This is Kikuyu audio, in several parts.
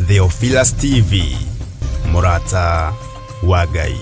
Theophilus TV, mũrata wa Ngai.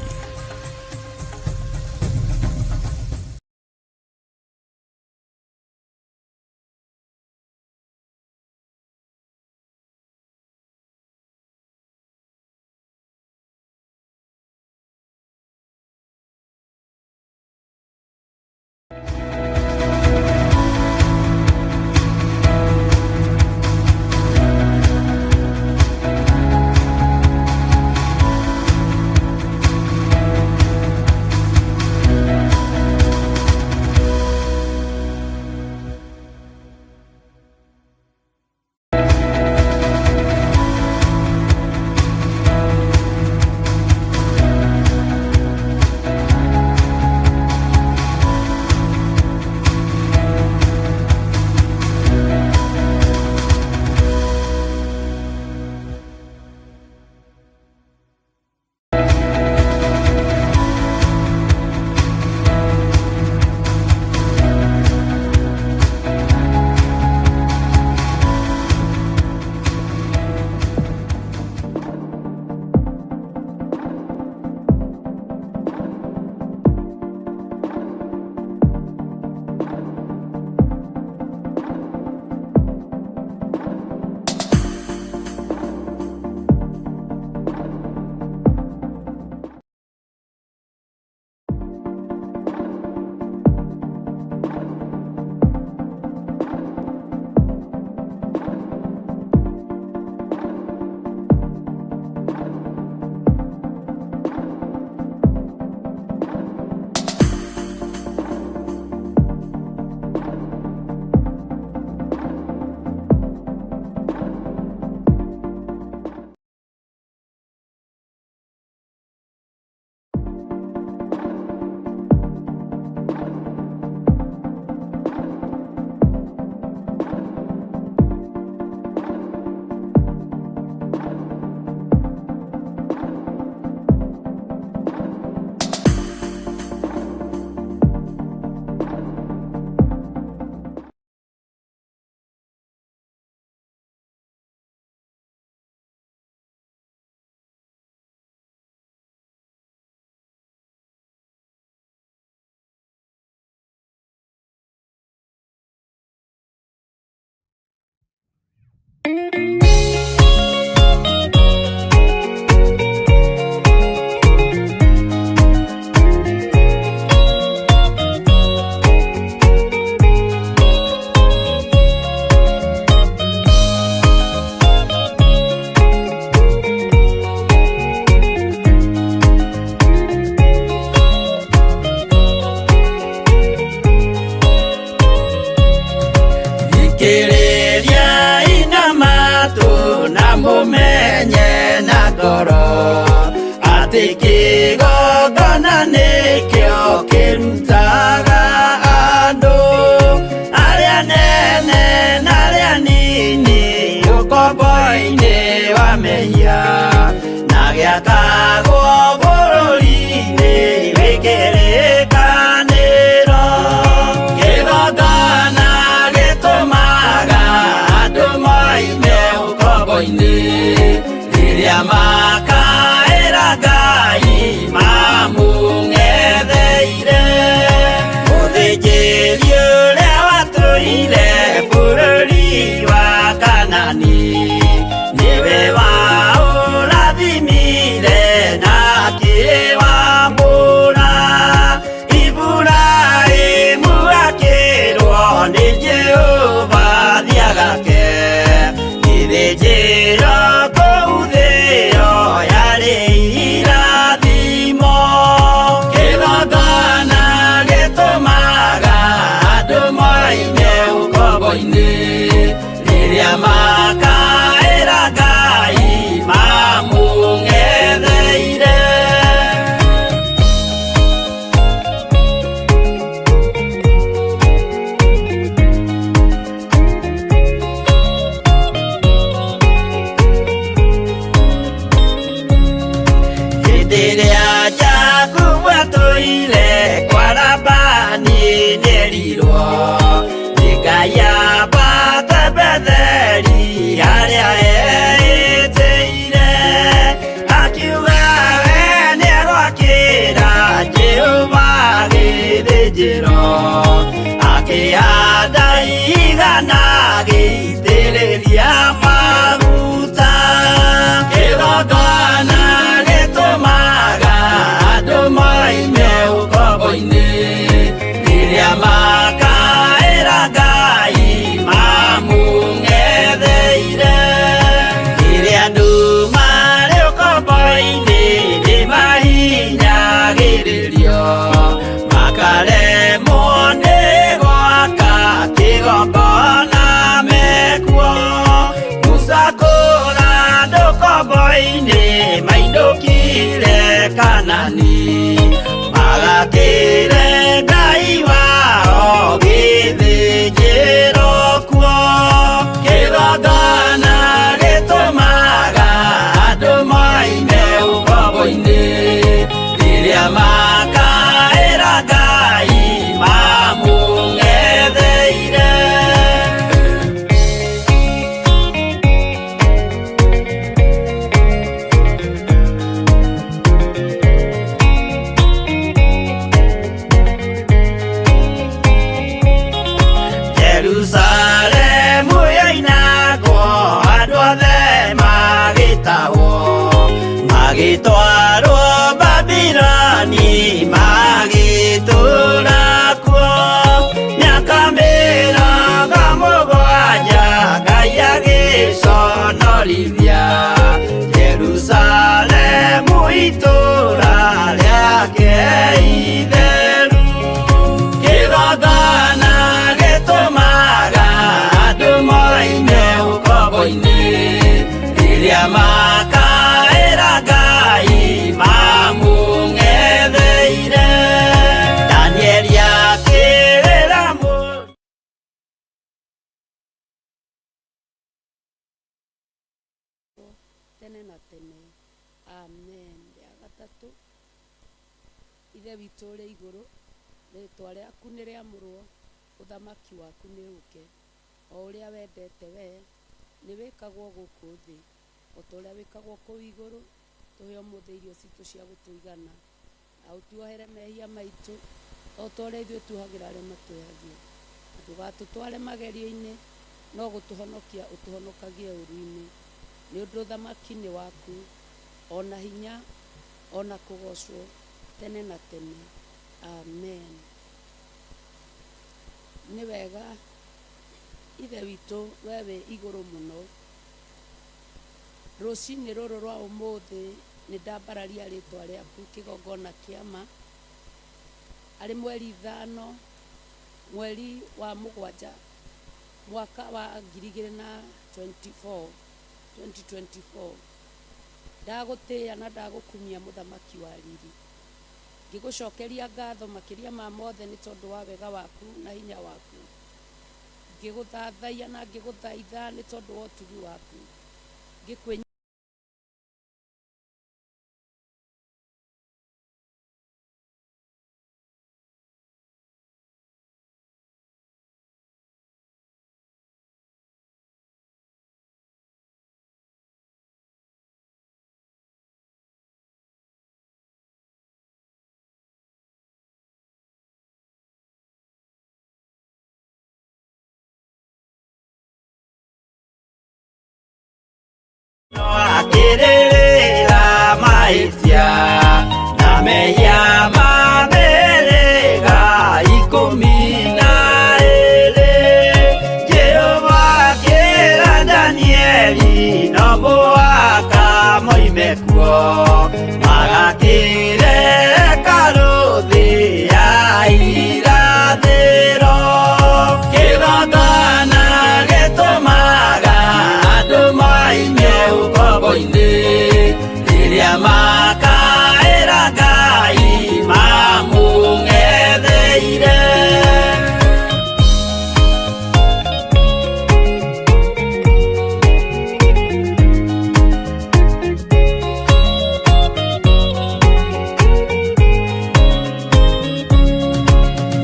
Thikĩrĩriai na matũ na mũmenye na ngoro atĩ kĩgongona nĩkĩo kĩrutaga andũ arĩa nene na arĩa nini ũkombo-inĩ wa mehia na gĩakagwo bũrũri-inĩ wĩ kĩrĩkanĩro. Kĩgongona gĩtũmaga andũ moime ũkombo-inĩ. tene na tene. Amen. Rĩa gatatũ, Ithe witũ ũrĩ igũrũ, rĩtwa rĩaku nĩ rĩamũrwo, ũthamaki waku nĩ ũke, o ũrĩa wendete wee nĩ wĩkagwo gũkũ thĩ o ta ũrĩa wĩkagwo kũu igũrũ. Tũhe ũmũthĩ irio citũ cia gũtũigana, na ũtuohere mehia maitũ o ta ũrĩa ithuĩ tuohagĩra arĩa matwĩhagia. Na ndũgatũtware magerio-inĩ, no gũtũhonokia ũtũhonokagie ũũru-inĩ. Nĩ ũndũ ũthamaki nĩ waku, o na hinya, o na kũgoocwo tene na tene. Amen. Nĩ wega Ithe witũ, we wĩ igũrũ mũno. Rũcinĩ rũrũ rwa ũmũthĩ nĩ ndambararia rĩtwa rĩaku kĩgongona kĩa ma, arĩ mweri 5 mweri wa 7 mwaka wa 2024, 2024. Ndagũtĩĩa na ndagũkumia mũthamaki wa riri, ngĩgũcokeria ngatho makĩria ma mothe nĩ tondũ wa wega waku na hinya waku, ngĩgũthathaiya na ngĩgũthaitha nĩ tondũ wa ũtugi waku, ngĩkwĩ Akĩrĩrĩra mahĩtia na mehia ma mĩhĩrĩga 12. Jehova akĩra Danieli no mũhaka moime kuo, magakĩre hekarũ thĩ ya irathĩro. Kĩgongona gĩtũmaga andũ moime ũkombo-inĩ, rĩrĩa makaĩra Ngai mamũng'etheire.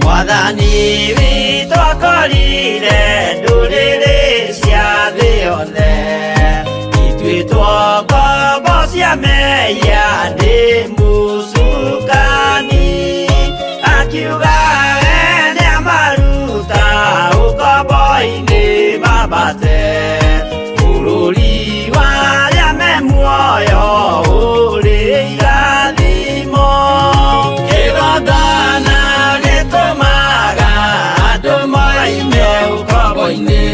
Mwathani witũ akorire ndũrĩrĩ cia thĩ yothe ituĩtwo ngombo cia mehia nĩ mũcukani, akiuga we nĩamaruta ũkombo-inĩ mambate bũrũri wa arĩa me muoyo ũrĩ irathimo. Kĩgongona gĩtũmaga andũ moime ũkombo-inĩ,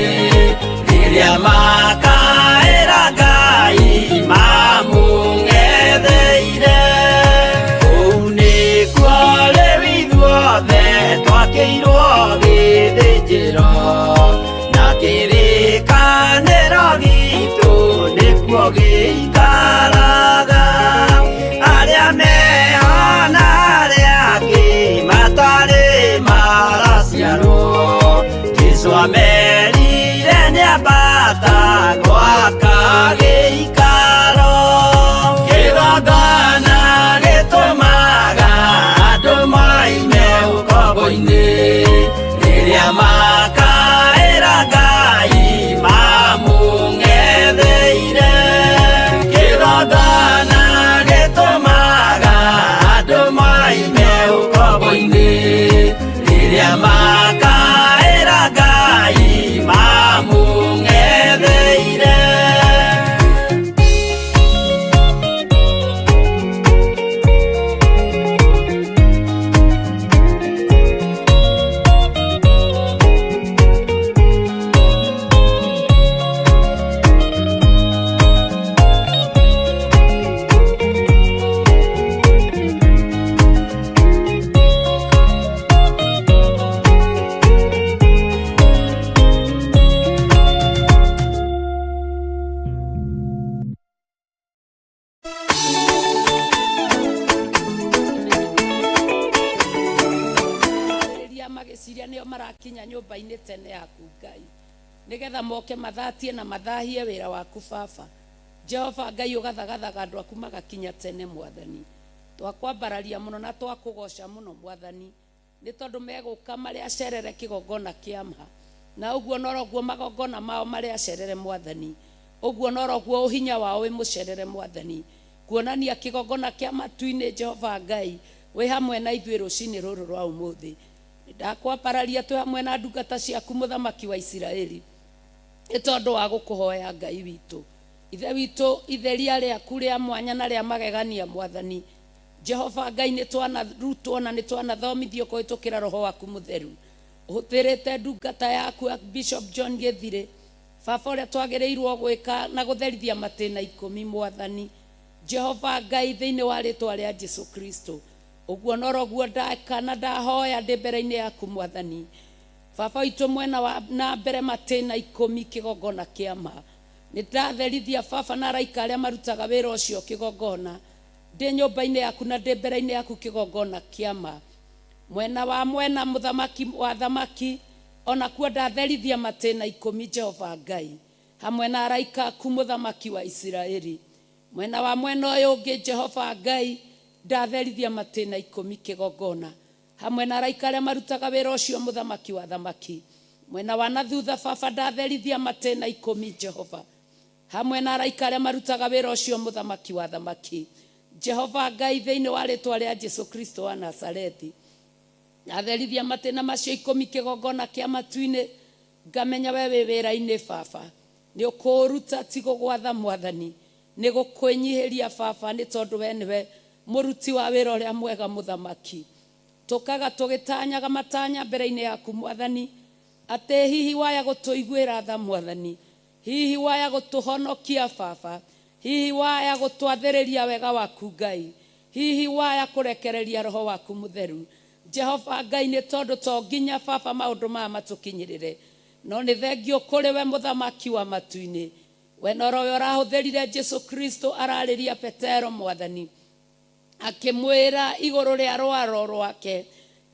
rĩrĩa makaĩra Ngai mamũng'etheire. Kũu nĩkuo rĩu ithuothe twakĩirwo gĩthĩnjĩro, na kĩrĩkanĩro gitũ nĩkuo gĩikaraga. Arĩa meho na arĩa angĩ matarĩ maraciarwo, Jesũ amerire nĩambata gwaka gĩikaro. Kĩgongona gĩtũmaga andũ moime ũkombo-inĩ, rĩrĩa makaĩra Ngai mamũng'etheire. Kĩgongona gĩtũmaga andũ moime ũkombo-inĩ, rĩrĩa makaĩra Ngai mamũng'etheire. Rĩrĩa magĩciria nĩo marakinya nyũmba-inĩ tene yaku Ngai, nĩgetha moke mathatie na mathahie wĩra waku baba. Jehova Ngai ũgathagathaga andũ aku magakinya tene mwathani. Twakwambararia mũno na twakũgoca mũno mwathani, nĩ tondũ megũka marĩ acerere kĩgongona kĩa ma, na ũguo noroguo magongona mao marĩ acerere mwathani, ũguo noroguo ũhinya wao wĩ mũcerere mwathani, kuonania kĩgongona kĩa matu-inĩ Jehova Ngai wĩ hamwe na ithuĩ rũcinĩ rũrũ rwa ũmũthĩ. Nĩndakwambararia twĩ hamwe na ndungata ciaku mũthamaki wa Isiraeli, nĩ tondũ wa gũkũhoya Ngai witũ. Ithe witũ, itheria rĩaku rĩa mwanya na rĩa magegania mwathani Jehova Ngai, nĩ twanarutwo na nĩ twanathomithio kũhĩtũkĩra roho waku mũtheru ũhũthĩrĩte ndungata yaku Bishop John Gĩthirĩ, baba ũrĩa twagĩrĩirwo gwĩka na gũtherithia matĩna ikũmi mwathani Jehova Ngai, thĩinĩ wa rĩtwa rĩa Jesu Kristo. Ũguo noroguo ndeka na ndahoya ndĩ mbere-inĩ yaku mwathani. Baba witũ mwena wa na mbere matĩna ikũmi kĩgongona kĩa ma, nĩ ndatherithia baba na araika arĩa marutaga wĩra ũcio kĩgongona ndĩ nyũmba-inĩ yaku na ndĩ mbere-inĩ yaku kĩgongona kĩa ma. Mwena wa mwena mũthamaki wa thamaki, onakuo ndatherithia matĩna ikũmi Jehova Ngai, hamwe na araika aku mũthamaki wa Isiraeli. Mwena wa mwena ũyũ ũngĩ Jehova Ngai, ndatherithia matĩna ikũmi kĩgongona hamwe na araika arĩa marutaga wĩra ũcio mũthamaki wa thamaki. Mwena wa na thutha baba ndatherithia matĩna ikũmi Jehova, hamwe na araika arĩa marutaga wĩra ũcio mũthamaki wa thamaki. Jehova Ngai, thĩinĩ wa rĩtwa rĩa Jesu Kristo wa Nazarethi, ndatherithia matĩna macio ikũmi kĩgongona kĩa matu-inĩ, ngamenya we wĩ wĩra-inĩ baba, nĩ ũkũũruta ti gũgwatha mwathani, nĩ gũkwĩnyihĩria baba, nĩ tondũ we nĩwe mũruti wa wĩra ũrĩa mwega mũthamaki. Tũkaga tũgĩtanyaga matanya mbere-inĩ yaku mwathani, atĩ hihi waya gũtũiguĩra tha mwathani, hihi waya gũtũhonokia baba, hihi waya gũtwathĩrĩria wega waku Ngai, hihi waya kũrekereria roho waku mũtheru Jehova Ngai, nĩ tondũ to nginya baba maũndũ maya matũkinyĩrĩre, no nĩ thengio kũrĩ we mũthamaki wa matu-inĩ. We norowe ũrahũthĩrire Jesu Kristo ararĩria Petero mwathani, akĩmwĩra igũrũ rĩa rwaro rwake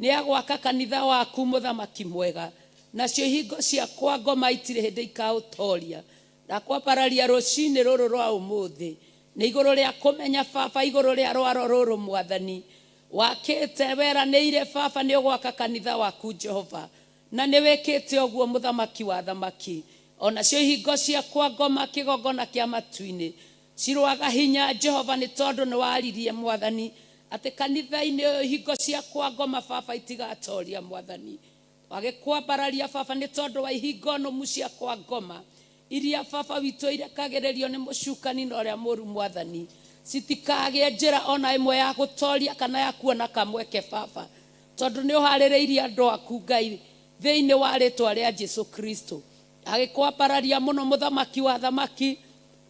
nĩ agwaka kanitha waku mũthamaki mwega, nacio ihingo cia kwa ngoma itirĩ hĩndĩ ikaũtoria. Ndakwambararia rũcinĩ rũrũ rwa ũmũthĩ nĩ igũrũ rĩa kũmenya baba, igũrũ rĩa rwaro rũrũ mwathani wakĩte weranĩire baba nĩ ũgwaka kanitha waku Jehova, na nĩ wĩkĩte ũguo mũthamaki wa thamaki. Onacio ihingo cia kwa ngoma kĩgongona kĩa matu-inĩ cirwaga hinya Jehova, nĩ tondũ nĩ waririe mwathani atĩ kanitha-inĩ ũyũ ihingo cia kwa ngoma baba itigatoria mwathani. Wagĩkwambararia baba nĩ tondũ wa ihingo nũmu cia kwa ngoma iria baba witũ irekagĩrĩrio nĩ mũcukani na ũrĩa mũru mwathani, citikagĩe njĩra ona ĩmwe ya gũtoria kana ya kuona kamweke baba, tondũ nĩ ũharĩrĩirie andũ aku Ngai thĩinĩ wa rĩtwa rĩa Jesu Kristo. Agĩkwambararia mũno mũthamaki wa thamaki,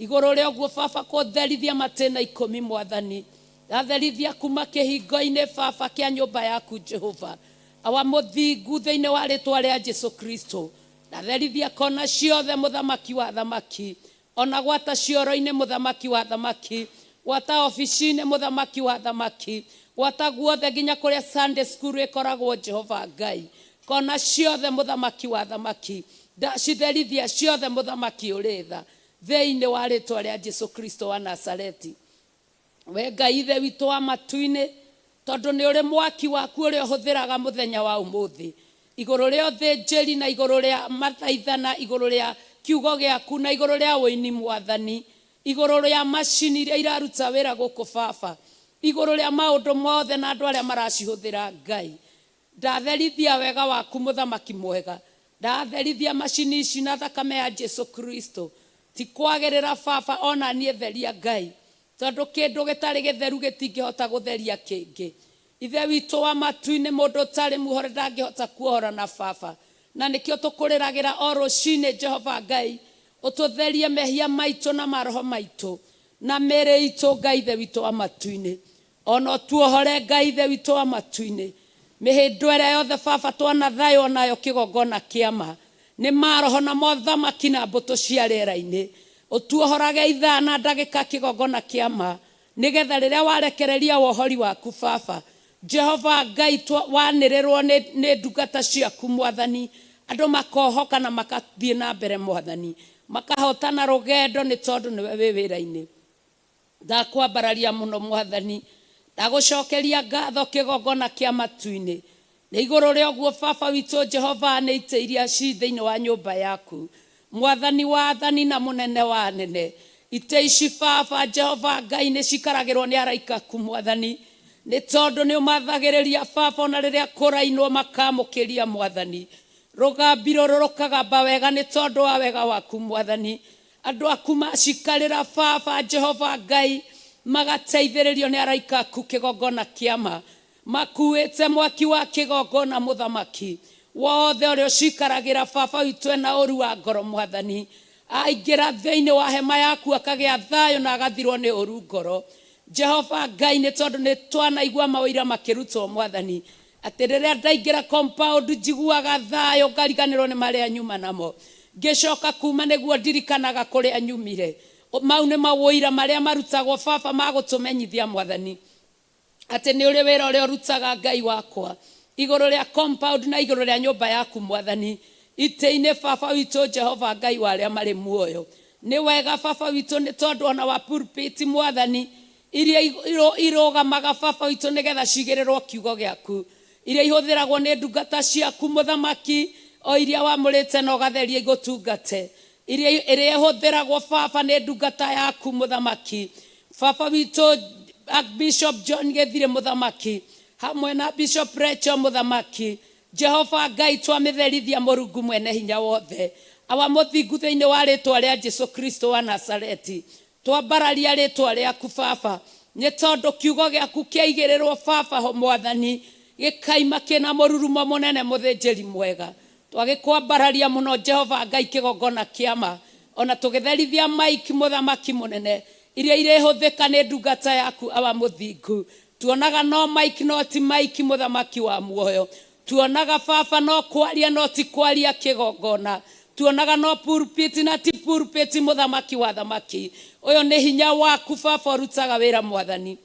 igũrũ rĩa ũguo baba kũtherithia matĩna ikũmi mwathani, ndatherithia kuma kĩhingo-inĩ baba kĩa nyũmba yaku Jehova, awa mũthingu thĩinĩ wa rĩtwa rĩa Jesu Kristo. Ndatherithia kona ciothe mũthamaki wa thamaki, ona gwata cioro-inĩ mũthamaki wa thamaki, gwata obici-inĩ mũthamaki wa thamaki, gwata guothe nginya kũrĩa Sunday school ĩkoragwo Jehova Ngai, kona ciothe mũthamaki wa thamaki, ndacitherithia ciothe mũthamaki ũrĩ tha thĩinĩ wa rĩtwa rĩa Jesu Kristo wa Nazareti. We Ngai Ithe witũ wa matu-inĩ, tondũ nĩ ũrĩ mwaki waku ũrĩa ũhũthĩraga mũthenya wa ũmũthĩ, igũrũ rĩa ũthĩnjĩri na igũrũ rĩa mathaithana, igũrũ rĩa kiugo gĩaku na igũrũ rĩa ũini mwathani, igũrũ rĩa macini iria iraruta wĩra gũkũ baba, igũrũ rĩa maũndũ mothe na andũ arĩa maracihũthĩra Ngai. Ndatherithia wega waku mũthamaki mwega, ndatherithia macini ici na thakame ya Jesu Kristo. Ti kwagĩrĩra baba ona niĩ theria Ngai, tondũ kĩndũ gĩtarĩ gĩtheru gĩtingĩhota gũtheria kĩngĩ. Ithe witũ wa matu-inĩ, mũndũ ũtarĩ muohore ndangĩhota kuohora na baba, na nĩkĩo tũkũrĩragĩra o rũcinĩ Jehova Ngai, ũtũtherie mehia maitũ na maroho maitũ na mĩĩrĩ itũ Ngai Ithe witũ wa matu-inĩ. Ona ũtuohore Ngai Ithe witũ wa matu-inĩ, mĩhĩndo ĩrĩa yothe baba twanathaywo nayo kĩgongona kĩa ma nĩ maroho na mothamaki na mbũtũ cia rĩera-inĩ, ũtuohorage ithaa na ndagĩka kĩgongona kĩa ma, nĩgetha rĩrĩa warekereria wohori waku baba Jehova Ngai, wanĩrĩrwo nĩ ndungata ciaku mwathani, Andũ makohoka na makathiĩ na mbere mwathani, makahotana rũgendo nĩ tondũ nĩwe wĩ wĩra-inĩ. Ndakwambararia mũno mwathani, ndagũcokeria ngatho kĩgongona kĩa matu-inĩ. Nĩ igũrũ rĩa ũguo baba witũ Jehova, nĩ itĩ iria ci thĩinĩ wa nyũmba yaku mwathani wa athani na mũnene wa anene. Itĩ ici baba Jehova Ngai nĩ cikaragĩrwo nĩ araika aku mwathani, nĩ tondũ nĩ ũmathagĩrĩria baba, ona rĩrĩa kũrainwo makamũkĩria mwathani. Rũgambi rũrũ rũkagamba wega nĩ tondũ wa wega waku mwathani. Andũ aku macikarĩra baba Jehova Ngai magateithĩrĩrio nĩ araika aku kĩgongona kĩama, makuĩte mwaki wa kĩgongona mũthamaki wothe ũrĩa ũcikaragĩra baba witũ ena ũru wa ngoro mwathani. Aingĩra thĩinĩ wa hema yaku akagĩa thayũ na agathirwo nĩ ũru ngoro Jehova Ngai, nĩ tondũ nĩ twanaigua mawĩira makĩrutwo mwathani, atĩ rĩrĩa ndaingĩra compound njiguaga thayũ, ngariganĩrwo nĩ marĩa nyuma namo, ngĩcoka kuma nĩguo ndirikanaga kũrĩa nyumire. Mau nĩ mawũira marĩa marutagwo baba ma gũtũmenyithia mwathani atĩ nĩ ũrĩ wĩra ũrĩa ũrutaga Ngai wakwa igũrũ rĩa compound na igũrũ rĩa nyũmba yaku mwathani, itĩ-inĩ baba witũ Jehova Ngai wa arĩa marĩ muoyo. Nĩ wega baba witũ, nĩ tondũ ona wa pulpit mwathani, iria irũgamaga baba witũ nĩgetha cigĩrĩrwo kiugo gĩaku, iria ihũthĩragwo nĩ ndungata ciaku mũthamaki, o iria wamũrĩte na ũgatheria igũtungate, iria ĩrĩa ĩhũthĩragwo baba nĩ ndungata yaku mũthamaki baba witũ Archbishop John Gĩthirĩ mũthamaki, hamwe na Bishop Rachel mũthamaki. Jehova Ngai, twamĩtherithia Mũrungu mwene hinya wothe, awa mũthingu, thĩinĩ wa rĩtwa rĩa Jesu Kristo wa Nazareti. Twambararia rĩtwa rĩaku baba, nĩ tondũ kiugo gĩaku kĩaigĩrĩrwo baba ho mwathani, gĩkaima kĩna mũrurumo mũnene. Mũthĩnjĩri mwega, twagĩkwambararia mũno Jehova Ngai kĩgongona kĩama, ona tũgĩtherithia mike mũthamaki mũnene, iria irĩhũthĩka nĩ ndungata yaku awa mũthingu. Tuonaga no mike no ti mike mũthamaki wa muoyo. Tuonaga baba no kwaria no ti kwaria kĩgongona. Tuonaga no pulpit na ti pulpit mũthamaki wa thamaki. Ũyũ nĩ hinya waku baba ũrutaga wĩra mwathani.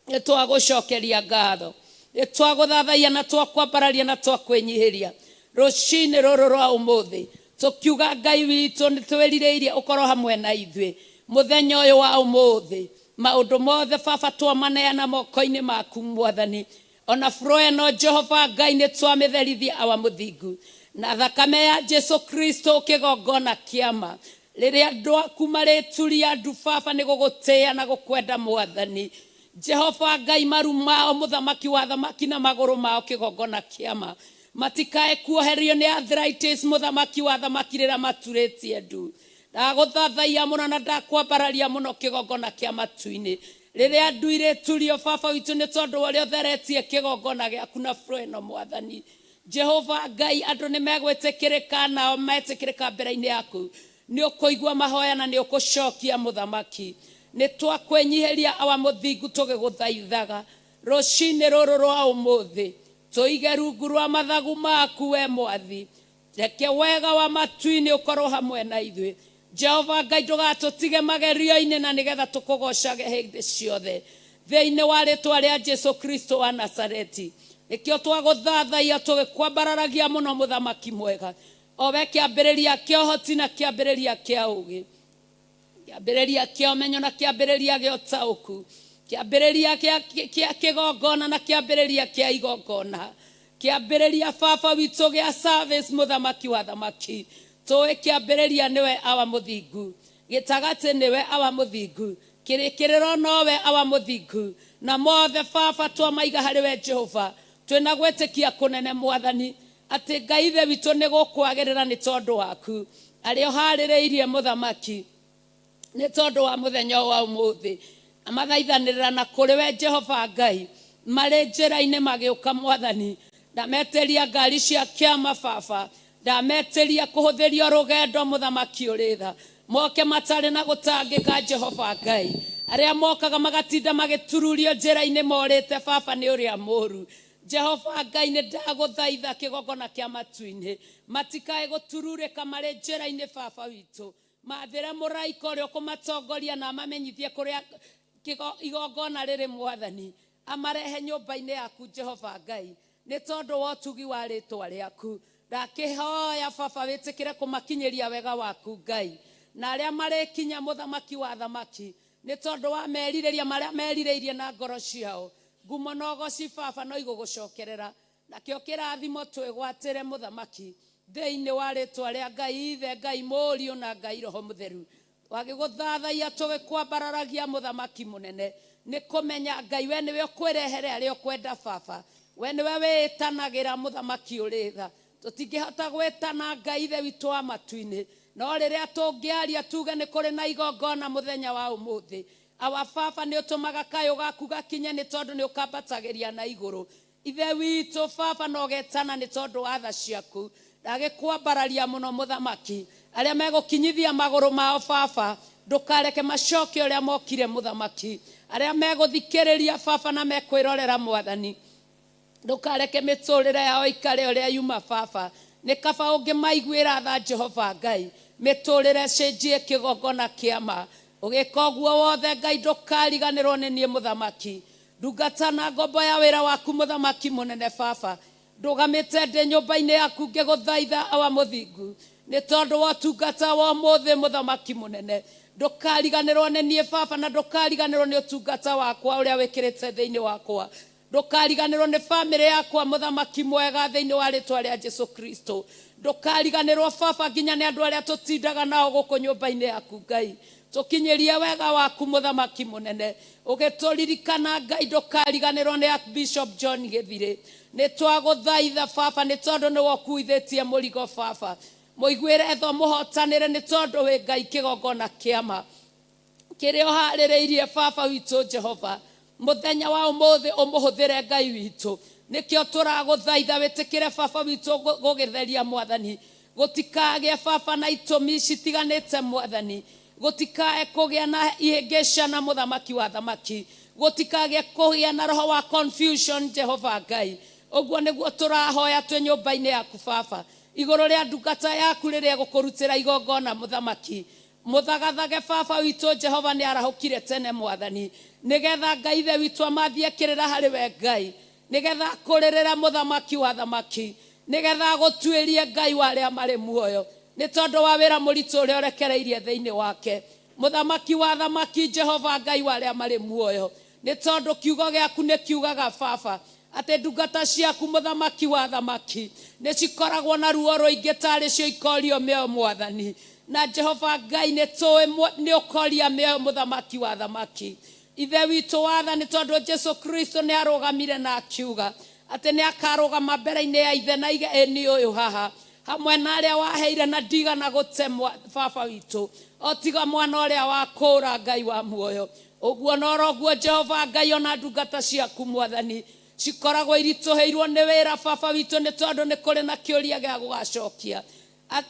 Nĩ twagũcokeria ngatho, nĩ twagũthathaiya na twakwambararia na twakwĩnyihĩria rũcinĩ rũrũ rwa ũmũthĩ, tũkiuga Ngai witũ nĩ twĩrirĩirie ũkorwo hamwe na ithuĩ mũthenya ũyũ wa ũmũthĩ. Maũndũ mothe baba twamaneana moko-inĩ maku mwathani. Ona floor ĩno Jehova Ngai nĩ twamĩtherithia awa mũthingu na thakame ya Jesu Kristo kĩgongona kĩama. Rĩrĩa andũ aku marĩturia ndu baba nĩ gũgũtĩĩa na gũkwenda mwathani Jehova Ngai, maru mao mũthamaki wa thamaki na magũrũ mao kĩgongona kĩama matikae kuoherio nĩ arthritis mũthamaki wa thamaki rĩrĩa maturĩtie ndu. Ndagũthathaiya mũno na ndakwambararia mũno kĩgongona kĩa matu-inĩ. Rĩrĩa ndu irĩturio baba witũ nĩ tondũ wa ũrĩa ũtheretie kĩgongona gĩaku na floor ĩno mwathani Jehova Ngai, andũ nĩ megwĩtĩkĩrĩka nao metĩkĩrĩka mbere-inĩ yaku. Nĩ ũkũigua mahoya na nĩ ũkũcokia mũthamaki. Nĩ twakwĩnyihĩria awa mũthingu, tũgĩgũthaithaga rũcinĩ rũrũ rwa ũmũthĩ, tũige rungu rwa mathagu maku we mwathi. Reke wega wa matu-inĩ ũkorwo hamwe na ithuĩ Jehova Ngai, ndũgatũtige magerio-inĩ, na nĩgetha tũkũgocage hĩndĩ ciothe thĩinĩ wa rĩtwa rĩa Jesu Kristo wa Nazareti. Nĩkĩo twagũthathaiya tũgĩkwambararagia mũno mũthamaki mwega, o we kĩambĩrĩria kĩa ũhoti na kĩambĩrĩria kĩa ũũgĩ, kĩambĩrĩria kĩa ũmenyo na kĩambĩrĩria gĩa ũtaũku, kĩambĩrĩria kĩa kĩgongona na kĩambĩrĩria kĩa igongona, kĩambĩrĩria baba witũ gĩa service mũthamaki wa thamaki. Tũĩ kĩambĩrĩria nĩwe awa mũthingu, gĩtagatĩ nĩwe awa mũthingu, kĩrĩkĩrĩro nowe awa mũthingu, na mothe baba twamaiga harĩ we Jehova. Twĩna gwĩtĩkia kũnene mwathani atĩ Ngai ithe witũ nĩ gũkwagĩrĩra nĩ tondũ waku arĩa ũharĩrĩirie mũthamaki nĩ tondũ wa mũthenya wa ũmũthĩ. Amathaithanĩrĩra na kũrĩ we Jehova Ngai marĩ njĩra-inĩ magĩũka mwathani. Ndametĩria ngari cia kĩama baba, ndametĩria kũhũthĩrio rũgendo mũthamaki ũrĩ tha, moke matarĩ na gũtangĩka Jehova Ngai. Arĩa mokaga magatinda magĩtururio njĩra-inĩ morĩte baba nĩ ũrĩa mũũru, Jehova Ngai nĩ ndagũthaitha kĩgongona kĩa matu-inĩ, matikae gũtururĩka marĩ njĩra-inĩ baba witũ. Mathĩre mũraika ũrĩa ũkũmatongoria na amamenyithie kũrĩa igongona rĩrĩ mwathani, amarehe nyũmba-inĩ yaku Jehova Ngai, nĩ tondũ wa ũtugi wa rĩtwa rĩaku. Ndakĩhoya baba wĩtĩkĩre kũmakinyĩria wega waku Ngai, na arĩa marĩkinya mũthamaki wa thamaki nĩ tondũ wa merirĩria marĩa merirĩirie na ngoro ciao. Ngumo na ũgoci baba no igũgũcokerera, nakĩo kĩrathimo twĩgwatĩre mũthamaki thĩinĩ wa rĩtwa rĩa Ngai Ithe, Ngai Mũriũ na Ngai Roho Mũtheru. Wagĩgũthathaiya tũgĩkwambararagia mũthamaki mũnene, nĩ kũmenya Ngai we nĩwe ũkwĩrehere arĩa ũkwenda baba, we nĩwe wĩĩtanagĩra mũthamaki ũrĩ tha. Tũtingĩhota gwĩtana Ngai Ithe witũ wa matu-inĩ, no rĩrĩa tũngĩaria tuge nĩ kũrĩ na igongona mũthenya wa ũmũthĩ, awa baba nĩ ũtũmaga kayũ gaku gakinye nĩ tondũ nĩ ũkambatagĩria na igũrũ. Ithe witũ baba no getana nĩ tondũ wa tha ciaku. Ndagĩkwambararia mũno mũthamaki, arĩa megũkinyithia magũrũ mao baba, ndũkareke macoke ũrĩa mokire mũthamaki. Arĩa megũthikĩrĩria baba na mekwĩrorera mwathani, ndũkareke mĩtũrĩre yao ikare ũrĩa yuma baba. Nĩ kaba ũngĩmaiguĩra tha Jehova Ngai, mĩtũrĩre ĩcenjie kĩgongona kĩa ma. Ũgĩka ũguo wothe Ngai, ndũkariganĩrwo nĩ niĩ mũthamaki, ndungata na ngombo ya wĩra waku mũthamaki mũnene baba. Ndũgamĩte ndĩ nyũmba-inĩ yaku ngĩgũthaitha awa mũthingu, nĩ tondũ wa ũtungata wa ũmũthĩ mũthamaki mũnene. Ndũkariganĩrwo nĩ niĩ baba, na ndũkariganĩrwo nĩ ũtungata wakwa ũrĩa wĩkĩrĩte thĩinĩ wakwa. Ndũkariganĩrwo nĩ bamĩrĩ yakwa mũthamaki mwega thĩinĩ wa rĩtwa rĩa Jesu Kristo. Ndũkariganĩrwo baba nginya nĩ andũ arĩa tũtindaga nao gũkũ nyũmba-inĩ yaku Ngai. Tũkinyĩrie wega waku mũthamaki mũnene. Ũgĩtũririkana Ngai, ndũkariganĩrwo nĩ Archbishop John Gĩthirĩ. Nĩ twagũthaitha baba nĩ tondũ nĩwe ũkuithĩtie mũrigo baba. Mũiguĩre tha ũmũhotanĩre nĩ tondũ wĩ Ngai kĩgongona kĩa ma. Kĩrĩa ũharĩrĩirie baba witũ Jehova mũthenya wa ũmũthĩ ũmũhũthĩre Ngai witũ. Nĩkĩo tũragũthaitha wĩtĩkĩre baba witũ gũgĩtheria mwathani. Gũtikagĩe baba na itũmi citiganĩte mwathani. Gũtikae kũgĩa na ihĩngĩca na mũthamaki wa thamaki. Gũtikagĩe kũgĩa na roho wa confusion Jehova Ngai. Ũguo nĩguo tũrahoya twĩ nyũmba-inĩ yaku baba, igũrũ rĩa ndungata yaku rĩrĩa ĩgũkũrutĩra igongona mũthamaki. Mũthagathage baba witũ Jehova nĩ arahũkire tene mwathani, nĩgetha Ngai Ithe witũ amathie kĩrĩra harĩ we Ngai, nĩgetha akũrĩrĩre mũthamaki wa thamaki, nĩgetha agũtuĩrie Ngai wa arĩa marĩ muoyo, nĩ tondũ wa wĩra mũritũ ũrĩa ũrekereirie thĩinĩ wake. Mũthamaki wa thamaki Jehova Ngai wa arĩa marĩ muoyo, nĩ tondũ kiugo gĩaku nĩ kiugaga baba atĩ ndungata ciaku mũthamaki wa thamaki nĩ cikoragwo na ruo rũingĩ tarĩ cio ikorio mĩoyo mwathani. Na Jehova Ngai nĩ tũĩ nĩ ũkoria mĩoyo mũthamaki wa thamaki. Ithe witũ watha, nĩ tondũ Jesu Kristo nĩ arũgamire na akiuga atĩ nĩ akarũgama mbere-inĩ ya Ithe na aige ĩ niĩ ũyũ haha hamwe na arĩa waheire na ndigana gũte baba witũ o tiga mwana ũrĩa wa kũũra Ngai wa muoyo. Ũguo noroguo Jehova Ngai ona ndungata ciaku mwathani cikoragwo iritũhĩirwo nĩ wĩra baba witũ, nĩ tondũ nĩ kũrĩ na kĩũria gĩa gũgacokia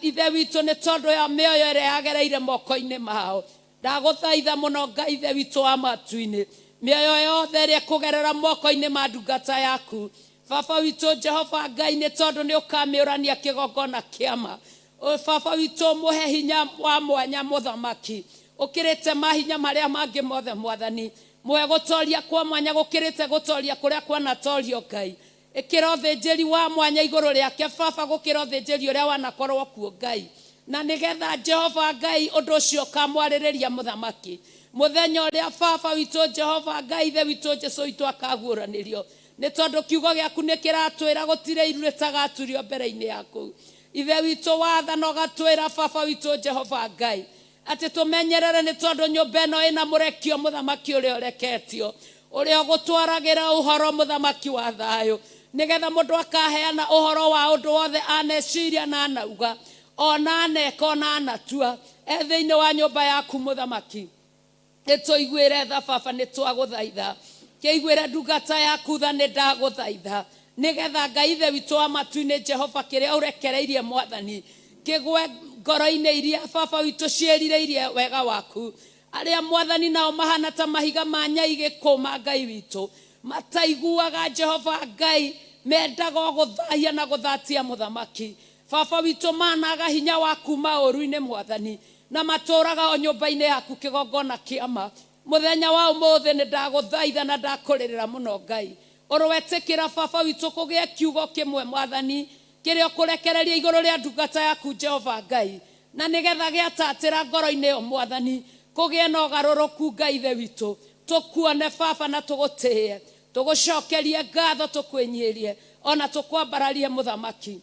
Ithe witũ, nĩ tondũ ya mĩoyo ĩrĩa yagereire moko-inĩ mao. Ndagũthaitha mũno Ngai Ithe witũ wa matu-inĩ, mĩoyo yothe ĩrĩa ĩkũgerera moko-inĩ ma ndungata yaku baba witũ Jehova Ngai, nĩ tondũ nĩ ũkamĩũrania kĩgongona kĩa ma. Baba witũ mũhe hinya wa mwanya mũthamaki, ũkĩrĩte mahinya marĩa mangĩ mothe mwathani. Mũhe gũtoria kwa mwanya gũkĩrĩte gũtoria kũrĩa kwanatorio Ngai. Ĩkĩra ũthĩnjĩri wa mwanya igũrũ rĩake baba gũkĩra ũthĩnjĩri ũrĩa wanakorwo kuo Ngai, na nĩgetha Jehova Ngai ũndũ ũcio ũkamwarĩrĩria mũthamaki mũthenya ũrĩa baba witũ Jehova Ngai Ithe witũ Jesu witũ akaguũranĩrio, nĩ tondũ kiugo gĩaku nĩ kĩratwĩra gũtirĩ iru rĩtagaturio mbere-inĩ yaku. Ithe witũ wathana ũgatwĩra baba witũ Jehova Ngai atĩ tũmenyerere, nĩ tondũ nyũmba ĩno ĩna mũrekio mũthamaki ũrĩa ũreketio, ũrĩa ũgũtwaragĩra ũhoro mũthamaki wa thayũ, nĩgetha mũndũ akaheana ũhoro wa ũndũ wothe aneciria na anauga, ona aneka, ona anatua e thĩinĩ wa nyũmba yaku mũthamaki. Nĩtũiguĩre tha baba, nĩtwagũthaitha. Kĩiguĩre ndungata yaku tha, nĩndagũthaitha, nĩgetha Ngai Ithe witũ wa matu-inĩ Jehova, kĩrĩa ũrekereirie mwathani kĩgwe ngoro-inĩ iria baba witũ ciĩrirĩirie wega waku, arĩa mwathani nao mahana ta mahiga ma nyai gĩkũma Ngai witũ, mataiguaga Jehova Ngai, mendaga o gũthahia na gũthatia mũthamaki. Baba witũ managa hinya wa kuma ũru-inĩ mwathani, na matũũraga o nyũmba-inĩ yaku kĩgongona kĩa ma. Mũthenya wa ũmũthĩ nĩ ndagũthaitha na ndakũrĩrĩra mũno Ngai. Ũroetĩkĩra baba witũ kũgĩe kiugo kĩmwe mwathani Kĩrĩa ũkũrekereria igũrũ rĩa ndungata yaku Jehova Ngai, na nĩgetha gĩatatĩra ngoro-inĩ ĩyo Mwathani, kũgĩe na ũgarũrũku Ngai Ithe witũ, tũkuone Baba na tũgũtĩĩe, tũgũcokerie ngatho, tũkwĩnyihĩrie ona tũkwambararie Mũthamaki.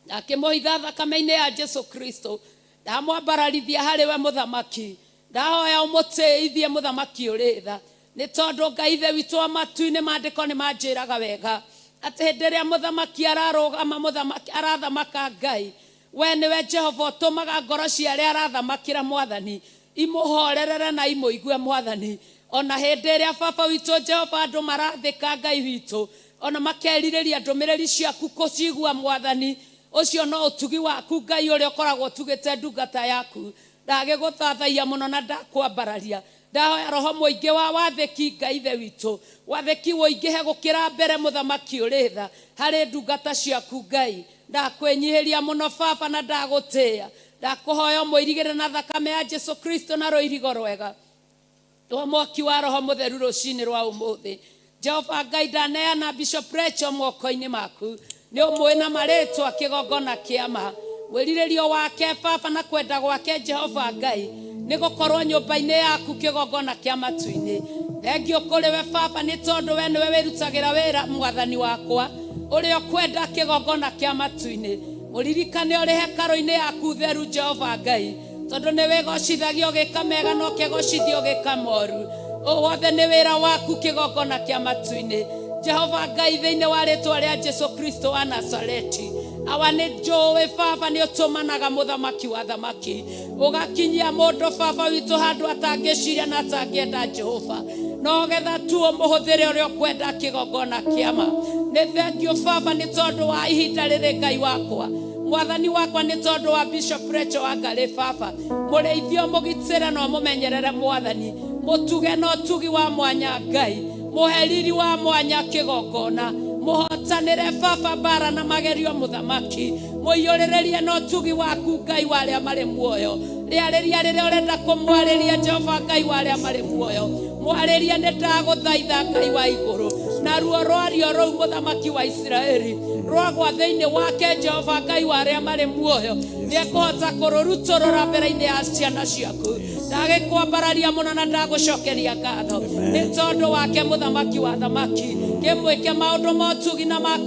Ndakĩmũhitha thakame-inĩ ya Jesu Kristo, ndamwambararithia harĩ we Mũthamaki, ndahoya ũmũtĩithie Mũthamaki ũrĩ tha, nĩ tondũ Ngai Ithe witũ wa matu-inĩ, maandĩko nĩ manjĩraga wega atĩ hĩndĩ ĩrĩa mũthamaki ararũgama, mũthamaki arathamaka, Ngai we nĩwe Jehova ũtũmaga ngoro cia arĩa arathamakĩra Mwathani imũhorerere na imũigue Mwathani. Ona hĩndĩ ĩrĩa Baba witũ Jehova andũ marathĩka Ngai witũ, ona makerirĩria ndũmĩrĩri ciaku kũcigua Mwathani, ũcio no ũtugi waku Ngai ũrĩa ũkoragwo ũtugĩte ndungata yaku. Ndagĩgũthathaiya mũno na ndakwambararia, ndahoya roho mũingĩ wa wathĩki Ngai Ithe witũ, wathĩki ũingĩhe gũkĩra mbere Mũthamaki ũrĩ tha harĩ ndungata ciaku Ngai. Ndakwĩnyihĩria mũno Baba na ndagũtĩĩa, ndakũhoya ũmũirigĩre na thakame ya Jesu Kristo na rũirigo rwega rwa mwaki wa Roho Mũtheru rũcinĩ rwa ũmũthĩ. Jehova Ngai, ndaneana Bishop Rachel moko-inĩ maku, nĩ ũmũĩ na marĩtwa kĩgongona kĩama mwĩrirĩrio wake Baba na kwenda gwake Jehova Ngai nĩ gũkorwo nyũmba-inĩ yaku kĩgongona kĩa matu-inĩ. Thengio kũrĩ we Baba, nĩ tondũ we nĩwe wĩrutagĩra wĩra Mwathani wakwa ũrĩa ũkwenda kĩgongona kĩa matu-inĩ. Mũririkane ũrĩ hekarũ-inĩ yaku theru Jehova Ngai, tondũ nĩ wĩgocithagia ũgĩka mega na ũkegocithia ũgĩka moru. Ũũ wothe nĩ wĩra waku kĩgongona kĩa matu-inĩ Jehova Ngai, thĩinĩ wa rĩtwa rĩa Jesu Kristo wa Nazareti. Awa, nĩ njũĩ Baba nĩ ũtũmanaga mũthamaki wa thamaki, ũgakinyia mũndũ Baba witũ handũ atangĩciria na atangĩenda Jehova, no getha tu ũmũhũthĩre ũrĩa ũkwenda kĩgongona kĩama. Nĩ thengio Baba nĩ tondũ wa ihinda rĩrĩ Ngai wakwa, Mwathani wakwa, nĩ tondũ wa Bishop Rachel Wangarĩ Baba, mũrĩithio mũgitĩre na ũmũmenyerere Mwathani, mũtuge na ũtugi wa mwanya Ngai, mũhe riri wa mwanya kĩgongona, mũhotanĩre Baba mbara na magerio Mũthamaki, mũiyũrĩrĩrie na ũtugi waku Ngai wa arĩa marĩ muoyo. Rĩarĩria rĩrĩa ũrenda kũmwarĩria Jehova Ngai wa arĩa marĩ muoyo, mwarĩrie, nĩ ndagũthaitha Ngai wa igũrũ, naruo rwario rũu Mũthamaki wa Isiraeli rwagwa thĩinĩ wake Jehova Ngai wa arĩa marĩ muoyo, nĩekũhota kũrũrutũrũra mbere-inĩ ya ciana ciaku. Ndagĩkwambararia mũno na ndagũcokeria ngatho nĩ tondũ wake Mũthamaki wa thamaki, kĩmwĩke maũndũ ma ũtugi na ma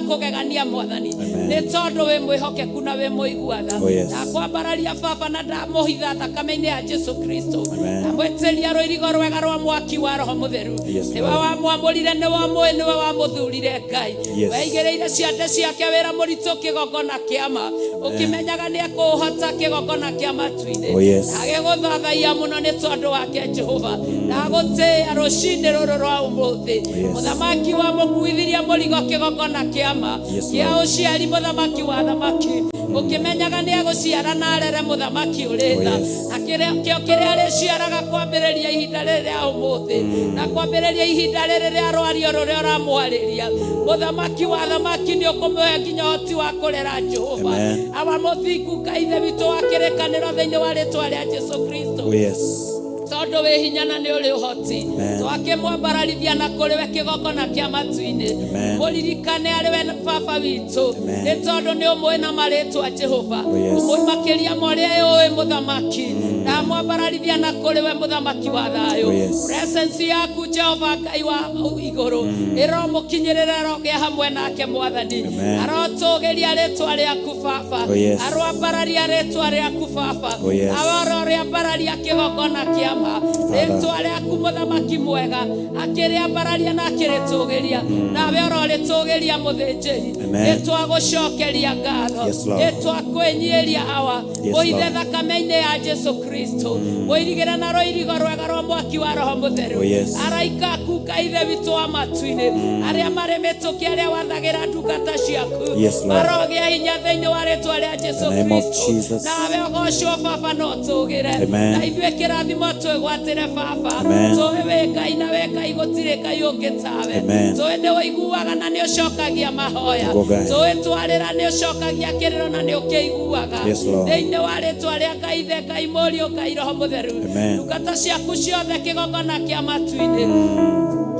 kũgegania Mwathani, nĩ tondũ wĩ mwĩhokeku na wĩ mũigua tha. Oh, yes. Ndakwambararia Baba na ndamũhitha thakame-inĩ ya Jesu Kristo, Amen. ndamwĩtĩria rũirigo rwega rwa mwaki wa Roho Mũtheru. Yes, Nĩwe Lord. wamwamũrire, nĩwe ũmũĩ, nĩwe wamũthurire Ngai. Yes. Weigĩrĩire ciande ciake wĩra mũritũ kĩgongona kĩama, ũkĩmenyaga nĩ ekũũhota kĩgongona kĩa matu-inĩ. Oh, yes. Ndagĩgũthathaiya mũno nĩ tondũ wake Jehova, ndagũtĩĩa rũcinĩ rũrũ rwa ũmũthĩ. Mũthamaki wamũkuithirie mũrigo kĩgongona kĩama Yes, kĩa Lord. ũciari, Mũthamaki wa thamaki, ũkĩmenyaga nĩ egũciara na arere Mũthamaki ũrĩ Oh, tha, yes. na kĩrĩa kĩo kĩrĩa arĩciaraga kwambĩrĩria ihinda rĩrĩ rĩa ũmũthĩ na kwambĩrĩria ihinda rĩrĩ rĩa rwario rũrĩa ũramwarĩria, Mũthamaki wa thamaki, nĩ ũkũmũhe nginya ũhoti wa kũrera Jehova. Amen. Awa mũthingu Ngai Ithe witũ wa kĩrĩkanĩro, thĩinĩ wa rĩtwa rĩa Jesu Kristo, Oh, yes. tondũ wĩ hinya na nĩ ũrĩ ũhoti, Amen. twakĩmwambararithia na kũrĩ we kĩgongona kĩa matu-inĩ. Amen. Mũririkane arĩ we Baba witũ, Amen. nĩ tondũ nĩ ũmũĩ na marĩtwa Jehova, Oh, yes. ũmũĩ makĩria ma ũrĩa ũĩ Mũthamaki. Ndamwambararithia na kũrĩ we Mũthamaki wa thayũ. Oh, yes. Presence yaku Jehova Ngai wa igũrũ ĩromũkinyĩrĩra, ĩrogĩa hamwe nake Mwathani. Amen. Arotũgĩria rĩtwa rĩaku Baba, Oh, yes. aroambararia rĩtwa rĩaku Baba. Oh, yes. Awororĩambararia kĩgongona kĩama rĩtwa rĩaku Mũthamaki mwega, akĩrĩambararia na akĩrĩtũgĩria, nawe ũrorĩtũgĩria mũthĩnjĩri. Amen. Nĩtwagũcokeria ngatho, Yes, Lord. nĩtwakwĩnyihĩria Awa, Yes, mũithe Lord. thakame-inĩ ya Jesu Kristo, mũirigĩre na rũirigo rwega rwa mwaki wa Roho Mũtheru. Oh, yes. Araika aku Ngai Ithe witũ wa matu-inĩ, arĩa marĩ mĩtũkĩ, arĩa wathagĩra ndungata ciaku, Yes, Lord. marogĩa hinya thĩinĩ wa rĩtwa rĩa Jesu In the name of Kristo. Jesus. Nawe ũgocwo Baba na ũtũgĩre, Amen. na ithuĩ kĩrathimo twĩgwatĩre Baba. Amen. Tũĩ wĩ Ngai na wĩ Ngai, gũtirĩ Ngai ũngĩ tawe. Amen. Tũĩ nĩ ũiguaga na nĩ ũcokagia mahoya. Nĩguo Ngai. Tũĩ twarĩra nĩ ũcokagia kĩrĩro na nĩ ũkĩiguaga. Yes, Lord. Thĩinĩ wa rĩtwa rĩa Ngai Ithe, Ngai Mũriũ, Ngai Roho Mũtheru, Amen. ndungata ciaku ciothe kĩgongona kĩa matu-inĩ.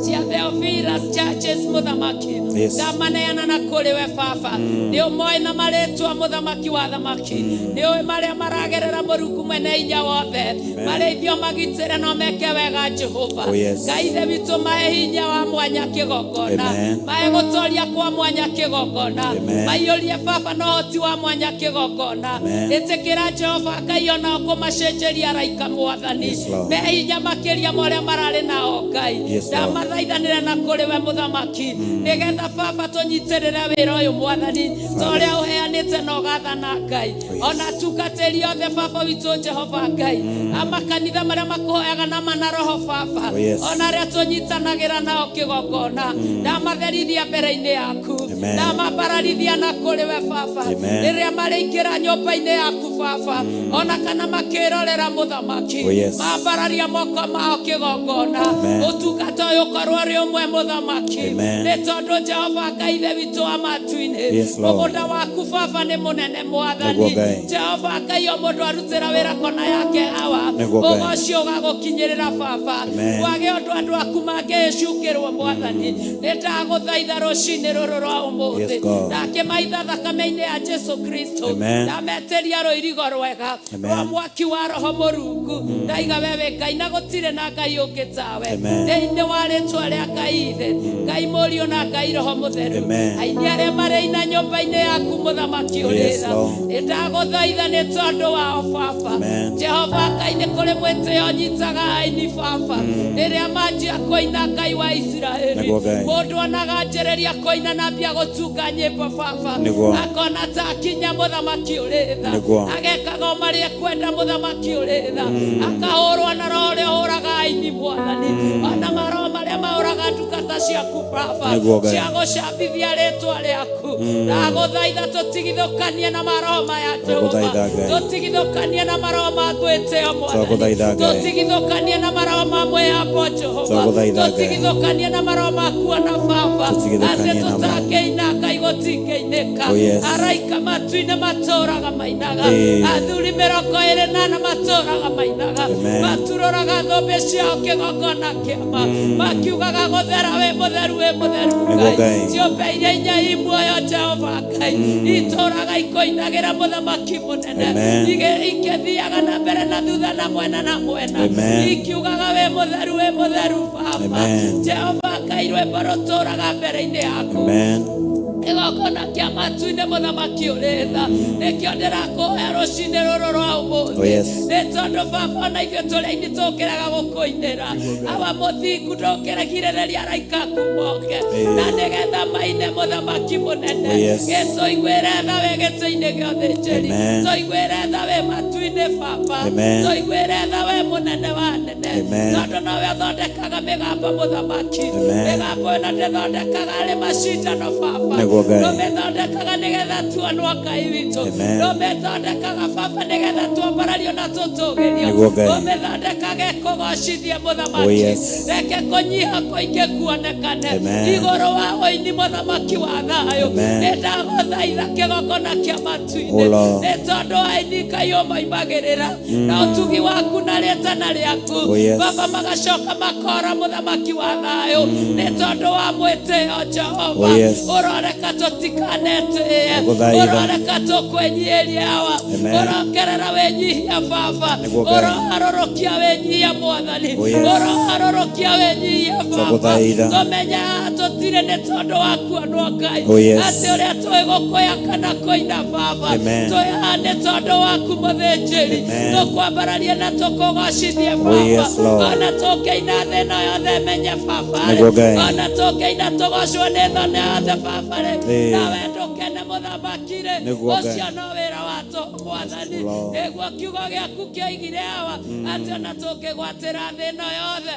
Cia Theophilus Churches mũthamaki. Yes. Ndamaneana na kũrĩ we baba, nĩ ũmoĩ na marĩtwa mũthamaki wa thamaki, nĩ ũĩ marĩa maragerera mũrungu mwene hinya wothe, marĩithio magitĩre no meke wega Jehova. Oh, yes. Ngai ithe witũ, mahe hinya wa mwanya kĩgongona, Amen. mahe gũtoria kwa mwanya kĩgongona, Amen. maiyũrie baba na ũhoti wa mwanya kĩgongona. Amen. Ĩtĩkĩra Jehova Ngai ona kũmacenjeria araika mwathani, Yes, Lord. me hinya makĩria ma ũrĩa mararĩ nao Ngai. Yes, Lord. Ndamathaithanĩra na kũrĩ we mũthamaki, nĩgetha baba tũnyitĩrĩre wĩra ũyũ mwathani, ta ũrĩa ũheanĩte na ũgathana Ngai. Oh, yes. Ona atungatĩri othe baba witũ Jehova Ngai, amakanitha marĩa makũhoyaga na mana roho baba, Oh, yes. ona arĩa tũnyitanagĩra nao kĩgongona, ndamatherithia mbere-inĩ yaku, Amen. ndamambararithia na kũrĩ we baba, Amen. rĩrĩa marĩingĩra nyũmba-inĩ yaku baba, ona kana makĩrorera mũthamaki, Oh, yes. mambararia moko mao kĩgongona, Amen. ũtungata ũyũ ũkorwo ũrĩ ũmwe mũthamaki, Amen. nĩ tondũ Jehova Ngai ithe witũ wa matu-inĩ, Yes, Lord. mũgũnda waku baba nĩ mũnene mwathani. Nĩguo Ngai. Jehova Ngai, o mũndũ arutĩra wĩra kona yake hawa, Nĩguo Ngai. ũgoci ũgagũkinyĩrĩra baba, Amen. kwage ũndũ andũ aku mangĩcukĩrwo mwathani. Nĩ ndagũthaitha rũcinĩ rũrũ rwa ũmũthĩ, Yes, God. ndakĩmaitha thakame-inĩ ya Jesu Kristo, Amen. ndametĩria rũirigo rwega Amen. rwa mwaki wa roho mũrungu, ndaiga we wĩ Ngai na gũtirĩ na Ngai ũngĩ tawe, Amen. thĩinĩ wa rĩtwa rĩa Ngai ithe, Ngai mũriũ na Ngai roho mũtheru. Amen. Aini arĩa marĩina nyũmba-inĩ yaku mũthamaki Yes, ũrĩra, Lord. nĩ ndagũthaitha nĩ tondũ wao baba. Amen. Jehova Ngai, nĩ kũrĩ mwĩtĩo nyitaga aini baba rĩrĩa manjia kũina Ngai wa Isiraeli. Nĩguo Ngai. Mũndũ onaga anjĩrĩria kũina na ambia gũtunga nyĩmbo baba, Nĩguo. akona ta akinya mũthamaki ũrĩ tha, Nĩguo. agekaga o marĩa ekwenda mũthamaki ũrĩ tha, akahũrwo na roho ũrĩa ũhũraga aini mwathani, ona maroho marĩa mahũraga ndungata ciaku baba, Nĩguo Ngai. cia gũcambithia rĩtwa rĩaku. Ndagũthaitha tũtigithũkanie na maroho maya Jehova, Twagũthaitha Ngai. tũtigithũkanie na maroho ma gwĩtĩo mwathani, Twagũthaitha Ngai. tũtigithũkanie na maroho ma mwĩyambo Jehova, Twagũthaitha Ngai. tũtigithũkanie na maroho ma kuona baba, atĩ Tũtigithũkanie namo. tũtangĩina Ngai gũtingĩinĩka. Oh, yes. Araika matu-inĩ matũraga mainaga, Ĩĩ. athuri 24 matũraga mainaga, Amen. maturoraga thũmbĩ ciao kĩgongona kĩama, makiugaga gũthera wĩ mũtheru wĩ mũtheru Nĩguo Ngai. Ciũmbe iria inya i muoyo Jehova Ngai itũraga ikũinagĩra mũthamaki mũnene, Amen. Ikĩthiaga na mbere na thutha na mwena na mwena, Amen. ikiugaga wĩ mũtheru wĩ mũtheru baba. Amen. Jehova Ngai, rwĩmbo rũtũraga mbere-inĩ yaku, Amen. kĩgongona kĩa matu-inĩ mũthamaki ũrĩ tha, nĩkĩo ndĩrakũhoya rũcinĩ rũrũ rwa ũmũthĩ, Oh, yes. nĩ tondũ baba ona ithuĩ tũrĩ aini tũkĩraga gũkũinĩra, awa mũthingu ndũkĩragirĩrĩria araika aku moke Ĩĩ. na nĩgetha maine mũthamaki mũnene. Oh, yes. Gĩtũiguĩre tha wĩ gĩtĩ-inĩ gĩa ũthĩnjĩri, Amen. tũiguĩre tha wĩ matu-inĩ baba, Amen. tũiguĩre tha wĩ mũnene wa nene, Amen. tondũ nowe ũthondekaga mĩgambo mũthamaki. Amen. Mĩgambo ĩno ndĩthondekaga arĩ macindano baba, Nĩguo Ngai. ndũmĩthondekaga nĩgetha tuonwo Ngai witũ, Amen. ndũmĩthondekaga baba nĩgetha twambarario na tũtũgĩrio, Nĩguo Ngai. ũmĩthondekage kũgocithie mũthamaki. Oh, yes. Reke kũnyiha kũingĩ kuonekane Amen. igũrũ wa ũini mũthamaki wa thayũ. Amen. Nĩ ndagũthaitha kĩgongona kĩa matu-inĩ, Oh, Lord. nĩ tondũ aini Ngai ũmoimagĩrĩra na ũtugi waku na rĩtana rĩaku, Oh, yes. baba magacoka makora mũthamaki wa thayũ, nĩ tondũ wa mwĩtĩo Jehova. Oh, yes. Ũroreka tũtikanetĩe, Ndagũthaitha. ũroreka tũkwĩnyihirie awa, Amen. ũrongerera wĩnyihia baba, Nĩguo Ngai. ũroharũrũkia wĩnyihia mwathani, Oh, yes. ũroharũrũkia wĩnyihia baba, Twagũthaitha. tũmenye tũtirĩ nĩ tondũ wa kuonwo Ngai, Oh, yes. atĩ ũrĩa tũĩ gũkũya kana kũina baba, Amen. twĩ haha nĩ tondũ waku mũthĩnjĩri, Amen. tũkwambararie na tũkũgocithie Oh, baba, yes, Lord. ona tũngĩina thĩ ĩno yothe menye baba rĩ, Nĩguo Ngai. ona tũngĩina tũgocwo nĩ thĩ yothe baba rĩ, Ĩĩ. nawe ndũkene mũthamaki rĩ, Nĩguo Ngai. ũcio no wĩra wa tũhũ mwathani. Lord. Nĩguo kiugo gĩaku kĩoigire awa, atĩ ona tũngĩgwatĩra thĩ ĩno yothe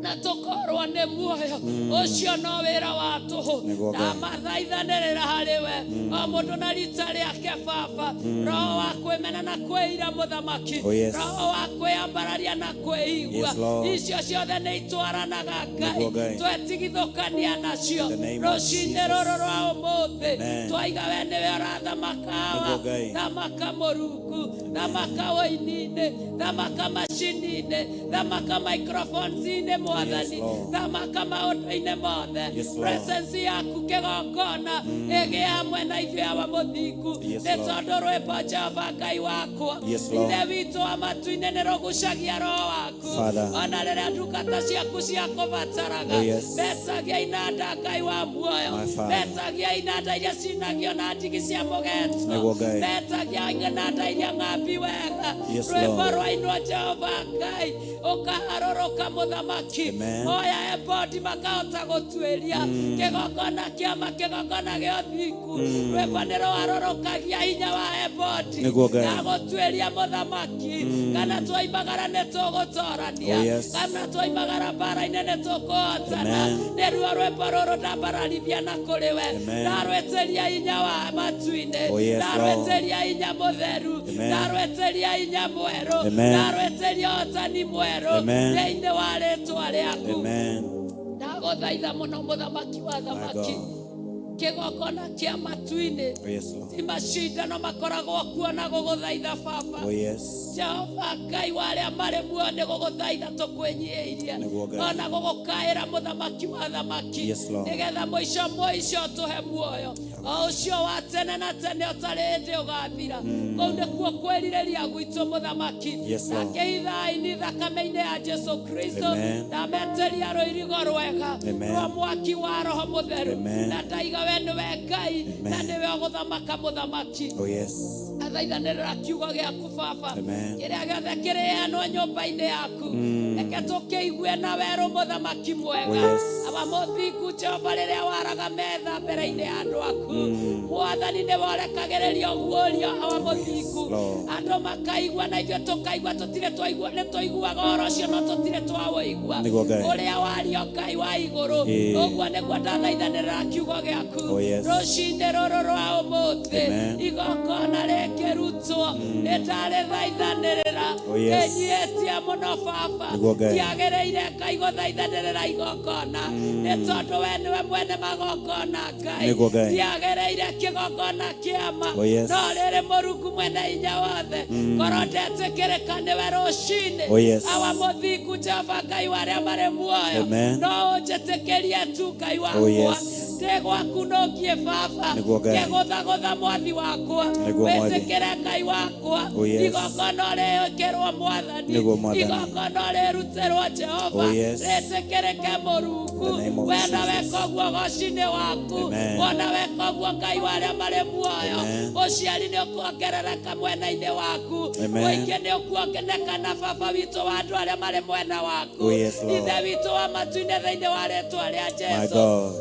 na tũkorwo nĩ muoyo, ũcio no wĩra wa tũhũ. Nĩguo Ngai. Ndamathaithanĩrĩra harĩ we o mũndũ na rita rĩake baba, roho wa kwĩmena na kwĩira mũthamaki, Oh, yes. roho wa kwĩambararia na kwĩigua, Yes, Lord. icio ciothe nĩ itwaranaga Ngai, Nĩguo Ngai. twetigithũkania nacio In the name of rũcinĩ Jesus. rũrũ rwa ũmũthĩ. Amen. Twaiga we nĩwe ũrathamaka awa. Nĩguo Ngai. Ngai. Thamaka mũrungu, thamaka wũini-inĩ, thamaka macini-inĩ, thamaka microphones-inĩ mwathani, Yes, Lord. thamaka maũndũ-inĩ mothe. Yes, Lord. Presence yaku kĩgongona ĩgĩe hamwe na ithuĩ awa mũthingu, Yes, nĩ Lord. tondũ rwĩmbo Jehova Ngai wakwa, Yes, Lord. Ithe witũ wa matu-inĩ, nĩ rũgucagia roho waku. Father. Ona rĩrĩa ndungata ciaku ciakũbataraga, Oh, yes. metagia inanda Ngai wa muoyo, My Father. metagia inanda iria cinagio na ndigi cia mũgeto, Nĩguo Ngai. metagia inanda iria ng'ambi wega. Yes, Rwĩmbo Lord. rwainwo Jehova Ngai ũkaharũrũka mũthamaki, Amen. moya ebodi makahota gũtuĩria kĩgongona kĩama, kĩgongona gĩa ũthingu. Rwĩmbo nĩ rũharũrũkagia hinya wa ebodi Nĩguo Ngai. na gũtuĩria mũthamaki, kana twoimagara nĩ tũgũtorania, Oh, yes. kana twoimagara mbara-inĩ nĩ tũkũhotana. Amen. Nĩruo rwĩmbo rũrũ ndambararithia na kũrĩ we, Amen. ndarwĩtĩria hinya wa matu-inĩ, Oh, yes, Lord. ndarwĩtĩria hinya mũtheru, Amen. ndarwĩtĩria hinya mwerũ, Amen. ndarwĩtĩria ũhotani mwerũ Amen. thĩinĩ wa rĩtwa rĩaku. Amen. Ndagũthaitha mũno mũthamaki wa My thamaki, God. kĩgongona kĩa matu-inĩ, Oh, yes, Lord. ti macindano makoragwo kuo na gũgũthaitha baba. Oh, yes. Jehova Ngai wa arĩa marĩ muoyo, nĩ gũgũthaitha tũkwĩnyihiirie, Nĩguo Ngai. ona gũgũkaĩra mũthamaki wa thamaki, Yes, Lord. nĩgetha mũico mũico tũhe muoyo o ũcio wa tene na tene ũtarĩ hĩndĩ ũgathira. Kũu nĩkuo kwĩrirĩria gwitũ mũthamaki. Yes, Na Lord. kĩithaini thakame-inĩ ya Jesu Kristo, Amen. ndametĩria rũirigo rwega Amen. rwa mwaki wa roho mũtheru, Amen. na ndaiga we nĩwe Ngai na Amen. nĩwe ũgũthamaka mũthamaki. Oh, yes. Athaithanĩrĩra kiugo gĩaku baba, Amen. kĩrĩa gĩothe kĩrĩanwo nyũmba-inĩ yaku, reke tũkĩigue na werũ mũthamaki mwega. Oh, yes. Aba mũthingu Jehova, rĩrĩa waraga metha mbere-inĩ ya andũ aku mwathani, nĩ worekagĩrĩria ũguũrio awa mũthingu, Lord. andũ makaigua na ithuĩ tũkaigua. Tũtirĩ twaigua, nĩ tũiguaga ũhoro ũcio no tũtirĩ twaũigua Nĩguo Ngai. ũrĩa wario Ngai wa igũrũ. Ĩĩ. Ũguo nĩguo ndathaithanĩrĩra kiugo gĩaku Oh, yes. rũcinĩ rũrũ rwa ũmũthĩ, Amen. igongona rĩngĩrutwo nĩ ndarĩthaithanĩrĩra Oh, yes. ĩnyiĩtie mũno baba. Nĩguo Ngai. Ndiagĩrĩire Ngai gũthaithanĩrĩra igongona, nĩ tondũ we nĩwe mwene magongona Ngai. Nĩguo Ngai. Ndiagĩrĩire kĩgongona kĩama, Oh, yes. no rĩrĩ mũrungu mwene hinya wothe, korwo ndetĩkĩrĩka nĩwe rũcinĩ, Oh, yes. awa mũthingu Jehova Ngai wa arĩa marĩ muoyo, Amen. no ũnjĩtĩkĩrie tu Ngai Oh, wakwa, yes. ndĩ gwaku nũngiĩ baba, Nĩguo Ngai. ngĩgũthagũtha mwathi wakwa, Nĩguo Mwathi. wĩtĩkĩre Ngai wakwa, Oh, yes. igongona rĩĩkĩrwo mwathani, Nĩguo Mwathani. igongona rĩrutĩrwo Jehova, Oh, yes. rĩtĩkĩrĩke mũrungu. In the name of Wena Jesus. weka ũguo goci-inĩ waku, Amen. wona weka ũguo Ngai wa arĩa marĩ muoyo, Amen. ũciari nĩ ũkuongerereka mwena-inĩ waku, Amen. ũingĩ nĩ ũkuonekana baba witũ wa andũ arĩa marĩ mwena waku. Oh, yes, Lord. Ithe witũ wa matu-inĩ, thĩinĩ wa rĩtwa rĩa My Jesu, God.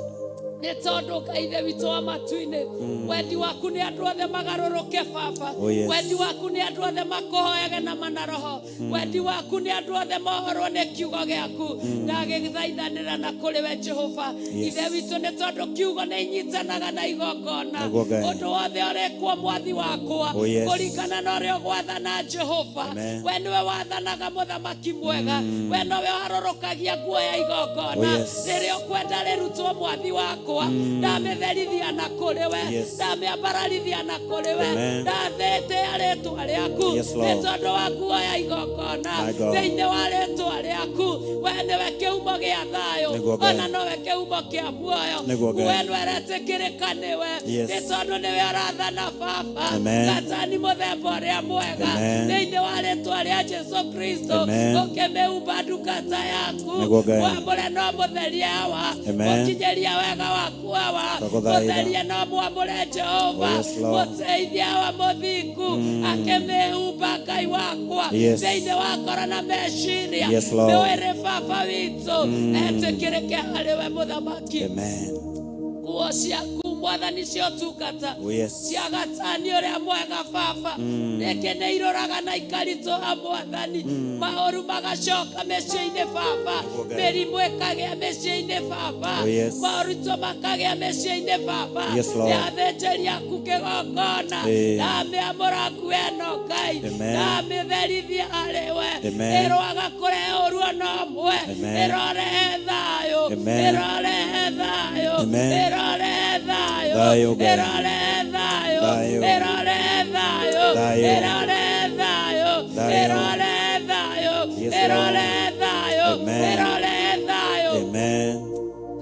nĩ tondũ Ngai ithe witũ wa matu-inĩ, wendi waku nĩ andũ othe magarũrũke baba. Oh, yes. Wendi waku nĩ andũ othe makũhoyage na manaroho. Wendi waku nĩ andũ othe mohorwo nĩ kiugo gĩaku. Ndagĩthaithanĩra na kũrĩ we Jehova, Yes. ithe witũ, nĩ tondũ kiugo nĩ inyitanaga na igongona. Nĩguo Ngai. Ũndũ wothe ũrĩkwo mwathi wakwa, Oh, yes. kũringana na ũrĩa ũgwathana Jehova. Amen. We nĩwe wathanaga mũthamaki mwega, we nowe ũharũrũkagia nguo ya igongona. Oh, yes. Rĩrĩa ũkwenda rĩrutwo mwathi wakwa, ndamĩtherithia na kũrĩ we, Yes. ndamĩambararithia na kũrĩ we, Amen. ndathĩtĩa rĩtwa rĩaku, Yes, nĩ Lord. tondũ wa nguo ya igongona My God. thĩinĩ wa rĩtwa rĩaku. We nĩwe kĩhumo gĩa thayũ, Nĩguo Ngai. ona nowe kĩhumo kĩa muoyo. Nĩguo Ngai. Nguo ĩno ĩretĩkĩrĩka nĩwe, Yes. nĩ tondũ nĩwe ũrathana baba. Amen. Gatani mũthemba ũrĩa mwega, Amen. thĩinĩ wa rĩtwa rĩa Jesu Kristo, Amen. ũkĩmĩhumba ndungata yaku, Nĩguo Ngai. mwamũre no mũtherie awa, Amen. mũkinyĩrie wega waku awa, Twagũthaitha. mũtherie no mwamũre Jehova, Oh, yes, Lord. mũteithie awa mũthingu, akĩmĩhumba Ngai wakwa, Yes. thĩinĩ wa ngoro na meciria, Yes, Lord. mĩwĩrĩ baba witũ etĩkĩrĩke harĩ we mũthamaki. Amen. Nguo ciaku mwathani cia ũtungata, Oh, yes. cia gatani ũrĩa mwega baba, rĩngĩ nĩ iroraga na ikaritũha mwathani, maũru magacoka mĩciĩ-inĩ baba, Nĩguo Ngai. mĩrimũ ĩkagĩa mĩciĩ-inĩ baba, Oh, yes. moritũ makagĩa mĩciĩ-inĩ baba. Yes, Lord. Nĩ athĩnjĩri aku kĩgongona, Ĩĩ. ndamĩamũra nguo ĩno Ngai, Amen. ndamĩtherithia harĩ we. Amen. Ĩroaga kũrehe ũru ona ũmwe, Amen. ĩrorehe thayũ, Amen. ĩrorehe thayũ, Amen. ĩrorehe thayũ, Thayũ, Ngai. ĩrorehe thayũ, Thayũ. ĩrorehe thayũ, Thayũ. Ĩrore thayũ. Thayũ. Ĩrore thayũ. Yes, Lord. Ĩrore thayũ. Amen. Ĩrore thayũ. Amen.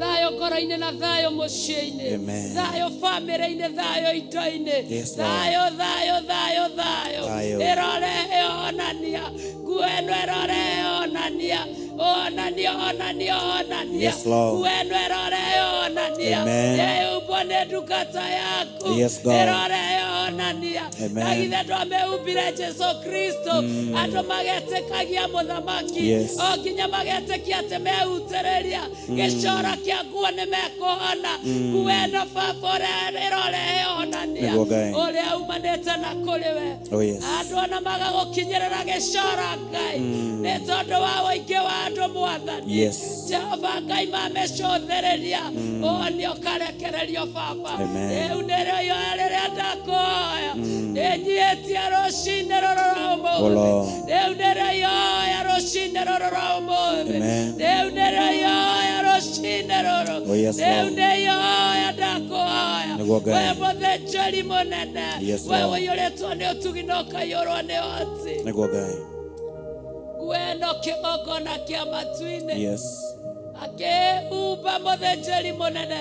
Thayũ ngoro-inĩ na thayũ mũciĩ-inĩ. Amen. Thayũ bamĩrĩ-inĩ, thayũ indo-inĩ. Yes, Lord. Thayũ, thayũ, thayũ, thayũ. Thayũ. Ĩrore ĩonania. Nguo ĩno ĩrore ĩonania. Onania, onania, onania. Yes, Lord. Nguo ĩno ĩrore ĩonania. Amen. Ĩhumbwo nĩ ndungata yaku. Yes, God. Ĩrore ĩonania. Amen. Na githĩ ndwamĩhumbire Jesu Kristo. Andũ magetĩkagia mũthamaki. Yes. O nginya magetĩkia atĩ mehutĩrĩria gĩcora kĩa nguo nĩ mekũhona. Nguo ĩno baba ũrĩa ĩrore ĩonania. Nĩguo Ngai. Ũrĩa umanĩte na kũrĩ we. Oh, yes. Andũ ona magagũkinyĩrĩra gĩcora Ngai. Nĩ tondũ wa ũingĩ wa andũ mwathani. Yes. Jehova Ngai mamĩcũthĩrĩria. Ũhonio ũkarekererio baba. Amen. Rĩu nĩrĩo ihoya rĩrĩa ndakũhoya. Nĩnyiĩtie rũcinĩ rũrũ rwa Oh, ũmũthĩ. Lord. Rĩu nĩrĩo ihoya rũcinĩ rũrũ rwa ũmũthĩ. Amen. Rĩu nĩrĩo ihoya rũcinĩ rũrũ. Oh, yes, Rĩu Lord. nĩ ihoya ndakũhoya. Nĩguo Ngai. We mũthĩnjĩri mũnene. Yes, We Lord. ũiyũrĩtwo nĩ ũtugi na ũkaiyũrwo nĩ ũhoti. Nĩguo Ngai. Nguo ĩno kĩgongona kĩa matu-inĩ. Yes. Akĩhumba mũthĩnjĩri mũnene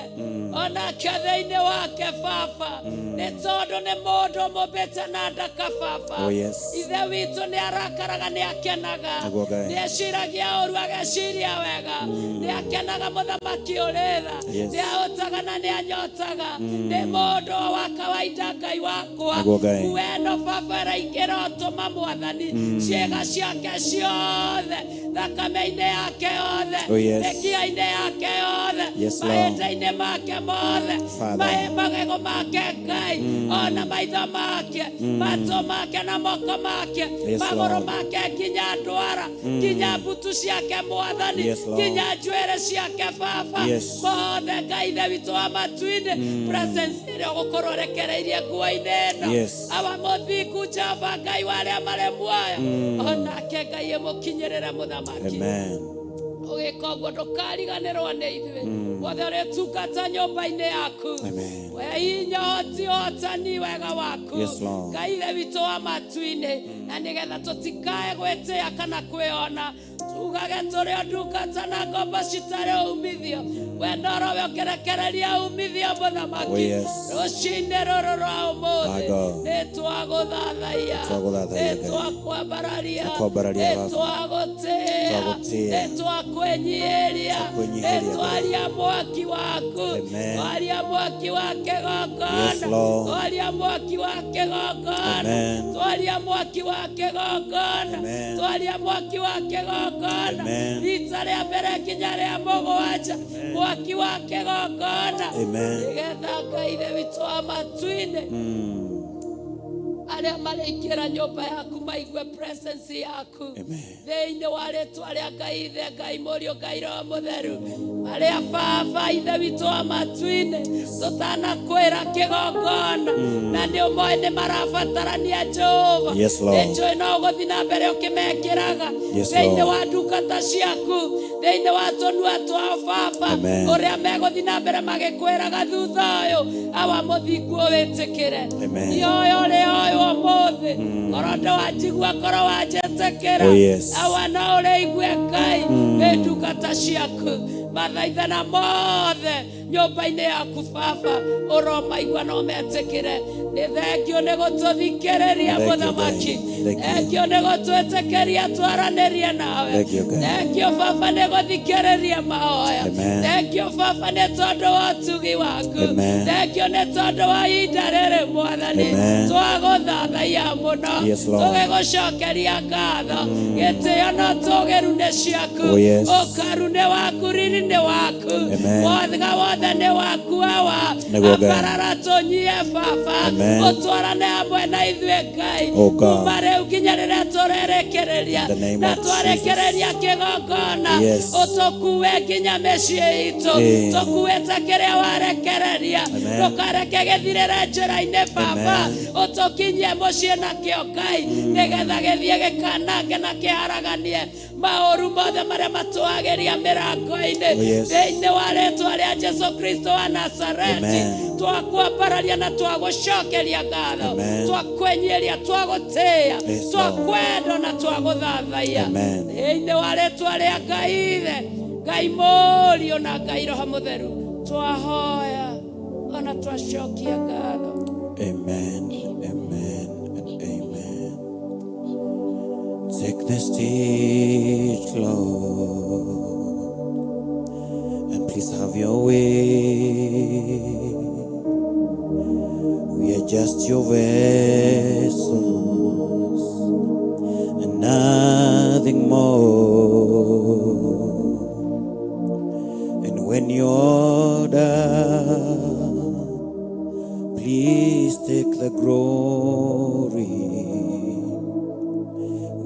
onake thĩinĩ wake baba nĩ tondũ nĩ mũndũ mũmbĩte na ndaka baba. Oh, yes. Ithe witũ nĩ arakaraga, nĩ akenaga, Nĩguo Ngai. nĩ eciragia ũru ageciria wega, nĩ akenaga mũthamaki ũrĩ tha. Yes. Nĩ ahũtaga na nĩ anyotaga, nĩ mũndũ wa kawaida Ngai wakwa. Nĩguo Ngai. Nguo ĩno baba ĩraingĩra ũtũma mwathani ciĩga ciake ciothe, thakame-inĩ yake yothe, Oh, yes. mĩkiha-inĩ yake yothe, Yes, Lord. mahĩndĩ-inĩ make mothe, Father. magego make Ngai, ona maitho make, matũ make na moko make, Yes, magũrũ Lord. make, nginya ndwara, nginya mbutu ciake mwathani, Yes, Lord. nginya njuĩrĩ ciake baba. Yes. Mothe Ngai ithe witũ wa matu-inĩ, presence ĩrĩa ũgũkorwo ũrekereirie nguo-inĩ ĩno. Yes. Awa mũthingu Jehova Ngai wa arĩa marĩ muoyo, onake Ngai ĩmũkinyĩrĩre mũthamaki. Amen. Ũgĩka ũguo ndũkariganĩrwo nĩ ithuĩ wothe ũrĩtungata nyũmba-inĩ yaku. Amen. We hinya, ũhoti, ũhotani, wega waku. Yes, Lord. Ngai ithe witũ wa matu-inĩ, na nĩgetha tũtikae gwĩtĩa kana kwĩona tugage tũrĩ o ndungata na ngombo citarĩ umithio, we norowe ũkĩrekereria umithio mũthamaki. Oh, yes. Rũcinĩ rũrũ rwa ũmũthĩ My God. nĩ twagũthathaiya, Twagũthathaiya, nĩ Ngai. twakwambararia, Twakwambararia, nĩ Baba. twagũtĩĩa, Twagũtĩĩa. nĩ twakwĩnyiihĩria, Twakwĩnyiihĩria, nĩ twaria mwaki waku. Amen. Twaria mwaki wa kĩgongona. Yes, Lord. Twaria mwaki wa kĩgongona. Amen. Twaria mwaki wa kĩgongona. Amen. Twaria mwaki wa kĩgongona. Amen. Rita rĩa mbere nginya rĩa mũgwanja, mwaki wa kĩgongona. Amen. Nĩgetha Ngai ithe witũ wa matu-inĩ, arĩa marĩingĩra nyũmba yaku maigue presence yaku. Amen. Thĩinĩ wa rĩtwa rĩa Ngai Ithe, Ngai Mũriũ, Ngai Roho Mũtheru, arĩa baba ithe witũ wa matu-inĩ tũtanakwĩra kĩgongona na nĩ ũmoĩ nĩ marabatarania Jehova. Yes, Lord. Nĩ njũĩ no ũgũthiĩ na mbere ũkĩmekĩraga Yes, thĩinĩ Lord. wa ndungata ciaku, thĩinĩ wa tũnua twao baba. Amen. Ũrĩa megũthiĩ na mbere magĩkwĩraga thutha ũyũ, awa mũthingu ũwĩtĩkĩre. Amen. Ioyo ũrĩoywo ũmũthĩ, korwo ndĩwanjigua, korwo wanjĩtĩkĩra. Oh, yes. Awa no ũrĩigue Ngai nĩ ndungata ciaku mathaithana mothe nyũmba-inĩ yaku baba ũromaigua no metĩkĩre. Nĩ thengio nĩ gũtũthikĩrĩria Thank you, mũthamaki. Ngai. Thank you. Thengio nĩ gũtwĩtĩkĩria twaranĩrie nawe. Thank you, Ngai. Thengio baba nĩ gũthikĩrĩria mahoya. Amen. Thengio baba nĩ tondũ wa ũtugi waku. Amen. Thengio nĩ tondũ wa ihinda rĩrĩ mwathani. Amen. Twagũthathaiya mũno. Yes, Lord. Tũgĩgũcokeria ngatho, gĩtĩo no tũgĩru nĩ ciaku. Oh, yes. Ũkaru nĩ waku, riri nĩ waku. Amen. Wothe wothe nĩ waku awa. Nĩguo Ngai. Ambarara tũnyie baba. Amen. Ũtwarane hamwe na ithuĩ Ngai. Oh, God. Kuma rĩu nginya rĩrĩa tũrerekereria In the name na of twarekereria kĩgongona. Yes. Ũtũkue nginya mĩciĩ itũ. Eh. Tũkuĩte kĩrĩa warekereria. Amen. Ndũkareke gĩthirĩre njĩra-inĩ baba. Amen. Ũtũkinyie mũciĩ na Nakĩo Ngai, nĩgetha gĩthiĩ gĩkanange na kĩharaganie maũru mothe marĩa matũagĩria mĩrango-inĩ. Oh, yes. Thĩinĩ wa rĩtwa rĩa Jesu Kristo wa Nazareti, Amen. twakwambararia na twagũcokeria ngatho, Amen. twakwĩnyiria, twagũtĩĩa, Yes, Lord. twakwenda na twagũthathaiya. Amen. Thĩinĩ wa rĩtwa rĩa Ngai Ithe, Ngai Mũriũ na Ngai Roho Mũtheru, twahoya ona twacokia ngatho. Amen, amen, and amen. Take the stage, Lord, and please have your way. We are just your vessels and nothing more. And when you're done, please take the glory.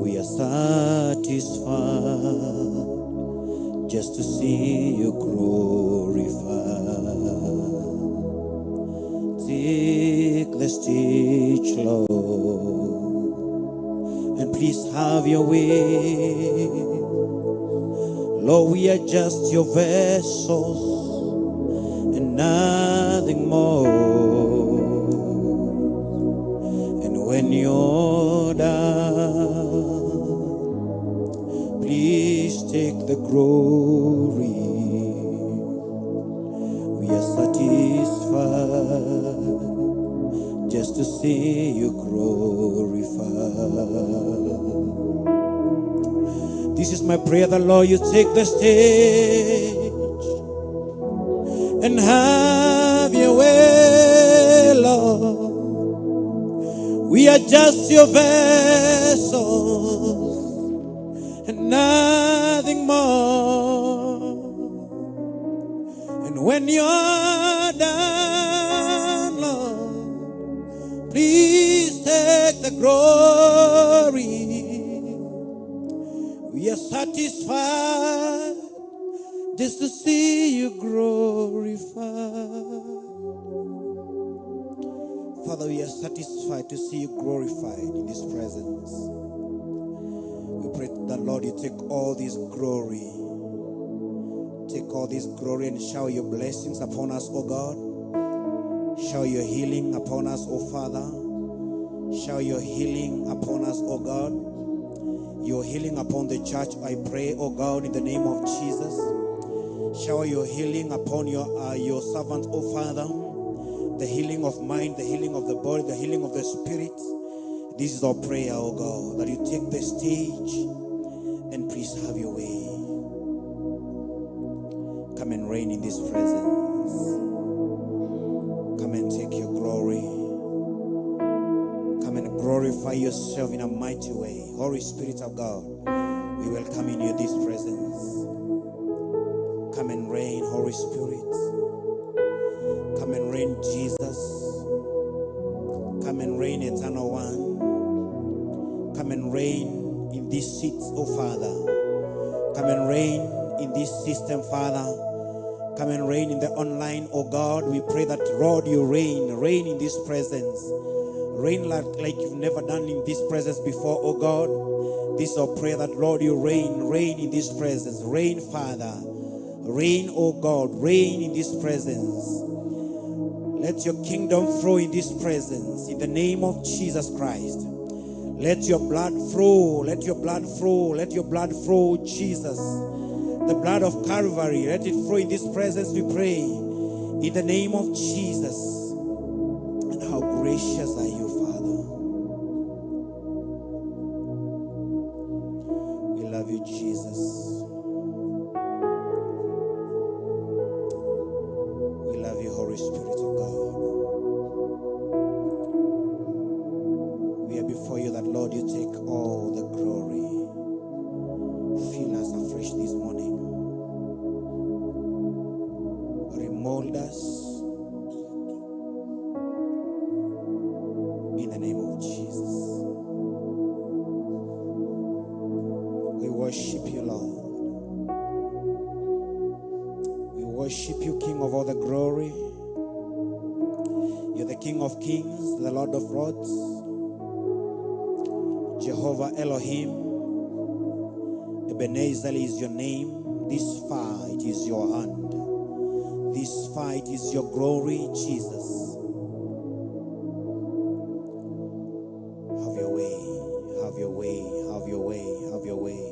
We are satisfied just to see you glorified. Take the stage, Lord, and please have your way. Lord, we are just your vessels and nothing more. And when you're done, please take the glory. We are satisfied just to see you glorified. This is my prayer, that Lord, you take the stage and have your way, Lord. We are just your vessels and nothing more. And when you're done, Lord, please take the glory. We are satisfied just to see you glorified. Father, we are satisfied to see you glorified in this presence. We pray that, Lord, you take all this glory. Take all this glory and shower your blessings upon us, O God. Shower your healing upon us, O Father. Shower your healing upon us, O God. Your healing upon the church, I pray, O God, in the name of Jesus. Shower your healing upon your servant, O Father. The healing of mind, the healing of the body, the healing of the spirit. This is our prayer, O God, that you take the stage and please have your way. Come and reign in this presence. Come and take your glory. Come and glorify yourself in a mighty way. Holy Spirit of God, we welcome you in this presence. Come and reign, Holy Spirit. Come and reign, Jesus. Come and reign, Eternal One. Come and reign in these seats, O Father. Come and reign in this system, Father. Come and reign in the online, O God. We pray that, Lord, you reign. Reign in this presence. Reign like you've never done in this presence before, O God. This is our prayer that, Lord, you reign. Reign in this presence. Reign, Father. Reign, O God. Reign in this presence. Let your kingdom flow in this presence. In the name of Jesus Christ. Let your blood flow. Let your blood flow. Let your blood flow, Jesus. The blood of Calvary. Let it flow in this presence, we pray. In the name of Jesus. And how gracious are you, Father. We love you, Jesus. We love you, Holy Spirit of God. We are before you that, Lord, you take all the glory. Fill us afresh this morning. Remold us in the name of Jesus. We worship you, Lord. We worship you, King of all the glory. You're the King of kings, the Lord of lords. Jehovah Elohim, Ebenezer is your name. This fight is your hand. This fight is your glory, Jesus. Have your way, have your way, have your way, have your way.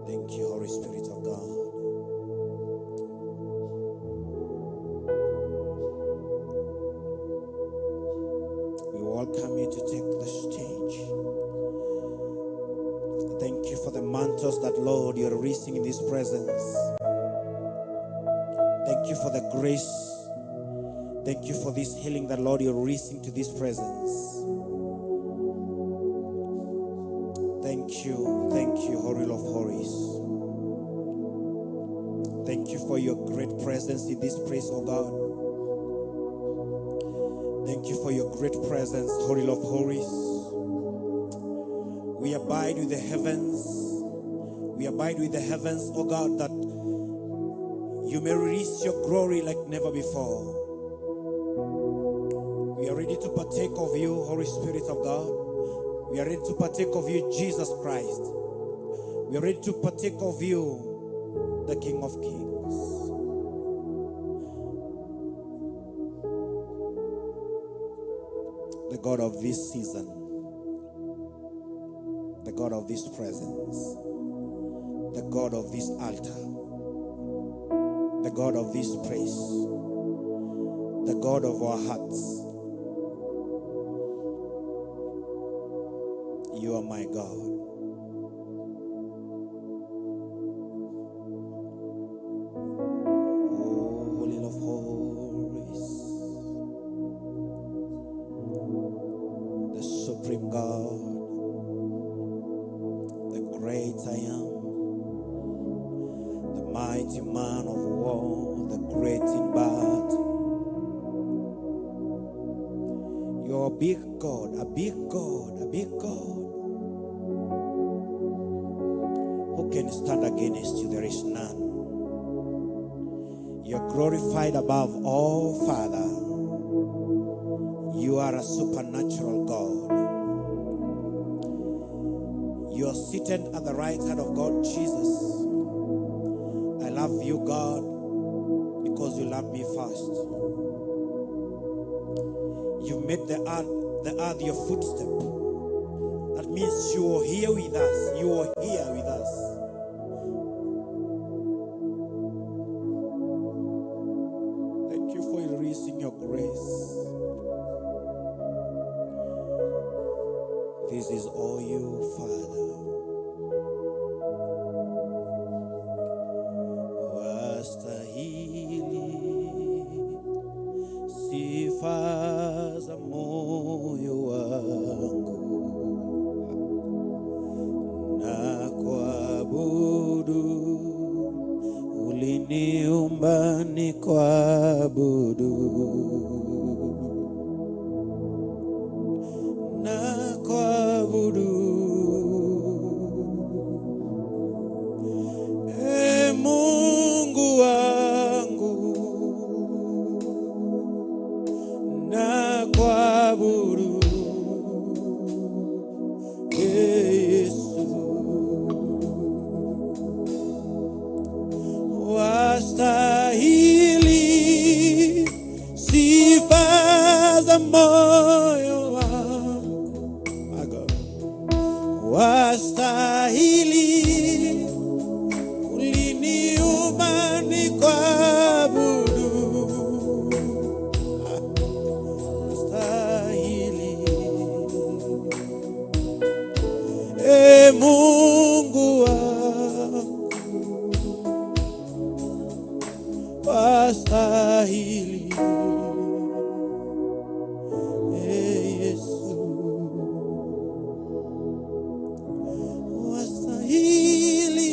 Thank you, Holy Spirit of God. We welcome you to take the stage. Thank you for the mantles that, Lord, you're releasing in this presence. Thank you for the grace. Thank you for this healing that, Lord, you're releasing to this presence. Thank you, Holy of Holies. Thank you for your great presence in this place, oh God. Thank you for your great presence, Holy of Holies. We abide with the heavens. We abide with the heavens, oh God, that you may release your glory like never before. We are ready to partake of you, Holy Spirit of God. We are ready to partake of you, Jesus Christ. We are ready to partake of you, the King of Kings. The God of this season, the God of this presence, the God of this altar, the God of this place, the God of our hearts. You are my God. Oh, Holy of Holies, the Supreme God, the great I am, the mighty man of war, the great in battle. You're a big God, a big God, a big God. Who can stand against you? There is none. You're glorified above all, Father. You are a supernatural God. You are seated at the right hand of God, Jesus. I love you, God, because you loved me first. You made the earth your footstep. That means you are here with us. You are here with us. Thank you for releasing your grace. This is all you, Father. Wastahili sifa za moyo wangu na kuabudu, uliniumba nikuabudu, na kuabudu, e Mungu wangu, na kuabudu, Yesu. Wastahili sifa za moyo wangu, my God. Wastahili, uliniumba nikuabudu. Wastahili, e Mungu wangu, wastahili, e Yesu, wastahili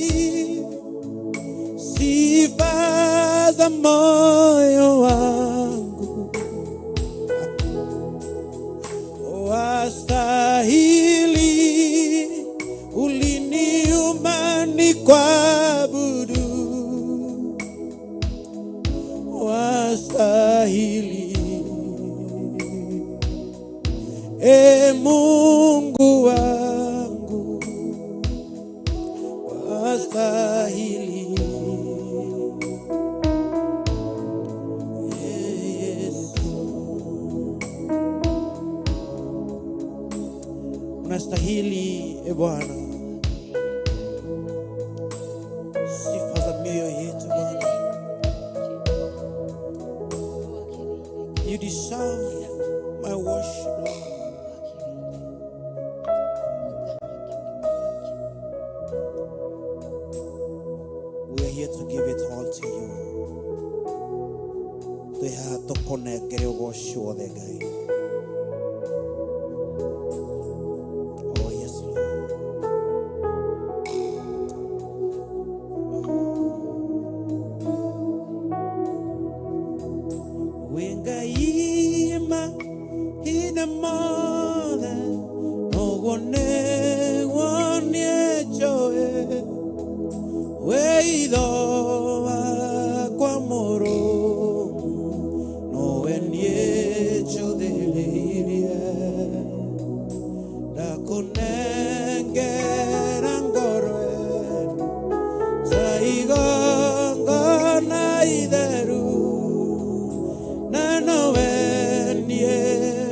sifa za moyo wangu, wastahili, uliniumba nikuabudu, wastahili, E Mungu wangu wastahili. Yesu unastahili, e Bwana, sifa za mioyo yetu Bwana. You deserve my worship, Lord. We are here to give it all to you. Twĩ haha tũkũnengere ũgoci wothe Ngai. Oh yes, Lord. Wĩ Ngai mahinda mothe, ũguo nĩguo niĩ njũĩ. Wĩ itho wakwa mũrũmu, nowe niĩ njũthĩrĩirie. Ndakũnengera ngoro ĩno ta igongona itheru, na nowe niĩ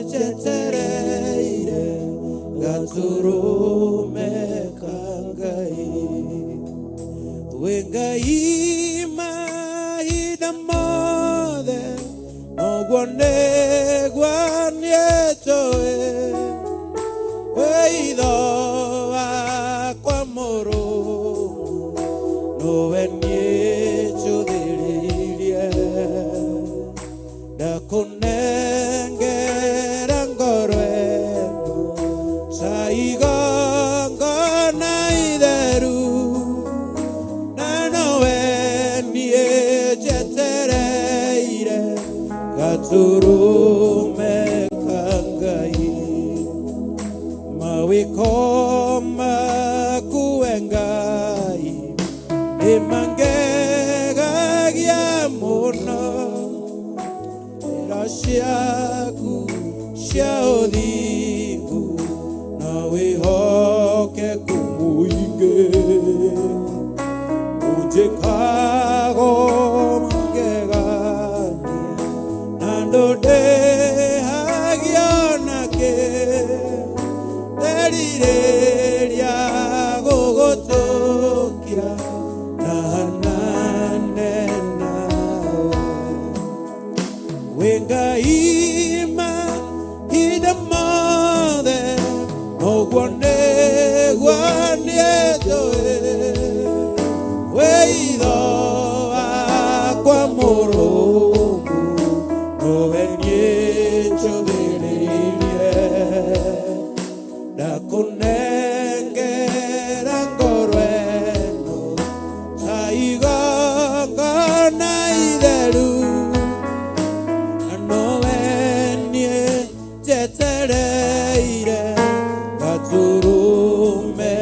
njetereire gatũrũme ka Ngai. Wĩ Ngai mahinda mothe, noguo nĩguo niĩ njũĩ. Wĩ itho wakwa mũrũmu, nowe niĩ njũthĩrĩirie. Ndakũnengera ngoro ĩno ta igongona itheru, na nowe niĩ njetereire gatũrũme ka Ngai. Mawĩko maku we Ngai nĩmangegagia mũno, njĩra ciaku cia ũthingu na wĩhokeku mũingĩ ũnjĩkago magegania na ndũndĩhagio nakĩ nderirĩria gũgũtũkia na hanane nawe. Wĩ Ngai mahinda mothe, noguo nĩguo niĩ njũĩ. Wĩ itho wakwa mũrũmu, nowe niĩ njũthĩrĩirie. Ndakũnengera ngoro ĩno ta igongona itheru, na nowe niĩ njetereire gatũrũme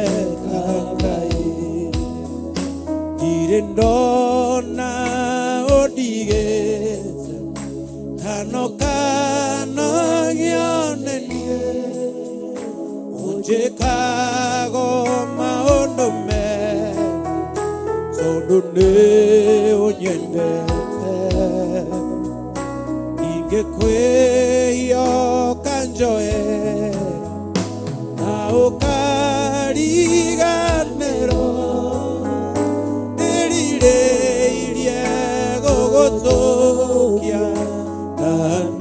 ka Ngai. Ndirĩ ndona ũndigĩte kano kano gĩonenie ũnjĩkago maũndũ mega tondũ nĩ ũnyendete. Ingĩkwĩhia ũkanjohera na ũkariganĩrwo, ndĩrirĩirie gũgũtũkia na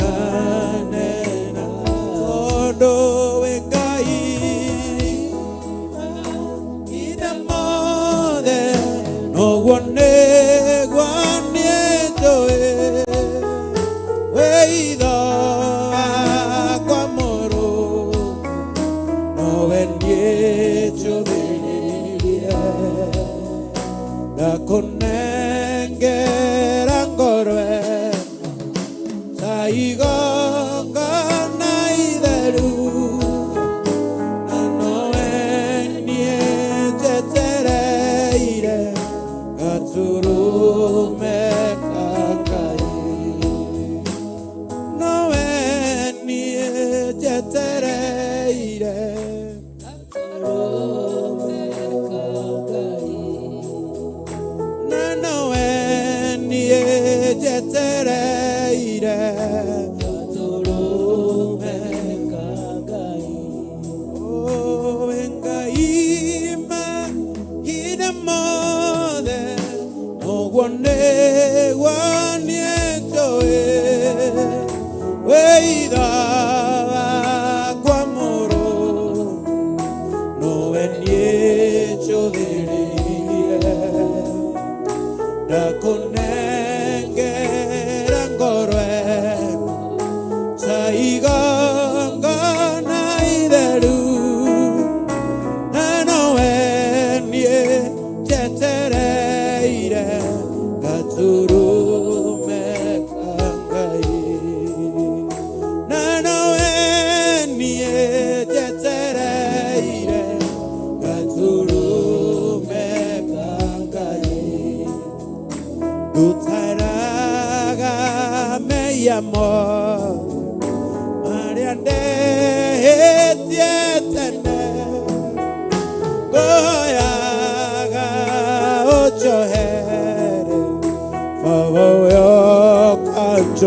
nanena tondũ wĩ Ngai mahinda mothe, noguo nĩguo niĩ njũĩ. Wĩ itho wakwa mũrũmu, nowe niĩ njũthĩrĩirie. Ndakũnengera ngoro ĩno ta igongona itheru,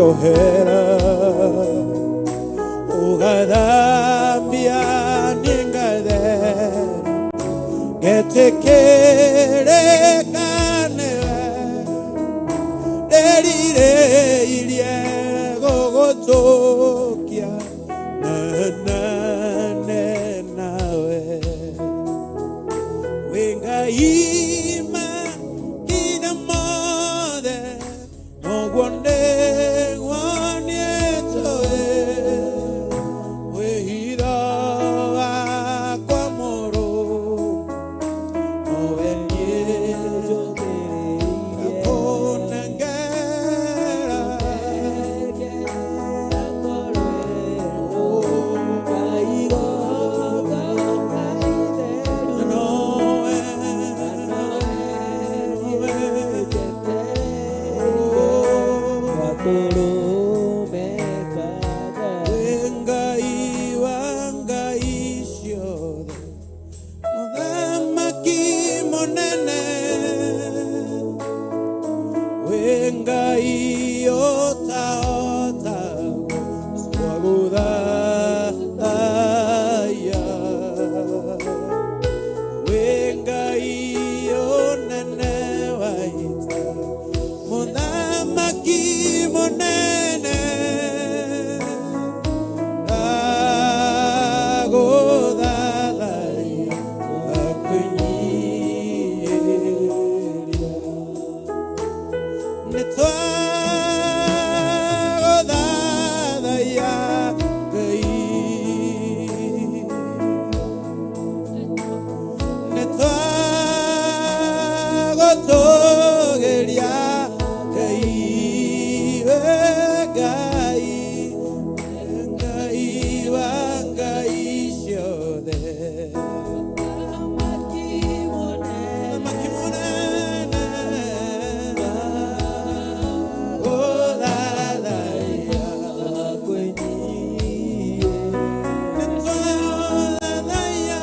Njohera Ugathambia niĩ ngathera Ngetĩkĩrĩka nĩwe Nderirĩirie gũgũtũkia Nanane nawe Wĩ Ngai mahinda mothe Noguo nĩguo niĩ njũĩ Wĩhitho wakwa mũrũmu Nowe niĩ ngakũnengera Nowe, Wĩ Ngai wa ngai ciothe Mũthamaki mũnene Wĩ Ngai ũtahotagwo twagũthathaiya Wĩ Ngai ũnene wa ita Mũthamaki mũnene Ndagũthathaiya ngakwĩnyiihĩria Nĩ twagũthathaiya Ngai Nĩ twagũtũgĩria Ngai we Ngai Ngai wa ngai ciothe Mũthamaki mũnene gũthathaiya Nĩ twagũthathaiya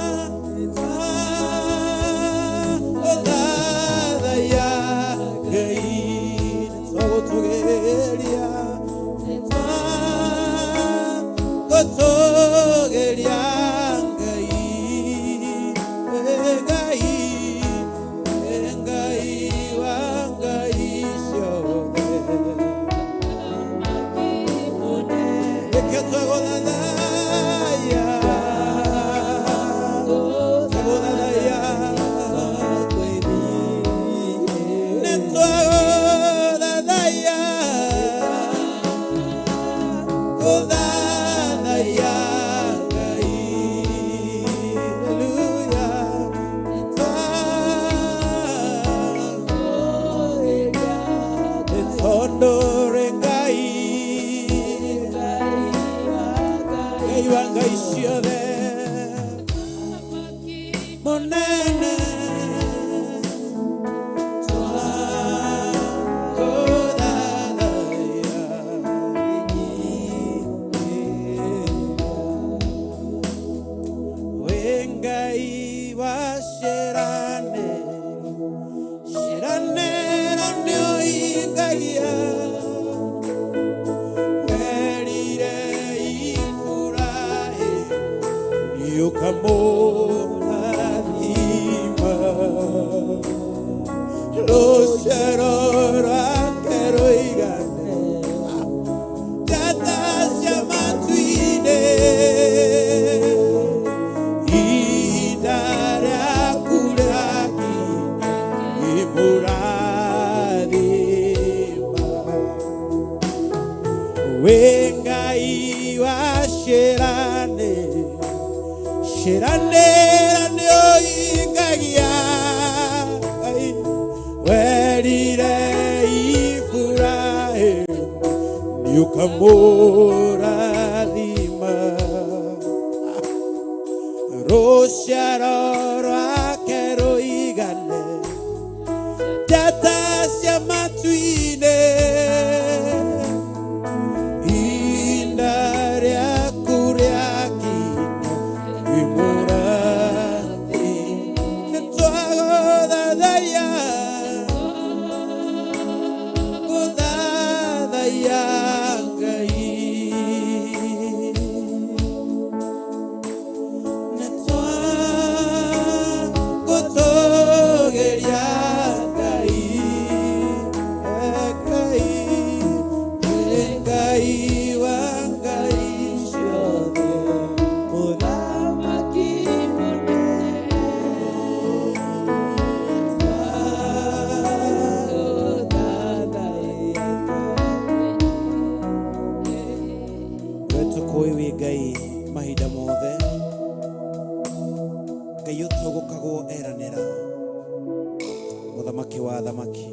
twagũthathaiya Ngai nĩ twagũtũgĩria nĩ twagũtũgĩria Ngai we Ngai we Ngai wa ngai ciothe Nĩkĩo twagũthathaiya twagũthathaiya nĩ twagũthathaiya gũthathaiya Ngai Haleluya nĩ tondũ ũrĩ Ngai Ngai wa ngai ciothe mũnene twagũthathaiya Wĩ Ngai wa ciĩranĩro ciĩranĩro nĩũhingagia werire Iburahĩmu nĩũkamũrathima rũciaro rwake rũigane njata cia matu-inĩ ihinda rĩaku rĩakinya imũrathima Wĩ Ngai wa ciĩranĩro ciĩranĩro nĩũhingagia Ngai werire Iburahĩmu nĩũkamũrathima rũciaro rwake rũigane njata cia matu-inĩ ihinda rĩaku rĩakinya imũrathima nĩ twagũthathaiya gũthathaiya Ngai ũtũgũkagwo eranĩra, mũthamaki wa athamaki,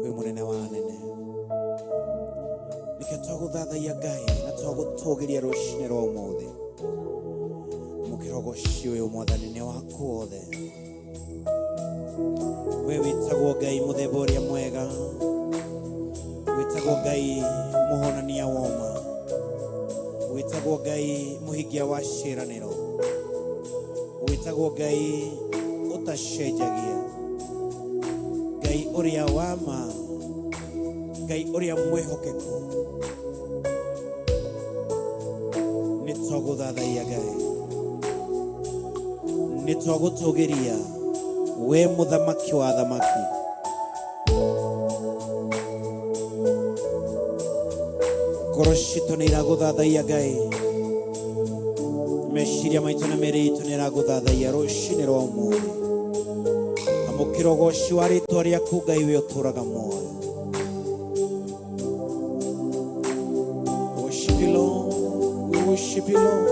wĩ mũnene wa anene. Nĩkĩo twagũthathaiya Ngai na twagũtũgĩria rũcinĩ rwa ũmũthĩ. Mũkĩra ũgoci ũyũ Mwathani nĩ waku wothe. We wĩtagwo Ngai mũthemba ũrĩa mwega, wĩtagwo Ngai mũhonania woma, wĩtagwo Ngai mũhingia wa ciĩranĩro, wĩtagwo Ngai ũtacenjagia, Ngai ũrĩa wa ma, Ngai ũrĩa mwĩhokeku. Nĩ twagũthathaiya Ngai, nĩ twagũtũgĩria we mũthamaki wa athamaki. Ngoro citũ nĩ iragũthathaiya Ngai, meciria maitũ na mĩĩrĩ itũ nĩ ĩragũthathaiya rũcinĩ rwa ũmũthĩ. Amũkĩra ũgoci wa rĩtwa rĩaku Ngai we ũtũraga muoyo. Worship you, Lord. We worship you, Lord.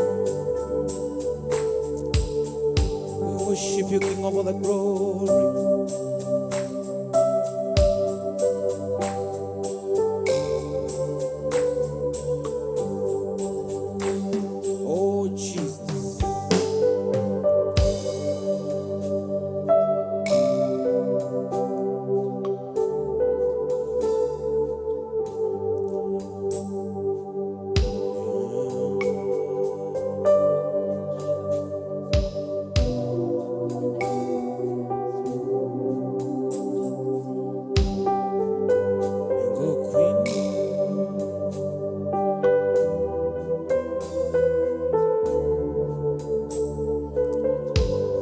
We worship you, King of all the glory. Oh, Jesus. Go, Queen.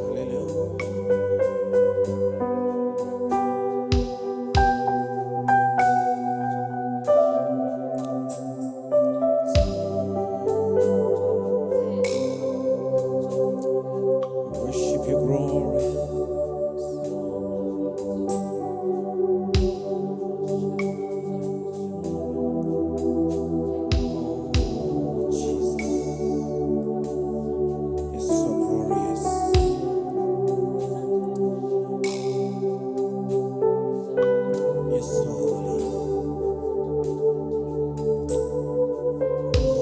Hallelujah. Worship your glory. Oh, Jesus. You're so glorious. You're so holy.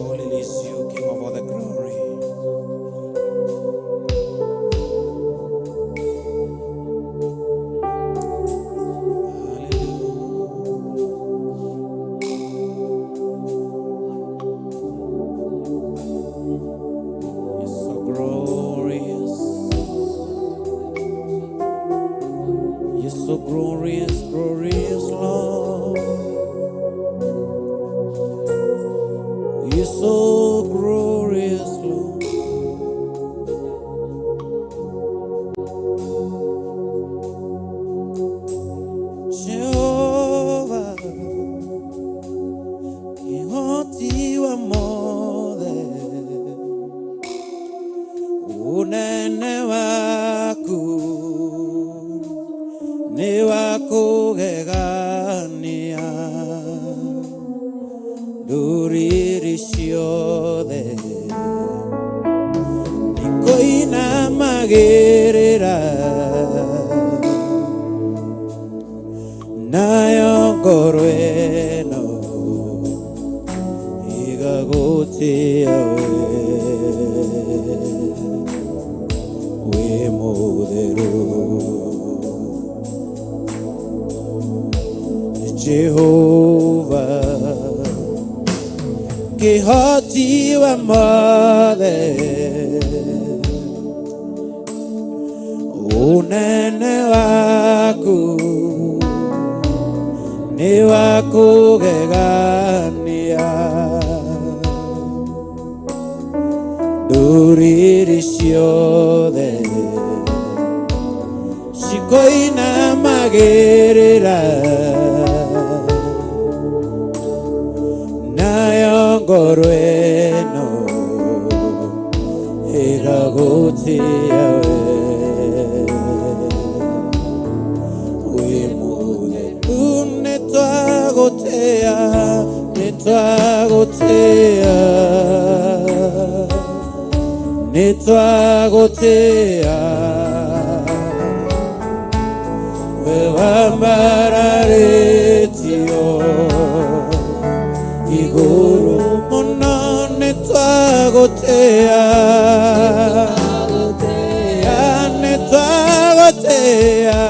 Holy is you, King of all the glory. Hallelujah. You're so glorious. You're so glorious, glorious, Lord. You're so glorious, Lord. Jehovah, Kĩhoti wa mothe, unene waku nĩ wa kũgegania, ndũrĩrĩ ciothe nĩkũinamagĩrĩra, nayo ngoro ĩno ĩgagũtĩa we, wĩ mũtheru. Jehova, Kĩhoti wa mothe, unene waku nĩ wa kũgegania, ndũrĩrĩ ciothe cikoinamagĩrĩra, nayo ngoro ĩno ĩgagũtĩa we, wĩ mũtheru. Nĩtwagũtĩa, nĩtwagũtĩa, Nĩtwagũtĩa we wambararĩtio igũrũ mũno nĩtwagũtĩa nĩtwagũtĩa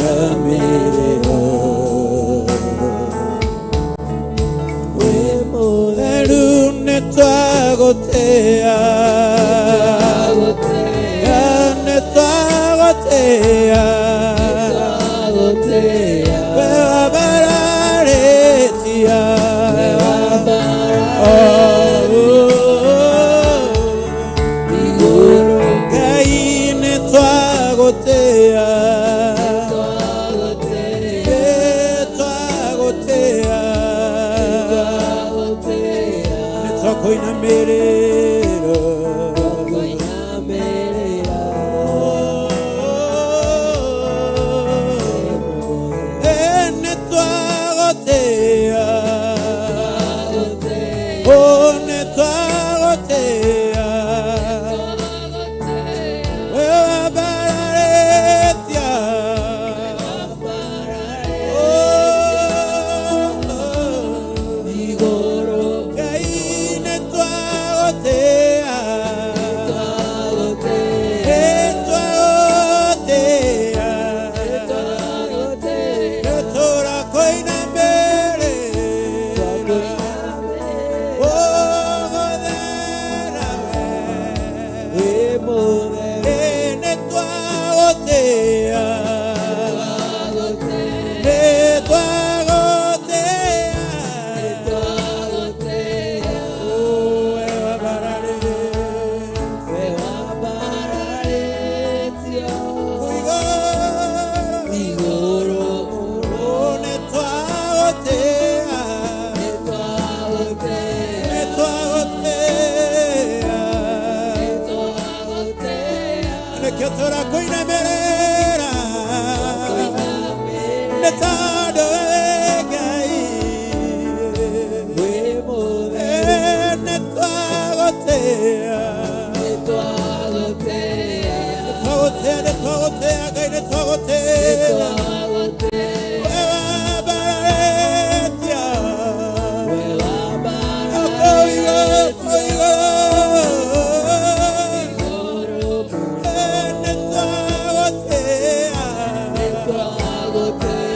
twakũinamĩrĩra wĩ mũtheru nĩtwagũtĩa nĩtwagũtĩa we wambararĩtio Ngai nĩtwagũtĩa nĩtwagũtĩa nĩtwakũinamĩrĩra nĩtwagũtĩa oh nĩtwagũtĩa we wambararĩtia Ngai nĩtwagũtĩa nĩtwagũtĩa nĩtũrakũinamĩrĩra ũgũthera we nĩtwagũtĩa nĩtwagũtĩa we wambararĩtio igũrũ nĩtwagũtĩa nĩtwagũtĩa nĩkĩo tũrakũinamĩrĩra nĩ tondũ wĩ Ngai nĩtwagũtĩa nĩtwagũtĩa nĩtwagũtĩa Ngai nĩtwagũtĩa we wambararĩtio kũu igũrũ kũu igũrũ nĩtwagũtĩa nĩtwagũtĩa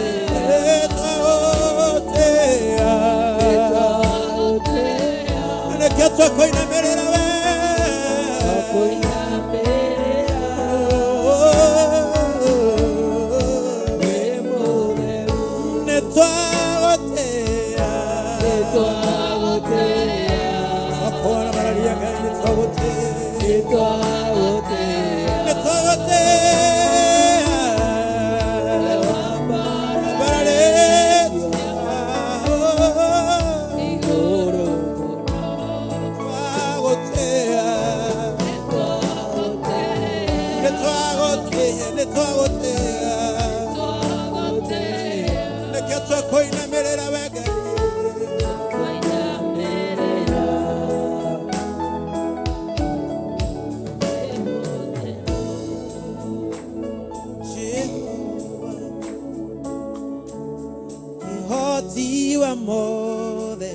nĩkĩo tũkũinamĩrĩra we nĩtwagũtĩa twakuona mararia Ngai nĩtwagũtĩa nĩtwagũtĩa wambararĩtio twagũtĩa nĩtwagũtĩa nĩtwagũtĩa nĩkĩo tũkũinamĩrĩra we Ngai Jehova ũhoti wa mothe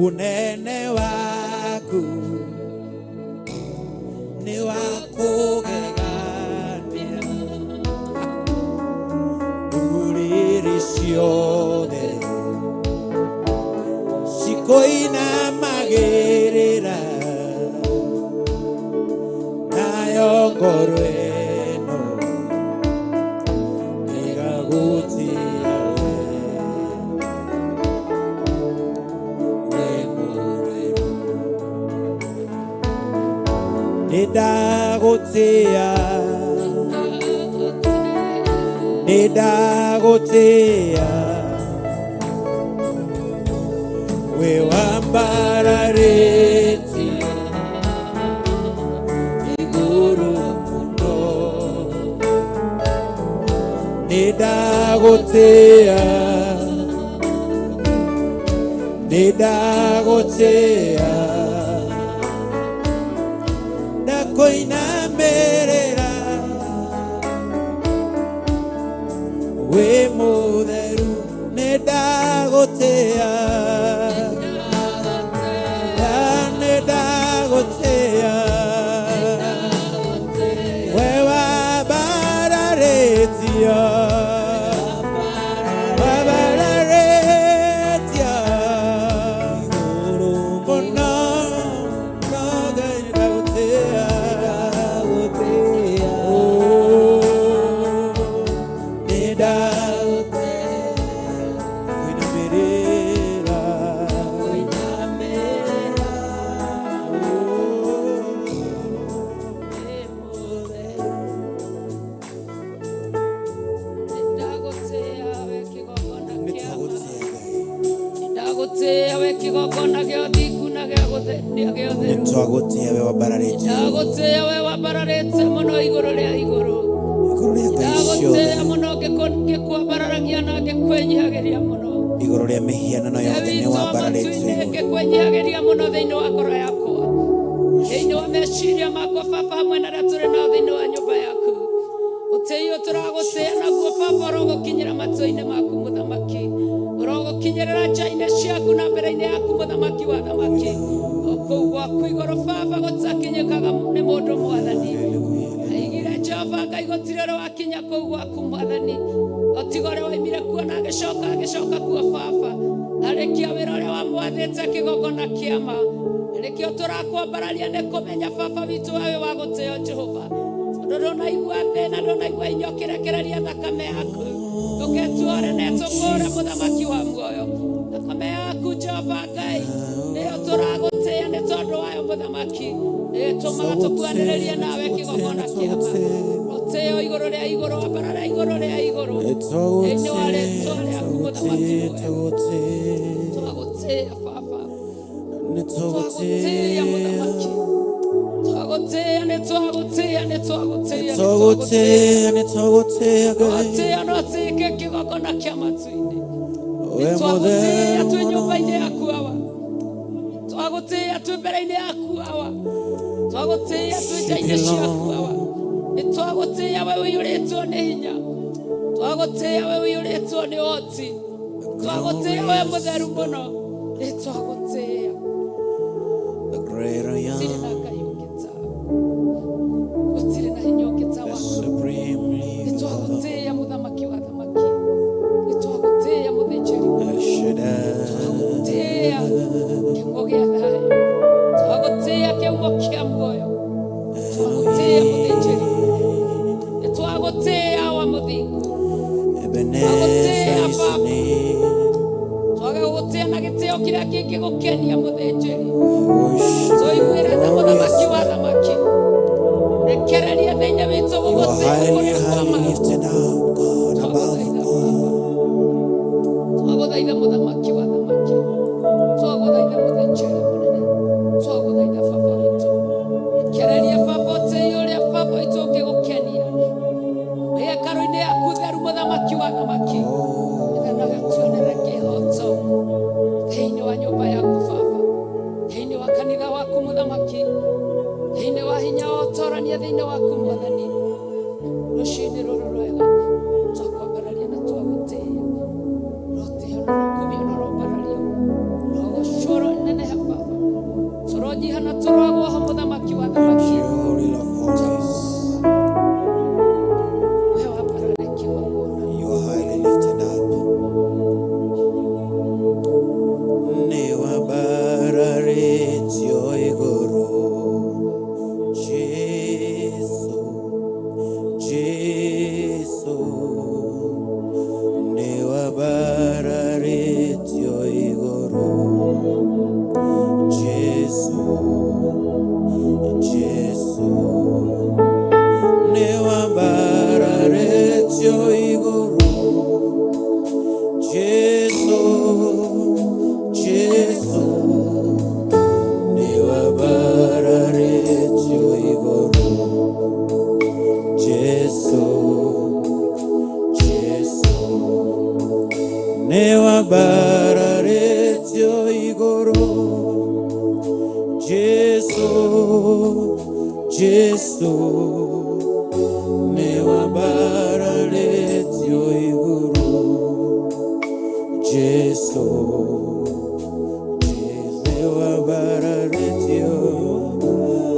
unene waku nĩ wa kũgegania ndũrĩrĩ ciothe cikũinamagĩrĩra nayo ngoro ĩno ĩgagũtĩa we wĩ mũtheru nĩndagũtĩa nĩndagũtĩa we wambararĩtio igũrũ mũno nĩndagũtĩa Nĩ ndagũtĩa ndakũinamĩrĩra wĩ mũtheru nĩ ndagũtĩa nĩ ndagũtĩa we wambararĩtio wambararĩtio mũno no Ngai ndagũtĩa Oh, nĩ ndagũinamĩrĩra Ndagũtĩa we kĩgongona Nĩ kĩa ma. twagũtĩa Ngai. Ndagũtĩa we kĩgongona gĩa ũthingu na gĩa gĩa Nĩ ũtheru. twagũtĩa we wambararĩtio Ndagũtĩa we wambararĩte mũno igũrũ rĩa igũrũ. Igũrũ rĩa ngai Ndagũtĩa ciothe mũno ngĩkwambararagia na ngĩkwĩnyihagĩria mũno. Igũrũ rĩa mĩhianano Ithe yothe nĩ witũ wa wambararĩtio matu-inĩ igũrũ. Ngĩkwĩnyihagĩria mũno thĩinĩ wa ngoro yakwa, thĩinĩ wa meciria makwa baba, hamwe na arĩa tũrĩ nao thĩinĩ wa nyũmba yaku. Ũtĩi tũragũtĩa naguo baba ũrogũkinyĩra matũ-inĩ maku mũthamaki, ũrogũkinyĩrĩra nja-inĩ ciaku na mbere-inĩ yaku mũthamaki wa thamaki. O kũu gwaku igũrũ baba gũtakinyĩkaga nĩ mũndũ mwathani. Aigire Jehova Ngai gũtirĩ ũrĩ wakinya kũu gwaku mwathani, otiga ũrĩa waimire kuo na agĩcoka kuo baba, arĩkia wĩra ũrĩa wamwathĩte kĩgongona kĩama. Nĩkĩo tũrakwambararia nĩ kũmenya baba witũ wewe wa gũtĩo Jehova, tondũ ndũnaigua thĩna, ndũnaigua hinya ũkĩrekereria thakame yaku ndũketuore na ĩtũkũre mũthamaki wa muoyo. Thakame yaku Jehova Ngai nĩyo tũragũtĩa nĩ tondũ wayo mũthamaki, nĩĩtũmaga tũkuanĩrĩrie nawe kĩgongona kĩama. Ũtĩo igũrũ rĩa igũrũ, ambarara igũrũ rĩa igũrũ thĩinĩ wa rĩtwa rĩaku mũthamaki mwega. Twagũtĩa baba, twagũtĩa mũthamaki, twagũtĩa, nĩ twagũtĩa, nĩ twagũtĩa, nĩ twagũtĩa. Nĩ twagũtĩa Ngai. Twagũtĩa no tuĩke kĩgongona kĩa matu-inĩ. We Nĩ twagũtĩa mũtheru twĩ mũno. Nyũmba-inĩ yaku awa, twagũtĩa twĩ mbere-inĩ yaku awa, twagũtĩa twĩ nja-inĩ ciaku awa. Nĩ twagũtĩa we ũiyũrĩtwo nĩ hinya, twagũtĩa we ũiyũrĩtwo nĩ ũhoti, twagũtĩa we mũtheru mũno, nĩ twagũtĩa. The great I Gũtirĩ na am, Ngai ũngĩ tawe, gũtirĩ na hinya ũngĩ ta the waku. Supreme Nĩ Leader, twagũtĩa mũthamaki wa thamaki, nĩ twagũtĩa mũthĩnjĩri, El Shaddai, twagũtĩa kĩhumo gĩa thayũ, twagũtĩa kĩhumo kĩa muoyo, twagũtĩa mũthĩnjĩri, nĩ twagũtĩa wa mũthingu. Ebenezer is the name. Twage gũgũtĩa na gĩtĩo kĩrĩa kĩngĩgũkenia mũthĩnjĩri. We worship Tũiguĩre tha you, mũthamaki glorious. Wa thamaki, rekereria thĩinĩ witũ You are gũgũtĩa highly, kũrĩa kwa highly ma. lifted up, God, above all. Twagũthaitha mũthamaki wa thamaki, twagũthaitha mũthĩnjĩri mũnene, twagũthaitha baba witũ, rekereria baba ũtĩi ũrĩa baba witũ ũngĩgũkenia hekarũ-inĩ yaku theru mũthamaki wa thamaki, nĩgetha nawe tuonere kĩhoto thĩinĩ wa nyũmba yaku baba, thĩinĩ wa kanitha waku mũthamaki, thĩinĩ wa hinya wa ũtorania thĩinĩ waku mwathani. Rũcinĩ rũrũ rwega twakwambararia na twagũtĩĩa, rotĩo na rũkumio na rũmbarario rũgocwo neneha baba, tũronyiha na tũrogwo ho mũthamaki wa thamaki. Glory of holies. We wambarare kĩgongona. You are highly lifted up. Nĩ wambararĩtio igũrũ, Jesu, Jesu. Nĩ wambararĩtio igũrũ, Jesu, Jesu. Nĩ wambararĩtio igũrũ, Jesu, Jesu. Nĩ wambararĩtio igũrũ, Jesu, Jesu. Nĩ wambararĩtio Wambararĩtio igũrũ Jesu, Jesu, nĩ wambararĩtio igũrũ Jesu, Jesu, nĩ wambararĩtio,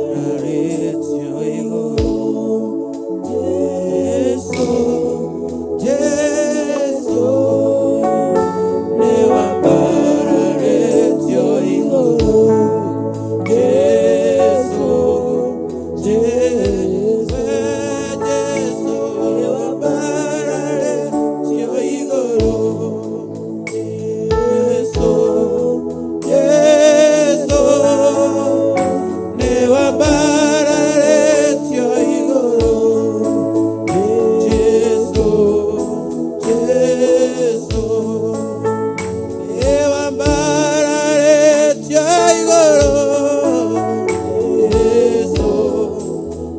wambararĩtio igũrũ Jesu, Jesu, nĩ wambararĩtio igũrũ Jesu, Jesu, Jesu, nĩ wambararĩtio igũrũ Jesu, Jesu, nĩ wambararĩtio igũrũ Jesu, Jesu, nĩ wambararĩtio igũrũ Jesu,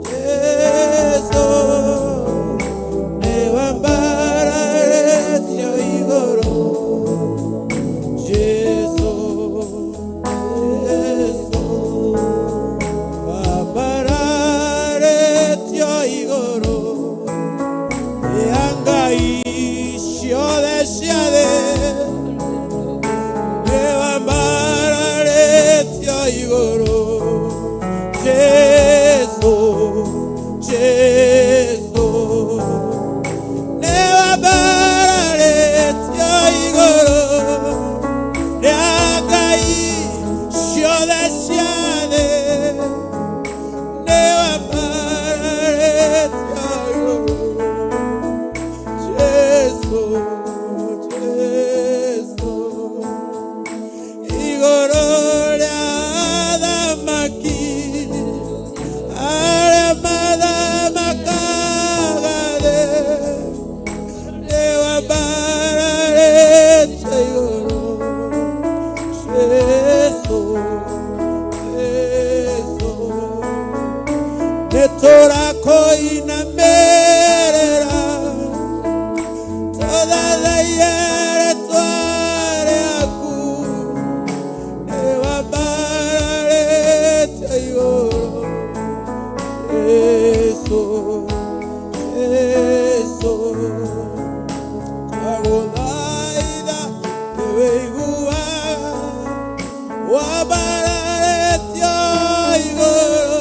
Jesu, nĩ wambararĩtio igũrũ Jesu, Jesu, wambararĩtio igũrũ ya ngai ciothe cia thĩ nĩ wambararĩtio igũrũ Jesu, Jesu, nĩ wambararĩtio igũrũ rĩa ngai ciothe cia thĩ nĩ wambararĩtio igũrũ Jesu, Jesu, igũrũ rĩa thamaki arĩa mathamakaga thĩ nĩ wambararĩtio igũrũ Jesu, Jesu, nĩ tũrakũinamĩrĩra tũthathaiye rĩtwa rĩaku nĩ wambararĩtio igũrũ Jesu, Jesu, twagũthaitha nĩwĩiguaga wambararĩtio igũrũ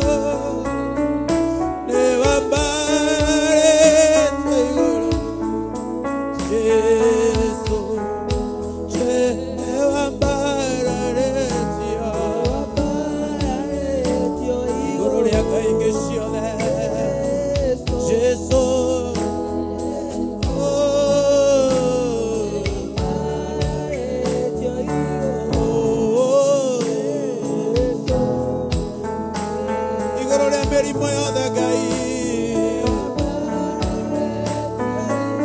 nĩ wambararĩtio igũrũ Jesu, nĩ wambararĩtio igũrũ rĩa ngai ingĩ ciothe Jesu, oh, oh, igũrũ rĩa mĩrimũ yothe Ngai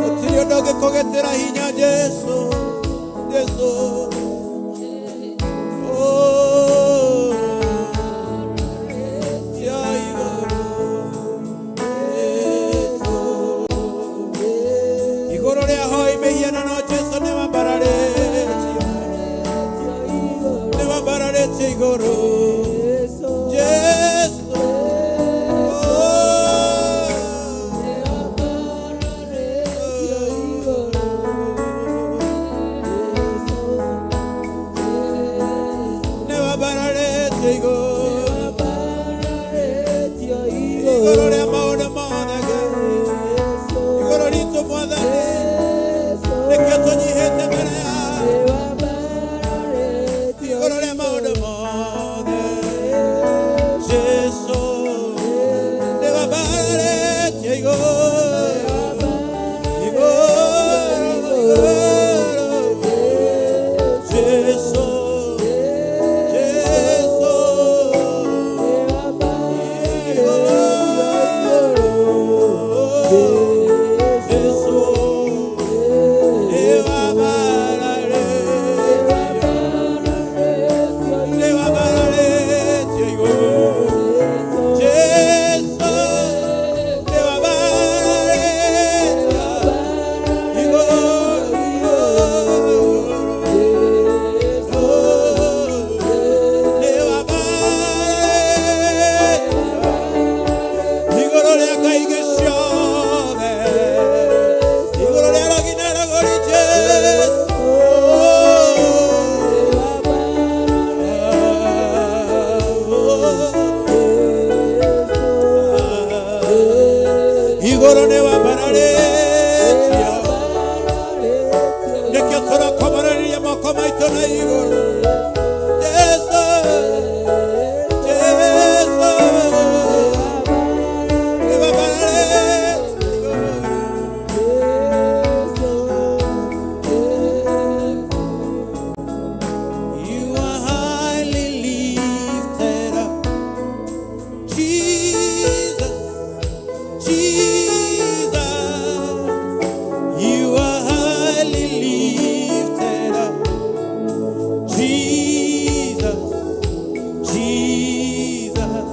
gũtirĩ ũndũ ũngĩkũgitĩra hinya Jesu, Jesu, oh, tia igũrũ Jesu, igũrũ rĩa hoi mĩhianano Jesu nĩ wambararĩtio, nĩ wambararĩtio igũrũ Jesu, oh, nĩ wambararĩtio igũrũ igũrũ rĩa maũndũ mothe Ngai igũrũ ritũ mwathani nĩkĩo tũnyihĩte mbere yaku igũrũ rĩa maũndũ mothe Jesu nĩ wambararĩtio igũrũ igũrũ igũrũ Jesu, Jesu, Igũrũ. Jesu, Jesu, nĩwambararĩte igũrũ. You are highly lifted up, Jesus, Jesus. You are highly lifted up, Jesus, Jesus.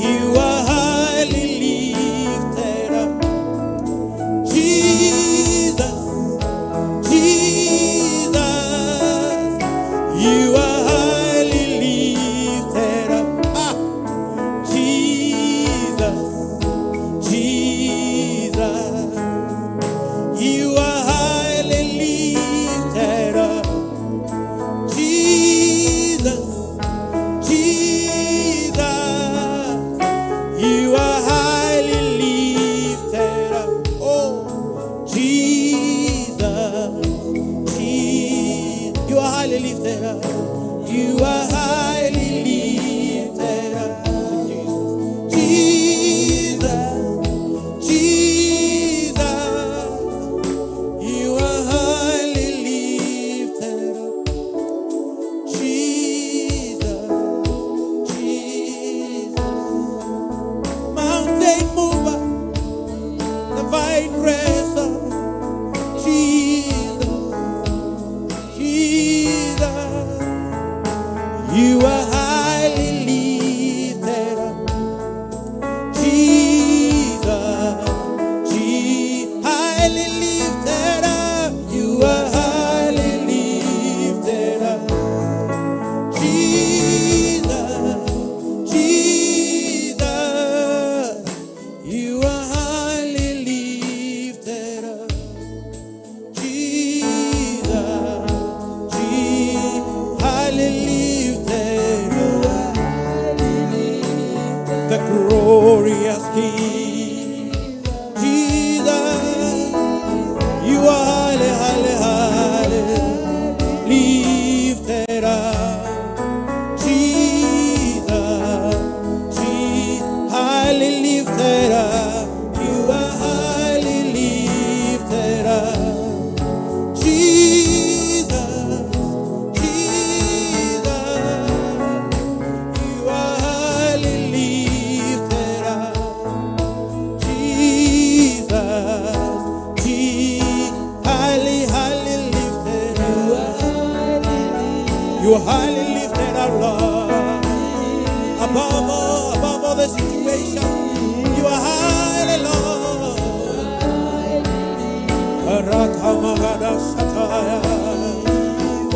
You are highly lifted up, Jesus, Jesus. You are highly lifted up, ah, Jesus, Jesus. You are highly lifted up, Jesus, Jesus. You are highly lifted up, oh, Jesus, Jesus. You are highly lifted up. You are highly lifted up, Jesus, Jesus. You are highly lifted up, Jesus, Jesus. Mountain mover, the vine dresser, Jesus, Jesus. You are highly lifted up, Jesus, Jesus, highly lifted up. You are highly lifted up, Jesus, Jesus. You are highly lifted up, Jesus, Jesus, highly lifted up. The glorious King, Jesus, you are highly, highly, highly lifted up. Jesus, Jesus, highly lifted up. You are highly lifted up. Jesus, Jesus, you are highly lifted up. Jesus, Jesus, highly, highly lifted up. You are highly lifted up, Lord. Above all the situation, you are highly, Lord. Rakamagada Shataya.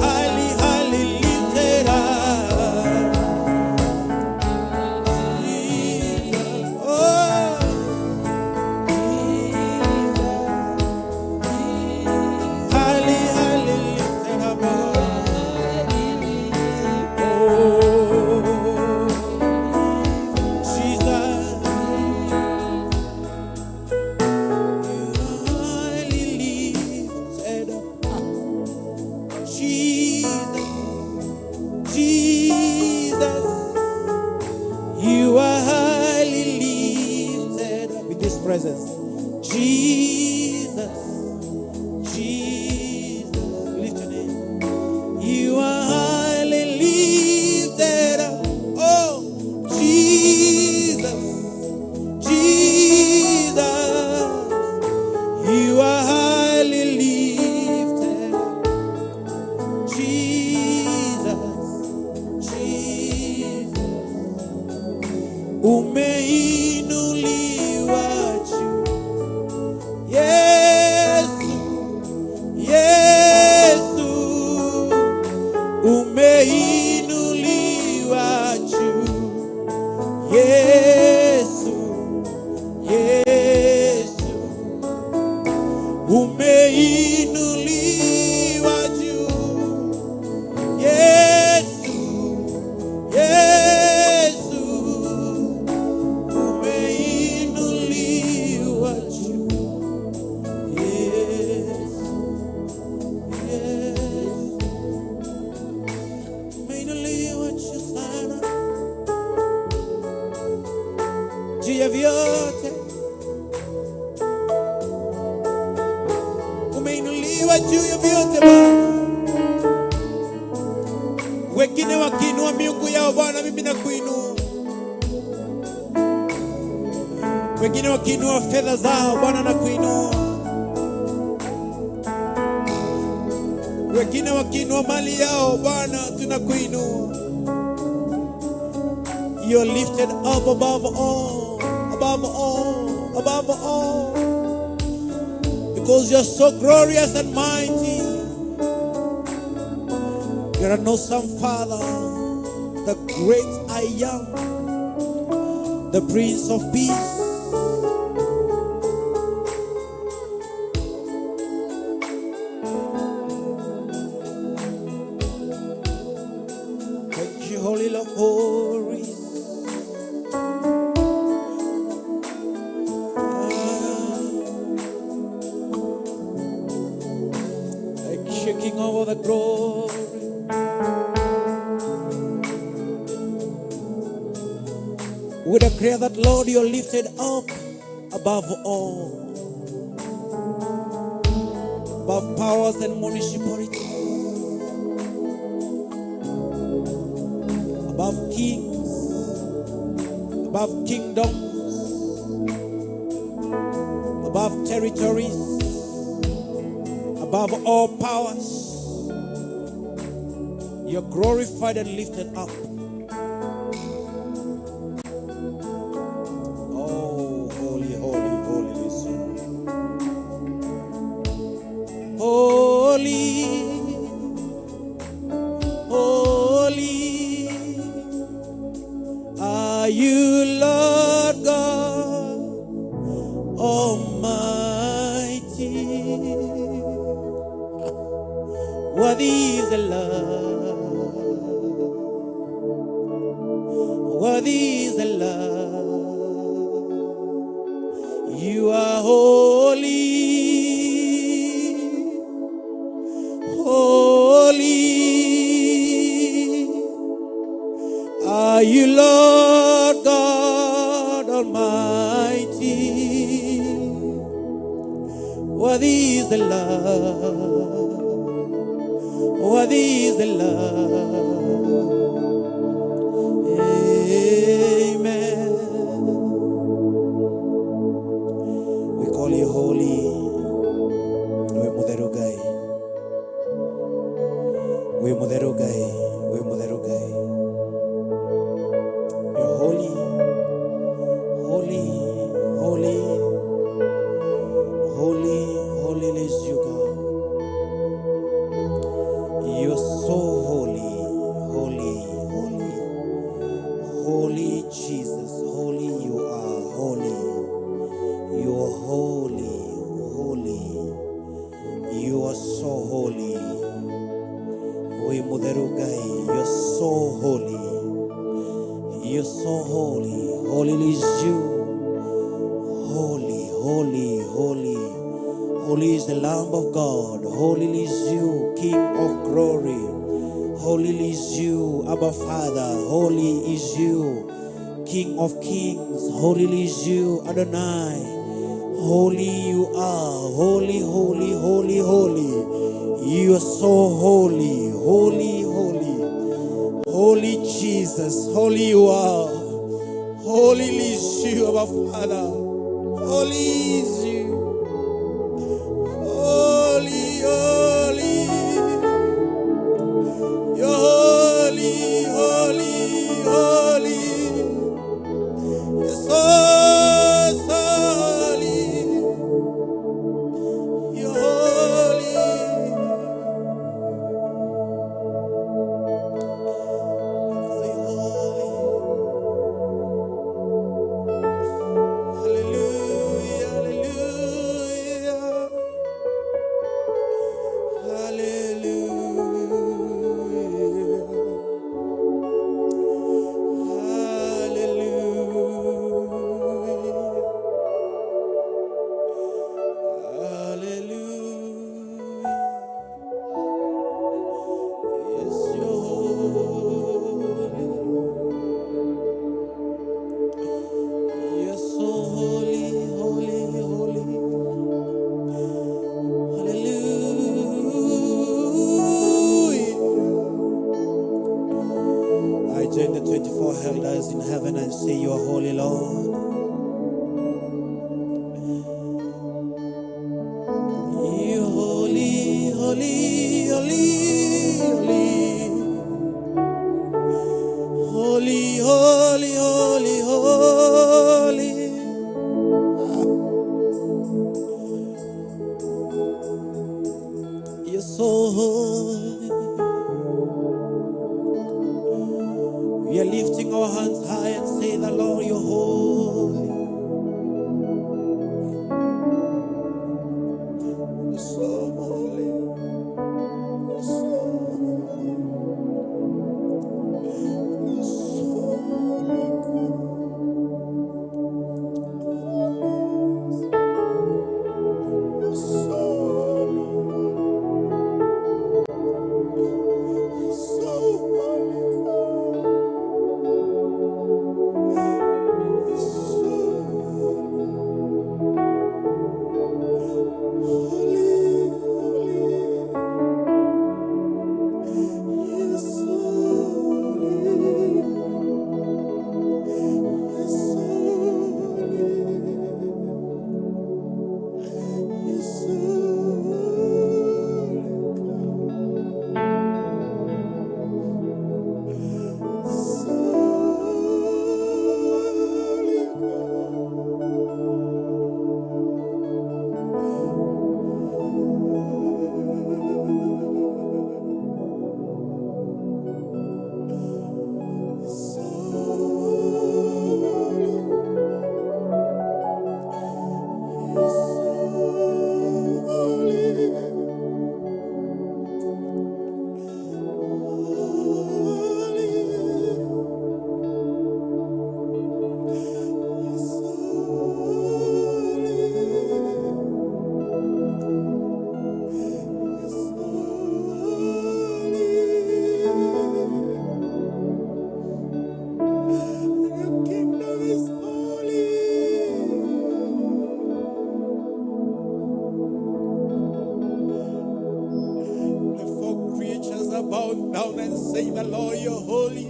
Highly, highly lifted up. Jesus. Oh. Highly, highly lifted up. Oh, Jesus, you are highly lifted up. vyote Bwana. Wengine wakiinua miungu yao Bwana, mimi nakuinua. Wengine wakiinua fedha zao Bwana, nakuinua. Wengine wakiinua mali yao Bwana, tunakuinua. You're lifted up above all, above all, above all. Because you're so glorious and mighty. You're an awesome Father, the great I am, the Prince of Peace. Thank you, Holy Lord, glory. Thank you, King of all the glory. We declare that, Lord, you're lifted up above all, above powers and municipalities, above kings, above kingdoms, above territories, above all powers. You're glorified and lifted up. Oh, holy, holy, holy is you. Holy, holy are you, Lord God Almighty. Worthy is the Lamb. Worthy is the Lamb. You are holy, holy. Are you, Lord God Almighty? Worthy is the Lamb. Worthy is the Lamb. Amen. We call you holy. Wĩ mũtheru Ngai. Wĩ mũtheru Ngai. Wĩ mũtheru Ngai. You're holy, holy, holy, holy, holy is you, God. You're so holy, holy, holy, holy Jesus, holy you are, holy. You are holy, holy. You are so holy. Wĩ mũtheru Ngai, you're so holy. You're so holy. Holy is you. Holy, holy, holy. Holy is the Lamb of God. Holy is you, King of glory. Holy is you, Abba Father. Holy is you, King of kings. Holy is you, Adonai. Holy you are. Holy, holy, holy, holy. You are so holy, holy, holy. Holy Jesus, holy you are. Holy is you, our Father. Holy is you. Holy, holy. You're holy, holy, holy. You're so, so holy. You're holy. Holy, holy. Hallelujah, hallelujah. Say you are holy, Lord. You holy, holy, holy, holy. Holy, holy, holy, holy. You're so holy. We are lifting our hands high and say, the Lord, you're holy. You're so holy. You're so holy. You're so holy, God. You're so holy. You're so holy, God. You're so holy, holy. You're so holy. You're so holy. You're so holy, God. So holy, God. So holy. You're so holy. Holy. You're so holy. You're so holy. Your kingdom is holy. The four creatures are bowed down and say, the Lord, you're holy.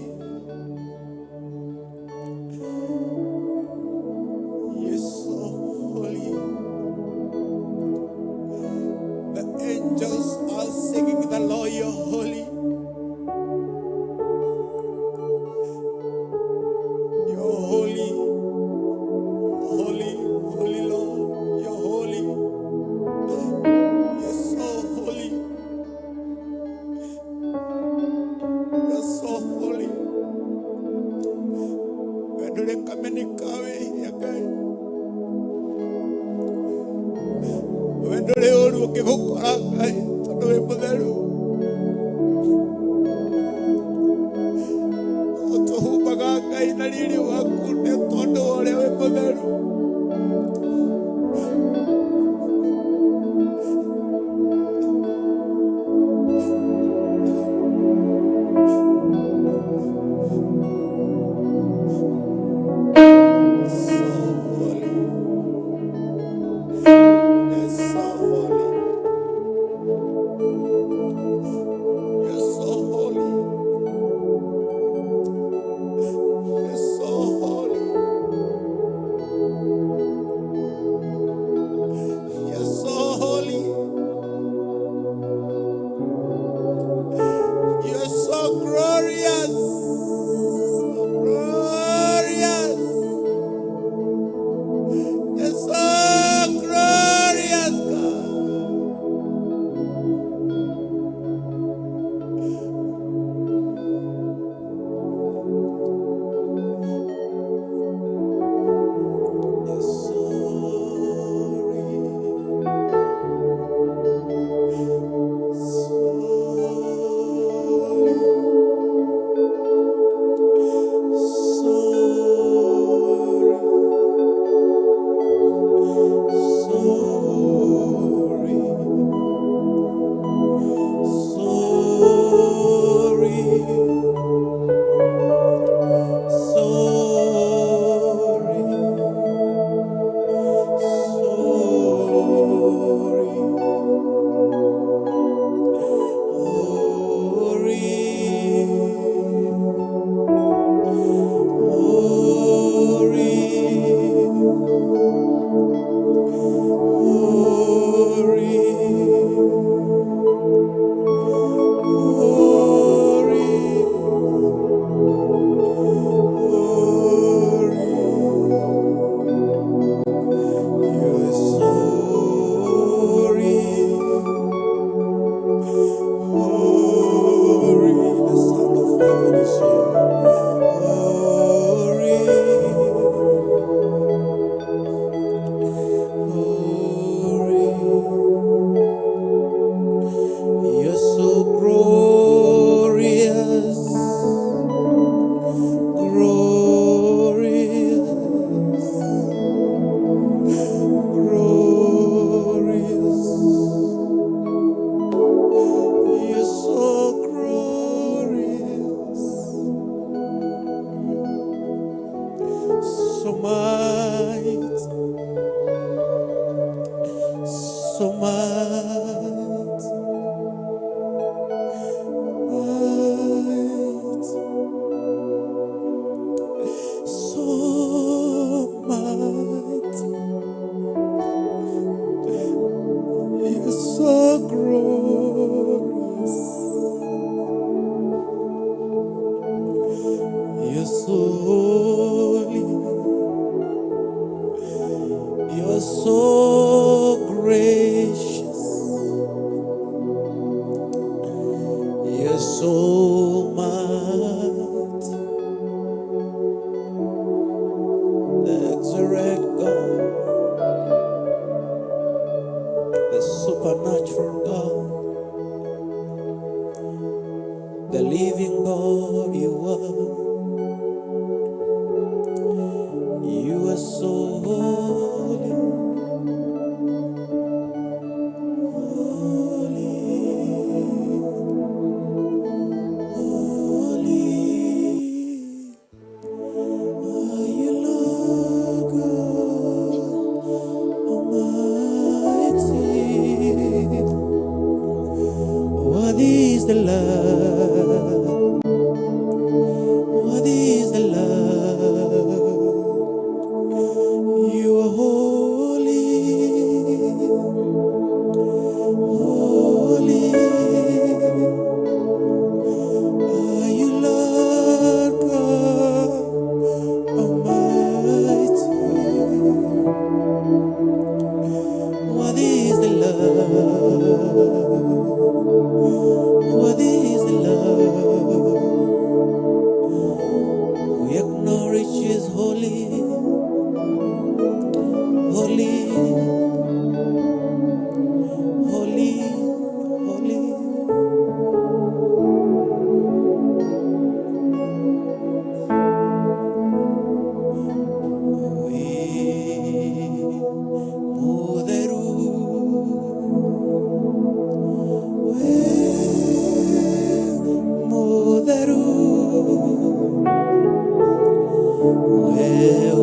You're so holy. The angels are singing, the Lord, you're holy. You're holy, holy, holy Lord. You're holy. You're so holy. You're so holy. Glory, the sound of heaven is here. Glory, glory. You're so glorious, glorious, glorious. You're so glorious, so mighty, so mighty, mighty, so mighty. You're so glorious. You're so holy. You're so gracious. You're so mighty. The excellent God, the supernatural God, the living God you are. You are so holy, holy, holy. Are you Lord God Almighty? Worthy is the Lamb, worthy is the Lamb. You are holy, holy. Are you Lord God Almighty? Worthy is the Lamb, worthy is the Lamb. We acknowledge His holy, holy, holy, holy. Wĩ mũtheru, wĩ mũtheru, we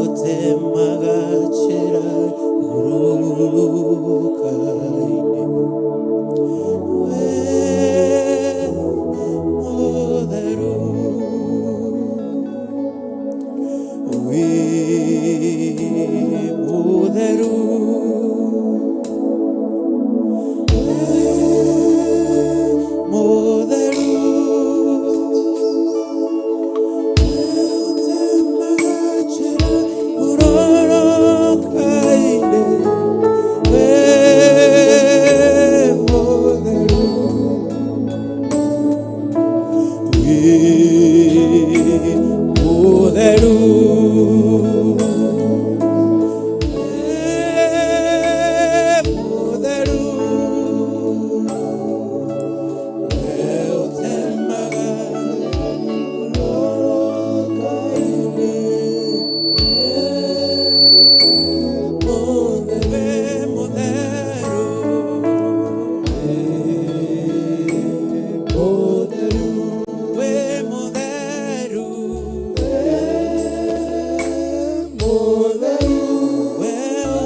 ũtemaga njĩra hurũrũka-inĩ. Wĩ mũtheru, wĩ mũtheru, wĩ mũtheru, we ũtemaga njĩra hurũrũka-inĩ. Wĩ mũtheru, wĩ mũtheru, wĩ mũtheru, we ũtemaga hurũrũka-inĩ. Wĩ mũtheru, wĩ mũtheru, we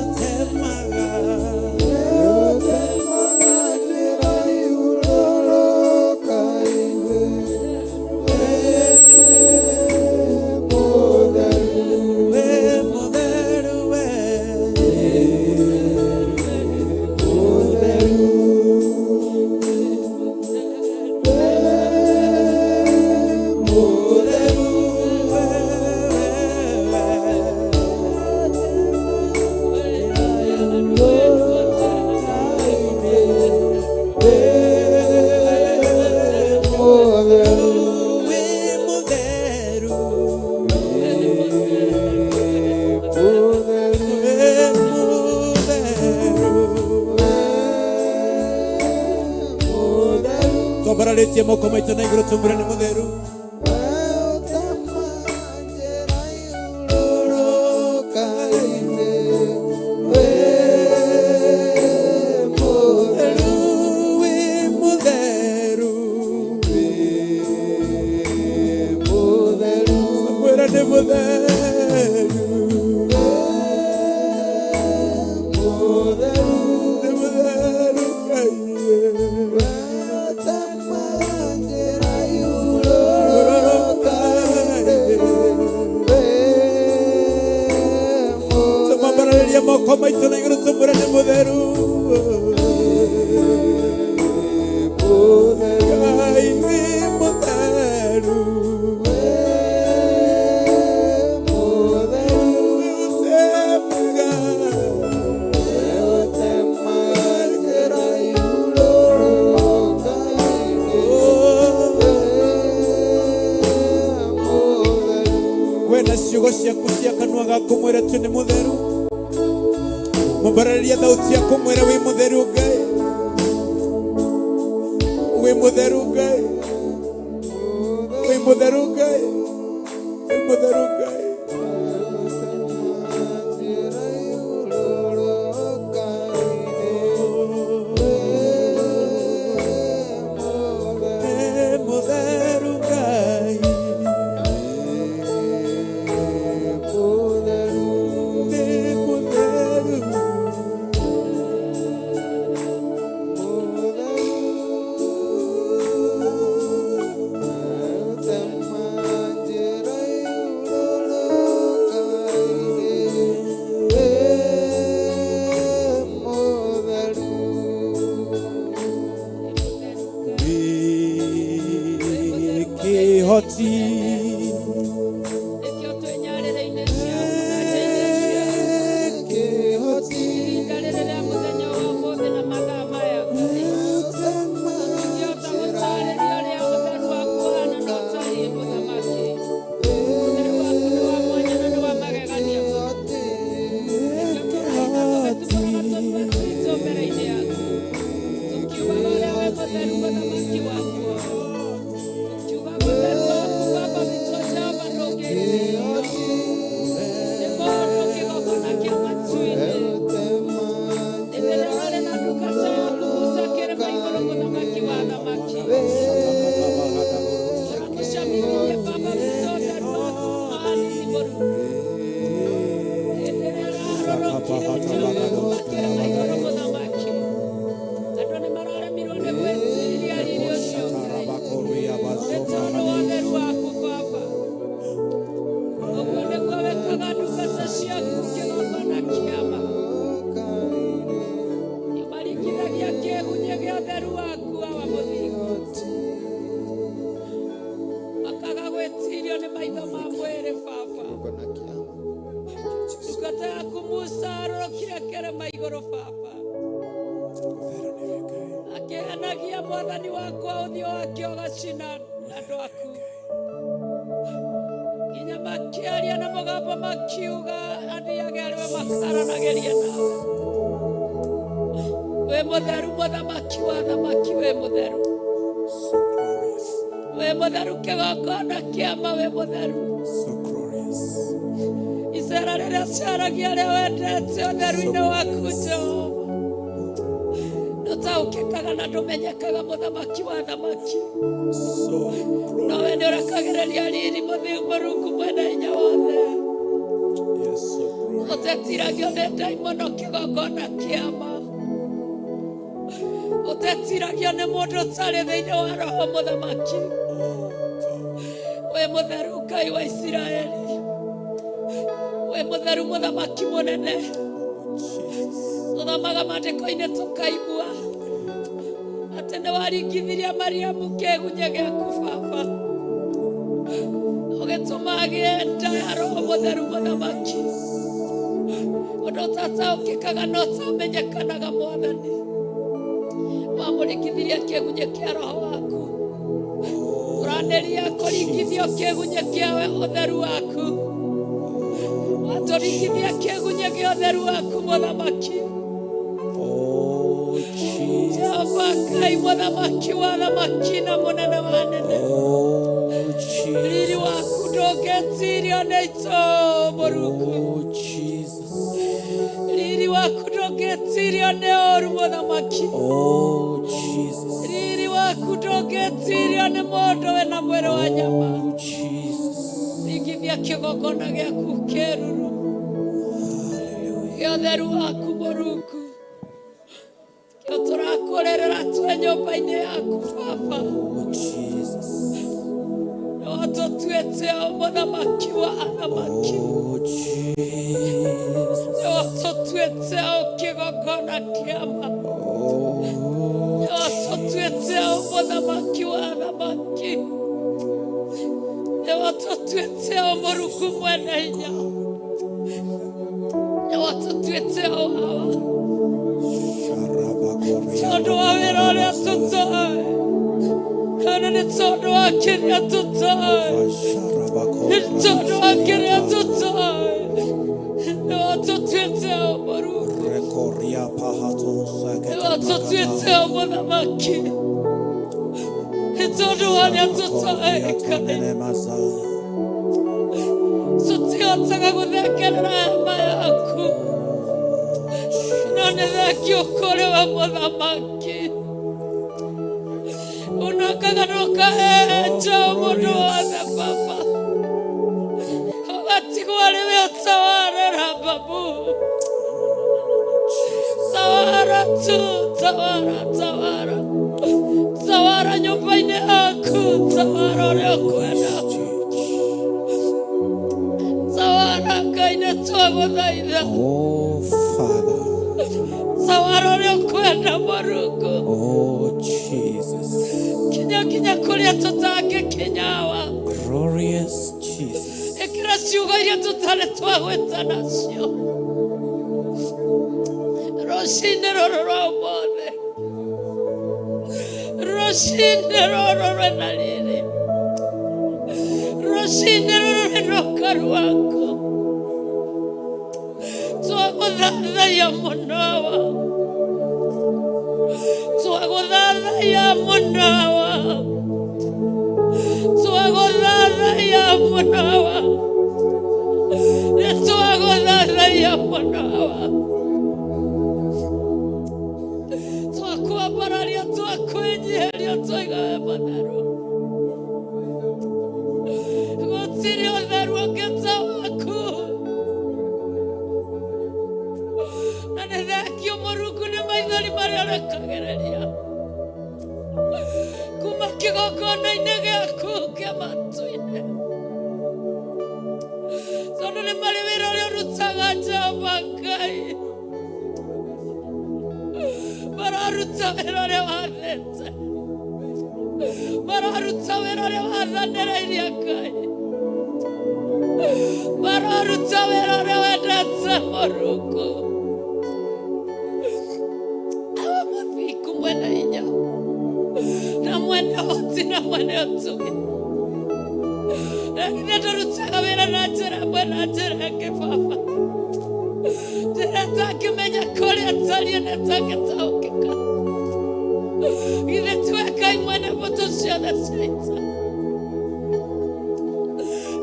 ũtemaga wĩ mũtheru, we Twambararĩtie moko maitũ na igũrũ tumwĩre nĩ mũtheru. Wĩ mũtheru, wĩ mũtheru. Mwĩre nĩ mũtheru. Nĩ mũtheru Ngai. Tumambararĩrie moko maitũ na igũrũ tumwĩre nĩ mũtheru. Ngai wĩ mũtheru. We na ciugo ciaku cia kanua gaku mwĩre tu nĩ mũtheru. Mũmbararĩrie thauti yaku mwĩre wĩ mũtheru Ngai. Wĩ mũtheru Ngai. Wĩ mũtheru Ngai. Wĩ mũtheru Ngai. Nĩ mũtheru Ngai. Nĩ mũtheru. Wĩ kĩhoti. Nĩkĩo twĩ nyarĩrĩ-inĩ ciaku na nja-inĩ ciaku. Ihinda rĩrĩ rĩa mũthenya wa ũmũthĩ na mathaa maya Ngai. Tũtingĩhota gũtaarĩria ũrĩa ũtheru waku ũhana na ũtariĩ mũthamaki. Ũtheru waku nĩ wa mwanya na nĩ wa magegania mũno. Nĩkĩo tũraina tũgĩtumũraga tũnua twitũ mbere-inĩ yaku. Tũkiugaga ũrĩa wĩ mũtheru mũthamaki wakwa. Tũkiugaga ũtheru waku Baba witũ Jehova ndũngĩtĩĩo. Nĩ mũndũ kĩgongona kĩa matu-inĩ. Hĩndĩ ĩrĩa ũrarĩ na ndungata yaku Musa kĩrĩma igũrũ mũthamaki wa athamaki. Ũramũcamithirie Baba witũ ũtheru waku hanini mũru. Hĩndĩ ĩrĩa ararorokire Jehova kuuma kĩrĩma igũrũ mũthamaki. Andũ nĩ mararemirwo nĩ gwĩtiiria riri ũcio Ngai. Nĩ tondũ wa ũtheru waku Baba. Ũguo nĩguo wĩkaga ndungata ciaku kĩgongona kĩama. Nĩũmaringithagia kĩgunyĩ gĩa ũtheru waku awa mũthingu. Makaga gwĩtiirio nĩ maitho ma mwĩrĩ Baba. Ndungata yaku Musa arorokire kĩrĩma igũrũ Baba. Akĩhenagia mwathani wakwa ũthiũ wake ũgacina andũ aku. Nginya makĩaria na mũgambo makiuga athiage arĩwe makaranagĩria nawe. Wĩ mũtheru mũthamaki wa athamaki wĩ mũtheru. So glorious. Wĩ mũtheru kĩgongona kĩama wĩ mũtheru. So glorious. Icera rĩrĩa caragia arĩa wendete ũtheru-inĩ waku Jehova. Ndũtaũkĩkaga na ndũmenyekaga mũthamaki wa athamaki. So Nowe glorious. nĩ ũrekagĩrĩria riri Mũrungu mwene hinya wothe. Yes, so glorious. Ũtetiragio nĩ ndaimono kĩgongona kĩama. Ũtetiragio nĩ mũndũ ũtarĩ thĩinĩ wa roho mũthamaki. Oh, God. Wĩ mũtheru Ngai wa Isiraeli. Wĩ mũtheru mũthamaki mũnene. Jesus. Tũthomaga maandĩko-inĩ tũkaigua atĩ nĩ waringithirie Mariamu kĩgunyĩ gĩaku Baba. Ũgĩtũma agĩe nda ya roho mũtheru mũthamaki. Ũndũ ũtataũkĩkaga na ũtamenyekanaga mwathani. Wamũringithirie kĩgunyĩ kĩa roho waku. Tũranĩria kũringithio kĩgunyĩ kĩa ũtheru waku. Watũringithia kĩgunyĩ gĩa ũtheru waku mũthamaki. Oh, Jesus. Jehova Jehova Ngai mũthamaki wa thamaki na mũnene wa nene. Oh, Riri Jesus. waku ndũngĩtirio nĩ itũ mũrungu. Oh, Jesus. Riri waku ndũngĩtirio nĩ ũru mũthamaki. Oh, Jesus. Riri waku ndũngĩtirio nĩ mũndũ wĩna mwĩrĩ wa nyama. Oh, Jesus. Ringithia kĩgongona gĩaku kĩruru Hallelujah. gĩa ũtheru waku mũrungu. Kĩo tũrakũrĩrĩra twĩ nyũmba-inĩ yaku baba. Oh, Jesus. Nĩwe tũtuĩte o mũthamaki wa athamaki. Oh, Jesus. Nĩwe tũtuĩte o kĩgongona kĩama. Oh, Nĩwe tũtuĩte o mũthamaki wa athamaki. Nĩwe tũtuĩte o mũrungu mwene hinya. Nĩwe tũtuĩte o hawa. Tondũ wa wĩra ũrĩa tũtoĩ. Kana nĩ tondũ wa kĩrĩa tũtoĩ. Nĩ tondũ wa kĩrĩa tũtoĩ. Nĩwe tũtuĩte o mũrungu. Nĩwe tũtuĩte o mũthamaki. Nĩ tondũ wa ũrĩa tũtoĩ Ngai. Tũtihotaga gũthengerera hema yaku. No nĩ thengio kũrĩ we mũthamaki. Unakaga na ũkahehenja mũndũ wothe baba. Ũgatigwo arĩ we ũtawarĩra babu. Tawara tu, tawara, tawara. Tawara nyũmba-inĩ yaku, tawara ũrĩa ũkwenda. Tawara Ngai nĩ twagũthaitha. Oh, Father. Tawara ũrĩa ũkwenda Mũrungu. Oh, Jesus. Kinya kinya kũrĩa tũtangĩkinyawa. Glorious Jesus. Ĩkĩra ciugo iria tũtarĩ twagwĩta nacio. Rũcinĩ rũrũ rwa ũmũthĩ. Rũcinĩ rũrũ rwĩna riri. Rũcinĩ rũrũ rwĩna ũkaru waku. Twagũthathaiya mũno wa. Twagũthathaiya mũno wa. Twagũthathaiya mũno wa. Nĩ twagũthathaiya mũno wa. Twakwambararia, twakwĩnyiheria, twaiga we mũtheru. Gũtirĩ ũtheru ũngĩ ta waku. Na nĩ thengio Mũrungu nĩ maithori marĩa ũrekagĩrĩria kuma kĩgongona-inĩ gĩaku kĩa matu-inĩ. Tondũ nĩ marĩ wĩra ũrĩa ũrutaga Jehova Ngai. Mararuta wĩra ũrĩa wathĩte. Mararuta wĩra ũrĩa wathanĩrĩirie Ngai. Mararuta wĩra ũrĩa wendete Mũrungu. Awa mũthingu mwene hinya na mwene ũhoti na mwene ũtugi. Na githĩ ndũrutaga wĩra na njĩra ĩmwe na njĩra ĩngĩ baba. Njĩra ĩtangĩmenya kũrĩa ĩtariĩ na ĩtangĩtaũkĩka. Githĩ tiwe Ngai mwene mbũtũ ciothe cia ita.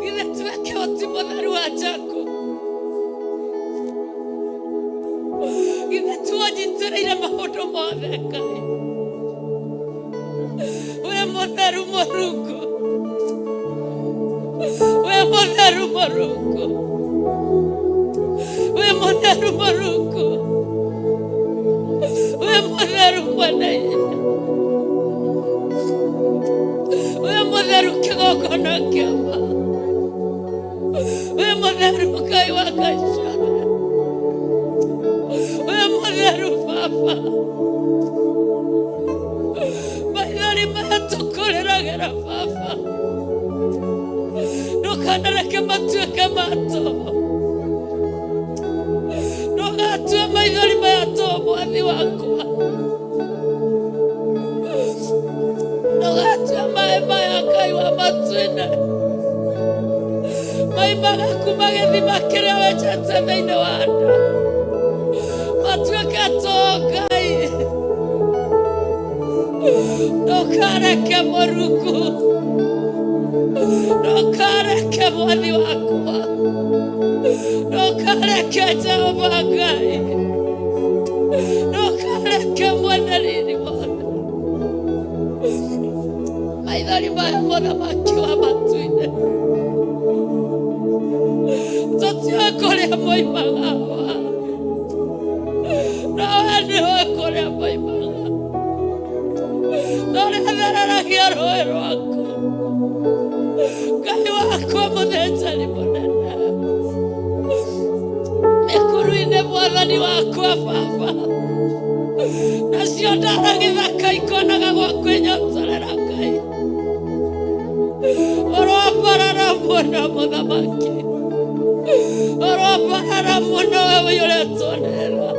Githĩ tiwe kĩhoti mũtheru wa Jakubu. Githĩ tiwe ũnyitĩrĩire maũndũ mothe Ngai. We mũtheru Mũrungu. We mũtheru Mũrungu. We mũtheru Mũrungu. We mũtheru mwene hinya. We mũtheru kĩgongona kĩama. We mũtheru Ngai wa Ngai ciothe. We mũtheru baba. Maithori maya tũkũrĩragĩra baba. Ndũkanareke matuĩke ma tũhũ. Ndũgatue maithori maya tũhũ mwathi wakwa. Ndũgatue maĩ maya Ngai wa matu-inĩ. Maimaga kuma gĩthima kĩrĩa wenjete thĩinĩ wa nda. Matuĩke tũhũ Ngai. Ndũkareke Mũrungu, ndũkareke Mwathi wakwa, ndũkareke Jehova Ngai, ndũkareke mwene riri wothe. Maithori maya mũthamaki wa matu-inĩ, tũtiũĩ kũrĩa moimaga wa, nowe nĩũĩ kũrĩa moimaga. Tũrĩthereragia rũĩ rwaku, Ngai wakwa mũthĩnjĩri mũnene, mĩkuru-inĩ Mwathani wakwa Baba, nacio ndara gĩthaka ikonaga gwa kwĩnyotorera Ngai. Ũroambarara mũno mũthamaki, ũroambarara mũno we ũiyũrĩtwo nĩ tha,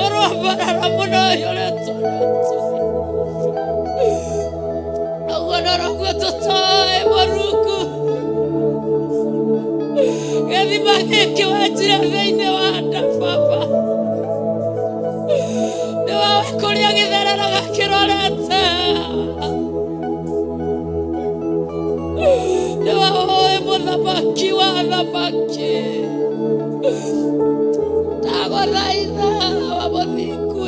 ũroambarara mũno ũiyũrĩtwo nĩ ũtugi. Ũguo noguo tũtoĩ Mũrungu, gĩthima gĩkĩ wenjire thĩinĩ wa nda Baba, nĩwe kũrĩa gĩthereraga kĩrorete, nĩwe ũĩ mũthamaki wa athamaki. Ndagũthaitha wa mũthingu,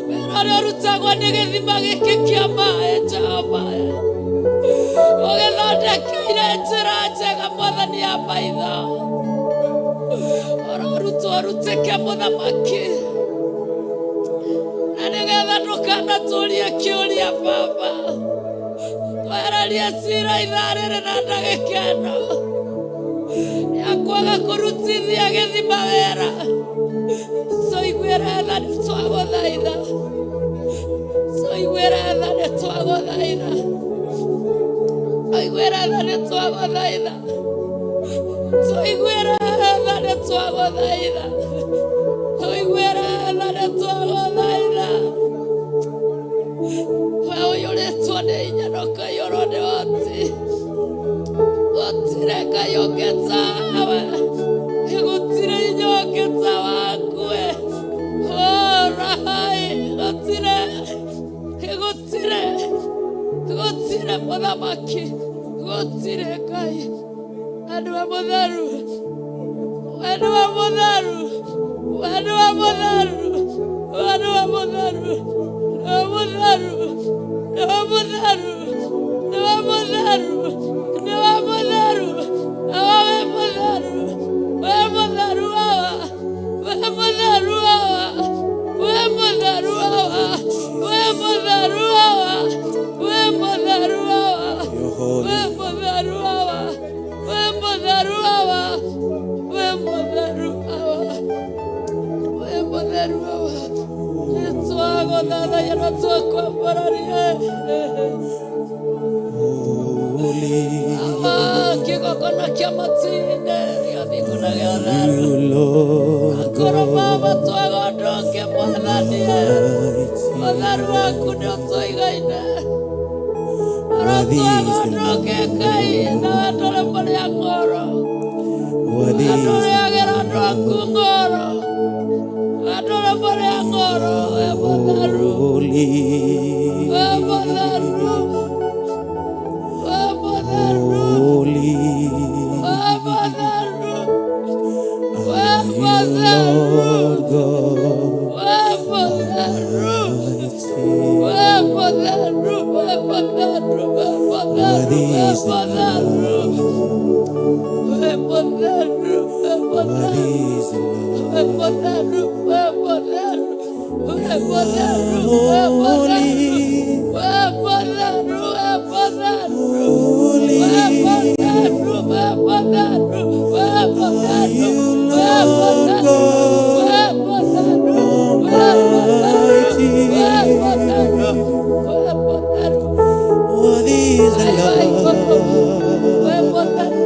wĩra ũrĩa ũrutagwo nĩ gĩthima gĩkĩ kĩa maĩ Jehova, ũgĩthondekeire njĩra njega Mwathani ya maitho, ũrorutwo ũrutĩke mũthamaki, na nĩgetha ndũkanatũrie kĩũria Baba, twehererie cira ithaa rĩrĩ na ndagĩka ĩno ya kwaga kũrutithia gĩthima wĩra. Tũiguĩre tha nĩ twagũthaitha, tũiguĩre tha nĩ twagũthaitha, tũiguĩre tha nĩ twagũthaitha, tũiguĩre tha nĩ twagũthaitha, tũiguĩre tha nĩ twagũthaitha. We ũiyũrĩtwo nĩ hinya na ũkaiyũrwo nĩ ũhoti, gũtirĩ Ngai ũngĩ tawe, gũtirĩ hinya ũngĩ ta waku we. Ũrai, gũtirĩ, gũtirĩ, gũtirĩ mũthamaki, gũtirĩ Ngai. We nĩwe mũtheru, we nĩwe mũtheru, we nĩwe mũtheru, we nĩwe mũtheru, nĩwe mũtheru, nĩwe mũtheru, nĩwe mũtheru, nĩwe mũtheru, awa we mũtheru, we mũtheru awa, we mũtheru awa, we mũtheru awa, we mũtheru awa, we mũtheru awa, You're holy. we mũtheru awa, we mũtheru awa, we mũtheru awa, we mũtheru awa. Nĩtwagũthathaiya na twakwambararia. Holy. Awa, kĩgongona kĩa matu-inĩ gĩathingu na gĩa ũtheru. You, Lord Akorwo Baba God twagondoke Mwathani, Almighty. ũtheru waku nĩ ũtũigaine. Oro Worthy is the twagondoke Ngai, nawe ndũrĩ mũrĩa ng'oro. Worthy is the Andũrĩagĩra andũ aku ng'oro. We ndũrĩ mũrĩa ng'oro, we mũtheru. Holy. We mũtheru. We mũtheru. Holy. We mũtheru. We Are you, mũtheru. Lord God We mũtheru. Almighty. We mũtheru. We mũtheru. We mũtheru. Worthy We is the mũtheru. Lamb. We mũtheru. We Worthy mũtheru. is the We Lamb. mũtheru. We mũtheru. We mũtheru. We mũtheru. Holy. We mũtheru. We mũtheru. Holy. We mũtheru. We mũtheru. We Are mũtheru. you, We Lord mũtheru. God We mũtheru. We mũtheru. Almighty? We mũtheru. We mũtheru. Worthy is the Lamb. We mũtheru.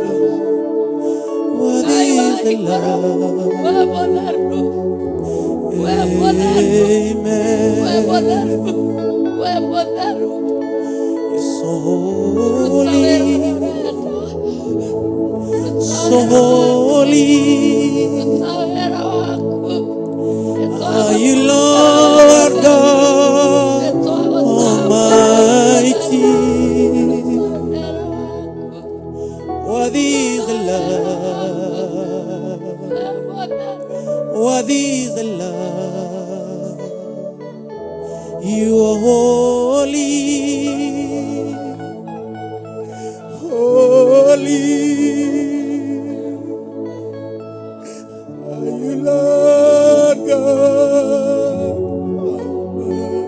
Worthy is the Lamb. We mũtheru. We mũtheru. We Amen. mũtheru. We mũtheru. You're so Ruta wĩra holy, ũrĩa ũrenda. Ruta so wĩra waku. holy. Ruta wĩra waku. Are you, Lord God Holy, holy are you, Lord God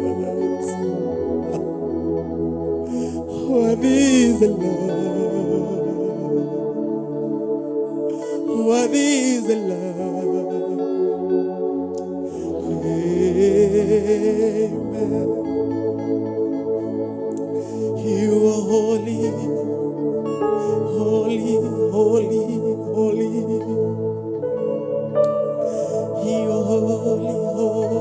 Almighty. Worthy is the Lamb. Worthy is the Lamb. Amen. You are holy, holy, holy, holy. You are holy, holy.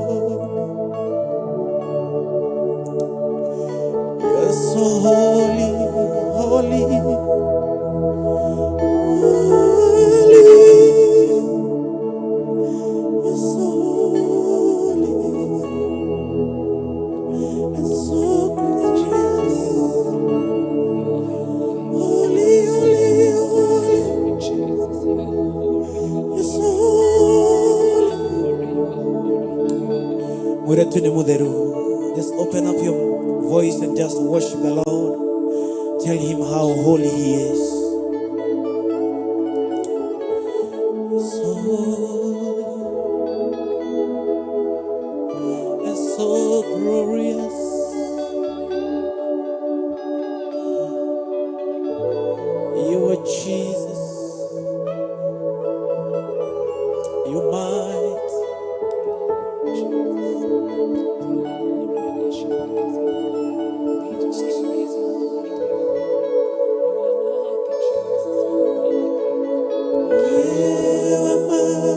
You're so holy, holy, holy. You're so holy and so gracious. Holy, holy, holy. You're so holy. Mwĩre nĩ mũtheru. Just open up your voice and just worship the Lord. Tell him how holy he is. So holy and so glorious. You are Jesus. You might. Wema, wema.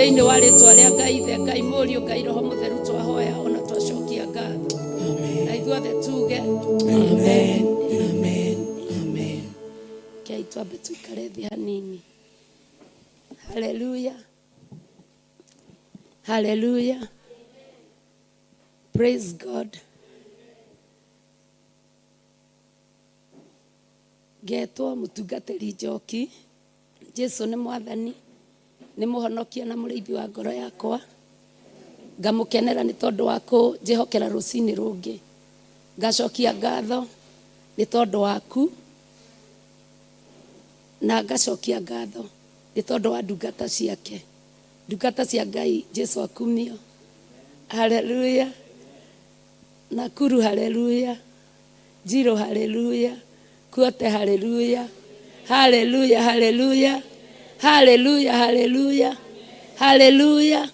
Thĩinĩ wa rĩtwa rĩa Ngai Ithe, Ngai Mũriũ, Ngai Roho Mũtheru, twahoya ona twacokia ngatho. Na ithuothe tuge Amen. Amen. Amen. Kei twambe tuikare thĩ hanini. Haleluya, haleluya, praise God. Ngetwo mũtungatĩri Njoki. Jesu nĩ mwathani, nĩ mũhonokia na mũrĩithi wa ngoro yakwa. Ngamũkenera nĩ tondũ wa kũnjĩhokera rũcinĩ rũngĩ. Ngacokia ngatho nĩ tondũ waku, na ngacokia ngatho nĩ tondũ wa ndungata ciake. Ndungata cia Ngai, Jesu akumio. Haleluya. Nakuru haleluya. Njirũ haleluya. Kuote haleluya. Haleluya, haleluya. Haleluya, haleluya. Haleluya.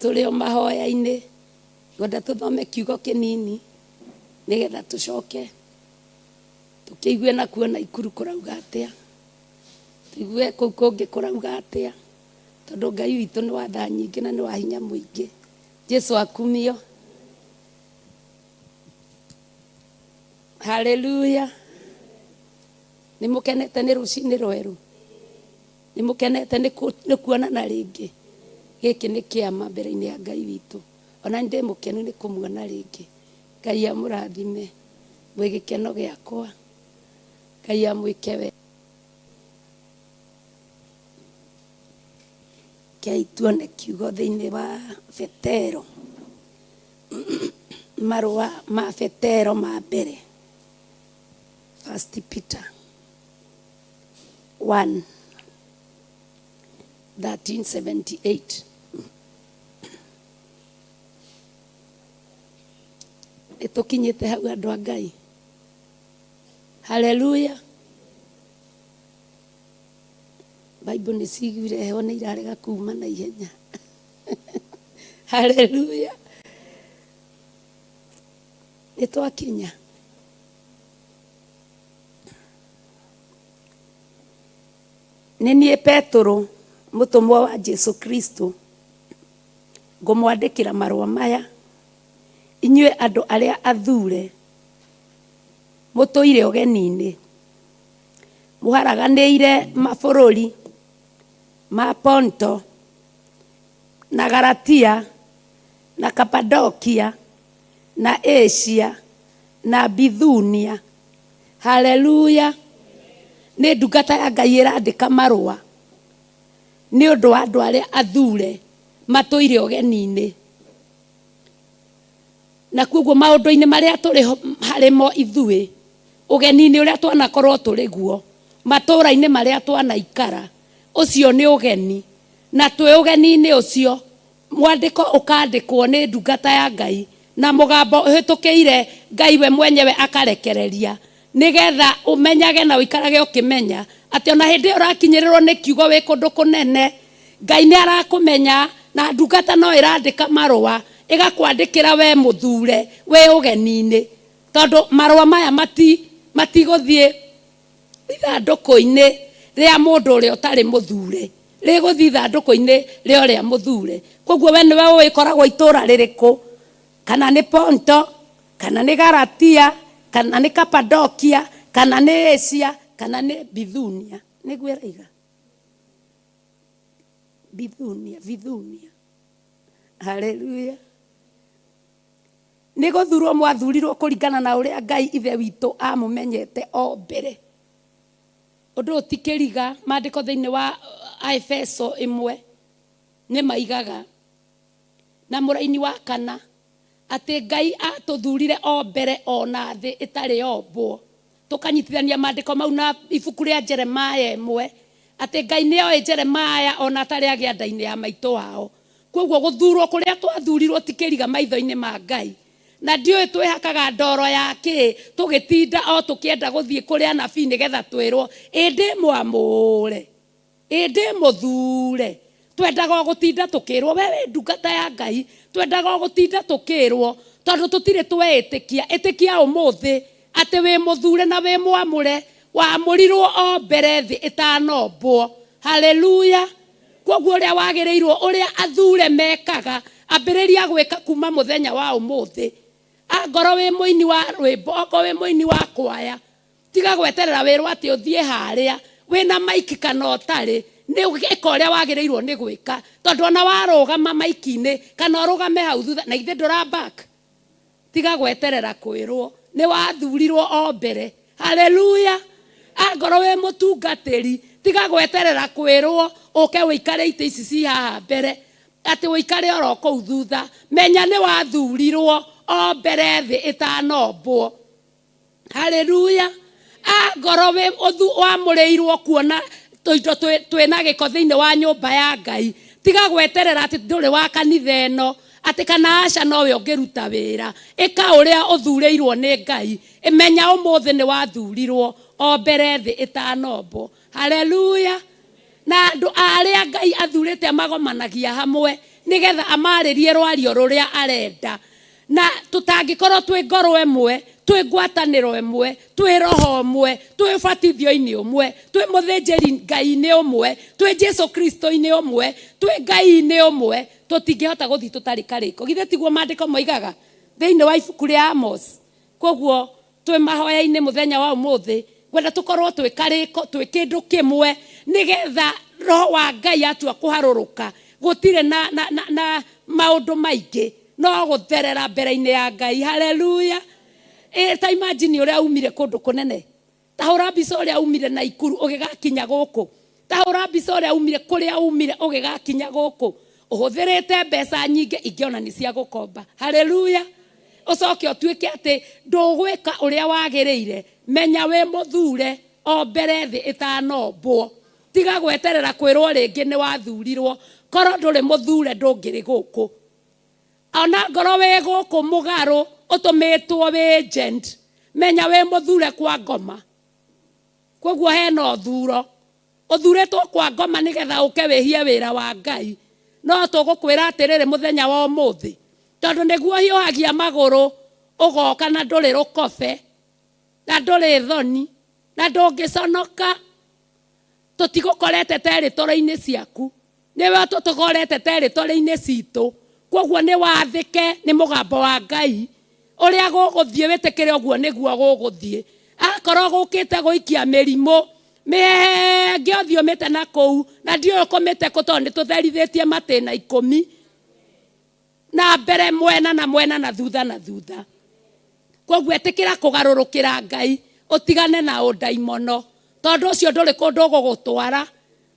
Tũrĩ o mahoya-inĩ. Ngwenda tũthome kiugo kĩnini nĩgetha tũcoke tũkĩigue nakuo Naikuru kũrauga atĩa, tũigue kũu kũngĩ kũrauga atĩa, tondũ Ngai witũ nĩ wa tha nyingĩ na nĩ wa hinya mũingĩ. Jesu akumio. Haleluya. Nĩ mũkenete nĩ rũcinĩ rwerũ? Nĩ mũkenete nĩ kuonana rĩngĩ? Gĩkĩ nĩ kĩama mbere-inĩ ya Ngai witũ. Ona nĩ ndĩ mũkenu nĩ kũmuona rĩngĩ. Ngai amũrathime mwĩ gĩkeno gĩakwa. Ngai amwĩke wega. Rekei tuone kiugo thĩinĩ wa Petero. Marũa ma Petero ma mbere. First Peter 1 1378. Nĩ tũkinyĩte hau andũ a Ngai. Haleluya. Bible nĩ ciguire heho nĩ irarega kuma na ihenya. Haleluya. Nĩ twakinya. Nĩ niĩ Petũrũ, mũtũmwo wa Jesu Kristo, ngũmwandĩkĩra marũa maya, inyuĩ andũ arĩa athure mũtũire ũgeni-inĩ, mũharaganĩire mabũrũri ma Ponto na Galatia na Kapadokia na Asia na Bithunia. Haleluya. Nĩ ndungata ya Ngai ĩrandĩka marũa nĩ ũndũ wa andũ arĩa athure matũire ũgeni-inĩ. Na koguo maũndũ-inĩ marĩa tũrĩ harĩmo ithuĩ, ũgeni-inĩ ũrĩa twanakorwo tũrĩ guo, matũũra-inĩ marĩa twanaikara, ũcio nĩ ũgeni. Na twĩ ũgeni-inĩ ũcio, mwandĩko ũkandĩkwo nĩ ndungata ya Ngai, na mũgambo ũhĩtũkĩire Ngai we mwenyewe akarekereria, nĩgetha ũmenyage na ũikarage ũkĩmenya atĩ ona hĩndĩ ĩyo ũrakinyĩrĩrwo nĩ kiugo wĩ kũndũ kũnene, Ngai nĩ arakũmenya, na ndungata no ĩrandĩka marũa ĩgakwandĩkĩra we mũthure wĩ ũgeni-inĩ, tondũ marũa maya matigũthiĩ ithandũkũ-inĩ rĩa mũndũ ũrĩa ũtarĩ mũthure, rĩgũthiĩ ithandũkũ-inĩ rĩa ũrĩa mũthure. Koguo we nĩwe ũĩ ĩkoragwo itũũra rĩrĩkũ, kana nĩ Ponto, kana nĩ Galatia, kana nĩ Kapadokia, kana nĩ Asia, kana nĩ Bithunia. Nĩguo ĩraiga Bithunia, Bithunia. Haleluya. Nĩ gũthurwo mwathurirwo kũringana na ũrĩa Ngai Ithe witũ amũmenyete o mbere. Ũndũ ũyũ ti kĩriga, maandĩko thĩinĩ wa Aefeso ĩmwe nĩ maigaga na mũraini wa kana atĩ Ngai atũthurire o mbere o na thĩ ĩtarĩ yombwo. Tũkanyitithania maandĩko mau na ibuku rĩa Jeremiah ĩmwe atĩ Ngai nĩ oĩ Jeremiah ona atarĩ agĩa nda-inĩ ya maitũ wao. Koguo gũthurwo kũrĩa twathurirwo ti kĩriga maitho-inĩ ma Ngai. Na ndiũĩ twĩhakaga ndoro ya kĩ tũgĩtinda o tũkĩenda gũthiĩ kũrĩ anabii nĩgetha twĩrwo ĩ ndĩ mwamũre, ĩ ndĩ mũthure. Twendaga o gũtinda tũkĩrwo we wĩ ndungata ya Ngai, twendaga o gũtinda tũkĩrwo tondũ tũtirĩ tweĩtĩkia. Ĩtĩkia ũmũthĩ atĩ wĩ mũthure na wĩ mwamũre, wamũrirwo o mbere thĩ ĩtanombwo. Haleluya. Kwoguo ũrĩa wagĩrĩirwo, ũrĩa athure mekaga, ambĩrĩria gwĩka kuma mũthenya wa ũmũthĩ. Angorwo wĩ mũini wa rwĩmbo, okorwo wĩ mũini wa kwaya, tiga gweterera wĩrwo atĩ ũthiĩ harĩa wĩna maiki kana ũtarĩ. Nĩ ĩka ũrĩa wagĩrĩirwo nĩ gwĩka, tondũ ona warũgama maiki-inĩ kana ũrũgame hau thutha, na ithe ndũra back. Tiga gweterera kwĩrwo, nĩ wathurirwo o mbere. Haleluya. Angorwo wĩ mũtungatĩri, tiga gweterera kwĩrwo ũke ũikare itĩ ici ci haha mbere, atĩ ũikare oro kũu thutha. Menya nĩ wathurirwo o mbere thĩ ĩtanombwo. Haleluya. Angorwo wĩ wamũrĩirwo kuona tũindo twĩna gĩko thĩinĩ wa nyũmba ya Ngai, tiga gweterera atĩ ndũrĩ wa kanitha ĩno, atĩ kana aca nowe ũngĩruta wĩra. Ĩka ũrĩa ũthurĩirwo nĩ Ngai. Menya ũmũthĩ nĩ wathurirwo o mbere thĩ ĩtanombwo. Haleluya. Na andũ arĩa Ngai athurĩte magomanagia hamwe nĩgetha amarĩrie rwario rũrĩa arenda. Na tũtangĩkorwo twĩ ngoro ĩmwe, twĩ ngwatanĩro ĩmwe, twĩ roho ũmwe, twĩ ũbatithio-inĩ ũmwe, twĩ mũthĩnjĩri Ngai-inĩ ũmwe, twĩ Jesu Kristo-inĩ ũmwe, twĩ Ngai-inĩ ũmwe, tũtingĩhota gũthiĩ tũtarĩ karĩko. Githĩ tiguo maandĩko moigaga thĩinĩ wa ibuku rĩa Amos? Koguo twĩ mahoya-inĩ mũthenya wa ũmũthĩ, ngwenda tũkorwo twĩ karĩko, twĩ kĩndũ kĩmwe, nĩgetha roho wa Ngai atua kũharũrũka, gũtirĩ na maũndũ maingĩ, no gũtherera mbere-inĩ ya Ngai. Haleluya. Ta imagine ũrĩa umire kũndũ kũnene. Ta hũra mbica ũrĩa umire Naikuru ũgĩgakinya gũkũ. Ta hũra mbica ũrĩa umire kũrĩa umire ũgĩgakinya gũkũ. Ũhũthĩrĩte mbeca nyingĩ ingĩ ona nĩ cia gũkomba. Haleluya. Ũcoke ũtuĩke atĩ ndũgwĩka ũrĩa wagĩrĩire. Menya wĩ mũthure o mbere thĩ ĩtanombwo. Tiga gweterera kwĩrwo rĩngĩ nĩ wathurirwo. Korwo ndũrĩ mũthure ndũngĩrĩ gũkũ. Ona ngorwo wĩ gũkũ mũgarũ ũtũmĩtwo wĩ agent, menya wĩ mũthure kwa ngoma. Koguo hena ũthuro. Ũthurĩtwo kwa ngoma nĩgetha ũke wĩhie wĩra wa Ngai. No tũgũkwĩra atĩrĩrĩ mũthenya wa ũmũthĩ, tondũ nĩguo hiũhagia magũrũ ũgoka na ndũrĩ rũkobe, na ndũrĩ thoni, na ndũngĩconoka. Tũtigũkorete territory-inĩ ciaku, nĩwe tũtũkorete territory-inĩ citũ. Koguo nĩ wathĩke nĩ mũgambo wa Ngai. Ũrĩa gũgũthiĩ wĩtĩkĩre ũguo nĩguo gũgũthiĩ. Akorwo gũkĩte gũikia mĩrimũ, mĩhenge ũthiĩ ũmĩte na kũu, na ndiũĩ ũkũmĩte kũ tondũ nĩtũtherithĩtie matĩna 10. Na mbere mwena na mwena na thutha na thutha. Koguo ĩtĩkĩra kũgarũrũkĩra Ngai, ũtigane na ũndaimono, tondũ ũcio ndũrĩ kũndũ ũgũgũtwara.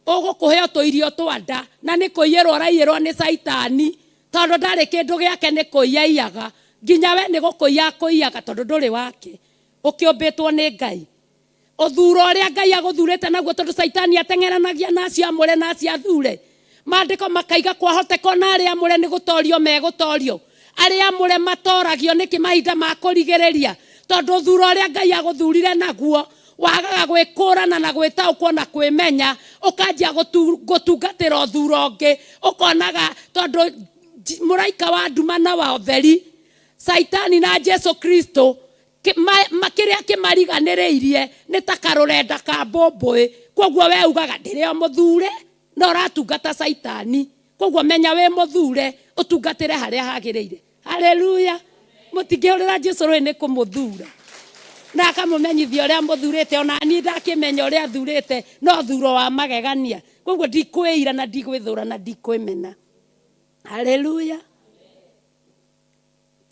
Ũgũkũhe o tũirio twa nda, na nĩ kũiyĩrwo ũraiyĩrwo nĩ Caitani, tondũ ndarĩ kĩndũ gĩake nĩ kũiyaiyaga. Nginya we nĩ gũkũiya akũiyaga tondũ ndũrĩ wake, ũkĩũmbĩtwo nĩ Ngai. Ũthuro ũrĩa Ngai agũthurĩte naguo, tondũ Caitani ateng'eranagia na acio amũre na acio athure. Maandĩko makaiga kwahoteka ona arĩa amũre nĩ gũtorio megũtorio. Arĩa amũre matoragio nĩkĩ mahinda ma kũrigĩrĩria? Tondũ ũthuro ũrĩa Ngai agũthurire naguo wagaga gwĩkũrana na gwĩtaũkwo na kwĩmenya, ũkanjia gũtungatĩra ũthuro ũngĩ, ũkonaga tondũ mũraika wa nduma na wa ũtheri, Caitani na Jesu Kristo, kĩrĩa kĩmariganĩrĩirie nĩ ta karũrenda ka mbũmbũĩ. Koguo we ugaga ndĩrĩ o mũthure, no ũratungata Caitani. Koguo menya wĩ mũthure, ũtungatĩre harĩa hagĩrĩire. Haleluya. Mũtingĩhũrĩra Jesu rũĩ nĩ kũmũthura, na akamũmenyithia ũrĩa mũthurĩte. Ona niĩ ndakĩmenya ũrĩa thurĩte, no thuro wa magegania. Koguo ndikwĩira na ndigwĩthũra na ndikwĩmena. Haleluya.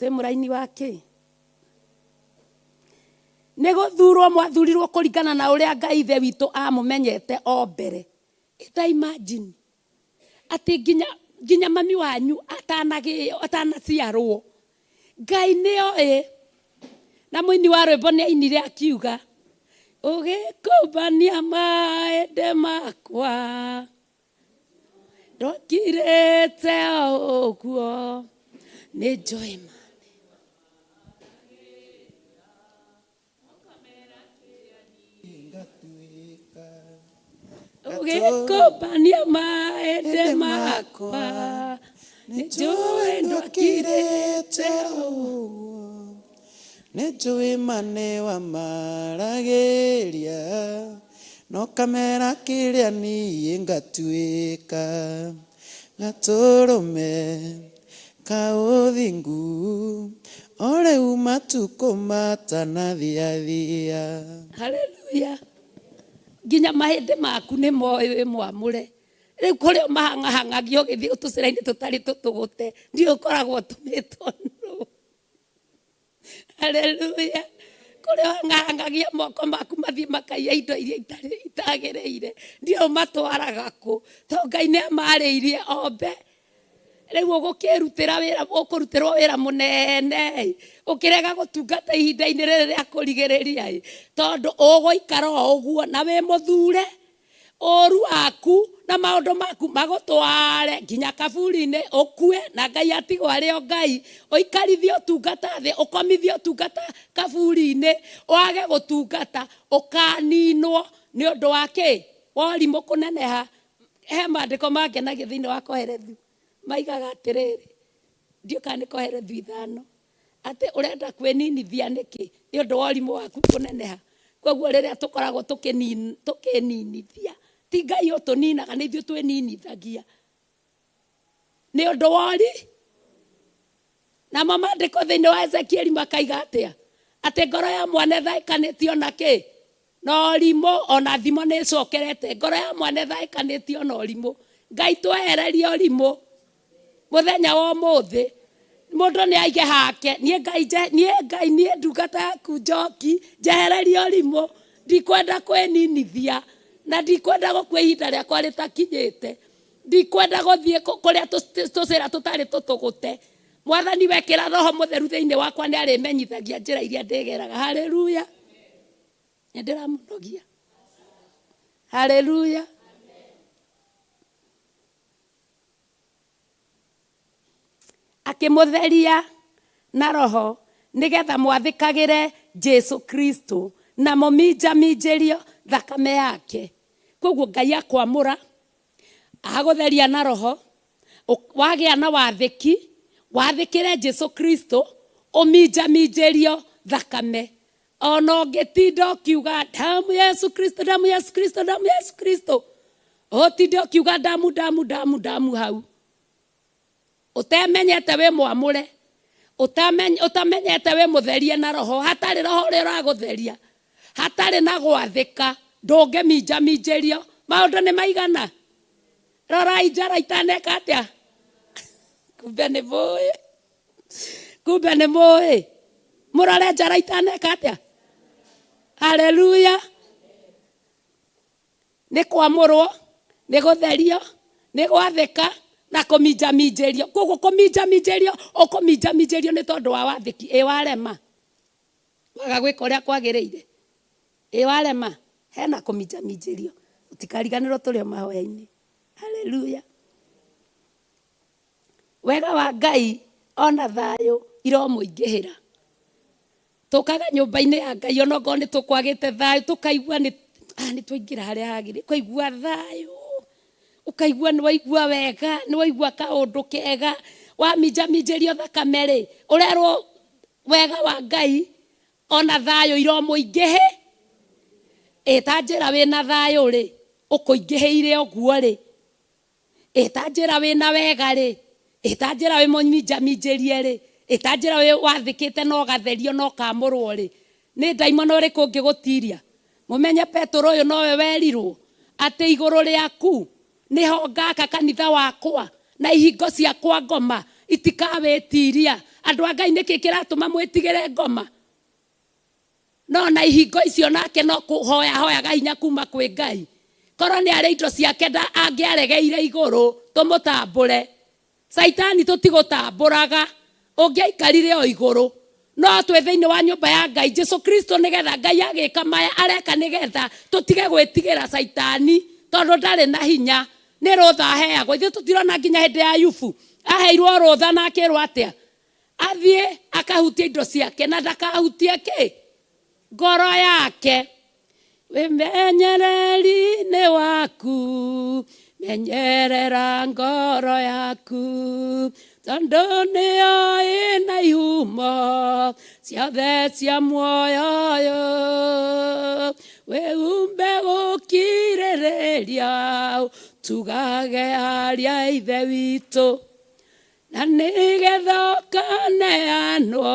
Twĩ mũraini wa kĩ? Nĩ gũthurwo mwathurirwo kũringana na ũrĩa Ngai Ithe witũ amũmenyete o mbere. Ta imagine atĩ nginya mami wanyu atanagĩo, atanaciarwo, Ngai nĩoĩ. Na mũini wa rwĩmbo nĩ ainire akiuga, ũgĩkũmbania maende makwa, ndokirĩte o ũguo, nĩ njũĩ ma. Ũgĩkũmbania maende makwa, nĩ njũĩ ndokirĩte ũguo, nĩ njũĩ ma nĩ wamaragĩria, No kamera kĩrĩa niĩ ngatuĩka gatũrũme ka ũthingu o rĩu matukũ matanathiathia. Haleluya. Nginya mahĩndĩ maku nĩ moĩ wĩ mwamũre. Rĩu kũrĩa ũmahang'ahang'agia ũgĩthiĩ tũcĩra-inĩ tũtarĩ tũtũgũte, ndiũĩ ũkoragwo ũtũmĩtwo nũ. Haleluya. Kũrĩa ũhang'ahang'agia moko maku mathiĩ makaiya indo iria itagĩrĩire, ndiũĩ ũmatwaraga kũ, tondũ Ngai nĩ amarĩirie ombe. Rĩu ũgũkĩrutĩra wĩra, ũkũrutĩrwo wĩra mũnene ũkĩrega gũtungata ihinda-inĩ rĩrĩ rĩa kũrigĩrĩria ĩ, tondũ ũgũikara o ũguo na wĩ mũthure. Ũru waku na maũndũ maku magũtware nginya kaburi-inĩ, ũkue na Ngai atigwo arĩ o Ngai, ũikarithie ũtungata thĩ, ũkomithie ũtungata kaburi-inĩ, wage gũtungata, ũkaninwo nĩ ũndũ wa kĩ? Wa ũrimũ kũneneha. He maandĩko mangenagia thĩinĩ wa Kohelethu, maigaga atĩrĩrĩ, ndiũĩ kana nĩ Kohelethu ithano, atĩ ũrenda kwĩninithia nĩkĩ nĩ ũndũ wa ũrimũ waku kũneneha. Koguo rĩrĩa tũkoragwo tũkĩninithia, ti Ngai ũtũninaga, nĩ ithuĩ twĩninithagia nĩ ũndũ wa ũri. Namo maandĩko thĩinĩ wa Ezekieli makaiga atĩa? Atĩ ngoro ya mwana ĩthaĩkanĩtio na kĩ? Na ũrimũ. Ona thimo nĩ ĩcokerete, ngoro ya mwana ĩthaĩkanĩtio na ũrimũ. Ngai twehererie ũrimũ mũthenya wa ũmũthĩ. Mũndũ nĩ aige hake, niĩ Ngai, niĩ Ngai, niĩ ndungata yaku Njoki, njehererie ũrimũ, ndikwenda kwĩninithia na ndikwenda gũkua ihinda rĩakwa rĩtakinyĩte, ndikwenda gũthiĩ kũrĩa tũcĩra tũtarĩ tũtũgũte. Mwathani wekĩra Roho Mũtheru thĩinĩ wakwa nĩ arĩmenyithagia njĩra iria ndĩgeraga. Haleluya. Nĩ ndĩramũnogia. Haleluya. Akĩmũtheria na Roho nĩgetha mwathĩkagĩre Jesu Kristo na mũminjaminjĩrio thakame yake. Koguo Ngai akwamũra, agũtheria na Roho, wagĩa na wathĩki, wathĩkĩre Jesu Kristo, ũminjaminjĩrio thakame. Ona ũngĩtinda ũkiuga damu ya Yesu Kristo, damu ya Yesu Kristo, damu ya Yesu Kristo, ũtinde ũkiuga damu, damu, damu, damu hau, ũtemenyete wĩ mwamũre, ũtamenyete wĩ mũtherie na Roho, hatarĩ Roho ũrĩa ũragũtheria, hatarĩ na gwathĩka, ndũngĩminjaminjĩrio. Maũndũ nĩ maigana? Rorai njara itaneka atĩa? Kumbe nĩ mũĩ, kumbe nĩ mũĩ. Mũrore njara itaneka atĩa? Haleluya. Nĩ kwamũrwo, nĩ gũtherio, nĩ gwathĩka na kũminjaminjĩrio. Koguo kũminjaminjĩrio, ũkũminjaminjĩrio nĩ tondũ wa wathĩki. Ĩ warema, waga gwĩka ũrĩa kwagĩrĩire, ĩ warema, hena kũminjaminjĩrio. Ũtikariganĩrwo tũrĩ o mahoya-inĩ. Haleluya. Wega wa Ngai ona thayũ iromũingĩhĩra. Tũkaga nyũmba-inĩ ya Ngai ona okorwo nĩ tũkwagĩte thayũ, tũkaigua nĩ twaingĩra harĩa hagĩrĩire, ũkaigua thayũ, ũkaigua nĩ waigua wega, nĩ waigua kaũndũ kega, waminjaminjĩrio thakame rĩ, ũrerwo wega wa Ngai ona thayũ iromũingĩhĩ. Ĩ ta njĩra wĩna thayũ rĩ, ũkũingĩhĩire ũguo rĩ, Ĩ ta njĩra wĩna wega-rĩ, ĩ ta njĩra wĩ mũminjaminjĩrie-rĩ, ĩ ta njĩra wĩ wathĩkĩte na ũgatherio na ũkamũrwo-rĩ, nĩ ndaimono ĩrĩkũ ũngĩgũtiria? Mũmenye Petũro ũyũ nowe werirwo atĩ igũrũ rĩaku nĩho ngaka kanitha wakwa na ihingo cia kwa ngoma itikawĩtiria. Andũ a Ngai nĩkĩ kĩratũma mwĩtigĩre ngoma? No na ihingo icio nake no kũhoya ahoyaga hinya kuma kwĩ Ngai. Korwo nĩ arĩ indo ciake nda angĩaregeire igũrũ tũmũtambũre. Caitani tũtigũtambũraga, ũngĩaikarire o igũrũ. No twĩ thĩinĩ wa nyũmba ya Ngai, Jesu Kristo, nĩgetha Ngai agĩka maya areka nĩgetha tũtige gwĩtigĩra Caitani tondũ ndarĩ na hinya. Nĩ rũtha aheagwo. Ithuĩ tũtirona nginya hĩndĩ ya Ayubu aheirwo rũtha na akĩrwo atĩa? Athiĩ akahutie indo ciake na ndakahutie kĩ? Ngoro yake. Wĩmenyereri-inĩ waku, menyerera ngoro yaku, tondũ nĩyo ĩna ihumo ciothe cia muoyo ũyũ. Wĩhumbe gũkirĩrĩria, tugage arĩa Ithe witũ, na nĩgetha ũkaneanwo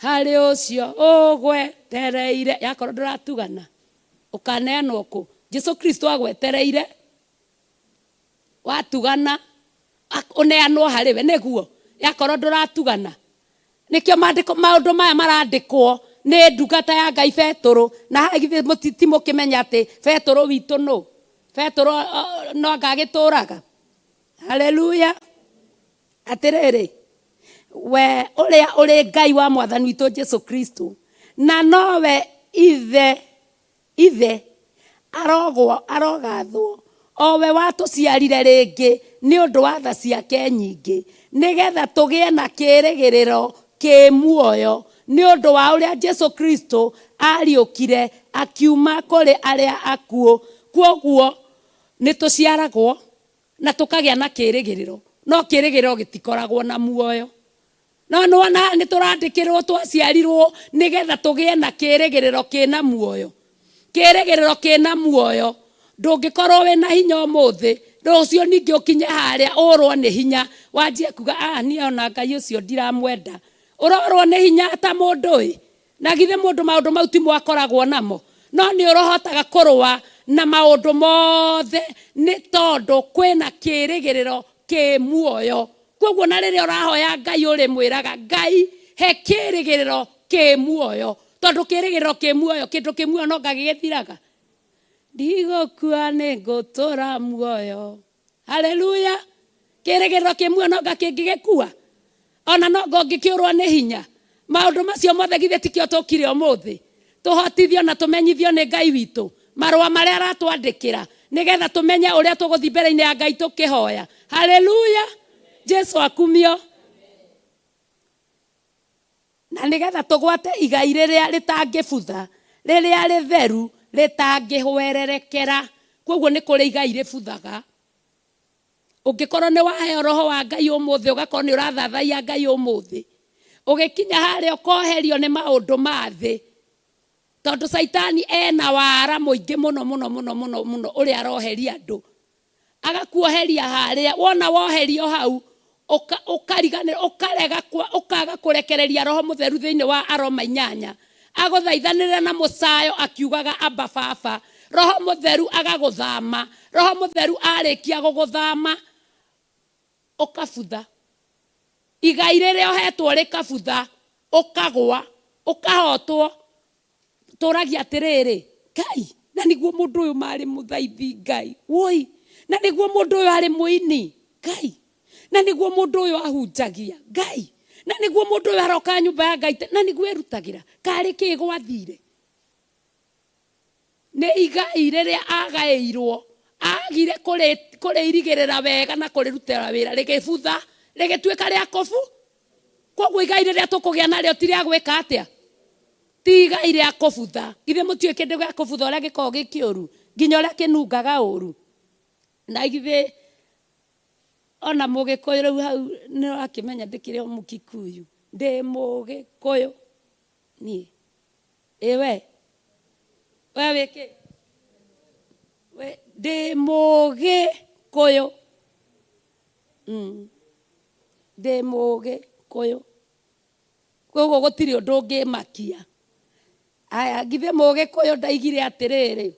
harĩ ũcio ũgwetereire. Yakorwo ndũratugana, ũkaneanwo kũ? Jesu Kristo agwetereire. Watugana, ũneanwo harĩ we, nĩguo yakorwo ndũratugana. Nĩkĩo maandĩko maũndũ maya marandĩkwo nĩ ndungata ya Ngai Betũrũ. Na haha githĩ ti mũkĩmenya atĩ Betũrũ witũ nũ? Betũrũ no anga agĩtũraga. Haleluya. Atĩrĩrĩ, we ũrĩa ũrĩ Ngai wa Mwathani witũ Jesu Kristo, na nowe Ithe, arogwo, arogathwo, o we watũciarire rĩngĩ nĩ ũndũ wa tha ciake nyingĩ, nĩ getha tũgĩe na kĩĩrĩgĩrĩro kĩĩ muoyo nĩ ũndũ wa ũrĩa Jesu Kristo aariũkire akiuma kũrĩ arĩa akuũ. Kwoguo nĩ tũciaragwo na tũkagĩa na kĩĩrĩgĩrĩro, no kĩĩrĩgĩrĩro gĩtikoragwo na muoyo. No nĩwona haha nĩtũrandĩkĩrwo twaciarirwo nĩgetha tũgĩe na kĩrĩgĩrĩro kĩna muoyo. Kĩrĩgĩrĩro kĩna muoyo. Ndũngĩkorwo wĩna hinya ũmũthĩ, rũciũ ningĩ ũkinye harĩa ũrwo nĩ hinya, wanjie kuga ah niĩ ona Ngai ũcio ndiramwenda. Ũrorwo nĩ hinya ta mũndũ ĩ? Na githĩ mũndũ maũndũ mau timo akoragwo namo? No nĩ ũrohotaga kũrũa na maũndũ mothe nĩ tondũ kwĩna kĩrĩgĩrĩro kĩ muoyo. Kwoguo na rĩrĩa ũrahoya Ngai ũrĩmwĩraga, Ngai he kĩrĩgĩrĩro kĩ muoyo. Tondũ kĩrĩgĩrĩro kĩ muoyo, kĩndũ kĩ muoyo no anga gĩgĩthiraga? Ndigũkua nĩ ngũtũra muoyo. Haleluya! Kĩrĩgĩrĩro kĩ muoyo no anga kĩngĩgĩkua? Ona no anga ũngĩkĩũrwo nĩ hinya? Maũndũ macio mothe githĩ tikĩo tũkire ũmũthĩ? Tũhotithio na tũmenyithio nĩ Ngai witũ marũa marĩa aratwandĩkĩra nĩgetha tũmenye ũrĩa tũgũthiĩ mbere-inĩ ya Ngai tũkĩhoya. Haleluya! Jesu akumio. Na nĩgetha tũgwate igai rĩrĩa rĩtangĩbutha, rĩrĩa rĩtheru, rĩtangĩhwererekera. Kwoguo nĩ kũrĩ igai rĩbuthaga. Ũngĩkorwo nĩ waheo roho wa Ngai ũmũthĩ, ũgakorwo nĩ ũrathathaiya Ngai ũmũthĩ, ũgĩkinya harĩa ũkoherio nĩ maũndũ ma thĩ, tondũ Caitani ena wara mũingĩ mũno mũno mũno mũno mũno ũrĩa aroheria andũ. Agakuoheria harĩa, wona woherio hau, ũkariganĩrwo, ũkarega, ũkaga kũrekereria Roho Mũtheru thĩinĩ wa Aroma inyanya, agũthaithanĩrĩra na mũcayo akiugaga Abba Baba. Roho Mũtheru agagũthama. Roho Mũtheru arĩkia gũgũthama, ũkabutha. Igai rĩrĩa ũhetwo rĩkabutha, ũkagwa, ũkahotwo. Tũragia atĩrĩrĩ, Ngai, na nĩguo mũndũ ũyũ marĩ mũthaithi Ngai, woi, na nĩguo mũndũ ũyũ arĩ mũini Ngai, na nĩguo mũndũ ũyũ ahunjagia Ngai, na nĩguo mũndũ ũyũ aroka nyũmba ya Ngai, na nĩguo erutagĩra, karĩ kĩ gwathire? Nĩ igai rĩrĩa agaĩirwo, agire kũrĩirigĩrĩra wega na kũrĩrutĩra wĩra, rĩgĩbutha, rĩgĩtuĩka rĩa kũbu. Kwoguo igai rĩrĩa tũkũgĩa narĩo ti rĩa gwĩka atĩa? Ti igai rĩa kũbutha. Githĩ mũtiũĩ kĩndũ gĩa kũbutha ũrĩa gĩkoragwo gĩ kĩũru, nginya ũrĩa kĩnungaga ũru? Na githĩ ona Mũgĩkũyũ rĩu hau nĩ ũrakĩmenya ndĩkĩrĩ o Mũkikuyu, ndĩ Mũgĩkũyũ niĩ. Ĩ we? We wĩ kĩ? Ndĩ Mũgĩkũyũ. Ndĩ Mũgĩkũyũ. Koguo gũtirĩ ũndũ ũngĩmakia. Aya, githĩ Mũgĩkũyũ ndaigire atĩrĩrĩ,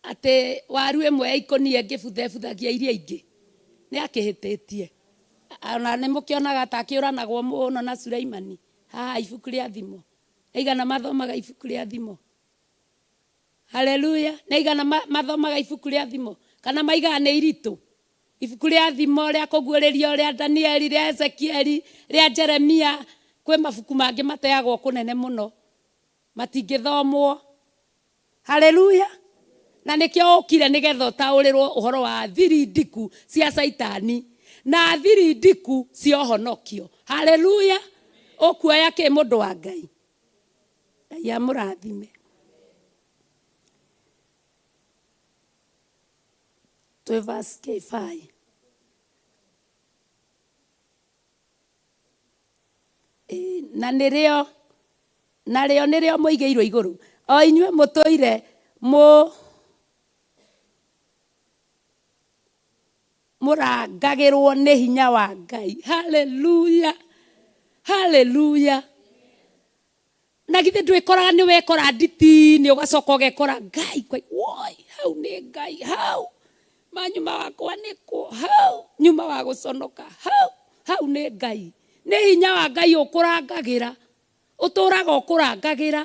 atĩ waru ĩmwe ya ikũnia ĩngĩbutha ĩbuthagia iria ingĩ? Nĩ akĩhĩtĩtie. Ona nĩ mũkĩonaga ta akĩũranagwo mũno na Suleimani haha ibuku rĩa Thimo. Nĩ aigana mathomaga ibuku rĩa Thimo? Haleluya! Nĩ aigana mathomaga ibuku rĩa Thimo? Kana maigaga nĩ iritũ? Ibuku rĩa Thimo, rĩa Kũguũrĩrio, rĩa Danieli, rĩa Ezekieli, rĩa Jeremia, kwĩ mabuku mangĩ mateagwo kũnene mũno, matingĩthomwo. Haleluya! Na nĩkĩo ũkire nĩgetha ũtaũrĩrwo ũhoro wa thiri ndiku cia Caitani na thiri ndiku cia ũhonokio. Haleluya! Ũkuoya kĩ mũndũ wa Ngai? Ngai amũrathime. Twĩ verse K5. Na nĩrĩo narĩo nĩrĩo mũigĩirwo igũrũ. O inyuĩ mũtũire mũ mũrangagĩrwo nĩ hinya wa Ngai. Haleluya, haleluya. Na githĩ ndwĩkoraga nĩ wekora nditi-inĩ ũgacoka ũgekora Ngai kwai, woi hau nĩ Ngai, hau manyuma wakwa nĩ kũ, hau nyuma wa gũconoka, hau hau nĩ Ngai. Nĩ hinya wa Ngai ũkũrangagĩra, ũtũraga ũkũrangagĩra.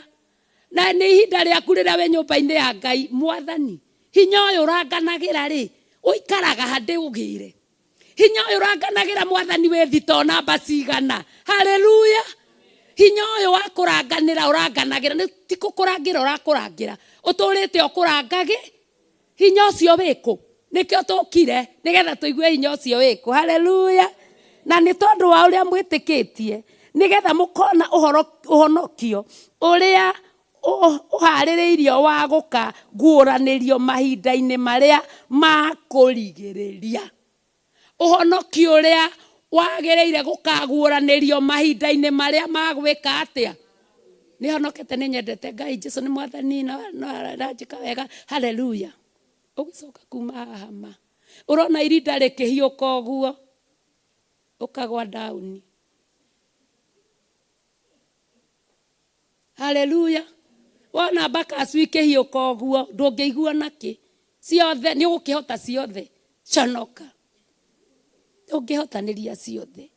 Na nĩ ihinda rĩaku rĩrĩa wĩ nyũmba-inĩ ya Ngai, Mwathani, hinya ũyũ ũranganagĩra rĩ, ũikaraga ha ndĩũgĩre. Hinya ũyũ ũranganagĩra Mwathani wĩ thito namba cigana. Haleluya. Hinya ũyũ wa kũranganĩra ũranganagĩra, nĩ ti gũkũrangĩra ũrakũrangĩra, ũtũrĩte ũkũrangagĩ. Hinya ũcio wĩkũ? Nĩkĩo tũkire, nĩgetha tũigue hinya ũcio wĩkũ. Haleluya. Na nĩ tondũ wa ũrĩa mwĩtĩkĩtie, nĩgetha mũkona ũhonokio ũrĩa ũharĩrĩirio wa gũkaguũranĩrio mahinda-inĩ marĩa ma kũrigĩrĩria. Ũhonokio ũrĩa wagĩrĩire gũkaguũranĩrio mahinda-inĩ marĩa ma gwĩka atĩa? Nĩ honokete, nĩ nyendete Ngai, Jesu nĩ Mwathani, no aranjĩka wega. Haleluya. Ũgĩcoka kuma haha ma, ũrona irinda rĩkĩhiũka ũguo, ũkagwa down. Haleluya. Wona mbakacu ikĩhiũka ũguo, ndũngĩigua nakĩ. Ciothe, nĩ ũgũkĩhota ciothe. Conoka. Ndũngĩhotanĩria ciothe.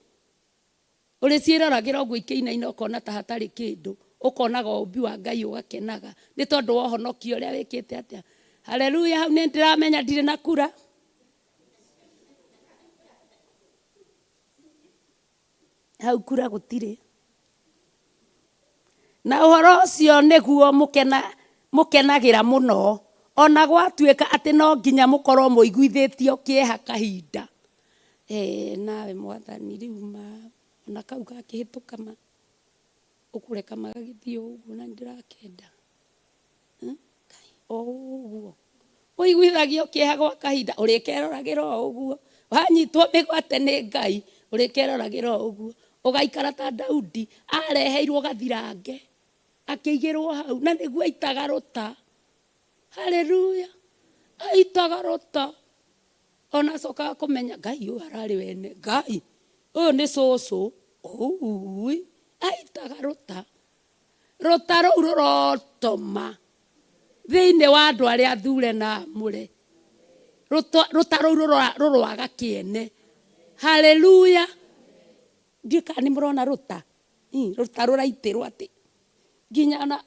Ũrĩciĩroragĩra ũguo ikĩinaina ũkona ta hatarĩ kĩndũ, ũkonaga ũũmbi wa Ngai ũgakenaga nĩ tondũ wa ũhonokio ũrĩa wĩkĩte atĩa. Haleluya, hau nĩ ndĩramenya ndirĩ na kura. Hau kura gũtirĩ. Na ũhoro ũcio nĩguo mũkenagĩra mũno, o na gwatuĩka atĩ no nginya mũkorwo mũiguithĩtio kĩeha kahinda. Nawe Mwathani, rĩu ma, ona kau gakĩhĩtũka ma, ũkũreka magagĩthiĩ o ũguo na nĩndĩrakenda. Ngai, o ũguo. Ũiguithagio kĩeha gwa kahinda, ũrĩkeroragĩra o ũguo. Wanyitwo mĩgwate nĩ Ngai, ũrĩkeroragĩra o ũguo. Ũgaikara ta Daudi, areheirwo gathirange, akĩigĩrwo hau, na nĩguo aitaga rũta. Haleluya. Aitaga rũta. Ona acokaga kũmenya, Ngai ũyũ ararĩ wene, Ngai ũyũ nĩ cũcũ. Ũui, aitaga rũta. Rũta rũu rũrotoma thĩinĩ wa andũ arĩa athure na amũre. Rũta rũu rũroaga kĩene. Haleluya. Ndiũĩ kana nĩ mũrona rũta. Rũta rũraitĩrwo atĩ nginya ona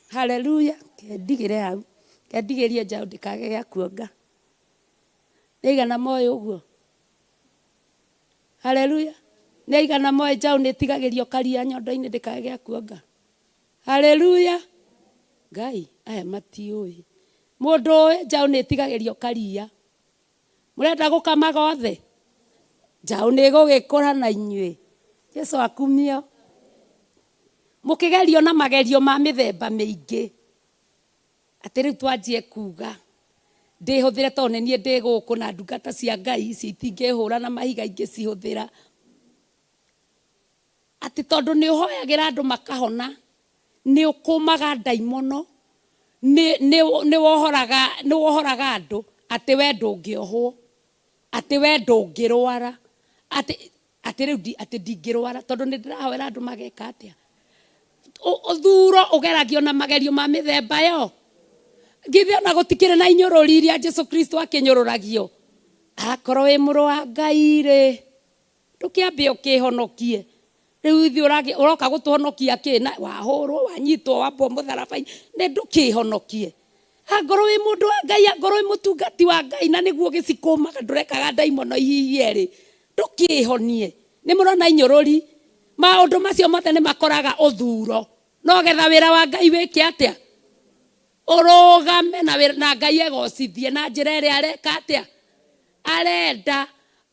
haleluya. Kendigĩre hau, kendigĩrie njaũ ndĩkage gĩa kuonga. Nĩ aigana moĩ ũguo? Haleluya. Nĩ aigana moĩ njaũ nĩ ĩtigagĩrio karia nyondo-inĩ ndĩkage gĩa kuonga? Haleluya. Ngai, aya matiũĩ. Mũndũ ũĩ njaũ nĩ ĩtigagĩrio karia. Mũrenda gũkamaga othe? Njaũ nĩ ĩgũgĩkũra na inyuĩ. Jesu akumio. Mũkĩgerio na magerio ma mĩthemba mĩingĩ. Atĩ rĩu twanjie kuga ndĩhũthĩre tondũ nĩ niĩ ndĩ gũkũ na ndungata cia Ngai ici itingĩhũra na mahiga ingĩcihũthĩra. Atĩ tondũ nĩ ũhoyagĩra andũ makahona, nĩ ũkũmaga ndaimono, nĩ wohoraga andũ, atĩ we ndũngĩohwo, atĩ we ndũngĩrwara, atĩ rĩu atĩ ndingĩrwara tondũ nĩ ndĩrahoera andũ mageka atĩa. Ũthuro ũgeragio na magerio ma mĩthemba yo. Githĩ ona gũtikĩrĩ na inyũrũri iria Jesu Kristo akĩnyũrũragio. Akorwo wĩ mũrũ wa Ngai rĩ, ndũkĩambe ũkĩhonokie. Rĩu ithuĩ ũroka gũtũhonokia kĩ? Na wahũrwo, wanyitwo, wambwo mũtharaba-inĩ, nĩ ndũkĩhonokie. Angorwo wĩ mũndũ wa Ngai, angorwo wĩ mũtungati wa Ngai, na nĩguo gĩcikũmaga ndũrekaga ndaimono ihihie rĩ, ndũkĩhonie. Nĩ mũrona inyũrũri. Maũndũ macio mothe nĩ makoraga ũthuro. No getha wĩra wa Ngai wĩke atĩa? Ũrũgame na Ngai egocithie na njĩra ĩrĩa areka atĩa? Arenda.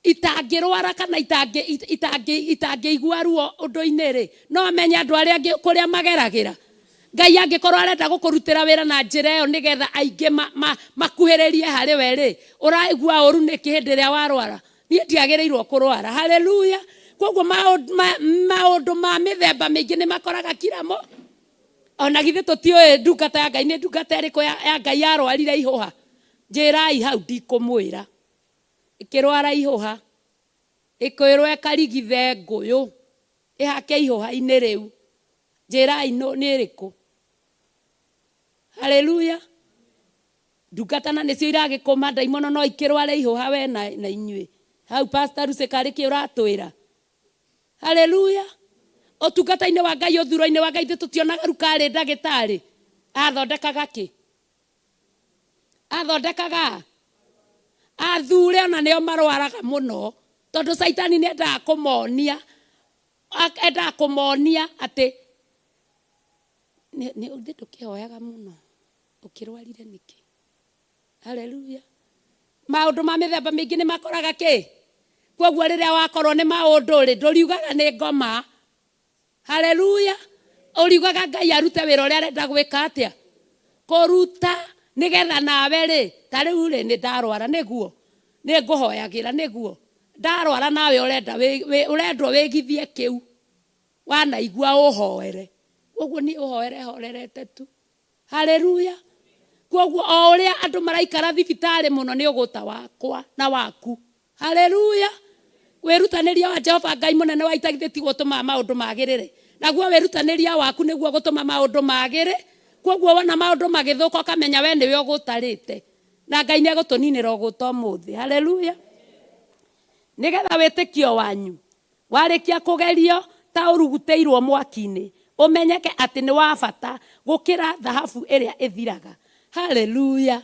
Itangĩrwara kana itangĩigua ruo ũndũ-inĩ rĩ, no amenye andũ arĩa angĩ kũrĩa mageragĩra. Ngai angĩkorwo arenda gũkũrutĩra wĩra na njĩra ĩyo nĩgetha aingĩ makuhĩrĩrie harĩ we rĩ, ũraigua ũru nĩkĩ hĩndĩ ĩrĩa warwara? Niĩ ndiagĩrĩirwo kũrwara. Haleluya. Koguo maũndũ ma mĩthemba mĩingĩ nĩ makoraga kila mo. Ona githĩ tũtiũĩ ndungata ya Ngai nĩ ndungata ĩrĩkũ ya Ngai yarwarire ihũha? Njĩrai hau ndikũmwĩra. Ĩkĩrwara ihũha, ĩkwĩrwo ĩkarigithe ngũyũ, ĩhake ihũha-inĩ rĩu. Njĩrai nĩ ĩrĩkũ? Haleluya. Ndungata na nĩcio iragĩkũma ndaimono no ikĩrware ihũha we na inyuĩ. Hau Pastor Lucy karĩ kĩ ũratwĩra? Haleluya. Ũtungata-inĩ wa Ngai, ũthuro-inĩ wa Ngai, ithuĩ tũtionaga Luka arĩ ndagĩtarĩ. Athondekaga kĩ? Athondekaga athure ona nĩo marwaraga mũno, tondũ Caitani nĩ endaga kũmonia, endaga kũmonia atĩ nĩ ũndũ ndũkĩhoyaga mũno, ũkĩrwarire nĩkĩ? Haleluya. Maũndũ ma mĩthemba mĩingĩ nĩ makoraga kĩ? Kwoguo rĩrĩa wakorwo nĩ maũndũ rĩ, ndũriugaga nĩ ngoma. Haleluya. Ũriugaga Ngai arute wĩra ũrĩa arenda gwĩka atĩa? Kũruta, nĩgetha nawe rĩ, ta rĩu rĩ, nĩ ndarwara nĩguo, nĩ ngũhoyagĩra nĩguo, ndarwara nawe ũrenda ũrendwo wĩgithie kĩu, wanaigua ũhoere. Kwoguo niĩ ũhoere horerete tu. Haleluya. Kwoguo o ũrĩa andũ maraikara thibitarĩ mũno nĩ ũgũta wakwa na waku. Haleluya. Wĩrutanĩria wa Jehova Ngai mũnene wa ita githĩ tiguo ũtũmaga maũndũ magĩrĩre? Naguo wĩrutanĩria waku nĩguo gũtũma maũndũ magĩre. Kwoguo wona maũndũ magĩthũka ũkamenya we nĩwe ũgũtarĩte. Na Ngai nĩ egũtũninĩra ũgũta ũmũthĩ. Haleluya. Nĩgetha wĩtĩkio wanyu warĩkia kũgerio ta ũrugutĩirwo mwaki-inĩ, ũmenyeke atĩ nĩ wa bata gũkĩra thahabu ĩrĩa ĩthiraga. Haleluya.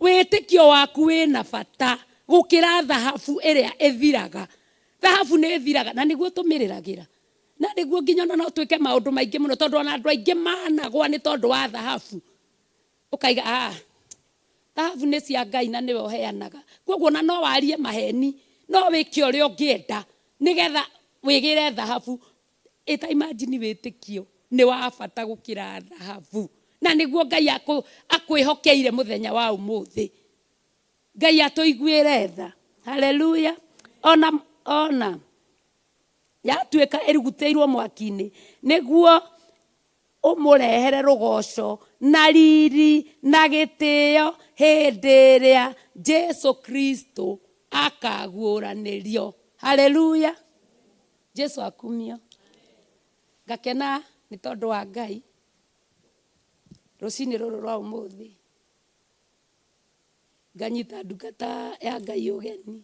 Wĩtĩkio waku wĩna bata gũkĩra thahabu ĩrĩa ĩthiraga. Thahabu nĩ ĩthiraga, na nĩguo tũmĩrĩragĩra. Na nĩguo nginya ona no twĩke maũndũ maingĩ mũno, tondũ ona andũ aingĩ managwa nĩ tondũ wa thahabu. Ũkaiga, ah, thahabu nĩ cia Ngai na nĩwe ũheanaga. Kwoguo ona no warie maheni, no wĩke ũrĩa ũngĩenda nĩgetha wĩgĩre thahabu. Ĩta imagine wĩtĩkio nĩ wa bata gũkĩra thahabu. Na nĩguo Ngai akwĩhokeire mũthenya wa ũmũthĩ. Ngai atũiguĩre tha. Haleluya. Ona, ona yatuĩka ĩrugutĩirwo mwaki-inĩ, nĩguo ũmũrehere rũgoco na riri na gĩtĩo hĩndĩ ĩrĩa Jesu Kristo akaguũranĩrio. Haleluya. Jesu akumio. Ngakena nĩ tondũ wa Ngai rũcinĩ rũrũ rwa ũmũthĩ. Nganyita ndungata ya Ngai ũgeni.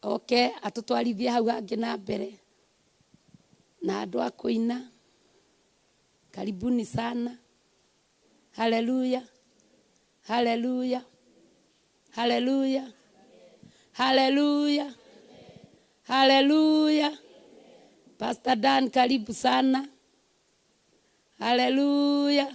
Oke atũtwarithie hau hangĩ na mbere na andũ a kũina. Karibuni sana. Haleluya. Haleluya. Haleluya. Haleluya. Haleluya. Pastor Dan, karibu sana. Haleluya.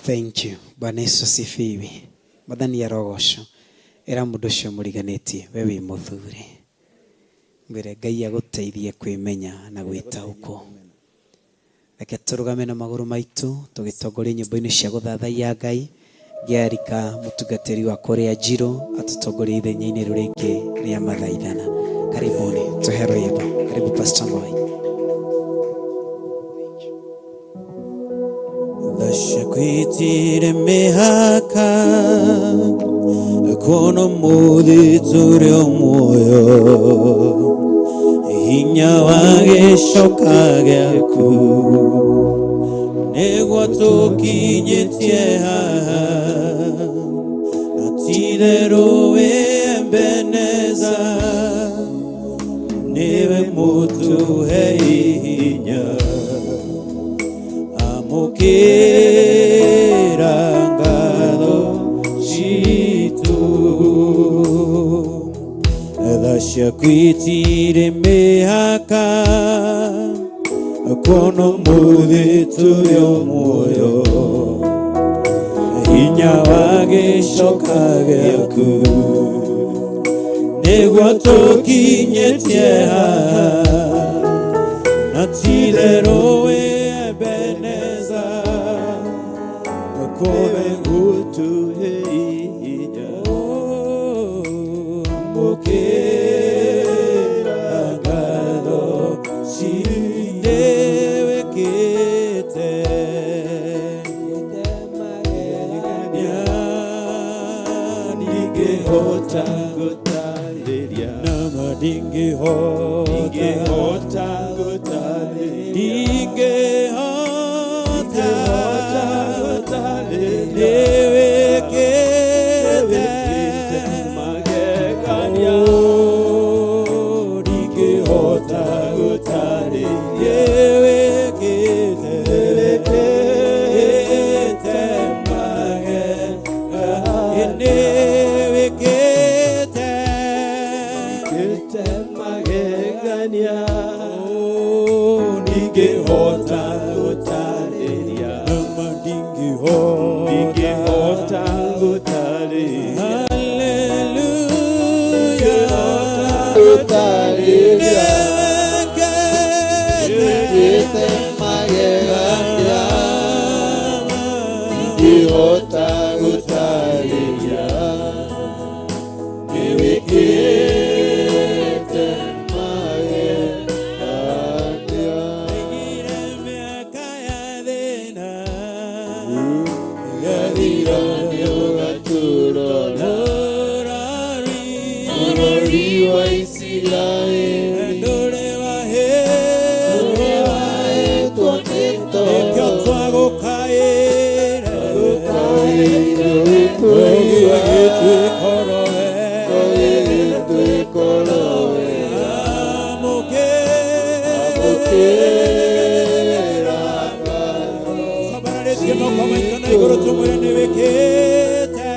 Thank you. Bwana Yesu asifiwe. Mwathani arogocwo. Ĩra mũndũ ũcio mũriganĩtie, we wĩ mũthure. Mwĩre Ngai agũteithie kwĩmenya na gwĩtaũkwo. Reke tũrũgame na magũrũ maitũ tũgĩtongoria nyĩmbo-inĩ cia gũthathaiya Ngai. Ngĩarika mũtungatĩri wa kũrĩa Njirũ atũtongorie ithenya-inĩ rĩu rĩngĩ rĩa mathaithana. Karibuni, tũhe rwĩmbo. Karibu Pastor Moi. Thaciakwĩtire mĩhaka kuona ũmũthĩ tũrĩ o muoyo hinya wa gĩcoka gĩaku nĩguo tũkinyĩtie haha na ti-itherũ wĩ Ebeneza nĩwe mũtũhe hinya amũkĩra ngatho citũ tha ciaku itirĩ mĩhaka kuona ũmũthĩ tũrĩ o muoyo hinya wa gĩcoka gĩaku nĩguo tũkinyĩtie haha na ti-itherũ wĩ Ebeneza Nĩwe ũtũhe hinya. Amũkĩra ngatho citũ wĩkĩte magegania ndingĩhota gũtarĩria nama ndingĩhota ndingĩhota gũtarĩria ndingĩhota gũtarĩria nĩwĩkĩte magegania ndingĩhota gũtarĩria nĩwĩkĩte nĩwĩkĩte magegania nĩwĩkĩte wĩkĩte magegania ndingĩhota gũtarĩria nama ndingĩhota ndingĩhota gũtarĩria haleluya Gũtarĩria. nĩwĩkĩte Wĩkĩte magegania ndingĩhota gũtarĩria nĩwĩkĩte magegania Aigire mĩaka ya thĩna yathira nĩũgatũrora Mũrori bũrũri wa Isiraeli ndũrĩ wahĩtwo nĩwahetwo nĩ nĩkĩo toro twagũkaĩire Gũkaĩire ũtũigua gĩgĩtuĩkoro gĩgĩtuĩkoro wega Amũkĩra Amũkĩra ngatho Sambararĩtie moko maitũ na igũrũ tũmwĩre nĩwĩkĩte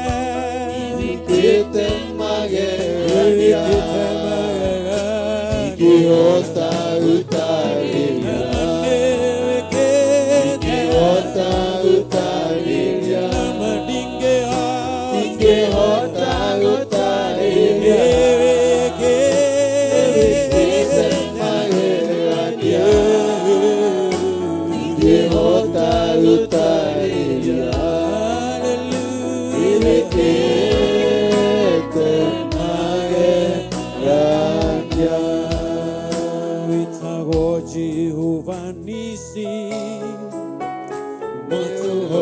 Wĩkĩte magegania nĩwĩkĩte magegania ndingĩhota gũtarĩria nĩwĩkĩte ndingĩhota gũtarĩria nama ndingĩhota ndingĩhota gũtarĩria nĩwĩkĩte Wĩkĩte magegania ndingĩhota gũtarĩria nĩwĩkĩte magegania Wĩtagwo Jehova Nisi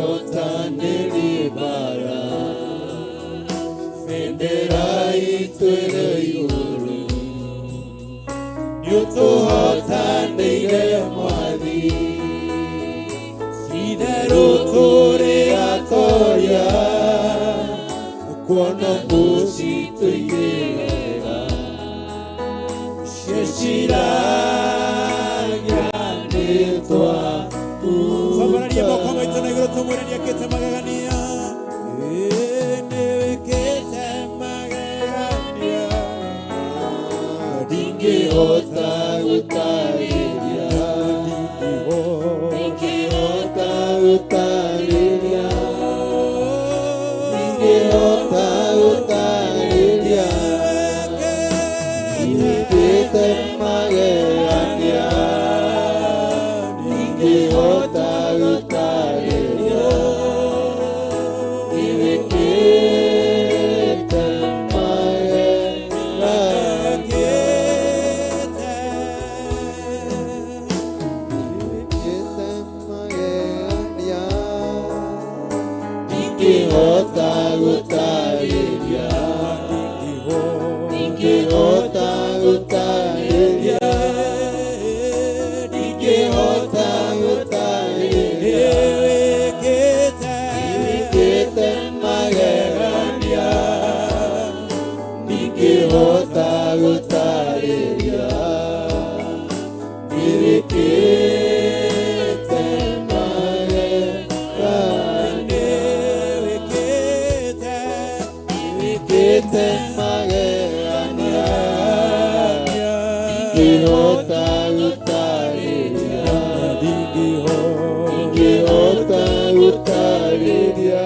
Mũtũhotanĩri mbara bendera itũ ĩrĩ igũrũ nĩũtũhotanĩire mwathi itherũ tũrĩ atoria kuona ũcitũigĩrĩra cieciragia nĩtwa Sambarĩria moko maitũ na igũrũ tũmwĩre nĩekĩte magegania Ĩĩ, nĩwĩkĩte magegania ndingĩhota gũtarĩria ndingĩhota gũtarĩria ndingĩhota gũtarĩria nĩwĩkĩte magegania ndingĩhota gũtarĩria nĩwĩkĩte magegania nĩwĩkĩte magegania ndingĩhota gũtarĩria ndingĩhota gũtarĩria ndingĩhota gũtarĩria nĩwĩkĩte magegania ndingĩhota gũtarĩria nĩwĩkĩte magegania nĩwĩkĩte magegania ndingĩhota gũtarĩria ndingĩhota gũtarĩria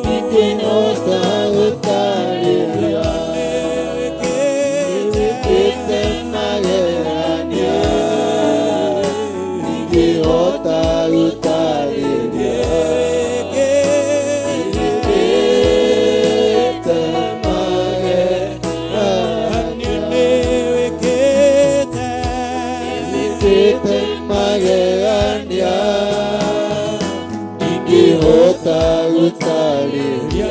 ndingĩhota gũtarĩria nĩwĩkĩte magegania ndingĩhota gũtarĩria. Ingĩhota gũtarĩria,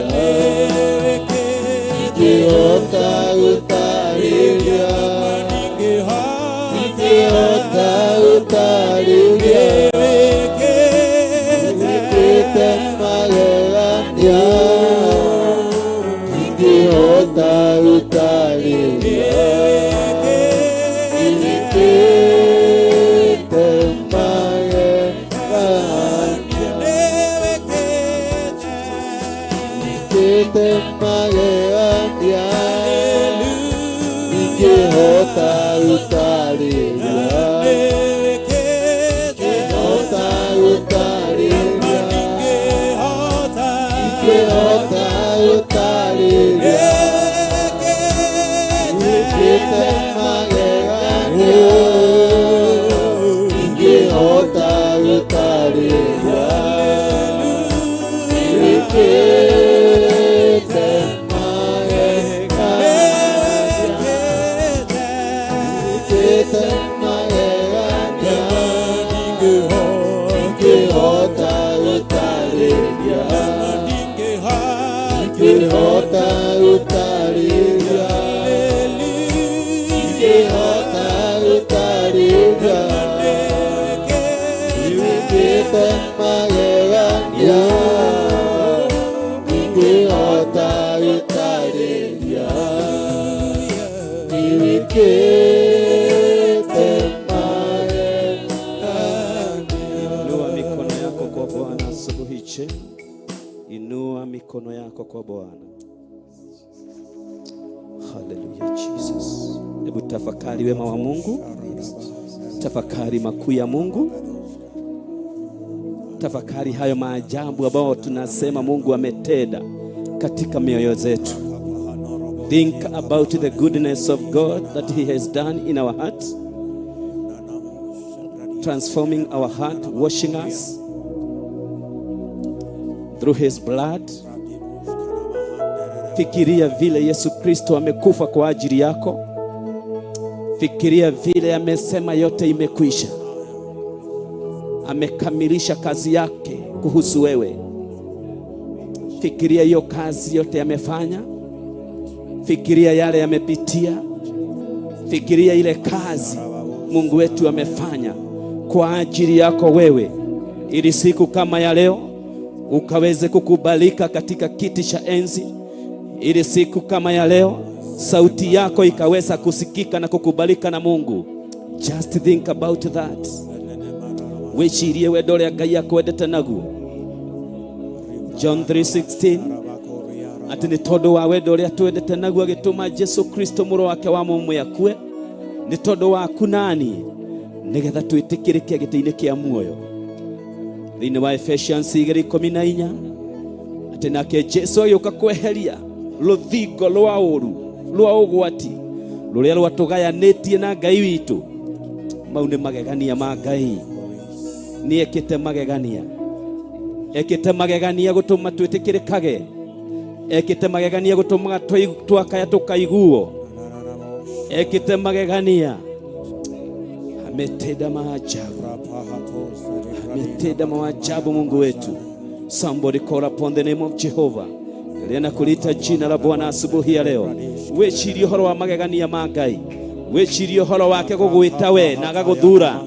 ingĩhota gũtarĩria, ingĩhota gũtarĩria, wĩkĩte magegania, ingĩhota gũtarĩria, wĩkĩte magegania, wĩkĩte magegania, ingĩhota gũtarĩria, ingĩhota gũtarĩria, ingĩhota gũtarĩria, wĩkĩte magegania, ingĩhota gũtarĩria, wĩkĩte magegania, wĩkĩte magegania, ingĩhota gũtarĩria, ingĩhota gũtarĩria, ingĩhota gũtarĩria, wĩkĩte magegania, ingĩhota gũtarĩria, wĩkĩte magegania. Inua mikono yako kwa Bwana asubuhi njema. Inua mikono yako kwa Bwana. Haleluya Jesus. Hebu tafakari wema wa Mungu, tafakari makuu ya Mungu, tafakari hayo maajabu ambayo tunasema Mungu ametenda katika mioyo zetu. Think about the goodness of God that he has done in our heart, transforming our heart, washing us through his blood. Fikiria vile Yesu Kristo amekufa kwa ajili yako. Fikiria vile amesema yote imekwisha. Amekamilisha kazi yake kuhusu wewe. Fikiria hiyo kazi yote amefanya. Fikiria yale yamepitia. Fikiria ile kazi Mungu wetu amefanya kwa ajili yako wewe, ili siku kama ya leo ukaweze kukubalika katika kiti cha enzi, ili siku kama ya leo sauti yako ikaweza kusikika na kukubalika na Mungu. Just think about that. Wĩcirie wendo ũrĩa Ngai akwendete naguo. John 3:16, atĩ nĩ tondũ wa wendo ũrĩa twendete naguo agĩtũma Jesu Kristo mũrũ wake wa mũmwe akue nĩ tondũ waku nani, nĩgetha twĩtĩkĩrĩke gĩtĩ-inĩ kĩa muoyo. Thĩinĩ wa Ephesians 2:14, atĩ nake Jesu agĩũka kweheria rũthingo rwa ũru rwa ũgwati rũrĩa rwatũgayanĩtie na Ngai witũ. Mau nĩ magegania ma Ngai. Nĩ ekĩte magegania, ekĩte magegania gũtũma twĩtĩkĩrĩkage, ekĩte magegania gũtũmaga twakaya tũkaiguo, ekĩte magegania. Ametenda maajabu, ametenda maajabu Mungu wetu. Somebody call upon the name of Jehovah. Rĩrĩa na kulita jina la Bwana asubuhi ya leo, wĩcirie ũhoro wa magegania ma Ngai, wĩcirie ũhoro wake gũgwĩta we na agagũthura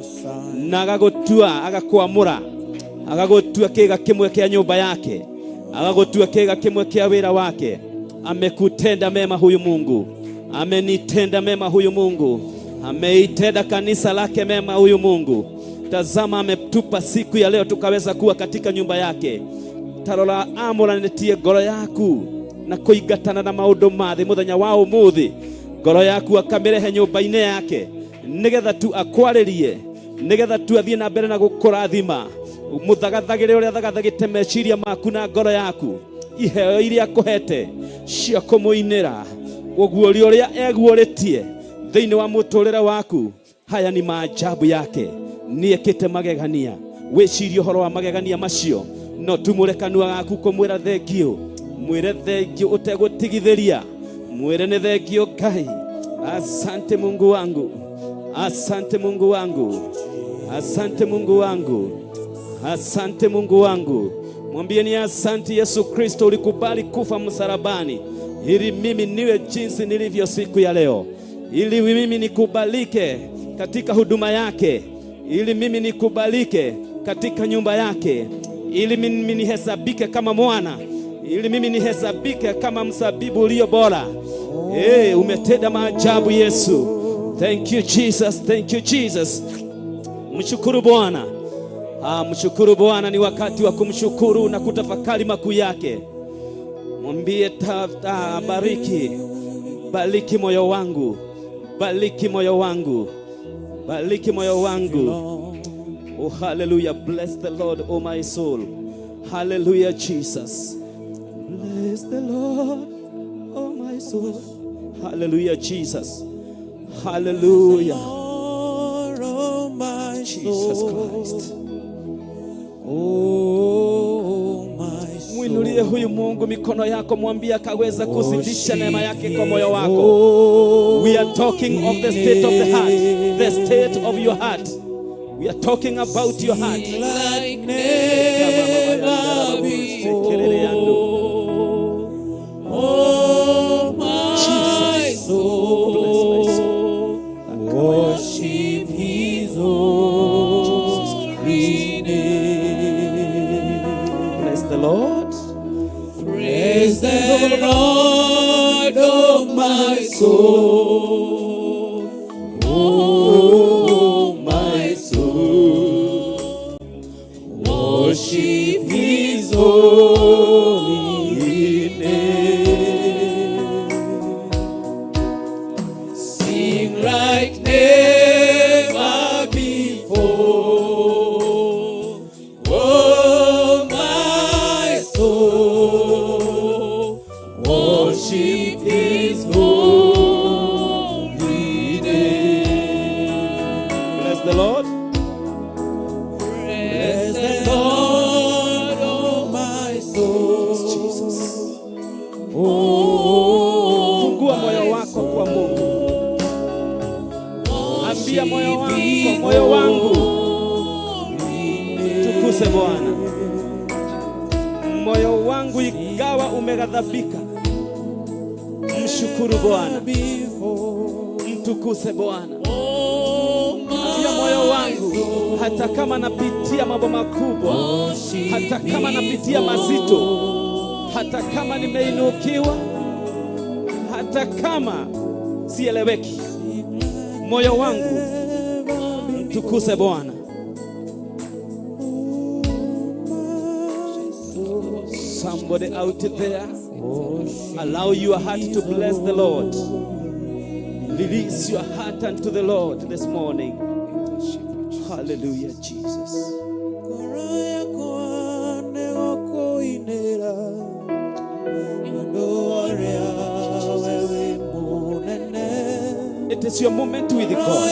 na agagũtua, agakwamũra, agagũtua kĩga kĩmwe kĩa nyũmba yake, agagũtua kĩga kĩmwe kĩa wĩra wake. Amekutenda mema huyu Mungu, amenitenda mema huyu Mungu, ameitenda kanisa lake mema huyu Mungu. Tazama, ametupa siku ya leo tukaweza kuwa katika nyumba yake. Tarora, amũranĩtie ngoro yaku na kũingatana na maũndũ ma thĩ mũthenya wa ũmũthĩ, ngoro yaku akamĩrehe nyũmba-inĩ yake nĩgetha tu akwarĩrie, nĩgetha tu athiĩ na mbere na gũkũrathima. Mũthagathagĩre ũrĩa thagathagĩte meciria maku na ngoro yaku, iheo iria akũhete cia kũmũinĩra, ũguũrio ũrĩa eguũrĩtie thĩinĩ wa mũtũrĩre waku. Haya ni maajabu yake, nĩekĩte magegania. Wĩcirie ũhoro wa magegania macio, no tumũre kanua gaku kũmwĩra thengio, mwĩre thengio ũtegũtigithĩria, mwĩre nĩ thengio Ngai. Asante Mungu wangu, asante Mungu wangu, asante Mungu wangu, asante Mungu wangu. Mwambie ni asante Yesu Kristo, ulikubali kufa msalabani ili mimi niwe jinsi nilivyo siku ya leo, ili mimi nikubalike katika huduma yake, ili mimi nikubalike katika nyumba yake, ili mimi nihesabike kama mwana, ili mimi nihesabike kama mzabibu ulio bora. Hey, umetenda maajabu Yesu. Thank you Jesus, thank you Jesus. Mshukuru Bwana. Ah, mshukuru Bwana, ni wakati wa kumshukuru na kutafakari makuu yake. Mwambie bariki, bariki moyo wangu, bariki moyo wangu, bariki moyo wangu. Oh, hallelujah. Bless the Lord, oh my soul. Hallelujah, Jesus. Bless the Lord, oh my soul. Hallelujah, Jesus. Hallelujah. Lord, oh my Jesus soul. Christ. Oh my soul. Mwinulie huyu Mungu mikono yako, mwambie akaweza kuzidisha neema yake kwa moyo wako. We are talking of the state of the heart, the state of your heart. We are talking about your heart. Like never before. Oh my Jesus. soul. Bless my soul. Worship His holy name. Bless the Lord. Praise the Lord, oh my soul. Oh my soul. Worship His holy name. Sing like never before. Oh, my soul, worship His holy name. Bless the Lord. Bless the Lord, oh my soul. Jesus. Oh, Fungua moyo wako kwa Mungu. Ambia moyo wako, moyo wangu, tukuse Bwana. Moyo wangu ingawa umeghadhabika, mshukuru Bwana, mtukuse Bwana. Ambia moyo wangu, hata kama napitia mambo makubwa, hata kama napitia mazito, hata kama nimeinukiwa, hata kama sieleweki, moyo wangu mtukuse Bwana. Somebody out there, allow your heart to bless the Lord. Release your heart unto the Lord this morning. Hallelujah, Jesus. Ngoro yakwa nĩgũkũinĩra, ũndũ ũrĩa we wĩ mũnene. It is your moment with God.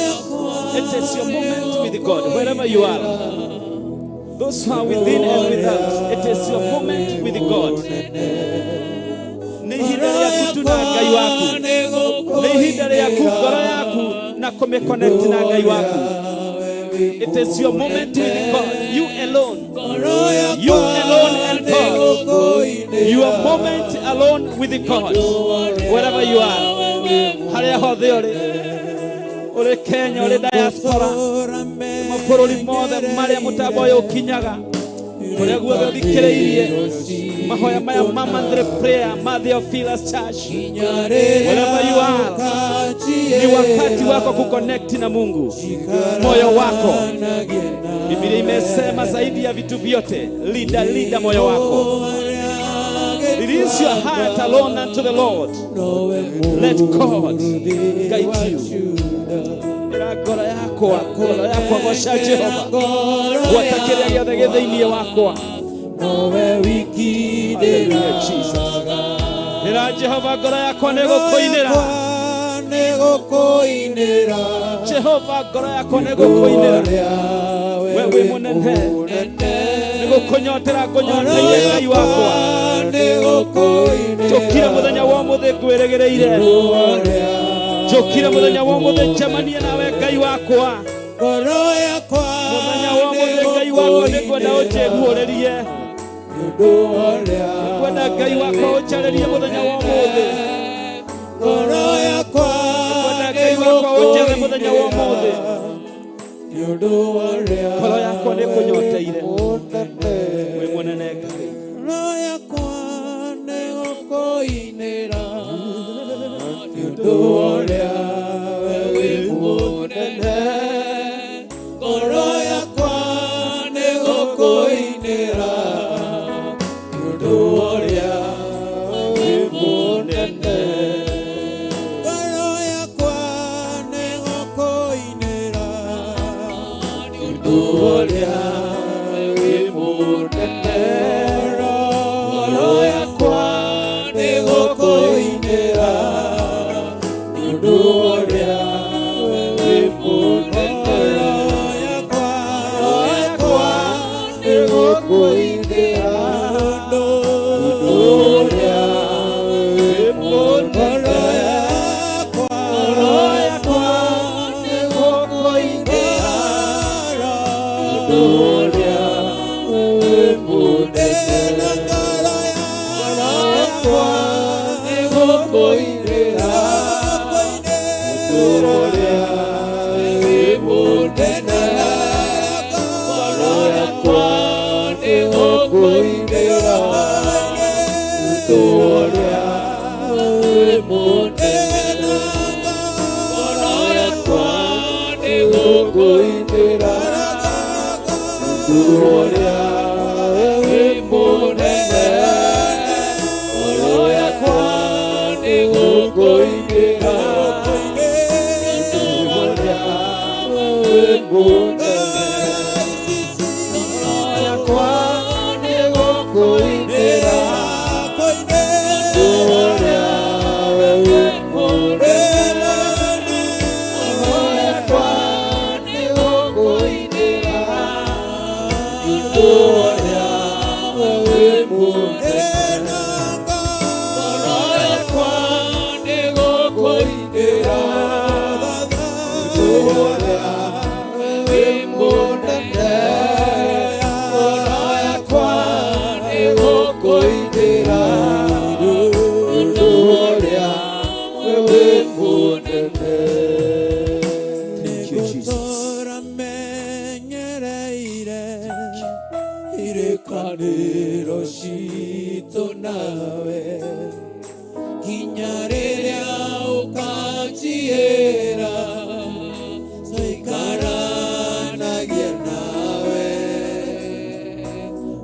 It is your moment with God, wherever you are. Those who are within and without, it is your moment with God. Nĩ ihinda rĩaku tu na Ngai waku. Nĩ ihinda rĩaku ngoro yaku na kũmĩconnect na Ngai waku. It is your moment with God. You alone. You alone and God. Your moment alone with God. Wherever you are. Harĩa hothe ũrĩ. Ũrĩ Kenya, ũrĩ diaspora. Mabũrũri mothe marĩa mũtambo ũyũ ũkinyaga. Kũrĩa guothe ũthikĩrĩirie. Mahoya maya ma monthly prayer ma Theophilus Church. Wherever you are. Ni wakati wako kuconnect na Mungu. Moyo wako. Biblia imesema zaidi ya vitu vyote, linda linda moyo wako. Release your heart alone unto the Lord. Let God guide you. Ĩra ngoro yakwa goca Jehova. Gwata kĩrĩa gĩothe gĩ thĩinĩ wakwa. Hallelujah, Jesus. Ĩra Jehova ngoro yakwa nĩ gũkũinĩra. Jehova ngoro yakwa nĩ gũkũinĩra. We wĩ mũnene. Nĩ gũkũnyotera ngũnyoteire Ngai wakwa. Njũkire mũthenya wa ũmũthĩ ngwĩrĩgĩrĩire. Njũkire mũthenya wa ũmũthĩ njemanie nawe Ngai wakwa. Mũthenya wa ũmũthĩ Ngai wakwa nĩ ngwenda ũnjĩguũrĩrie. Nĩ ũndũ wa ũrĩa Kwenda Ngai wakwa ũnjarĩrie mũthenya wa ũmũthĩ. Ngoro yakwa Kwenda Ngai wakwa ũnjarĩrie mũthenya wa ũmũthĩ. Nĩ ũndũ wa ũrĩa Ngoro yakwa nĩ ĩkũnyoteire. mũnene. Wĩ mũnene Ngai. Ngoro yakwa nĩ gũkũinĩra nĩ ũndũ wa ũrĩa we wĩ mũnene. Ngoro yakwa nĩ gũkũinĩra nĩ ũndũ wa ũrĩa we wĩ mũnene. Ngoro yakwa nĩ gũkũinĩra nĩ ũndũ wa ũrĩa we wĩ mũnene. Ngoro yakwa nĩ gũkũinĩra nĩ ũndũ wa ũrĩa we wĩ mũnene. Ngoro yakwa nĩ gũkũinĩra nĩ ũndũ wa ũrĩa we wĩ mũnene. Ngoro yakwa nĩ gũkũinĩra nĩ ũndũ wa ũrĩa we wĩ mũnene. Ngoro yakwa nĩ gũkũinĩra nĩ ũndũ wa ũrĩa we wĩ mũnene. Ngoro yakwa nĩ gũkũinĩra nĩ ũndũ wa ũrĩa we wĩ mũnene. Ngoro yakwa nĩ gũkũinĩra nĩ ũndũ wa ũrĩa we wĩ mũnene. Ngoro yakwa nĩ gũkũinĩra nĩ ũndũ wa ũrĩa we wĩ mũnene. Ngoro yakwa nĩ gũkũinĩra nĩ ũndũ wa ũrĩa we wĩ mũnene. Ngoro yakwa nĩ gũkũinĩra nĩ ũndũ wa ũrĩa we wĩ mũnene. Ngoro yakwa nĩ gũkũinĩra nĩ ũndũ wa ũrĩa we wĩ mũnene. Ngoro yakwa nĩ gũkũinĩra nĩ ũndũ wa ũrĩa we wĩ mũnene. Thank you, Jesus. Nĩngũtũũra menyereire irĩkanĩro citũ nawe nginya rĩrĩa ũkanjĩĩra tũikaranagia nawe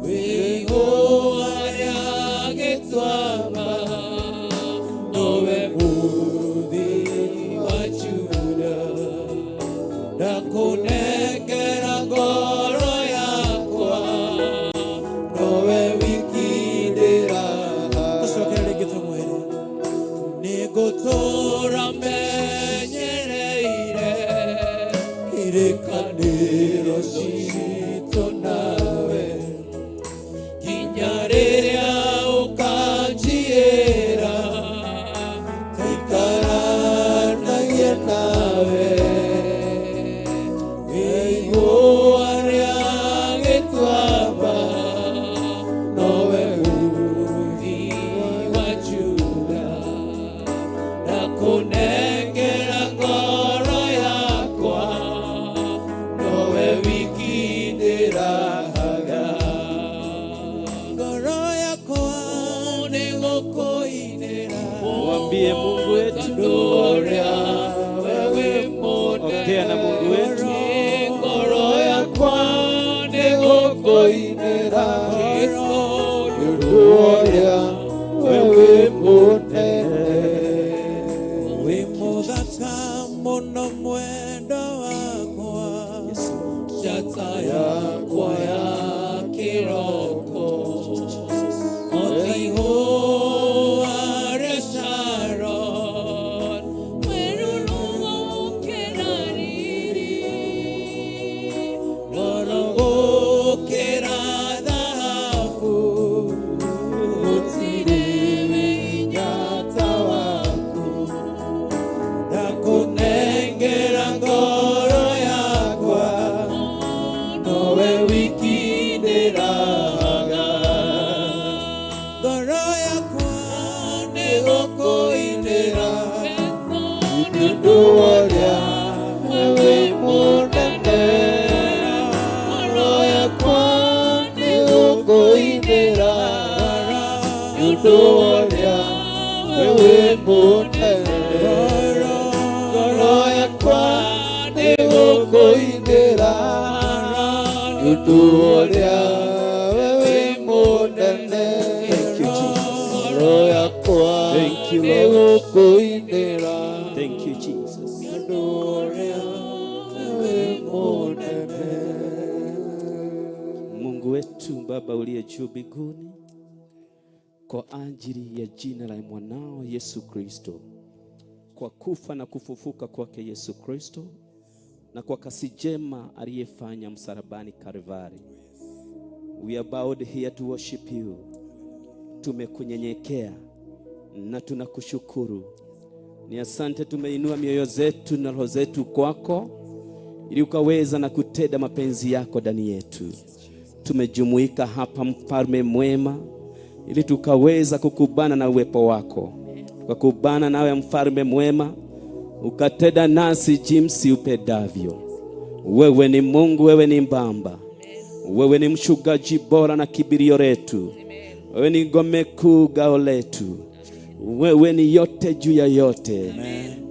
wĩ ihũa rĩa gĩtuamba nowe mũthĩ wa Juda ndakũnengera ngoro yakwa nowe wiki ndĩraha. Tũcokere rĩngĩ tũmwĩre nĩngũtũũra menyereire irĩkanĩro citũ nawe nginya rĩrĩa ũkanjĩĩra tũikaranagia nawe wĩ ihũa rĩa gĩtuamba nowe mũthĩ wa Juda ndakũnengera ngoro yakwa nowe wiki ndĩrahaga. Ngoro yakwa nĩ gũkũinĩra. Mwambie Mungu wetu. Tondũ ũrĩa we wĩ mũnene. Ongea na Mungu wetu. Ngoro yakwa nĩ gũkũinĩra nĩ ũndũ ũrĩa we wĩ mũnene. Wĩ mũthaka mũno mwendo wakwa njata yakwa ya kĩroko o ta ihũa rĩa Sharon. Werũrũkĩra riri. Ngoro gũkĩra thahabu. ũndũ ũrĩa we wĩ mũnene. Ngoro yakwa nĩ gũkũinĩra nĩ ũndũ ũrĩa we wĩ mũnene. Thank you, Jesus. Ngoro yakwa Thank you, nĩ Lord. gũkũinĩra Thank you, Jesus. nĩ ũndũ ũrĩa we wĩ mũnene. Mungu wetu Baba uliye juu mbinguni, kwa ajili ya jina la mwanao Yesu Kristo, kwa kufa na kufufuka kwake Yesu Kristo, na kwa kazi njema aliyefanya msalabani Kalvari. We are bowed here to worship you. Tumekunyenyekea na tunakushukuru. Ni asante, tumeinua mioyo zetu na roho zetu kwako, ili ukaweza na kutenda mapenzi yako ndani yetu. Tumejumuika hapa, mfalme mwema, ili tukaweza kukubana na uwepo wako, tukakubana nawe mfalme mwema, ukatenda nasi jinsi upendavyo. Wewe ni Mungu, wewe ni Baba, wewe ni mchungaji bora na kimbilio letu, wewe ni ngome kuu, ngao letu, wewe ni yote juu ya yote.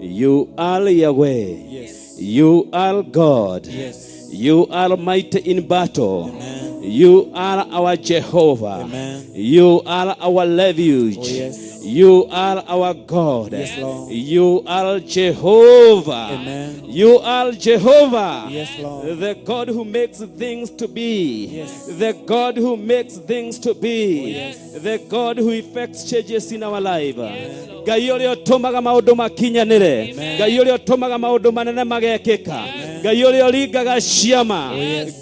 You are Yahweh. You are God. You are mighty in battle. You are our Jehovah. Amen. You are our refuge. Oh, yes. You are our God. Yes, Lord. You are Jehovah. Amen. You are Jehovah. Yes, Lord. The God who makes things to be. Yes. The God who makes things to be. Oh, yes. The God who effects changes in our life. Ngai ũrĩa ũtũmaga maũndũ makinyanĩre. Ngai ũrĩa ũtũmaga maũndũ manene magekĩka. Ngai ũrĩa ũringaga ciama.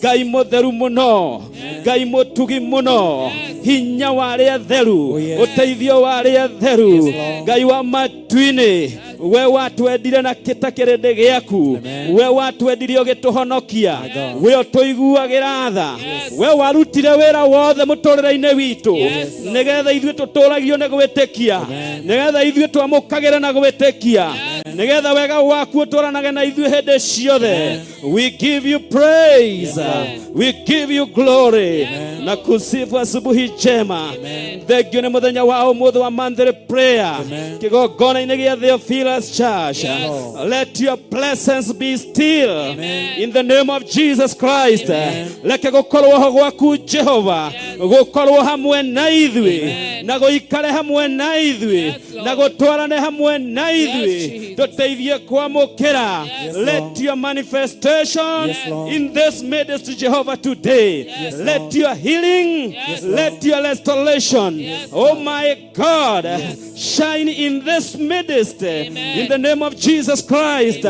Ngai mũtheru mũno. Ngai mũtugi mũno. Hinya wa arĩa theru. Oh, yes. Ũteithio wa arĩa theru. Yes, Lord. Ngai wa matu-inĩ we watwendire na kĩta kĩrĩndĩ gĩaku. Amen. We watwendirie ũgĩtũhonokia. My God. We ũtũiguagĩra tha. We warutire wĩra wothe mũtũrĩre-inĩ witũ nĩgetha ithuĩ tũtũragio nĩ gwĩtĩkia, nĩgetha ithuĩ twamũkagĩre na gwĩtĩkia, nĩgetha wega waku ũtũranage na ithuĩ hĩndĩ ciothe. We give you praise, we give you glory na kusifu. Asubuhi njema, thengio nĩ mũthenya wa ũmũthĩ wa monthly prayer kĩgongona-inĩ gĩa Theophilus Church. Let your presence be still in the name of Jesus Christ. Reke gũkorwo ho gwaku Jehova gũkorwo hamwe na ithuĩ na gũikare hamwe na ithuĩ na gũtwarane hamwe na ithuĩ, tũteithie kwamũkĩra. Let your manifestation Yes, Lord. in this midst, Jehovah, today. Let Lord. your healing, let your restoration, oh my God, shine in this midst in the name of Jesus Christ.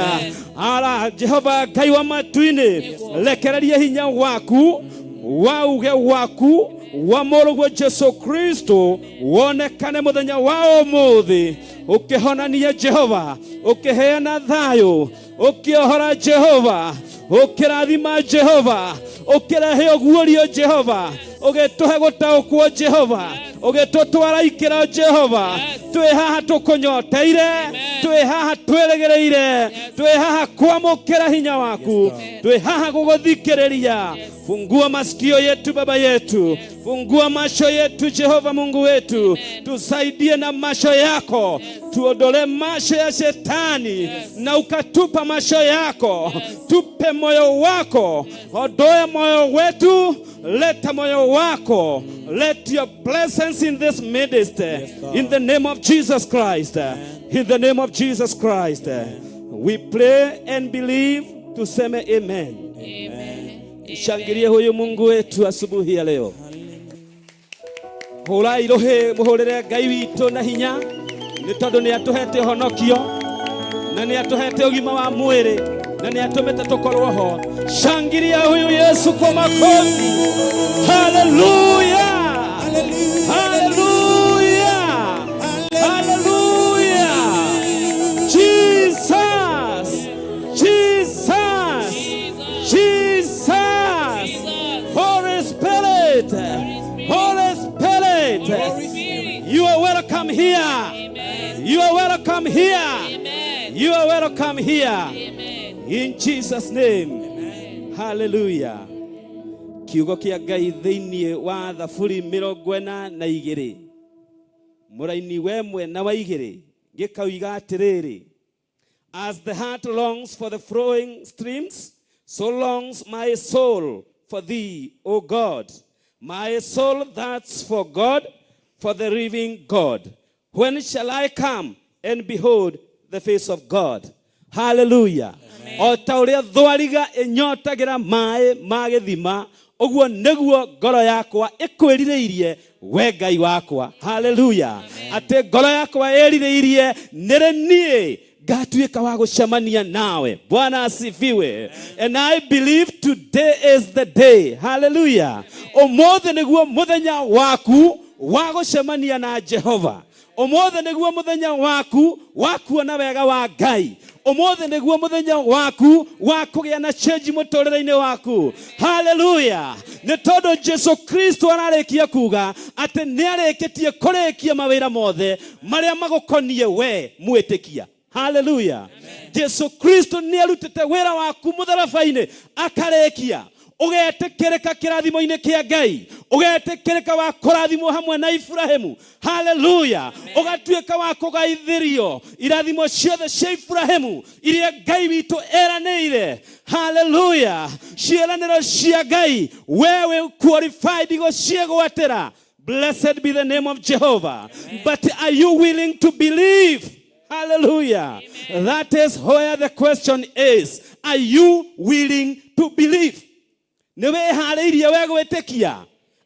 Ara Jehova Ngai wa matu-inĩ, rekereria hinya waku wa uge waku wa mũrũguo Jesu Kristo wonekane mũthenya wa ũmũthĩ, ũkĩhonania Jehova, ũkĩheana thayũ, ũkĩohora Jehova, ũkĩrathima Jehova, ũkĩrehe ũguũrio Jehova, ũgĩtũhe gũtaũkwo Jehova, ũgĩtũtwara ikĩro Jehova. Twĩ haha tũkũnyoteire, twĩ haha twĩrĩgĩrĩire, twĩ haha kwamũkĩra hinya waku, twĩ haha gũgũthikĩrĩria. Fungua masikio yetu, Baba yetu, fungua macho yetu, Jehova Mungu wetu, tusaidie na macho yako, tuondole macho ya shetani na ukatupa macho yako, tupe moyo wako, ondoe moyo wetu, leta moyo wako. Let your presence in this midst, in the name of Jesus Christ, in the name of Jesus Christ. We pray and believe, tuseme amen. Shangilie huyu Mungu wetu asubuhi ya leo. Hũrai rũhĩ mũhũrĩre Ngai witũ na hinya nĩ tondũ nĩ atũhete ũhonokio na nĩ atũhete ũgima wa mwĩrĩ na nĩ atũmĩte tũkorwo ho. Shangilia huyu Yesu kwa makofi. Haleluya! Haleluya! Haleluya! Jesus! Jesus! Jesus! Holy Spirit! Holy Spirit! You are welcome here. You are welcome here. You are welcome here. In Jesus' name. Hallelujah. Kiugo kĩa Ngai thĩinĩ wa Thaburi 42. Mũraini we mwena wa igĩrĩ gĩkauiga atĩrĩrĩ, "As the hart longs for the flowing streams, so longs my soul for thee, O God. My soul thirsts for God, for the living God. When shall I come and behold the face of God?" Hallelujah. O ta ũrĩa thwariga ĩnyotagĩra maĩ ma gĩthima, ũguo nĩguo ngoro yakwa ĩkwĩrirĩirie we Ngai wakwa. Haleluya. Atĩ ngoro yakwa ĩrirĩirie nĩrĩ niĩ ngatuĩka wa gũcemania nawe. Bwana asifiwe. And I believe today is the day. Haleluya. Ũmũthĩ nĩguo mũthenya waku wa gũcemania na Jehova. Ũmũthĩ nĩguo mũthenya waku wa kuona wega wa Ngai. Ũmũthĩ nĩguo mũthenya waku wa kũgĩa na change mũtũrĩre-inĩ waku. Haleluya. Nĩ tondũ Jesu Kristo ararĩkia kuga atĩ nĩ arĩkĩtie kũrĩkia mawĩra mothe marĩa magũkoniĩ we mwĩtĩkia. Haleluya. Jesu Kristo nĩ arutĩte wĩra waku mũtharaba-inĩ akarĩkia, ũgetĩkĩrĩka kĩrathimo-inĩ kĩa Ngai, ũgetĩkĩrĩka wa kũrathimwo hamwe na Iburahĩmu. Haleluya. Ũgatuĩka wa kũgaithĩrio irathimo ciothe cia Iburahĩmu iria Ngai witũ eranĩire. Haleluya. Ciĩranĩro cia Ngai wewe qualified gũciĩgwatĩra. Blessed be the name of Jehovah. But are you willing to believe? Hallelujah. Amen. That is where the question is. Are you willing to believe? Nĩ wĩharĩirie we gwĩtĩkia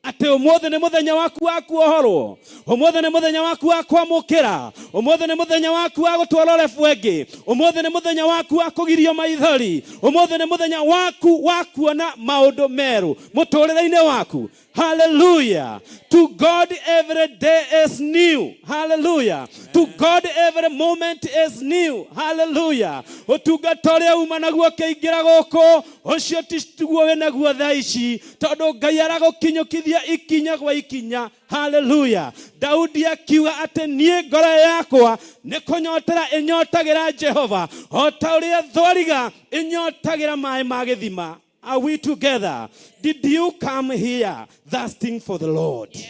atĩ ũmũthĩ nĩ mũthenya waku wa kuohorwo, ũmũthĩ nĩ mũthenya waku wa kwamũkĩra, ũmũthĩ nĩ mũthenya waku wa gũtwarwo rebu ĩngĩ, ũmũthĩ nĩ mũthenya waku wa kũgirio maithori, ũmũthĩ nĩ mũthenya waku wa kuona maũndũ merũ mũtũrĩre-inĩ waku. Hallelujah. To God every day is new. Hallelujah. To God every moment is new. Hallelujah. Ũtungata ũrĩa uma naguo ũkĩingĩra gũkũ, ũcio tiguo wĩ naguo thaa ici, tondũ Ngai aragũkinyũkithia ikinya gwa ikinya. Hallelujah. Daudi akiuga atĩ niĩ ngoro yakwa nĩ kũnyotera ĩnyotagĩra Jehova o ta ũrĩa thwariga ĩnyotagĩra maĩ ma gĩthima. Are we together? Did you come here thirsting for the Lord? Yes.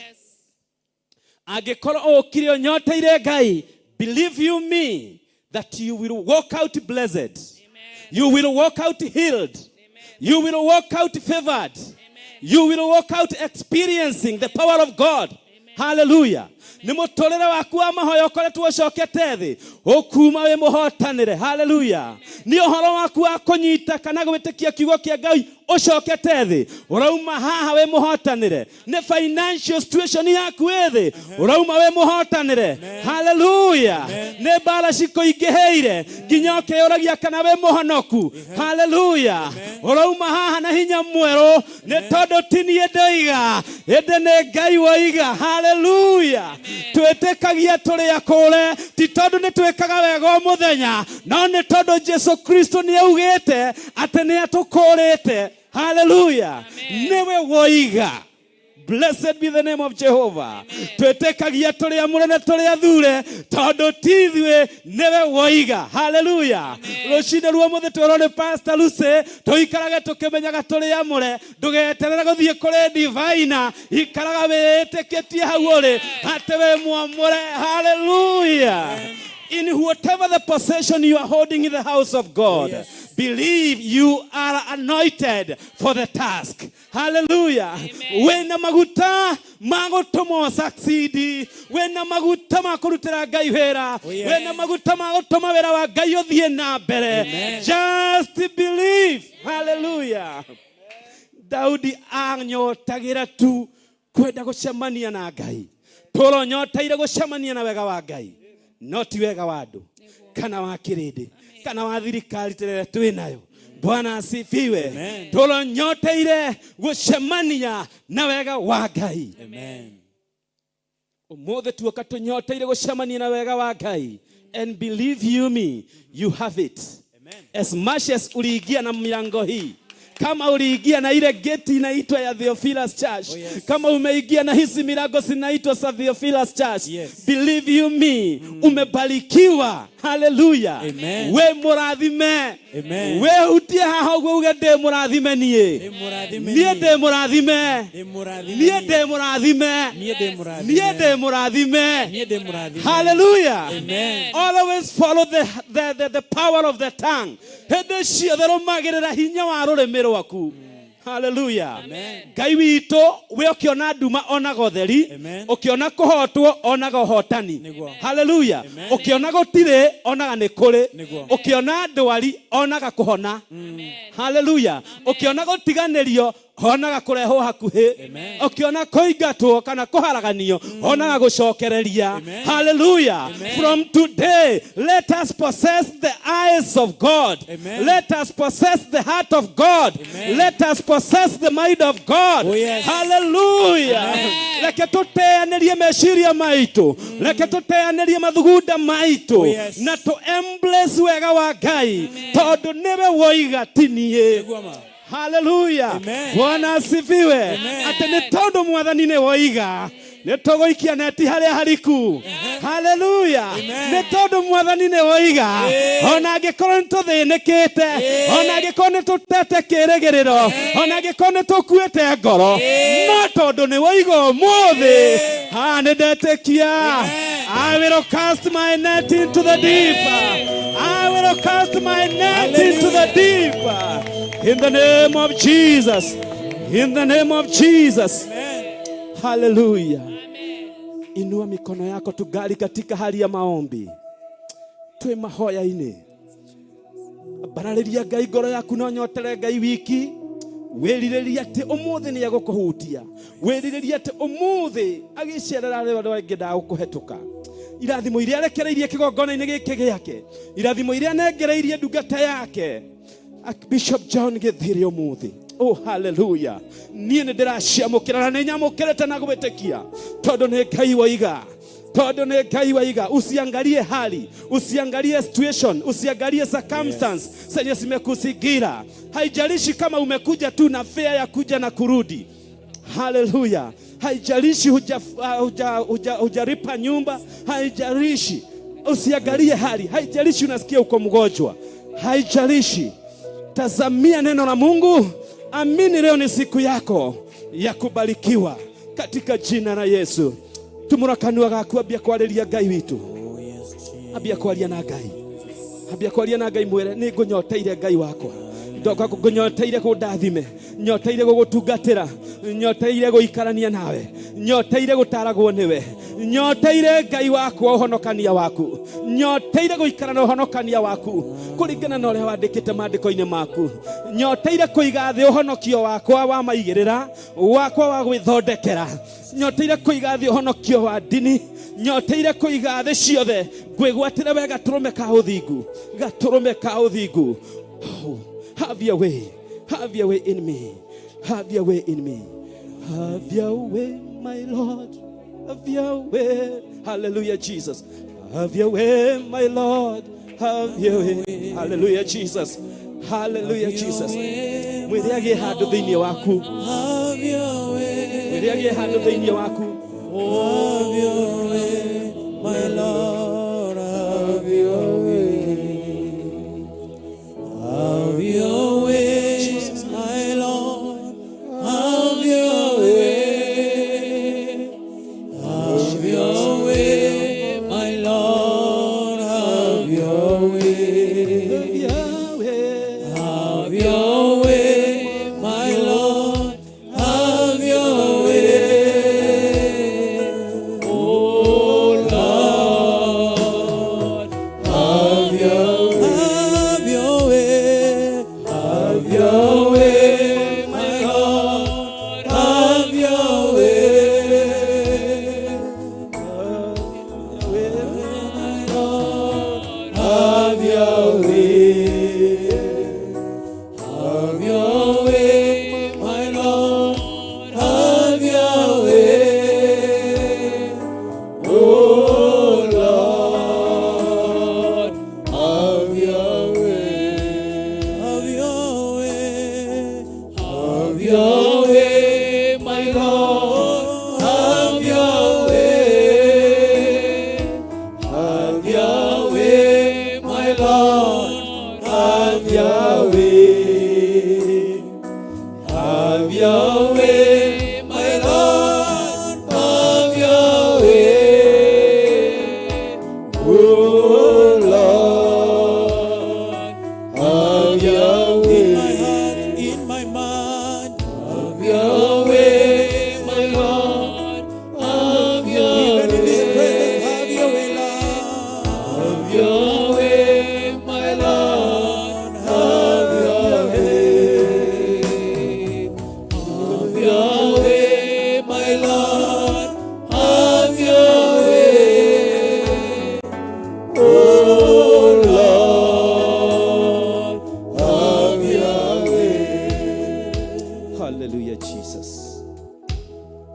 Angĩkorwo ũkire ũnyoteire Ngai, believe you me that you will walk out blessed. Amen. You will walk out healed. Amen. You will walk out favored. Amen. You will walk out experiencing the power of God. Amen. Hallelujah. Nĩ mũtũrĩre waku wa mahoya ũkoretwo ũcokete thĩ, ũkuma wĩ mũhotanĩre. Haleluya. Nĩ ũhoro waku wa kũnyita kana gwĩtĩkia kiugo kĩa Ngai ũcokete thĩ, ũrauma haha wĩ mũhotanĩre. Nĩ financial situation yaku ĩ thĩ, ũrauma wĩ mũhotanĩre. Haleluya. Nĩ mbara cikũingĩhĩire nginya ũkeyũragia kana wĩ mũhonoku. Haleluya. Ũrauma haha na hinya mwerũ, nĩ tondũ ti niĩ ndoiga, ĩndĩ nĩ Ngai woiga. Haleluya. Twĩtĩkagia tũrĩ akũre ti tondũ nĩ twĩkaga wega o mũthenya, no nĩ tondũ Jesu Kristo nĩ augĩte atĩ nĩ atũkũrĩte. Haleluya. Nĩwe woiga. Blessed be the name of Jehovah. Twĩtĩkagia tũrĩ amũre na tũrĩ athure tondũ ti ithuĩ, nĩwe woiga. Haleluya. Rũcinĩ rwa ũmũthĩ twerwo nĩ Pastor Lucy tũikarage tũkĩmenyaga tũrĩ amũre. Ndũgeterere gũthiĩ kũrĩ divina, ikaraga wĩtĩkĩtie hau ũrĩ atĩ wĩ mwamũre. Haleluya. In whatever the possession you are holding in the house of God, believe you are anointed for the task. Hallelujah. Wĩna maguta ma gũtũma succeed, wĩna maguta ma kũrutĩra Ngai wĩra, wĩna maguta ma gũtũma wĩra wa Ngai ũthiĩ na mbere. Just believe. Hallelujah. Daudi anyotagĩra tu kwenda gũcemania na Ngai. Tũronyoteire gũcemania na wega wa Ngai, no ti wega wa andũ kana wa kĩrĩndĩ kana wa thirikari tũrĩa twĩ nayo. Bwana asifiwe. Tũronyoteire gũcemania na wega wa Ngai. Amen. Ũmũthĩ tuoka tũnyoteire gũcemania na wega wa Ngai, and believe you me, you have it. Amen. As much as uliingia na milango hii, kama uliingia na ile geti inaitwa ya Theophilus Church, Oh, yes. kama umeingia na hizi milango zinaitwa za Theophilus Church, Yes. believe you me, umebarikiwa. Haleluya. Amen. We mũrathime. Amen. Wĩhutie haha ũguo uge ndĩ mũrathime niĩ. Ndĩ mũrathime Niĩ niĩ. ndĩ mũrathime. Ndĩ mũrathime Niĩ niĩ. ndĩ mũrathime. Niĩ ndĩ mũrathime. Niĩ ndĩ mũrathime. Niĩ ndĩ mũrathime. Hallelujah. Amen. Always follow the power of the tongue. Hĩndĩ ciothe rũmagĩrĩra hinya wa rũrĩmĩ rwaku. Hallelujah. Ngai witũ we ũkĩona nduma onaga ũtheri, Amen. ũkĩona kũhotwo onaga ũhotani. Nĩguo. Hallelujah. Amen. Ũkĩona gũtirĩ onaga nĩ kũrĩ. Nĩguo. Ũkĩona ndwari onaga kũhona. Hallelujah. Ũkĩona gũtiganĩrio onaga kũrehwo hakuhĩ. Amen. Ũkĩona kũingatwo kana kũharaganio onaga gũcokereria. Amen. Hallelujah. Amen. From today, let us possess the eyes of God. Amen. Let us possess the heart of God. Amen. Let us possess the mind of God. Oh, yes. Hallelujah. Reke tũteanĩrie meciria maitũ. Reke tũteanĩrie mathugunda maitũ. Oh, yes. Na tũ embrace wega wa Ngai tondũ nĩwe woiga ti niĩ. Nĩguo ma. Haleluya. Amen. Bwana asifiwe. Amen. Atĩ nĩ tondũ mwathani nĩ woiga nĩ tũgũikia neti harĩa hariku. Haleluya. Nĩ tondũ mwathani nĩ woiga ona angĩkorwo nĩ tũthĩnĩkĩte, ona angĩkorwo nĩ tũtete kĩrĩgĩrĩro, ona angĩkorwo nĩ tũkuĩte ngoro, no tondũ nĩ woiga ũmũthĩ, ha nĩ ndetĩkia. I will cast my net into the deep. I will cast my net into the deep. In the name of Jesus. In the name of Jesus. Hallelujah. Inua mikono yako tugali katika hali ya maombi. Twĩ mahoya-inĩ. Ambararĩria Ngai ngoro yaku no nyotere Ngai wiki. Wĩrirĩrie atĩ ũmũthĩ nĩ egũkũhutia. Wĩrirĩrie atĩ ũmũthĩ agĩcerera arĩa angĩendaga gũkũhetũka. Irathimo iria arekereirie kĩgongona-inĩ gĩkĩ gĩake, irathimo iria anengereirie ndungata yake Bishop John Gĩthiri ũmũthĩ. Oh, hallelujah. Niĩ nĩ ndĩraciamũkĩra na nĩ nyamũkĩrĩte na gwĩtĩkia tondũ nĩ Ngai woiga, tondũ nĩ Ngai waiga. Usiangalie hali, usiangalie situation, usiangalie circumstance zenye zimekuzingira. Haijalishi kama umekuja tu na fare ya kuja na kurudi. Haleluya. Haijalishi hujalipa nyumba, haijalishi. Usiangalie hali, haijalishi unasikia uko mgonjwa, haijalishi. Tazamia neno la Mungu, amini leo ni siku yako ya kubarikiwa katika jina la Yesu. Tumura kanua gaku, ambia kwarĩria Ngai witũ. Oh, yes, Jesus. Ambia kwaria na Ngai, ambia kwaria na Ngai, mwĩre nĩ ngũnyoteire Ngai wakwa, ndoka ngũnyoteire kũndathime, nyoteire gũgũtungatĩra, nyoteire gũikarania nawe, nyoteire gũtaragwo nĩwe, nyoteire Ngai wakwa ũhonokania waku, nyoteire gũikara na ũhonokania waku kũringana na ũrĩa wandĩkĩte maandĩko-inĩ maku, nyoteire kũiga thĩ ũhonokio wakwa wa maigĩrĩra wakwa wa gwĩthondekera, nyoteire kũiga thĩ ũhonokio wa ndini, nyoteire kũiga thĩ ciothe ngwĩgwatĩre we gatũrũme ka ũthingu, gatũrũme ka ũthingu. Oh, have your way, have your way in me, have your way in me, have your way, my Lord, have your way. Hallelujah, Jesus. Have your way, my Lord, have your way. Hallelujah, Jesus. Hallelujah, Jesus. Mwĩre agĩe handũ thĩinĩ waku. Have your way. Mwĩre agĩe handũ thĩinĩ waku. Have your way, my Lord, have your way. Have your way, my Lord, have your way. Have your way, my Lord, have your way. Yahweh. Have your way, my Lord, have your way.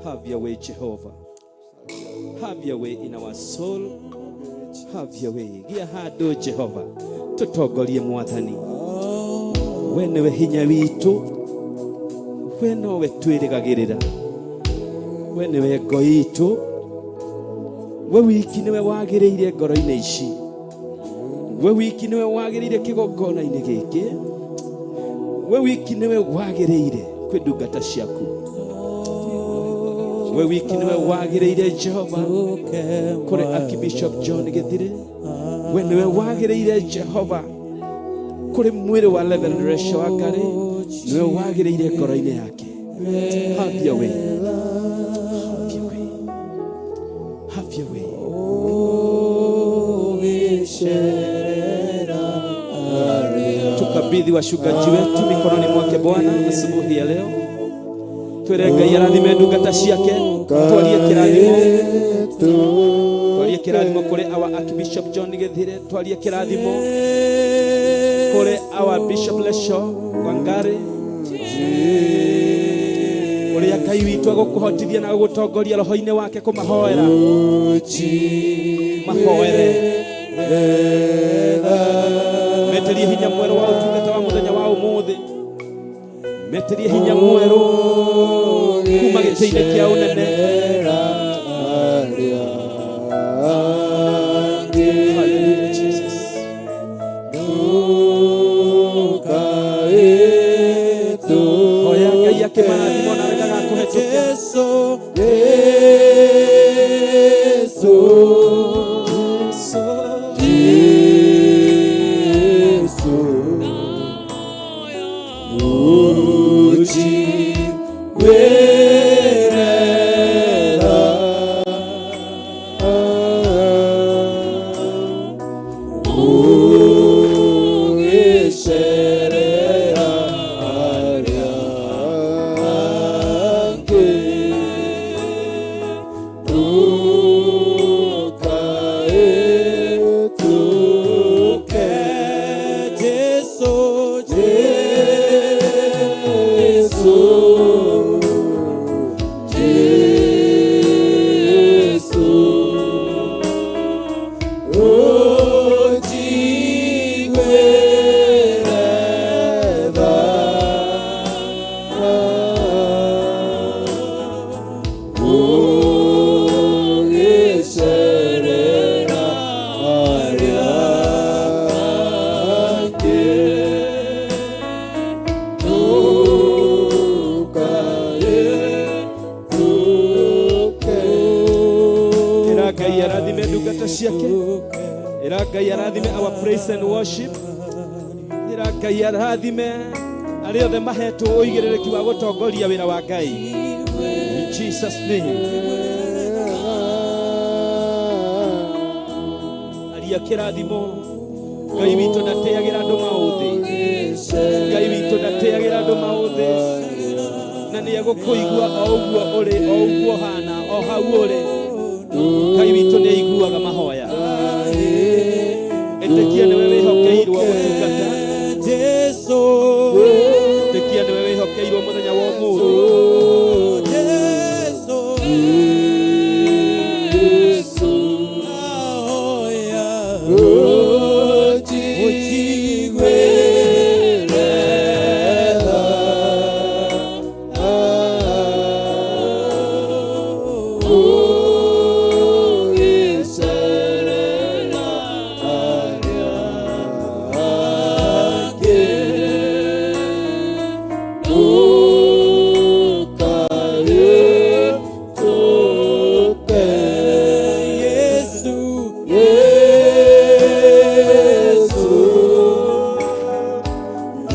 Have your way, Jehovah. Have your way in our soul. Have your way. Gia handũ Jehova, tũtongorie Mwathani. We nĩwe hinya witũ, we nowe twĩrĩgagĩrĩra, we nĩwe ngo itũ, we wiki nĩwe wagĩrĩire ngoro-inĩ ici, we wiki nĩwe wagĩrĩire kĩgongona-inĩ gĩkĩ, we wiki nĩwe wagĩrĩire kwĩ ndungata ciaku, we wiki nĩwe wagĩrĩire Jehova kũrĩ Archbishop John Githire, we nĩwe wagĩrĩire Jehova kũrĩ mwĩrĩ wa Reverend Rachel Wangari, nĩwe wagĩrĩire ngoro-inĩ yake. Have your way. Have your way. Have your way. Tukabidhi wachungaji wetu mikononi mwake Bwana asubuhi ya leo. Twĩre Ngai arathime ndungata ciake, twarie kĩrathimo, twarie kĩrathimo kũrĩ our Archbishop John Githire, twarie kĩrathimo kũrĩ our Bishop Lesho Wangari, ũrĩa Ngai witũ agũkũhotithia na gũgũtongoria roho-inĩ wake kũmahoera, mahoere, meterie hinya mwerũ wa ũtungata wa mũthenya wa ũmũthĩ, meterie hinya mwerũ kuma gĩtĩ-inĩ kĩa ũnene. Hallelujah, Jesus. Hoya Ngai akĩmarathimo nawe ndagakũhetũke. Jesu, Jesu, ujiwelera, ugisherera arya angĩ, ndukaĩtũke. Jesu, Jesu, Jesu, ujiwelera, ugisherera arya angĩ, ndukaĩtũke. Ĩra Ngai arathime ndungata ciake. Ĩra Ngai arathime our praise and worship. Ĩra Ngai arathime arĩa othe mahetwo ũigĩrĩrĩki wa gũtongoria wĩra wa Ngai. In Jesus' name. Aria kĩrathimo. Ngai witũ ndateagĩra andũ maũthĩ. Ngai witũ ndateagĩra andũ maũthĩ. Na nĩ egũkũigua o ũguo ũrĩ, o ũguo ũhana, o hau ũrĩ. Ngai witũ nĩ aiguaga mahoya. Ĩtĩkia nĩwe wĩhokeirwo gũtungata. Jesu, Ĩtĩkia nĩwe wĩhokeirwo mũthenya wa ũmũthĩ. Jesu, Jesu, ahoya, ujiwelera, ugisherera arya angĩ, ndukaĩtũke. Yesu, Yesu,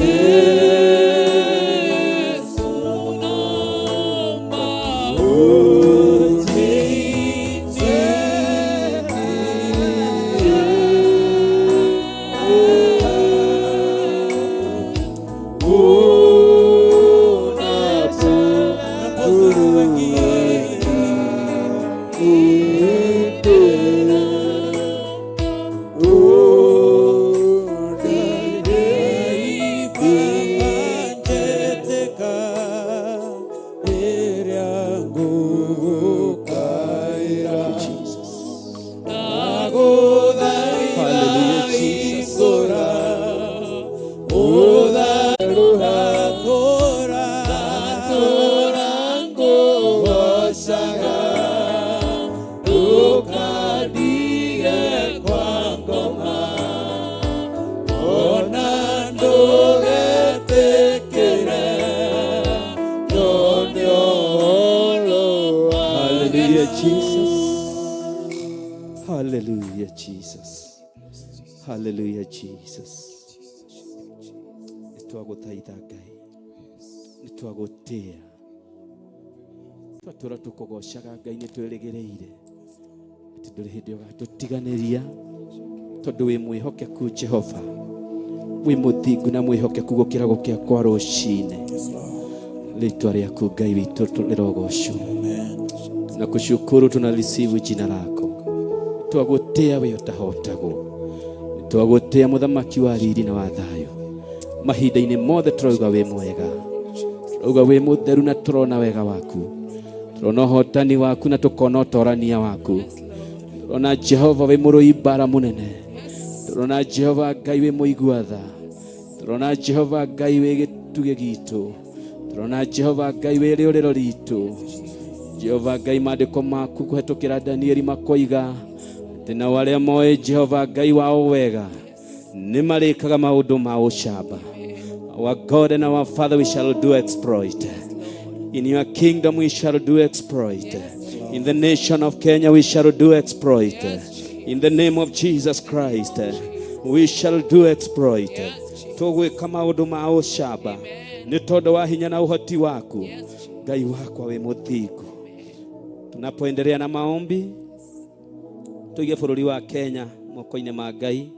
Yesu, Hallelujah, Jesus. Hallelujah, Jesus. Hallelujah, Jesus. Nĩtwagũthaitha Ngai, nĩtwagũtĩa, twatũra tũkũgocaga Ngai, nĩtwĩrĩgĩrĩire atĩ ndũrĩ hĩndĩ ũgatũtiganĩria, tondũ wĩ mwĩhokeku Jehova, wĩ mũthingu na mwĩhokeku gũkĩra gũkĩa kwa rũcinĩ. Rĩtwa rĩaku Ngai witũ rĩrogocwo. Tunakushukuru, tunalisifu jina lako. Twagũtĩa we ũtahotagwo, twagũtĩa mũthamaki wa riri na wa thayũ. Mahinda-inĩ mothe tũrauga wĩ mwega, tũrauga wĩ mũtheru, na tũrona wega waku, tũrona ũhotani waku, na tũkona ũtorania waku. Tũrona Jehova wĩ mũrũi mbara mũnene, tũrona Jehova Ngai wĩ mũigua tha, tũrona Jehova Ngai wĩ gĩtugĩ gitũ, tũrona Jehova Ngai wĩ rĩũrĩro ritũ. Jehova Ngai, maandĩko maku kũhetũkĩra Danieli makoiga atĩ nao arĩa moĩ Jehova Ngai wao wega nĩ marĩkaga maũndũ ma ũcamba. Our God and our Father, we shall do exploit. In your kingdom we shall do exploit. In the nation of Kenya we shall do exploit. In the name of Jesus Christ we shall do exploit. Tũgwĩka maũndũ ma ũcamba nĩ tondũ wa hinya na ũhoti waku, Ngai wakwa wĩ mũthingu. Tunapoendelea na maombi, tuige bũrũri wa Kenya moko-inĩ ma Ngai.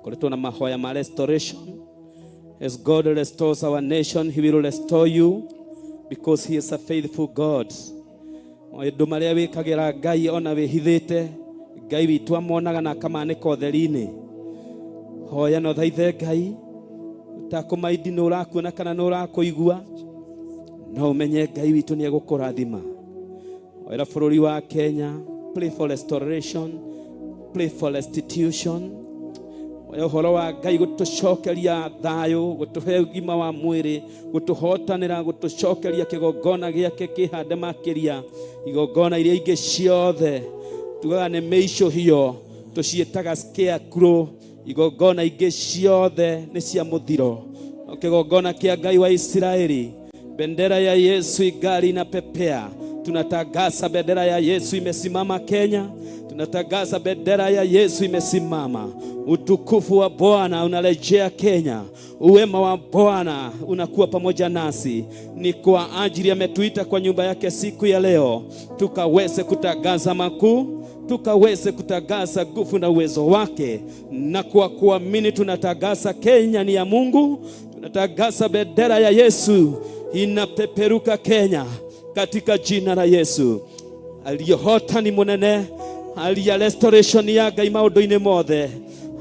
Koretwo na mahoya ma restoration. As God restores our nation, he will restore you, because he is a faithful God. Maũndũ marĩa wĩkagĩra Ngai ona wĩhithĩte, Ngai witũ amonaga na akamanĩka ũtheri-inĩ. Hoya na ũthaithe Ngai, ũtakũmaindi nĩ ũrakuona kana nĩ ũrakũigua, no ũmenye Ngai witũ nĩ egũkũrathima. Hoera bũrũri wa Kenya, pray for restoration, pray for restitution. Oya ũhoro wa Ngai gũtũcokeria thayũ, gũtũhe ũgima wa mwĩrĩ, gũtũhotanĩra, gũtũcokeria kĩgongona gĩake kĩhande makĩria igongona iria ingĩ ciothe tugaga nĩ mĩicũhio, tũciĩtaga scarecrow. Igongona ingĩ ciothe nĩ cia mũthiro, no kĩgongona kĩa Ngai wa Isiraeli, bendera ya Yesu ingali inapepea. Tunatangaza bendera ya Yesu imesimama Kenya. Tunatangaza bendera ya Yesu imesimama. Utukufu wa Bwana unarejea Kenya. Uwema wa Bwana unakuwa pamoja nasi. Ni kwa ajili ametuita kwa nyumba yake siku ya leo, tukaweze kutangaza makuu, tukaweze kutangaza nguvu na uwezo wake, na kwa kuamini tunatangaza Kenya ni ya Mungu. Tunatangaza bendera ya Yesu inapeperuka Kenya katika jina la Yesu. Aliyehota ni munene, aliya restoration ya Ngai maũndũ-inĩ mothe,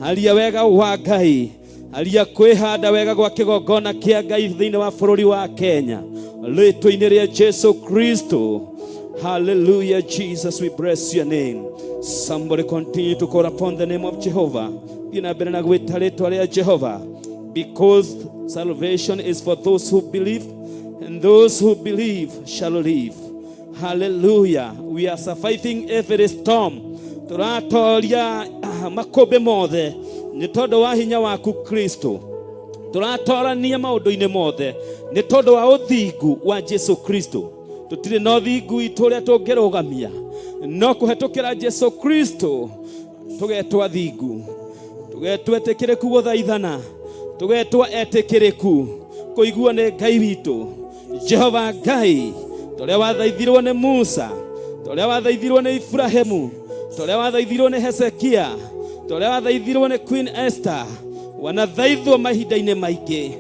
aliya wega wa Ngai, aliya kwĩhanda wega gwa kĩgongona kĩa Ngai thĩinĩ wa bũrũri wa Kenya, rĩtwa-inĩ rĩa Jesu Kristo. Hallelujah, Jesus, we bless your name. Somebody continue to call upon the name of Jehovah. Thiĩ na mbere na gwĩta rĩtwa rĩa Jehovah, because salvation is for those who believe, and those who believe shall live. Hallelujah. We are surviving every storm. Tũratoria makũmbĩ mothe nĩ tondũ wa hinya waku Kristo. Tũratorania maũndũ-inĩ mothe nĩ tondũ wa ũthingu wa Jesu Kristo. Tũtirĩ na ũthingu witũ ũrĩa tũngĩrũgamia, no kũhetũkĩra Jesu Kristo tũgetwo athingu, tũgetwo etĩkĩrĩku gũthaithana, tũgetwo etĩkĩrĩku kũiguo nĩ Ngai witũ Jehova Ngai, torĩa wathaithirwo nĩ Musa, torĩa wathaithirwo nĩ Ibrahimu, torĩa wathaithirwo nĩ Hezekia, torĩa wathaithirwo nĩ Queen Esther, wanathaithwo mahinda-inĩ maingĩ.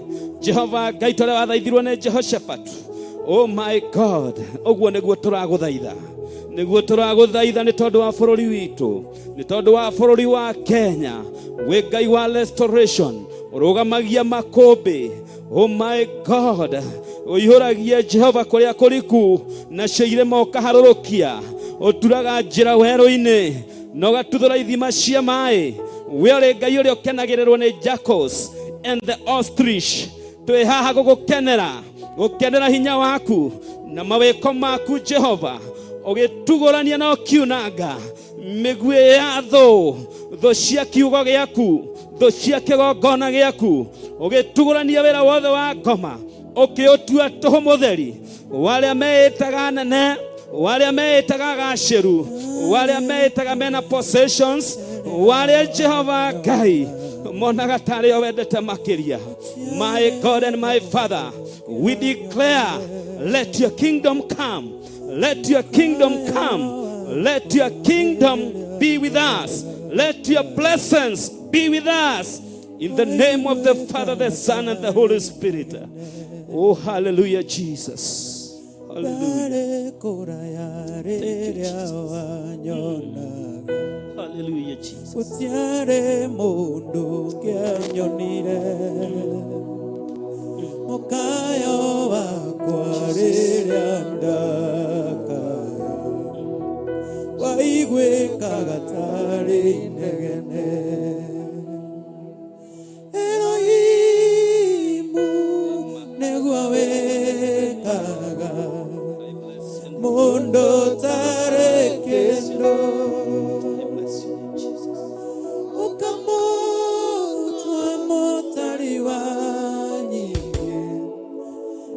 Jehova Ngai, torĩa wathaithirwo nĩ Jehoshaphat. Oh my God, ũguo nĩguo tũragũthaitha, nĩguo tũragũthaitha nĩ tondũ wa bũrũri witũ, nĩ tondũ wa bũrũri wa Kenya. Wĩ Ngai wa restoration, ũrũgamagia makũmbĩ. Oh my God, ũihũragia Jehova kũrĩa kũriku, nacio irĩma ũkaharũrũkia, ũturaga njĩra werũ-inĩ na ũgatuthũra ithima cia maĩ. We ũrĩ Ngai ũrĩa ũkenagĩrĩrwo nĩ jackals and the ostrich. Twĩ haha gũgũkenera, gũkenera hinya waku na mawĩko maku Jehova, ũgĩtugũrania na ũkiunanga mĩguĩ ya thũ, thũ cia kiugo gĩaku, thũ cia kĩgongona gĩaku, ũgĩtugũrania wĩra wothe wa ngoma, ũkĩũtua tũhũ mũtheri wa arĩa meĩtaga nene. Wa arĩa meĩtaga agacĩru, wa arĩa meĩtaga mena possessions, wa arĩa Jehova Ngai monaga tarĩ o wendete makĩria. My God and my Father, we declare, let your kingdom come, let your kingdom come, let your kingdom be with us, let your blessings be with us. In the name of the Father, the Son, and the Holy Spirit. Oh, hallelujah, Jesus. Hallelujah. Ndarĩ kũraya Thank you, rĩrĩa Jesus. wanyonaga Hallelujah, Jesus. gũtiarĩ mũndũ ũngĩanyonire mũkayo wakwa rĩrĩa ndakaya waiguĩkaga tarĩ inegene Elohimu nĩguo wĩkaga mũndũ ũtarĩ kĩndũ I bless you, Jesus. ukamutwa mutari wa nyingĩ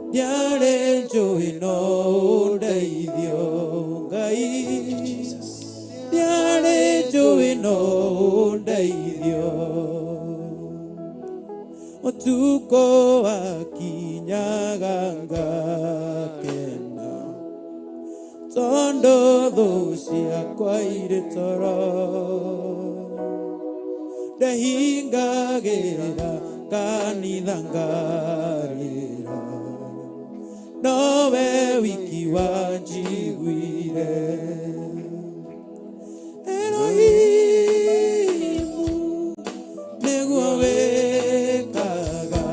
ndiarĩ njũĩ no ũndeithio Ngai ndiarĩ njũĩ no ũndeithio ũtukũ wakinyaga ngakena tondũ thũ ciakwa irĩ toro ndehingagĩra kanitha ngarĩra nowe wiki wanjiguire Elohimu nĩguo wĩkaga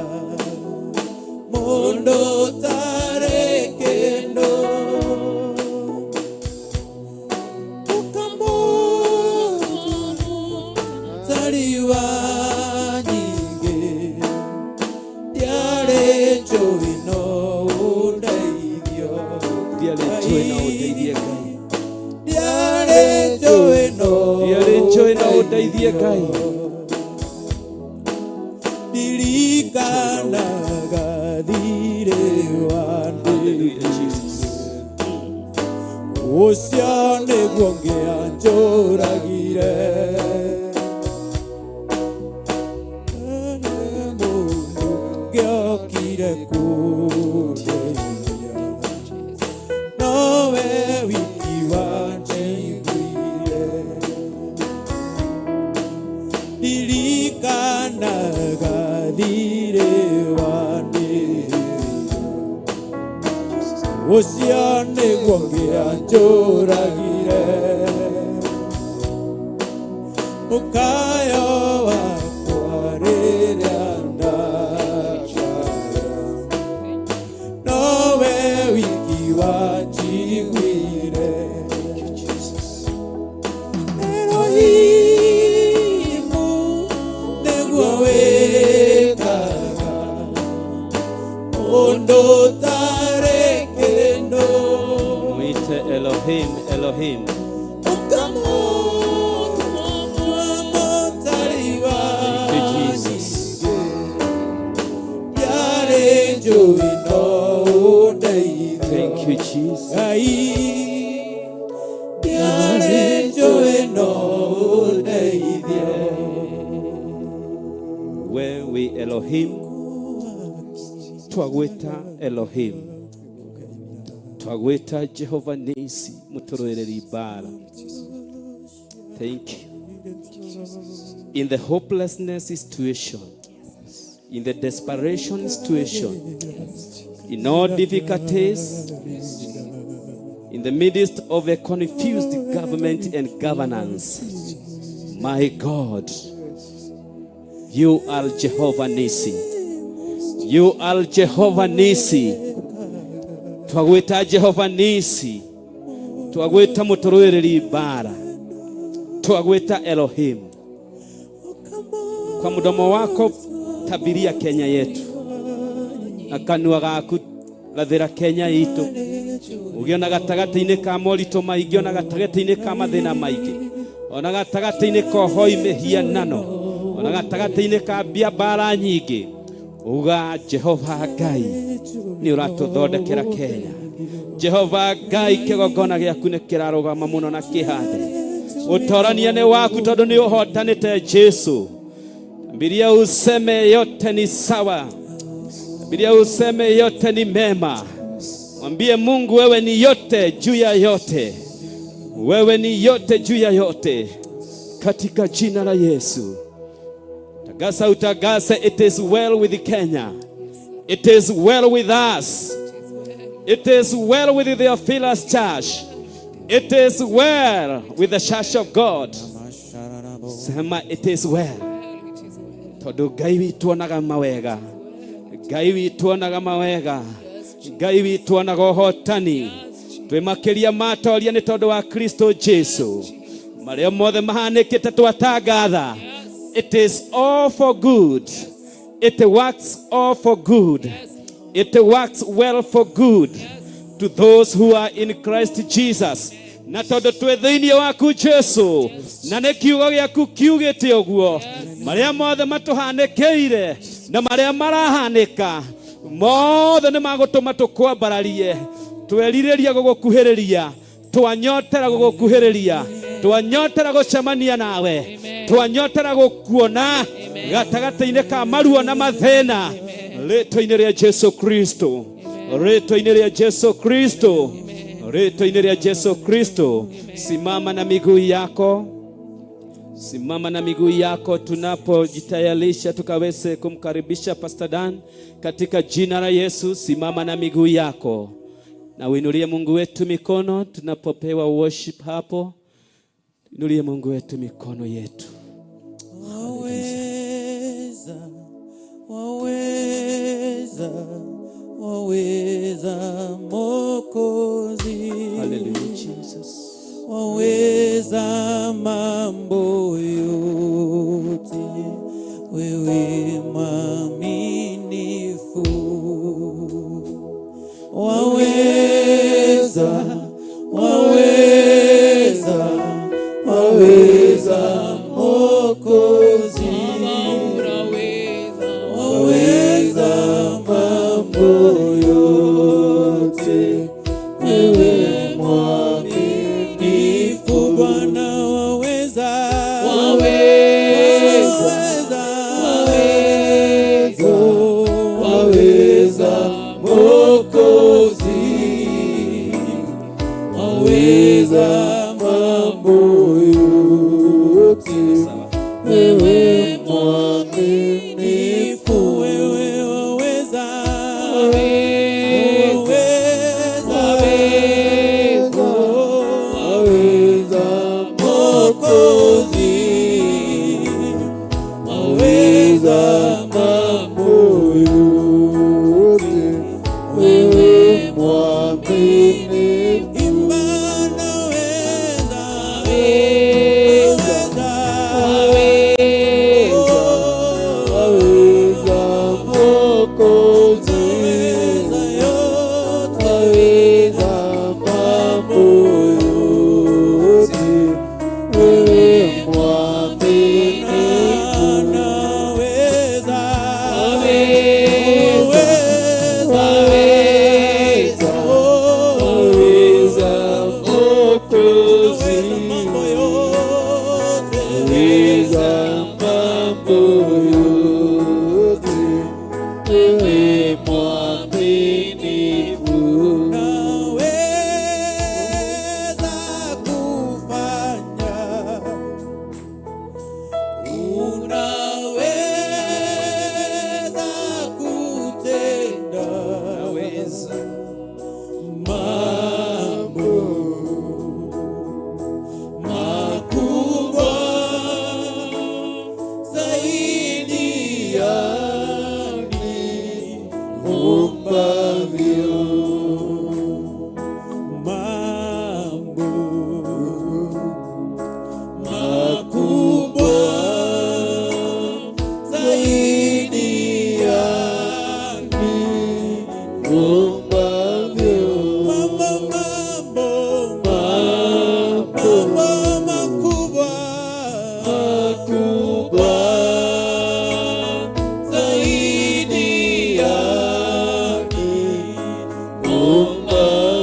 mũndũ ũtarĩ kĩndũ ũkamũtari wa nyingĩ ndiarĩ njũĩ no ũndeithio Ndiarĩ njũĩ no ũndeithie Ngai. ndiarĩ njũĩ no Ndiarĩ njũĩ no ũndeithie Ngai. ndirikanaga thirĩ wa Hallelujah, Jesus. ũcio nĩguo ngĩanjũragire mũndũ ngĩokire kũndeithia nowe wiki wanjiguire ndirikanaga thirĩ wa ndĩrĩ ũcio nĩguo ngĩanjũragire mũkayo wakwa rĩrĩa ndakaya nowe wiki wanjiguire Elohimu nĩguo wĩkaga mũndũ ũtarĩ kĩndũ Mwite Elohim, Elohim. ũkamũtua mũtari wa Thank you, Jesus. ndiarĩ njũĩ no ũndeithio Thank you, Jesus. Ngai ndiarĩ njũĩ no ũndeithio We wĩ Elohim, twagwĩta Elohim, twagwĩta Jehova Nisi, mũtũrũĩrĩri mbara. Thank you. In the hopelessness situation, in the desperation situation, in all difficulties, in the midst of a confused government and governance, my God, you are Jehovah Nisi. You are Jehovah Nisi. Twagwĩta Jehovah Nisi. Twagwĩta mũtũrũĩrĩri mbara. Twagwĩta Elohim. Kwa mdomo wako tabiria Kenya yetu, na kanua gaku rathĩra Kenya itũ, ũgĩona gatagatĩ-inĩ ka moritũ maingĩ, ona gatagatĩ-inĩ ka mathĩna maingĩ, ona gatagatĩ-inĩ ka ũhoi mĩhianano, ona gatagatĩ-inĩ ka mbia mbara nyingĩ, uga Jehova Ngai nĩ ũratũthondekera Kenya. Jehova Ngai, kĩgongona gĩaku nĩ kĩrarũgama mũno na kĩhande. Ũtorania nĩ waku tondũ nĩ ũhotanĩte Jesu. Bibilia useme yote ni sawa. Bibilia useme yote ni mema. Mwambie Mungu, wewe ni yote juu ya yote. Wewe ni yote juu ya yote. Katika jina la Yesu. Tagasa utagase, it is well with Kenya. It is well with us. It is well with the Theophilus Church. It is well with the Church of God. Sema it is well. Tondu Ngai witũ onaga mawega. Ngai witũ onaga mawega. Ngai witũ onaga ũhotani. Twĩ makĩria matoria nĩ tondũ wa Kristo Jesu. Marĩa mothe mahanĩkĩte twatangatha. It is all for good. It works all for good. It works well for good to those who are in Christ Jesus. Na tondũ twĩ thĩinĩ waku Jesu, na nĩ kiugo gĩaku kiugĩte ũguo, marĩa mothe matũhanĩkĩire na marĩa marahanĩka mothe nĩ magũtũma tũkwambararie, twerirĩria gũgũkuhĩrĩria, twanyotera gũgũkuhĩrĩria, twanyotera gũcemania nawe, twanyotera gũkuona gatagatĩ-inĩ ka maruo na mathĩna, rĩtwa-inĩ rĩa Jesu Kristo, rĩtwa-inĩ rĩa Jesu Kristo, rĩtwa-inĩ rĩa Jesu Kristo. Simama na miguu yako, simama na miguu yako tunapojitayarisha tukaweze kumkaribisha Pastor Dan katika jina la Yesu. Simama na miguu yako na uinulie Mungu wetu mikono tunapopewa worship hapo. Inulie Mungu wetu mikono yetu. Waweza, waweza, waweza Mwokozi. Hallelujah, Jesus. Waweza mambo yote, wewe mwaminifu. Waweza, waweza, waweza Mwokozi. Waweza mambo yote, wewe mwaminifu. Bwana waweza, Waweza, waweza, waweza Mwokozi, waweza mambo yote, wewe mwaminifu, wewe waweza, waweza, waweza Mwokozi, waweza mambo yote, wewe mwaminifu. Imba naweza, waweza, waweza Mwokozi, waweza mambo yote, wewe mwaminifu. Naweza, waweza, waweza Mwokozi, waweza mambo yote, wewe mwaminifu. Naweza kufanya, unaweza kutenda, mambo makubwa zaidi ya niombavyo, mambo makubwa zaidi ya niombavyo, mambo mambo mambo makubwa makubwa zaidi ya niombavyo.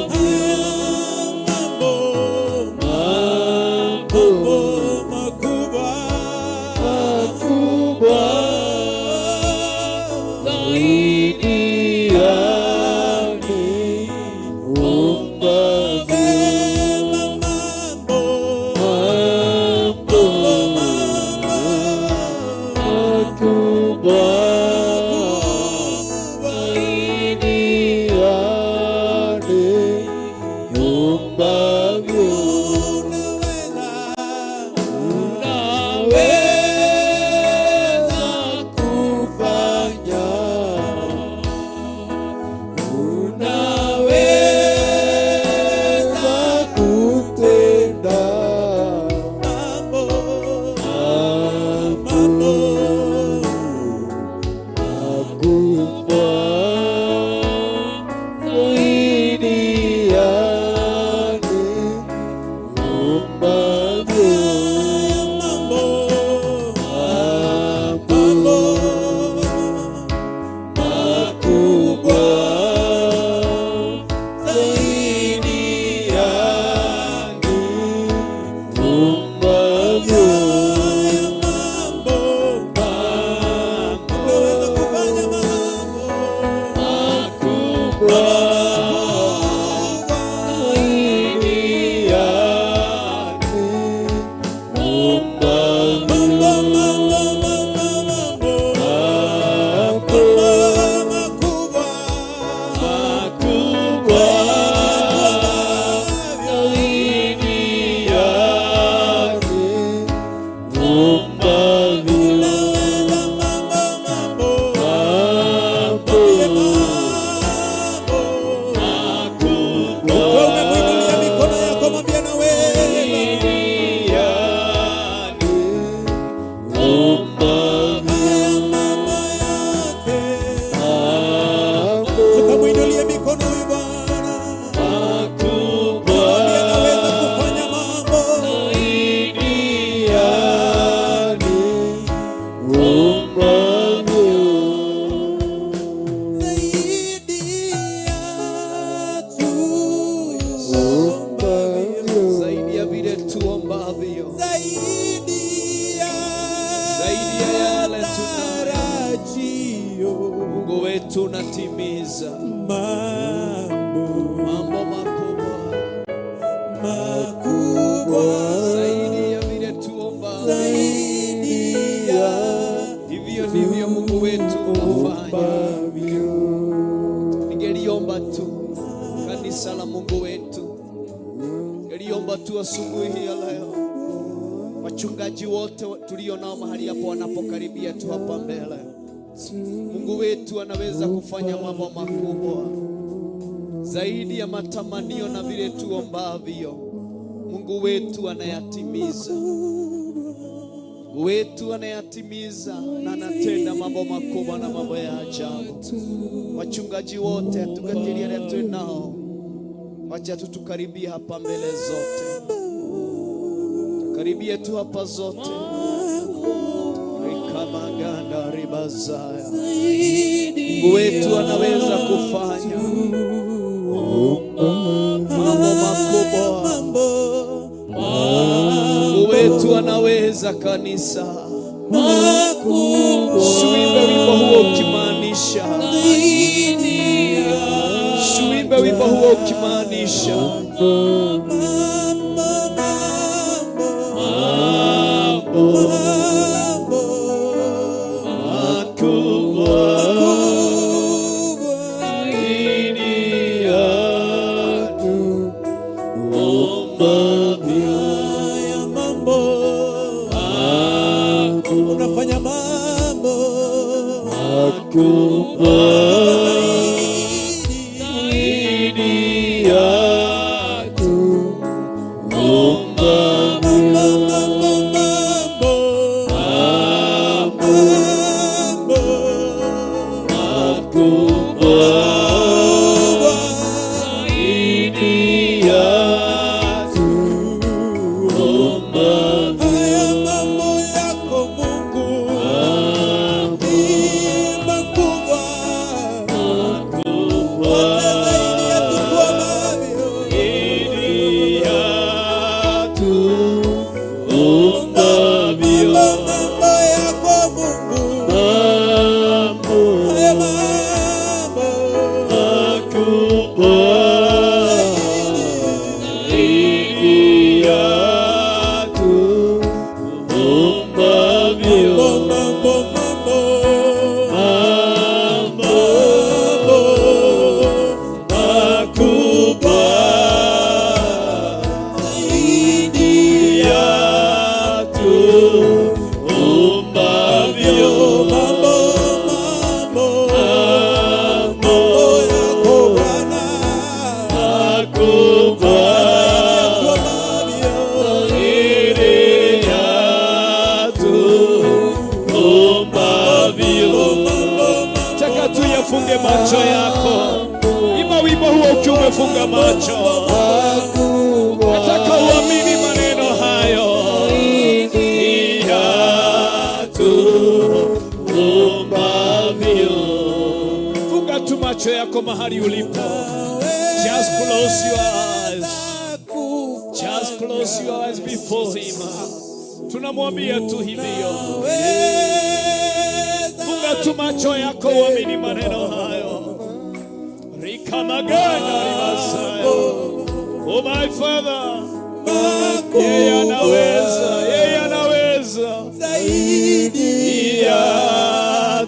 tuombavyo, zaidi ya zaidi ya yale tunayo. tarajio. Mungu wetu unatimiza Mambo mambo makubwa makubwa zaidi ya vile tuombavyo. zaidi ya Hivyo ndivyo Mungu wetu unafanya. Ningeliomba tu kanisa la Mungu wetu, ningeliomba tu asubuhi hii ya leo, wachungaji wote tulio nao mahali hapo wanapokaribia tu hapa mbele, Mungu wetu anaweza kufanya mambo makubwa zaidi ya matamanio na vile tuombavyo. Mungu wetu anayatimiza. Mungu wetu anayatimiza na anatenda mambo makubwa na mambo ya ajabu. Wachungaji wote atungatĩri arĩa twĩ nao, wacha tu tukaribie hapa mbele zote, tukaribie tu hapa zote. Rikamaganda ribazaya. Mungu wetu anaweza kufanya mambo makubwa. Mungu wetu anaweza, kanisa. Siuimbe wimbo huo ukimaanisha, siuimbe wimbo huo ukimaanisha mambo makubwa zaidi ya tuombavyo. Haya mambo unafanya mambo Makubwa zaidi ya tuombavyo. Mambo mambo Makubwa zaidi ya tuombavyo. Haya mambo yako Mungu ni makubwa hata zaidi ya tukuombavyo. Zaidi ya tuombavyo. Mambo yako Mungu Mambo haya mambo makubwa zaidi ya tuombavyo. Mambo mambo Mambo makubwa zaidi ya tuombavyo. Mambo mambo mambo yako Bwana Makubwa zaidi ya tuombavyo. Taka tu yafunge macho yako, imba wimbo huo ukiwa umefunga macho. Nataka uamini maneno hayo ya tuombavyo. Funga tu macho yako mahali ulipo. Just close your eyes. Just close your eyes before him. Tunamwambia tu hivyo. Funga tu macho yako uamini maneno hayo. Rikamaganda ribasaya. Oh my Father, yeye anaweza, yeye anaweza zaidi ya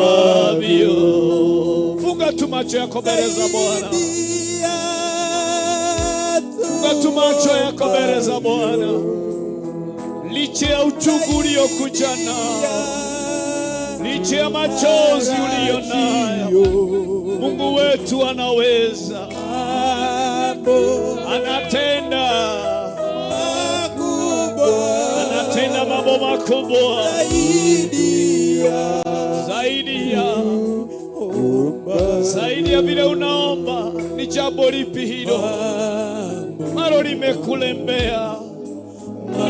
tuombavyo. Funga tu macho yako mbele za Bwana. Funga tu macho yako mbele za Bwana. Licha ya uchungu uliokuja nao, licha ya machozi uliyo nayo, Mungu wetu anaweza, anatenda, anatenda mambo makubwa zaidi ya vile unaomba. Ni jambo lipi hilo ambalo limekulemea?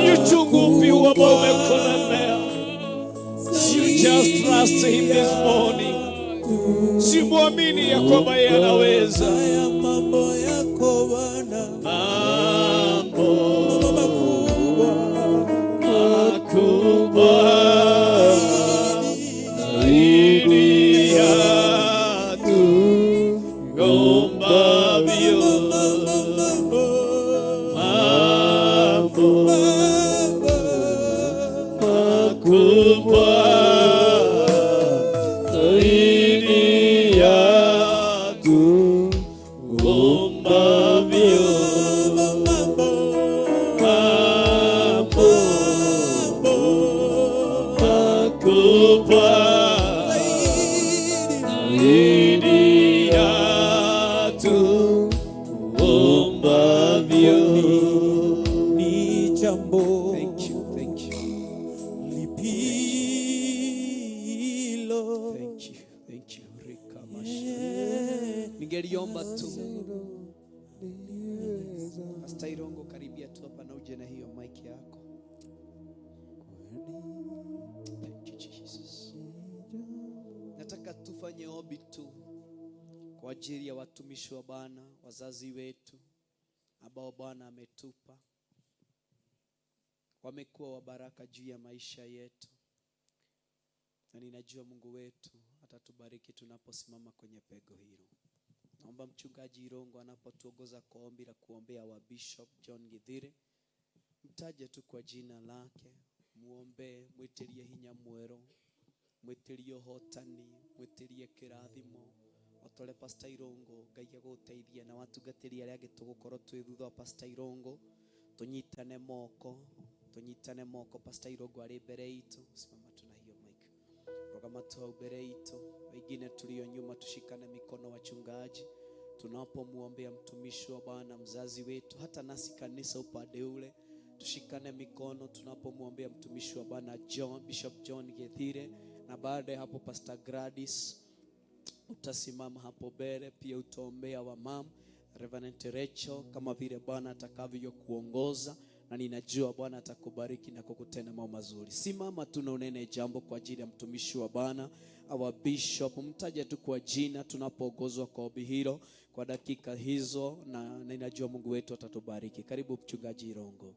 Ni uchungu upi huo ambao umekulemea? You just trust him this morning. Simwamini ya kwamba yeye anaweza. Mambo yako Bwana Mambo Makubwa zaidi ya tuombavyo, mambo makubwa zaidi ya tuombavyo, mambo makubwa zaidi ya tuombavyo. Ni jambo Thank you, thank you, lipilo thank you, thank you. Rika masha. Ningeliomba tu Pastor Irongo, karibia tu hapa na uje na hiyo mic yako. Thank you Jesus. Nataka tufanye ombi tu kwa ajili ya watumishi wa Bwana, wazazi wetu ambao Bwana ametupa, wamekuwa wa baraka juu ya maisha yetu, na ninajua Mungu wetu atatubariki tunaposimama kwenye pego hilo. Naomba mchungaji Irongo anapotuongoza kwa ombi la kuombea wa Bishop John Githire, mtaje tu kwa jina lake, muombe, mwitirie hinya mwerũ, mwitirie ũhotani, mwitirie kĩrathimo otore Pastor Irongo Ngai agũteithie na watungatĩri arĩa angĩ tũgũkorwo twĩ thutha wa Pastor Irongo, tũnyitane moko, tũnyitane moko. Pastor Irongo arĩ mbere itũ, simama tuna hiyo mic, rũgama tu hau mbere itũ, wengine tulio nyuma tushikane mikono, wachungaji, tunapomwombea mtumishi wa Bwana mzazi wetu, hata nasi kanisa upande ule tushikane mikono tunapomwombea mtumishi wa Bwana John, Bishop John Githire, na baada ya hapo Pastor Gladys utasimama hapo mbele pia utaombea wamama Reverend Rachel kama vile Bwana atakavyokuongoza, na ninajua Bwana atakubariki na kukutenda mambo mazuri. Simama tu na unene jambo kwa ajili ya mtumishi wa Bwana our bishop, mtaje tu kwa jina tunapoongozwa kwa ombi hilo kwa dakika hizo, na ninajua Mungu wetu atatubariki. Karibu mchungaji Irongo.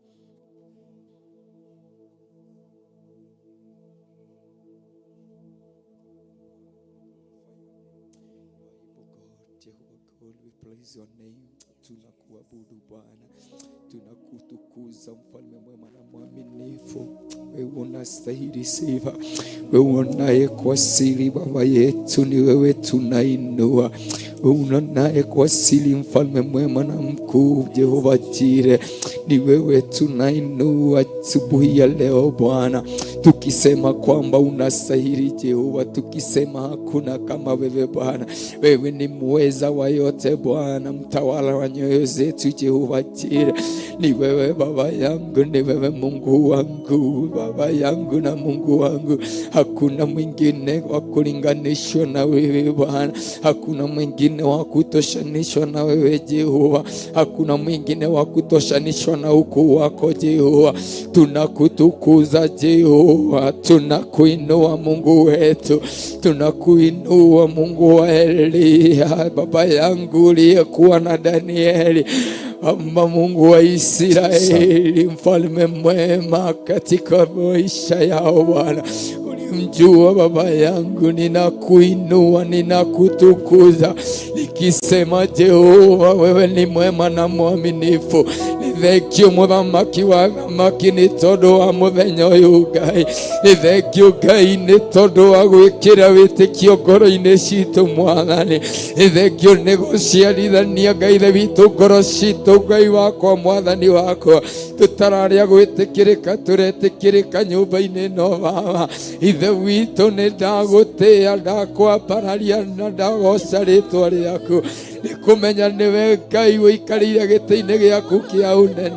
God, Jehovah God, we praise your name. Tunakuabudu Bwana, tunakutukuza mfalme mwema na mwaminifu. Wewe unastahili sifa, wewe unaye kwa siri Baba yetu, ni wewe tunainua. Wewe unaye kwa siri mfalme mwema na mkuu, Jehova Jire, ni wewe tunainua asubuhi ya leo Bwana, tukisema kwamba unastahili Jehova, tukisema hakuna kama wewe Bwana. Wewe ni muweza wa yote Bwana, mtawala wa nyoyo zetu Jehova Jire, ni wewe Baba yangu, ni wewe Mungu wangu, Baba yangu na Mungu wangu. Hakuna mwingine wa kulinganishwa na wewe Bwana, hakuna mwingine wa kutoshanishwa na wewe Jehova, hakuna mwingine wa kutoshanishwa na ukuu wako Jehova. Tunakutukuza Jehova, tunakuinua Mungu wetu, tunakuinua Mungu wa Eliya, baba yangu uliyekuwa na Danieli, Amba Mungu wa Israeli, mfalme mwema katika maisha yao Bwana. Ulimjua baba yangu, ninakuinua, ninakutukuza nikisema Jehova, wewe ni mwema na mwaminifu. Nĩ thengio mũthamaki wa thamaki nĩ tondũ wa mũthenya ũyũ Ngai. Nĩ thengio Ngai nĩ tondũ wa gwĩkĩra wĩtĩkio ngoro-inĩ citũ Mwathani. Nĩ thengio nĩ gũciarithania Ngai ithe witũ ngoro citũ Ngai wakwa Mwathani wakwa, tũtararĩa gwĩtĩkĩrĩka tũretĩkĩrĩka nyũmba-inĩ ĩno Baba ithe witũ, nĩ ndagũtĩĩa, ndakwambararia na ndagoca rĩtwa rĩaku, nĩ kũmenya nĩwe Ngai ũikarĩire gĩtĩ-inĩ gĩaku kĩa ũnene,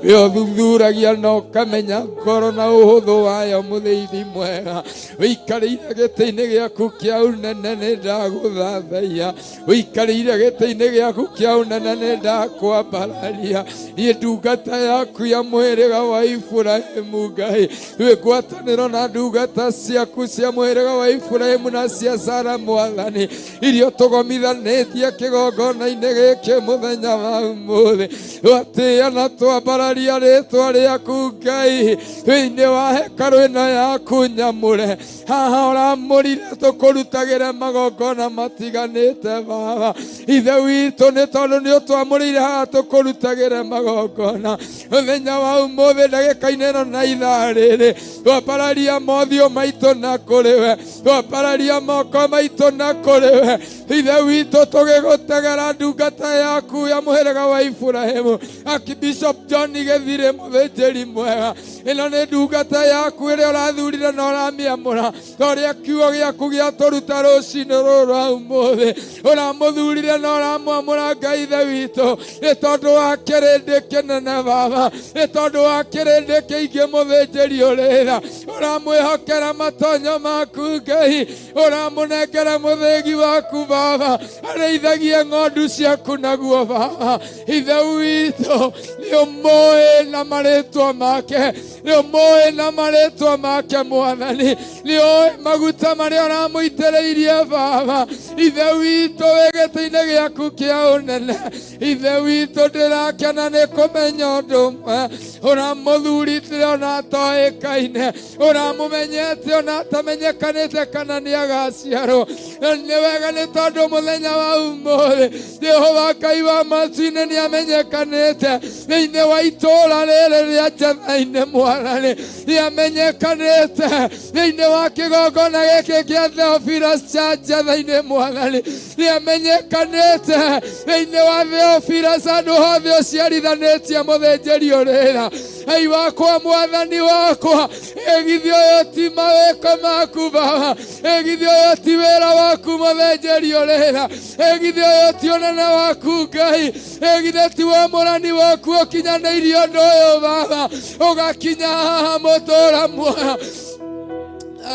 we ũthuthuragia na ũkamenya ngoro na ũhũthũ wayo. Mũthĩithi mwega, ũikarĩire gĩtĩ-inĩ gĩaku kĩa ũnene, nĩ ndagũthathaiya. Ũikarĩire gĩtĩ-inĩ gĩaku kĩa ũnene, nĩ ndakwambararia. Niĩ ndungata yaku ya mũhĩrĩga wa Iburahĩmu Ngai, wĩ ngwatanĩro na ndungata ciaku cia mũhĩrĩga wa Iburahĩmu na cia Sara Mwathani, iria tũgomithanĩtie kĩgongona-inĩ gĩkĩ mũthenya wa ũmũthĩ, twatĩĩa na twambararia. Twambararia rĩtwa rĩaku Ngai thĩinĩ wa hekarũ ĩno yaku nyamũre. Haha ũramũrire tũkũrutagĩre magongona matiganĩte Baba. Ithe witũ, nĩ tondũ nĩ ũtwamũrĩire haha tũkũrutagĩre magongona mũthenya wa ũmũthĩ, ndagĩka-inĩ ĩno na ithaa rĩrĩ, twambararia mothiũ maitũ na kũrĩ we, twambararia moko maitũ na kũrĩ we, Ithe witũ, tũgĩgũtegera ndungata yaku ya mũhĩrĩga wa Iburahĩmu, Archbishop John Gĩthirĩ, mũthĩnjĩri mwega. Ĩno nĩ ndungata yaku ĩrĩa ũrathurire na ũramĩamũra ta ũrĩa kiugo gĩaku gĩatũruta rũcinĩ rũrũ rwa ũmũthĩ. Ũramũthurire na ũramwamũra, Ngai Ithe witũ, nĩ tondũ wa kĩrĩndĩ kĩnene, Baba, nĩ tondũ wa kĩrĩndĩ kĩingĩ. Mũthĩnjĩri ũrĩra ũramwĩhokera matonyo maku, Ngai, ũramũnengera mũthĩgi waku, Baba, arĩithagie ng'ondu ciaku naguo. Baba Ithe witũ, nĩ ũmũĩ na marĩtwa make, nĩ ũmũĩ na marĩtwa make. Mwathani, nĩ ũĩ maguta marĩa ũramũitĩrĩirie. Baba Ithe witũ, wĩ gĩtĩ-inĩ gĩaku kĩa ũnene, Ithe witũ, ndĩrakena nĩ kũmenya ũndũ ũmwe: ũramũthurĩte ona atoĩkaine, ũramũmenyete ona atamenyekanĩte kana nĩ agaciarwo. Na nĩ wega, nĩ tondũ mũthenya wa ũmũthĩ Jehova Ngai wa matu-inĩ nĩ amenyekanĩte thĩinĩ wa itũũra rĩrĩ rĩa Njetha-inĩ. Mwathani, nĩ amenyekanĩte thĩinĩ wa kĩgongona gĩkĩ kĩa Theophilus cha Njetha-inĩ. Mwathani, nĩ amenyekanĩte thĩinĩ wa Theophilus, handũ hothe ũciarithanĩtie mũthĩnjĩri ũrĩra. Ai wakwa, Mwathani wakwa, ĩgithio ũyũ ti mawĩko maku, Baba, ĩgithio ũyũ ti wĩra waku, mũthĩnjĩri ũrĩra, ĩgithio ũyũ ti ũnene waku, Ngai, ĩgithio ti wamũrani waku ũkinyanĩirie ũndũ ũyũ, Baba, ũgakinya haha mũtũra muoyo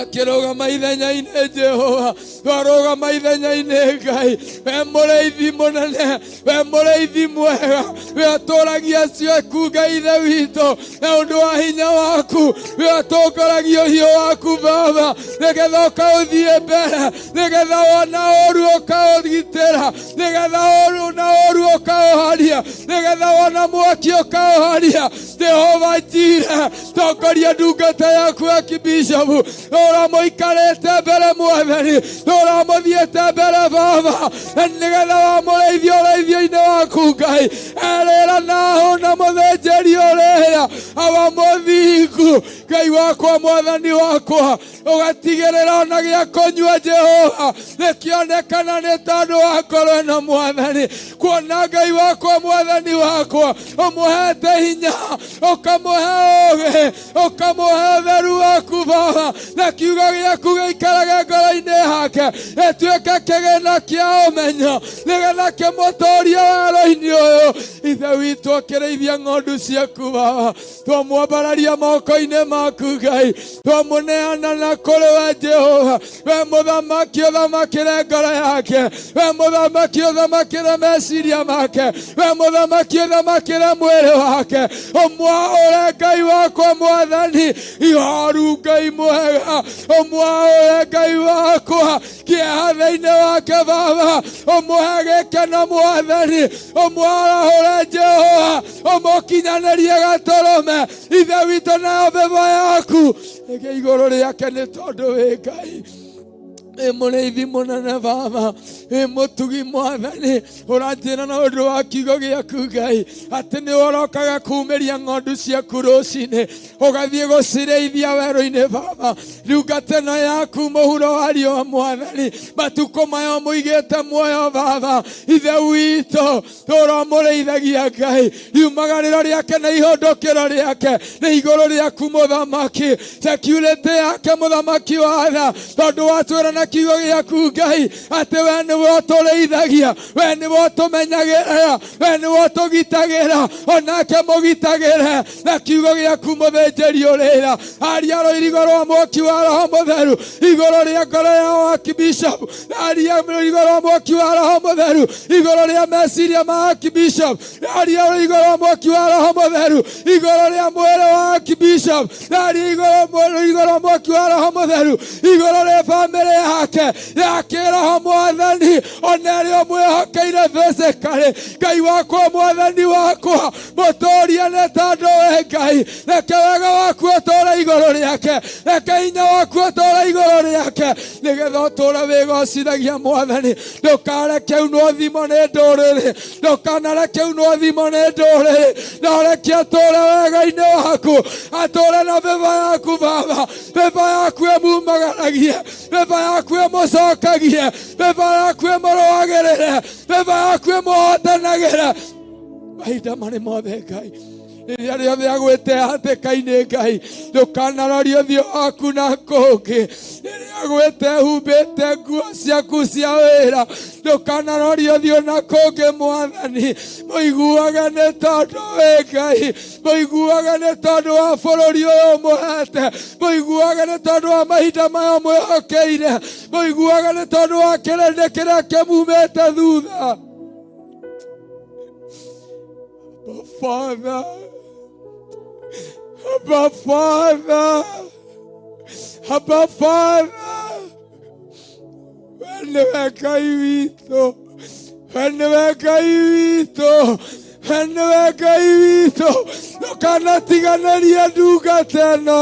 akĩrũgama ithenya-inĩ. Jehova, twarũgama ithenya-inĩ, Ngai, we mũrĩithi mũnene, we mũrĩithi mwega, we ũtũragia ciaku, Ngai Ithe witũ, na ũndũ wa hinya waku, we ũtongoragia ũhiũ waku, Baba, nĩgetha ũkaũthiĩ mbere, nĩgetha wona ũru ũkaũgitĩra, nĩgetha ũru na ũru ũkaũharia, nĩgetha wona mwaki ũkaũharia. Jehova Jire, tongoria ndungata yaku Archbishop, ũramũikarĩte mbere, Mwathani, ũramũthiĩte mbere, Baba, na nĩgetha wamũrĩithia ũrĩithio-inĩ waku, Ngai, erĩra naho na mũthĩnjĩri ũrĩa awa mũthingu. Ngai wakwa, Mwathani wakwa, ũgatigĩrĩra ona gĩa kũnyua, Jehova, nĩkĩonekana nĩ tondũ wa ngoro ĩno. Mwathani, kuona, Ngai wakwa, Mwathani wakwa, ũmũhete hinya, ũkamũhe ũũgĩ, ũkamũhe ũtheru waku, Baba, na kiugo gĩaku gĩikarage ngoro-inĩ yake, gĩtuĩke kĩgĩna kĩa ũmenyo, nĩgetha kĩmũtũrie werũ-inĩ ũyũ. Ithe witũ, akĩrĩithia ng'ondu ciaku, Baba, twamwambararia moko-inĩ maku, Ngai, twamũneana na kũrĩ we, Jehova. We mũthamaki, ũthamakĩre ngoro yake. We mũthamaki, ũthamakĩre meciria make. We mũthamaki, ũthamakĩre mwĩrĩ wake. Ũmwaũre, Ngai wakwa, Mwathani, ihoru. Ngai mwega, ũmwaũre, Ngai wakwa, kĩeha thĩinĩ wake, Baba, ũmũhe gĩkeno. Mwathani, ũmwarahũre, Jehova, ũmũkinyanĩrie gatũrũme. Ithe witũ, nayo mbĩba yaku ĩgĩ igũrũ rĩake, nĩ tondũ wĩ Ngai, wĩ mũrĩithi mũnene, Baba, wĩ mũtugi. Mwathani, ũranjĩra na ũndũ wa kiugo gĩaku, Ngai, atĩ nĩ ũrokaga kumĩria ng'ondu ciaku rũcinĩ, ũgathiĩ gũcirĩithia werũ-inĩ. Baba, ndungata ĩno yaku mũhuro wa riũa, Mwathani, matukũ maya mũigĩte muoyo, Baba Ithe witũ, ũramũrĩithagia, Ngai, riumagarĩro rĩake na ihũndũkĩro rĩake nĩ igũrũ rĩaku, mũthamaki, security yake, mũthamaki wa tha, tondũ watwĩra na kiugo gĩaku, Ngai, atĩ we nĩwe ũtũrĩithagia, we nĩwe ũtũmenyagĩrĩra, we nĩwe ũtũgitagĩra. Onake mũgitagĩre na kiugo gĩaku. Mũthĩnjĩri ũrĩra aria rũirigo rwa mwaki wa Roho Mũtheru igũrũ rĩa ngoro ya Archbishop, aria rũirigo rwa mwaki wa Roho Mũtheru igũrũ rĩa meciria ma Archbishop, aria rũirigo rwa mwaki wa Roho Mũtheru igũrũ rĩa mwĩrĩ wa Archbishop, aria igũrũ rũirigo rwa mwaki wa Roho Mũtheru igũrũ rĩa bamĩrĩ yake. Yake ya kĩroho Mwathani, ona ĩrĩa ũmwĩhokeire physically. Ngai wakwa, Mwathani wakwa, mũtũrie nĩ tondũ we Ngai. Reke wega waku ũtũũre igũrũ rĩake, reke hinya waku ũtũũre igũrũ rĩake, nĩgetha ũtũũre wĩgocithagia. Mwathani, ndũkareke unwo thimo nĩ ndũrĩrĩ, ndũkanareke unwo thimo nĩ ndũrĩrĩ, no reke atũũre wega-inĩ waku, atũũre na favour yaku. Baba, favour yaku ĩmumagaragie, favour yaku ĩmũcokagie, favour yaku ĩmũrũagĩrĩre, favour yaku ĩmũhotanagĩre mahinda marĩ mothe. Ngai, rĩrĩa rĩothe agwĩte hatĩka-inĩ, Ngai, ndũkanarorie ũthiũ waku na kũngĩ. Rĩrĩa agwĩte humbĩte nguo ciaku cia wĩra, ndũkanarorie ũthiũ na kũngĩ. Mwathani, mũiguage nĩ tondũ wĩ Ngai, mũiguage nĩ tondũ wa bũrũri ũyũ ũmũhete, mũiguage nĩ tondũ wa mahinda maya mwĩhokeire, mũiguage nĩ tondũ wa kĩrĩndĩ kĩrĩa kĩmumĩte thutha. Abba Father, Abba Father, Abba Father, we nĩwe Ngai witũ, we nĩwe Ngai witũ, we nĩwe Ngai witũ. Ndũkanatiganĩrie ndungata ĩno,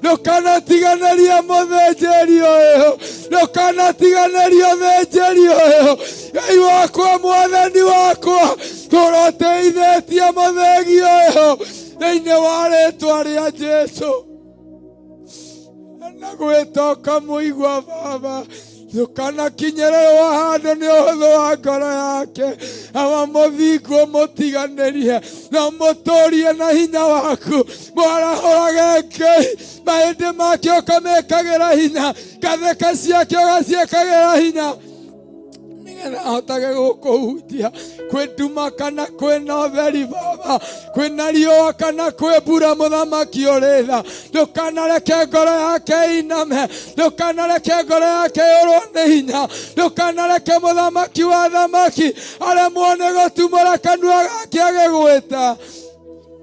ndũkanatiganĩrie mũthĩnjĩri ũyũ, ndũkanatiganĩrie ũthĩnjĩri ũyũ. Ngai wakwa, Mwathani wakwa, tũroteithĩtie mũthĩgi ũyũ thĩinĩ wa rĩtwa rĩa Jesu. Na gwĩta ũkamũigua. Baba, ndũkanakinyĩrĩrwo handũ nĩ ũhũthũ wa ngoro yake. Awa, mũthingu mũtiganĩrie, no mũtũrie na hinya waku. Mwarahũrage Ngai, mahĩndĩ make ũkamekagĩra hinya, ngathĩka ciake ũgaciĩkagĩra hinya, nĩgetha ahotage gũkũhutia. Kwĩ nduma kana kwĩna ũtheri, Baba, kwĩna riũa kana kwĩ mbura, Mũthamaki ũrĩ tha, ndũkanareke ngoro yake iname, ndũkanareke ngoro yake yũrwo nĩ hinya, ndũkanareke mũthamaki wa thamaki aremwo nĩ gũtumũra kanua gake agĩgwĩta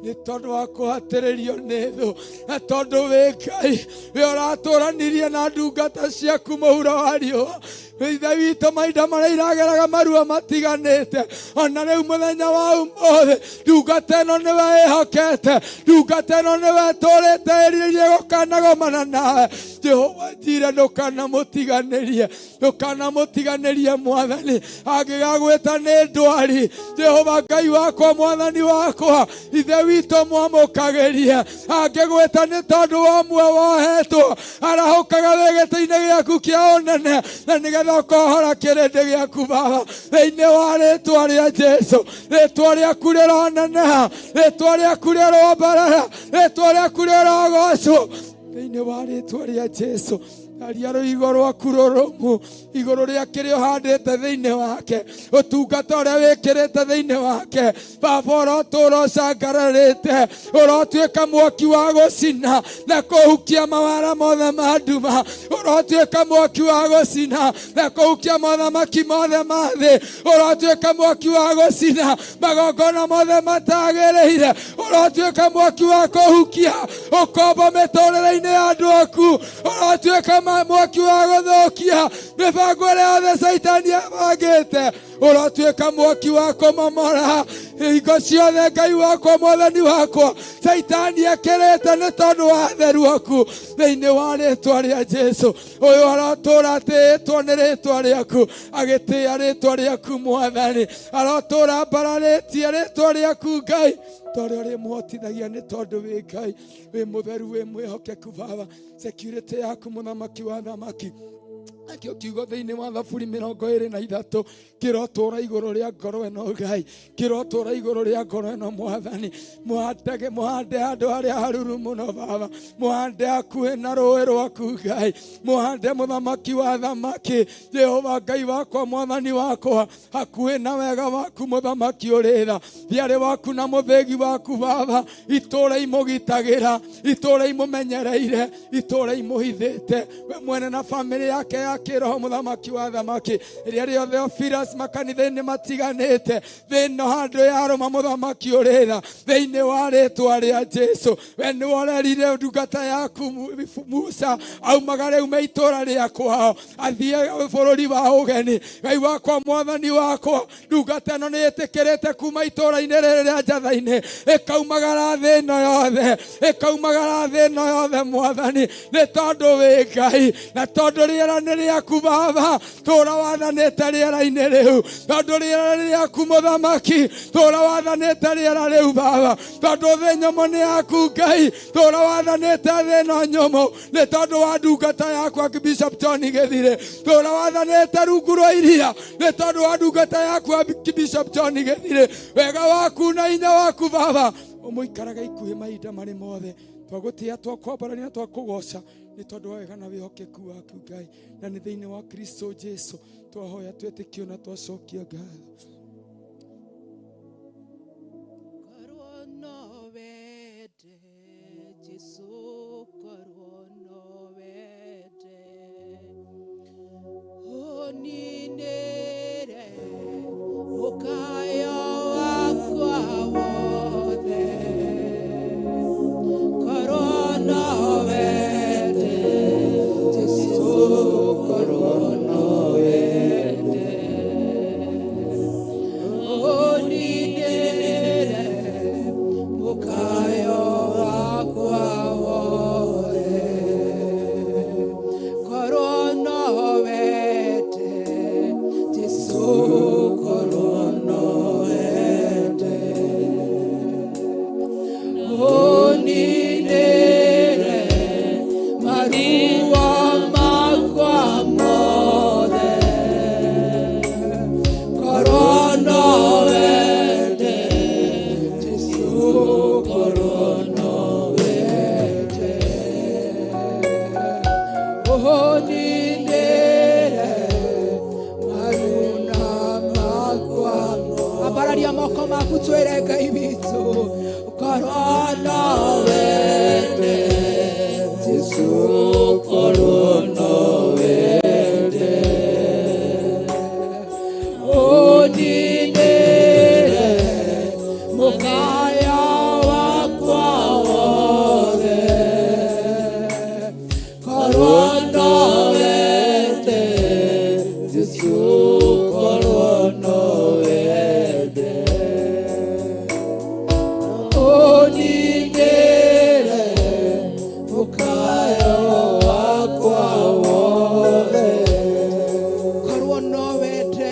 nĩ tondũ wa kũhatĩrĩrio nĩ thũ. Na tondũ wĩ Ngai, wĩ ũratũranirie na ndungata ciaku mũhuro wa riũa, Ithe witũ, mahinda marĩa irageraga maruo matiganĩte, ona rĩu mũthenya wa ũmũthĩ, ndungata ĩno nĩwe ĩhokete, ndungata ĩno nĩwe ĩtũrĩte ĩrirĩirie gũkanagomana nawe. Jehova njire, ndũkanamũtiganĩrie, ndũkanamũtiganĩrie. Mwathani, angĩgagwĩta nĩ ndwari, Jehova Ngai wakwa, Mwathani wakwa, Ithe witũ, mwamũkagĩrie. Angĩgwĩta nĩ tondũ wa muoyo wohetwo, arahũkaga wĩ gĩtĩ-inĩ gĩaku kĩa ũnene, na nĩgetha ũkohora kĩrĩndĩ gĩaku. Baba, thĩinĩ wa rĩtwa rĩa Jesu, rĩtwa rĩaku rĩroneneha, rĩtwa rĩaku rĩrombarara, rĩtwa rĩaku rĩrogocwo thĩinĩ wa rĩtwa rĩa Jesu. Aria rũigo rwaku rũrũmu igũrũ rĩa kĩrĩa ũhandĩte thĩinĩ wake, ũtungata ũrĩa wĩkĩrĩte thĩinĩ wake. Baba, ũrotũra ũcangararĩte, ũrotuĩka mwaki wa gũcina na kũhukia mawara mothe ma nduma, ũrotuĩka mwaki wa gũcina na kũhukia mothamaki mothe ma thĩ, ũrotuĩka mwaki wa gũcina magongona mothe matagĩrĩire, ũrotuĩka mwaki wa kũhukia ũkombo mĩtũrĩre-inĩ ya andũ aku, ũrotuĩka mwaki wa gũthũkia mĩbango ĩrĩa yothe Caitani abangĩte, ũrotuĩka mwaki wa kũmomora hingo ciothe. Ngai wakwa, Mwathani wakwa, Caitani ekĩrĩte nĩ tondũ wa theru aku. Thĩinĩ wa rĩtwa rĩa Jesu, ũyũ arotũra atĩĩtwo nĩ rĩtwa rĩaku, agĩtĩĩa rĩtwa rĩaku. Mwathani, arotũra mbararĩtie rĩtwa rĩaku. Ngai, tondũ ũrĩmuhotithagia nĩ tondũ wĩ Ngai wĩ mũtheru, wĩ mwĩhokeku. Baba, security yaku, Mũthamaki wa thamaki, nakĩo kiugo thĩinĩ wa Thaburi 23 kĩrotũra igũrũ rĩa ngoro ĩno. Ngai, kĩrotũra igũrũ rĩa ngoro ĩno. Mwathani, mũhandage, mũhande handũ harĩa haruru mũno. Baba, mũhande hakuhĩ na rũĩ rwaku. Ngai, mũhande, Mũthamaki wa thamaki, Jehova Ngai wakwa, Mwathani wakwa, hakuhĩ na wega waku. Mũthamaki ũrĩ tha, thiarĩ waku na mũthĩgi waku, Baba, itũũra imũgitagĩra, itũũra imũmenyereire, itũũra imũhithĩte we mwene na bamĩrĩ yake ya. ya kĩroho mũthamaki wa thamaki rĩrĩa rĩothe Theophilus makanitha-inĩ matiganĩte thĩ ĩno handũ yarũma mũthamaki ũrĩ tha thĩinĩ wa rĩtwa rĩa Jesu. We nĩwe ũrerire ndungata yaku Musa aumagare ume itũra rĩa kwao athiĩ bũrũri wa ũgeni. Ngai wakwa, mwathani wakwa, ndungata ĩno nĩ ĩtĩkĩrĩte kuma itũra-inĩ rĩrĩ rĩa Njatha-inĩ ĩkaumagara thĩ ĩno yothe, ĩkaumagara thĩ ĩno yothe mwathani, nĩ tondũ wĩ Ngai na tondũ rĩera nĩ rĩaku Baba, tũra wathanĩte rĩera-inĩ rĩu, tondũ rĩera nĩ rĩaku mũthamaki, tũra wathanĩte rĩera rĩu Baba, tondũ thĩ nyũmũ nĩ yaku Ngai, tũra wathanĩte thĩ ĩno nyũmũ nĩ tondũ wa ndungata yaku Archbishop John Gĩthire, tũra wathanĩte rungu rwa iria nĩ tondũ wa ndungata yaku Archbishop John Gĩthire. Wega waku na hinya waku Baba ũmũikaraga ikuhĩ mahinda marĩ mothe. Twagũtĩa, twakwambarania, twakũgoca nĩ tondũ wa wega na wĩhokeku waku Ngai, na nĩ thĩinĩ wa Kristo Jesu twahoya twĩtĩkio na twacokia ngatho. Korwo no wende Jesu, korwo no wende ũninĩre mũkayo wakwa wothe, korwo no wende Jesu, korwo no wende ũninĩre mũkayo wakwa wothe, korwo no wende Jesu, korwo no wende ũninĩre maruo makwa mothe, korwo no wende Jesu, korwo no wende ũninĩre maruna makwa. Ambararia moko maku twĩre Ngai witũ, korwo no wende Jesu, korwo no wende ũninĩre mũkaya wakwa wothe, korwo no wende Jesu, korwo no wende ũninĩre mũkayo wakwa wothe. Korwo no wende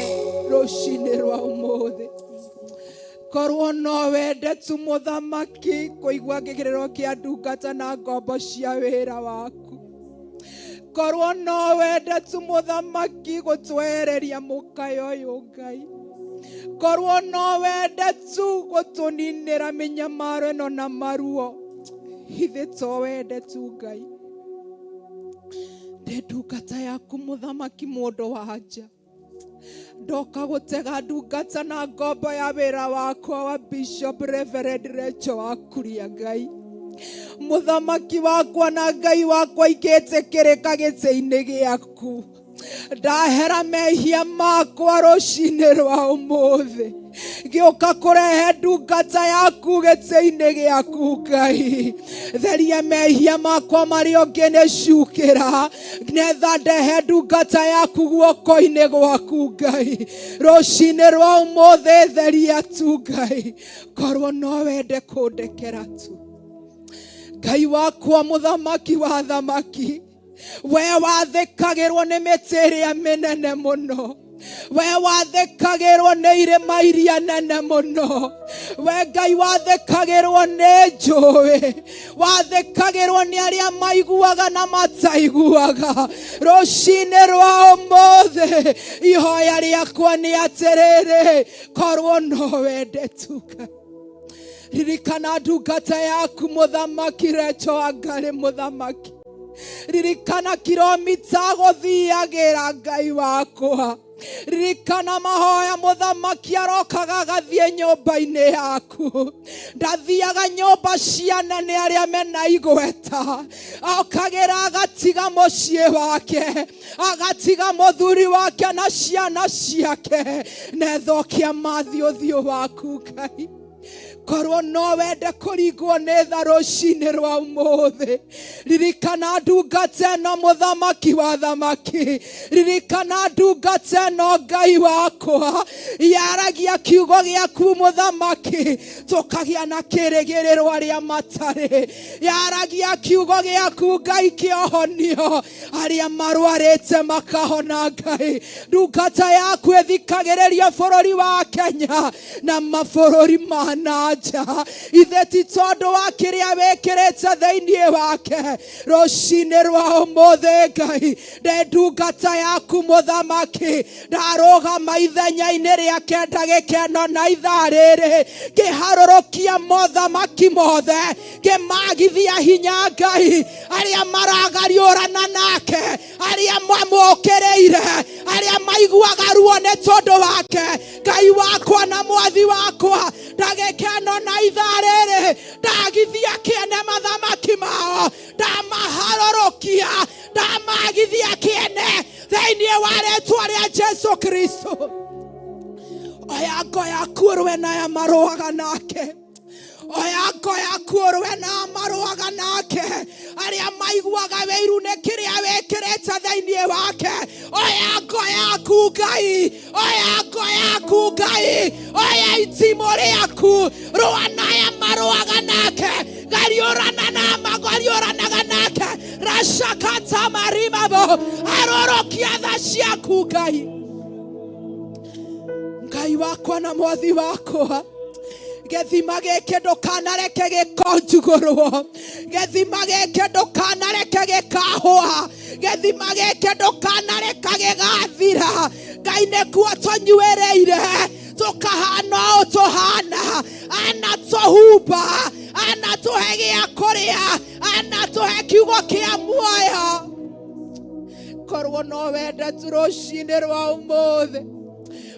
rũcinĩ rwa ũmũthĩ, korwo no wende tu mũthamaki kũigua kĩgĩrĩro kĩa ndungata na ngombo cia wĩra waku, korwo no wende tu mũthamaki gũtwehereria mũkayo ũyũ Ngai, korwo no wende tu gũtũninĩra mĩnyamaro ĩno na maruo, ithe to wende tu Ngai. Ndĩ ndungata yaku mũthamaki, mũndũ wa nja ndoka gũtega ndungata na ngombo ya wĩra wakwa wa Bishop Reverend Rachel wa Kuria. Ngai mũthamaki wakwa na Ngai wakwa, ingĩtĩkĩrĩka gĩtĩ-inĩ gĩaku, ndahera mehia makwa rũcinĩ rwa ũmũthĩ, gĩũka kũrehe ndungata yaku gĩtĩ-inĩ gĩaku Ngai, theria mehia makwa marĩa ũngĩnĩcukĩra, netha ndehe ndungata yaku guoko-inĩ gwaku Ngai rũcinĩ rwa ũmũthĩ. Theria tu Ngai, korwo no wende kũndekera tu Ngai wakwa, mũthamaki wa thamaki, we wathĩkagĩrwo nĩ mĩtĩ ĩrĩa mĩnene mũno, we wathĩkagĩrwo nĩ irĩma iria nene mũno, we Ngai wathĩkagĩrwo nĩ njũĩ, wathĩkagĩrwo nĩ arĩa maiguaga na mataiguaga. Rũcinĩ rwa ũmũthĩ ihoya rĩakwa nĩ atĩrĩrĩ, korwo no wende tu Ngai. Ririkana ndungata yaku mũthamaki Rachel Wangari, mũthamaki, ririkana kilomita gũthiagĩra Ngai wakwa. Ririkana mahoya mũthamaki arokaga agathiĩ nyũmba-inĩ yaku. Ndathiaga nyũmba cia anene arĩa mena igweta, okagĩra agatiga mũciĩ wake, agatiga mũthuri wake na ciana ciake, nethokia mathiĩ ũthiũ waku Ngai. Korwo no wende kũringwo nĩ tha rũcinĩ rwa ũmũthĩ, ririkana ndungata ĩno mũthamaki wa thamaki, ririkana ndungata ĩno Ngai wakwa, yaragia kiugo gĩaku mũthamaki, tũkagĩa na kĩrĩgĩrĩro arĩa matarĩ, yaragia kiugo gĩaku Ngai kĩohonio, arĩa marwarĩte makahona Ngai. Ndungata yaku ĩthikagĩrĩria bũrũri wa Kenya na mabũrũri ma na nja, ithe ti tondũ wa kĩrĩa wĩkĩrĩte thĩinĩ wake. Rũcinĩ rwa ũmũthĩ Ngai, ndĩ ndungata yaku mũthamaki, ndarũgama ithenya-inĩ rĩake ndagĩka ĩno na ithaa rĩrĩ, ngĩharũrũkia mothamaki mothe, ngĩmagithia hinya Ngai, arĩa maragariũrana nake, arĩa mamũkĩrĩire, arĩa maiguaga ruo nĩ tondũ wake. Ngai wakwa na mwathi wakwa, ndagĩka ĩno na ithaa rĩrĩ, ndagithia kĩene mathamaki mao, ndamaharũrũkia, ndamagithia kĩene thĩinĩ wa rĩtwa rĩa Jesu Kristo. Oya ngo yaku ũrũe na aya marũaga nake, oya ngo yaku ũrũe na aya marũaga nake, arĩa maiguaga wĩiru nĩ kĩrĩa wĩkĩrĩte thĩinĩ wake. Oya ngo yaku Ngai, oya ngo yaku Ngai, oya itimũ rĩaku, rũa na aya marũaga nake, gariũrana na magariũranaga nake, racakata marimabo, arũrũkia tha ciaku Ngai. Ngai wakwa na mwathi wakwa, gĩthima gĩkĩ ndũkanareke gĩkonjugũrwo, gĩthima gĩkĩ ndũkanareke gĩkahũa, gĩthima gĩkĩ ndũkanareka gĩgathira. Ngai nĩkuo tũnyuĩrĩire, tũkahana ũũ tũhana, anatũhumba, anatũhe gĩa kũrĩa, anatũhe kiugo kĩa muoyo. Korwo no wende tu rũcinĩ rwa ũmũthĩ,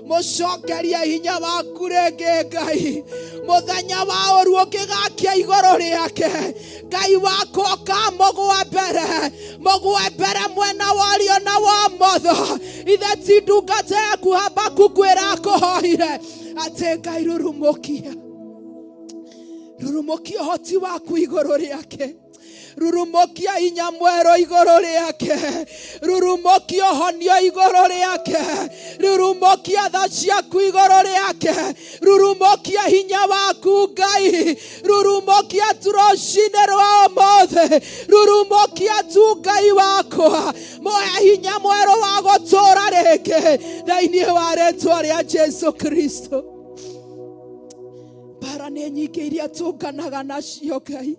mũcokerie hinya waku rĩngĩ Ngai. Mũthenya wa ũru ũngĩgakia igũrũ rĩake, Ngai wakwa ũkamũgũa mbere, mũgũe mbere mwena wa ũrĩo na wa ũmotho. Ithe ti ndungata yaku Habakuku ĩrakũhoire atĩ Ngai rurumũkia, rurumũkia ũhoti waku igũrũ rĩake, rurumũkia hinya mwerũ igũrũ rĩake, rurumũkia ũhonio igũrũ rĩake, rurumũkia tha ciaku igũrũ rĩake, rurumũkia hinya waku Ngai, rurumũkia tu rũcinĩ rwa ũmũthĩ, rurumũkia tu Ngai wakwa, moya hinya mwerũ wa gũtũũra rĩngĩ thĩinĩ wa rĩtwa rĩa Jesu Kristo. Mbara nĩ nyingĩ iria tũnganaga nacio Ngai,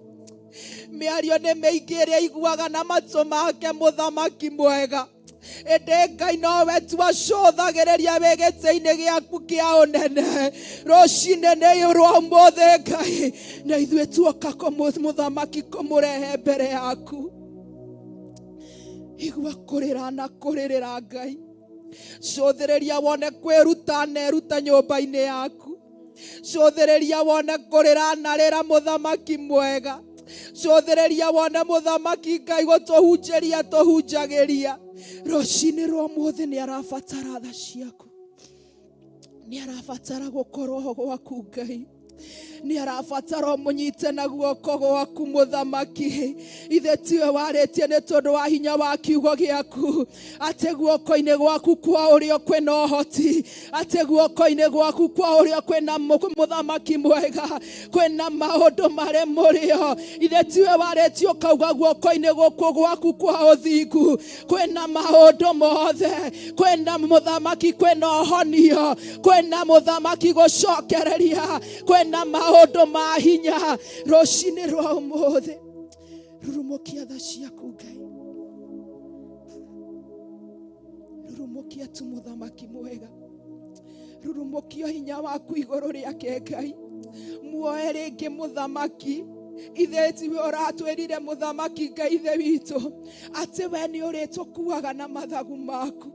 mĩario nĩ mĩingĩ ĩrĩa iguaga na matũ make mũthamaki mwega, ĩndĩ Ngai nowe tu acũthagĩrĩria wĩ gĩtĩ-inĩ gĩaku kĩa ũnene. Rũcinĩ nĩ rwa ũmũthĩ Ngai, na ithuĩ tuoka mũthamaki kũmũrehe mbere yaku. Igua kũrĩra na kũrĩrĩra Ngai, cũthĩrĩria wone kwĩruta na eruta nyũmba-inĩ yaku, cũthĩrĩria wone kũrĩra na rĩra mũthamaki mwega, cũthĩrĩria wone mũthamaki Ngai gũtũhunjĩria tũhunjagĩria. Rũcinĩ rwa ũmũthĩ nĩ arabatara tha ciaku, nĩ arabatara gũkorwo ho gwaku Ngai, nĩ arabatara ũmũnyite na guoko gwaku mũthamaki. Ithe tiwe warĩtie nĩ tondũ wa hinya wa kiugo gĩaku, atĩ guoko-inĩ gwaku kwa ũrĩo kwĩna ũhoti, atĩ guoko-inĩ gwaku kwa ũrĩo kwĩna mũthamaki mwega, kwĩna maũndũ marĩ mũrĩo. Ithe tiwe warĩtie ũkauga guoko-inĩ gũkũ gwaku kwa ũthingu kwĩna maũndũ mothe, kwĩna mũthamaki, kwĩna ũhonio, kwĩna mũthamaki gũcokereria, kwĩna maũndũ ma hinya. Rũcinĩ rwa ũmũthĩ rurumũkia tha ciaku Ngai, rurumũkia tu mũthamaki mwega, rurumũkia hinya waku igũrũ rĩake Ngai, muoe rĩngĩ mũthamaki. Ithe tiwe ũratwĩrire mũthamaki Ngai ithe witũ atĩ we nĩ ũrĩtũkuaga na mathagu maku.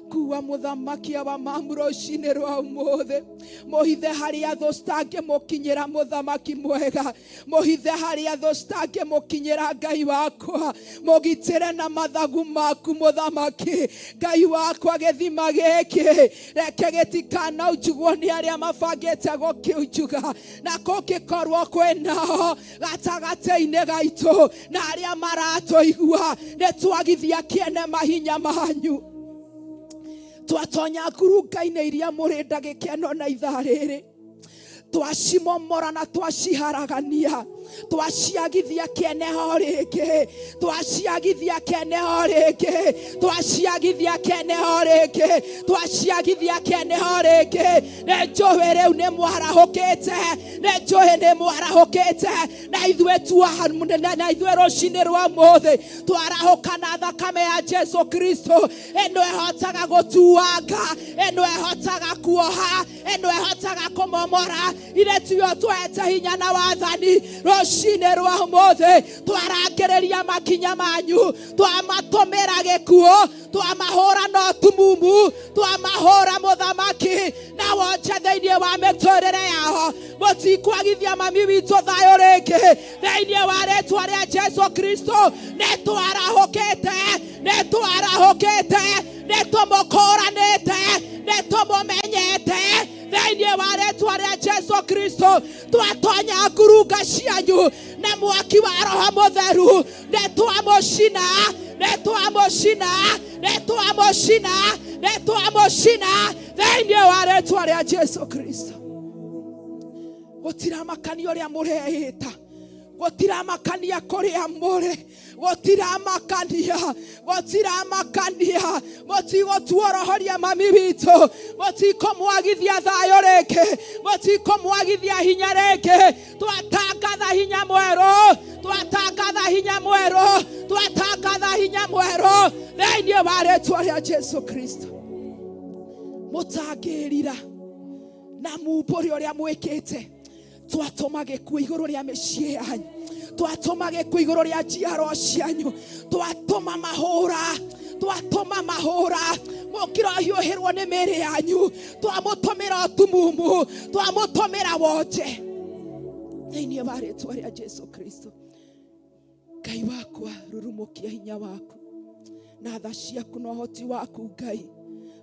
Kuua mũthamaki wa mamu rũcinĩ rwa ũmũthĩ, mũhithe harĩa thũ citangĩmũkinyĩra. Mũthamaki mwega, mũhithe harĩa thũ citangĩmũkinyĩra. Ngai wakwa, mũgitĩre na mathagu maku. Mũthamaki Ngai wakwa, gĩthima gĩkĩ reke gĩtikanaunjugwo nĩ arĩa mabangĩte gũkĩunjuga, na kũngĩkorwo kwĩnao gatagatĩ-inĩ gaitũ na arĩa maratũigua, nĩ twagithia kĩene mahinya manyu. Twatonya ngurunga-inĩ iria mũrĩ ndagĩka ĩno na ithaa rĩrĩ, twacimomora na twaciharagania, twaciagithia kĩene ho rĩngĩ, twaciagithia kĩene ho rĩngĩ, twaciagithia kĩene ho rĩngĩ, twaciagithia kĩene ho rĩngĩ. Nĩ njũĩ rĩu nĩ mwarahũkĩte, nĩ njũĩ nĩ mwarahũkĩte, na ithuĩ na ithuĩ rũcinĩ rwa ũmũthĩ twarahũka na thakame ya Jesu Kristo, ĩno ĩhotaga gũtuanga, ĩno ĩhotaga kuoha, ĩno ĩhotaga kũmomora. Ithe tiyo twete hinya na wathani rũcinĩ rwa ũmũthĩ, twarangĩrĩria makinya manyu, twamatũmĩra gĩkuũ, twamahũra no tumumu, twamahũra mũthamaki na wonje thĩinĩ wa mĩtũrĩre yao. Mũtikwagithia mami witũ thayũ rĩngĩ thĩinĩ wa rĩtwa rĩa Jesu Kristo. Nĩ twarahũkĩte, nĩ twarahũkĩte, nĩ tũmũkũranĩte, nĩ tũmũmenyete thĩinĩ wa rĩtwa rĩa Jesu Kristo. Twatonya ngurunga cianyu na mwaki wa Roho Mũtheru, nĩ twamũcina, nĩ twamũcina, nĩ twamũcina, nĩ twamũcina thĩinĩ wa rĩtwa rĩa Jesu Kristo. Gũtiramakania ũrĩa mũreĩta, gũtiramakania kũrĩa mũrĩ, gũtiramakania, gũtiramakania. Mũtigũtuorohoria mami witũ, mũtikũmwagithia thayũ rĩngĩ, mũtikũmwagithia hinya rĩngĩ. Twatangatha hinya mwerũ, twatangatha hinya mwerũ, twatangatha hinya mwerũ thĩinĩ wa rĩtwa rĩa Jesu Kristo. Mũtangĩrira na mumbũre ũrĩa mwĩkĩte. Twatũma gĩkuũ igũrũ rĩa mĩciĩ yanyu, twatũma gĩkuũ igũrũ rĩa njiarwa cianyu, twatũma mahũra, twatũma mahũra, mũkĩrohiũhĩrwo nĩ mĩĩrĩ yanyu. Twamũtũmĩra ũtumumu, twamũtũmĩra wonje thĩinĩ wa rĩtwa rĩa Jesu Kristo. Ngai wakwa, rurumũkia hinya waku na tha ciaku na ũhoti waku. Ngai,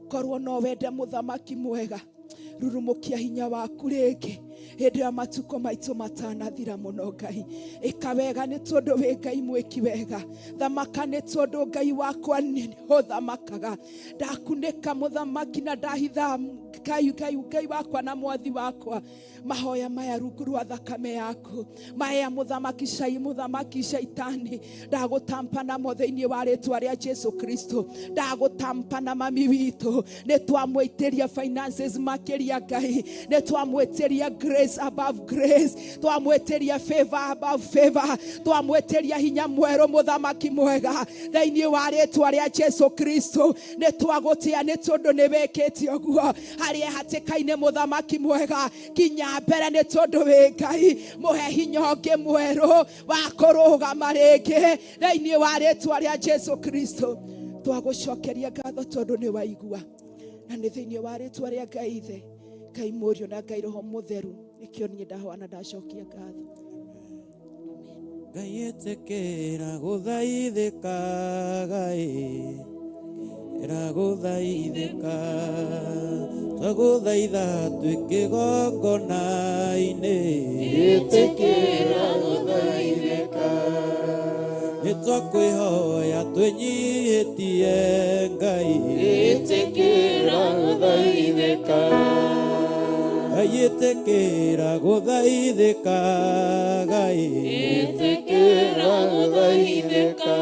korwo no wende, mũthamaki mwega, rurumũkia hinya waku rĩngĩ hĩndĩ ya matukũ maitũ matanathira mũno. Ngai, ĩka wega nĩ tondũ wĩ Ngai mwĩki wega. Thamaka nĩ tondũ Ngai wakwa nĩ ũthamakaga. Ndakunĩka mũthamaki na ndahitha Ngai, Ngai, Ngai wakwa na mwathi wakwa, mahoya maya rungu rwa thakame yaku. Maya mũthamaki cai, mũthamaki shaitani, ndagũtampa namo thĩinĩ wa rĩtwa rĩa Jesu Kristo. Ndagũtampa na mami witũ. Nĩ twamwĩtĩria finances makĩria. Ngai, nĩ twamwĩtĩria grace above grace, twamwĩtĩria favor above favor, twamwĩtĩria hinya mwerũ. Mũthamaki mwega, thĩinĩ wa rĩtwa rĩa Jesu Kristo, nĩ twagũtĩa nĩ tondũ nĩ wĩkĩte ũguo harĩa hatĩka-inĩ. Mũthamaki mwega, kinya mbere nĩ tondũ wĩ Ngai. Mũhe hinya ũngĩ mwerũ wa kũrũgama rĩngĩ thĩinĩ wa rĩtwa rĩa Jesu Kristo. Twagũcokeria ngatho tondũ nĩ waigua, na nĩ thĩinĩ wa rĩtwa rĩa Ngai Ithe, Ngai Mũriũ na Ngai Roho Mũtheru nĩkĩo niĩ ndahoa na ndacokia ngatho. Ngai, ĩtĩkĩra gũthaithĩka. Ngai, ĩra gũthaithĩka. Twagũthaitha twĩ kĩgongona-inĩ. Ĩtĩkĩra gũthaithĩka. Nĩ twakwĩhoya twĩnyihĩtie, Ngai. Ĩtĩkĩra gũthaithĩka. Ngai, ĩtĩkĩra gũthaithĩka. Ngai, Ĩtĩkĩra gũthaithĩka.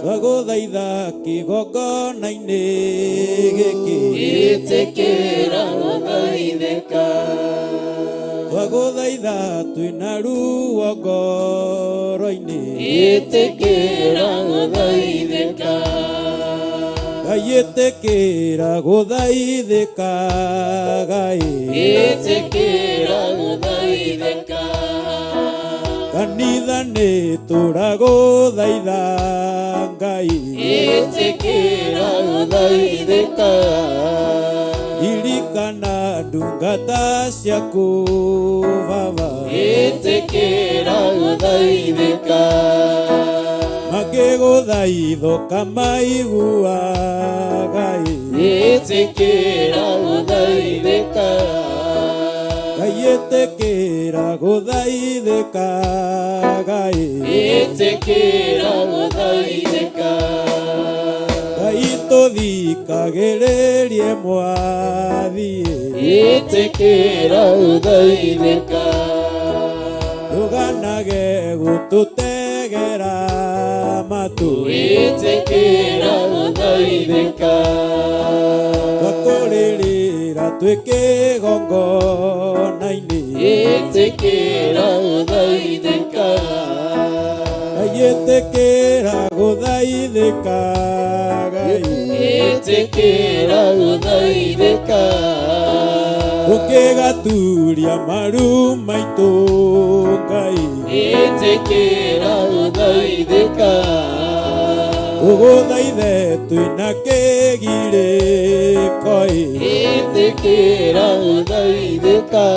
Twagũthaitha kĩgongona-inĩ gĩkĩ. Ĩtĩkĩra gũthaithĩka. Twagũthaitha twĩna ruo ngoro-inĩ. Ĩtĩkĩra gũthaithĩka. Ngai, ĩtĩkĩra gũthaithĩka. Ngai, Ĩtĩkĩra gũthaithĩka. Kanitha. Mwathani tũragũthaitha Ngai. Ĩtĩkĩra gũthaithĩka. Ririkana ndungata ciaku Baba. Ĩtĩkĩra gũthaithĩka. Makĩgũthaithoka maiguaga ĩ. Ĩtĩkĩra gũthaithĩka. Ngai ĩtĩkĩra gũthaithĩka Ngai. Ĩtĩkĩra gũthaithĩka. Ngai tũthikagĩrĩrie Mwathi Ĩtĩkĩra gũthaithĩka. Ndũganage gũtũtegera matũ. Ĩtĩkĩra gũthaithĩka. Twakũrĩrĩra twĩ kĩgongona-inĩ. Ĩtĩkĩra gũthaithĩka. Ngai ĩtĩkĩra gũthaithĩka Ngai. Ĩtĩkĩra gũthaithĩka. Ũkĩgaturia maru maitũ Ngai. Ĩtĩkĩra gũthaithĩka. Tũgũthaithe twĩna kĩgirĩko ĩ. Ĩtĩkĩra gũthaithĩka.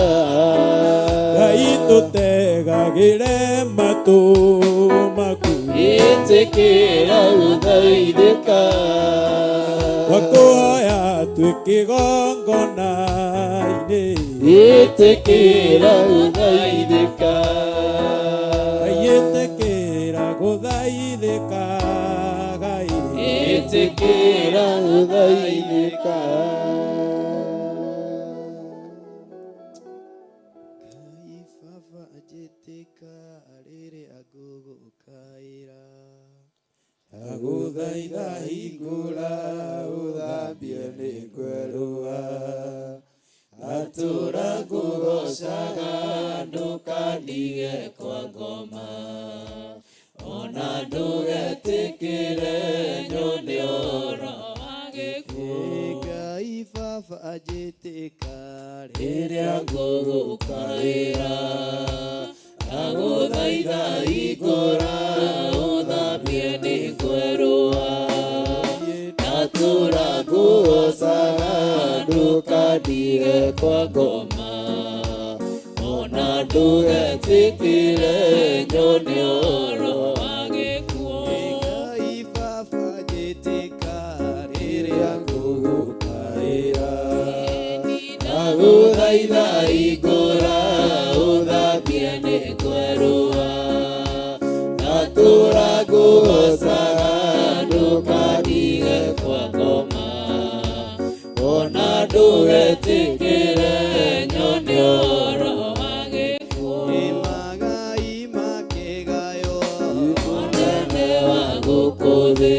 Ngai tũtegagĩre matũ maku. Ĩtĩkĩra gũthaithĩka. Twakũhoya twĩ kĩgongona-inĩ. Ĩtĩkĩra gũthaithĩka. Ngai ĩtĩkĩra gũthaithĩka Ngai. Ĩtĩkĩra gũthaithĩka. Ngai Baba njĩtĩka rĩrĩa ngũgũkaĩra. Ndagũthaitha hingũra ũthambie nĩ ngwerũha. Ngatũra ngũgoocaga ndũkandige kwa ngoma. Ona ndũgetĩkĩre nyone ũhoro wa gĩkuũ. Ngai Baba njĩtĩka Rĩrĩa ngũgũkaĩra. Ndagũthaitha hingũra ũthambie nĩ ngwerũha. Ngatũra ngũgoocaga ndũkandige kwa ngoma. Ona ndũgetĩkĩre nyone ũhoro wa gĩkuũ. Ngai Baba njĩtĩka Rĩrĩa ngũgũkaĩra. Ndagũthaitha hingũra ũthambie nĩ ngwerũha. Ngatũra ngũgoocaga ndũkandige kwa ngoma. Ona ndũgetĩkĩre nyone ũhoro wa gĩkuũ. Magai makĩgaywo. Mũnene wa gũkũ thĩ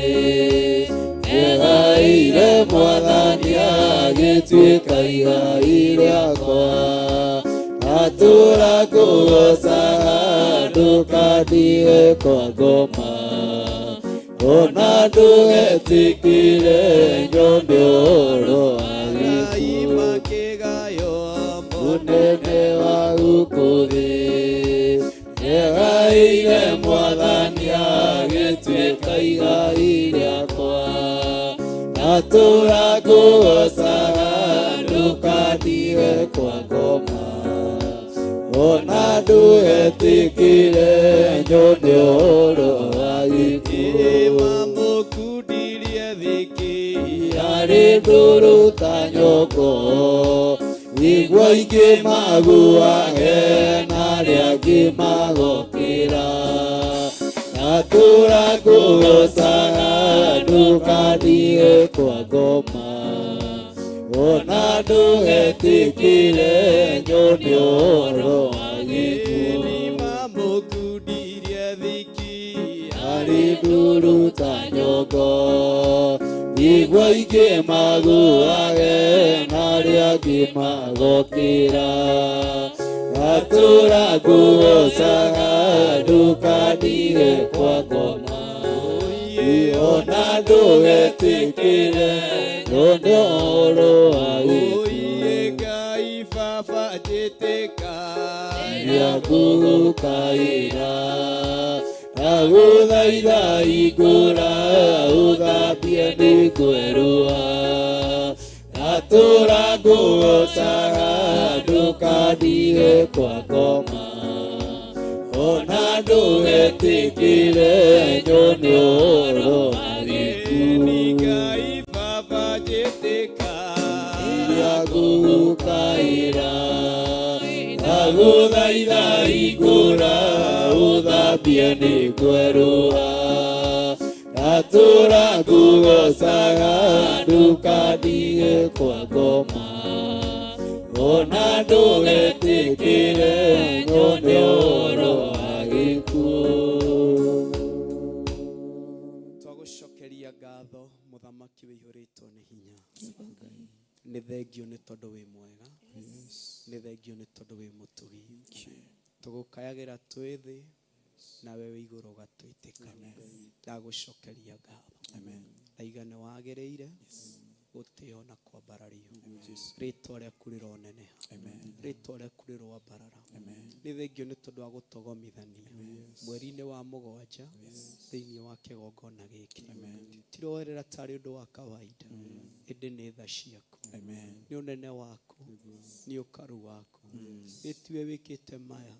nĩagaire Mwathani agĩtuĩka igai rĩakwa. Ngatũra ngũgoocaga ndũkandige kwa ngoma. Ona ndũgetĩkĩre nyone ũhoro wa Magai gĩkuũ. makĩgaywo. Mũnene wa gũkũ thĩ nĩagaire Mwathani agĩtuĩka igai rĩakwa. Ngatũra ngũgoocaga ndũkandige kwa ngoma. Ona ndũgetĩkĩre nyone ũhoro wa gĩkuũ. Mamũkundirie thiki. Yarĩ ndũrũ ta nyongo. Igua ingĩ maguage na arĩa angĩ magokĩra. Ngatũra ngũgoocaga ndũkandige kwa ngoma. Ona ndũgetĩkĩre nyone ũhoro wa gĩkuũ. Mamũkundirie thiki. Yarĩ ndũrũ ta nyongo. Igua ingĩ maguage na arĩa angĩ magokĩra. Ngatũra ngũgoocaga ndũkandige kwa ngoma. Ona ndũgetĩkĩre nyone ũhoro wa gĩkuũ. Oiye Ngai Baba njĩtĩka. Rĩrĩa ngũgũkaĩra ndagũthaitha hingũra ũthambie nĩ ngwerũha ndatũra ngũgocaga ndũkandige kwa ngoma ona ndũgetĩkĩre nyone ũhoro wa gĩkuũ. Ngai Baba njĩtĩka Rĩrĩa ngũgũkaĩra ndagũthaitha hingũra ũthambie nĩ ngwerũha ndatũra ngũgocaga ndũkandige kwa ngoma ona ndũgetĩkĩre nyone ũhoro wa gĩkuũ. Twagũcokeria ngatho mũthamaki wĩihũrĩtwo nĩ hinya. Nĩ thengio nĩ tondũ wĩ mwega, nĩ thengio nĩ tondũ wĩ mũtugi. Tũgũkayagĩra twĩ thĩ nawe wĩ igũrũ ũgatwĩtĩka. Ndagũcokeria ngatho. Ndaiga nĩ wagĩrĩire gũtĩo na kwambarario. Rĩtwa rĩaku rĩroneneha, rĩtwa rĩaku rĩroambarara. Nĩ thengio nĩ tondũ wa gũtogomithania mweri-inĩ wa mũgwanja thĩinĩ wa kĩgongona gĩkĩ. Tiroerera tarĩ ũndũ wa kawaida, ĩndĩ nĩ tha ciaku, nĩ ũnene waku, nĩ ũkaru waku. Nĩ tiwe wĩkĩte maya,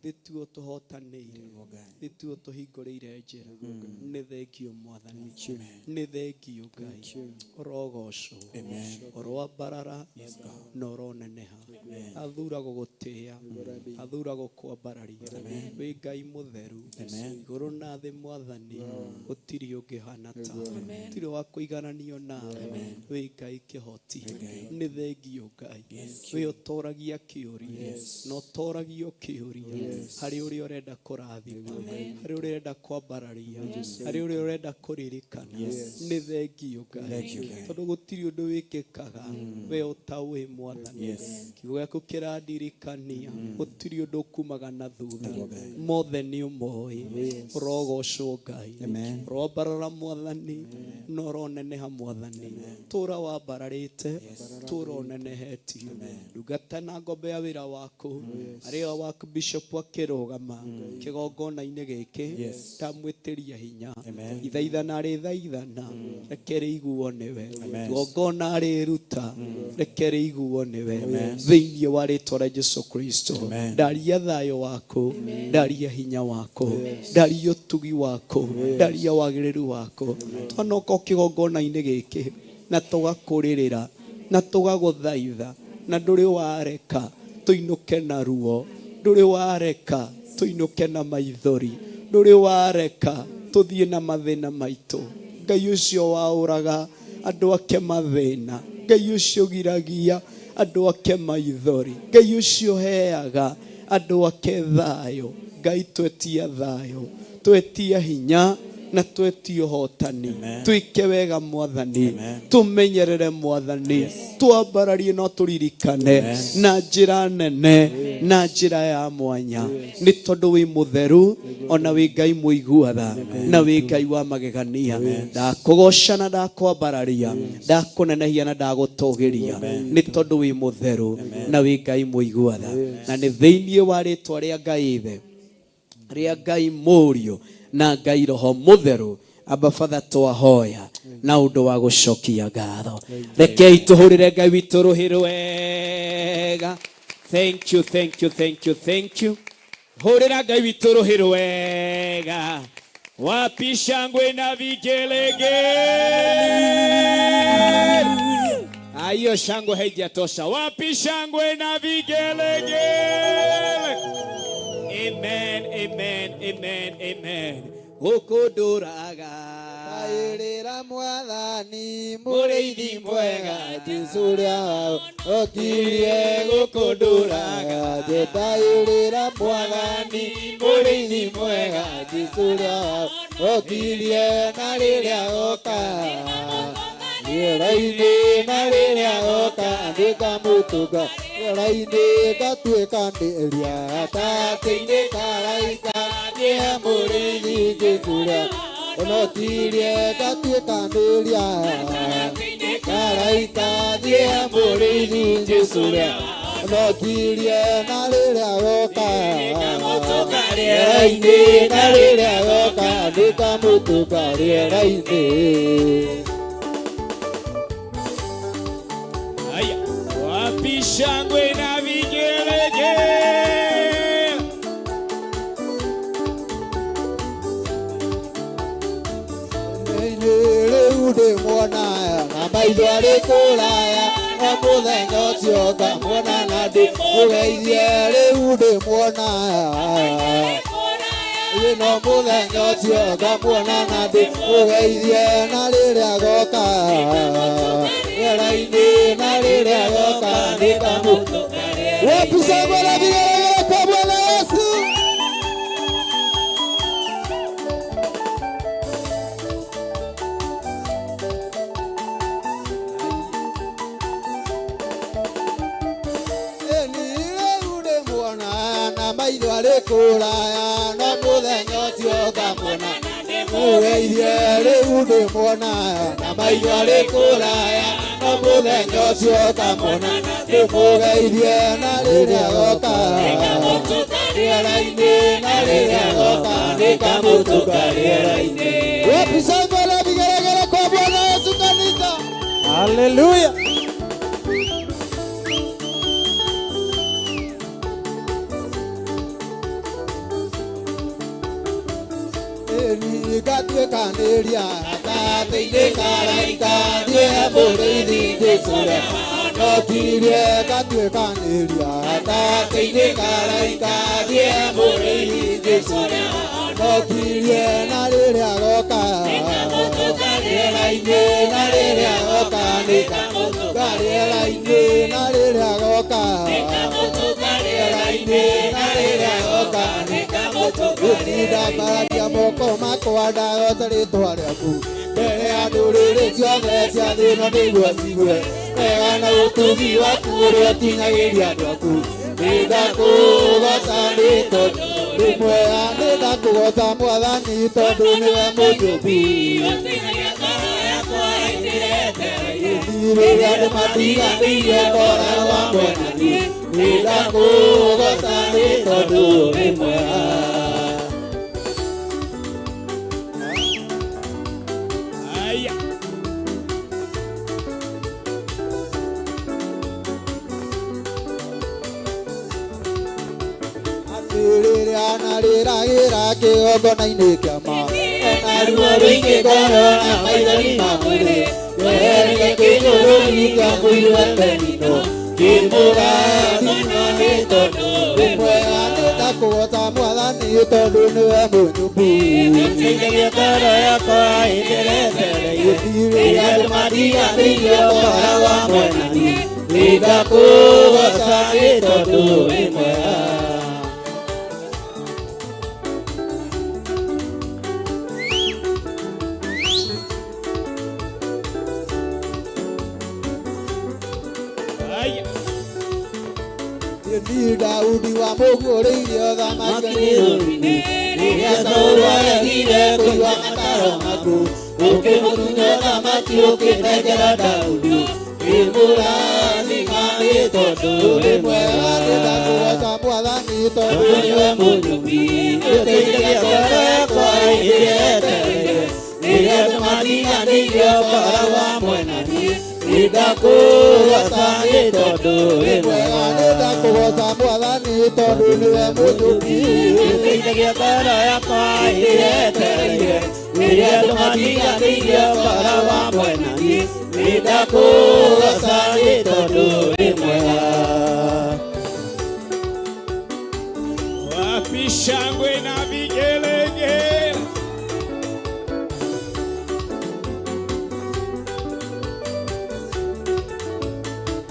nĩ tiwe ũtũhotanĩire, nĩ tiwe ũtũhingũrĩire njĩra. Nĩ thengio Mwathani, nĩ thengio Ngai. Ũrogocwo, ũroambarara na ũroneneha. Athura gũgũtĩĩa, athura gũkwambararia. Wĩ Ngai mũtheru igũrũ na thĩ Mwathani, gũtirĩ ũngĩhana tawe, gũtirĩ wa kũigananio nawe. Wĩ Ngai kĩhoti, nĩ thengio Ngai. Wĩ ũtoragia kĩũria na ũtoragio kĩũria harĩ ũrĩa ũrenda kũrathima, harĩ ũrĩa ũrenda kwambararia, harĩ ũrĩa ũrenda kũririkana. Nĩ thengio Ngai, tondũ gũtirĩ ũndũ wĩkĩkaga we ũtaũĩ Mwathani. Kiugo gĩaku kĩrandirikania gũtirĩ ũndũ ũkumaga na thutha, mothe nĩ ũmoĩ. Ũrogocwo Ngai, ũroambarara Mwathani na ũroneneha Mwathani. Tũra wambararĩte, tũra ũnenehetio. Ndungata na ngombe ya wĩra waku arĩa waku bishop akĩrũgama kĩgongona-inĩ gĩkĩ, ndamwĩtĩria hinya. Ithaithana rĩthaithana reke rĩiguo nĩwe, igongona rĩruta reke rĩiguo nĩwe thĩinĩ wa rĩtwa rĩa Jesu Kristo. Ndaria thayũ waku, ndaria hinya waku, ndaria ũtugi waku, ndaria wagĩrĩru waku. Twanoka kĩgongona-inĩ gĩkĩ na tũgakũrĩrĩra na tũgagũthaitha, na ndũrĩ wareka tũinũke na ruo, ndũrĩ wareka tũinũke na maithori, ndũrĩ wareka tũthiĩ na mathĩna maitũ. Ngai ũcio waũraga andũ ake mathĩna, Ngai ũcio ũgiragia andũ ake maithori, Ngai ũcio ũheaga andũ ake thayũ. Ngai twetia thayũ, twetia hinya na twetia ũhotani. Twĩke wega Mwathani, tũmenyerere Mwathani, twambararie no tũririkane na njĩra nene na njĩra ya mwanya, nĩ tondũ wĩ mũtheru ona wĩ Ngai mũiguatha na wĩ Ngai wa magegania. Ndakũgoca na ndakwambararia, ndakũnenehia na ndagũtũgĩria, nĩ tondũ wĩ mũtheru na wĩ Ngai mũiguatha. Na nĩ thĩinĩ wa rĩtwa rĩa Ngai Ithe, rĩa Ngai Mũriũ na Ngai Roho Mũtheru, Aba Father, twahoya na ũndũ wa gũcokia ngatho. Rekei tũhũrĩre Ngai witũ rũhĩ rwega. Thank you, thank you, thank you, thank you. Hũrĩra Ngai witũ rũhĩ rwega. Wapi shangwe na vigelegele? Hiyo shangwe haijatosha. Wapi shangwe na vigelegele? Amen, amen, amen, amen. Gũkũ ndũraga Kaĩrĩra Mwathani mũrĩithi mwega Jesũ ũrĩa okirie gũkũ ndũraga. Njĩtaĩrĩra Mwathani mũrĩithi mwega Jesũ ũrĩa okirie na rĩrĩa oka rĩera-inĩ, na rĩrĩa oka nĩngamũtũnga rĩera-inĩ, ngatuĩkanĩria gatagatĩ-inĩ karaika nĩe mũrĩithi Jesũ ũrĩa onokirie, ngatuĩkanĩria karaika nĩe mũrĩithi Jesũ ũrĩa Nokirie na rĩrĩa agoka rĩera-inĩ na rĩrĩa agoka nĩngamũtũnga rĩera-inĩ. Haya, wapi shangwe na vigelegele? Rĩu ndĩmuona na maitho arĩ kũraya no mũthenya ũcio ngamuona na ndĩmũgeithie. Rĩu ndĩmuona no mũthenya ũcio ngamuona na ndĩmũgeithie na rĩrĩa agoka rĩera-inĩ na rĩrĩa agoka nĩngamũtũnga. Wapi shangwe na vigelegele kwa Bwana Yesu? Na maitho arĩ kũraya no mũthenya ũcio ngamuona ndĩmũgeithie. Rĩu ndĩmuona na maitho arĩ kũraya no mũthenya ũcio ngamuona ndĩmũgeithie na rĩrĩa agoka rĩera-inĩ na rĩrĩa agoka nĩngamũtũnga rĩera-inĩ. Wapi shangwe na vigelegele kwa Bwana Yesu kanisa? Hallelujah. Ngatuĩkanĩria gatagatĩ-inĩ karaika thiĩ mũrĩithi Jesũ ũrĩa wahonokirie. Ngatuĩkanĩria gatagatĩ-inĩ karaika thiĩ mũrĩithi Jesũ ũrĩa wahonokirie na rĩrĩa agoka rĩera-inĩ na rĩrĩa agoka nĩngamũtũnga rĩera-inĩ na rĩrĩa agoka rĩera-inĩ na rĩrĩa agoka nĩngamũtũnga. Ndambararia moko makwa ndagoca rĩtwa rĩaku mbere ya ndũrĩrĩ ciothe cia thĩ ĩno nĩguo cigue wega na ũtugi waku ũrĩa ũkinyagĩria andũ aku. Nĩndakũgoca nĩ tondũ wĩ mwega, nĩndakũgoca Mwathani tondũ nĩwe mũnjũmbi. Rĩrĩa andũ matiganĩirie ngoragwo hamwe na niĩ, nĩndakũgoca nĩ tondũ wĩ mwega. Haya. Rĩrĩa narĩragĩra kĩgongona-inĩ kĩa ma ona ruo rũingĩ ngoro na maithori ma mwĩrĩ weherie kĩnyũrũri kĩa mũiru Penino kĩmũrathima nĩ tondũ wĩ mwega. Nĩndakũgoca Mwathani tondũ nĩwe mũnyũmbi. Ũteithagia ngoro yakwa ĩnderetereire. Rĩrĩa andũ matiganĩirie ngoragwo hamwe na niĩ, nĩndakũgoca nĩ tondũ wĩ mwega. Haya. Ni Daudi wamũguũrĩirie ũthamaki wĩrũ-inĩ rĩrĩa Saũlũ aregire kũigua mataro maku ũkĩmũtunya ũthamaki ũkĩnengera Daudi kĩmũrathima nĩ tondũ wĩ mwega. Nĩndakũgoca Mwathani tondũ nĩwe mũnyũmbi. Ũteithagia ngoro yakwa ĩrĩa yetereire rĩrĩa andũ matiganĩirie ngoragwo hamwe na niĩ, nĩndakũgoca nĩ tondũ wĩ mwega. Nĩndakũgoca Mwathani tondũ nĩwe mũnjũmbi. Ũteithagia ngoro yakwa ĩrĩa yetereire rĩrĩa andũ matiganĩirie ngoragwo hamwe na niĩ, nĩndakũgoca nĩ tondũ wĩ mwega. Wapi shangwe na vigelegele?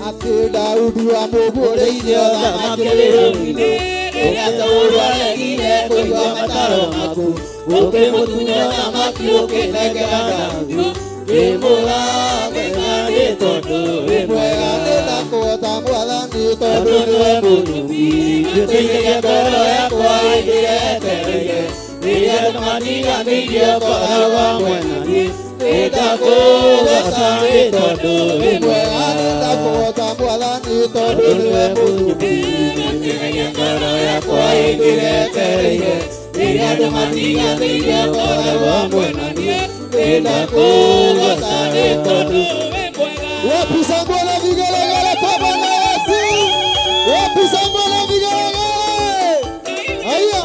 Atĩ Daudi wamũguũrĩirie ũthamaki wĩrũ-inĩ rĩrĩa Saũlũ aregire kũigua mataro maku ũkĩmũtunya ũthamaki ũkĩnengera Daudi kĩmũrathima nĩ tondũ wĩ mwega. Nĩndakũgoca Mwathani tondũ nĩwe mũnyũmbi. Ũteithagia ngoro yakwa ĩrĩa yetereire rĩrĩa andũ matiganĩirie ngoragwo hamwe na niĩ, nĩndakũgoca nĩ tondũ wĩ mwega. Nĩndakũgoca Mwathani Mwathani tondũ nĩwe mũnyũmbi. Ngoro yakwa ĩndĩretereire rĩrĩa andũ matiganĩirie ngoragwo hamwe na niĩ ndĩndakũgoca nĩ tondũ Wapi shangwe na vigelegele kwa Bwana Yesu? Wapi shangwe na vigelegele? Haya.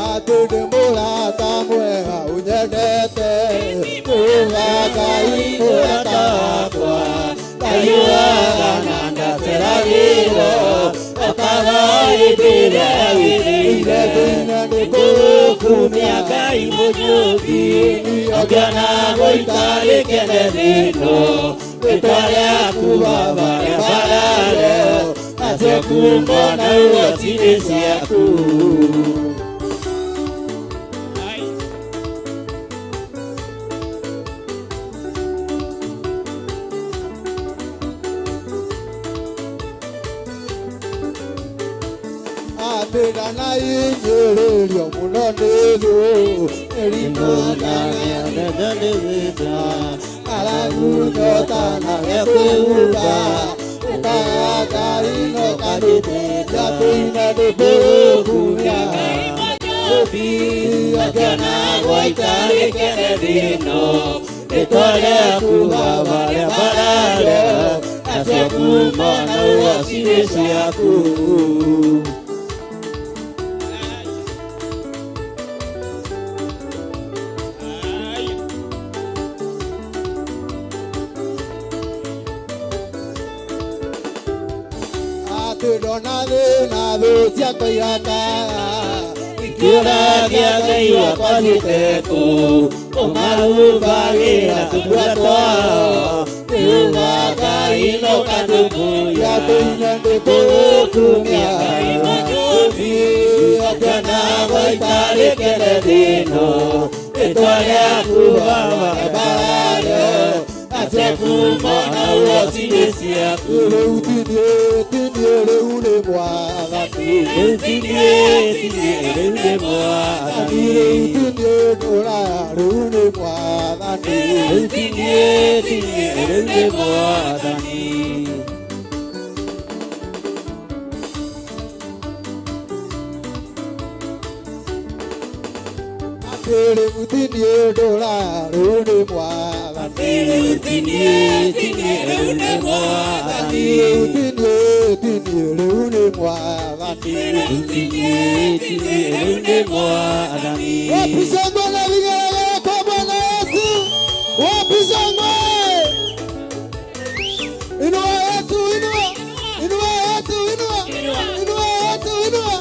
Atĩ ndĩ mũrata mwega ũnyendete uga Ngai mũrata wakwa ndaiugaga na ndaceragĩrwo okaga hĩndĩ ĩrĩa wĩrĩire nĩngũkumia Ngai mũnyũmbi ũngĩonagwo itarĩ kene thĩno rĩtwa rĩaku Baba rĩambarare nacio ngumo na ũgooci nĩ ciaku. Atĩ ndanahinyĩrĩrio mũno nĩ thũ mĩrimũ na ng'aragu nyota na gĩkwĩhumba ũkaga Ngai no kanĩtĩria kũina nĩngũkumia Mũmbi ũngĩonagwo itarĩ kene thĩno rĩtwa rĩaku Baba rĩambarare nacio ngumo na ũgooci nĩ ciaku. Atĩ ndona thĩna thũ ciakwa irakaga Ikĩũragia Ngai wakwa thiĩte kũ ũmahumbagĩra tũnua twao nĩuga Ngai no kandũmbũiya nĩngũkumia Ngai mũnyũmbi ũngĩonagwo itarĩ kene thĩno rĩtwa rĩaku Baba rĩambarare nacio ngumo na ũgooci nĩ ciaku. Rĩu tiniĩ tiniĩ rĩu nĩ Mwathani Rĩu tiniĩ tiniĩ rĩu nĩ Mwathani rĩu tiniĩ ndũraya rĩu nĩ Mwathani Rĩu tiniĩ tiniĩ rĩu nĩ Mwathani. Atĩ rĩu tiniĩ ndũraya rĩu nĩ Mwathani Rĩu tiniĩ tiniĩ rĩu nĩ Mwathani rĩu tiniĩ tiniĩ rĩu nĩ Mwathani Rĩu tiniĩ tiniĩ rĩu nĩ Mwathani. Wapi shangwe na vigelegele kwa Bwana Yesu? Wapi shangwe? Inua Yesu, inua. Inua Yesu, inua. Inua Yesu, inua.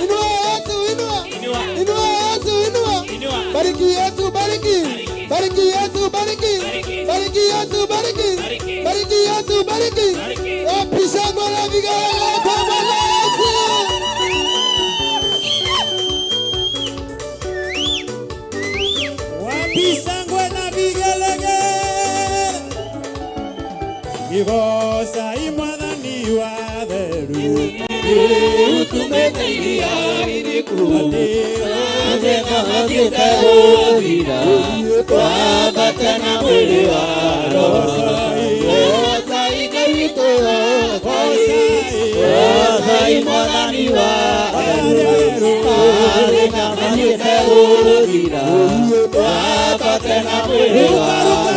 Inua Yesu, inua. Inua Yesu, inua. Bariki Yesu, bariki. Bariki Yesu, bariki. Bariki Yesu, bariki. Bariki Yesu, bariki. Wapi shangwe na vigelegele kwa Bwana Yesu? Wapi shangwe na vigelegele? Igoca Mwathani wa theru Utumĩte iria ririku mathĩna mathiĩte gũthira twambate na mwĩrĩ wa roho Gocai Ngai witũ gocai gocai Mwathani wa theru mathĩna mathiĩte gũthira twambate na mwĩrĩ wa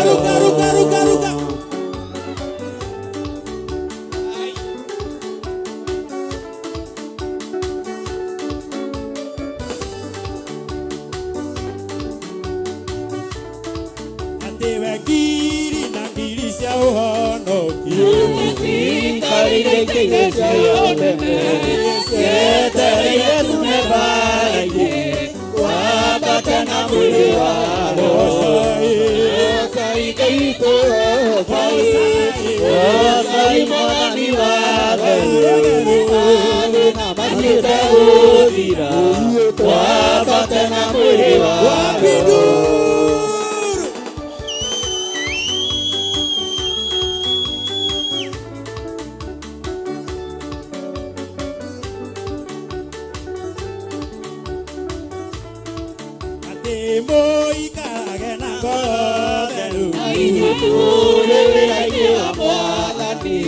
Ruka, ruka, ruka, ruka. Atĩ we ngiri na ngiri cia ũhonokio Cikarĩire itĩ-inĩ cia ũnene cietereire tume bara-inĩ twambate na mwĩrĩ wa roho Gocai Ngai witũ gocai gocai Mwathani wa theru mathĩna mathiĩte gũthira twambate na mwĩrĩ wa roho. Atĩ mũikarĩri Kũrĩ wĩra-inĩ wa Mwathani,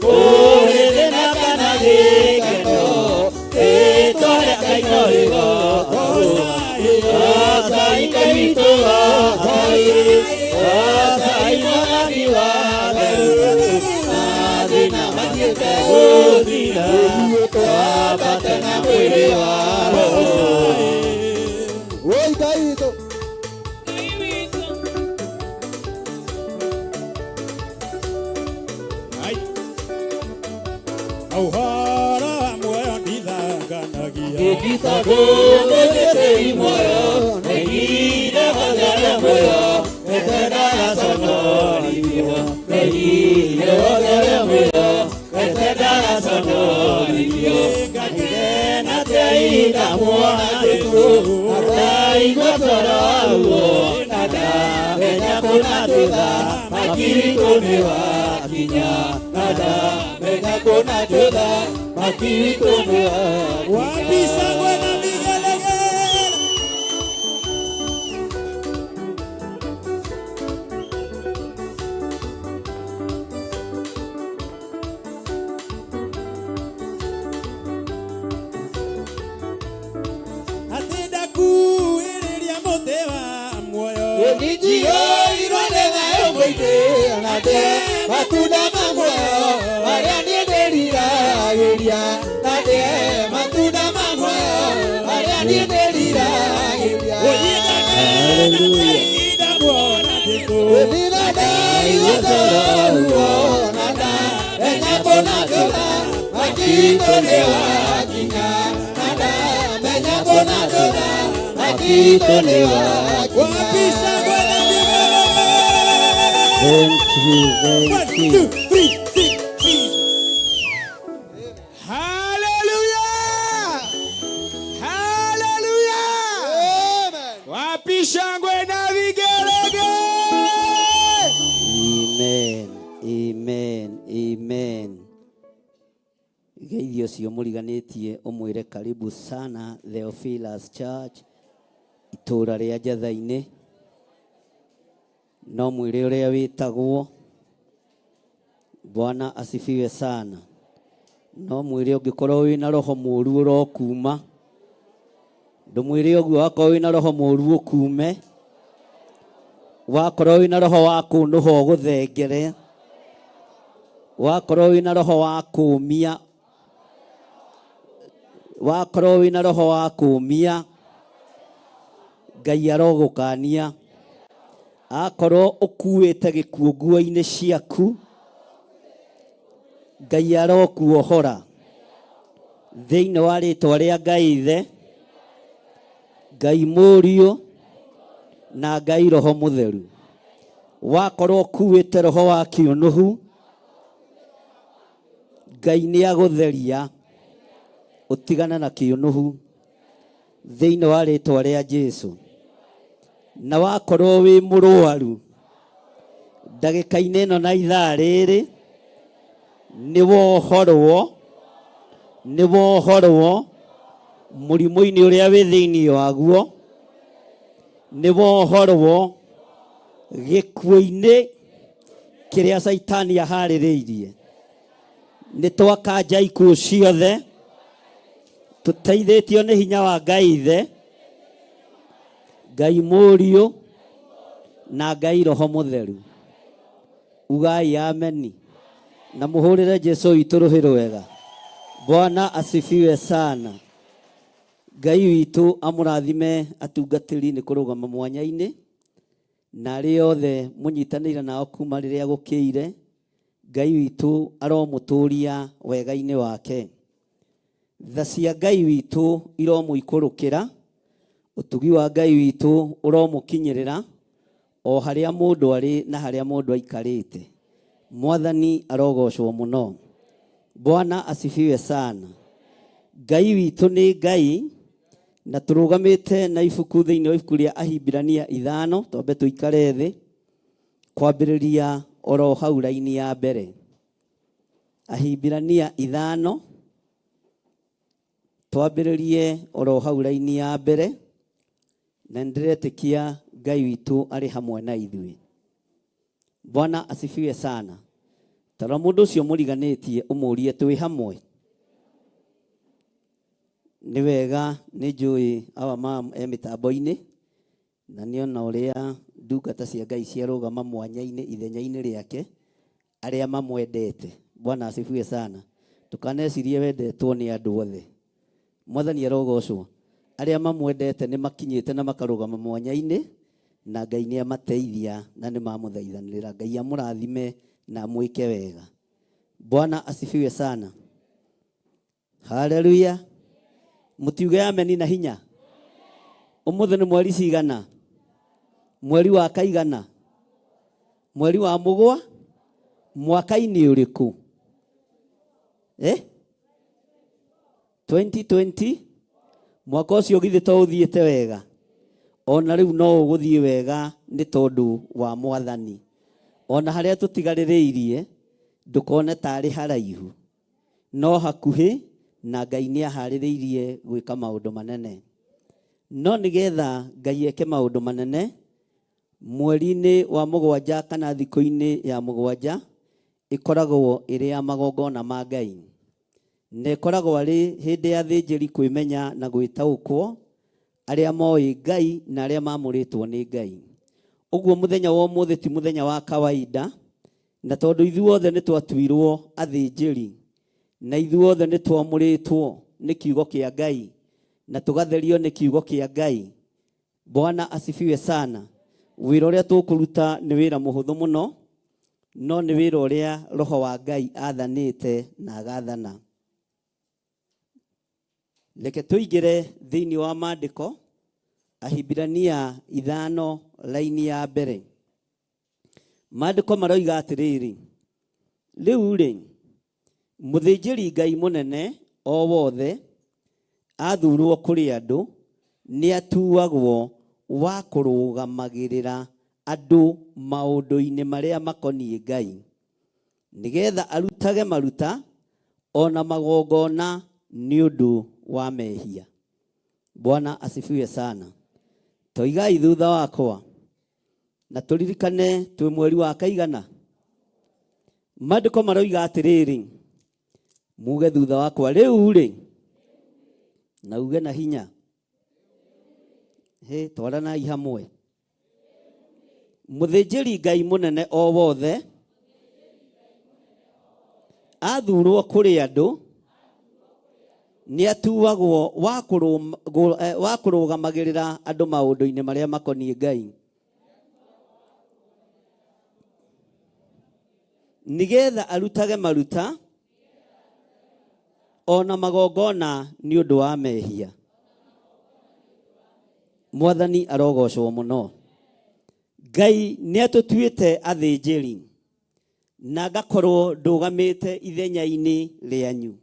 kũrĩ thĩna kana gĩkeno, rĩĩtwa rĩa Ngai no rĩgoocagwo. Goocai Ngai witũ, goocai, goocai Mwathani wa theru. Mathĩna mathiĩte gũthira, twambate na mwĩrĩ wa roho. Woi Ngai witũ. Ai. Ũhoro wa muoyo ndithanganagia. Gĩkitagwo nĩgĩtĩi muoyo, nĩgire hothere muoyo, nĩtendagaconorithio. Nĩgire hothere muoyo, nĩtendagaconorithio. Ngakena atĩa ndamuona Jesũ, na ndaigua toro ruo, na ndamenya kũna thutha, makiritũ nĩ wakinya. Na ndamenya kũna thutha, makiritũ nĩ wakinya. Wapi shangwe na vigelegele? Atĩ ndakuhĩrĩria mũtĩ wa muoyo. Nĩnjiyũirwo nĩ thayũ mũingĩ, na ndĩe matunda ma muoyo marĩa niĩ ndĩriragĩria. Na ndĩe matunda ma muoyo marĩa niĩ ndĩriragĩria. Ndamuona Jesũ. Ndĩna ndaigua toro ruo, na ndamenya kũna thutha, makiritũ nĩ wakinya. Na ndamenya kũna thutha, makiritũ nĩ wakinya. Wapi shangwe na vigelegele? Thank you, thank One, you. two, three, six, Jesus. Hallelujah! Hallelujah! Amen. Wapi shangwe na vigelegele? Amen, amen, amen. Geithio ũcio mũriganĩtie ũmwĩre karibu sana Theophilus Church itũũra rĩa Njatha-inĩ. No mwĩre ũrĩa wĩtagwo. Bwana asifiwe sana. No mwĩre ũngĩkorwo wĩna roho mũũru ũrokuma, ndũmwĩre ũguo, wakorwo wĩna roho mũũru ũkume, wakorwo wĩna roho wa kũnũha ũgũthengere, wakorwo wĩna roho wa kũũmia, wakorwo wĩna roho wa kũũmia, Ngai arogũkania. Akorwo ũkuĩte gĩkuũ nguo-inĩ ciaku, Ngai arokuohora thĩinĩ wa rĩtwa rĩa Ngai Ithe, Ngai Mũriũ na Ngai Roho Mũtheru. Wakorwo ũkuĩte roho wa kĩũnũhu, Ngai nĩ agũtheria ũtigane na kĩũnũhu thĩinĩ wa rĩtwa rĩa Jesu. Na wakorwo wĩ mũrwaru ndagĩka-inĩ ĩno na ithaa rĩrĩ, nĩ wohorwo, nĩ wohorwo mũrimũ-inĩ ũrĩa wĩ thĩinĩ waguo, nĩ wohorwo gĩkuũ-inĩ kĩrĩa Caitani aharĩrĩirie. Nĩ twakanja ikuũ ciothe tũteithĩtio nĩ hinya wa Ngai Ithe, Ngai Mũriũ na Ngai Roho Mũtheru. Ugai ameni na mũhũrĩre Jesu witũ rũhĩ rwega. Bwana asifiwe sana. Ngai witũ amũrathime atungatĩri nĩ kũrũgama mwanya-inĩ na arĩa othe mũnyitanĩire nao kuma rĩrĩa gũkĩire. Ngai witũ aromũtũria wega-inĩ wake. Tha cia Ngai witũ iromũikũrũkĩra, ũtugi wa Ngai witũ ũromũkinyĩrĩra o harĩa mũndũ arĩ na harĩa mũndũ aikarĩte. Mwathani arogocwo mũno. Bwana asifiwe sana. Ngai witũ nĩ Ngai, na tũrũgamĩte na ibuku thĩinĩ wa ibuku rĩa Ahibirania 5, twambe tũikare thĩ kwambĩrĩria oro hau raini ya mbere. Ahibirania 5, twambĩrĩrie oro hau raini ya mbere, na nĩndĩretĩkia Ngai witũ arĩ hamwe na ithuĩ. Bwana asifiwe sana. Tarora mũndũ ũcio mũriganĩtie ũmũrie twĩ hamwe. Nĩ wega nĩ njũĩ awa mam e mĩtambo-inĩ na nĩona ũrĩa ndungata cia Ngai ciarũgama mwanya-inĩ ithenya-inĩ rĩake arĩa mamwendete. Bwana asifiwe sana. Ndũkanecirie wendetwo nĩ andũ othe. Mwathani arogocwo. Arĩa mamwendete nĩ makinyĩte na makarũgama mwanya-inĩ na Ngai nĩ amateithia na nĩ mamũthaithanĩrĩra. Ngai amũrathime na amwĩke wega. Bwana asifiwe sana. Haleluya. Mũtiuge ameni na hinya. Ũmũthĩ nĩ mweri cigana? Mweri wa kaigana? Mweri wa mũgwa? Mwaka-inĩ ũrĩkũ? Eh? 2020 mwaka ũcio githĩ to ũthiĩte wega ona rĩu no ũgũthiĩ wega nĩ tondũ wa mwathani ona harĩa tũtigarĩrĩirie ndũkone tarĩ haraihu no hakuhĩ na Ngai nĩ aharĩrĩirie gwĩka maũndũ manene no nĩgetha Ngai eke maũndũ manene mweri-inĩ wa mũgwanja kana thikũ-inĩ ya mũgwanja ĩkoragwo ĩrĩ ya magongona ma Ngai na ĩkoragwo arĩ hĩndĩ ya athĩnjĩri kwĩmenya na gwĩtaũkwo arĩa moĩ Ngai na arĩa mamũrĩtwo nĩ Ngai. Ũguo mũthenya wa ũmũthĩ ti mũthenya wa kawaida, na tondũ ithuothe nĩ twatuirwo athĩnjĩri na ithuothe nĩ twamũrĩtwo nĩ kiugo kĩa Ngai na tũgatherio nĩ kiugo kĩa Ngai. Bwana asifiwe sana. Wĩra ũrĩa tũkũruta nĩ wĩra mũhũthũ mũno, no nĩ wĩra ũrĩa Roho wa Ngai athanĩte na agathana. Reke tũingĩre thĩinĩ wa maandĩko, Ahibirania ithano raini ya mbere. Maandĩko maroiga atĩrĩrĩ, rĩu-rĩ, mũthĩnjĩri Ngai mũnene o wothe athurwo kũrĩ andũ nĩatuagwo wa kũrũgamagĩrĩra andũ maũndũ-inĩ marĩa makoniĩ Ngai, nĩgetha arutage maruta o na magongona nĩ ũndũ wa mehia. Bwana asifiwe sana. Toigai thutha wakwa na tũririkane twĩ mweri wa kaigana. Maandĩko maroiga atĩrĩrĩ, muge thutha wakwa rĩu-rĩ, na uge na hinya. Hĩ, twaranai hamwe. Mũthĩnjĩri Ngai mũnene o wothe athurwo kũrĩ andũ nĩatuagwo wa kũrũgamagĩrĩra andũ maũndũ-inĩ marĩa makoniĩ Ngai. Nĩgetha arutage maruta o na magongona nĩ ũndũ wa mehia. Mwathani arogocwo mũno. Ngai nĩ atũtuĩte athĩnjĩri na ngakorwo ndũgamĩte ithenya-inĩ rĩanyu.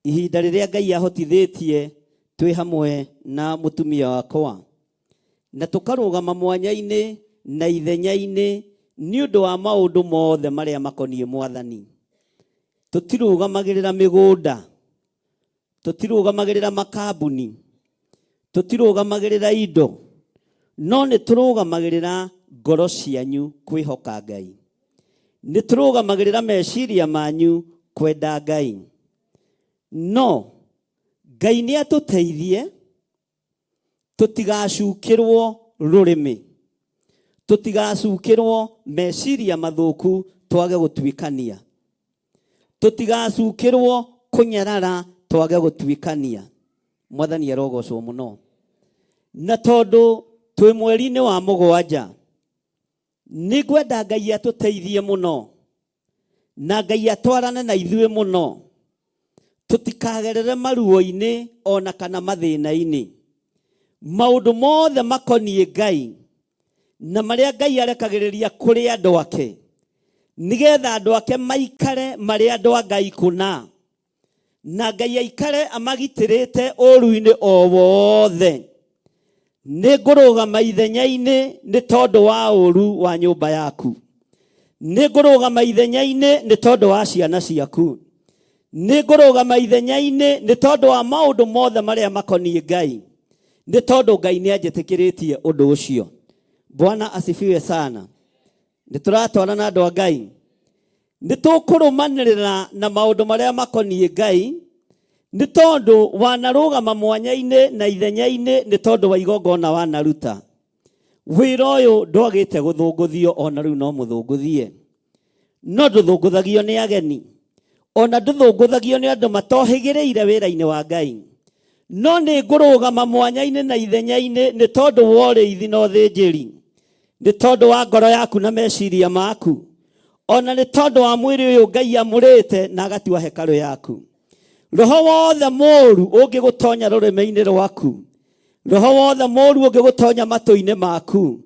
Ihinda rĩrĩa Ngai ahotithĩtie twĩ hamwe na mũtumia wakwa na tũkarũgama mwanya-inĩ na ithenya-inĩ nĩ ũndũ wa maũndũ mothe marĩa makoniĩ Mwathani. Tũtirũgamagĩrĩra mĩgũnda, tũtirũgamagĩrĩra makambuni, tũtirũgamagĩrĩra indo, no nĩ tũrũgamagĩrĩra ngoro cianyu kwĩhoka Ngai. Nĩ tũrũgamagĩrĩra meciria manyu kwenda Ngai. No Ngai nĩ atũteithie tũtigacukĩrwo rũrĩmĩ, tũtigacukĩrwo meciria mathũku twage gũtuĩkania, tũtigacukĩrwo kũnyarara twage gũtuĩkania. Mwathani arogocwo mũno. Na tondũ twĩ mweri-inĩ wa mũgwanja, nĩ ngwenda Ngai atũteithie mũno na Ngai atwarane na ithuĩ mũno, tũtikagerere maruo-inĩ ona kana mathĩna-inĩ. Maũndũ mothe makoniĩ Ngai na marĩa Ngai arekagĩrĩria kũrĩ andũ ake, nĩgetha andũ ake maikare marĩ andũ a Ngai kũna, na Ngai aikare amagitĩrĩte ũũru-inĩ o wothe. Nĩ ngũrũgama ithenya-inĩ nĩ tondũ wa ũũru wa nyũmba yaku. Nĩ ngũrũgama ithenya-inĩ nĩ tondũ wa ciana ciaku. Nĩ ngũrũgama ithenya-inĩ nĩ tondũ wa maũndũ mothe marĩa makoniĩ Ngai. Nĩ tondũ Ngai nĩ anjĩtĩkĩrĩtie ũndũ ũcio. Bwana asifiwe sana. Nĩ tũratwarana andũ a Ngai. Nĩ tũkũrũmanĩrĩra na maũndũ marĩa makoniĩ Ngai, nĩ tondũ wanarũgama mwanya-inĩ na ithenya-inĩ nĩ tondũ wa igongona wanaruta. Wĩra ũyũ ndwagĩte gũthũngũthio, ona rĩu no mũthũngũthie. No ndũthũngũthagio nĩ ageni, ona ndũthũngũthagio nĩ andũ matohĩgĩrĩire wĩra-inĩ wa Ngai. No nĩ ngũrũgama mwanya-inĩ na ithenya-inĩ nĩ tondũ wa ũrĩithi na ũthĩnjĩri, nĩ tondũ wa ngoro yaku na meciria maku, ona nĩ tondũ wa mwĩrĩ ũyũ Ngai amũrĩte na agatua hekarũ yaku. Roho wothe mũũru ũngĩgũtonya rũrĩmĩ-inĩ rwaku, roho wothe mũũru ũngĩgũtonya matũ-inĩ maku,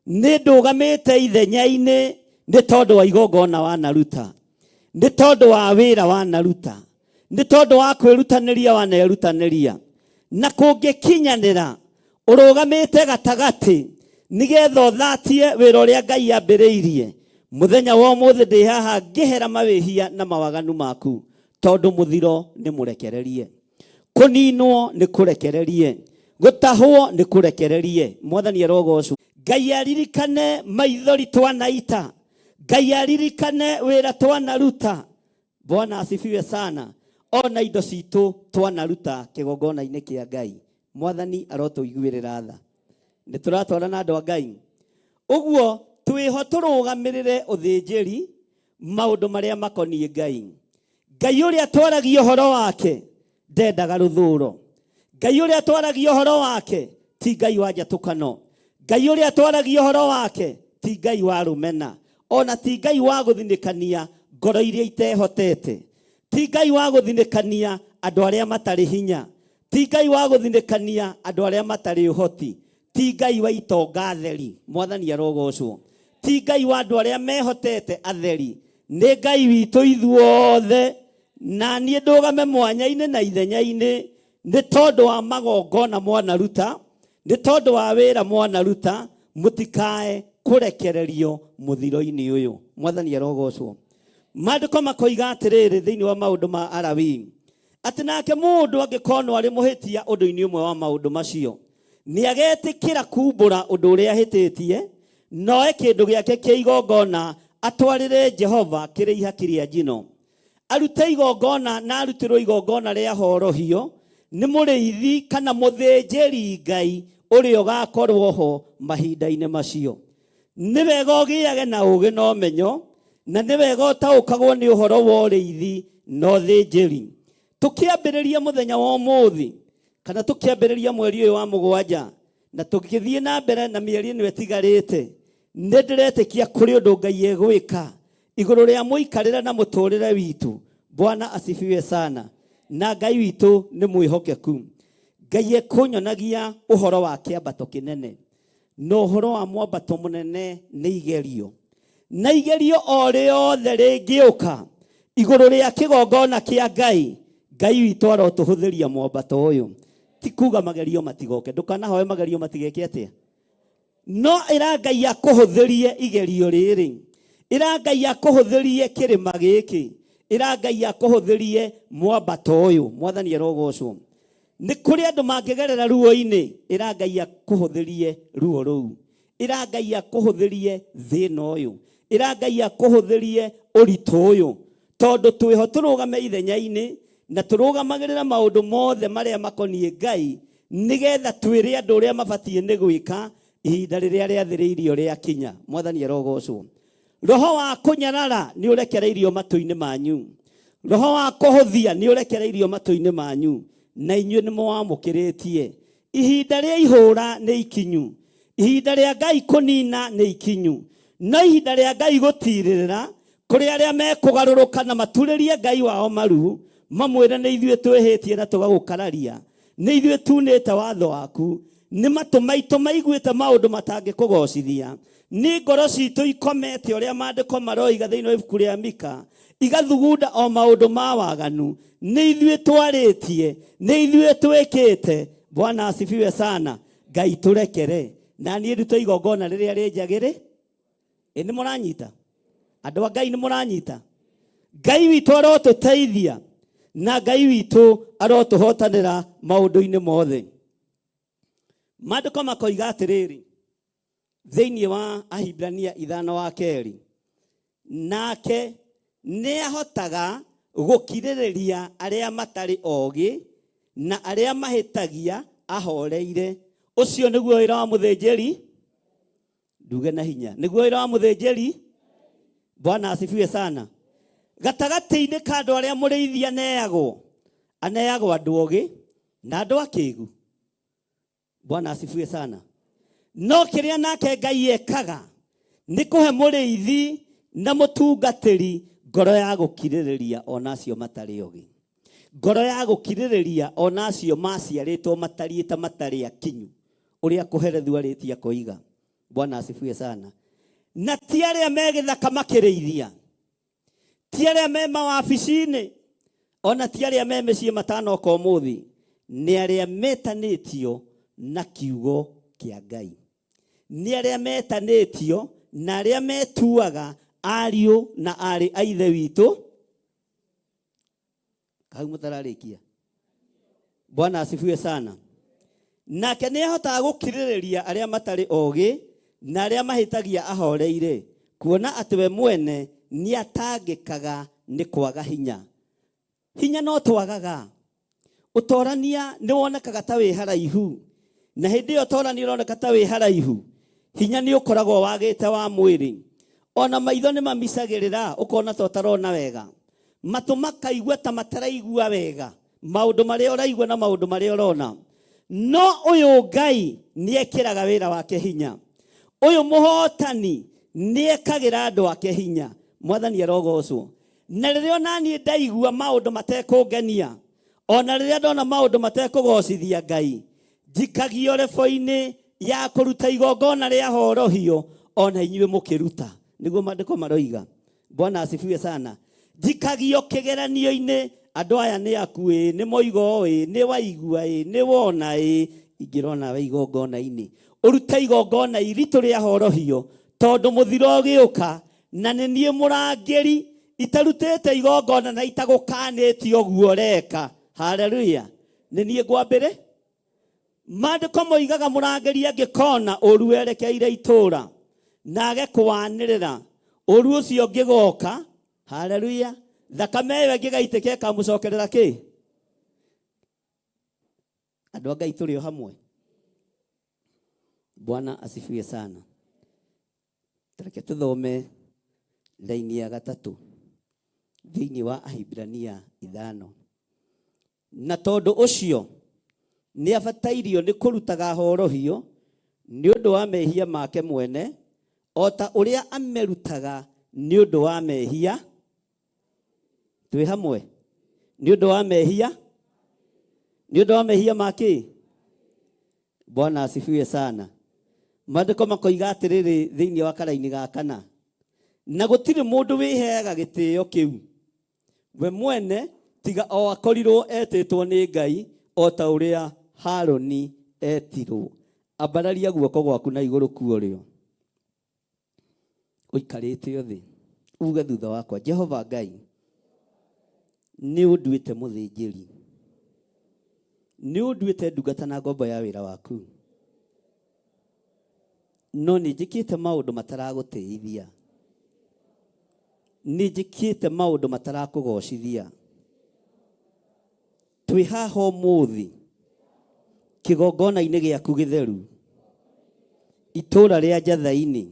nĩ ndũgamĩte ithenya-inĩ nĩ tondũ wa igongona wanaruta, nĩ tondũ wa wĩra wanaruta, nĩ tondũ wa kwĩrutanĩria wanerutanĩria. Na kũngĩkinyanĩra ũrũgamĩte gatagatĩ nĩgetha ũthatie wĩra ũrĩa Ngai ambĩrĩirie, mũthenya wa ũmũthĩ ndĩ haha ngĩhera mawĩhia na mawaganu maku, tondũ mũthiro nĩ mũrekererie, kũninwo nĩ kũrekererie, gũtahwo nĩ kũrekererie. Mwathani arogocwo. Ngai aririkane maithori twanaita, Ngai aririkane wĩra twanaruta. Bwana asifiwe sana. Ona indo citũ twanaruta kĩgongona-inĩ kĩa Ngai, Mwathani arotũiguĩrĩra tha. Nĩ tũratwarana andũ a Ngai. Ũguo twĩho tũrũgamĩrĩre ũthĩnjĩri, maũndũ marĩa makoniĩ Ngai. Ngai ũrĩa twaragia ũhoro wake ndendaga rũthũro. Ngai ũrĩa twaragia ũhoro wake ti Ngai wa njatũkano. Ngai ũrĩa twaragia ũhoro wake ti Ngai wa rũmena, ona ti Ngai wa gũthinĩkania ngoro iria itehotete, ti Ngai wa gũthinĩkania andũ arĩa matarĩ hinya, ti Ngai wa gũthinĩkania andũ arĩa matarĩ ũhoti, ti Ngai wa itonga atheri. Mwathani arogocwo. Ti Ngai wa andũ arĩa mehotete atheri, nĩ Ngai witũ ithuothe. Na niĩ ndũgame mwanya-inĩ na ithenya-inĩ nĩ tondũ wa magongona mwanaruta, nĩ tondũ wa wĩra mwanaruta, mũtikae kũrekererio mũthiro-inĩ ũyũ. Mwathani arogocwo. Maandĩko makoiga atĩrĩrĩ thĩinĩ wa maũndũ ma Alawii, atĩ nake mũndũ angĩkonwo arĩ mũhĩtia ũndũ-inĩ ũmwe wa maũndũ macio, nĩ agetĩkĩra kumbũra ũndũ ũrĩa ahĩtĩtie, noe kĩndũ gĩake kĩa igongona atwarĩre Jehova kĩrĩ ihaki rĩa njino. Arute igongona na arutĩrwo igongona rĩa horohio nĩ mũrĩithi kana mũthĩnjĩri Ngai ũrĩa ũgakorwo ho mahinda-inĩ macio. Nĩ wega ũgĩage na ũũgĩ na ũmenyo, na nĩ wega ũtaũkagwo nĩ ũhoro wa ũrĩithi na ũthĩnjĩri. Tũkĩambĩrĩria mũthenya wa ũmũthĩ, kana tũkĩambĩrĩria mweri ũyũ wa mũgwanja, na tũgĩthiĩ na mbere na mĩeri ĩno ĩtigarĩte, nĩ ndĩretĩkia kũrĩ ũndũ Ngai egwĩka igũrũ rĩa mũikarĩre na mũtũrĩre witũ. Bwana asifiwe sana. Na Ngai witũ nĩ mwĩhokeku. Ngai ekũnyonagia ũhoro wa kĩambato kĩnene, na ũhoro wa mwambato mũnene nĩ igerio. Na igerio o rĩothe rĩngĩũka igũrũ rĩa kĩgongona kĩa Ngai, Ngai witũ arotũhũthĩria mwambato ũyũ. Ti kuga magerio matigoke, ndũkanahoe magerio matigeke atĩa, no ĩra Ngai akũhũthĩrie igerio rĩrĩ, ĩra Ngai akũhũthĩrie kĩrĩma gĩkĩ, ĩra Ngai akũhũthĩrie mwambato ũyũ. Mwathani arogocwo. Nĩ kũrĩ andũ mangĩgerera ruo-inĩ, ĩra Ngai akũhũthĩrie ruo rũu, ĩra Ngai akũhũthĩrie thĩna ũyũ, ĩra Ngai akũhũthĩrie ũritũ ũyũ, tondũ twĩho tũrũgame ithenya-inĩ na tũrũgamagĩrĩra maũndũ mothe marĩa makoniĩ Ngai, nĩgetha twĩre andũ ũrĩa mabatiĩ nĩ gwĩka ihinda rĩrĩa rĩathĩrĩirio rĩakinya. Mwathani arogocwo. Roho wa kũnyarara nĩ ũrekereirio matũ-inĩ manyu, roho wa kũhũthia nĩ ũrekereirio matũ-inĩ manyu, na inyuĩ nĩ mũwamũkĩrĩtie. Ihinda rĩa ihũra nĩ ikinyu, ihinda rĩa Ngai kũnina nĩ ikinyu, no ihinda rĩa Ngai gũtirĩrĩra kũrĩ arĩa mekũgarũrũka na maturĩrie Ngai wao maru, mamwĩre nĩ ithuĩ twĩhĩtie na tũgagũkararia, nĩ ithuĩ tunĩte watho waku, nĩ matũ maitũ maiguĩte maũndũ matangĩkũgocithia, nĩ ngoro citũ ikomete ũrĩa maandĩko maroiga thĩinĩ wa ibuku rĩa Mika, igathugunda o maũndũ ma waganu, nĩ ithuĩ twarĩtie, nĩ ithuĩ twĩkĩte. Bwana asifiwe sana. Ngai tũrekere. Na niĩ ndute igongona rĩrĩa rĩnjagĩrĩ. Ĩ nĩ mũranyita? Andũ a Ngai nĩ mũranyita? Ngai witũ arotũteithia, na Ngai witũ arotũhotanĩra maũndũ-inĩ mothe. Maandĩko makoiga atĩrĩrĩ, Thĩinĩ wa Ahibrania ithano wa kerĩ, nake nĩ ahotaga gũkirĩrĩria arĩa matarĩ ogĩ na arĩa mahĩtagia ahoreire. Ũcio nĩguo wĩra wa mũthĩnjĩri. Nduge na hinya, nĩguo wĩra wa mũthĩnjĩri. Bwana asifiwe sana. Gatagatĩ-inĩ ka andũ arĩa mũrĩithi aneagwo, aneagwo andũ ogĩ na andũ akĩgu. Bwana asifiwe sana. No kĩrĩa nake Ngai ekaga nĩ kũhe mũrĩithi na mũtungatĩri ngoro ya gũkirĩrĩria ona acio matarĩ ogĩ, ngoro ya gũkirĩrĩria ona acio maciarĩtwo matariĩ ta matarĩ akinyu, ũrĩa kũherethu arĩtie akoiga. Bwana asifiwe sana. Na ti arĩa me gĩthaka makĩrĩithia, ti arĩa me mawabici-inĩ, ona ti arĩa me mĩciĩ matanoka ũmũthĩ, nĩ arĩa metanĩtio na kiugo kĩa Ngai, nĩ arĩa metanĩtio na arĩa metuaga ariũ na aarĩ a Ithe witũ. Hau mũtararĩkia. Bwana asifiwe sana. Nake nĩ ahotaga gũkirĩrĩria arĩa matarĩ ogĩ na arĩa mahĩtagia ahoreire, kuona atĩ we mwene nĩ atangĩkaga nĩ kwaga hinya. Hinya no twagaga. Ũtorania nĩ wonekaga ta wĩ haraihu, na hĩndĩ ĩyo ũtorania ũroneka ta wĩ haraihu, hinya nĩ ũkoragwo wagĩte wa mwĩrĩ. Ona maitho nĩ mamicagĩrĩra, ũkona ta ũtarona wega, matũ makaigua ta mataraigua wega maũndũ marĩa ũraigua na maũndũ marĩa ũrona. No ũyũ Ngai nĩ ekĩraga wĩra wake hinya, ũyũ mũhotani nĩ ekagĩra andũ ake hinya. Mwathani arogocwo. Na rĩrĩa ona niĩ ndaigua maũndũ matekũngenia, ona rĩrĩa ndona maũndũ matekũgocithia Ngai, njikagio rebo-inĩ ya kũruta igongona rĩa horohio, ona inyuĩ mũkĩruta. Nĩguo maandĩko maroiga. Bwana asifiwe sana. Njikagio kĩgeranio-inĩ, andũ aya nĩ aku ĩ, nĩ moiga ũũ ĩ, nĩ waigua ĩ, nĩ wona ĩ, ingĩrona we igongona-inĩ. Ũrute igongona iritũ rĩa horohio, tondũ mũthiro ũgĩũka, na nĩ niĩ mũrangĩri, itarutĩte igongona na itagũkanĩtie ũguo ũreka. Haleluya. Nĩ niĩ ngwambĩrĩ. Maandĩko moigaga mũrangĩri angĩkona ũru werekeire itũũra na age kũwanĩrĩra, ũru ũcio ũngĩgoka, haleluya, thakame ĩyo ĩngĩgaitĩka ĩkamũcokerera kĩ? Andũ a Ngai tũrĩ o hamwe. Bwana asifiwe sana. Reke tũthome raini ya gatatũ thĩinĩ wa Ahibirania ithano. Na tondũ ũcio nĩ abatairio nĩ kũrutaga horohio nĩ ũndũ wa mehia make mwene, o ta ũrĩa amerutaga nĩ ũndũ wa mehia. Twĩ hamwe? Nĩ ũndũ wa mehia, nĩ ũndũ wa mehia ma kĩ? Bwana asifiwe sana. Maandĩko makoiga atĩrĩrĩ thĩinĩ wa karaini ga kana, na gũtirĩ mũndũ wĩheaga gĩtĩo kĩu we mwene, tiga o akorirwo etĩtwo nĩ Ngai, o ta ũrĩa Harũni etirwo. Ambararia guoko gwaku na igũrũ kuorĩo ũikarĩte thĩ, uge thutha wakwa, Jehova Ngai, nĩ ũnduĩte mũthĩnjĩri, nĩ ũnduĩte ndungata na ngombo ya wĩra waku, no nĩ njĩkĩte maũndũ mataragũtĩithia, nĩ njĩkĩte maũndũ matarakũgocithia. Twĩ haha ũmũthĩ kĩgongona-inĩ gĩaku gĩtheru, itũũra rĩa Njathainĩ,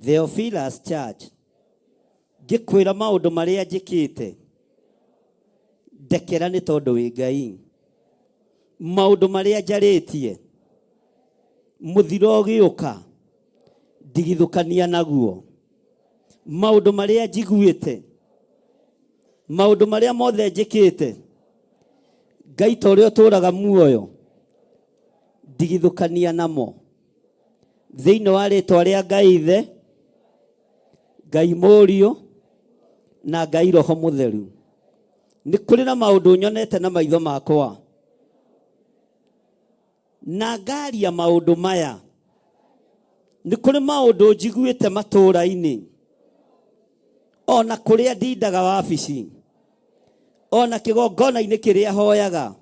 Theophilus Church, ngĩkwĩra maũndũ marĩa njĩkĩte, ndekera nĩ tondũ wĩ Ngai. Maũndũ marĩa njarĩtie, mũthiro ũgĩũka, ndigithũkania naguo. Maũndũ marĩa njiguĩte, maũndũ marĩa mothe njĩkĩte, Ngai ta ũrĩa ũtũũraga muoyo, ndigithũkania namo. Thĩinĩ wa rĩtwa rĩa Ngai Ithe, Ngai Mũriũ, na Ngai Roho Mũtheru. Nĩ kũrĩ na maũndũ nyonete na maitho makwa, na ngaria maũndũ maya. Nĩ kũrĩ maũndũ njiguĩte matũũra-inĩ, ona kũrĩa ndindaga wabici, ona kĩgongona-inĩ kĩrĩa hoyaga.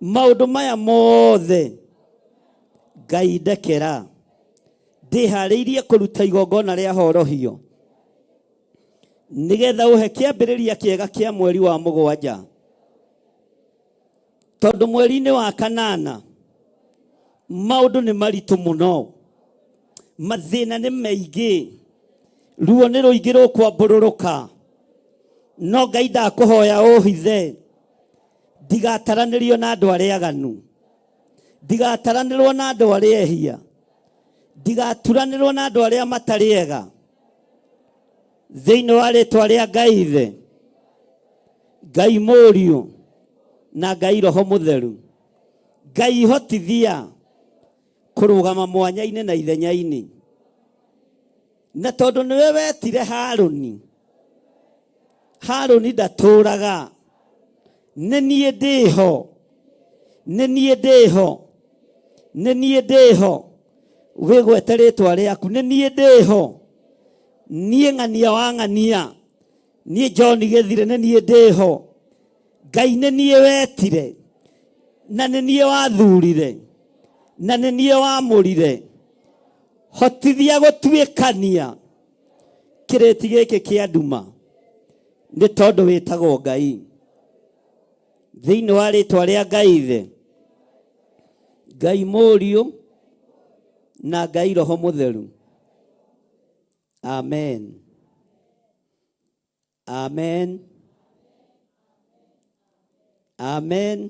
Maũndũ maya mothe Ngai ndekera, ndĩharĩirie kũruta igongona rĩa horohio nĩgetha ũhe kĩambĩrĩria kĩega kĩa mweri wa mũgwanja, tondũ mweri-inĩ wa kanana maũndũ nĩ maritũ mũno, mathĩna nĩ maingĩ, ruo nĩ rũingĩ rũkwambũrũrũka, no Ngai ndakũhoya ũhithe ndigataranĩrio na andũ arĩa aganu, ndigataranĩrwo na andũ arĩa ehia, ndigaturanĩrwo na andũ arĩa matarĩ ega, thĩinĩ wa rĩtwa rĩa Ngai Ithe, Ngai Mũriũ na Ngai Roho Mũtheru. Ngai hotithia kũrũgama mwanya-inĩ na ithenya-inĩ, na tondũ nĩwe wetire Harũni, Harũni ndatũraga, nĩ niĩ ndĩho, nĩ niĩ ndĩho, nĩ niĩ ndĩho, wĩgwete rĩtwa rĩaku, nĩ niĩ ndĩho, niĩ ng'ania wa ng'ania, niĩ John Gĩthire, nĩ niĩ ndĩho. Ngai nĩ niĩ wetire, na nĩ niĩ wathurire, na nĩ niĩ wamũrire, hotithia gũtuĩkania kĩrĩti gĩkĩ kĩa nduma, nĩ tondũ wĩtagwo Ngai. Thĩinĩ wa rĩtwa rĩa Ngai Ithe, Ngai Mũriũ na Ngai Roho Mũtheru. Amen. Amen. Amen.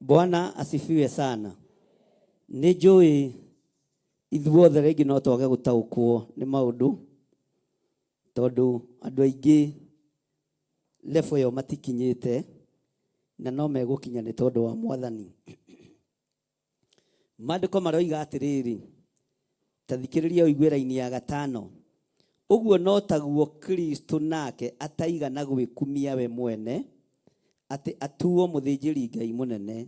Bwana asifiwe sana. Nĩ njũĩ ithuothe rĩngĩ no twage gũtaũkwo nĩ maũndũ, tondũ andũ aingĩ level ĩyo matikinyĩte, na no megũkinya nĩ tondũ wa Mwathani. Maandĩko maroiga atĩrĩrĩ, ta thikĩrĩria ũigue raini ya gatano, ũguo no taguo Kristo nake ataigana gwĩkumia we mwene atĩ atuo mũthĩnjĩri-Ngai mũnene,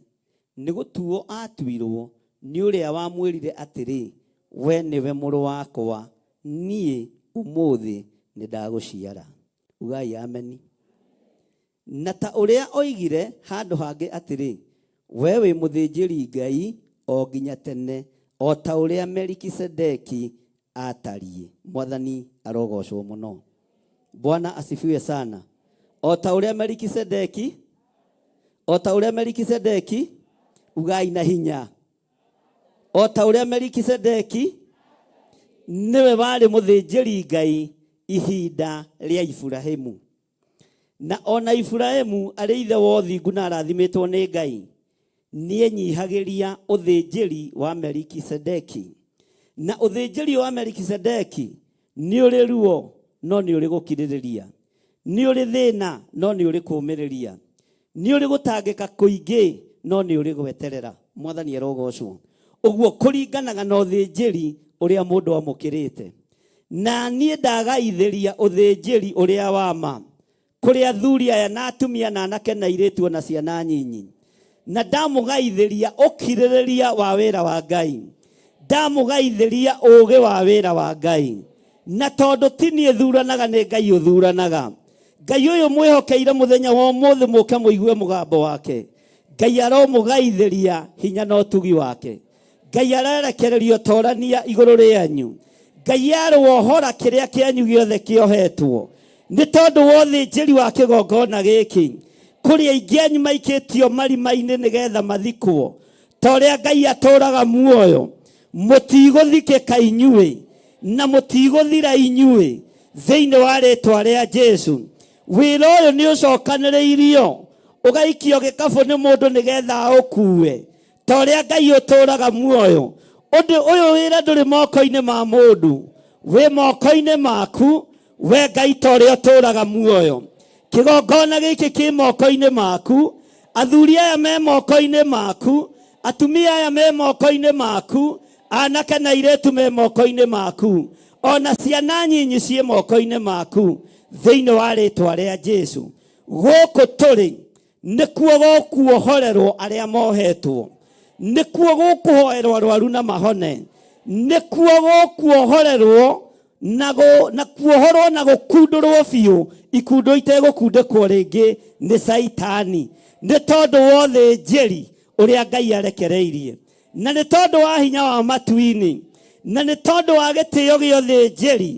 nĩ gũtuo aatuirwo nĩ ũrĩa wamwĩrire atĩrĩ, We nĩwe mũrũ wakwa, niĩ ũmũthĩ nĩndagũciara. Ugai ameni. Na ta ũrĩa oigire handũ hangĩ atĩrĩ, Wee wĩ mũthĩnjĩri-Ngai o nginya tene, o ta ũrĩa Melikisedeki aatariĩ. Mwathani arogoocwo mũno. Bwana asifiwe sana. O ta ũrĩa Melikisedeki, o ta ũrĩa Melikisedeki, ugai na hinya. O ta ũrĩa Melikisedeki nĩwe warĩ mũthĩnjĩri-Ngai ihinda rĩa Iburahimu. Na o na Iburahimu arĩ ithe wa ũthingu na arathimĩtwo nĩ Ngai, nĩenyihagĩria ũthĩnjĩri wa Melikisedeki. Na ũthĩnjĩri wa Melikisedeki nĩ ũrĩ ruo no nĩ ũrĩ gũkirĩrĩria, nĩ ũrĩ thĩna no nĩ ũrĩ kũũmĩrĩria, nĩ ũrĩ gũtangĩka kũingĩ no nĩ ũrĩ gweterera. Mwathani arogocwo. Ũguo kũringanaga na ũthĩnjĩri ũrĩa mũndũ amũkĩrĩte. Na niĩ ndagaithĩria ũthĩnjĩri ũrĩa wa ma kũrĩ athuri aya na atumia na anake na airĩtu o na ciana nyinyi, na ndamũgaithĩria ũkirĩrĩria wa wĩra wa Ngai, ndamũgaithĩria ũũgĩ wa wĩra wa Ngai. Na tondũ ti niĩ thuranaga, nĩ Ngai ũthuranaga. Ngai ũyũ mwĩhokeire mũthenya wa ũmũthĩ mũke mũigue mũgambo wake. Ngai aromũgaithĩria hinya na ũtugi wake. Ngai arerekereria ũtorania igũrũ rĩanyu. Ngai arohora kĩrĩa kĩanyu gĩothe kĩohetwo nĩ tondũ wa ũthĩnjĩri wa kĩgongona gĩkĩ. Kũrĩ aingĩ anyu maikĩtio marima-inĩ nĩgetha mathikwo. Ta ũrĩa Ngai atũũraga muoyo, mũtigũthikĩka inyuĩ na mũtigũthira inyuĩ thĩinĩ wa rĩtwa rĩa Jesu. Wĩra ũyũ nĩ ũcokanĩrĩirio ũgaikio gĩkabũ nĩ mũndũ nĩgetha aũkue. Ta ũrĩa Ngai ũtũũraga muoyo, ũndũ ũyũ wĩra ndũrĩ moko-inĩ ma mũndũ, wĩ moko-inĩ maku we Ngai, ta ũrĩa ũtũũraga muoyo. Kĩgongona gĩkĩ kĩ moko-inĩ maku, athuri aya me moko-inĩ maku, atumia aya me moko-inĩ maku, anake na airĩtu me moko-inĩ maku, ona ciana nyinyi ciĩ moko-inĩ maku, thĩinĩ wa rĩtwa rĩa Jesu. Gũkũ tũrĩ nĩkuo gũkuohorerwo arĩa mohetwo, nĩkuo gũkũhoerwo arwaru na mahone, nĩkuo gũkuohorerwo na na kuohorwo na gũkundũrwo biũ ikundo itegũkundĩkwo rĩngĩ nĩ Caitani, nĩ tondũ wa ũthĩnjĩri Ũrĩa Ngai arekereirie. Na nĩ tondũ wa hinya wa matu-inĩ, na nĩ tondũ wa gĩtĩo gĩa ũthĩnjĩri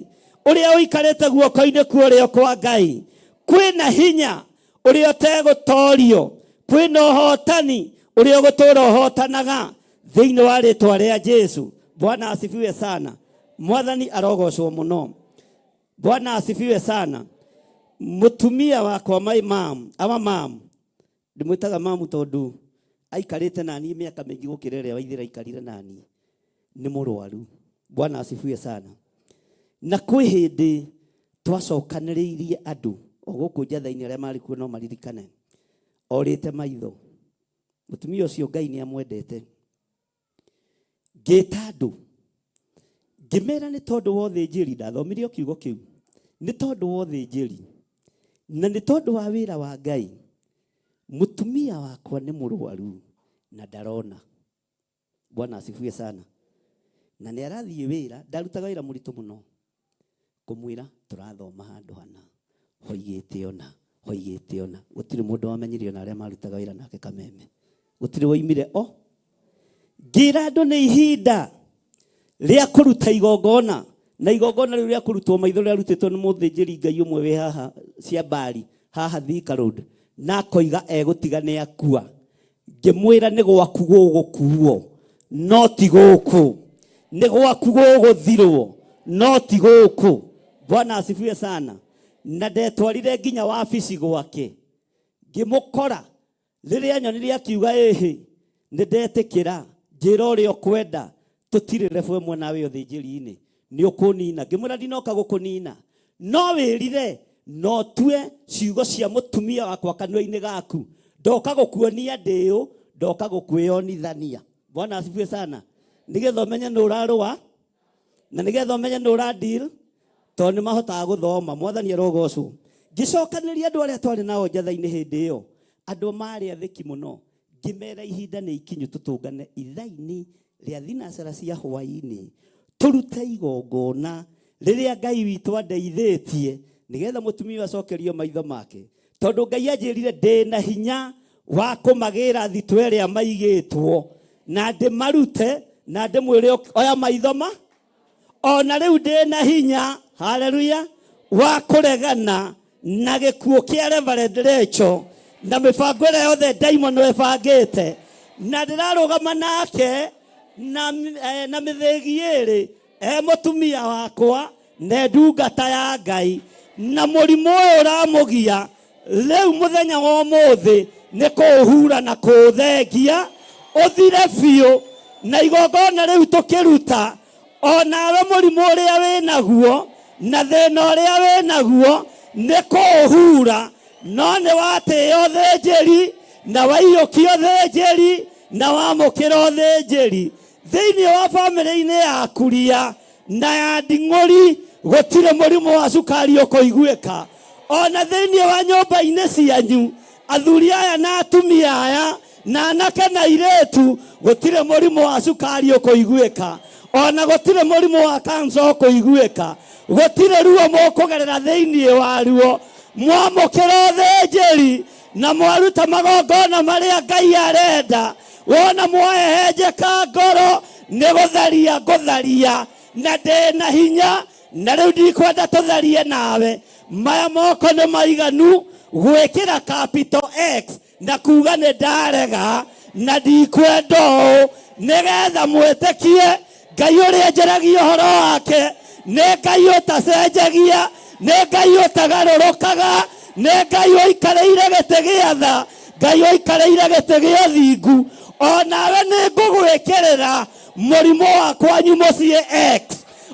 ũrĩa ũikarĩte guoko-inĩ kwa ũrĩo kwa Ngai, kwĩna hinya ũrĩa ũtegũtorio, kwĩna ũhotani ũrĩa ũgũtũra ũhotanaga thĩinĩ wa rĩtwa rĩa Jesu. Bwana asifiwe sana. Mwathani arogocwo mũno. Bwana asifiwe sana. Mũtumia wakwa my mom, our mom, ndĩmwĩtaga mamu tondũ aikarĩte naniĩ mĩaka mĩingĩ gũkĩra ĩrĩa waithĩra aikarire naniĩ, nĩ mũrwaru. Bwana asifiwe sana. Na kwĩ hĩndĩ twacokanĩrĩirie andũ o gũkũ njatha-inĩ arĩa marĩ kuo no maririkane, orĩte maitho. Mũtumia ũcio Ngai nĩ amwendete. Ngĩta andũ ngĩmera nĩ tondũ wa ũthĩnjĩri, ndathomire o kiugo kĩu, nĩ tondũ wa ũthĩnjĩri na nĩ tondũ wa wĩra wa Ngai, mũtumia wakwa nĩ mũrwaru na ndarona. Bwana asifiwe sana. Na nĩ arathiĩ wĩra, ndarutaga wĩra mũritũ mũno, kũmwĩra tũrathoma handũ hana, hoigĩte ona, hoigĩte ona. Gũtirĩ mũndũ wamenyire ona arĩa marutaga wĩra nake Kameme. Gũtirĩ woimire o. Ngĩra andũ nĩ ihinda rĩa kũruta igongona, na igongona rĩu rĩa kũrutwo maitho rĩarutĩtwo nĩ mũthĩnjĩri Ngai ũmwe wĩ haha Ciambari, haha Thika Road, na akoiga egũtiga nĩ akua. Ngĩmwĩra nĩ gwaku gũgũkuo no ti gũkũ, nĩ gwaku gũgũthirwo no ti gũkũ. Bwana asifiwe sana. Na ndetwarire nginya wabici gwake, ngĩmũkora rĩrĩa nyonire akiuga ĩhĩ, nĩ ndetĩkĩra, njĩra ũrĩa ũkwenda, tũtirĩ level ĩmwe nawe ũthĩnjĩri-inĩ, nĩ ũkũnina. Ngĩmwĩra ndinoka gũkũnina, no wĩrire no tue ciugo cia mũtumia wakwa kanua-inĩ gaku, ndoka gũkuonia ndĩũ, ndoka gũkwĩonithania. Bwana asifiwe sana. Nĩgetha ũmenye nũ ũrarũa na nĩgetha ũmenye nũ ũra deal, tondũ nĩ mahotaga gũthoma. Mwathani arogocwo. Ngĩcokanĩria andũ arĩa twarĩ nao njatha-inĩ hĩndĩ ĩyo, andũ marĩ athĩki mũno, ngĩmera ihinda nĩ ikinyu tũtũngane ithaa-inĩ rĩa thinacara cia hwaĩ-inĩ, tũrute igongona rĩrĩa Ngai witũ andeithĩtie, nĩgetha mũtumia ũyũ acokerio maitho make, tondũ Ngai anjĩrire ndĩna hinya wa kũmagĩra thitũ ĩrĩa maigĩtwo, na ndĩmarute na ndĩmwĩre oya maitho ma ona rĩu ndĩna hinya, haleluya, wa kũregana na gĩkuũ kĩa Reverend Rachel na mĩbango ĩrĩa yothe ndaimono ĩbangĩte, na ndĩrarũgama nake na mĩthĩgi ĩrĩ, e mũtumia wakwa na ndungata ya Ngai, na mũrimũ ũyũ ũramũgia rĩu mũthenya wa ũmũthĩ nĩ kũũhura na kũũthengia ũthire biũ. Na igongona rĩu tũkĩruta, onawe mũrimũ ũrĩa wĩnaguo na thĩna ũrĩa wĩnaguo nĩ kũũhura, no nĩ watĩĩa ũthĩnjĩri na waiyũkia ũthĩnjĩri na wamũkĩra ũthĩnjĩri thĩinĩ wa bamĩrĩ-inĩ yaku ria na ya nding'ũri, gũtirĩ mũrimũ wa cukari ũkũiguĩka. Ona thĩinĩ wa nyũmba-inĩ cianyu, athuri aya na atumia aya na anake na airĩtu, gũtirĩ mũrimũ wa cukari ũkũiguĩka, ona gũtirĩ mũrimũ wa kansa ũkũiguĩka, gũtirĩ ruo mũkũgerera thĩinĩ wa ruo. Mwamũkĩra ũthĩnjĩri na mwaruta magongona marĩa Ngai arenda, wona mwahehenjeka ngoro nĩ gũtharia ngũtharia, na ndĩna hinya, na rĩu ndikwenda tũtharie nawe. Maya moko nĩ maiganu gwĩkĩra capital X na kuga nĩ ndarega na ndikwenda ũũ, nĩgetha mwĩtĩkie Ngai ũrĩa njaragia ũhoro wake nĩ Ngai ũtacenjagia, nĩ Ngai ũtagarũrũkaga, nĩ Ngai ũikarĩire gĩtĩ gĩa tha, Ngai ũikarĩire gĩtĩ gĩa ũthingu. Onawe nĩ ngũgwĩkĩrĩra mũrimũ wa kwanyu mũciĩ X,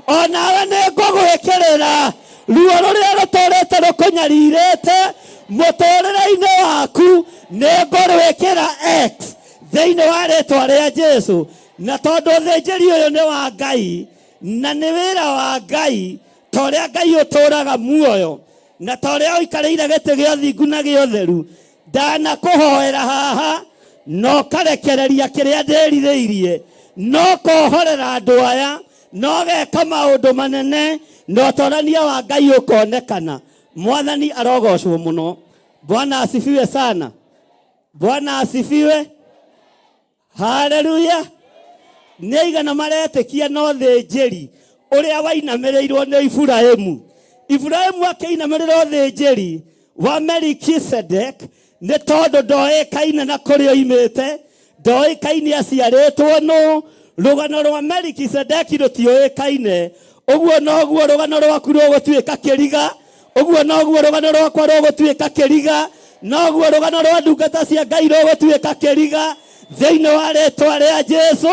onawe nĩ ngũgwĩkĩrĩra ruo rũrĩa rũtũrĩte rũkũnyarirĩte mũtũrĩre-inĩ waku, nĩ ngũrwĩkĩra X thĩinĩ wa rĩtwa rĩa Jesu. Na tondũ ũthĩnjĩri ũyũ nĩ wa Ngai na nĩ wĩra wa Ngai, ta ũrĩa Ngai ũtũraga muoyo na ta ũrĩa ũikarĩire gĩtĩ gĩa ũthingu na gĩa ũtheru, ndanakũhoera haha na ũkarekereria kĩrĩa ndĩrirĩirie, na ũkohorera andũ aya, na ũgeka maũndũ manene, na ũtorania wa Ngai ũkonekana. Mwathani arogocwo mũno. Bwana asifiwe sana. Bwana asifiwe. Haleluya. Nĩ aigana maretĩkia no thĩnjĩri ũrĩa wainamĩrĩirwo nĩ Iburahĩmu. Iburahĩmu akĩinamĩrĩra ũthĩnjĩri wa Melikisedek nĩ tondũ ndoĩkaine na kũrĩa oimĩte, ndoĩkaine aciarĩtwo nũ. Rũgano rwa Melikisedeki rũtiũĩkaine. Ũguo noguo rũgano rwaku rũgũtuĩka kĩriga, ũguo noguo rũgano rwakwa rũgũtuĩka kĩriga, noguo rũgano rwa ndungata cia Ngai rũgũtuĩka kĩriga thĩinĩ wa rĩtwa rĩa Jesu,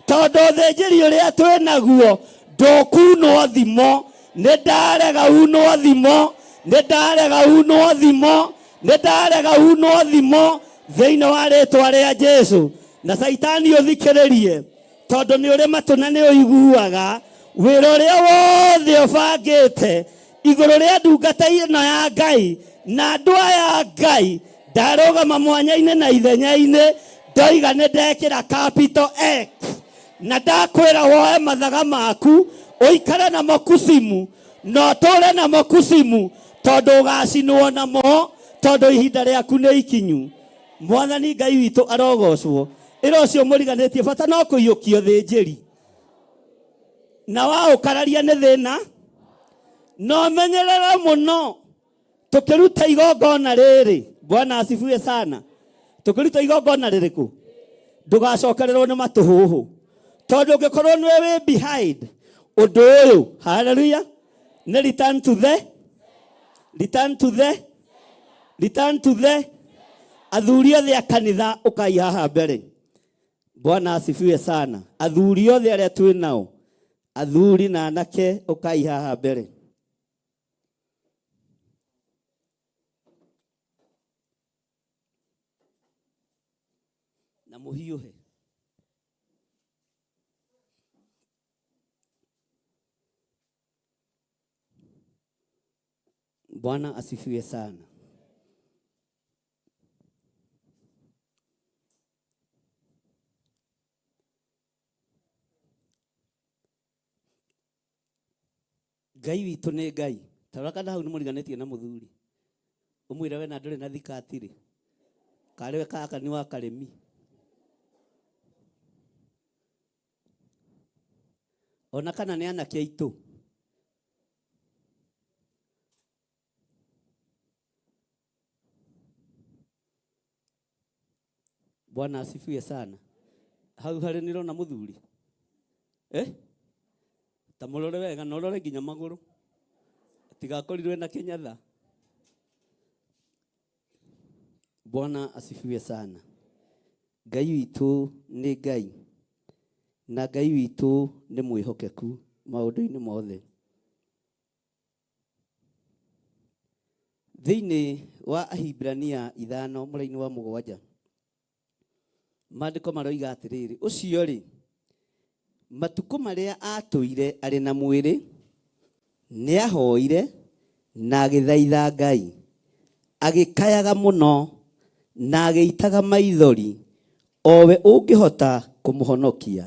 tondũ ũthĩnjĩri ũrĩa twĩ naguo ndũkunwo thimo. Nĩ ndarega unwo thimo, nĩ ndarega unwo thimo, nĩ ndarega unwo thimo thĩinĩ wa rĩtwa rĩa Jesu. Na Caitani ũthikĩrĩrie, tondũ nĩ ũrĩ matũ na nĩ ũiguaga wĩra ũrĩa wothe ũbangĩte igũrũ rĩa ndungata ĩno ya Ngai na andũ aya a Ngai. Ndarũgama mwanya-inĩ na ithenya-inĩ, ndoiga nĩ ndekĩra capital X, na ndakwĩra woe mathaga maku ũikare namo kucimu na ũtũre namo kucimu, tondũ ũgacinwo namo, tondũ ihinda rĩaku nĩ ikinyu. Mwathani Ngai witũ arogocwo. Ĩra ũcio mũriganĩtie bata no kũiyũkio thĩnjĩri na waũkararia nĩ thĩna. No menyerere mũno tũkĩruta igongona rĩrĩ. Bwana asifiwe sana. Tũkĩruta igongona rĩrĩkũ? Ndũgacokererwo nĩ matũhũhũ, tondũ ũngĩkorwo nĩwe wĩ behind ũndũ ũyũ. Haleluya. Nĩ return to the, return to the, return to the. Athuri othe a kanitha ũkai haha mbere. Bwana asifiwe sana. Athuri othe arĩa twĩ nao, athuri na anake, ũkai haha mbere. Na mũhiũhe. Bwana asifiwe sana. Ngai witũ nĩ Ngai. Tarora kana hau nĩ mũriganĩtie na mũthuri. Ũmwĩre we na ndũrĩ na thikati rĩ. Karĩ we kaka nĩ wa karĩmi. Ona kana nĩ anake aitũ. Bwana asifiwe sana. Hau harĩ nĩrona mũthuri. Ta mũrore wega na ũrore nginya magũrũ. Tigakorirwe na kĩnyatha. Bwana asifiwe sana. Ngai witũ nĩ Ngai. Na Ngai witũ nĩ mwĩhokeku maũndũ-inĩ mothe. Thĩinĩ wa Ahibirania 5 mũraini wa 7, maandĩko maroiga atĩrĩrĩ, ũcio rĩ, matukũ marĩa atũire arĩ na mwĩrĩ, nĩahoire na agĩthaitha Ngai, agĩkayaga mũno na agĩitaga maithori, o we ũngĩhota kũmũhonokia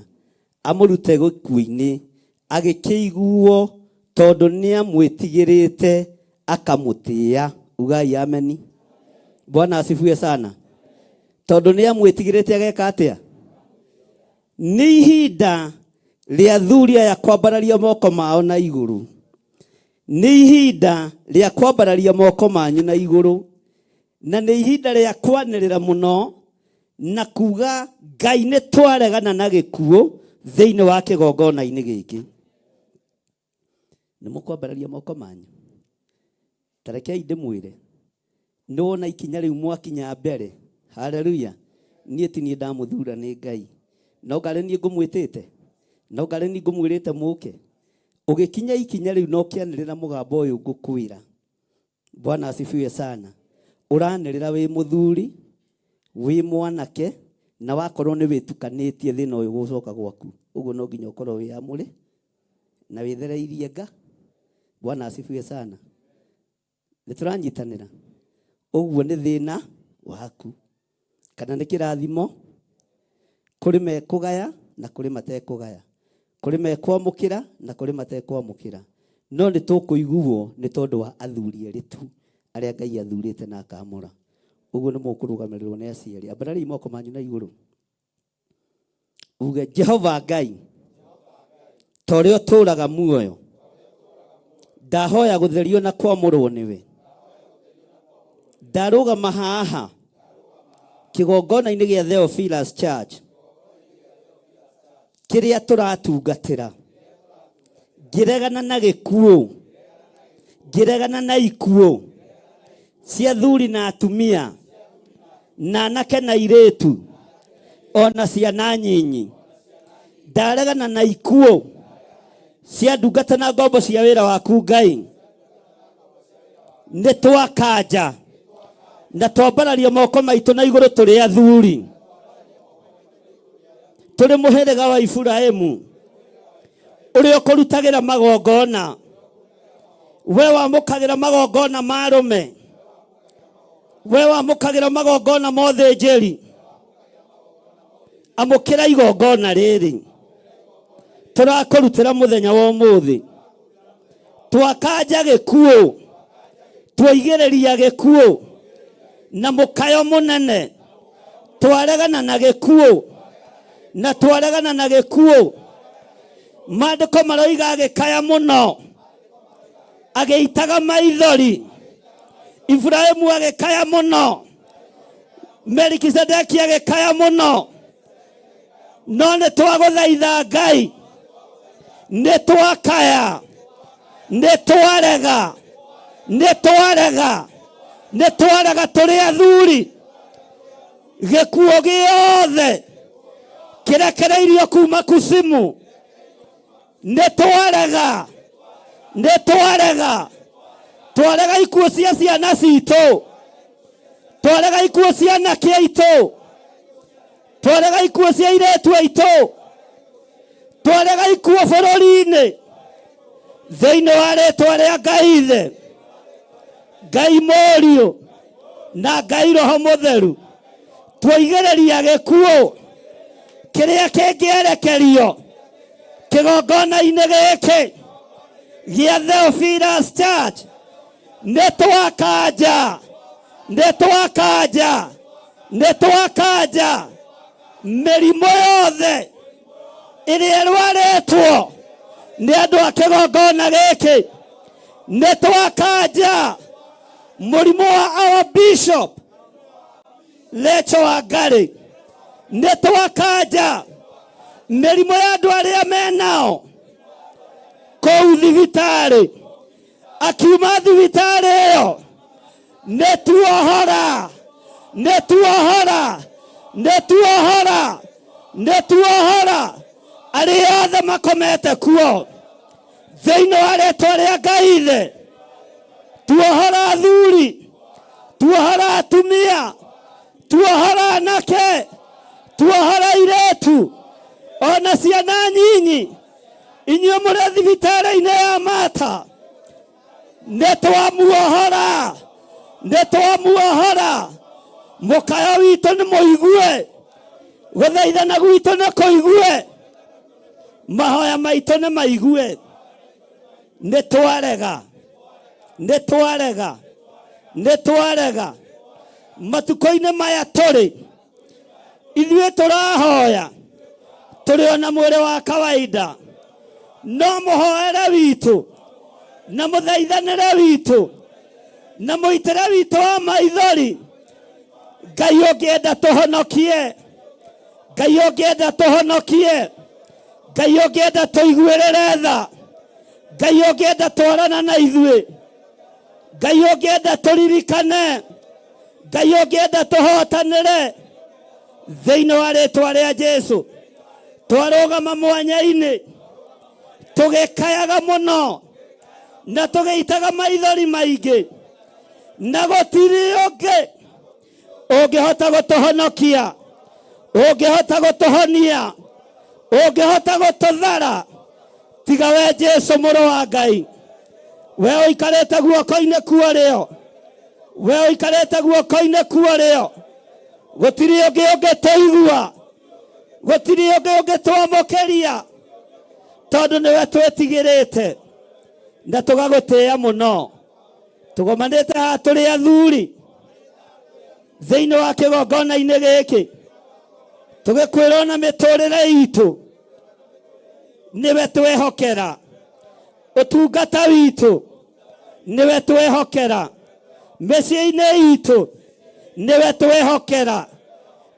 amũrute gĩkuũ-inĩ, agĩkĩiguo tondũ nĩamwĩtigĩrĩte akamũtĩĩa. Ugai ameni. Bwana asifiwe sana. Tondũ nĩamwĩtigĩrĩte ageka atĩa? Nĩ ihinda rĩa thuri aya kwambararia moko mao na igũrũ. Nĩ ihinda rĩa kwambararia moko manyu na igũrũ. Na nĩ ihinda rĩa kwanĩrĩra mũno na kuga Ngai nĩ twaregana na gĩkuũ thĩinĩ wa kĩgongona-inĩ gĩkĩ. Nĩ mũkwambararia moko manyu. Ta rekei ndĩmwĩre, nĩ wona ikinya rĩu mwakinya mbere. Haleluya. Niĩ ti niĩ ndamũthura, nĩ Ngai. No ngarĩ niĩ ngũmwĩtĩte, no ngarĩ niĩ ngũmwĩrĩte mũke. Ũgĩkinya ikinya rĩu na ũkĩanĩrĩra mũgambo ũyũ ngũkwĩra. Bwana asifiwe sana. Ũranĩrĩra wĩ mũthuri, wĩ mwanake, na wakorwo nĩ wĩtukanĩtie thĩna ũyũ gũcoka gwaku. Ũguo no nginya ũkorwo wĩ amũre na wĩthereirie nga. Bwana asifiwe sana. Nĩ tũranyitanĩra. Ũguo nĩ thĩna waku. Kana nĩ kĩrathimo, kũrĩ mekũgaya na kũrĩ matekũgaya. Kũrĩ mekwamũkĩra na kũrĩ matekwamũkĩra. No nĩ tũkũiguo nĩ tondũ wa athuri erĩ tu arĩa Ngai athurĩte na akamũra. Ũguo nĩ mũkũrũgamĩrĩrwo nĩ aciari. Ambarariai moko manyu na igũrũ. Uge Jehova Ngai, ta ũrĩa ũtũũraga muoyo, ndahoya gũtherio na kwamũrwo nĩwe. Ndarũgama haha kĩgongona-inĩ gĩa Theophilus Church kĩrĩa tũratungatĩra, ngĩregana na gĩkuũ, ngĩregana na ikuũ cia thuri na atumia na anake na irĩtu ona ciana nyinyi. Ndaregana na ikuũ cia ndungata na ngombo cia wĩra waku Ngai. Nĩ twakanja na twambararia moko maitũ na igũrũ tũrĩ athuri, tũrĩ mũhĩrĩga wa Iburahĩmu ũrĩa ũkũrutagĩra magongona. We wamũkagĩra magongona ma arũme, we wamũkagĩra magongona ma ũthĩnjĩri. Amũkĩra igongona rĩrĩ tũrakũrutĩra mũthenya wa ũmũthĩ. Twakanja gĩkuũ, twaigĩrĩria gĩkuũ na mũkayo mũnene, twaregana na gĩkuũ na twaregana na gĩkuũ. Maandĩko maroiga agĩkaya mũno, agĩitaga maithori. Iburahĩmu agĩkaya mũno, Melikisedeki agĩkaya mũno. No nĩ twagũthaitha Ngai, nĩ twakaya, nĩ twarega, nĩ twarega, nĩ twarega tũrĩ athuri. Gĩkuũ gĩothe kĩrekereirio kuma kusimu, nĩ twarega, nĩ twarega, twarega ikuũ cia ciana citũ, twarega ikuũ cia anake aitũ, twarega ikuũ cia airĩtu aitũ, twarega ikuũ bũrũri-inĩ, thĩinĩ wa rĩtwa rĩa Ngai Ithe, Ngai Mũriũ na Ngai Roho Mũtheru. Twaigĩrĩria gĩkuũ kĩrĩa kĩngĩerekerio kĩgongona-inĩ gĩkĩ gĩa Theophilus Church, nĩ twakanja, nĩ twakanja, nĩ twakanja mĩrimũ yothe ĩrĩa ĩrwarĩtwo nĩ andũ a kĩgongona gĩkĩ. Nĩ twakanja mũrimũ wa our bishop Lecho Wangari, nĩ twakanja mĩrimũ ya andũ arĩa menao kũu thibitarĩ. Akiuma thibitarĩ ĩyo, nĩ tuohora, nĩ tuohora, nĩ tuohora, nĩ tuohora arĩa othe makomete kuo thĩinĩ wa rĩtwa rĩa Ngai Ithe. Tuohora athuri, tuohora atumia, tuohora anake, tuohora airĩtu ona ciana nyinyi. Inyuĩ mũrĩ thibitarĩ-inĩ ya Mata, nĩ twamuohora, nĩ twamuohora. Mũkayo witũ nĩ mũigue, gũthaithana gwitũ nĩ kũigue, mahoya maitũ nĩ maigue. Nĩ twarega, nĩ twarega, nĩ twarega. Matukũ-inĩ maya tũrĩ, ithuĩ tũrahoya tũrĩ ona mwĩrĩ wa kawaida, no mũhoere witũ na mũthaithanĩre witũ na mũitĩre witũ wa maithori, Ngai ũngĩenda tũhonokie, Ngai ũngĩenda tũhonokie, Ngai ũngĩenda tũiguĩrĩre tha, Ngai ũngĩenda twarana na ithuĩ, Ngai ũngĩenda tũririkane, Ngai ũngĩenda tũhotanĩre thĩinĩ wa rĩtwa rĩa Jesu. Twarũgama mwanya-inĩ tũgĩkayaga mũno na tũgĩitaga maithori maingĩ, na gũtirĩ ũngĩ ũngĩhota gũtũhonokia, ũngĩhota gũtũhonia, ũngĩhota gũtũthara tiga we Jesu mũrũ wa Ngai. We ũikarĩte guoko-inĩ kwa ũrĩo, we ũikarĩte guoko-inĩ kwa ũrĩo, gũtirĩ ũngĩ ũngĩtũigua, gũtirĩ ũngĩ ũngĩtwamũkĩria, tondũ nĩwe twĩtigĩrĩte na tũgagũtĩĩa mũno. Tũgomanĩte haha tũrĩ athuri thĩinĩ wa kĩgongona-inĩ gĩkĩ, Tũgĩkwĩra ona mĩtũrĩre itũ nĩwe twehokera, ũtungata witũ nĩwe twehokera, mĩciĩ-inĩ itũ nĩwe twehokera,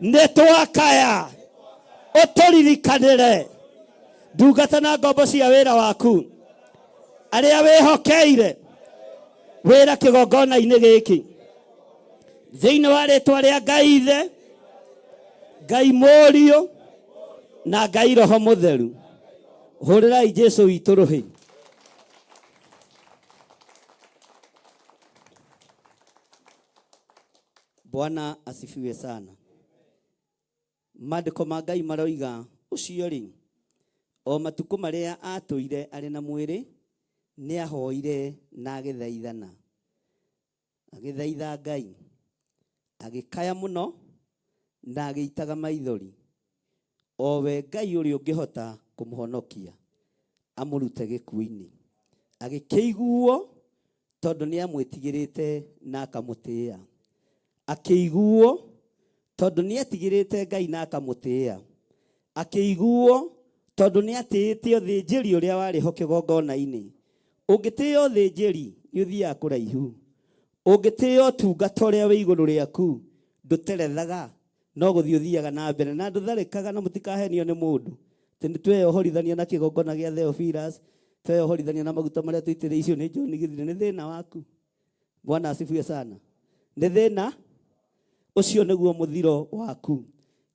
nĩ twakaya ũtũririkanĩre ndungata na ngombo cia wĩra waku arĩa wĩhokeire wĩra kĩgongona-inĩ gĩkĩ thĩinĩ wa rĩtwa rĩa Ngai Ithe, Ngai Mũriũ na Ngai Roho Mũtheru. Hũrĩrai Jesu witũ rũhĩ. Bwana asifiwe sana. Maandĩko ma Ngai maroiga ũcio-rĩ, o matukũ marĩa aatũire arĩ na mwĩrĩ, nĩahoire na agĩthaithana, agĩthaitha Ngai, agĩkaya mũno na agĩitaga maithori, o we Ngai ũrĩa ũngĩhota kũmũhonokia amũrute gĩkuũ-inĩ. Agĩkĩiguo tondũ nĩamwĩtigĩrĩte na akamũtĩĩa. Akĩiguo tondũ nĩetigĩrĩte Ngai na akamũtĩĩa. Akĩiguo tondũ nĩatĩĩte ũthĩnjĩri ũrĩa warĩ ho kĩgongona-inĩ. Ũngĩtĩĩa ũthĩnjĩri nĩũthiaga kũraihu. Ũngĩtĩĩa ũtungata ũrĩa wĩ igũrũ rĩaku ndũterethaga no gũthiĩ ũthiaga na mbere na ndũtharĩkaga na mũtikahenio nĩ mũndũ atĩ nĩ tweyohorithania na kĩgongona gĩa Theophilus, tweyohorithania na maguta marĩa tũitĩrĩicio nĩ John Githire, nĩ thĩna waku. Bwana asifiwe sana. Nĩ thĩna ũcio nĩguo mũthiro waku.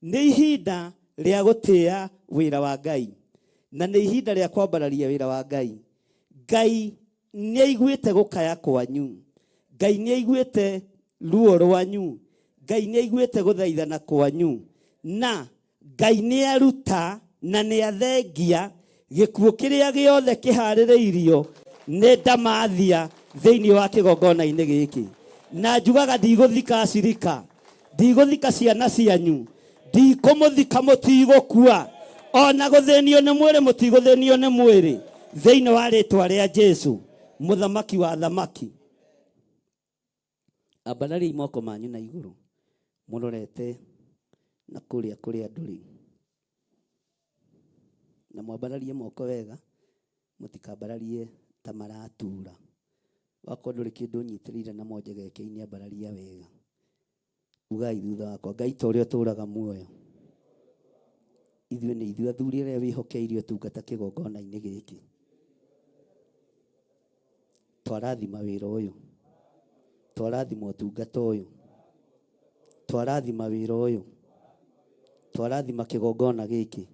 Nĩ ihinda rĩa gũtĩa wĩra wa Ngai na nĩ ihinda rĩa kwambararia wĩra wa Ngai. Ngai nĩ aiguĩte gũkaya kwanyu, Ngai nĩ aiguĩte ruo rwanyu, Ngai nĩ aiguĩte gũthaithana kwanyu, na Ngai nĩ aruta na nĩ athengia gĩkuũ kĩrĩa gĩothe kĩharĩrĩirio nĩ ndamathia thĩinĩ wa kĩgongona-inĩ gĩkĩ. Na njugaga ndigũthika acirika, ndigũthika ciana cianyu, ndikũmũthika mũtigũkua, ona gũthĩnio nĩ mwĩrĩ mũtigũthĩnio nĩ mwĩrĩ, thĩinĩ wa rĩtwa rĩa Jesu mũthamaki wa athamaki. Ambarariai moko manyu na igũrũ mũrorete na kũrĩa kũrĩa andũ rĩ, na mwambararie moko wega, mũtikambararie ta maratura. Wakorwo ndũrĩ kĩndũ ũnyitĩrĩire na monjegeke-inĩ, ambararia wega. Ugai thutha wakwa, Ngai ta ũrĩa ũtũũraga muoyo, ithuĩ nĩ ithuĩ athuri arĩa wĩhokeire ũtungata kĩgongona-inĩ gĩkĩ. Twarathima wĩra ũyũ, twarathima ũtungata ũyũ, twarathima wĩra ũyũ, twarathima kĩgongona gĩkĩ.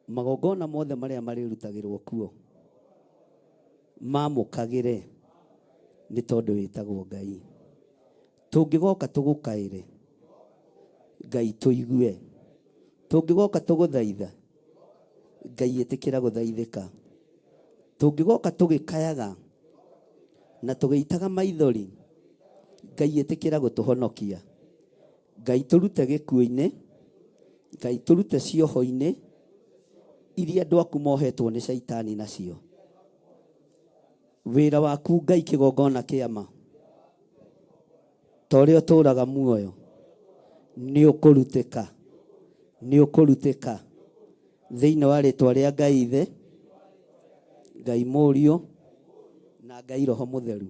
Magongona mothe marĩa marĩrutagĩrwo kuo mamũkagĩre nĩ tondũ wĩtagwo Ngai. Tũngĩgoka tũgũkaĩre Ngai tũigue, tũngĩgoka tũgũthaitha Ngai ĩtĩkĩra gũthaithĩka, tũngĩgoka tũgĩkayaga na tũgĩitaga maithori Ngai ĩtĩkĩra gũtũhonokia. Ngai tũrute gĩkuũ-inĩ, Ngai tũrute cioho-inĩ iria andũ aku mohetwo nĩ caitani nacio. Wĩra waku Ngai kĩgongona kĩama ta ũrĩa ũtũũraga muoyo nĩ ũkũrutĩka, nĩ ũkũrutĩka thĩinĩ wa rĩtwa rĩa Ngai Ithe, Ngai Mũriũ na Ngai Roho Mũtheru.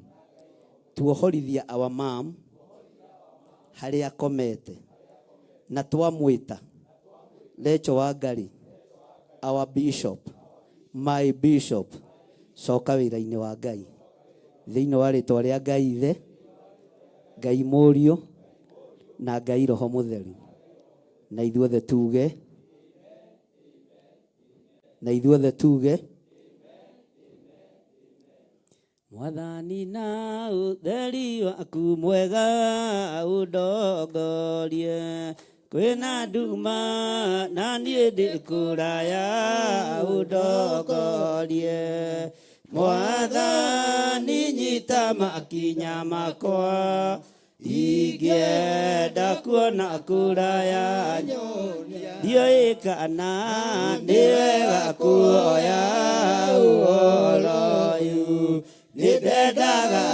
Tuohorithia our mom harĩa akomete na twamwĩta Rachel Wangari, our bishop, my bishop, coka wĩra-inĩ wa Ngai thĩinĩ wa rĩtwa rĩa Ngai Ithe, Ngai Mũriũ na Ngai Roho Mũtheru. Na ithuothe tuge, na ithuothe tuge Mwathani na ũtheri waku mwega ũndongorie, kwĩna nduma na niĩ ndĩ kũraya ũndongorie. Mwathani nyita makinya makwa, ingĩenda kuona kũraya ndiũĩ kana nĩ wega kuoya ũhoro ũyũ. Nĩndendaga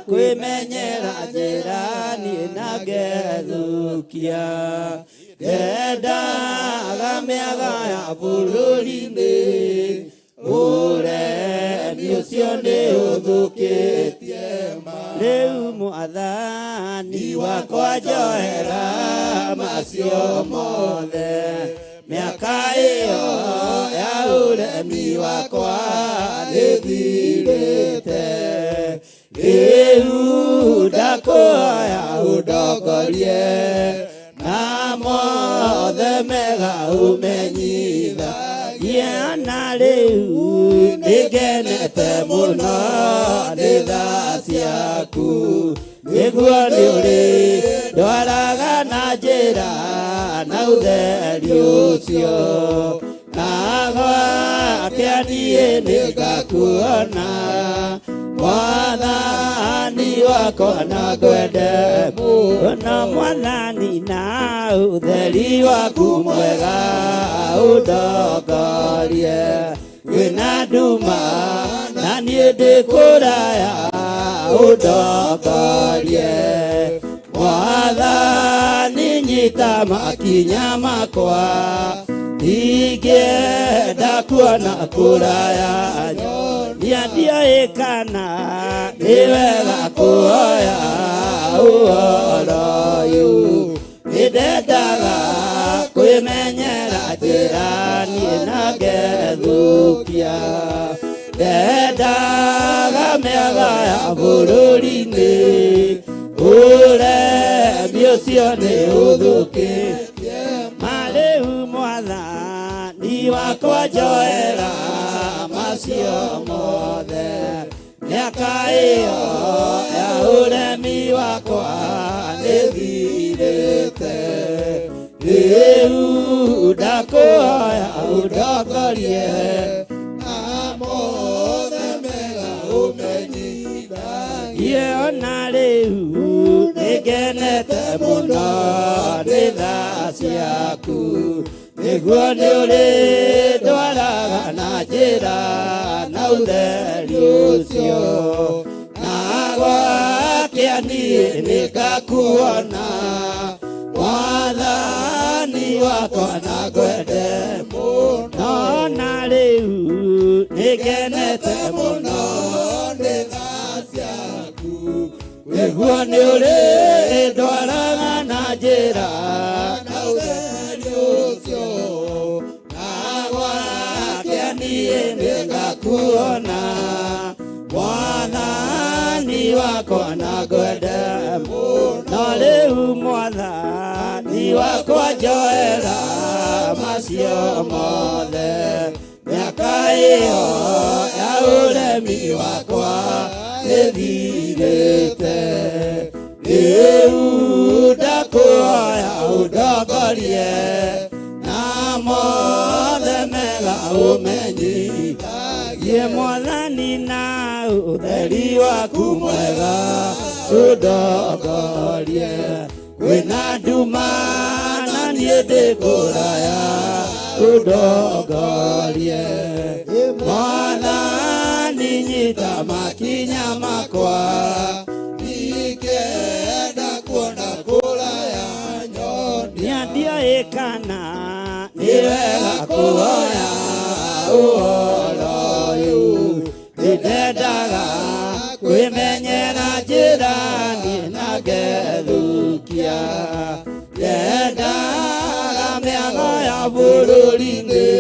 kwĩmenyera njĩra niĩ na ngethũkia. Ndendaga mĩaga ya bũrũri-inĩ, ũremi ũcio nĩ ũthũkĩtie ma. Rĩu mwathani wakwa njohera macio mothe, mĩaka ĩyo ya ũremi wakwa nĩthirĩte. Rĩu ndakũhoya ũndongorie na mothe mega ũmenyithagie. Na rĩu nĩngenete mũno nĩ tha ciaku, nĩguo nĩ ũrĩ ndwaraga na njĩra na ũtheri ũcio, na gwake niĩ nĩngakuona mwathani wakwa na ngwende mũno. Mwathani na ũtheri waku mwega ũndongorie, kwĩna nduma na niĩ ndĩ kũraya ũndongorie. Mwathani nyita makinya makwa, ingĩenda kuona kũraya nia ndiũĩ kana nĩ wega kũhoya ũhoro ũyũ. Nĩndendaga kwĩmenyera njĩra niĩ na ngethũkia, ndendaga mĩaga ya bũrũri-inĩ, ũremi ũcio nĩ ũthũkĩtie ma. Rĩu mwathani wakwa njohera macio mothe, mĩaka ĩyo ya ũremi wakwa nĩthirĩte. Rĩu ndakũhoya ũndongorie na mothe mega ũmenyithagie. Ona rĩu nĩngenete mũno nĩ tha ciaku, nĩguo nĩ ũrĩ ndwaraga na njĩra na ũtheri ũcio, na gwakĩa niĩ nĩngakuona mwathani wakwa na ngwende mũno. Na rĩu nĩngenete mũno nĩ tha ciaku, nĩguo nĩ ũrĩ ndwaraga na njĩra na ũtheri ũcio, na gwakĩa niĩ nĩngakuona mwathani wakwa na ngwende mũno. Rĩu mwathani wakwa njohera macio mothe, mĩaka ĩyo ya ũremi wakwa nĩthirĩte. Rĩu ndakũhoya ũndongorie na mothe mega ũmenyithagie. Mwathani na ũtheri waku mwega ũndongorie, kwĩna nduma na niĩ ndĩ kũraya ũndongorie. Mwathani nyita makinya makwa, ingĩenda kuona kũraya nyonia ndiũĩ kana nĩ wega kũhoya ũhoro ũyũ. Nĩndendaga kwĩmenyera njĩra niĩ na ngethũkia, ndendaga mĩago ya bũrũri-inĩ,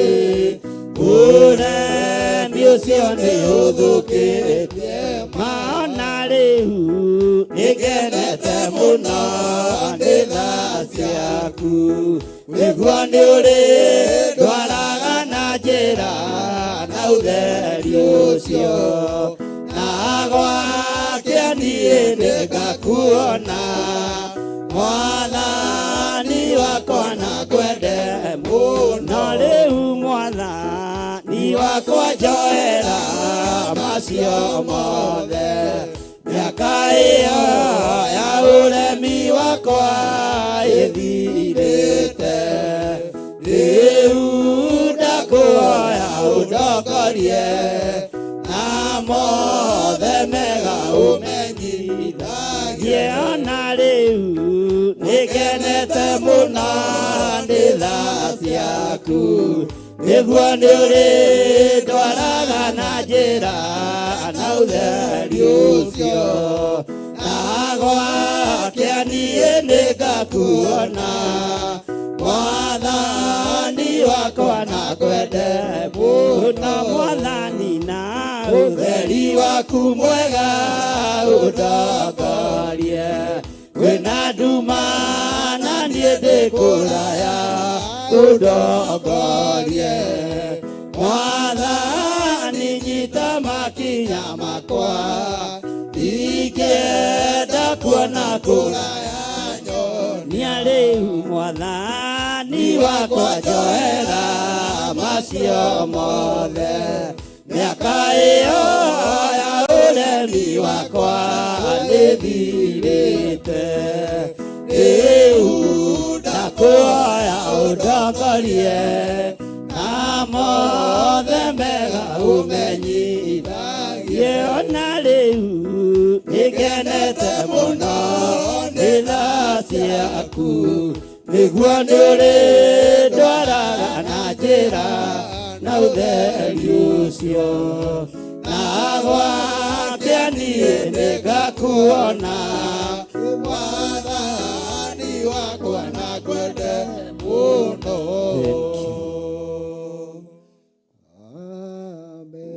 ũremi ũcio nĩ ũthũkĩtie maona. Rĩu nĩngenete mũno nĩ tha ciaku, nĩguo nĩ ũrĩ ndwaraga na njĩra na ũtheri ũcio, na gwakĩa niĩ nĩngakuona mwathani wakwa na ngwende mũno. Rĩu mwathani wakwa njohera macio mothe, mĩaka ĩyo ya ũremi wakwa ĩthirĩte. Rĩu ndakũhoya ũndongorie na mothe mega ũmenyithagie. Ona rĩu nĩngenete Nĩngenete mũno nĩ tha ciaku nĩguo nĩ ũrĩndwaraga na njĩra na ũtheri ũcio na gwakĩa niĩ nĩngakuona mwathani wakwa na kwende mũno mwathani na ũtheri waku mwega ũndongorie kwĩna nduma na niĩ ndĩ kũraya ũndongorie mwathani nyita makinya makwa ingĩenda kuona kũraya nyonia rĩu mwathani wakwa njoera macio mothe mĩaka ĩyo ya ũremi wakwa nĩthirĩte rĩu ndakuoya ũndongorie na mothe mega ũmenyithagie ona rĩu nĩngenete mũno nĩ tha ciaku nĩguo nĩ ũrĩndwaraga na njĩra na ũtheri ũcio na gwakĩa niĩ nĩngakuona mwathani wakwa na kwende mũno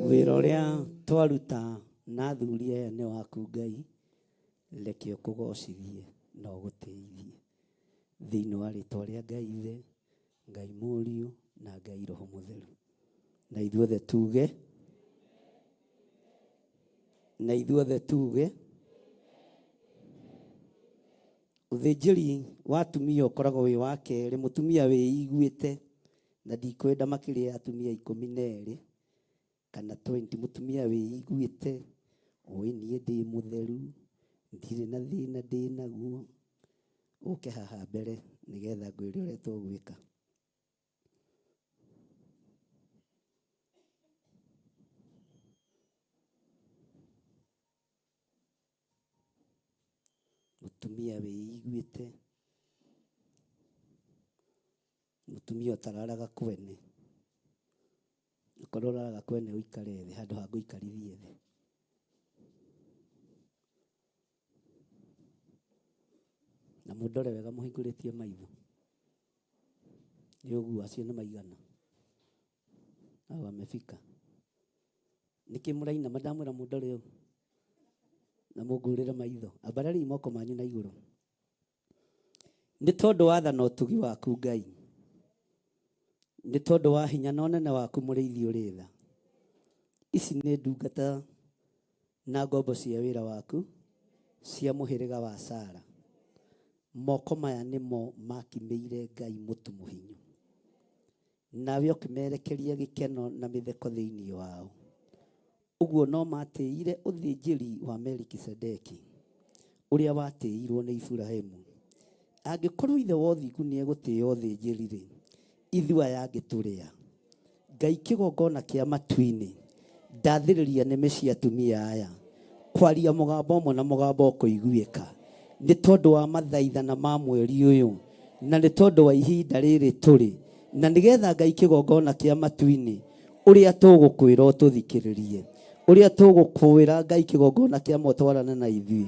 wĩra ũrĩa twaruta na athuri aya nĩ waku Ngai reke ũkũgocithie na ũgũtĩithie thĩinĩ wa rĩtwa rĩa Ngai Ithe Ngai Mũriũ na Ngai Roho Mũtheru na ithuothe tuge na ithuothe tuge ũthĩnjĩri wa atumia ũkoragwo wĩ wa kerĩ mũtumia wĩiguĩte na ndikwenda makĩria ya atumia 12 kana 20 mũtumia wĩiguĩte ũĩ niĩ ndĩ mũtheru ndirĩ na thĩna ndĩ naguo ũke haha mbere nĩgetha ngwĩre ũrĩa tũgwĩka. Mũtumia wĩiguĩte mũtumia ũtararaga kwene okorwo ũraraga kwene ũikare thĩ handũ ha ngũikarithie thĩ. Na mũndore wega mũhingũrĩtie maitho nĩ ũguo acio nĩ maigana au amefika nĩkĩ mũrainama ndamwĩra mũndore ũũ na mũngũrĩre maitho ambarariai moko manyu na igũrũ nĩ tondũ wa tha na ũtugi waku Ngai nĩ tondũ wa hinya na ũnene waku mũrĩithi ũrĩ tha ici nĩ ndungata na ngombo cia wĩra waku cia mũhĩrĩga wa Sara moko maya nĩmo makimĩire Ngai mũtu mũhinyu nawe ũkĩmerekeria gĩkeno na mĩtheko thĩinĩ wao ũguo no matĩire ũthĩnjĩri wa Melikisedeki ũrĩa watĩirwo nĩ Iburahĩmu angĩkorwo ithe wa ũthingu nĩ egũtĩĩa ũthĩnjĩri rĩ ithuĩ aya angĩ tũrĩa Ngai kĩgongona kĩa matu-inĩ ndathĩrĩria nĩmĩ cia atumia aya kwaria mũgambo ũmwe na mũgambo ũkũiguĩka nĩ tondũ wa mathaithana ma mweri ũyũ na nĩ tondũ wa ihinda rĩrĩ tũrĩ na nĩgetha Ngai kĩgongona kĩa matu-inĩ ũrĩa tũgũkwĩra ũtũthikĩrĩrie ũrĩa tũgũkwĩra Ngai kĩgongona kĩa motwarane na ithuĩ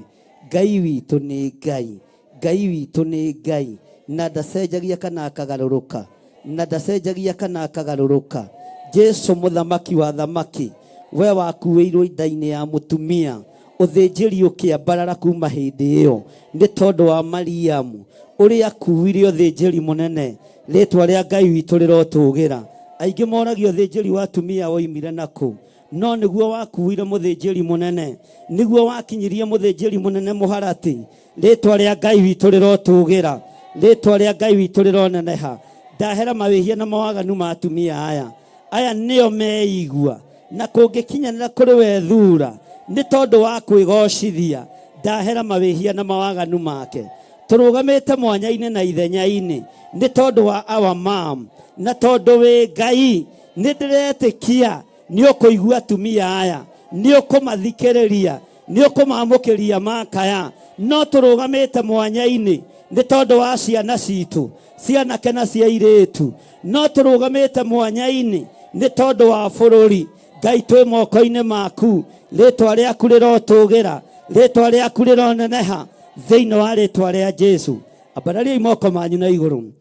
Ngai witũ nĩ Ngai Ngai witũ nĩ Ngai na ndacenjagia kana akagarũrũka na ndacenjagia kana akagarũrũka Jesu mũthamaki wa thamaki we wakuĩirwo nda-inĩ ya mũtumia ũthĩnjĩri ũkĩambarara kuma hĩndĩ ĩyo nĩ tondũ wa Mariamu ũrĩa akuire ũthĩnjĩri mũnene rĩtwa rĩa Ngai witũ rĩrotũgĩra aingĩ moragio ũthĩnjĩri wa atumia woimire nakũ no nĩguo wakuire mũthĩnjĩri mũnene nĩguo wakinyirie mũthĩnjĩri mũnene mũharatĩ rĩtwa rĩa Ngai witũ rĩrotũgĩra rĩtwa rĩa Ngai witũ rĩroneneha ndahera mawĩhia na mawaganu ma atumia aya aya nĩo meigua na kũngĩkinyanĩra kũrĩ we thura nĩ tondũ wa kwĩgocithia ndahera mawĩhia na mawaganu make tũrũgamĩte mwanya-inĩ na ithenya-inĩ nĩ tondũ wa our mom na tondũ wĩ Ngai nĩ ndĩretĩkia nĩ ũkũigua atumia aya nĩ ũkũmathikĩrĩria nĩ ũkũmamũkĩria makaya no tũrũgamĩte mwanya-inĩ Nĩ tondũ wa ciana citũ cianake na cia airĩtu, no tũrũgamĩte mwanya-inĩ nĩ tondũ wa bũrũri. Ngai, twĩ moko-inĩ maku, rĩtwa rĩaku rĩrotũgĩra, rĩtwa rĩaku rĩroneneha thĩinĩ wa rĩtwa rĩa Jesu. Ambarariai moko manyu na igũrũ.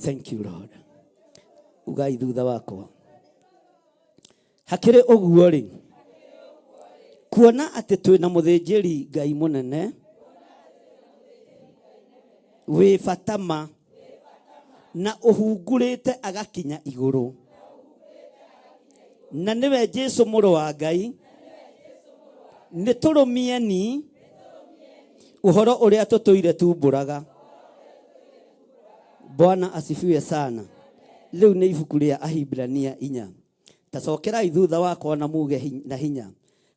Thank you Lord. Ugai thutha wakwa. Hakĩrĩ ũguo rĩ, kuona atĩ twĩ na mũthĩnjĩri Ngai mũnene wĩ bata ma na ũhungurĩte agakinya igũrũ, na nĩwe Jesu mũrũ wa Ngai, nĩ tũrũmieni ũhoro ũrĩa tũtũire tumbũraga. Bwana asifiwe sana. Rĩu nĩ ibuku rĩa Ahibrania 4. Ta cokerai thutha wakwa na muge na hinya.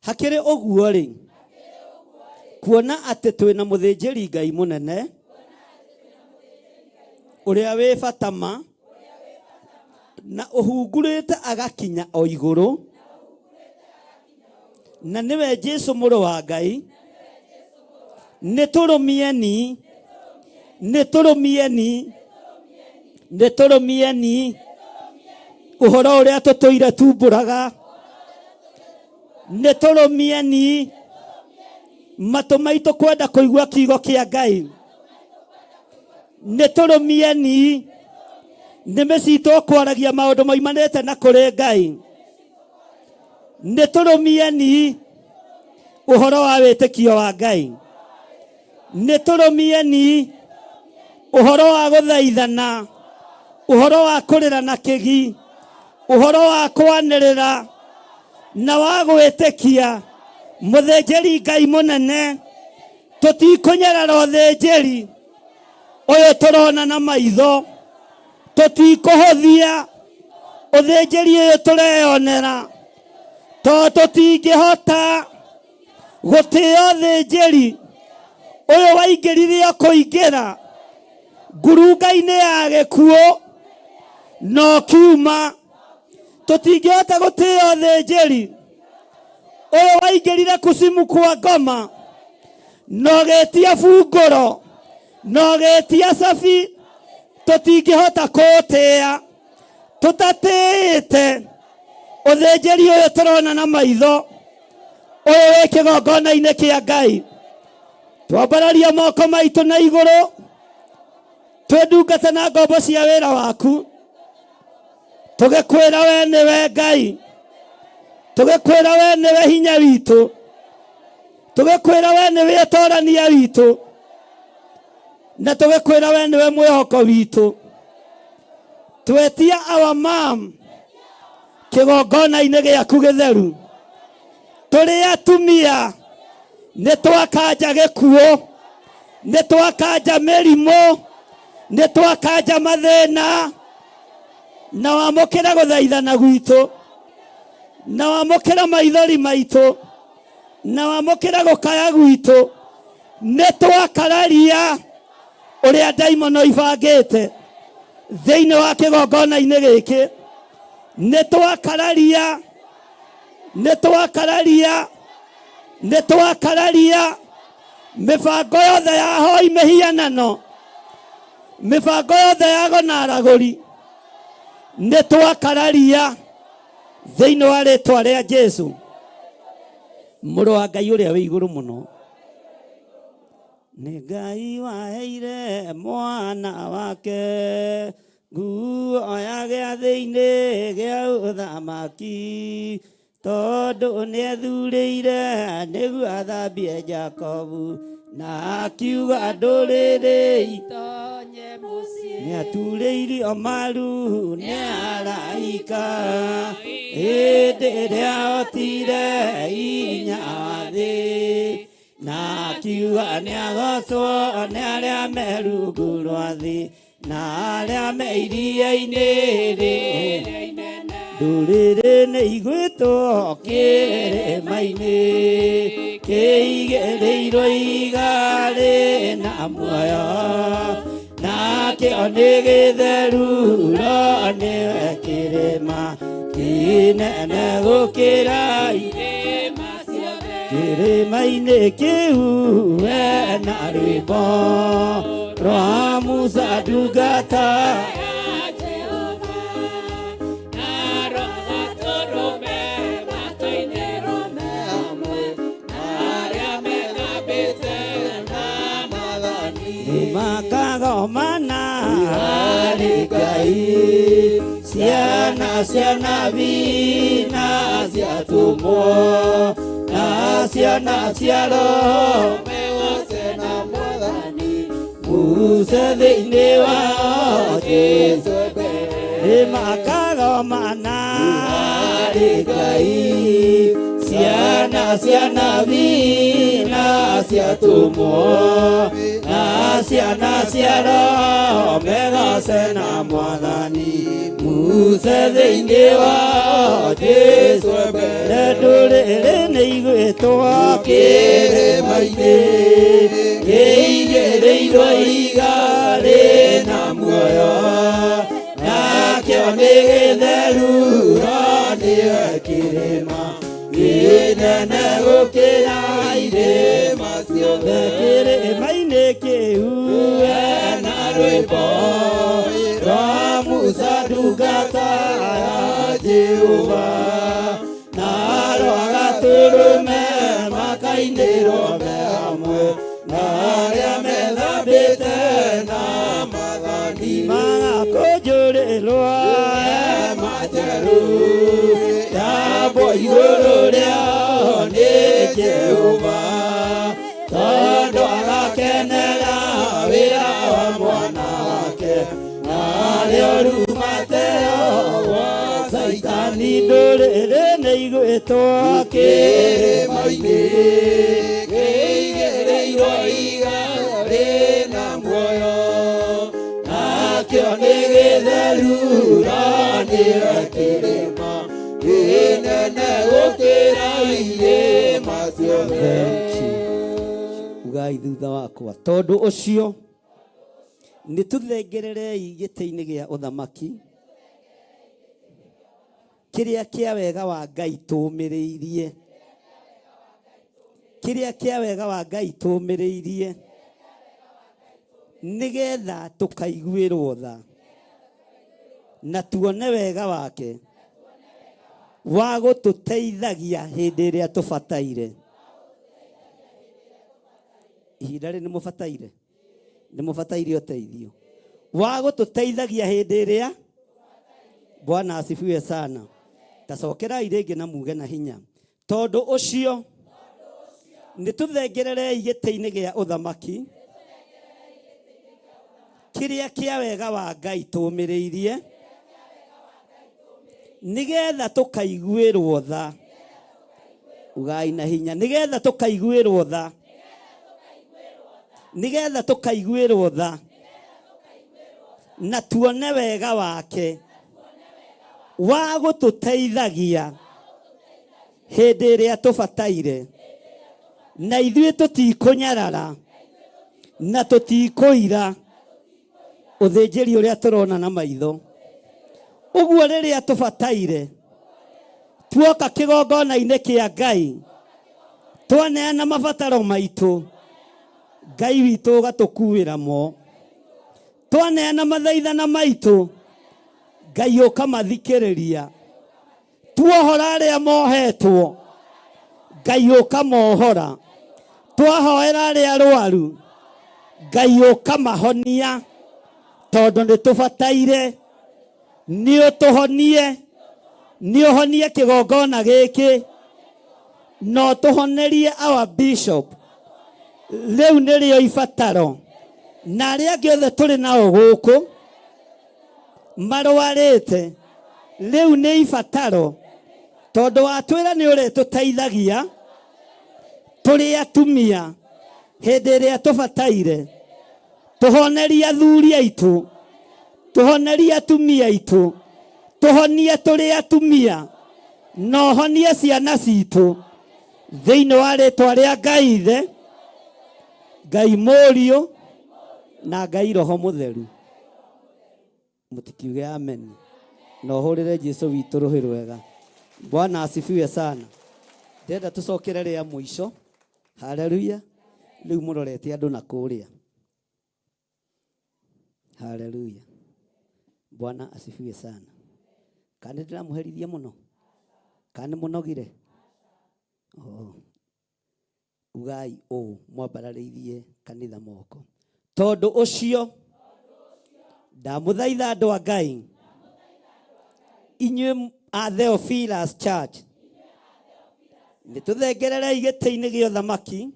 Hakĩrĩ ũguo rĩ, kuona atĩ twĩ na mũthĩnjĩri Ngai mũnene ũrĩa wĩ bata ma na ũhungurĩte agakinya o igũrũ, na nĩwe Jesu mũrũ wa Ngai, nĩ tũrũmieni, nĩ tũrũmieni, nĩ tũrũmieni ũhoro ũrĩa tũtũire tumbũraga, nĩ tũrũmieni matũ maitũ kwenda kũigua kiugo kĩa Ngai, nĩ tũrũmieni nĩmĩ citũ kwaragia maũndũ maimanĩte na kũrĩ Ngai, nĩ tũrũmieni ũhoro wa wĩtĩkio wa Ngai, nĩ tũrũmieni ũhoro wa gũthaithana, ũhoro wa kũrĩra na kĩgi, ũhoro wa kwanĩrĩra na wa gwĩtĩkia mũthĩnjĩri Ngai mũnene. Tũtikũnyarara ũthĩnjĩri ũyũ tũrona na maitho, tũtikũhũthia ũthĩnjĩri ũyũ tũreyonera, tondũ tũtingĩhota gũtĩĩa ũthĩnjĩri ũyũ waingĩrire o kũingĩra ngurunga-inĩ ya gĩkuũ na ũkiuma. Tũtingĩhota gũtĩĩa ũthĩnjĩri ũyũ waingĩrire kucimu kwa ngoma na ũgĩtia bungũro na ũgĩtia cabi. Tũtingĩhota kũũtĩĩa tũtatĩĩte ũthĩnjĩri ũyũ tũrona na maitho, ũyũ wĩ kĩgongona-inĩ kĩa Ngai. Twambararia moko maitũ na igũrũ, twĩ ndungata na ngombo cia wĩra waku, tũgĩkwĩra we nĩwe Ngai, tũgĩkwĩra we nĩwe hinya witũ, tũgĩkwĩra we nĩwe ũtorania witũ, na tũgĩkwĩra we nĩwe mwĩhoko witũ. Twetia our mom kĩgongona-inĩ gĩaku gĩtheru, tũrĩ atumia nĩ twakanja gĩkuũ, nĩ twakanja mĩrimũ, nĩ twakanja mathĩna, na wamũkĩre gũthaithana gwitũ, na wamũkĩre maithori maitũ, na wamũkĩre gũkaya gwitũ. Nĩ twakararia ũrĩa ndaimono ibangĩte thĩinĩ wa kĩgongona-inĩ gĩkĩ, nĩ twakararia, nĩ twakararia, nĩ twakararia mĩbango yothe ya hoi mĩhianano, mĩbango yothe ya gonaragũri, nĩ twakararia thĩinĩ wa rĩtwa rĩa Jesu mũrũ wa Ngai ũrĩa wĩ igũrũ mũno. Nĩ Ngai waheire mwana wake nguo ya gĩathĩ-inĩ gĩa ũthamaki, tondũ nĩethurĩire nĩguo athambie Jakobu, na akiuga ndũrĩrĩ itonye mũciĩ. Nĩaturĩirio maru nĩ araika hĩndĩ ĩrĩa otire hinya wa thĩ, na akiuga nĩagocwo nĩ arĩa me rungu rwa thĩ na arĩa me iria-inĩ rĩ. Ndũrĩrĩ nĩ igwĩtwo kĩrĩma-inĩ kĩigĩrĩirwo ihiga rĩna muoyo, nakĩo nĩ gĩtheru ro nĩwe kĩrĩma kĩnene gũkĩra irĩma ciothe. Kĩrĩma-inĩ kĩu ena rwĩmbo rwa Musa ndungata nĩmakagomana harĩ Ngai ciana cia nabii na cia atũmwo na ciana cia Roho Musa thĩinĩ wao Jesũ nĩmakagomana harĩ Ngai ciana cia nabii na cia atũmwo na ciana cia Roho megoce na Mwathani Musa thĩinĩ wao Jesũ mbere ndũrĩrĩ nĩ igwĩtwo kĩrĩma-inĩ kĩigĩrĩirwo ihiga rĩna muoyo nakĩo nĩ gĩtheru no nĩwe kĩrĩma kĩnene gũkĩra irĩma ciothe kĩrĩma-inĩ kĩu ena rwĩmbo rwa Musa ndungata ya Jehova na rwa Gatũrũme makainĩrwo me hamwe na arĩa methambĩte na mathani magakũnjũrĩrwo hema njerũ yambwo igũrũ rĩao nĩ Jehova tondũ agakenera wĩra wa mwana wake narĩo rumateo wa Caitani ndũrĩrĩ nĩ igwĩtwo kĩrĩma-inĩ kĩigĩrĩirwo ihiga rĩna muoyo nakĩo nĩ gĩtheru no nĩwe kĩrĩma kĩnene gũkĩra irĩma ciothe. Ugai thutha wakwa tondũ ũcio nĩ tũthengererei gĩtĩ-inĩ gĩa ũthamaki kĩrĩa kĩa wega wa Ngai tũũmĩrĩirie kĩrĩa kĩa wega wa Ngai tũũmĩrĩirie nĩgetha tũkaiguĩrwo tha na tuone wega wake wa gũtũteithagia hĩndĩ ĩrĩa tũbataire. Ihinda rĩrĩ nĩ mũbataire, nĩ mũbataire ũteithio wa gũtũteithagia hĩndĩ ĩrĩa. Bwana asifiwe sana. Tacokerai rĩngĩ na muge na hinya tondũ ũcio nĩ tũthengererei gĩtĩ-inĩ gĩa ũthamaki kĩrĩa kĩa wega wa Ngai tũũmĩrĩirie nĩgetha tũkaiguĩrwo tha. Ugai na hinya nĩgetha tũkaiguĩrwo tha, nĩgetha tũkaiguĩrwo tha na tuone wega wake wa gũtũteithagia hĩndĩ ĩrĩa tũbataire na ithuĩ tũtikũnyarara na tũtikũira ũthĩnjĩri ũrĩa tũrona na maitho. Ũguo rĩrĩa tũbataire tuoka kĩgongona-inĩ kĩa Ngai twaneana mabataro maitũ, Ngai witũ ũgatũkuĩra mo. Twaneana mathaithana maitũ, Ngai ũkamathikĩrĩria. Tuohora arĩa mohetwo, Ngai ũkamohora. Twahoera arĩa arwaru, Ngai ũkamahonia, tondũ nĩ tũbataire nĩ ũtũhonie, nĩ ũhonie kĩgongona gĩkĩ, na ũtũhonerie our bishop. Rĩu nĩrĩo ibataro, na arĩa angĩ othe tũrĩ nao gũkũ marwarĩte, rĩu nĩ ibataro, tondũ watwĩra nĩ ũrĩtũteithagia tũrĩ atumia hĩndĩ ĩrĩa tũbataire. Tũhonerie athuri aitũ, tũhonerie atumia aitũ, tũhonie tũrĩ atumia, na ũhonie ciana citũ thĩinĩ wa rĩtwa rĩa Ngai Ithe, Ngai Mũriũ na Ngai Roho Mũtheru. Mũtikiuge amen na ũhũrĩre Jesu witũ rũhĩ rwega. Bwana asifiwe sana. Ndĩrenda tũcokere rĩa mũico. Haleluya. Rĩu mũrorete andũ na kũrĩa. Haleluya. Bwana asifiwe sana. Kana nĩ ndĩramũherithia mũno? Kana nĩ mũnogire? Oh. Ugai ũũ mwambararĩirie kanitha moko. Tondũ ũcio ndamũthaitha andũ a Ngai inyuĩ a Theophilus Church nĩ tũthengererei gĩtĩ-inĩ gĩa ũthamaki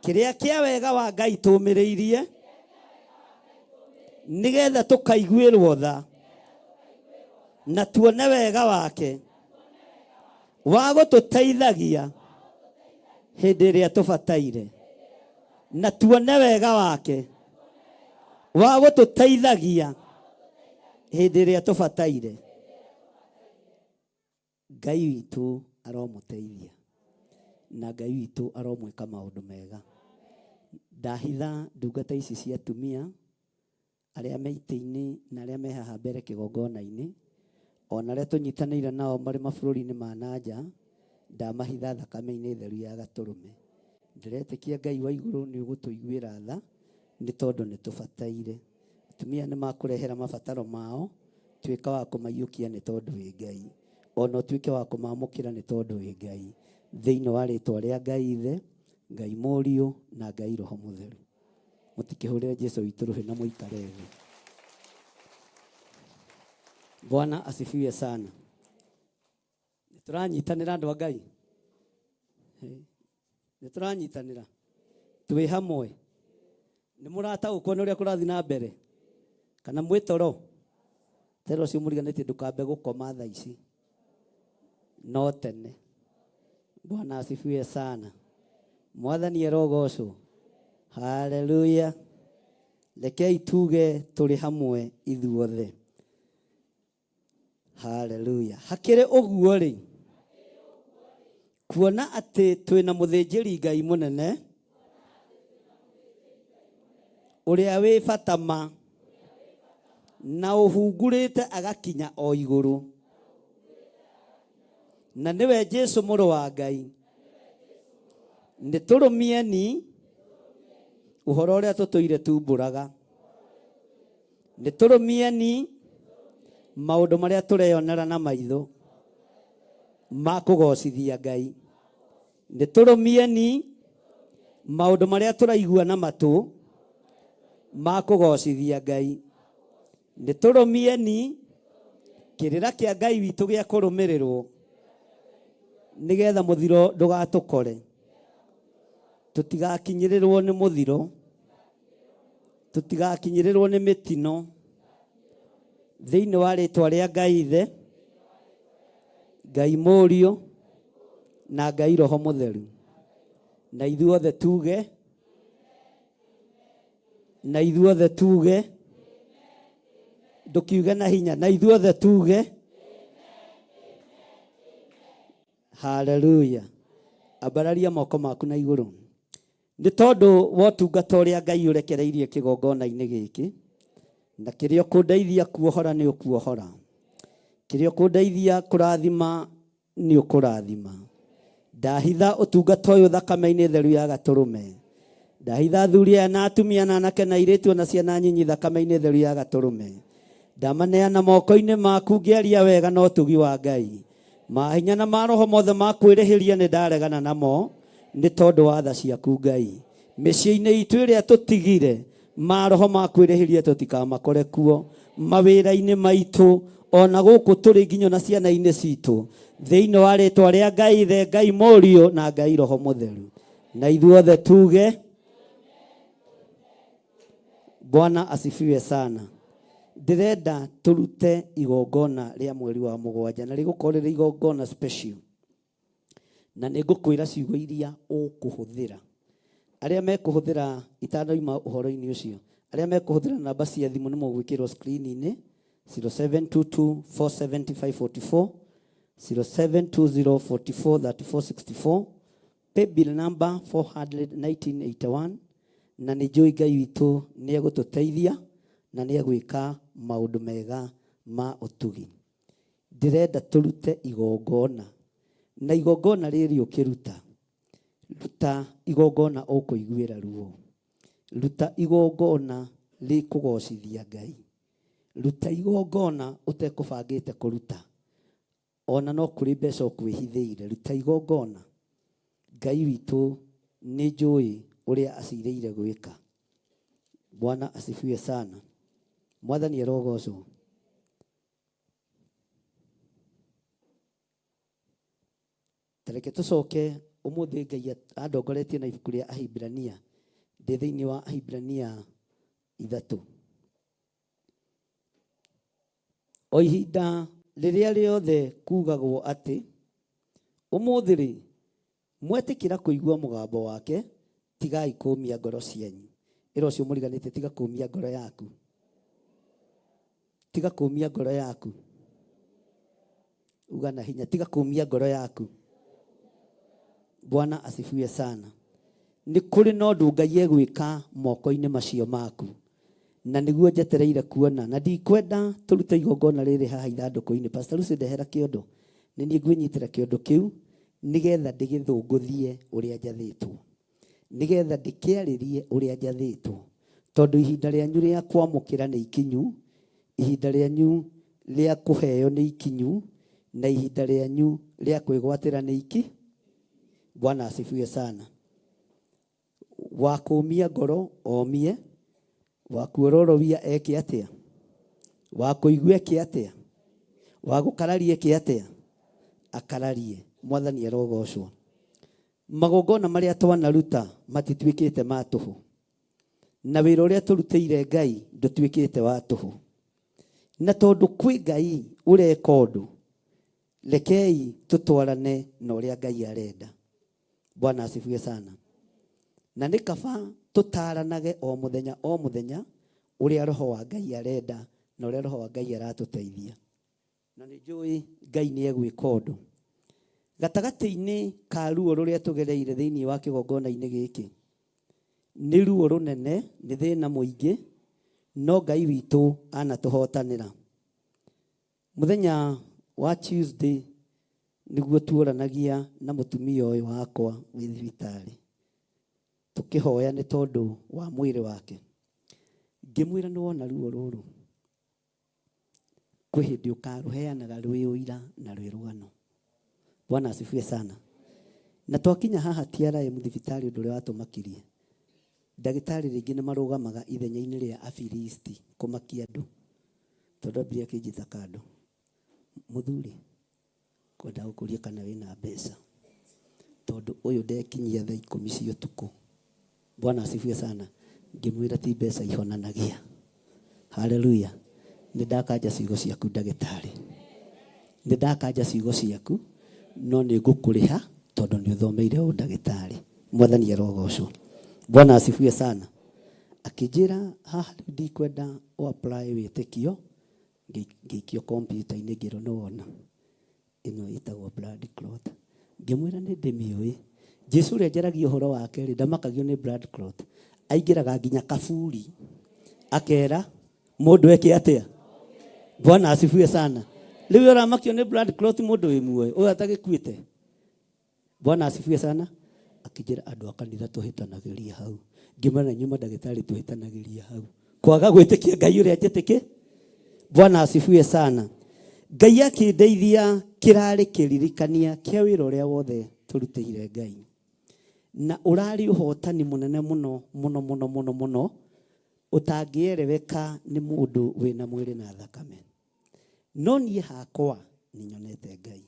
kĩrĩa kĩa wega wa Ngai tũmĩrĩirie nĩgetha tũkaiguĩrwo tha na tuone wega wake wa gũtũteithagia hĩndĩ ĩrĩa tũbataire na tuone wega wake wa gũtũteithagia hĩndĩ ĩrĩa tũbataire. Ngai witũ aromũteithia na Ngai witũ aromwĩka maũndũ mega. Ndahitha ndungata ici cia atumia arĩa me itĩ-inĩ na arĩa me haha mbere kĩgongona-inĩ, ona arĩa tũnyitanĩire nao marĩ mabũrũri-inĩ ma na nja, ndamahitha thakame-inĩ theru ya Gatũrũme. Ndĩretĩkia Ngai wa igũrũ nĩ ũgũtũiguĩra tha nĩ tondũ nĩ tũbataire. Atumia nĩ makũrehera mabataro mao, tuĩka wa kũmaiyũkia nĩ tondũ wĩ Ngai. Ona ũtuĩke wa kũmamũkĩra nĩ tondũ wĩ Ngai. Thĩinĩ wa rĩtwa rĩa Ngai Ithe, Ngai Mũriũ na Ngai Roho Mũtheru. Mũtikĩhũrĩre Jesu witũ rũhĩ na mũikare thĩ. Bwana asifiwe sana. Nĩ tũranyitanĩra andũ a Ngai? Nĩ tũranyitanĩra? Twĩ hamwe? Nĩ mũrataũkwo nĩ ũrĩa kũrathiĩ na mbere? Kana mwĩ toro? Tero ũcio mũriganĩtie ndũkambe gũkoma thaa ici. No tene. Bwana asifiwe sana. Mwathani arogocwo. Haleluya. Rekei tuge tũrĩ hamwe ithuothe. Haleluya. Hakĩrĩ ũguo-rĩ, kuona atĩ twĩ na mũthĩnjĩri Ngai mũnene ũrĩa wĩ bata ma na ũhungurĩte agakinya o igũrũ, na nĩwe Jesu mũrũ wa Ngai, nĩ tũrũmieni ũhoro ũrĩa tũtũire tumbũraga. Nĩ tũrũmieni maũndũ marĩa tũreyonera na maitho ma kũgocithia Ngai. Nĩ tũrũmieni maũndũ marĩa tũraigua na matũ ma kũgocithia Ngai. Nĩ tũrũmieni kĩrĩra kĩa Ngai witũ gĩa kũrũmĩrĩrwo nĩgetha mũthiro ndũgatũkore. Tũtigakinyĩrĩrwo nĩ mũthiro. Tũtigakinyĩrĩrwo nĩ mĩtino. Thĩinĩ wa rĩtwa rĩa Ngai Ithe, Ngai Mũriũ na Ngai Roho Mũtheru. Na ithuothe tuge, na ithuothe tuge, ndũkiuge na hinya, na ithuothe tuge, Haleluya. Ambararia moko maku na igũrũ. Nĩ tondũ wa ũtungata ũrĩa Ngai ũrekereirie kĩgongona-inĩ gĩkĩ, na kĩrĩa ũkũndeithia kuohora nĩ ũkuohora, kĩrĩa ũkũndeithia kũrathima nĩ ũkũrathima. Ndahitha ũtungata ũyũ thakame-inĩ theru ya Gatũrũme. Ndahitha athuri aya na atumia na anake na airĩtu ona ciana nyinyi thakame-inĩ theru ya Gatũrũme. Ndamaneana moko-inĩ maku ngĩaria wega na ũtugi wa Ngai. Mahinya na maroho mothe ma kwĩrĩhĩria nĩ ndaregana namo nĩ tondũ wa tha ciaku Ngai. Mĩciĩ-inĩ itũ ĩrĩa tũtigire, maroho ma kwĩrĩhĩria tũtikamakore kuo. Mawĩra-inĩ maitũ, ona gũkũ tũrĩ nginya na ciana-inĩ citũ. Thĩinĩ wa rĩtwa rĩa Ngai Ithe, Ngai Mũriũ na Ngai Roho Mũtheru. Na ithuothe tuge Bwana asifiwe sana. Ndĩrenda tũrute igongona rĩa mweri wa mũgwanja na rĩgũkorwo rĩrĩ igongona special. Na nĩ ngũkwĩra ciugo iria ũkũhũthĩra. Arĩa mekũhũthĩra itanoima ũhoro-inĩ ũcio, arĩa mekũhũthĩra namba cia thimũ nĩ mũgwĩkĩrwo screen-inĩ 0722 475 44 0720 44 34 64 Paybill number 41981 na nĩ njũĩ Ngai witũ nĩ egũtũteithia na nĩ egwĩka maũndũ mega ma ũtugi. Ndĩrenda tũrute igongona. Na igongona rĩrĩ ũkĩruta, ruta igongona ũkũiguĩra ruo, ruta igongona rĩkũgocithia Ngai, ruta igongona ũtekũbangĩte kũruta, ona no kũrĩ mbeca ũkwĩhithĩire, ruta igongona. Ngai witũ nĩ njũĩ ũrĩa acirĩire gwĩka. Bwana asifiwe sana. Mwathani arogocwo. Ta reke tũcoke ũmũthĩ Ngai andongoretie na ibuku rĩa Ahibirania. Ndĩ thĩinĩ wa Ahibirania 3. O ihinda rĩrĩa rĩothe kugagwo atĩ ũmũthĩ rĩ, mwetĩkĩra kũigua mũgambo wake, tigai kũmia ngoro cianyu. Ĩra ũcio mũriganĩtie, tiga kũmia ngoro yaku. Tiga kũmia ngoro yaku. Uga na hinya, tiga kũmia ngoro yaku. Bwana asifiwe sana. Nĩ kũrĩ na ũndũ Ngai egwĩka moko-inĩ macio maku, na nĩguo njetereire kuona, na ndikwenda tũrute igongona rĩrĩ haha ithandũkũ-inĩ. Pastor Lucy, ndehera kĩondo, nĩ niĩ ngwĩnyitĩra kĩondo kĩu nĩgetha ndĩgĩthũngũthie ũrĩa njathĩtwo, nĩgetha ndĩkĩarĩrie ũrĩa njathĩtwo, tondũ ihinda rĩanyu rĩa kwamũkĩra nĩ ikinyu, ihinda rĩanyu rĩa kũheo nĩ ikinyu, na ihinda rĩanyu rĩa kwĩgwatĩra nĩ iki. Bwana asifiwe sana. Wa kũmia ngoro omie, wa kuororowia eke atĩa, wa kũigua eke atĩa, wa gũkararia eke atĩa, akararie. Mwathani arogocwo. Magongona marĩa twanaruta matituĩkĩte ma tũhũ, na wĩra ũrĩa tũrutĩire Ngai ndũtuĩkĩte wa tũhũ. Na tondũ kwĩ Ngai ũreka ũndũ, rekei tũtwarane na ũrĩa Ngai arenda. Bwana asifiwe sana. Na nĩ kaba tũtaranage o mũthenya o mũthenya ũrĩa Roho wa Ngai arenda na ũrĩa Roho wa Ngai aratũteithia. Na nĩ njũĩ Ngai nĩ egwĩka ũndũ. Gatagatĩ-inĩ ka ruo rũrĩa tũgereire thĩinĩ wa kĩgongona-inĩ gĩkĩ, nĩ ruo rũnene, nĩ thĩna mũingĩ, no Ngai witũ anatũhotanĩra. Mũthenya wa Tuesday nĩguo tuoranagia na mũtumia ũyũ wakwa wĩ thibitarĩ, tũkĩhoya nĩ tondũ wa mwĩrĩ wake. Ngĩmwĩra nĩ wona ruo rũrũ, kwĩ hĩndĩ ũkarũheanaga rwĩ ũira na rwĩ rũgano. Bwana asifiwe sana. Na twakinya haha TRM thibitarĩ, ũndũ ũrĩa watũmakirie, ndagĩtarĩ rĩngĩ nĩ marũgamaga ithenya-inĩ rĩa Afilisti kũmakia andũ, tondũ ambire akĩnjĩta kando, mũthuri, kwenda gũkũria kana wĩna mbeca, tondũ ũyũ ndekinyia thaa 10 cia ũtukũ. Bwana asifiwe sana. Ngĩmwĩra ti mbeca ihonanagia. Haleluya. Nĩ ndakanja ciugo ciaku ndagĩtarĩ, nĩ ndakanja ciugo ciaku, no nĩ ngũkũrĩha tondũ nĩ ũthomeire ũndagĩtarĩ. Mwathani arogocwo. Bwana asifiwe sana. Akĩnjĩra haha rĩu ndikwenda ũ apply wĩtĩkio, ngĩikio kompiuta-inĩ ngĩrwo nĩ wona ĩno ĩtagwo blood clot. Ngĩmwĩra nĩ ndĩmĩũĩ. Jesu ũrĩa njaragia ũhoro wake rĩ, ndamakagio nĩ blood clot. Aingĩraga nginya kaburi akera mũndũ eke atĩa. Bwana asifiwe sana. Rĩu ũramakio nĩ blood clot mũndũ wĩ muoyo ũyũ atagĩkuĩte. Bwana asifiwe sana. Akĩnjĩra andũ a kanitha tũhĩtanagĩria hau. Ngĩmwĩra na inyuĩ mandagĩtarĩ tũhĩtanagĩria hau. Kwaga gwĩtĩkia Ngai ũrĩa njĩtĩkĩ. Bwana asifiwe sana. Ngai akĩndeithia kĩrarĩ kĩririkania kĩa wĩra ũrĩa wothe tũrutĩire Ngai. Na ũrarĩ ũhotani mũnene mũno mũno mũno mũno mũno ũtangĩereweka nĩ mũndũ wĩna mwĩrĩ na thakame. No niĩ hakwa nĩ nyonete Ngai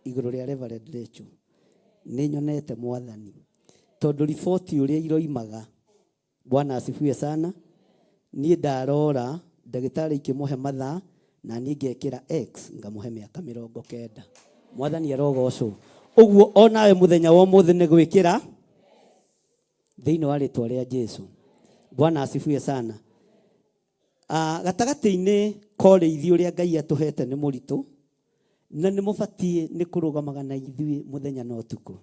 igũrũ rĩa Reverend Rachel, nĩ nyonete Mwathani, tondũ riboti ũrĩa iroimaga. Bwana asifiwe sana. Niĩ ndarora ndagĩtarĩ ikĩmũhe mathaa na niĩ ngekĩra X ngamũhe mĩaka 90. Mwathani arogocwo. Ũguo onawe mũthenya wa ũmũthĩ nĩ gwĩkĩra thĩinĩ wa rĩtwa rĩa Jesu. Bwana asifiwe sana. Gatagatĩ-inĩ ka ũrĩithi ũrĩa Ngai atũhete nĩ mũritũ, na nĩ mũbatiĩ nĩ kũrũgamaga na ithuĩ mũthenya na ũtukũ.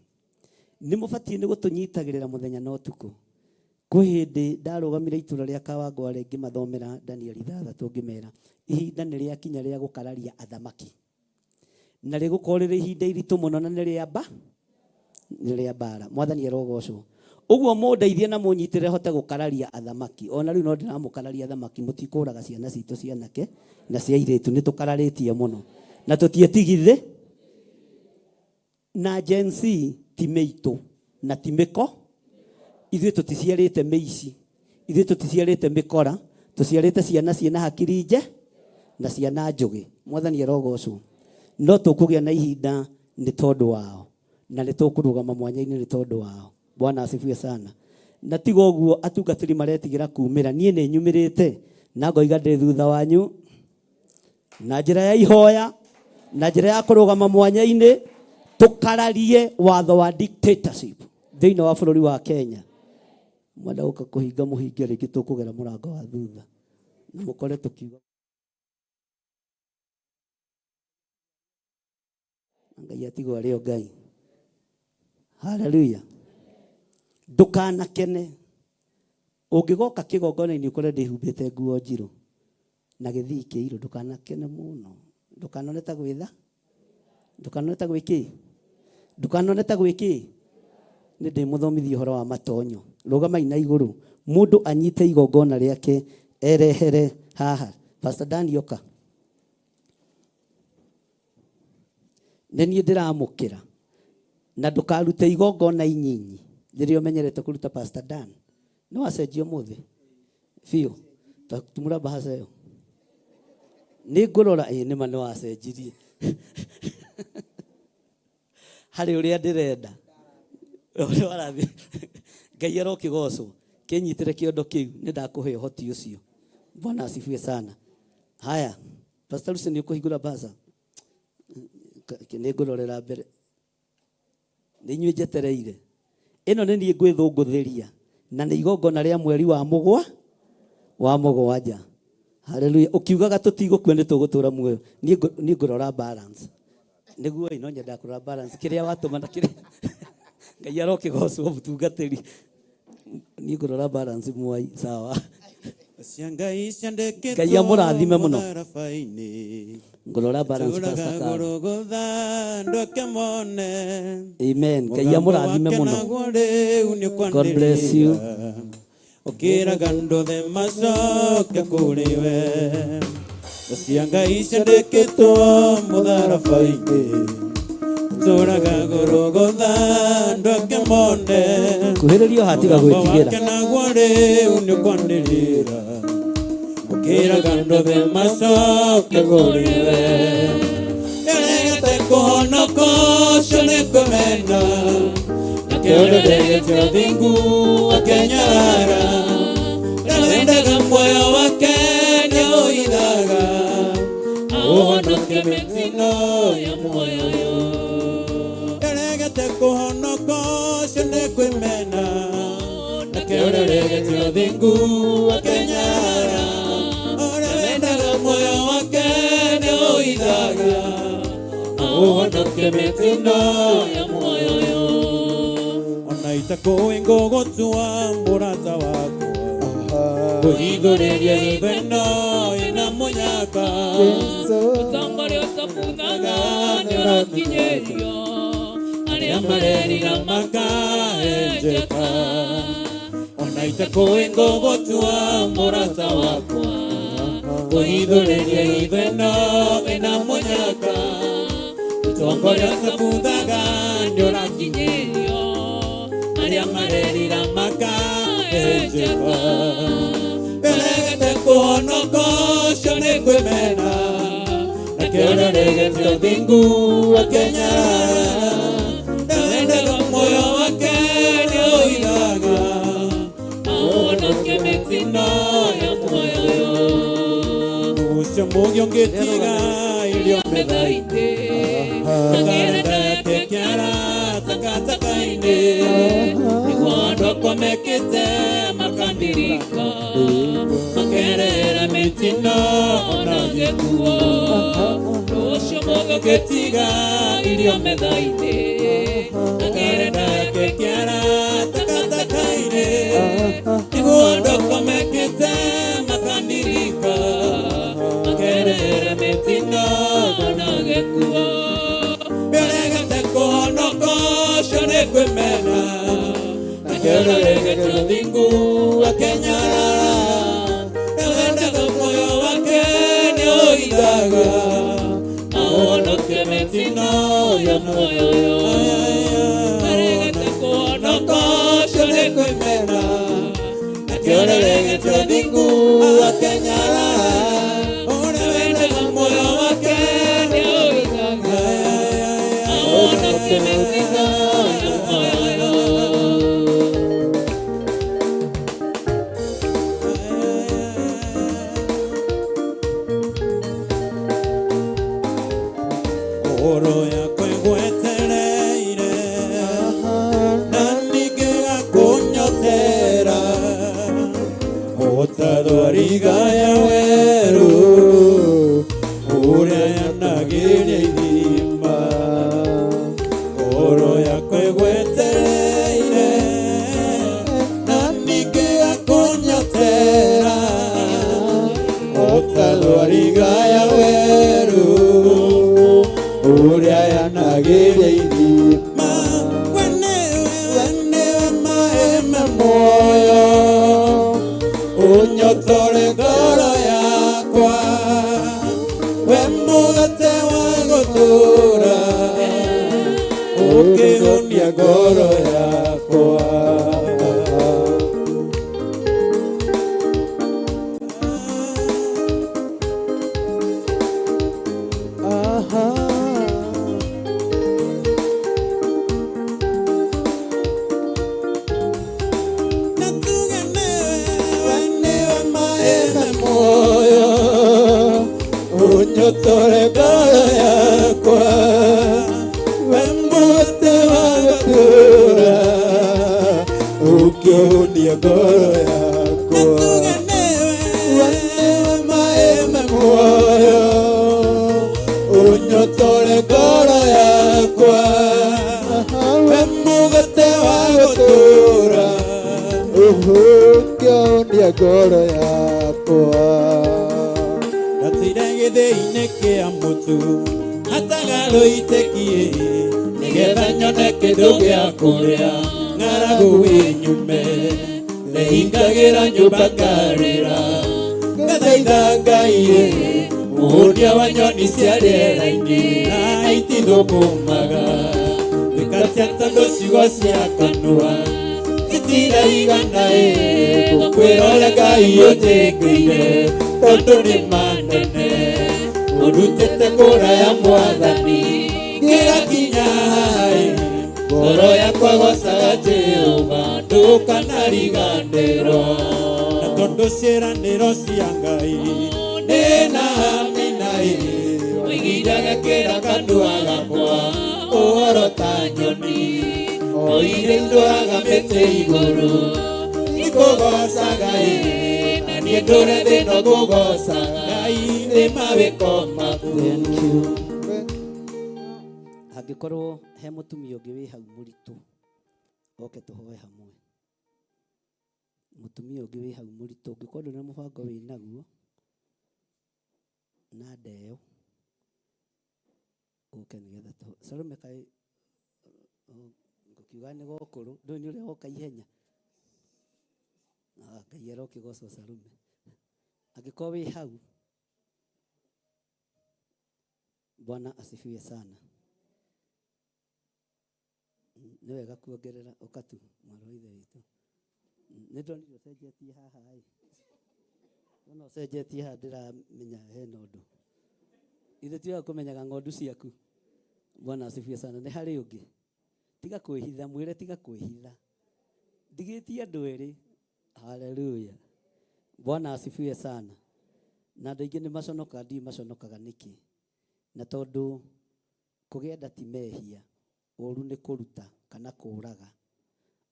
Nĩ mũbatiĩ nĩ gũtũnyitagĩrĩra mũthenya na ũtukũ. Kwĩ hĩndĩ ndarũgamire itũra rĩa Kawangware ngĩmathomera Danieli 6 ngĩmera ihinda nĩ rĩakinya rĩa gũkararia athamaki. Na rĩgũkorwo rĩrĩ ihinda iritũ mũno na nĩ rĩa mba nĩ rĩa mbara. Mwathani arogocwo. Ũguo mũndeithie na mũnyitĩre hote gũkararia athamaki. Ona rĩu no ndĩramũkararia athamaki, mũtikũraga ciana citũ cianake na cia airĩtu, nĩ tũkararĩtie mũno na tũtietigithĩ. Na Gen Z ti mĩitũ na ti mĩko, ithuĩ tũticiarĩte mĩici, ithuĩ tũticiarĩte mĩkora, tũciarĩte ciana ciĩna hakiri nje na ciana njũgĩ. Mwathani arogocwo. No tũkũgĩa na ihinda nĩ tondũ wao na nĩ tũkũrũgama mwanya-inĩ nĩ tondũ wao. Bwana asifiwe sana. Na tiga ũguo atungatĩri maretigĩra kumĩra, niĩ nĩ nyumĩrĩte na ngoiga ndĩ thutha wanyu na njĩra ya ihoya na njĩra ya kũrũgama mwanya-inĩ tũkararie watho wa dictatorship thĩinĩ wa bũrũri wa Kenya. Mwenda gũka kũhinga mũhinge rĩngĩ, tũkũgera mũrango wa thutha na mũkore tũkiuga Ngai atigwo arĩ o Ngai. Haleluya. Ndũkanakene ũngĩgoka kĩgongona-inĩ ũkore ndĩhumbĩte nguo njirũ na gĩthii kĩirũ, ndũkanakene mũno, ndũkanone ta gwĩtha, ndũkanone ta gwĩkĩ, ndũkanone ta gwĩkĩ. Nĩ ndĩmũthomithia ũhoro wa matonyo. Rũgamai na igũrũ, mũndũ anyite igongona rĩake erehere haha. Pastor Dan oka, nĩ niĩ ndĩramũkĩra, na ndũkarute igongona inyinyi rĩrĩa ũmenyerete kũruta. Pastor Dan, nĩ wacenjia ũmũthĩ biũ, tumũra bahasha ĩyo nĩ ngũrora. Ĩ nĩma nĩ wacenjirie harĩ ũrĩa ndĩrenda ũrĩa warathiĩ. Ngai arokĩgocwo. Kĩnyitĩre kĩondo kĩu, nĩ ndakũhe ũhoti ũcio. Bwana asifiwe sana. Haya, Pastor Lucy, nĩ ũkũhingũra bahasha, nĩ ngũrorera mbere, nĩ inyuĩ njetereire. Ĩno nĩ niĩ ngwĩthũngũthĩria na nĩ igongona rĩa mweri wa mũgwa wa mũgwanja. Haleluya. Ũkiugaga tũtigũkua, nĩ tũgũtũra muoyo. Niĩ ngũrora balance nĩguo ĩ no nyendaga kũrora balance kĩrĩa watũma na kĩrĩa. Ngai arokĩgocwo. Mũtungatĩri, niĩ ngũrora balance mwai. Sawa. Cia Ngai ciandĩkĩtwo Ngai amũrathime mũno. Mũtharaba-inĩ. Ngũrora balance. Tũraga Pastor Carol. Golgotha andũ ake mone. Amen. Ngai amũrathime Mũgambo mũno. wake naguo rĩu nĩ God bless you. ũkwanĩrĩra. Ũkĩraga andũ othe macoke kũrĩ we. Cia Ngai ciandĩkĩtwo mũtharaba-inĩ. Tũraga Golgotha andũ ake mone. Kuhĩrĩrio hatiga Mũgambo gwĩtigĩra. wake naguo rĩu nĩ ũkwanĩrĩra. Ũkĩraga andũ othe macoke kũrĩ we. Nĩaregete kũhonoka ũcio nĩ kũmena. Nakĩo rũrĩrĩte ũthingu akĩnyarara. Nĩwendaga muoyo wake nĩũithaga. Ũhonoke mĩtino ya muoyo ũyũ. Nĩaregete kũhonoka ũcio nĩ kwĩmena. Nakĩo rũrĩrĩte ũthingu akĩnyarara. Ũrĩa wendaga muoyo wake nĩũithaga. Ũhonoke mĩtino ya muoyo ũyũ. Ona itakũĩ ngũgũtua mũrata wakwa. Kũhithũrĩria hitho ĩno ĩna mũnyaka. Ũtongoria ũtabuthaga nĩ ũrakinyĩrio arĩa marerira makaenjeka. Ona itakũĩ ngũgũtua mũrata wakwa. Kũhithũrĩria hitho ĩno ĩna mũnyaka. Ũtongoria ũtabuthaga nĩ ũrakinyĩrio arĩa marerira makaenjeka. Nĩaregete kũhonoka ũcio nĩ kwĩmena. Nakĩo rũrĩrĩte ũthingu akĩnyarara. Nĩwendaga muoyo wake nĩũithaga. Ũhonoke mĩtino ya muoyo ũyũ. Ũcio mũgĩ ũngĩtiga irio metha-inĩ. Akarenda yake kĩara takataka-inĩ. Nĩguo andũ akwa mekĩte makandirika makerera mĩtino ona gĩkuo. Rũciũ mũgĩ ũngĩtiga irio metha-inĩ Akarenda yake kĩara takataka-inĩ. Nĩguo andũ akwa mekĩte makandirika makerera mĩtino ona gĩkuo. kwĩmena akĩoreregetio thingu akenyarara na wendaga muoyo wake nĩũithaga ahonokie mĩtino ya muoyo ũyũ aregete kũhonoka ũcio nĩ kwĩmena akĩoreregetio thingu akenyarara ũrĩa wendaga muoyo wake nĩũithaga ahonokie mĩtino ya muoyo ũyũ. Ngoro yakwa ĩgwetereire na ningĩ gakũnyotera o ta thwariga ya werũ ũrĩa yanagĩria ithima. Ngoro yakwa ĩgwetereire na ningĩ gakũnyotera o ta thwariga ya werũ ũrĩa yanagĩria ithima. We nĩwe maĩ me muoyo ũnyotore ngoro yakwa we mũgate wa gũtũũra ũkĩhũnia ngoro yakwa. Na tuge nĩwe nĩwe maĩ me muoyo ũnyotore ngoro yakwa we mũgate wa gũtũũra ũkĩhũnia ngoro yakwa. We nĩwe maĩ me muoyo ũnyotore ngoro yakwa we mũgate wa gũtũũra ũkĩhũnia ngoro yakwa. Ndatire gĩthĩi-inĩ kĩa mũtu hatagarũitĩkie nĩgetha nyone kĩndũ gĩa kũrĩa ng'aragu ĩnyume ndehingagĩra nyũmba ngarĩra ngathaitha Ngai mũhũnia wa nyoni cia rĩera-inĩ na itithũkũmaga thĩkatia tondũ ciugo cia kanua citiraigana gũkwĩra ũrĩa Ngai ũnjĩkĩire tondũ nĩ manene ũrutĩte kũraya Mwathani ngĩgakinya ngoro yakwa gocaga Jehova ndũkanariganĩrwo na tondũ ciĩranĩro cia Ngai nĩ na amina ũigithaga kĩra kanua gakwa ũhoro ta nyoni o iria itũraga mĩtĩ igũrũ ikũgocaga na niĩ ndũre thĩna ngũgocaga Ngai nĩ mawĩko maku. Angĩkorwo he mũtumia ũngĩ wĩ hau mũritũ oke tũhoe hamwe. Mũtumia ũngĩ wĩ hau mũritũ ũngĩkorwo ndũrĩ na mũbango wĩ naguo na ndeo ũke nĩgetha tũhoe. Salome kaĩ ngũkiuga nĩ gokũrũ ndũĩ nĩ ũrĩa woka ihenya. Ngai arokĩgocwo Salome. Angĩkorwo wĩ hau, Bwana asifiwe sana. Nĩ wega kuongerera ũka tu mwarĩ wa ithe witũ. Nĩ ndonire ũcenjetie haha ĩ. Wona ũcenjetie haha ndĩramenya hena ũndũ. Ithe ti wega kũmenyaga ng'ondu ciaku. Bwana asifiwe sana. Nĩ harĩ ũngĩ. Tiga kwĩhitha, mwĩre tiga kwĩhitha. Ndigĩtie andũ erĩ. Haleluya. Bwana asifiwe sana. Na andũ aingĩ nĩ maconokaga, ndiũĩ maconokaga nĩkĩ. Na tondũ kũgĩa nda ti mehia, ũru nĩ kũruta kana kũũraga,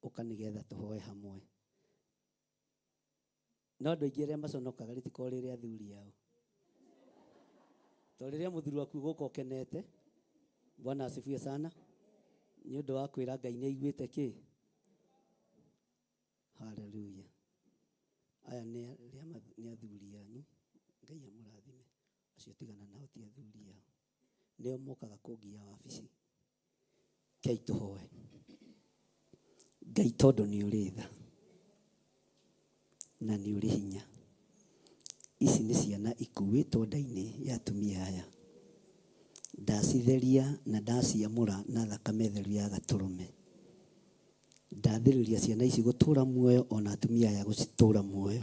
ũka nĩgetha tũhoe hamwe. No andũ aingĩ arĩa maconokaga rĩtikoragwo rĩrĩ athuri ao. Tondũ rĩrĩa mũthuri waku gũka ũkenete, Bwana asifiwe sana, nĩ ũndũ wa kwĩra Ngai nĩ aiguĩte kĩ. Haleluya. Aya nĩ athuri anyu, Ngai amũrathime. Acio tigana nao ti athuri ao. Nĩo mokaga kũngia wabici. Kei tũhoe. Ngai tondũ nĩ ũrĩ tha na nĩ ũrĩ hinya. Ici nĩ ciana ikuĩtwo nda-inĩ ya atumia aya. Ndacitheria na ndaciamũra na thakame theru ya gatũrũme. Ndathĩrĩria ciana ici gũtũra muoyo ona atumia aya gũtũra muoyo.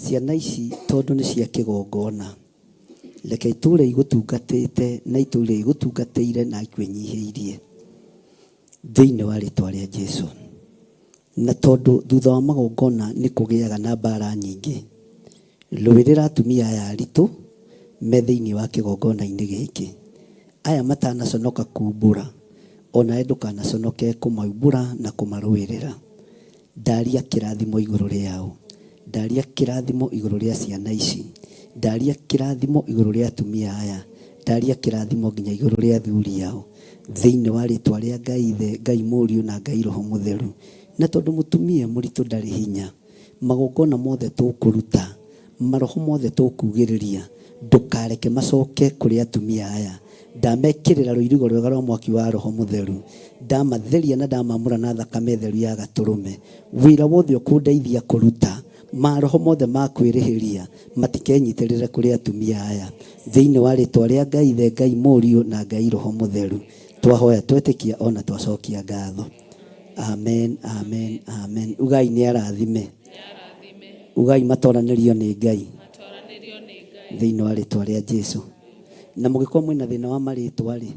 Ciana ici tondũ nĩ cia kĩgongona, reke itũre igũtungatĩte na itũre igũtungatĩire na ikwĩnyihĩirie thĩinĩ wa rĩtwa rĩa Jesu. Na tondũ thutha wa magongona nĩ kũgĩaga na mbara nyingĩ, rũĩrĩra atumia aya aritũ me thĩinĩ wa kĩgongona-inĩ gĩkĩ. Aya matanaconoka kumbũra, onawe ndũkanaconoke kũmaumbũra na kũmarũĩrĩra. Ndaria kĩrathimo igũrũ rĩao. Ndaria kĩrathimo igũrũ rĩa ciana ici. Ndaria kĩrathimo igũrũ rĩa atumia aya. Ndaria kĩrathimo nginya igũrũ rĩa athuri ao. Thĩinĩ wa rĩtwa rĩa Ngai Ithe, Ngai Mũriũ na Ngai Roho Mũtheru. Na tondũ mũtumia mũritũ ndarĩ hinya, magongona mothe tũkũruta, maroho mothe tũkugĩrĩria, ndũkareke macoke kũrĩ atumia aya. Ndamekĩrĩra rũirigo rwega rwa mwaki wa Roho Mũtheru. Ndamatheria na ndamamũra na thakame theru ya gatũrũme. Wĩra wothe ũkũndeithia kũruta, maroho mothe ma kwĩrĩhĩria matikenyitĩrĩre kũrĩ atumia aya. Thĩinĩ wa rĩtwa rĩa Ngai Ithe, Ngai Mũriũ na Ngai Roho Mũtheru. Twahoya twetĩkia ona twacokia ngatho. Amen, amen, amen. Ugai nĩ arathime. Ugai matoranĩrio nĩ Ngai. Thĩinĩ wa rĩtwa rĩa Jesu. Na mũngĩkorwo mwĩna thĩna wa marĩtwa rĩ,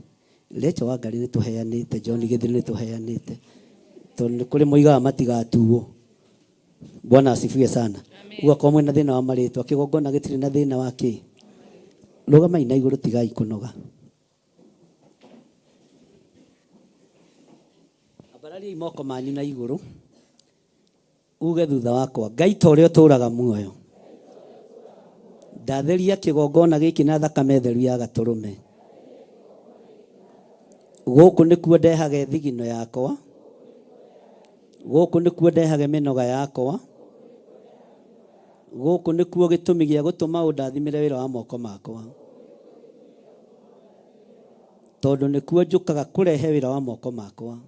Rachel Wangari nĩ tũheanĩte, John Gĩthiri nĩ tũheanĩte. Tondũ nĩ kũrĩ moigaga matigatuo. Bwana asifiwe sana. Ũguo akorwo mwĩna thĩna wa marĩtwa, kĩgongona gĩtirĩ na thĩna wa kĩ. Rũgamai na igũrũ tigai kũnoga. Ambarariai moko manyu na igũrũ. Uge thutha wakwa, Ngai ta ũrĩa ũtũũraga muoyo, ndatheria kĩgongona gĩkĩ na thakame theru ya gatũrũme. Gũkũ nĩkuo ndehage thigino yakwa, gũkũ nĩkuo ndehage mĩnoga yakwa, gũkũ nĩkuo gĩtũmi gĩa gũtũma ũndathimĩre wĩra wa moko makwa, tondũ nĩkuo njũkaga kũrehe wĩra wa moko makwa.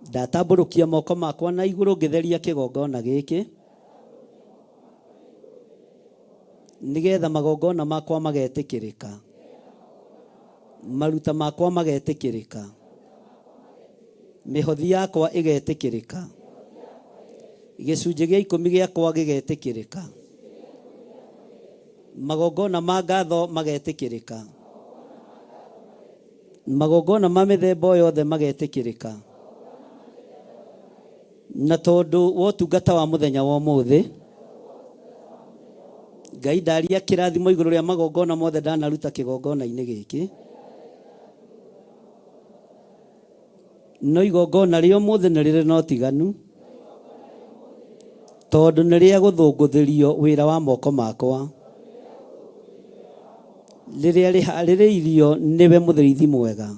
Ndatambũrũkia moko makwa na igũrũ ngĩtheria kĩgongona gĩkĩ, nĩgetha magongona makwa magetĩkĩrĩka, maruta makwa magetĩkĩrĩka, mĩhothi yakwa ĩgetĩkĩrĩka, gĩcunjĩ gĩa ikũmi gĩakwa gĩgetĩkĩrĩka, magongona ma ngatho magetĩkĩrĩka, magongona ma mĩthemba o yothe magetĩkĩrĩka. Na tondũ wa ũtungata wa mũthenya wa ũmũthĩ, Ngai ndaria kĩrathimo igũrũ rĩa magongona mothe ndanaruta kĩgongona-inĩ gĩkĩ. No igongona rĩa ũmũthĩ nĩ rĩrĩ na ũtiganu, tondũ nĩ rĩa gũthũngũthĩrio wĩra wa moko makwa, rĩrĩa rĩharĩrĩirio nĩwe mũthĩithi mwega.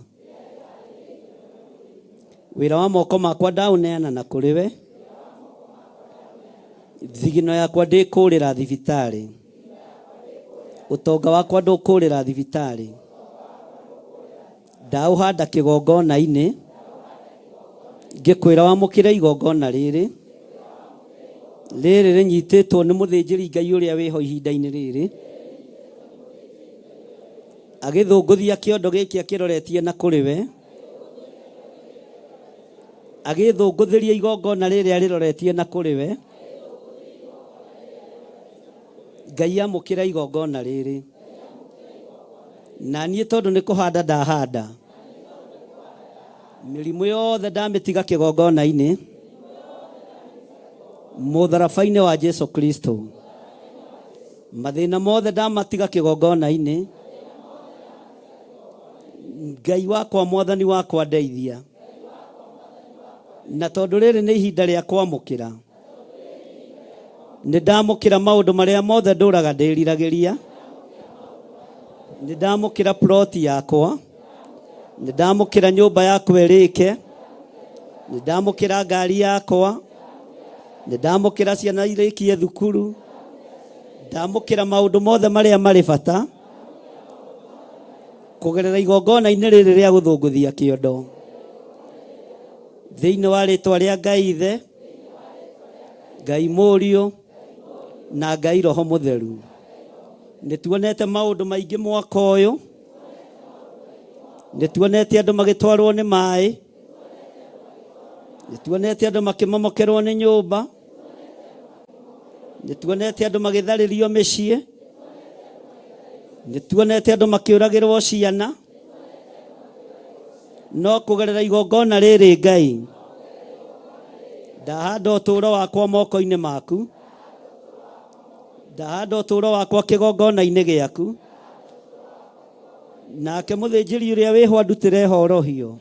Wĩra wa moko makwa ndaũneana na kũrĩ we, thigino yakwa ndĩkũrĩra thibitarĩ, ũtonga wakwa ndũkũrĩra thibitarĩ. Ndaũhanda kĩgongona-inĩ, ngĩkwĩra wamũkĩre igongona rĩrĩ, rĩrĩ rĩnyitĩtwo nĩ mũthĩnjĩri Ngai ũrĩa wĩho ihinda-inĩ rĩrĩ, agĩthũngũthia kĩondo gĩkĩ akĩroretie na kũrĩ we, agĩthũngũthĩria igongona rĩrĩ arĩroretie na kũrĩ we. Ngai amũkĩra igongona rĩrĩ. Na niĩ tondũ nĩ kũhanda ndahanda, mĩrimũ yothe ndamĩtiga kĩgongona-inĩ, mũtharaba-inĩ wa Jesu Kristo. Mathĩna mothe ndamatiga kĩgongona-inĩ. Ngai wakwa, mwathani wakwa, ndeithia. Na tondũ rĩrĩ nĩ ihinda rĩa kwamũkĩra, nĩ ndamũkĩra maũndũ marĩa mothe ndũraga ndĩriragĩria. Nĩ ndamũkĩra ploti yakwa, nĩ ndamũkĩra nyũmba yakwa ĩrĩke, nĩ ndamũkĩra ngari yakwa, nĩ ndamũkĩra ciana irĩkie thukuru, ndamũkĩra maũndũ mothe marĩa marĩ bata kũgerera igongona-inĩ rĩrĩ rĩa gũthũngũthia kĩondo. Thĩinĩ wa rĩtwa rĩa Ngai Ithe, Ngai Mũriũ na Ngai Roho Mũtheru. Nĩ tuonete maũndũ maingĩ mwaka ũyũ, nĩ tuonete andũ magĩtwarwo nĩ maĩ, nĩ tuonete andũ makĩmomokerwo nĩ nyũmba, nĩ tuonete andũ magĩtharĩrio mĩciĩ, nĩ tuonete andũ makĩũragĩrwo ciana. No kũgerera igongona rĩrĩ Ngai, ndahanda ũtũũro wakwa moko-inĩ maku, ndahanda ũtũũro wakwa kĩgongona-inĩ gĩaku, nake mũthĩnjĩri ũrĩa wĩho andutĩre horohio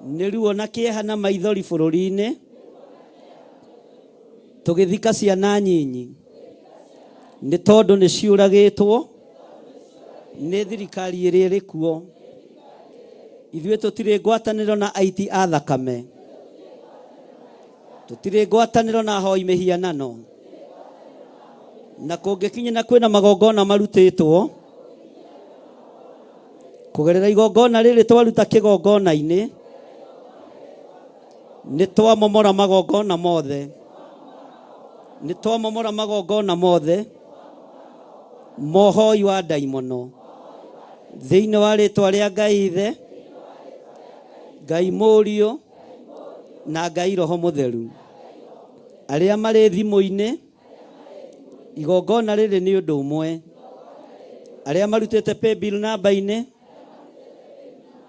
nĩ ruo na kĩeha na maithori bũrũri-inĩ, tũgĩthika ciana nyinyi nĩ tondũ nĩ ciũragĩtwo nĩ thirikari ĩrĩa ĩrĩ kuo. Ithuĩ tũtirĩ ngwatanĩro na aiti a thakame, tũtirĩ ngwatanĩro na ahoi mĩhianano, na kũngĩkinya na kwĩna magongona marutĩtwo kũgerera igongona rĩrĩ twaruta kĩgongona-inĩ, nĩ twamomora magongona mothe, nĩ twamomora magongona mothe mohoi wa ndaimono thĩinĩ wa rĩtwa rĩa Ngai Ithe, Ngai Mũriũ na Ngai Roho Mũtheru. Arĩa marĩ thimũ-inĩ, igongona rĩrĩ nĩ ũndũ ũmwe. Arĩa marutĩte paybill namba-inĩ,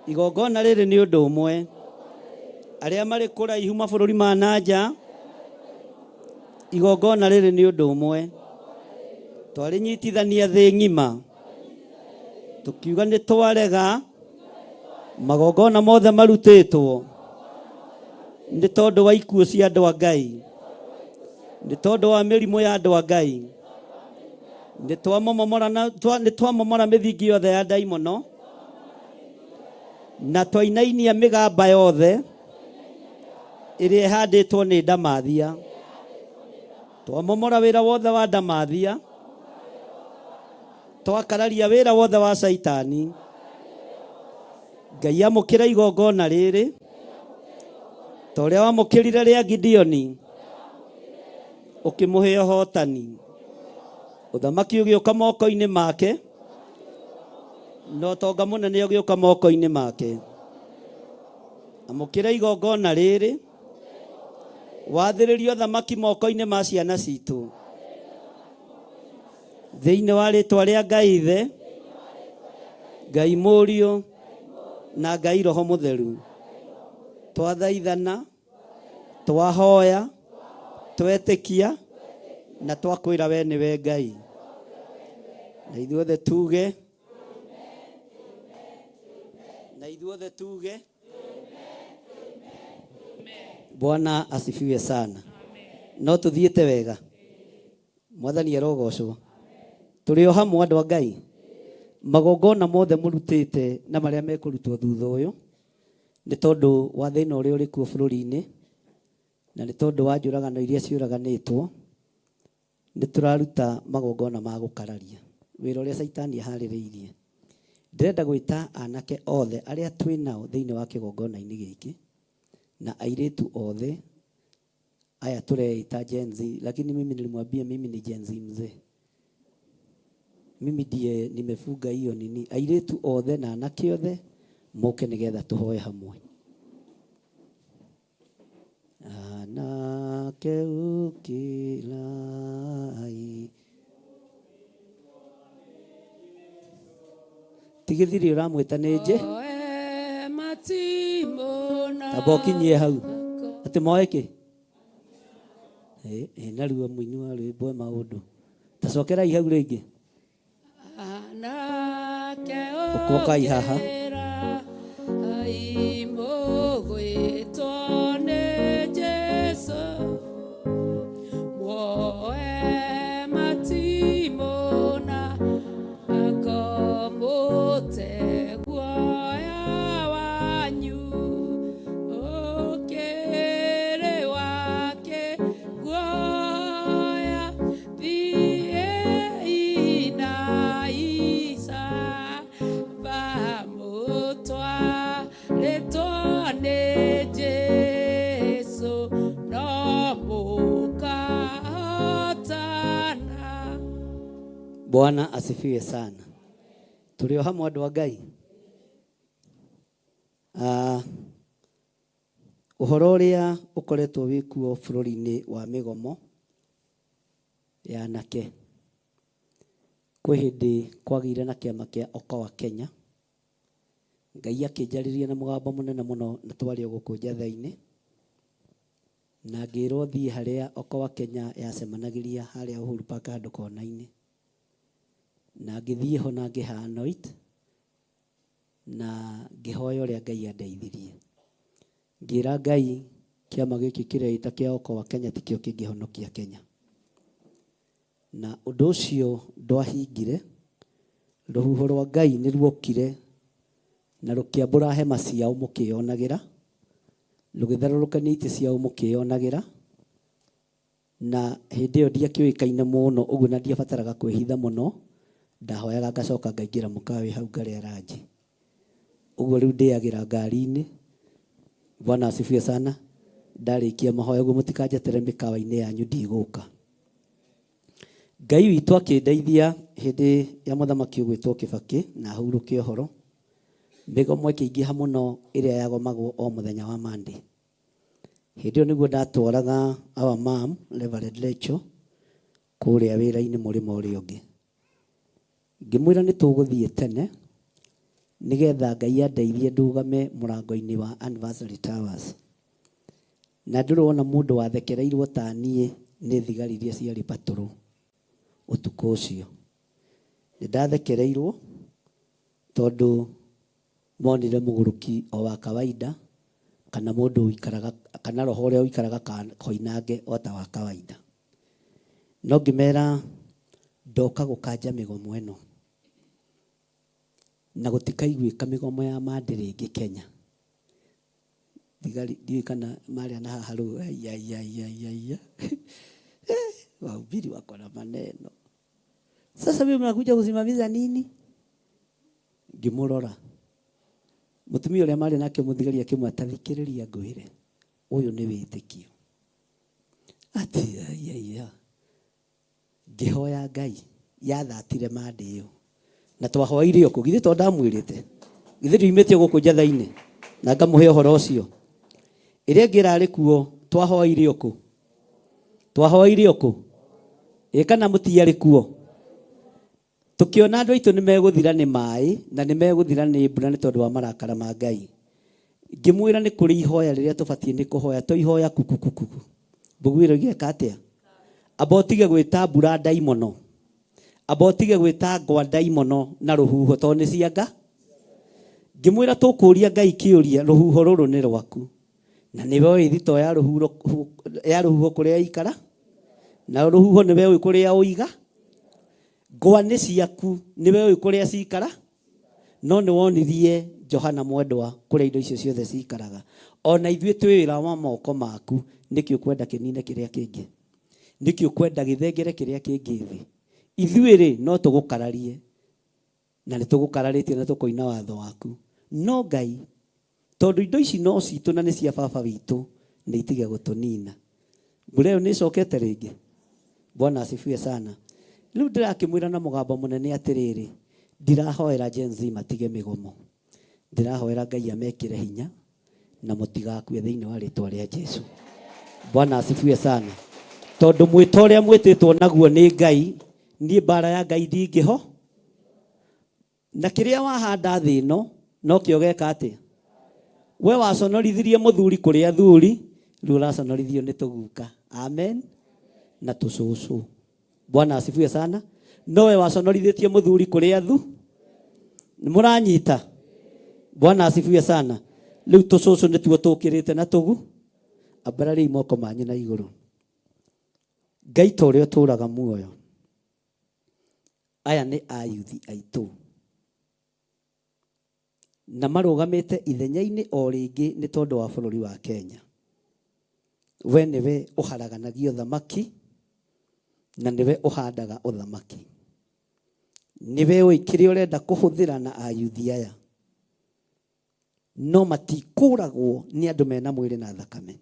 igongona rĩrĩ nĩ ũndũ ũmwe. Arĩa marĩ kũraihu mabũrũri ma na nja, igongona rĩrĩ nĩ ũndũ ũmwe. Twarĩnyitithania thĩ ng'ima, tũkiuga nĩ twarega magongona mothe marutĩtwo nĩ tondũ wa ikuũ cia andũ a Ngai, nĩ tondũ wa mĩrimũ ya andũ a Ngai. Nĩ twamomora na nĩ twamomora mĩthingi yothe ya ndaimono na twainainia mĩgamba yothe ĩrĩa ĩhandĩtwo nĩ ndamathia. Twamomora wĩra wothe wa ndamathia, twakararia wĩra wothe wa Caitani. Ngai amũkĩra igongona rĩrĩ ta ũrĩa wamũkĩrire rĩa Gideoni, ũkĩmũhe ũhotani. Ũthamaki ũgĩũka moko-inĩ make, na ũtonga mũnene ũgĩũka moko-inĩ make. Amũkĩra igongona rĩrĩ, wathĩrĩrie ũthamaki moko-inĩ ma ciana citũ. Thĩinĩ wa rĩtwa rĩa Ngai Ithe, Ngai Mũriũ na Ngai Roho Mũtheru, twathaithana, twahoya, twetĩkia na twakwĩra we nĩwe Ngai. Na ithuothe tuge, na ithuothe tuge Bwana asifiwe sana. No tuthiĩte wega. Mwathani arogocwo. Tũrĩ o hamwe andũ a Ngai. Magongona mothe mũrutĩte na marĩa mekũrutwo thutha ũyũ nĩ tondũ wa thĩna ũrĩa ũrĩ kuo bũrũri-inĩ na nĩ tondũ wa njũragano iria ciũraganĩtwo, nĩ tũraruta magongona ma gũkararia wĩra ũrĩa Caitani aharĩrĩirie. Ndĩrenda gwĩta anake othe arĩa twĩ nao thĩinĩ wa kĩgongona-inĩ gĩkĩ na airĩtu othe aya tũreita Gen Z, lakini mimi nilimwambia mimi ni Gen Z mzee. Mimi ndiye nimefunga hiyo nini. Airĩtu othe na anake othe moke nĩgetha tũhoe hamwe. Anake ũkĩrai. Tigithiri ũramwĩta nĩ nje. Tamba ũkinyie hau. Atĩ moe kĩ? Ĩ narua mũini wa rwĩmbo e maũndũ. Ta cokerai hau rĩngĩ. Ũkokai haha. Bwana asifiwe sana. Tũrĩ o hamwe andũ a Ngai. Ah, ũhoro ũrĩa ũkoretwo wĩ kuo bũrũri-inĩ wa mĩgomo ya anake. Kwĩ hĩndĩ kwagĩire na kĩama kĩa Okoa Kenya. Ngai akĩnjarĩria na mũgambo mũnene mũno na twarĩ o gũkũ Njatha-inĩ. Na ngĩrwo thiĩ harĩa Okoa Kenya yacemanagĩria harĩa Uhuru Park handũ kona-inĩ. Na ngĩthiĩ ho na ngĩha anoint na ngĩhoya ũrĩa Ngai andeithirie. Ngĩra Ngai kĩama gĩkĩ kĩreita kĩa Okoa Kenya tikĩo kĩngĩhonokia Kenya. Na ũndũ ũcio ndwahingire, rũhuho rwa Ngai nĩ ruokire na rũkĩambũra hema ciao mũkĩyonagĩra, rũgĩtharũrũkania itĩ ciao mũkĩyonagĩra, na hĩndĩ ĩyo ndiakĩũĩkaine mũno ũguo na ndiabataraga kwĩhitha mũno, ndahoyaga ngacoka ngaingĩra mũkawa wĩ hau ngarĩa ranji. Ũguo rĩu ndĩagĩra ngari-inĩ. Bwana asifiwe sana. Ndarĩkia mahoya ũguo mũtikanjetere mĩkawa-inĩ yanyu ndigũka. Ngai witũ akĩndeithia hĩndĩ ya mũthamaki ũgwĩtwo Kĩbakĩ na ahurũke ũhoro. Mĩgomo ĩkĩingĩha mũno ĩrĩa yagomagwo o mũthenya wa Monday. Hĩndĩ ĩyo nĩguo ndatwaraga our mom, Reverend Rachel, kũrĩa wĩra-inĩ mũrĩmo ũrĩa ũngĩ. Ngĩmwĩra nĩ tũgũthiĩ tene nĩgetha Ngai andeithie ndũgame mũrango-inĩ wa Anniversary Towers. Na ndũrĩ wona mũndũ wathekereirwo ta niĩ nĩ thigari iria ciarĩ patrol ũtukũ ũcio. Nĩ ndathekereirwo tondũ monire mũgũrũki o wa kawaida kana mũndũ ũikaraga kana roho ũrĩa ũikaraga koinange o ta wa kawaida. No ngĩmera ndoka gũkanja mĩgomo ĩno na gũtikaiguĩka mĩgomo ya Monday rĩngĩ Kenya. Thigari ndiũĩ kana marĩa na haha rĩu aiaiaiaia wahubiri wako na maneno. Sasa mimi mnakuja kusimamiza nini? Ngĩmũrora mũtumia ũrĩa marĩ nake mũthigari akĩmwĩra ta thikĩrĩria ngwĩre ũyũ nĩ wĩtĩkio. Ati aiaia ngĩhoya Ngai yathatire Monday ĩyo na twahoeire o kũ githĩ to ndamwĩrĩte githĩ ndiumĩte gũkũ Njatha-inĩ na ngamũhe ũhoro ũcio. Ĩrĩa ĩngĩ ĩrarĩ kuo twahoeire o kũ twahoeire o kũ ĩ kana mũtiarĩ kuo. Tũkĩona andũ aitũ nĩ megũthira nĩ maĩ na nĩ megũthira nĩ mbura nĩ tondũ wa marakara ma Ngai. Ngĩmwĩra nĩ kũrĩ ihoya rĩrĩa tũbatiĩ nĩ kũhoya to ihoya kukukukuku. Mbũguĩro igeka atĩa? Amba ũtige gwĩta mbura ndaimono. Amba ũtige gwĩta ngwa ndaimono na rũhuho tondũ nĩ cia nga. Ngĩmwĩra tũkũria Ngai kĩũria rũhuho rũrũ nĩ rwaku. Na nĩwe ũĩ thitoo ya rũhuho ya rũhuho kũrĩa ĩikara. Na rũhuho nĩwe ũĩ kũrĩa ũiga. Ngwa nĩ ciaku nĩwe ũĩ kũrĩa cikara. No nĩ wonirie Johana mwendwa kũrĩa indo icio ciothe cikaraga. Ona ithuĩ twĩ wĩra wa moko maku, nĩkĩ ũkwenda kĩnine kĩrĩa kĩngĩ? Nĩkĩ ũkwenda gĩthengere kĩrĩa kĩngĩ thĩ? Ithuĩ rĩ, no tũgũkararie, na nĩ tũgũkararĩtie na tũkoina watho waku. No Ngai, tondũ indo ici no citũ na nĩ cia baba witũ, nĩ itige gũtũnina. Mbura ĩyo nĩ ĩcokete rĩngĩ? Bwana asifiwe sana. Rĩu ndĩrakĩmwĩra na mũgambo mũnene atĩrĩrĩ, ndirahoera Gen Z matige mĩgomo. Ndĩrahoera Ngai amekĩre hinya na mũtigakue thĩinĩ wa rĩtwa rĩa Jesu. Bwana asifiwe sana. Tondũ mwĩto ũrĩa mwĩtĩtwo naguo nĩ Ngai, niĩ mbara ya Ngai ndingĩho. Na kĩrĩa wahanda thĩ ĩno, nokĩo ũgeka atĩa? We waconorithirie mũthuri kũrĩ athuri, rĩu ũraconorithio nĩ tũguka. Amen. Na tũcũcũ. Bwana asifiwe sana. Nowe waconorithĩtie mũthuri kũrĩ athu. Nĩ mũranyita? Bwana asifiwe sana. Rĩu tũcũcũ nĩtuo tũkĩrĩte na tũgu. Ambarariai moko manyu na igũrũ. Ngai ta ũrĩa ũtũraga muoyo. Aya nĩ ayuthi aitũ. Na marũgamĩte ithenya-inĩ o rĩngĩ nĩ tondũ wa bũrũri wa Kenya. We nĩwe ũharaganagia ũthamaki na nĩwe ũhandaga ũthamaki. Nĩwe ũĩ kĩrĩa ũrenda kũhũthĩra na ayuthi aya. No matikũragwo nĩ andũ mena mwĩrĩ na thakame.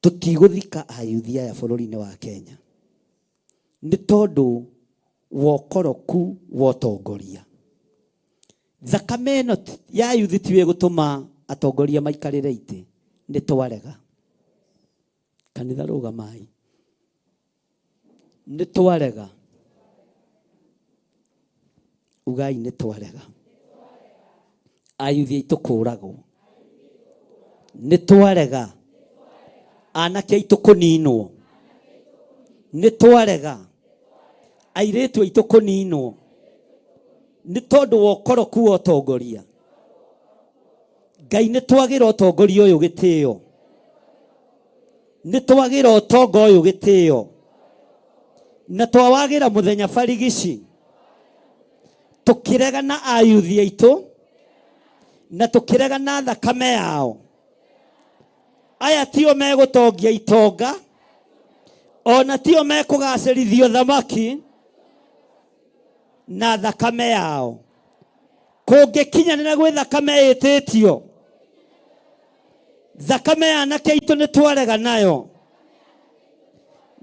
Tũtigũthika ayuthi aya bũrũri-inĩ wa Kenya. Nĩ tondũ Wa ũkoroku wa ũtongoria. Thakame ĩno ya yuthi tiyo ĩgũtũma atongoria maikarĩre itĩ. Nĩ twarega. Kanitha rũgamai. Nĩ twarega. Ugai nĩ twarega. Ayuthi aitũ kũragwo. Nĩ twarega. Anake aitũ kũninwo. Nĩ twarega. Airĩtu aitũ kũninwo. Nĩ tondũ wa ũkoroku wa ũtongoria. Ngai nĩ twagĩra ũtongoria ũyũ gĩtĩo. Nĩ twagĩra ũtonga ũyũ gĩtĩo. Na twawagĩra mũthenya barigici. Tũkĩrega na ayuthi aitũ na tũkĩrega na thakame yao. Aya tio megũtongia itonga ona tio mekũgacĩrithio thamaki na thakame yao. Kũngĩkinyanĩra gwĩ thakame ĩtĩtio, thakame ya anake aitũ nĩ twarega nayo,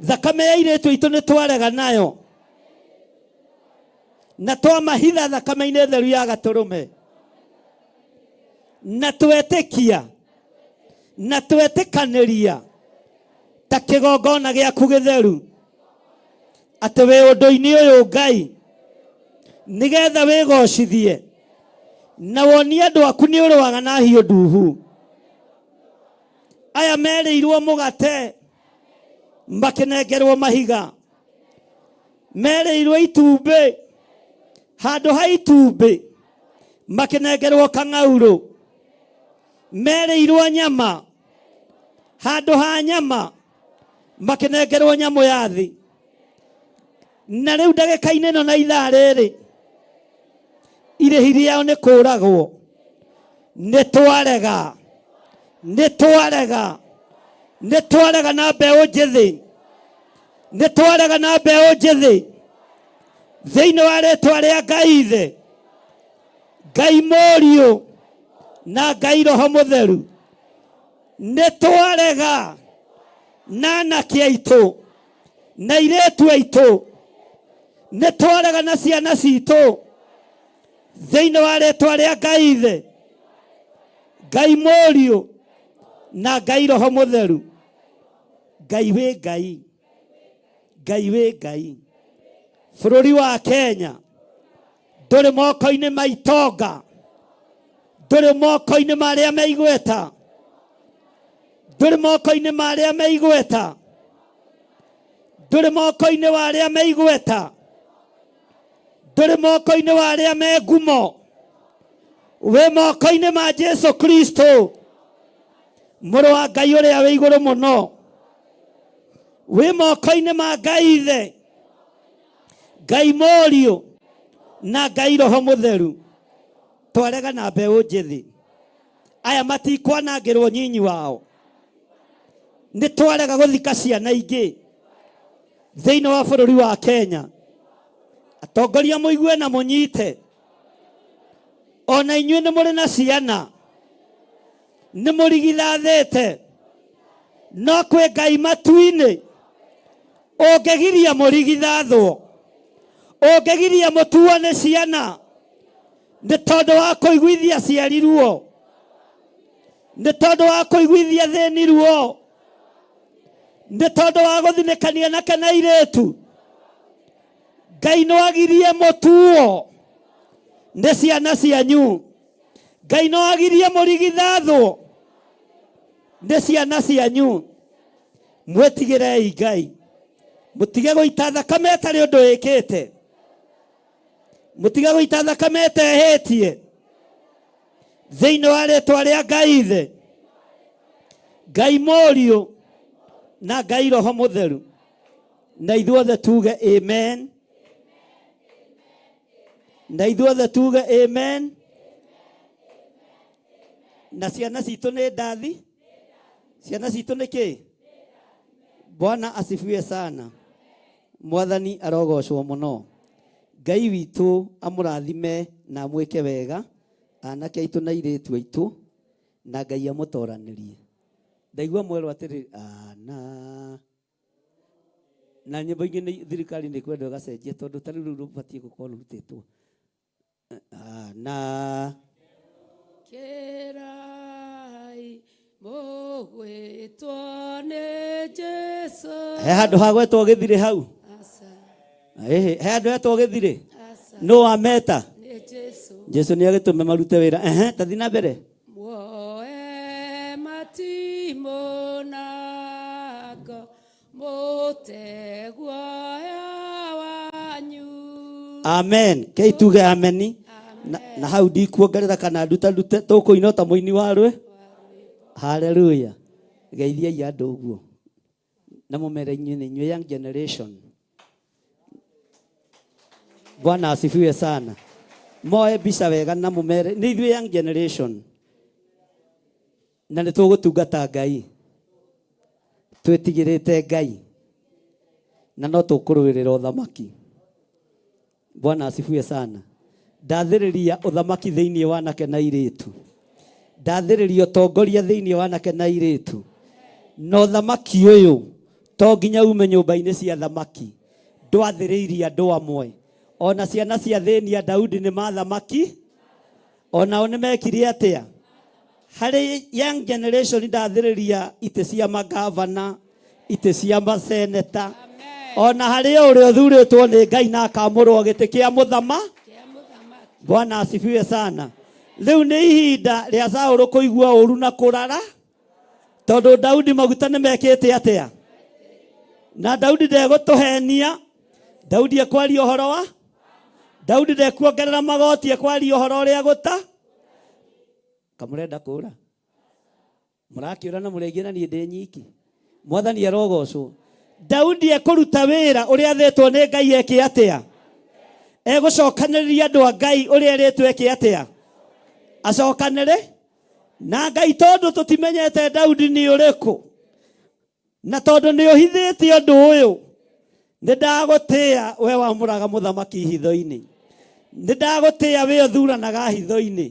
thakame ya airĩtu aitũ nĩ twarega nayo, na twamahitha thakame-inĩ theru ya gatũrũme, na twetĩkia na twetĩkanĩria ta kĩgongona gĩaku gĩtheru atĩ wĩ ũndũ-inĩ ũyũ Ngai nĩgetha wĩgocithie na wonie andũ aku nĩ ũrũaga na hiũ nduhu. Aya merĩirwo mũgate makĩnengerwo mahiga, merĩirwo itumbĩ handũ ha itumbĩ makĩnengerwo kang'aurũ, merĩirwo nyama handũ ha nyama makĩnengerwo nyamũ ya thĩ. Na rĩu ndagĩka-inĩ ĩno na ithaa rĩrĩ irĩhi rĩao nĩ kũragwo. Nĩ twarega, nĩ twarega, nĩ twarega na mbeũ njĩthĩ, nĩ twarega na mbeũ njĩthĩ thĩinĩ wa rĩtwa rĩa Ngai Ithe, Ngai Mũriũ na Ngai Roho Mũtheru. Nĩ twarega na anake aitũ na airĩtu aitũ, nĩ twarega na ciana citũ thĩinĩ wa rĩtwa rĩa Ngai Ithe, Ngai Mũriũ na Ngai Roho Mũtheru. Ngai wĩ Ngai, Ngai wĩ Ngai. Bũrũri wa Kenya ndũrĩ moko-inĩ ma itonga, ndũrĩ moko-inĩ ma arĩa me igweta, ndũrĩ moko-inĩ ma arĩa me igweta, ndũrĩ moko-inĩ wa arĩa me igweta, ndũrĩ moko-inĩ wa arĩa me ngumo, wĩ moko-inĩ ma Jesu Kristo mũrũ wa Ngai ũrĩa wĩ igũrũ mũno, wĩ moko-inĩ ma Ngai Ithe, Ngai Mũriũ na Ngai Roho Mũtheru. Twarega na mbeũ njĩthĩ aya matikwanangĩrwo nyinyi wao. Nĩ twarega gũthika ciana ingĩ thĩinĩ wa bũrũri wa Kenya. Atongoria mũigue na mũnyite, ona inyuĩ nĩ mũrĩ na ciana, nĩ mũrigithathĩte, no kwĩ Ngai matu-inĩ ũngĩgiria mũrigithathwo, ũngĩgiria mũtuo nĩ ciana nĩ tondũ wa kũiguithia aciari ruo, nĩ tondũ wa kũiguithia thĩni ruo, nĩ tondũ wa gũthinĩkania anake na airĩtu. Ngai no agirie mũtuo nĩ ciana cianyu. Ngai no agirie mũrigithathwo nĩ ciana cianyu. Mwĩtigĩrei Ngai, mũtige gũita thakame ĩtarĩ ũndũ ĩkĩte, mũtige gũita thakame ĩtehĩtie thĩinĩ wa rĩtwa rĩa Ngai Ithe, Ngai Mũriũ na Ngai Roho Mũtheru. Na ithuothe tuge amen, na ithuothe tuge amen. Na ciana citũ nĩ ndathi, ciana citũ nĩ kĩ? Bwana asifiwe sana. Mwathani arogocwo mũno. Ngai witũ amũrathime na amwĩke wega, anake aitũ na airĩtu aitũ, na Ngai amũtoranĩrie. Ndaigua mwerwo atĩrĩrĩ, ana Na nyĩmbo ingĩ nĩ thirikari nĩ kwenda ĩgacenjia tondũ ta rĩu rũu rũbatiĩ gũkorwo rũrutĩtwo. Ah, na Kĩrai mũgwĩtwo nĩ Jesũ. He handũ hagwetwo gĩthirĩ hau? Aca. Ĩhĩ, he handũ hetwo gĩthirĩ? Aca. Nũ wameta? Nĩ Jesũ. Jesu nĩ agĩtũme marute wĩra. Ehe, tathi na mbere. Muoe matimũ na ngo mũte guoya wanyu. Amen. Kei tuge ameni. Na hau ndikuongerera kana ndutarute tũkũina o ta mũini wa rwe. Haleluya. Geithiai andũ ũguo. Na mũmere inyuĩ nĩ inyuĩ young generation. Bwana asifiwe sana. Moe mbica wega na mũmere nĩ ithuĩ young generation. Na nĩ tũgũtungata Ngai. Twĩtigĩrĩte Ngai. Na no tũkũrũĩrĩra ũthamaki. Bwana asifiwe sana. Ndathĩrĩria ũthamaki thĩinĩ wa anake na airĩtu. Ndathĩrĩria ũtongoria thĩinĩ wa anake na airĩtu. Na ũthamaki ũyũ to nginya ume nyũmba-inĩ cia thamaki. Ndwathĩrĩirie andũ amwe. Ona ciana cia thĩni a Daudi nĩ mathamaki. Onao nĩ mekire atĩa? Harĩ young generation ndathĩrĩria itĩ cia magavana, itĩ cia maseneta. Ona harĩ o ũrĩa ũthurĩtwo nĩ Ngai na akamũrwo gĩtĩ kĩa mũthama. Bwana asifiwe sana. Rĩu nĩ ihinda rĩa Saũlũ kũigua ũru na kũrara, tondũ Daudi maguta nĩ mekĩte atĩa? Na Daudi ndegũtũhenia. Daudi ekwaria ũhoro wa Daudi ndekuongerera magoti, ekwaria ũhoro ũrĩa gũta. Kamũrenda kũra? Mũrakĩũra na mũrĩngĩ na niĩ ndĩ nyiki. Mwathani arogocwo. Daudi ekũruta wĩra ũrĩa athĩtwo nĩ Ngai eke atĩa? Egũcokanĩrĩria andũ a Ngai ũrĩa erĩtwo eke atĩa? Acokanĩrĩ na Ngai, tondũ tũtimenyete Daudi nĩ ũrĩkũ, na tondũ nĩ ũhithĩte ũndũ ũyũ, nĩ ndagũtĩĩa we wamũraga mũthamaki hitho-inĩ, nĩ ndagũtĩĩa we ũthuranaga hitho-inĩ,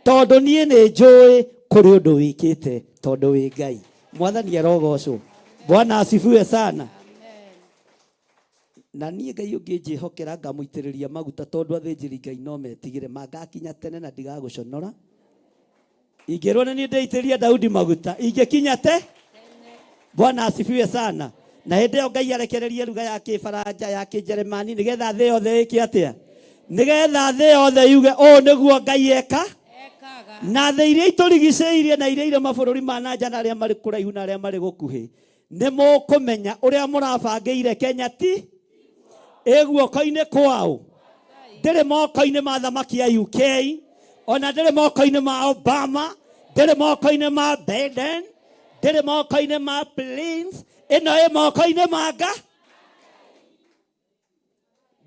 tondũ niĩ nĩ njũĩ kũrĩ ũndũ wĩkĩte, tondũ wĩ Ngai. Mwathani arogocwo. Bwana asifiwe sana. Na niĩ Ngai ũngĩnjĩhokera ngamũitĩrĩria maguta, tondũ athĩnjĩri Ngai no metigĩre mangakinya tene na ndigagũconora. Ingĩrwo nĩ niĩ ndĩitĩria Daudi maguta, ingĩkinya te. Bwana asifiwe sana. Na hĩndĩ ĩyo Ngai arekererie ruga ya Kĩbaranja ya Kĩnjeremani, nĩgetha thĩ yothe ĩke atĩa? Nĩgetha thĩ yothe yuge ũũ nĩguo Ngai eka. Na thĩ iria itũrigicĩirie na iria irĩ mabũrũri ma na nja na arĩa marĩ kũraihu na arĩa marĩ gũkuhĩ, nĩ mũkũmenya ũrĩa mũrabangĩire Kenya ti ĩ guoko-inĩ kwao, ndĩrĩ moko-inĩ ma thamaki ya UK, ona ndĩrĩ moko-inĩ ma Obama, ndĩrĩ moko-inĩ ma Biden, ndĩrĩ moko-inĩ ma Prince, ĩno ĩ moko-inĩ ma Nga.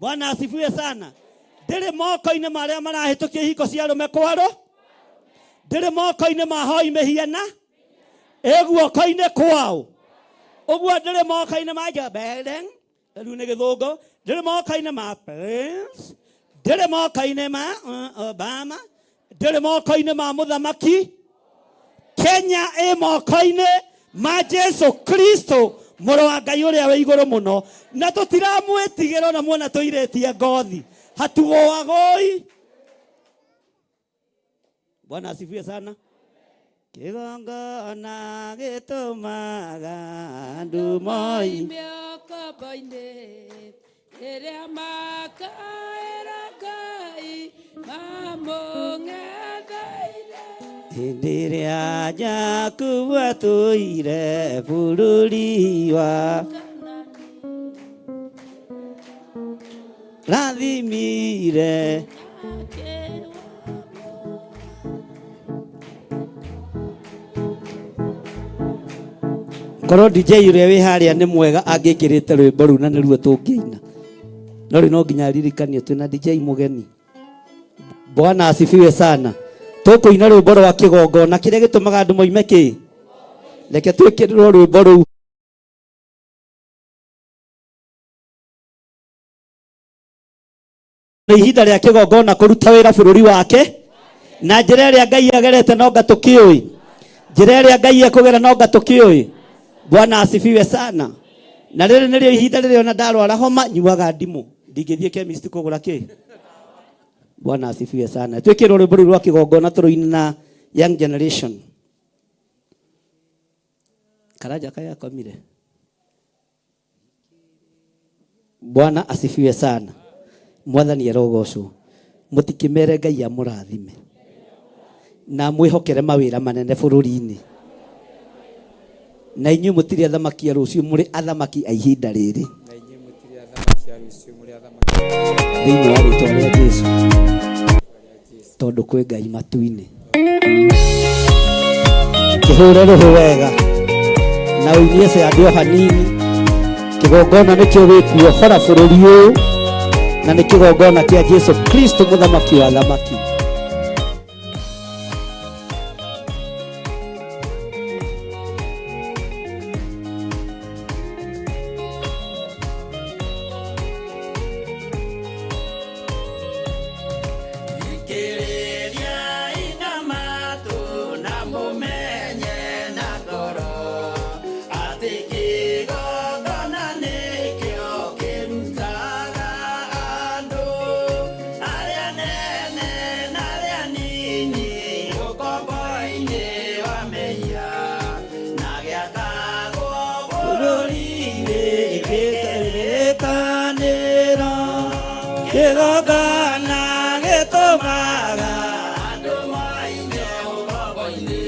Bwana asifiwe sana. Ndĩrĩ moko-inĩ ma arĩa marahĩtũkia ihiko cia arũme kwaro, ndĩrĩ moko-inĩ ma hoi mĩhiana, ĩ guoko-inĩ kwao. Ũguo ndĩrĩ moko-inĩ ma Joe Biden, rĩu nĩ gĩthũngũ, ndĩrĩ moko-inĩ ma Prince, ndĩrĩ moko-inĩ ma Obama, ndĩrĩ moko-inĩ ma mũthamaki. Kenya ĩ moko-inĩ ma Jesu Kristo, mũrũ wa Ngai ũrĩa wĩ igũrũ mũno, na tũtiramwĩtigĩra ona muona tũirĩtie ngothi, hatugũagũi. Bwana asifiwe sana. Kĩgongona gĩtũmaga andũ moi Mĩokombo-inĩ ĩrĩa makaĩra Ngai mamũng'etheire. Hĩndĩ ĩrĩa Jakubu atũire bũrũri wa rathimire. Korwo DJ ũrĩa wĩ harĩa nĩ mwega angĩkĩrĩte rwĩmbo rũu na nĩruo tũngĩina, no rĩu no nginya aririkanio twĩna DJ mũgeni. Bwana asifiwe sana. Tũkũina rwĩmbo rwa kĩgongona kĩrĩa gĩtũmaga andũ moime kĩ. Reke twĩkĩrĩrwo rwĩmbo rũu. Nĩ ihinda rĩa kĩgongona kũruta wĩra bũrũri wake na njĩra ĩrĩa Ngai agerete no nga tũkĩũĩ, njĩra ĩrĩa Ngai ekũgera no nga tũkĩũĩ. Bwana asifiwe sana. Na rĩrĩ nĩrĩo ihinda rĩrĩa ona ndarwara homa nyuaga ndimũ, ndingĩthiĩ chemist kũgũra kĩ. Bwana asifiwe sana. Twĩkĩrwo rwĩmbo rũu rwa kĩgongona tũrũine na Young Generation. Karanja kaya akomire. Bwana asifiwe sana. Mwathani arogocwo. Mutikimere Ngai amũrathime na mwĩhokere mawĩra manene bũrũri-inĩ, na inyuĩ mũtirĩ athamaki a rũciũ, mũrĩ athamaki a ihinda rĩrĩ. Na inyuĩ mũtirĩ athamaki a rũciũ, mũrĩ athamaki thĩinĩ wa rĩtwa rĩa Jesu, tondũ kwĩ Ngai matu-inĩ. Kĩhũre rũhĩ wega na ũinie ciande o hanini. Kĩgongona nĩkĩo gĩkuohora bũrũri ũyũ, na nĩ kĩgongona kĩa Jesu Kristo, mũthamaki wa athamaki. Thikĩrĩria inamatu na mũmenye na ngoro atĩ kĩgongona nĩkĩo kĩrutaga andũ arĩa nene na arĩa nini ũkombo-inĩ wa mehia na gĩakagwo bũrũri-inĩ Kĩrĩkanĩro kĩgongona gĩtũmaga andũ moime ũkombo-inĩ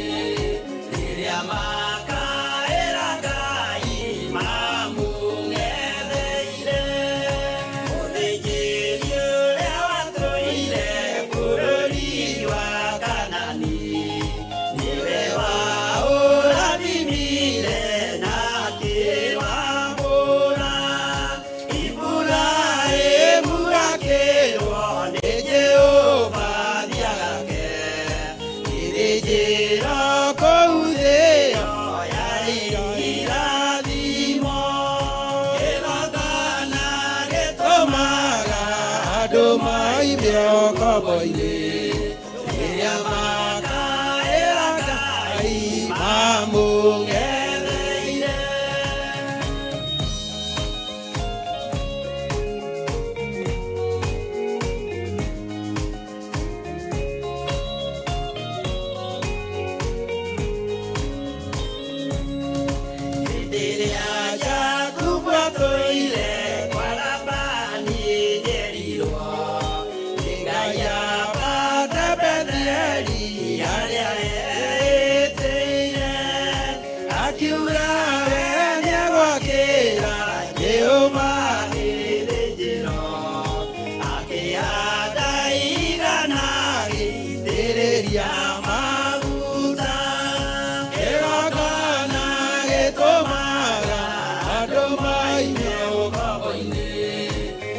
rĩrĩa makaĩra Ngai mamũng'etheire. Mũthĩnjĩri ũrĩa watũire bũrũri wa Kanani nĩwe waũrathimire na akĩwamũra. Iburahĩmu akĩrwo nĩ Jehova thiagake gĩthĩnjĩro kũu thĩo yarĩ irathimo. Kĩgongona gĩtũmaga andũ moime ũkombo-inĩ rĩrĩa makaĩra Ngai mamũng'etheire. Hĩndĩ ĩrĩa Jakubu atũire kwa Labani nĩerirwo nĩ Ngai ambate Betheli harĩa eĩtĩire, akiuga we nĩegwakĩra Jehova gĩthĩnjĩro, akĩhanda igana agĩitĩrĩria maguta. Kĩgongona gĩtũmaga andũ moime ũkombo-inĩ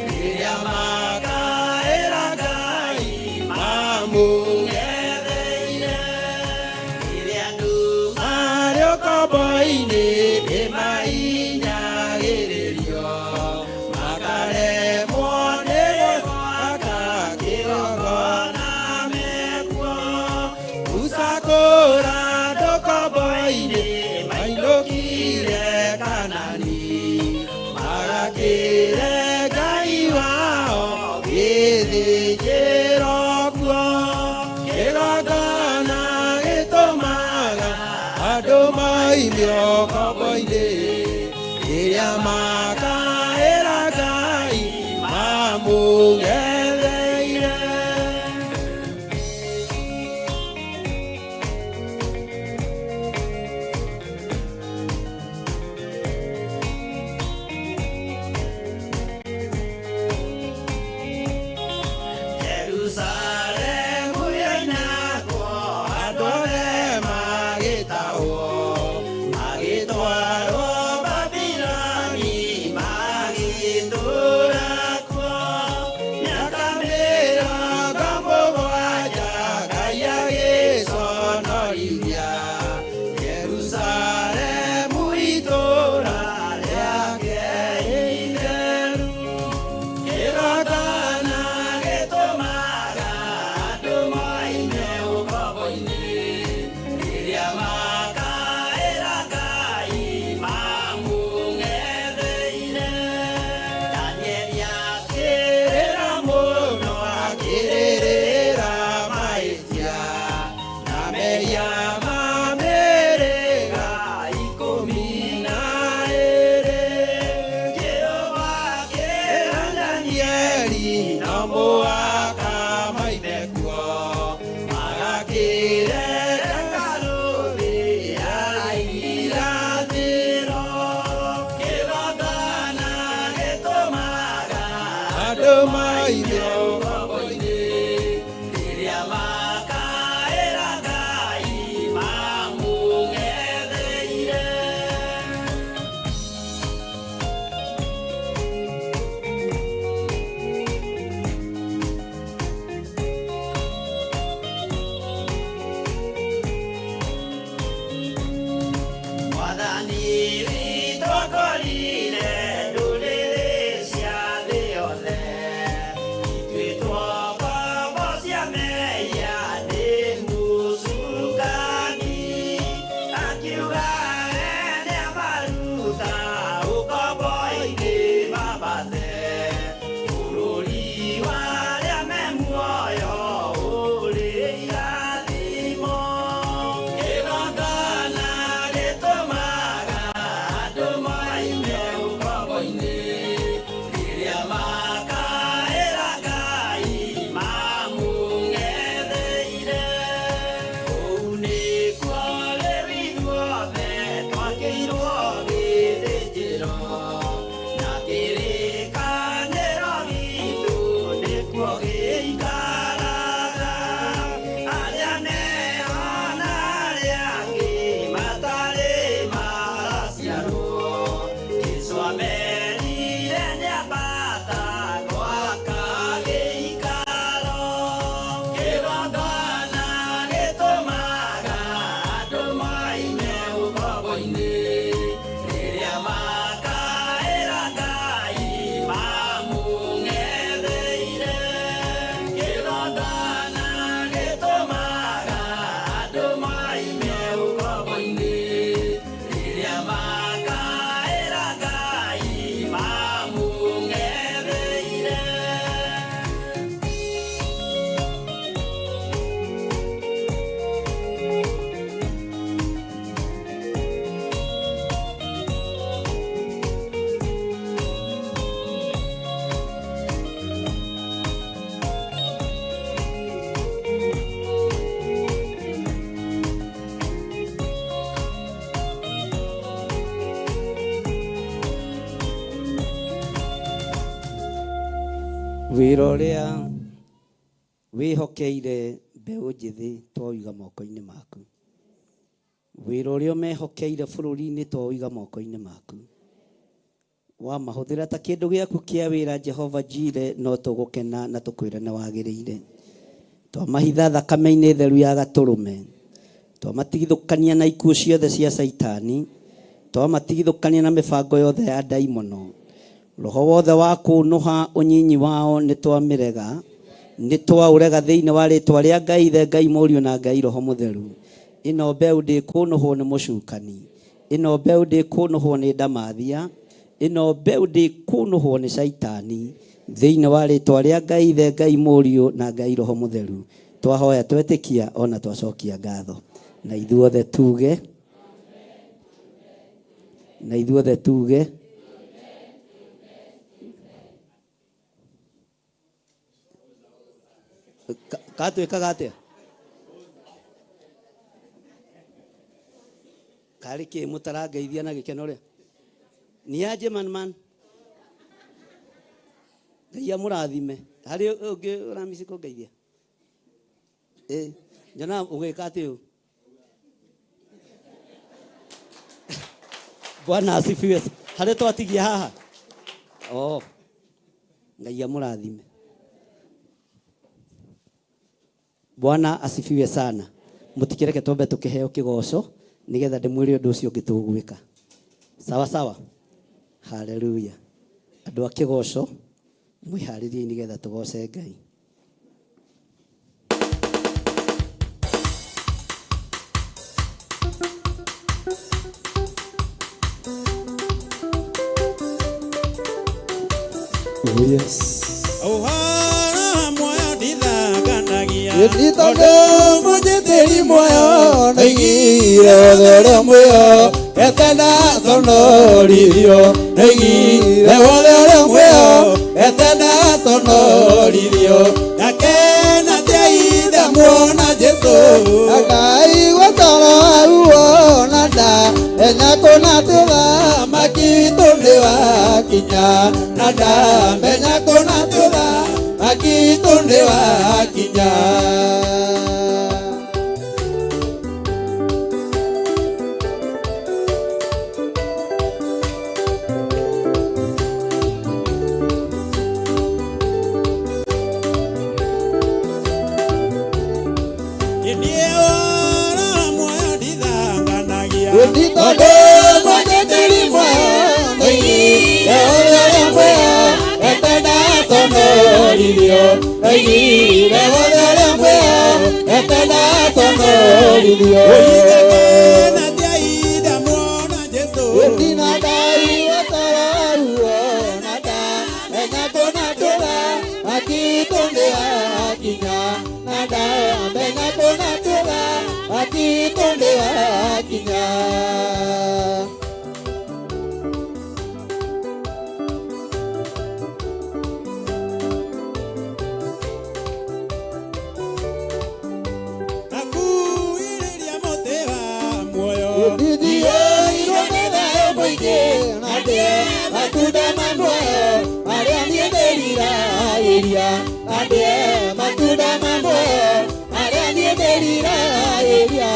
rĩrĩa makaĩra Ngai mamũng'etheire. Rĩrĩa andũ marĩ ũkombo-inĩ nĩmahinyagĩrĩrio makaremwo nĩ gwaka kĩgongona mekuo, Musa kũra ndũkombo-inĩ mainũkire Kanani magakĩre Ngai wao gĩthĩnjĩro kuo. Kĩgongona gĩtũmaga andũ moime ũkombo-inĩ rĩrĩa makaĩra Ngai mamũng'etheire. Jerusalemu yoinagwo andũ othe magĩtahwo magĩtwarwo Babiloni. Akiuga nĩamaruta ũkombo-inĩ mabate bũrũri wa arĩa me muoyo ũrĩ irathimo. Kĩgongona gĩtũmaga andũ moime ũkombo-inĩ rĩrĩa makaĩra Ngai mamũng'etheire. Kũu nĩkuo rĩu ithuothe twakĩirwo gĩthĩnjĩro na kĩrĩkanĩro gitũ nĩkuo gĩikaraga. Arĩa meho na arĩa angĩ matarĩ maraciarwo, Jesũ amerire nĩambata gwaka gĩikaro. Kĩgongona gĩtũmaga andũ moime ũkombo-inĩ rĩrĩa makaĩra Ngai mamũng'etheire. Kĩgongona gĩtũmaga andũ moime ũkombo-inĩ rĩrĩa makaĩra Ngai mamũng'etheire. Wĩra ũrĩa wĩhokeire mbeũ njĩthĩ twaũiga moko-inĩ maku. Wĩra ũrĩa ũmehokeire bũrũri-inĩ twaũiga moko-inĩ maku. Wamahũthĩra ta kĩndũ gĩaku kĩa wĩra Jehova Jire, no tũgũkena na tũkwĩre nĩ wagĩrĩire. Twamahitha thakame-inĩ theru ya gatũrũme. Twamatigithũkania na ikuũ ciothe cia Caitani. Twamatigithũkania na mĩbango yothe ya ndaimono. Roho wothe wa kũnũha ũnyinyi wao nĩ twamĩrega, nĩ twaũrega thĩinĩ wa rĩtwa rĩa Ngai Ithe, Ngai Mũriũ na Ngai Roho Mũtheru. Ĩno mbeũ ndĩkũnũhwo nĩ mũcukani, ĩno mbeũ ndĩkũnũhwo nĩ ndamathia, ĩno mbeũ ndĩkũnũhwo nĩ Caitani, thĩinĩ wa rĩtwa rĩa Ngai Ithe, Ngai Mũriũ na Ngai Roho Mũtheru. Twahoya twetĩkia ona twacokia ngatho. Na ithuothe tuge, na ithuothe tuge. Katwĩkaga atĩa? Karĩ kĩ mũtarangeithia na gĩkeno rĩa? Ni aje man man. Ngai amũrathime. Harĩ ũngĩ ũramici kũngeithia? Ĩ, nyonaga ũgĩka atĩ ũũ. Bwana asifiwe. Harĩ twatigia haha? Oh. Ngai amũrathime. Bwana asifiwe sana. Mutikireke twambe tukiheo kigoco nigetha ndimwire undu ucio ungi tugwika. Sawa sawa. Haleluya. Andu a kigoco mwiharirie nigetha tugoce Ngai. Oh yes. Ũhoro muoyo ndithanganagia. Tondũ mũnjĩtĩri muoyo ndaigire wothe ũrĩa muoyo etenda conorithio ndaigire wothe ũrĩa muoyo etenda conorithio Ndakena tia ithe muona Jesũ. Akaigua toro wa ruo na nda enya kũna tũthamaki witũ nĩ wakinya na ndamenya kũna tũthamaki witũ nĩ wakinya. Niĩ ũhoro muoyo ndithanganagia. Tondũ mũnjĩtĩri muoyo ndaigire wothe ũrĩa muoyo etenda conorithio ndaigire wothe ũrĩa muoyo etenda conorithio. Ndakena tia Matunda ma muoyo marĩa niĩ ndĩriragĩria andĩe matunda ma muoyo marĩa niĩ ndĩriragĩria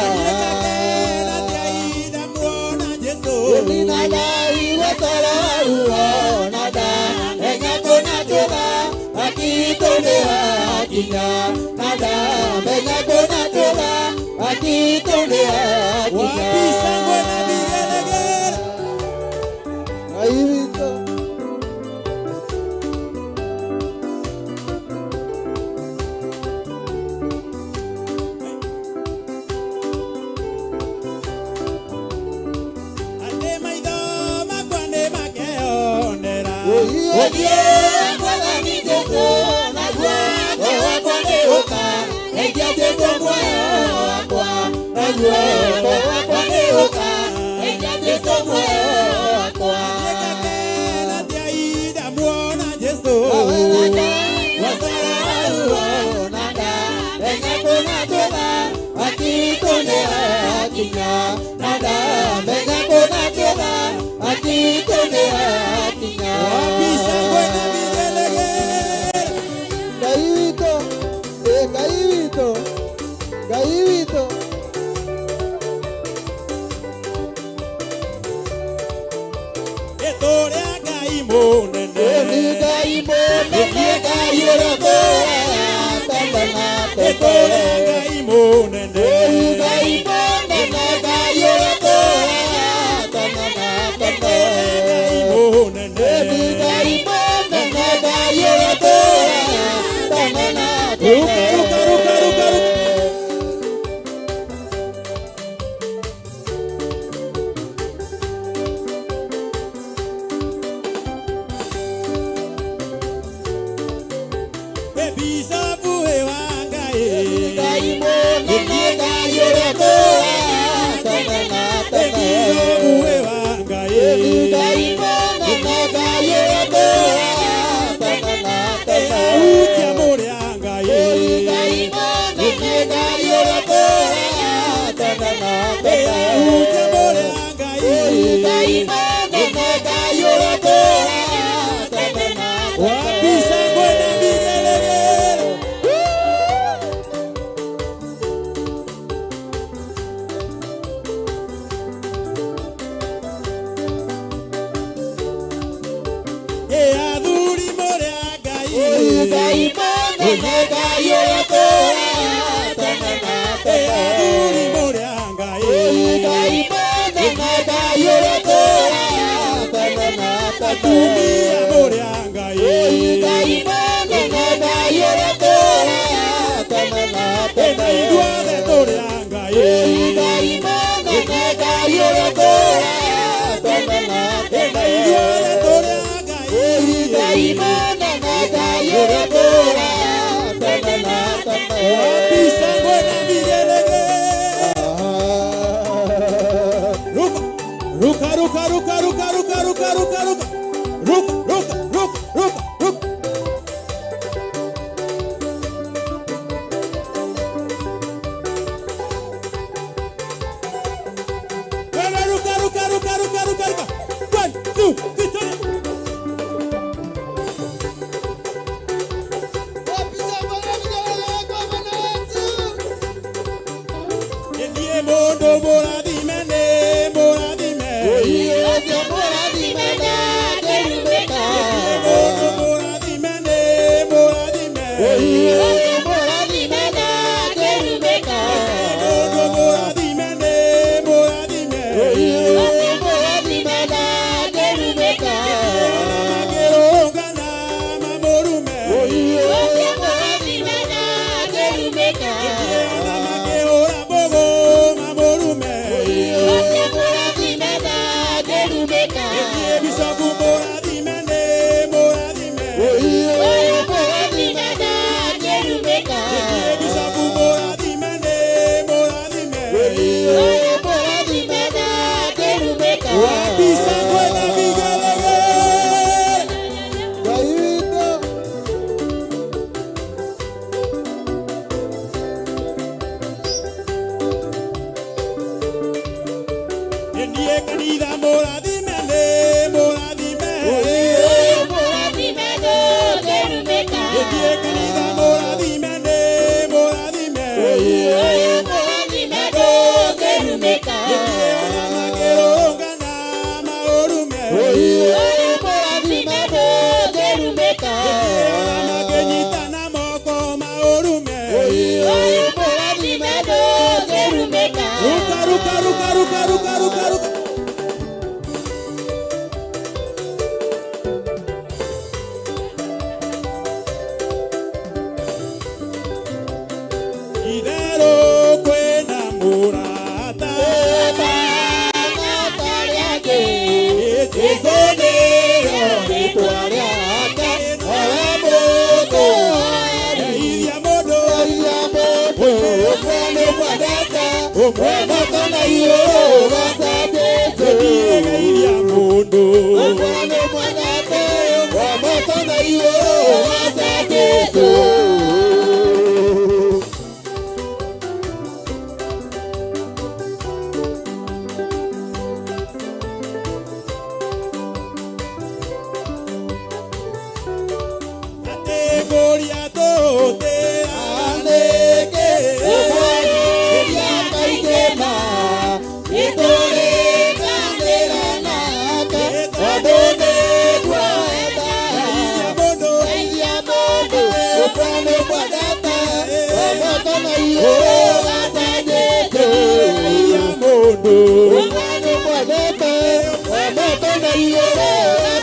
na igũrũ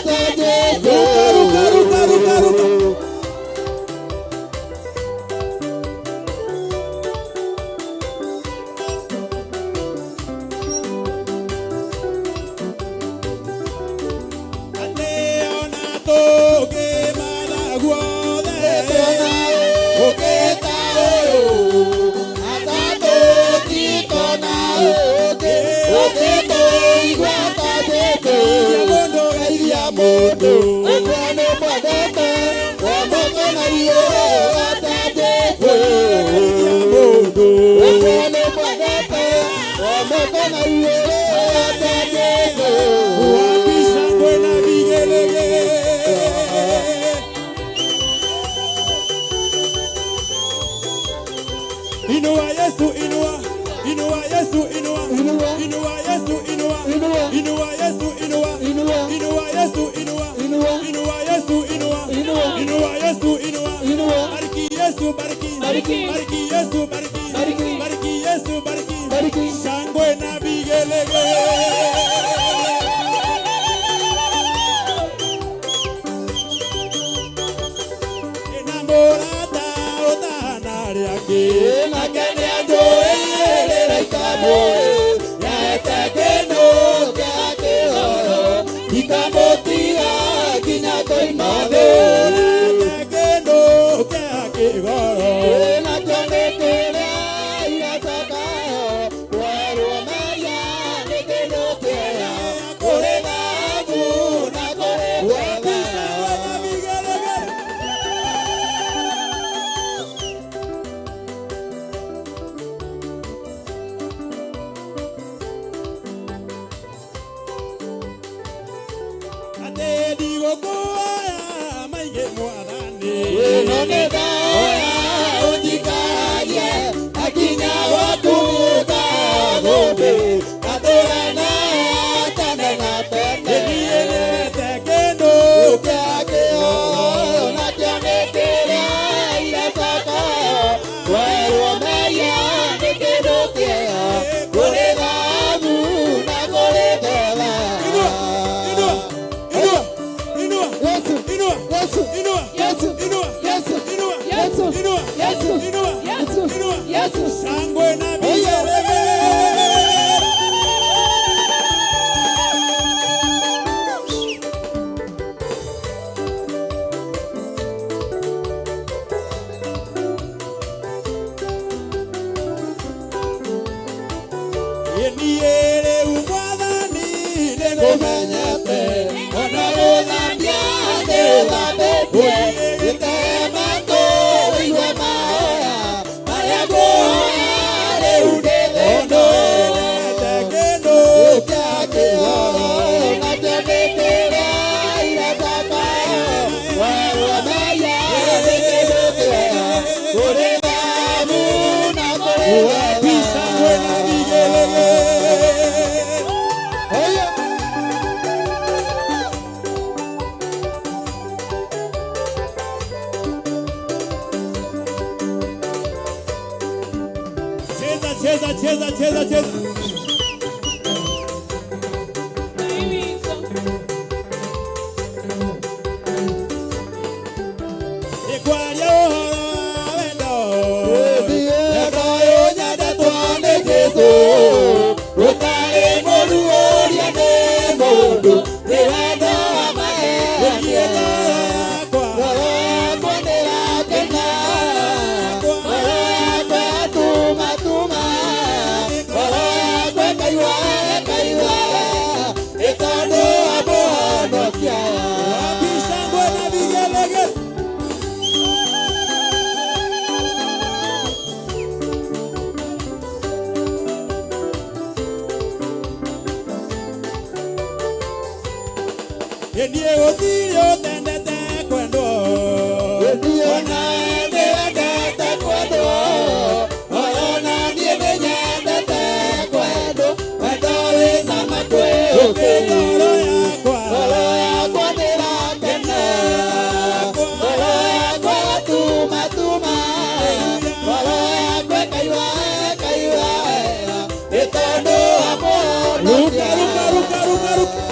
ta Jesũ. Ruka, ruka, ruka, ruka, ruka. Atĩ ona tũngĩmatha guothe, Ũkĩta ũyũ, atatũtikona ũngĩ, ũngĩtũigua ta Jesũ. Geithia mũndũ, ũmwe nĩ mwendete, wendete na igũrũ ta Jesũ. Ũmwe nĩ mwendete, wendete na igũrũ ta Jesũ. Wapi shangwe na vigelegele? Inua Yesu, inua, inua Yesu, inua, Inua. inua Yesu, inua, Inua. inua Yesu, inua, Inua. inua Yesu, inua, Inua. inua Yesu, inua, Inua. inua Yesu, inua, Inua. bariki Yesu, bariki, Bariki. bariki Yesu, bariki, Bariki. bariki Yesu, bariki, Bariki. shangwe na vigelegele. Ena mũrata ũtahana rĩake. Nake nĩanjũĩ rĩrĩa itamũĩ, nĩahete kĩndũ kĩa kĩhoro, ndikamũtiga nginya ngoima thĩ. Nake kĩndũ kĩa kĩgoro. Nakĩo nĩ kĩrĩa iracakayo, kwerwo mehia nĩ kĩndũ kĩega, kũrĩ thahabu na kũrĩ betha. Atĩ ndigũkũoya maingĩ mwathani. Ĩno nĩ ndaoya ũnjikaragie, na nginya gwaku ngagũthĩ, ngatũũra nawe tene na tene. Nĩniĩrĩte kĩndũ Kĩa kĩhooyo nakĩo nĩ kĩrĩa iracakayo, kwerwo mehia nĩ kĩndũ kĩega, kũrĩ thahabu na kũrĩ betha. Inua, inua, inua, inua, Yesu, inua, Yesu, inua, Yesu, inua, Yesu, inua, Yesu, inua, Yesu, inua, Yesu, inua. Yesu. Shangwe na vigelegele. Niĩ rĩu mwathani Nĩngũmenyete, ona gũthambia nĩũthambĩtie, gĩtema kũigua mahoya, marĩa ngũhoya rĩu ndĩ thĩno. Nĩndete kĩndũ Kĩa kĩhoro, nakĩo nĩ kĩrĩa iracakayo, werwo mehia nĩ kĩndũ kĩega, kũrĩ thahabu na kũrĩ Wapi betha. shangwe na vigelegele. Oyo. Cheza, cheza, cheza, cheza, cheza. Nĩngwaria ũhoro wa wendo. Wendo ũyũ nyendetwo nĩ Jesũ, ũtarĩ mũruũrie nĩ mũndũ, nĩ wendo wa Niĩ magegania. ngoro yakwa, Ngoro yakwa nĩrakena, ngoro yakwa yatumatuma, ngoro yakwa ĩkaigua ĩkaigua, nĩ tondũ wa Mũhonokia. Wapi shangwe na vigelegele. Niĩ gũtirĩ ũtendete kwendwo. Niĩ ona nĩwendete kwendwo, ona niĩ nĩnyendete kwendwo, wendo wĩ cama kwĩ ũkĩ. Ngoro yakwa, Ngoro yakwa nĩrakena, ngoro yakwa yatumatuma, ngoro yakwa ĩkaigua ĩkaigua wega, nĩ tondũ wa Mũhonokia. Ruka, ruka, ruka, ruka, ruka.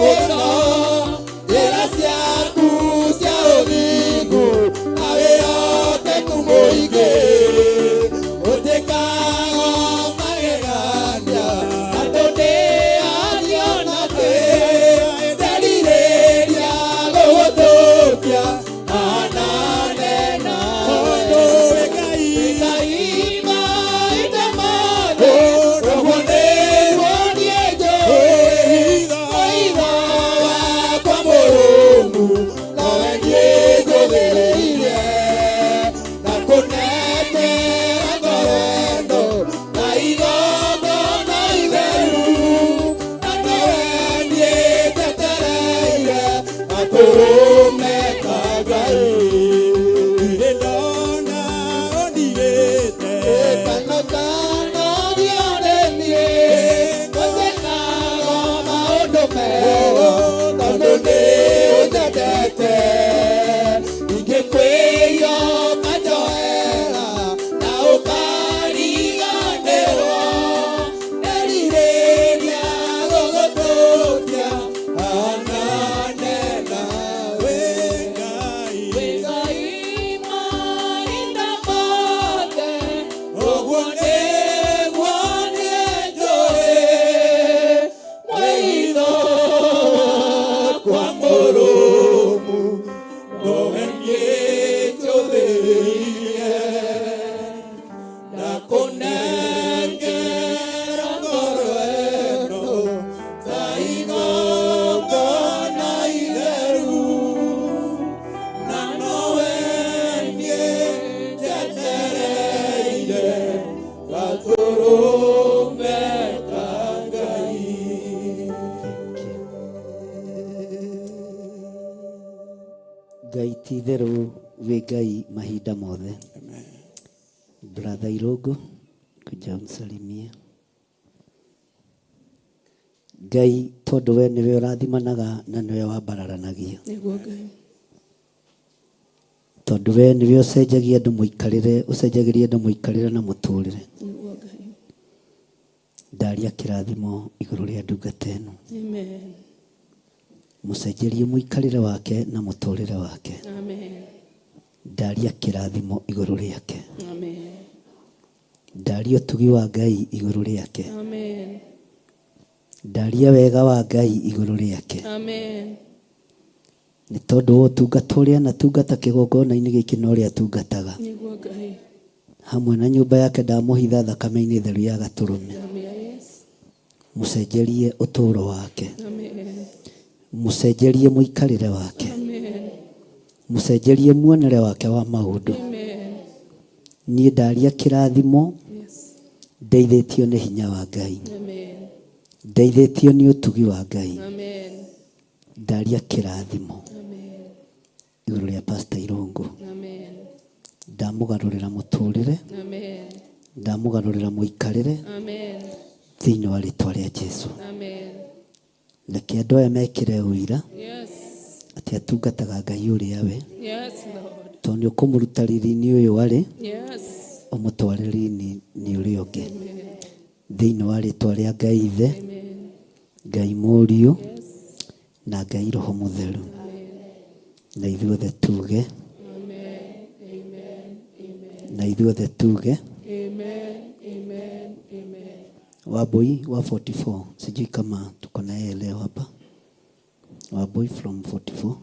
mũno njĩra ciaku cia ũthingu na wĩhokeku mũingĩ ũtĩkaga magegania andũ ndĩario na thĩ nderirĩria gũgũtũkia hanane nawe Ngai maithe mothe ũguo nĩguo niĩ njũĩ mũitho wakwa mũrũmu nowe niĩ njũthĩrĩirie na kũnengera ngoro ĩno na igongona itheru na nowe niĩ njetereire gatũrũme ka Ngai. Ndirĩ ndona ũndigĩte kano kano ndiarĩmie gũtĩkaga maũndũ mega tondũ nĩ ũnyendete ingĩkwĩyo ũkanjoera na ũkariganĩrwo nderirĩria gũgũtũkia hanane nawe Ngai. Ngai mahinda mothe ũguo nĩguo niĩ njũĩ mwĩitho wakwa mũrũmu nowe niĩ njũthĩrĩirie ndakũnengera ngoro ĩno ta igongona itheru na nowe niĩ njetereire gatũrũme ka Ngai. Ngai ti itherũ wĩ Ngai mahinda mothe. Brother Irogo, kuja unsalimie. Ngai tondũ we nĩwe ũrathimanaga na nĩwe wambararanagia. Nĩguo Ngai. Tondũ we nĩwe ũcenjagia andũ mũikarĩre, ũcenjagĩria andũ mũikarĩre na mũtũrĩre. Nĩguo Ngai. Ndaria kĩrathimo igũrũ rĩa ndungata ĩno. Amen. Mũcenjerie mũikarĩre wake na mũtũrĩre wake. Amen. Ndaria kĩrathimo igũrũ rĩake. Amen. Ndaria ũtugi wa Ngai igũrũ rĩake. Amen. Ndaria wega wa Ngai igũrũ rĩake. Amen. Nĩ tondũ wa ũtungata ũrĩa anatungata kĩgongona-inĩ gĩkĩ na ũrĩa atungataga. Nĩguo Ngai. Hamwe na nyũmba yake ndamũhitha thakame-inĩ theru ya gatũrũme. Amen. Yes. Mũcenjerie ũtũũro wake. Amen. Mũcenjerie mũikarĩre wake. Amen. Mũcenjerie muonere wake wa maũndũ. Amen. Niĩ ndaria kĩrathimo Yes. ndeithĩtio nĩ hinya wa Ngai. Amen. Ndeithĩtio nĩ ũtugi wa Ngai. Amen. Ndaria kĩrathimo Amen. igũrũ rĩa Pastor Irũngũ. Amen. Ndamũgarũrĩra mũtũrĩre, Amen. ndamũgarũrĩra mũikarĩre Amen. thĩinĩ wa rĩtwa rĩa Jesu. Amen. Reke andũ aya mekĩre ũira Yes. atĩ atungataga Ngai ũrĩa we, Yes, Lord. tondũ nĩ ũkũmũruta riri-inĩ ũyũ arĩ Yes. ũmũtware riri-inĩ ũrĩa ũngĩ. Amen. Thĩinĩ wa rĩtwa rĩa Ngai Ithe, Amen. Ngai Mũriũ Yes. na Ngai Roho Mũtheru. Amen. Na ithuothe tuge, Amen. Amen. Amen. na ithuothe tuge. Amen. Amen. Amen. Waboi wa 44, sijui kama tuko na yeye leo hapa. Waboi from 44.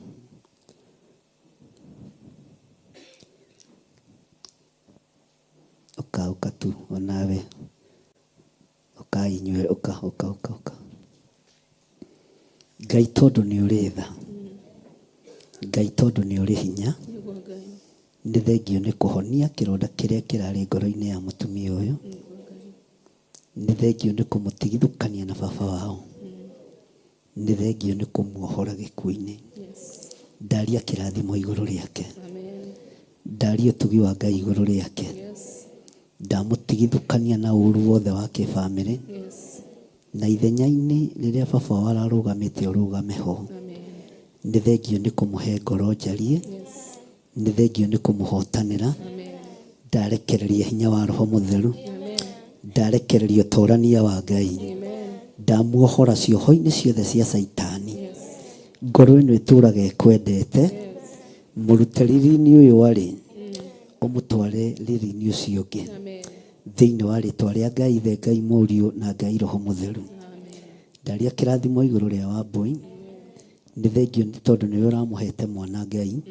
Uka uka tu onawe. Uka inyue uka uka uka uka. Ngai tondũ nĩ ũrĩ tha. Ngai tondũ nĩ ũrĩ hinya. Nĩguo Ngai. Nĩ thengio nĩ kũhonia kĩronda kĩrĩa kĩrarĩ ngoro-inĩ ya mũtumia ũyũ. Nĩguo Ngai. Nĩ thengio nĩ kũmũtigithũkania na baba wao. Nĩ thengio nĩ kũmuohora gĩkuũ-inĩ. Yes. Ndaria kĩrathimo igũrũ rĩake. Amen. Ndaria ũtugi wa Ngai igũrũ rĩake. Yes. Ndamũtigithũkania na ũru wothe wa kĩbamĩrĩ. Yes. Na ithenya-inĩ rĩrĩa baba wao ararũgamĩte ũrũgame ho. Amen. Nĩ thengio nĩ kũmũhe ngoro njarie. Yes. Nĩ thengio nĩ kũmũhotanĩra. Amen. Ndarekereria hinya wa Roho Mũtheru. Amen. Ndarekereria ũtorania wa Ngai. Amen. Ndamuohora cioho-inĩ ciothe cia Caitani. Yes. Ngoro ĩno ĩtũraga ĩkwendete. Mũrute riri-inĩ ũyũ arĩ, ũmũtware riri-inĩ ũcio ũngĩ. Thĩinĩ wa rĩtwa rĩa Ngai Ithe, Ngai Mũriũ na Ngai Roho Mũtheru. Ndaria kĩrathimo igũrũ rĩa Wambũi. Nĩ thengio nĩ tondũ nĩwe ũramũhete mwana Ngai.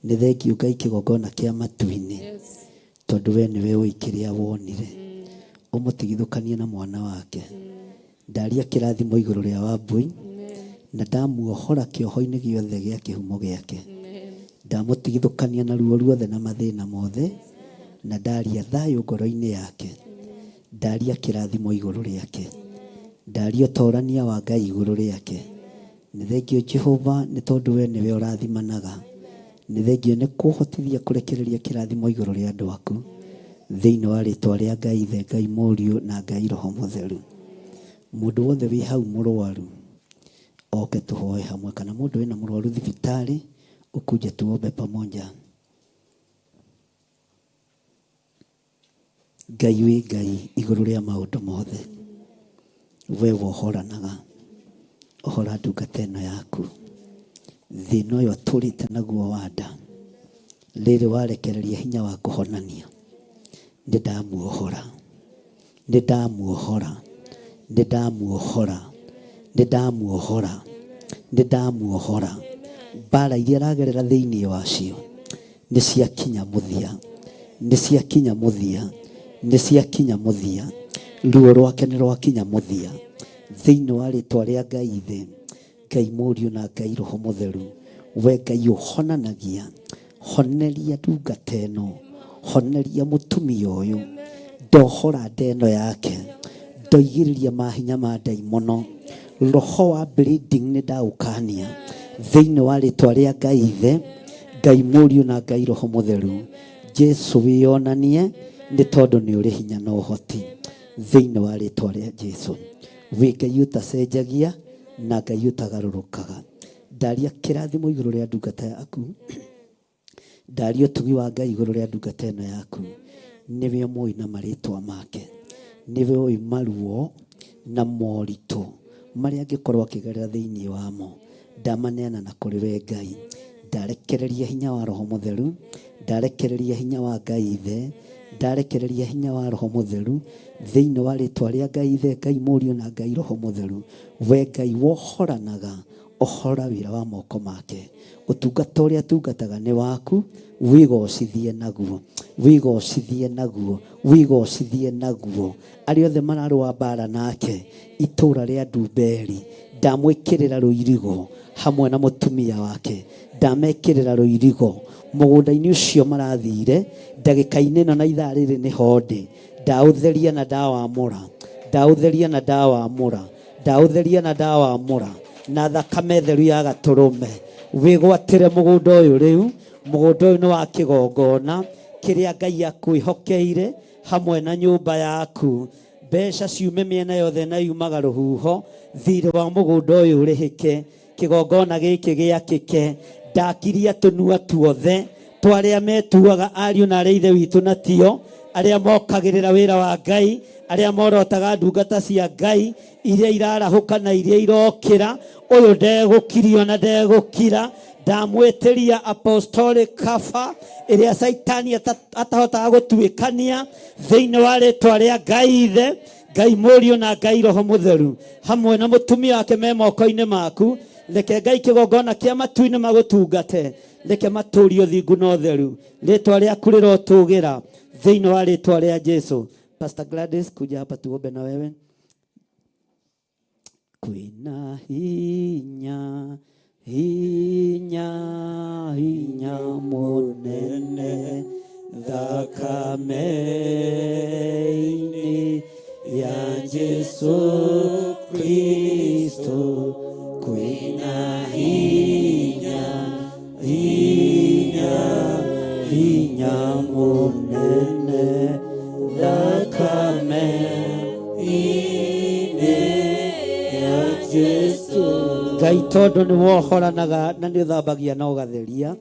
Nĩ thengio Ngai kĩgongona kĩa matu-inĩ. Tondũ we nĩwe ũĩ kĩrĩa wonire. Ũmũtigithũkanie na mwana wake. Ndaria kĩrathimo igũrũ rĩa Wambũi. Na ndamuohora kĩoho-inĩ gĩothe gĩa kĩhumo gĩake. Ndamũtigithũkania na ruo ruothe na mathĩna mothe. Na ndaria thayũ ngoro-inĩ yake. Ndaria kĩrathimo igũrũ rĩake. Ndaria ũtorania wa Ngai igũrũ rĩake. Nĩ thengio Jehova nĩ tondũ we nĩwe ũrathimanaga. Nĩ thengio nĩ kũhotithia kũrekereria kĩrathimo igũrũ rĩa andũ aku. Thĩinĩ wa rĩtwa rĩa Ngai Ithe, Ngai Mũriũ na Ngai Roho Mũtheru. Mũndũ wothe wĩ hau mũrwaru oke tũhoe hamwe, kana mũndũ wĩna mũrwaru thibitarĩ ukuje tuombe pamoja. Ngai wĩ Ngai igũrũ rĩa maũndũ mothe. We wohoranaga, ohora ndungata ĩno yaku. Thĩna ũyũ atũrĩte naguo wa nda, rĩrĩ warekereria hinya wa kũhonania, nĩ ndamuohora, nĩ ndamuohora, nĩ ndamuohora, nĩ ndamuohora, nĩ ndamuohora. Mbara iria aragerera thĩinĩ wacio nĩ ciakinya mũthia, nĩ ciakinya mũthia, nĩ ciakinya mũthia. Ruo rwake nĩ rwakinya mũthia. Thĩinĩ wa rĩtwa rĩa Ngai Ithe, Ngai Mũriũ na Ngai Roho Mũtheru, we Ngai ũhonanagia, honeria ndungata ĩno, honeria mũtumia ũyũ, ndohora nda ĩno yake, ndoigĩrĩria mahinya ma ndaimono, roho wa bleeding nĩ ndaũkania thĩinĩ wa rĩtwa rĩa Ngai Ithe, Ngai Mũriũ na Ngai Roho Mũtheru. Jesu wĩyonanie nĩ tondũ nĩ ũrĩ hinya na ũhoti thĩinĩ wa rĩtwa rĩa Jesu. Wĩ Ngai ũtacenjagia na Ngai ũtagarũrũkaga. Ndaria kĩrathimo igũrũ rĩa ndungata yaku. Ndaria ũtugi wa Ngai igũrũ rĩa ndungata ĩno yaku. Nĩwe ũmũĩ na marĩtwa make. Nĩwe ũĩ maruo na moritũ marĩa angĩkorwo akĩgerera thĩinĩ wamo. Ndamaneana na kũrĩ we Ngai. Ndarekereria hinya wa Roho Mũtheru. Ndarekereria hinya wa Ngai Ithe. Ndarekereria hinya wa Roho Mũtheru thĩinĩ wa rĩtwa rĩa Ngai Ithe, Ngai Mũriũ na Ngai Roho Mũtheru. We Ngai wohoranaga ohora wĩra wa moko make. Ũtungata ũrĩa atungataga nĩ waku, wĩgocithie naguo, wĩgocithie naguo, wĩgocithie naguo. Arĩa othe mararũa mbara nake, itũra rĩa Ndumberi, ndamwĩkĩrĩra rũirigo hamwe na mũtumia wake, ndamekĩrĩra rũirigo mũgũnda-inĩ ũcio marathire, ndagĩka-inĩ ĩno na ithaa rĩrĩ nĩho ndĩ, ndaũtheria na ndawamũra, ndaũtheria na ndawamũra, ndaũtheria na ndawamũra na thakame theru ya gatũrũme. Wĩgwatĩre mũgũnda ũyũ rĩu, mũgũnda ũyũ nĩ wa kĩgongona kĩrĩa Ngai akwĩhokeire hamwe na nyũmba yaku. Mbeca ciume mĩena yothe na yumaga rũhuho, thirĩ wa mũgũnda ũyũ ũrĩhĩke, kĩgongona gĩkĩ gĩakĩke. Ndakiria tũnua tuothe twa arĩa metuaga ariũ na arĩa ithe witũ na tio, arĩa mokagĩrĩra wĩra wa Ngai, arĩa morotaga ndungata cia Ngai iria irarahũka na iria irokĩra. Ũyũ ndegũkirio na ndegũkira. Ndamwĩtĩria apostolic cover ĩrĩa Caitani atahotaga gũtuĩkania thĩinĩ wa rĩtwa rĩa Ngai Ithe, Ngai Mũriũ na Ngai Roho Mũtheru, hamwe na mũtumia wake me moko-inĩ maku. Reke Ngai kĩgongona kĩa matu-inĩ magũtungate, reke matũrie ũthingu na ũtheru. Rĩtwa rĩaku rĩrotũgĩra thĩinĩ wa rĩtwa rĩa Jesu. Pastor Gladys, kuja hapa tuombe na wewe. Kwĩna hinya, hinya, hinya mũnene thakame-inĩ ya Jesu Kristo. Kwĩna hinya, hinya, hinya mũnene thakame-inĩ ya Jesu. Ngai tondũ nĩ wohoranaga na nĩ ũthambagia na ũgatheria,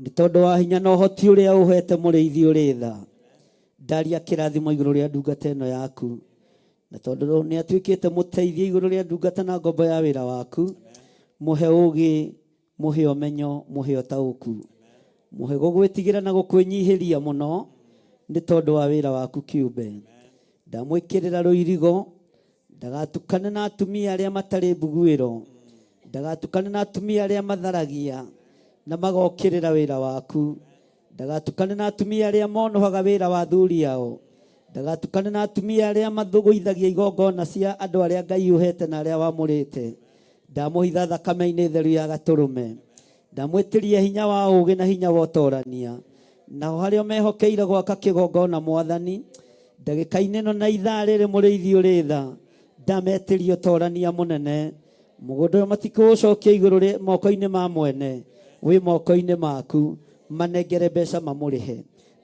nĩ tondũ wa hinya na ũhoti ũrĩa ũhete mũrĩithi ũrĩ tha, ndaria kĩrathimo igũrũ rĩa ndungata ĩno yaku, na tondũ nĩ atuĩkĩte mũteithia igũrũ rĩa ndungata na ngombo ya wĩra waku. Mũhe ũũgĩ, mũhe ũmenyo, mũhe ũtaũku. Mũhe gũgwĩtigĩra na gũkwĩnyihĩria mũno nĩ tondũ wa wĩra waku kĩũmbe. Ndamwĩkĩrĩra rũirigo ndagatukane na atumia arĩa matarĩ mbuguĩro, ndagatukane na atumia arĩa matharagia na magokĩrĩra wĩra waku, ndagatukane na atumia arĩa monũhaga wĩra wa athuri ao, ndagatukane na atumia arĩa mathũgũithagia igongona cia andũ arĩa Ngai ũhete na arĩa wamũrĩte. Ndamũhitha thakame-inĩ theru ya Gatũrũme. Ndamwĩtĩria hinya wa ũũgĩ na hinya wa ũtorania. Naho harĩa mehokeire gwaka kĩgongona Mwathani, ndagĩka-inĩ ĩno na ithaa rĩrĩ mũrĩithi ũrĩ tha, ndametĩria ũtorania mũnene. Mũgũnda ũyũ matikũũcokia igũrũ rĩ moko-inĩ ma mwene, wĩ moko-inĩ maku. Manengere mbeca mamũrĩhe.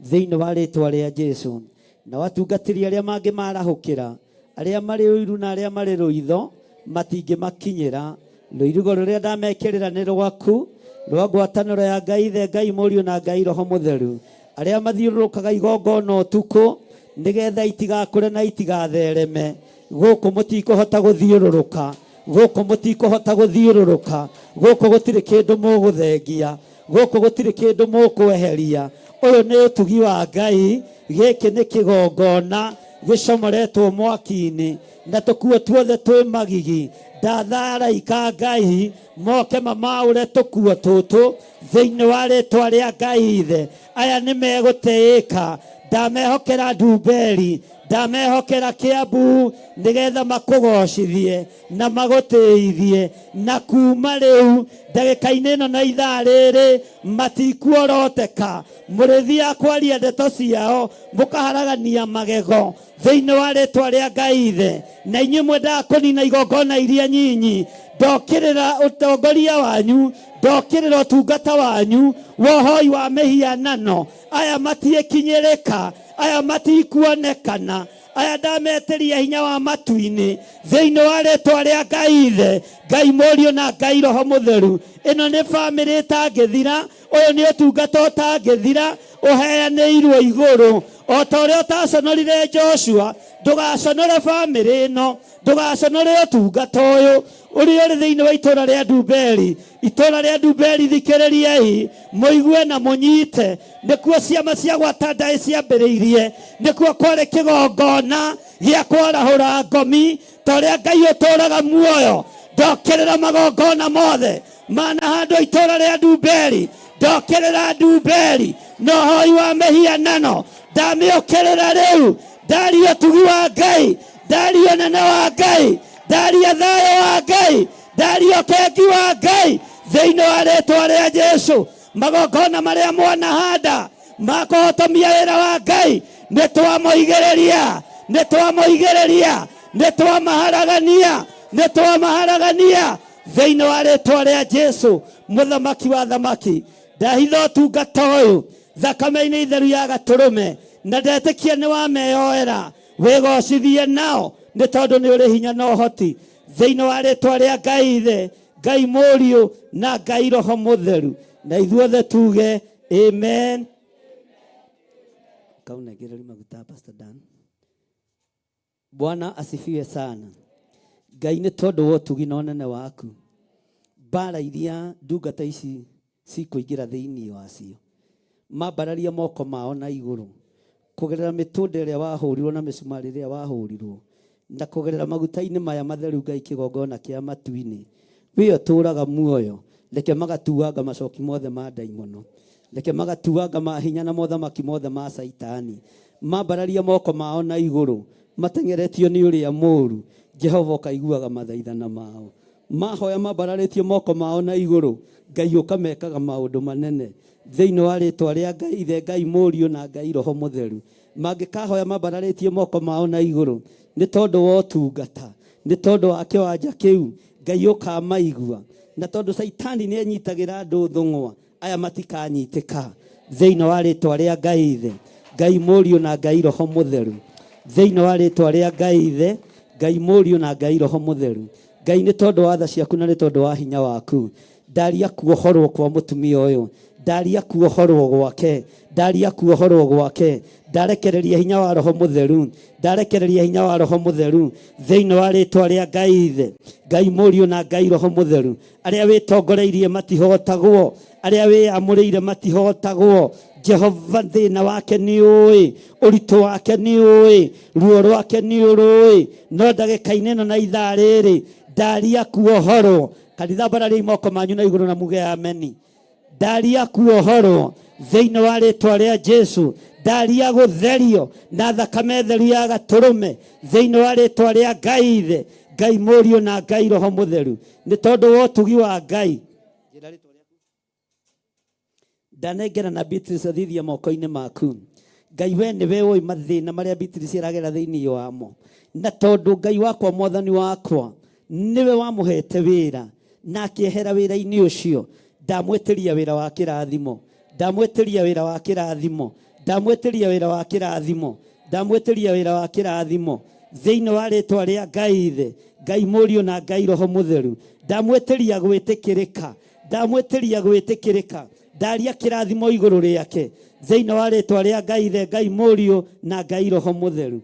Thĩinĩ wa rĩtwa rĩa Jesu. Nao atungatĩri arĩa mangĩmarahũkĩra, arĩa marĩ ũiru na arĩa marĩ rũitho, matingĩmakinyĩra. Rũirigo rũrĩa ndamekĩrĩra nĩ rwaku, rwa ngwatanĩro ya Ngai Ithe, Ngai Mũriũ na Ngai Roho Mũtheru, arĩa mathiũrũrũkaga igongona ũtukũ, nĩgetha itigakũre na itigathereme. Gũkũ mũtikũhota gũthiũrũrũka, gũkũ mũtikũhota gũthiũrũrũka, gũkũ gũtirĩ kĩndũ mũgũthengia, gũkũ gũtirĩ kĩndũ mũkweheria. Ũyũ nĩ ũtugi wa Ngai, gĩkĩ nĩ kĩgongona gĩcomoretwo mwaki-inĩ, na tũkuo tuothe twĩ magigi. Ndatha araika a Ngai moke mamaũre tũkuo tũtũ thĩinĩ wa rĩtwa rĩa Ngai Ithe. Aya nĩ megũtĩĩka, ndamehokera Ndumberi, ndamehokera Kĩambu, nĩgetha makũgocithie na magũtĩithie. Na kuma rĩu ndagĩka-inĩ ĩno na ithaa rĩrĩ matikuoroteka. Mũrĩthiaga kwaria ndeto ciao mũkaharagania magego thĩinĩ wa rĩtwa rĩa Ngai Ithe. Na inyuĩ mwendaga kũnina igongona iria nyinyi, ndokĩrĩra ũtongoria wanyu, ndokĩrĩra ũtungata wanyu wa ũhoi wa mĩhianano. Aya matiĩkinyĩrĩka, aya matikuonekana, aya ndametĩria hinya wa matu-inĩ thĩinĩ wa rĩtwa rĩa Ngai Ithe, Ngai Mũriũ na Ngai Roho Mũtheru. Ĩno nĩ bamĩrĩ ĩtangĩthira, ũyũ nĩ ũtungata ũtangĩthira, ũheanĩirwo igũrũ. O ta ũrĩa ũtaconorire Joshua, ndũgaconore bamĩrĩ ĩno, ndũgaconore ũtungata ũyũ ũrĩa ũrĩ thĩinĩ wa itũũra rĩa Ndumberi. Itũũra rĩa Ndumberi, thikĩrĩriai, mũigue na mũnyite. Nĩkuo ciama cia gwata ndaĩ ciambĩrĩirie, nĩkuo kwarĩ kĩgongona gĩa kwarahũra ngomi. Ta ũrĩa Ngai ũtũũraga muoyo, ndokĩrĩra magongona mothe manahandwo itũũra rĩa Ndumberi, ndokĩrĩra Ndumberi na ũhoi wa mĩhianano, ndamĩũkĩrĩra rĩu. Ndaria ũtugi wa Ngai, ndaria ũnene wa Ngai, ndaria thayũ wa Ngai, ndaria ũkengi wa Ngai thĩinĩ wa rĩtwa rĩa Jesu. Magongona marĩa mwanahanda makũhotomia wĩra wa Ngai, nĩ twamoigĩrĩria, nĩ twamoigĩrĩria, nĩ twamaharagania, nĩ twamaharagania thĩinĩ wa rĩtwa rĩa Jesu, mũthamaki wa thamaki. Ndahitha ũtungata ũyũ thakame-inĩ itheru ya Gatũrũme, na ndetĩkia nĩ wameyoera. Wĩgocithie nao nĩ tondũ nĩ ũrĩ hinya na ũhoti thĩinĩ wa rĩtwa rĩa Ngai Ithe, Ngai Mũriũ na Ngai Roho Mũtheru. Na ithuothe tuge amen. Kaunengereria maguta Pastor Dan. Bwana asifiwe sana. Ngai nĩ tondũ wa ũtugi na ũnene waku, mbara iria ndungata ici cikũingĩra thĩinĩ wacio, mambararia moko mao na igũrũ kũgerera mĩtũnda ĩrĩa wahũrirwo na mĩcumarĩ ĩrĩa wahũrirwo, na kũgerera maguta-inĩ maya matheru Ngai kĩgongona kĩa matu-inĩ, wee ũtũũraga muoyo, reke magatuanga macoki mothe ma ndaimono, reke magatuanga mahinya na mothamaki mothe ma Caitani, mambararia moko mao na igũrũ, mateng'eretio nĩ ũrĩa mũũru, Jehova ũkaiguaga mathaithana mao. Mahoya mambararĩtie moko mao na igũrũ, Ngai ũkamekaga maũndũ manene. Thĩinĩ wa rĩtwa rĩa Ngai Ithe, Ngai Mũriũ na Ngai Roho Mũtheru. Mangĩkahoya mambararĩtie moko mao na igũrũ, nĩ tondũ wa ũtungata, nĩ tondũ wa kĩwanja kĩu, Ngai ũkamaigua. Na tondũ Caitani nĩ anyitagĩra andũ thũng'wa, aya matikanyitĩka. Thĩinĩ wa rĩtwa rĩa Ngai Ithe, Ngai Mũriũ na Ngai Roho Mũtheru. Thĩinĩ wa rĩtwa rĩa Ngai Ithe, Ngai Mũriũ na Ngai Roho Mũtheru. Ngai nĩ tondũ wa tha ciaku na nĩ tondũ wa hinya waku. Ndaria kuohorwo kwa mũtumia ũyũ, ndaria kuohorwo gwake, ndaria kuohorwo gwake, ndarekereria hinya wa Roho Mũtheru, ndarekereria hinya wa Roho Mũtheru thĩinĩ wa rĩtwa rĩa Ngai Ithe, Ngai Mũriũ na Ngai Roho Mũtheru. Arĩa wĩtongoreirie matihotagwo, arĩa wĩyamũrĩire matihotagwo. Jehova thĩna wake nĩ ũĩ, ũritũ wake nĩ ũĩ, ruo rwake nĩ ũrũĩ, no ndagĩka-inĩ ĩno na ithaa rĩrĩ ndaria kuohorwo. Kanitha mbarariai moko manyu na igũrũ na muge ameni. Ndaria kuohorwo thĩinĩ wa rĩtwa rĩa Jesu, ndaria gũtherio na thakame theru ya gatũrũme thĩinĩ wa rĩtwa rĩa Ngai Ithe, Ngai Mũriũ na Ngai Roho Mũtheru. Nĩ tondũ wa ũtugi wa Ngai ndanengera na Beatrice athithia moko-inĩ maku. Ngai we nĩwe ũĩ mathĩna marĩa Beatrice aragera thĩinĩ wamo, na tondũ Ngai wakwa mwathani wakwa nĩwe wamũhete wĩra na akĩehera wĩra-inĩ ũcio, ndamwĩtĩria wĩra wa kĩrathimo, ndamwĩtĩria wĩra wa kĩrathimo, ndamwĩtĩria wĩra wa kĩrathimo, ndamwĩtĩria wĩra wa kĩrathimo thĩinĩ wa rĩtwa rĩa Ngai Ithe, Ngai Mũriũ na Ngai Roho Mũtheru. Ndamwĩtĩria gwĩtĩkĩrĩka, ndamwĩtĩria gwĩtĩkĩrĩka, ndaria kĩrathimo igũrũ rĩake thĩinĩ wa rĩtwa rĩa Ngai Ithe, Ngai Mũriũ na Ngai Roho Mũtheru.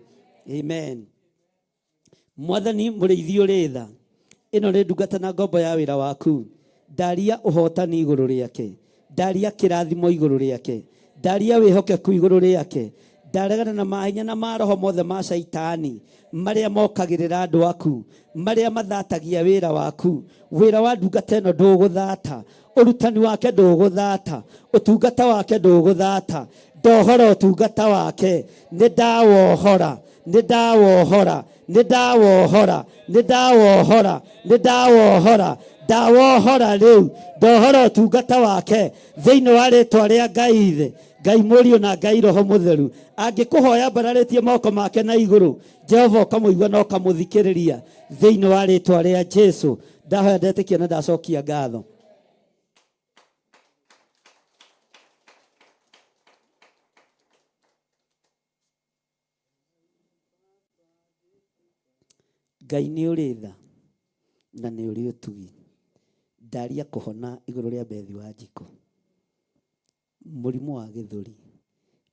Amen. Mwathani mũrĩithi ũrĩ tha, ĩno nĩ ndungata na ngombo ya wĩra waku, ndaria ũhotani igũrũ rĩake, ndaria kĩrathimo igũrũ rĩake, ndaria wĩhokeku igũrũ rĩake, ndaregana na mahinya na maroho mothe ma caitani marĩa mokagĩrĩra andũ aku, marĩa mathatagia wĩra waku. Wĩra wa ndungata ĩno ndũgũthata, ũrutani wake ndũgũthata, ũtungata wake ndũgũthata. Ndohora ũtungata wake, nĩ ndawohora, nĩ ndawohora, nĩ ndawohora, nĩ ndawohora, nĩ ndawohora, ndawohora rĩu, ndohora ũtungata wake thĩinĩ wa rĩtwa rĩa Ngai Ithe, Ngai Mũriũ na Ngai Roho Mũtheru. Angĩkũhoya mbararĩtie moko make na igũrũ, Jehova ũkamũigua na ũkamũthikĩrĩria thĩinĩ wa rĩtwa rĩa Jesu. Ndahoya ndetĩkia na ndacokia ngatho. Ngai nĩ ũrĩ tha na nĩ ũrĩ ũtugi. Ndaria kũhona igũrũ rĩa Bethi wa Njikũ. Mũrimũ wa gĩthũri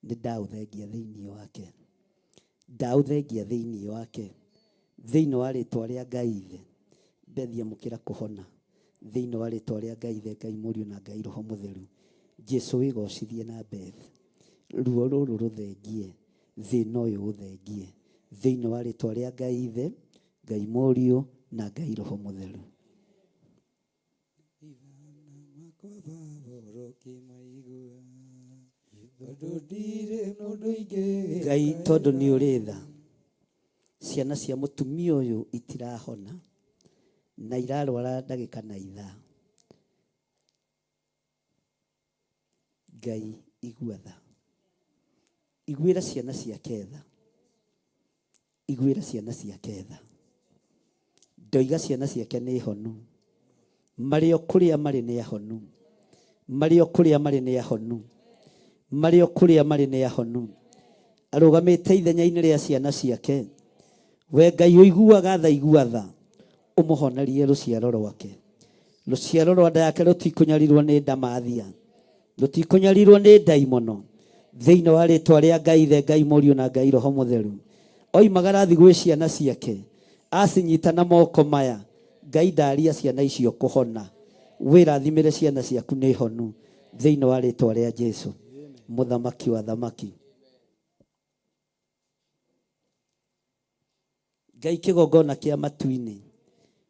nĩ ndaũthengia thĩinĩ wake, ndaũthengia thĩinĩ wake thĩinĩ wa rĩtwa rĩa Ngai Ithe. Bethi amũkĩra kũhona thĩinĩ wa rĩtwa rĩa Ngai Ithe, Ngai Mũriũ na Ngai Roho Mũtheru. Jesu wĩgocithie na Beth, ruo rũrũ rũthengie, thĩna ũyũ ũthengie thĩinĩ wa rĩtwa rĩa Ngai Ithe, Ngai Mũriũ na Ngai Roho Mũtheru. Ngai tondũ nĩ ũrĩ tha, ciana cia mũtumia ũyũ itirahona na irarwara ndagĩka na ithaa. Ngai igua tha, iguĩra ciana ciake tha, iguĩra ciana ciake tha. Ndoiga ciana ciake nĩ honu, marĩ o kũrĩa marĩ nĩ ahonu, marĩ o kũrĩa marĩ nĩ ahonu, marĩ o kũrĩa marĩ nĩ ahonu. Arũgamĩte ithenya-inĩ rĩa ciana ciake. We Ngai ũiguaga tha, igua tha, ũmũhonerie rũciaro rwake. Rũciaro rwa nda yake rũtikũnyarirwo nĩ ndamathia, rũtikũnyarirwo nĩ ndaimono thĩinĩ wa rĩtwa rĩa Ngai Ithe, Ngai Mũriũ na Ngai Roho Mũtheru. Oimagara athi gwĩ ciana ciake, acinyita na moko maya, Ngai ndaria ciana icio kũhona. Wĩrathimĩre ciana ciaku nĩ honu thĩinĩ wa rĩtwa rĩa Jesu, mũthamaki wa thamaki. Ngai kĩgongona kĩa matu-inĩ,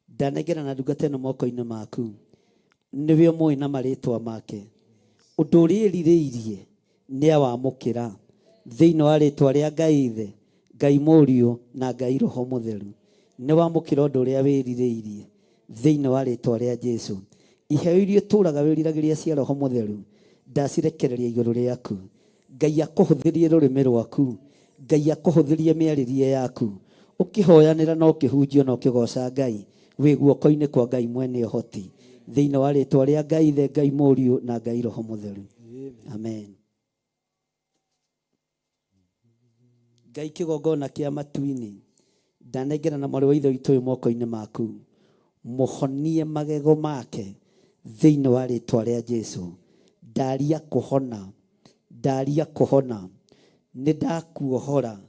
ndanengera na ndungata ĩno moko-inĩ maku, nĩwe ũmũĩ na marĩtwa make. Ũndũ ũrĩa ĩrirĩirie nĩ awamũkĩra thĩinĩ wa rĩtwa rĩa Ngai Ithe, Ngai Mũriũ na Ngai Roho Mũtheru. Nĩ wamũkĩra ũndũ ũrĩa wĩrirĩirie thĩinĩ wa rĩtwa rĩa Jesu. Iheo iria ũtũraga wĩriragĩria cia Roho Mũtheru ndacirekereria igũrũ rĩaku. Ngai akũhũthĩrie rũrĩmĩ rwaku, Ngai akũhũthĩrie mĩarĩrie yaku, ũkĩhoyanĩra na ũkĩhunjia na ũkĩgoca Ngai, wĩ guoko-inĩ kwa Ngai mwene ũhoti, thĩinĩ wa rĩtwa rĩa Ngai Ithe, Ngai Mũriũ na Ngai Roho Mũtheru. Amen. Ngai kĩgongona kĩa matu-inĩ, ndanengera na mwarĩ wa ithe witũ ũyũ moko-inĩ maku, mũhonie magego make Thĩinĩ wa rĩtwa rĩa Jesu, ndaria kũhona, ndaria kũhona. Nĩ ndakuohora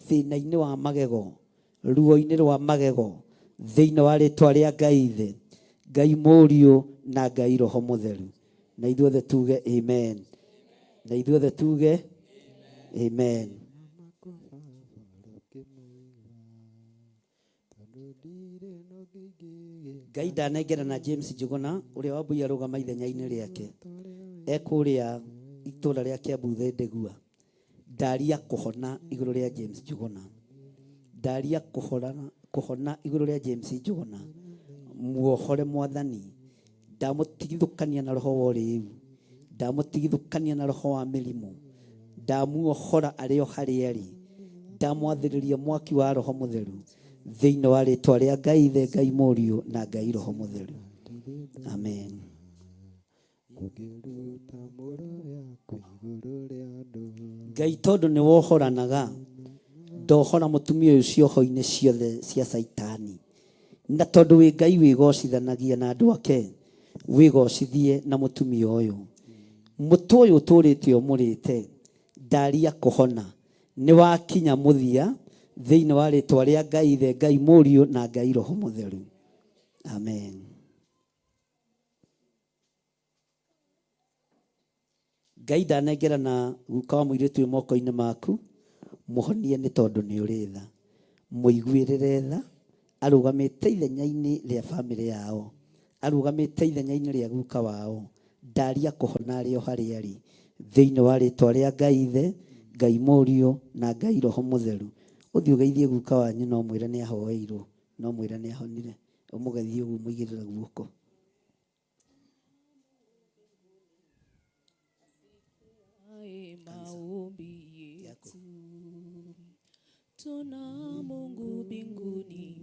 thĩna-inĩ wa magego, ruo-inĩ rwa magego, thĩinĩ wa rĩtwa rĩa Ngai Ithe, Ngai Mũriũ na Ngai Roho Mũtheru. Na ithuothe tuge amen. Na ithuothe tuge amen. Ngai ndanengera na James Njuguna ũrĩa wambui arũgama ithenya-inĩ rĩake ekũrĩa itũra rĩa Kiambu Thindigua. Ndaria kũhona igũrũ rĩa James Njuguna, ndaria kũhona igũrũ rĩa James Njuguna. Muohore Mwathani, ndamũtigithũkania na roho wa ũrĩu, ndamũtigithũkania na roho wa mĩrimũ, ndamuohora arĩ o harĩa arĩ, ndamwathĩrĩria mwaki wa Roho Mũtheru thĩinĩ wa rĩtwa rĩa Ngai Ithe, Ngai Mũriũ na Ngai Roho Mũtheru. Amen. Ngai tondũ nĩ wohoranaga, ndohora mũtumia ũyũ cioho-inĩ ciothe cia Caitani. Na tondũ wĩ Ngai wĩgocithanagia na andũ ake, wĩgocithie na mũtumia ũyũ. Mũtĩ ũyũ ũtũrĩte ũmũrĩte, ndaria kũhona. Nĩ wakinya mũthia thĩinĩ wa rĩtwa rĩa Ngai Ithe, Ngai Mũriũ na Ngai Roho Mũtheru. Amen. Ngai ndanengera na guka wa mũirĩtu wĩ moko-inĩ maku, mũhonie nĩ tondũ nĩ ũrĩ tha. Mũiguĩrĩre tha, arũgamĩte ithenya-inĩ rĩa bamĩrĩ yao, arũgamĩte ithenya-inĩ rĩa guka wao. Ndaria kũhona arĩ o harĩa arĩ, thĩinĩ wa rĩtwa rĩa Ngai Ithe, Ngai Mũriũ na Ngai Roho Mũtheru. Ũthiĩ ũgeithie guka wanyu na ũmwĩre nĩ ahoeirwo, na ũmwĩre nĩ ahonire. Ũmũgeithie ũguo ũmũigĩrĩre guoko.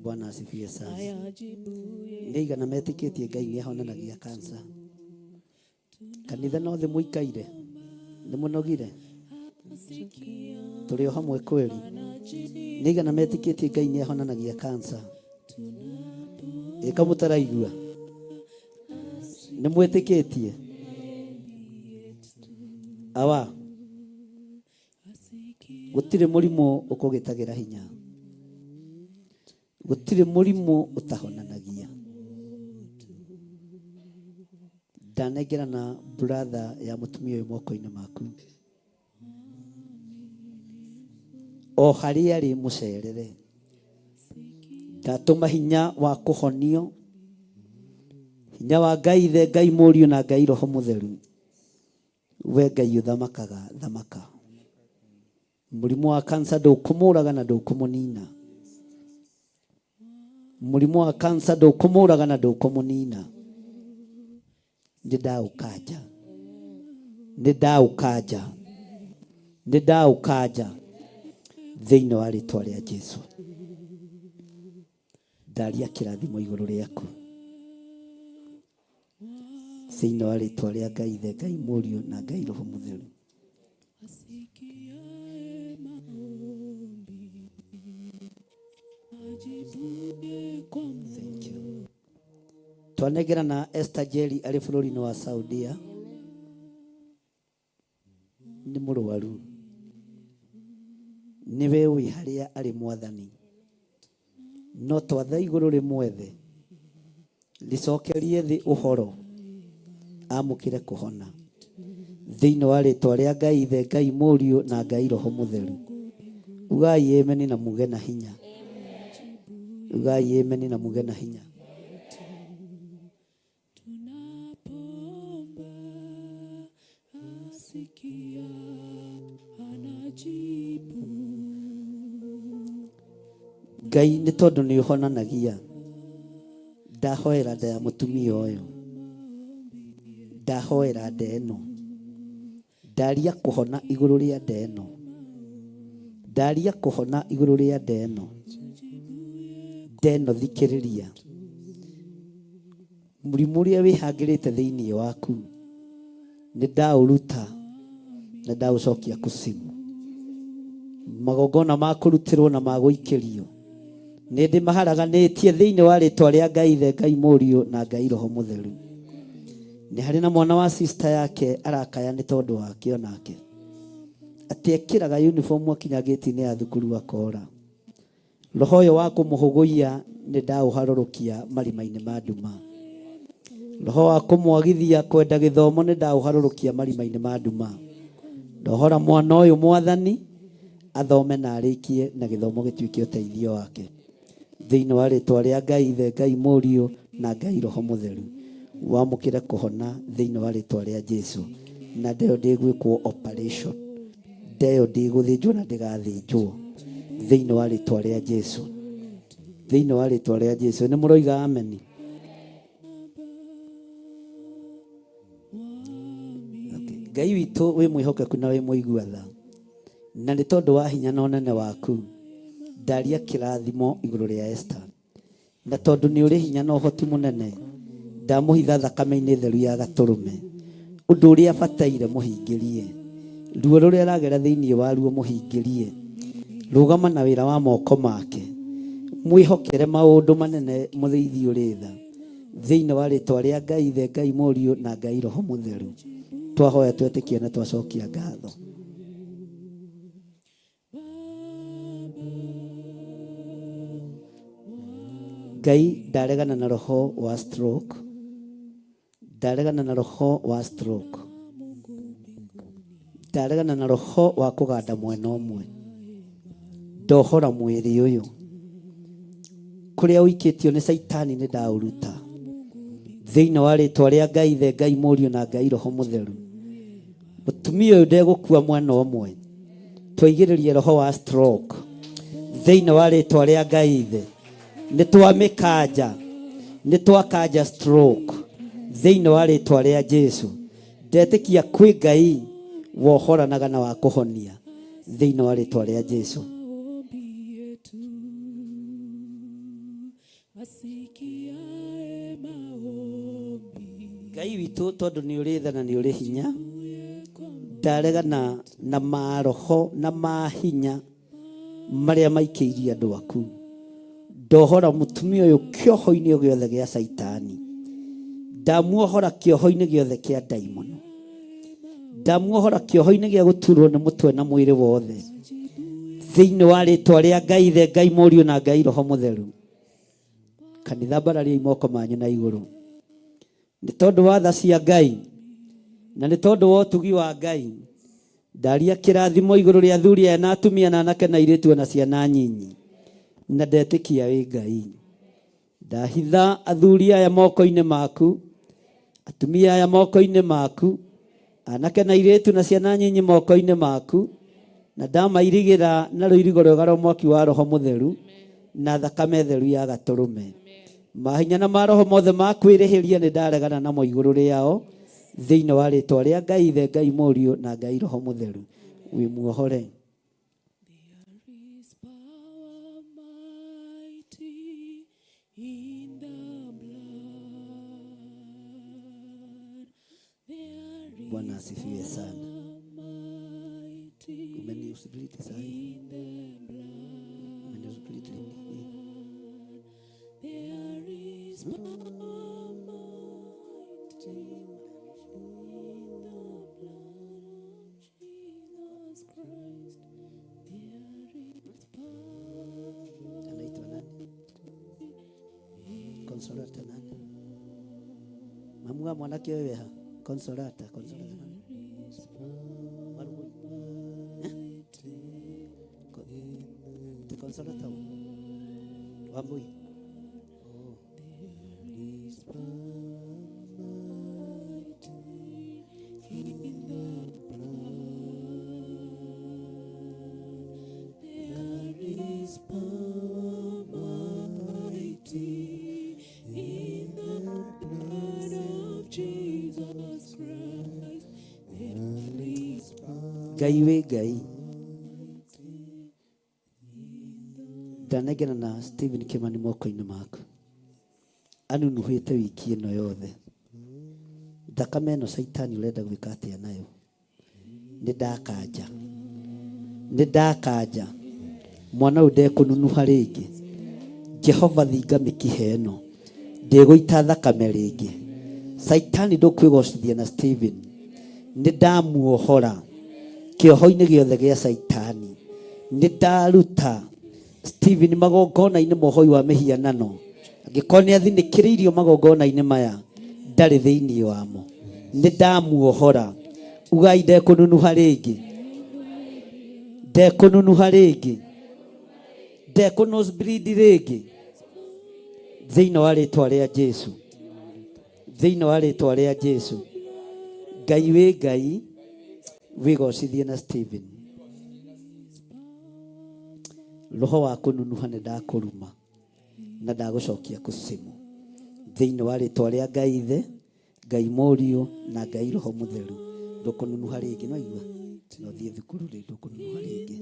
Bwana asifiwe sana. Nĩ aigana metĩkĩtie Ngai nĩ ahonanagia kansa? Kanitha no thĩ mũikaire? Nĩ mũnogire? Tũrĩ o hamwe kweli? Nĩ aigana metĩkĩtie Ngai nĩ ahonanagia kansa? Ĩka mũtaraigua? Nĩ mwĩtĩkĩtie? Awa, gũtirĩ mũrimũ ũkũgĩtagĩra hinya, gũtirĩ mũrimũ ũtahonanagia. Ndanengerana brother ya mũtumia ũyũ moko-inĩ maku, o harĩa arĩ mũcerere. Ndatũma hinya wa kũhonio, hinya wa Ngai Ithe, Ngai Mũriũ na Ngai Roho Mũtheru. We Ngai ũthamakaga, thamaka. Mũrimũ wa kansa ndũkũmũraga na ndũkũmũnina. Mũrimũ wa kansa ndũkũmũraga na ndũkũmũnina. Nĩ ndaũkanja, nĩ ndaũkanja, nĩ ndaũkanja thĩinĩ wa rĩtwa rĩa Jesu. Ndaria kĩrathimo igũrũ rĩaku thĩinĩ wa rĩtwa rĩa Ngai Ithe, Ngai Mũriũ na Ngai Roho Mũtheru. Thank you. Twanengerana Esther Jerry arĩ bũrũri-inĩ wa Saudia nĩ mũrwaru, nĩwe ũĩ harĩa arĩ Mwathani, no twatha igũrũ rĩmwethe rĩcokerie thĩ ũhoro amũkĩre kũhona thĩinĩ wa rĩtwa rĩa Ngai Ithe, Ngai Mũriũ na Ngai Roho Mũtheru. Ugai ameni na muge na hinya. Ugai ameni na muge na hinya. Ngai nĩ tondũ nĩ ũhonanagia, ndahoera nda ya mũtumia ũyũ, ndahoera nda ĩno, ndaria kũhona igũrũ rĩa nda ĩno, ndaria kũhona igũrũ rĩa nda ĩno, nda ĩno thikĩrĩria, mũrimũ ũrĩa wĩhangĩrĩte thĩinĩ waku nĩ ndaũruta na ndaũcokia kusimu. Magongona ma kũrutĩrwo na ma gũikĩrio nĩ ndĩmaharaganĩtie thĩinĩ wa rĩtwa rĩa Ngai Ithe, Ngai Mũriũ na Ngai Roho Mũtheru. Nĩ harĩ na mwana wa sister yake arakaya nĩ tondũ wake onake. Atĩ ekĩraga uniform akinya gate-inĩ ya thukuru akora. Roho ũyũ wa kũmũhũgũia nĩ ndaũharũrũkia marima-inĩ ma nduma. Roho wa kũmwagithia kwenda gĩthomo nĩ ndaũharũrũkia marima-inĩ ma nduma. Ndohora mwana ũyũ mwathani athome na arĩkie na gĩthomo gĩtuĩke ũteithio wake. Thĩinĩ wa rĩtwa rĩa Ngai Ithe, Ngai Mũriũ na Ngai Roho Mũtheru. Wamũkĩre kũhona thĩinĩ wa rĩtwa rĩa Jesu. Na ndeyo ndĩgwĩkwo operation. Ndeyo ndĩgũthĩnjwo na ndĩgathĩnjwo. Thĩinĩ wa rĩtwa rĩa Jesu. Thĩinĩ wa rĩtwa rĩa Jesu. Nĩ mũroiga ameni? Ngai witũ wĩ mwĩhokeku na wĩ mũigua tha, na nĩ tondũ wa hinya na ũnene waku, ndaria kĩrathimo igũrũ rĩa Esther. Na tondũ nĩ ũrĩ hinya na ũhoti mũnene, ndamũhitha thakame-inĩ theru ya gatũrũme. Ũndũ ũrĩa abataire mũhingĩrie, ruo rũrĩa aragera thĩinĩ waruo mũhingĩrie. Rũgama na wĩra wa moko make, mwĩhokere maũndũ manene mũrĩithi ũrĩ tha. Thĩinĩ wa rĩtwa rĩa Ngai Ithe, Ngai Mũriũ na Ngai Roho Mũtheru, twahoya twetĩkia na twacokia ngatho. Ngai ndaregana na roho wa stroke, ndaregana na roho wa stroke, ndaregana na roho wa kũganda mwena ũmwe. Ndohora mwĩrĩ ũyũ kũrĩa ũikĩtio nĩ Caitani nĩ ndaũruta thĩinĩ wa rĩtwa rĩa Ngai Ithe, Ngai Mũriũ na Ngai Roho Mũtheru. Mũtumia ũyũ ndegũkua mwena ũmwe, twaigĩrĩrie roho wa stroke thĩinĩ wa rĩtwa rĩa Ngai Ithe. Nĩ twamĩkanja, nĩ twakanja stroke thĩinĩ wa rĩtwa rĩa Jesu. Ndetĩkia kwĩ Ngai wohoranaga na wa kũhonia thĩinĩ wa rĩtwa rĩa Jesu. Ngai witũ tondũ nĩ ũrĩ tha na nĩ ũrĩ hinya, ndaregana na maroho na mahinya marĩa maikĩirie andũ aku. Ndohora mũtumia ũyũ kĩoho-inĩ o gĩothe gĩa Caitani. Ndamuohora kĩoho-inĩ gĩothe kĩa ndaimono. Ndamuohora kĩoho-inĩ gĩa gũturwo nĩ mũtwe na mwĩrĩ wothe. Thĩinĩ wa rĩtwa rĩa Ngai Ithe, Ngai Mũriũ na Ngai Roho Mũtheru. Kanitha mbarariai moko manyu na igũrũ. Nĩ tondũ wa tha cia Ngai na nĩ tondũ wa ũtugi wa Ngai, ndaria kĩrathimo igũrũ rĩa athuri aya na atumia na anake na airĩtu o na ciana nyinyi, na ndetĩkia wĩ Ngai. Ndahitha athuri aya moko-inĩ maku, atumia aya moko-inĩ maku, anake na airĩtu na ciana nyinyi moko-inĩ maku, na ndamairigĩra na rũirigo rwega rwa mwaki wa Roho Mũtheru na thakame theru ya gatũrũme. Mahinya na maroho mothe ma kwĩrĩhĩria nĩ ndaregana namo igũrũ rĩao thĩinĩ wa rĩtwa rĩa Ngai Ithe, Ngai Mũriũ na Ngai Roho Mũtheru. Wĩ muohore. Bwana asifiwe sana. Umeniusibiliti sahi. Umeniusibiliti lini? Anaitwa nani? Consolata nani? Mamu wa mwanake ũyũ wĩha? Consolata, Consolata nani? Warugui. Eh? Ti Consolata ũ? Wambui. Oh. Ngai wĩ Ngai ndanengera na Stephen Kimani moko-inĩ maku anunuhĩte wiki ĩno yothe thakame ĩno caitani ũrenda gwĩka atĩa nayo nĩ ndakanja nĩ ndakanja mwana ũyũ ndekũnunuha rĩngĩ Jehova thinga mĩkiha ĩno ndĩgũita thakame rĩngĩ Caitani ndũkwĩgocithia na Stephen. Nĩ ndamuohora kĩoho-inĩ gĩothe gĩa Caitani. Nĩ ndaruta Stephen magongona-inĩ mohoi wa mĩhianano. Angĩkorwo nĩ athinĩkĩrĩirio magongona-inĩ maya, ndarĩ thĩinĩ wamo. Nĩ ndamuohora. Ugai ndekũnunuha rĩngĩ. Ndekũnunuha rĩngĩ. Ndekũ nose bleed rĩngĩ. Thĩinĩ wa rĩtwa rĩa Jesu. Thĩinĩ wa rĩtwa rĩa Jesu. Ngai wĩ Ngai, wĩgocithie na Stephen. Roho wa kũnunuha nĩ ndakũruma na ndagũcokia kũcimu. Thĩinĩ wa rĩtwa rĩa Ngai Ithe, Ngai Mũriũ na Ngai Roho Mũtheru. Ndũkũnunuha rĩngĩ, no igua? No thiĩ thukuru rĩu ndũkũnunuha rĩngĩ.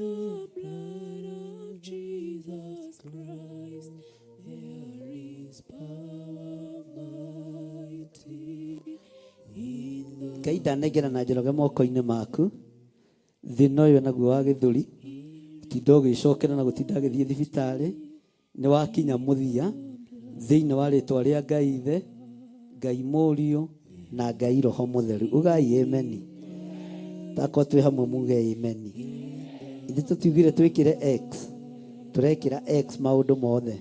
Ngai ndanengera na Njoroge moko-inĩ maku. Thĩna ũyũ naguo wa gĩthũri, gũtinda ũgĩcokera na gũtinda agĩthiĩ thibitarĩ, nĩ wakinya mũthia thĩinĩ wa rĩtwa rĩa Ngai Ithe, Ngai Mũriũ na Ngai Roho Mũtheru. Ugai ameni. Takorwo twĩ hamwe muge ameni. Ithuĩ tũtiugire twĩkĩre X, tũrekĩra X maũndũ mothe.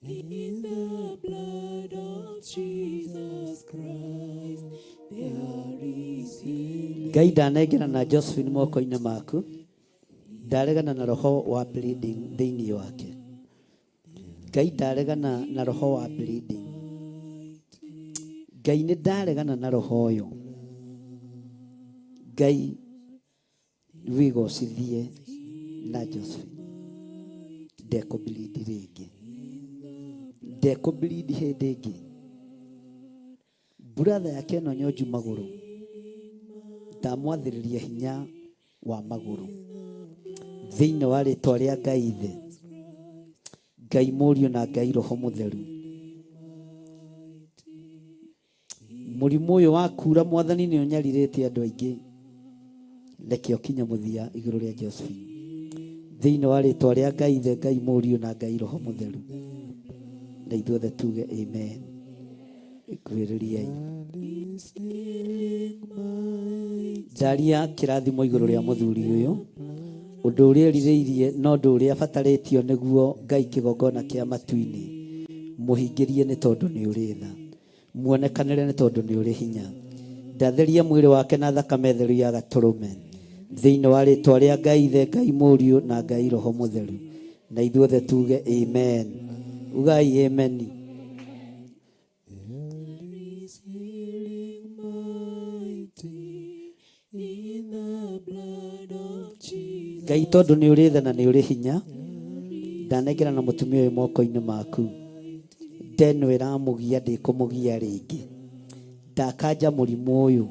In the blood of Jesus Christ, there is healing. Ngai ndanengera na Josephine moko-inĩ maku, ndaregana na roho wa bleeding thĩinĩ wake. Ngai ndaregana na roho wa bleeding. Ngai nĩ ndaregana na roho ũyũ. Ngai wĩgocithie na Josephine. Ndekũbleed rĩngĩ. Ndekũbleed hĩndĩ ĩngĩ. Brother yake ĩno nyonju magũrũ, ndamwathĩrĩria hinya wa magũrũ thĩinĩ wa rĩtwa rĩa Ngai Ithe, Ngai Mũriũ na Ngai Roho Mũtheru. Mũrimũ ũyũ wa kura mwathani nĩ ũnyarirĩte andũ aingĩ, reke ũkinye mũthia igũrũ rĩa Josephine thĩinĩ wa rĩtwa rĩa Ngai Ithe, Ngai Mũriũ na Ngai Roho Mũtheru, na ithuothe tuge amen. Ikuhĩrĩriai. Ndaria kĩrathimo igũrũ rĩa mũthuri ũyũ, ũndũ ũrĩa erirĩirie na ũndũ ũrĩa abatarĩtio nĩguo Ngai kĩgongona kĩa matu-inĩ mũhingĩrie nĩ tondũ nĩ ũrĩ tha. Muonekanĩre nĩ tondũ nĩ ũrĩ hinya. Ndatheria mwĩrĩ wake na thakame theru ya gatũrũme. Thĩinĩ wa rĩtwa rĩa Ngai Ithe, Ngai Mũriũ na Ngai Roho Mũtheru. Na ithuothe tuge amen. Ugai amen. Ngai tondũ nĩ ũrĩ tha na nĩ ũrĩ hinya, ndanengera na mũtumia ũyũ moko-inĩ maku. Ndeno ĩramũgia ndĩkũmũgia rĩngĩ. Ndakanja mũrimũ ũyũ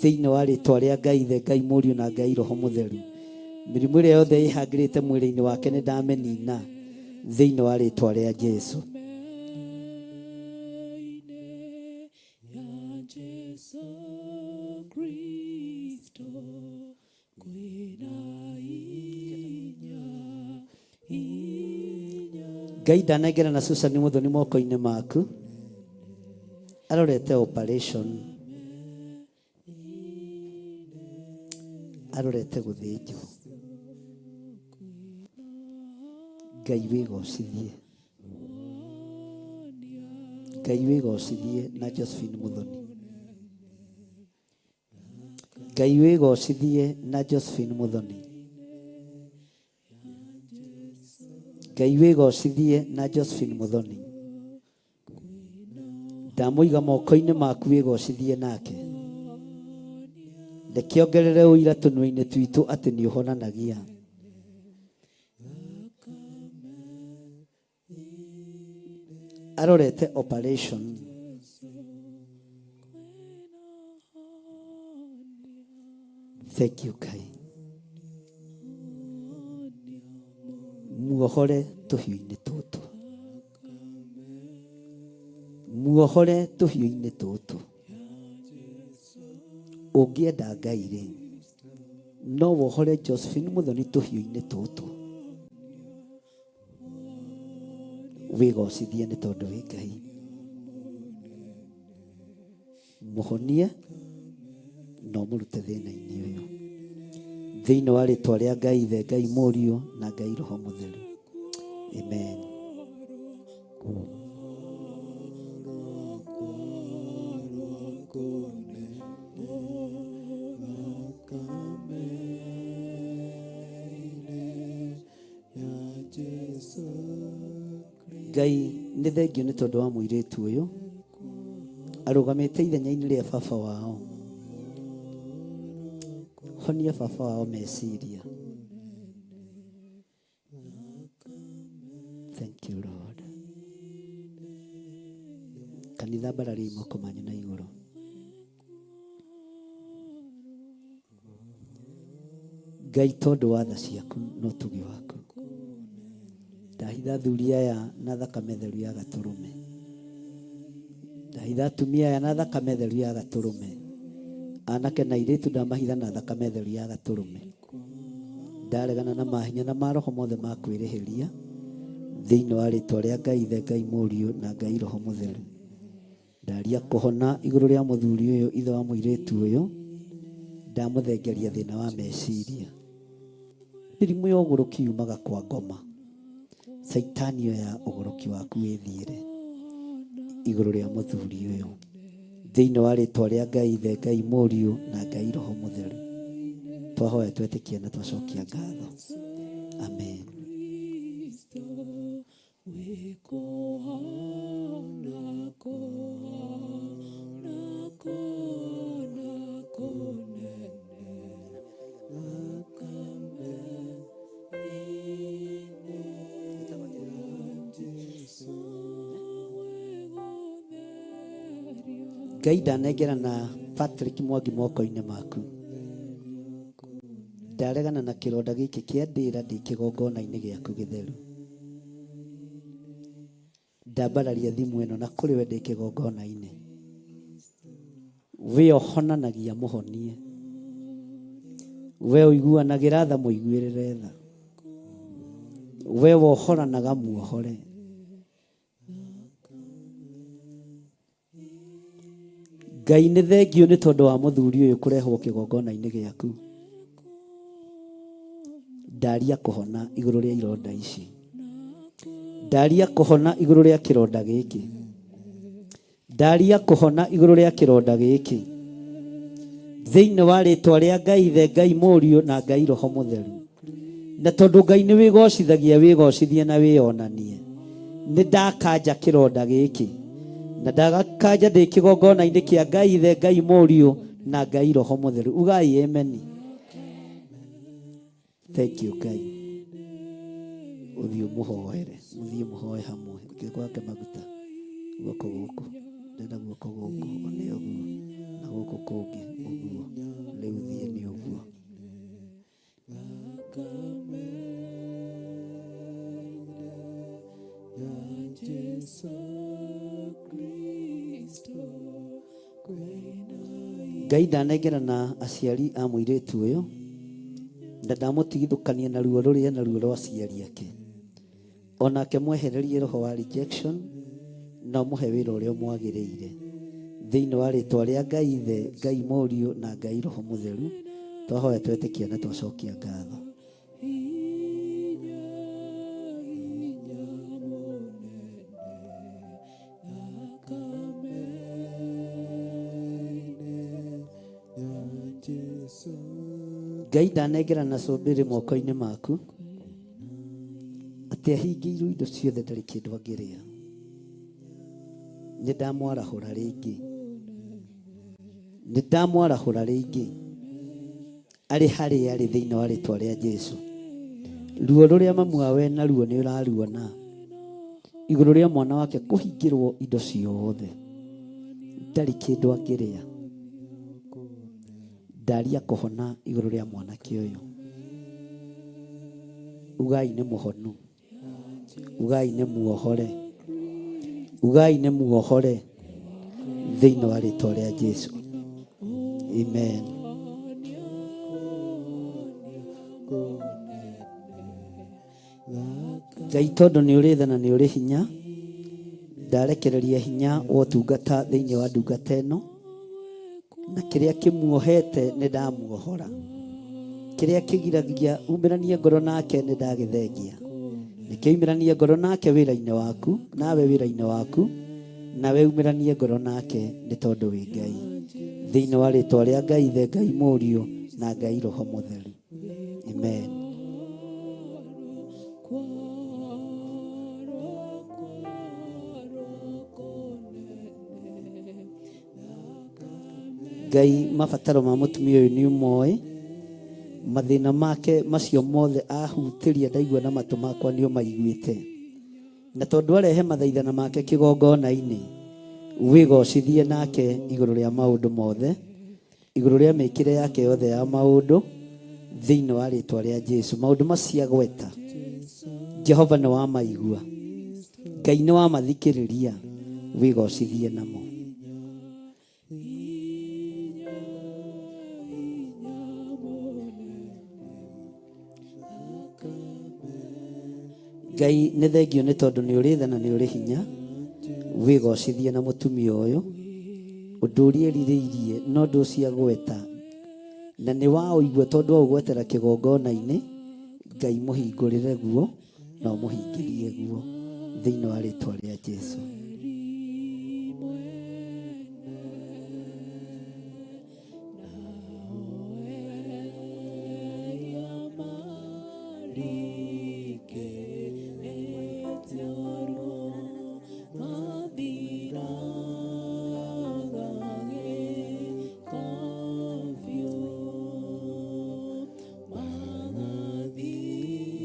thĩinĩ wa rĩtwa rĩa Ngai Ithe, Ngai Mũriũ na Ngai Roho Mũtheru. Mĩrimũ ĩrĩa yothe ĩhangĩrĩte mwĩrĩ-inĩ wake nĩ ndamĩnina thĩinĩ wa rĩtwa rĩa Jesu. Ya Jesu Kristo kwĩna hinya, hinya. Ngai ndanengera na Susan Muthoni moko-inĩ maku arorete operation arorete gũthĩnjwo. Ngai wĩgocithie. Ngai wĩgocithie na Josephine Muthoni. Ngai wĩgocithie na Josephine Muthoni. Ngai wĩgocithie na Josephine Muthoni. Ndamũiga moko-inĩ maku wĩgocithie nake. Reke ongerere ũira tũnua-inĩ twitũ atĩ nĩ ũhonanagia. Arorete operation. Thank you Ngai. Muohore tũhiũ-inĩ tũtũ. Muohore tũhiũ-inĩ tũtũ. Ũngĩenda Ngai rĩ, no wohore Josephine Muthoni tũhiũ-inĩ tũtũ. Wĩgocithie nĩ tondũ wĩ Ngai. Mũhonie na ũmũrute thĩna-inĩ ũyũ. Thĩinĩ wa rĩtwa rĩa Ngai Ithe, Ngai Mũriũ na Ngai Roho Mũtheru. Amen. Ngai nĩ thengio nĩ tondũ wa mũirĩtu ũyũ arũgamĩte ithenya-inĩ rĩa baba wao. Honia baba wao meciria. Thank you Lord. Kanitha mbarariai moko manyu na igũrũ. Ngai tondũ wa tha ciaku na ũtugi waku ndahitha athuri aya na thakame theru ya gatũrũme ndahitha atumia aya na thakame theru ya gatũrũme anake na airĩtu ndamahitha na thakame theru ya gatũrũme ndaregana na mahinya na maroho mothe ma kwĩrĩhĩria thĩinĩ wa rĩtwa rĩa Ngai Ithe Ngai Mũriũ na Ngai Roho Mũtheru Ndaria kũhona igũrũ rĩa mũthuri ũyũ ithe wa mũirĩtu ũyũ, ndamũthengeria thĩna wa meciria. Mĩrimũ ya ũgũrũki yumaga kwa ngoma. Caitani oya ũgũrũki waku wĩthiĩre igũrũ rĩa mũthuri ũyũ. Thĩinĩ wa rĩtwa rĩa Ngai Ithe, Ngai Mũriũ na Ngai Roho Mũtheru. Twahoya twetĩkia na twacokia ngatho. Amen. Ngai ndanengerana Patrick Mwangi moko-inĩ maku. Ndaregana na kĩronda gĩkĩ kĩa ndĩra ndĩ kĩgongona-inĩ gĩaku gĩtheru. Ndambararia thimũ ĩno na kũrĩ we ndĩ kĩgongona-inĩ. We ũhonanagia mũhonie. We ũiguanagĩra tha mũiguĩrĩre tha. We wohoranaga muohore. Ngai nĩ thengiũ nĩ tondũ wa mũthuri ũyũ kũrehwo kĩgongona-inĩ gĩaku. Ndaria kũhona igũrũ rĩa ironda ici. Ndaria kũhona igũrũ rĩa kĩronda gĩkĩ. Ndaria kũhona igũrũ rĩa kĩronda gĩkĩ. Thĩinĩ wa rĩtwa rĩa Ngai Ithe, Ngai Mũriũ na Ngai Roho Mũtheru. Na tondũ Ngai nĩ wĩgocithagia wĩgocithie na wĩonanie. Nĩ ndakanja kĩronda gĩkĩ. Na ndagakanja ndĩ kĩgongona-inĩ kĩa Ngai Ithe, Ngai Mũriũ na Ngai Roho Mũtheru. Ugai ameni. Thank you Ngai. Ũthiĩ ũmũhoere, mũthiĩ mũhoe hamwe. Gwake maguta. Guoko gũkũ. Ndĩrenda guoko gũkũ, nĩ ũguo. Na gũkũ kũngĩ, ũguo. Rĩu thiĩ nĩ ũguo. Ngai ndanengerana aciari a mũirĩtu ũyũ na ndamũtigithũkania na ruo rũrĩa na ruo rwa aciari ake. Onake mwehererie roho wa rejection na ũmũhe wĩra ũrĩa ũmwagĩrĩire. Thĩinĩ wa rĩtwa rĩa Ngai Ithe, Ngai Mũriũ na Ngai Roho Mũtheru, twahoya twetĩkia na twacokia ngatho. Ngai ndanengerana cumbĩrĩ moko-inĩ maku atĩ ahingĩirwo indo ciothe ndarĩ kĩndũ angĩrĩa. Nĩ ndamwarahũra rĩngĩ, nĩ ndamwarahũra rĩngĩ arĩ harĩa arĩ thĩinĩ wa rĩtwa rĩa Jesu. Ruo rũrĩa mamu wawe naruo nĩ ũraruona igũrũ rĩa mwana wake kũhingĩrwo indo ciothe, ndarĩ kĩndũ angĩrĩa. Ndaria kũhona igũrũ rĩa mwanake ũyũ. Ugai nĩ mũhonu. Ugai nĩ muohore. Ugai nĩ muohore thĩinĩ wa rĩtwa rĩa Jesu. Amen. Ngai tondũ nĩ ũrĩ tha na nĩ ũrĩ hinya Ndarekereria hinya wa ũtungata thĩinĩ wa ndungata ĩno, na kĩrĩa kĩmuohete nĩ ndamuohora, kĩrĩa kĩgiragia umĩranie ngoro nake nĩ ndagĩthengia. Nĩkĩo umĩranie ngoro nake wĩra-inĩ waku, nawe wĩra-inĩ waku, nawe umĩranie ngoro nake nĩ tondũ wĩ Ngai. Thĩinĩ wa rĩtwa rĩa Ngai Ithe, Ngai Mũriũ na Ngai Roho Mũtheru, amen. Ngai, mabataro ma mũtumia ũyũ nĩ ũmoĩ, mathĩna make macio mothe ahutĩria ndaigua na matũ makwa nĩ ũmaiguĩte, na tondũ arehe mathaithana make kĩgongona-inĩ, wĩgocithie nake igũrũ rĩa maũndũ mothe, igũrũ rĩa mĩkĩre yake yothe ya maũndũ, thĩinĩ wa rĩtwa rĩa Jesu. Maũndũ macio agweta, Jehova nĩ wamaigua, Ngai nĩ wamathikĩrĩria, wĩgocithie namo. Ngai nĩ thengio nĩ tondũ nĩ ũrĩ tha na nĩ ũrĩ hinya, wĩgocithie na mũtumia ũyũ ũndũ ũrĩa erirĩirie no ũndũ ũcio agweta na nĩ waũigua tondũ waũgwetera kĩgongona-inĩ. Ngai mũhingũrĩre guo na ũmũhingĩrie guo thĩinĩ wa rĩtwa rĩa Jesu.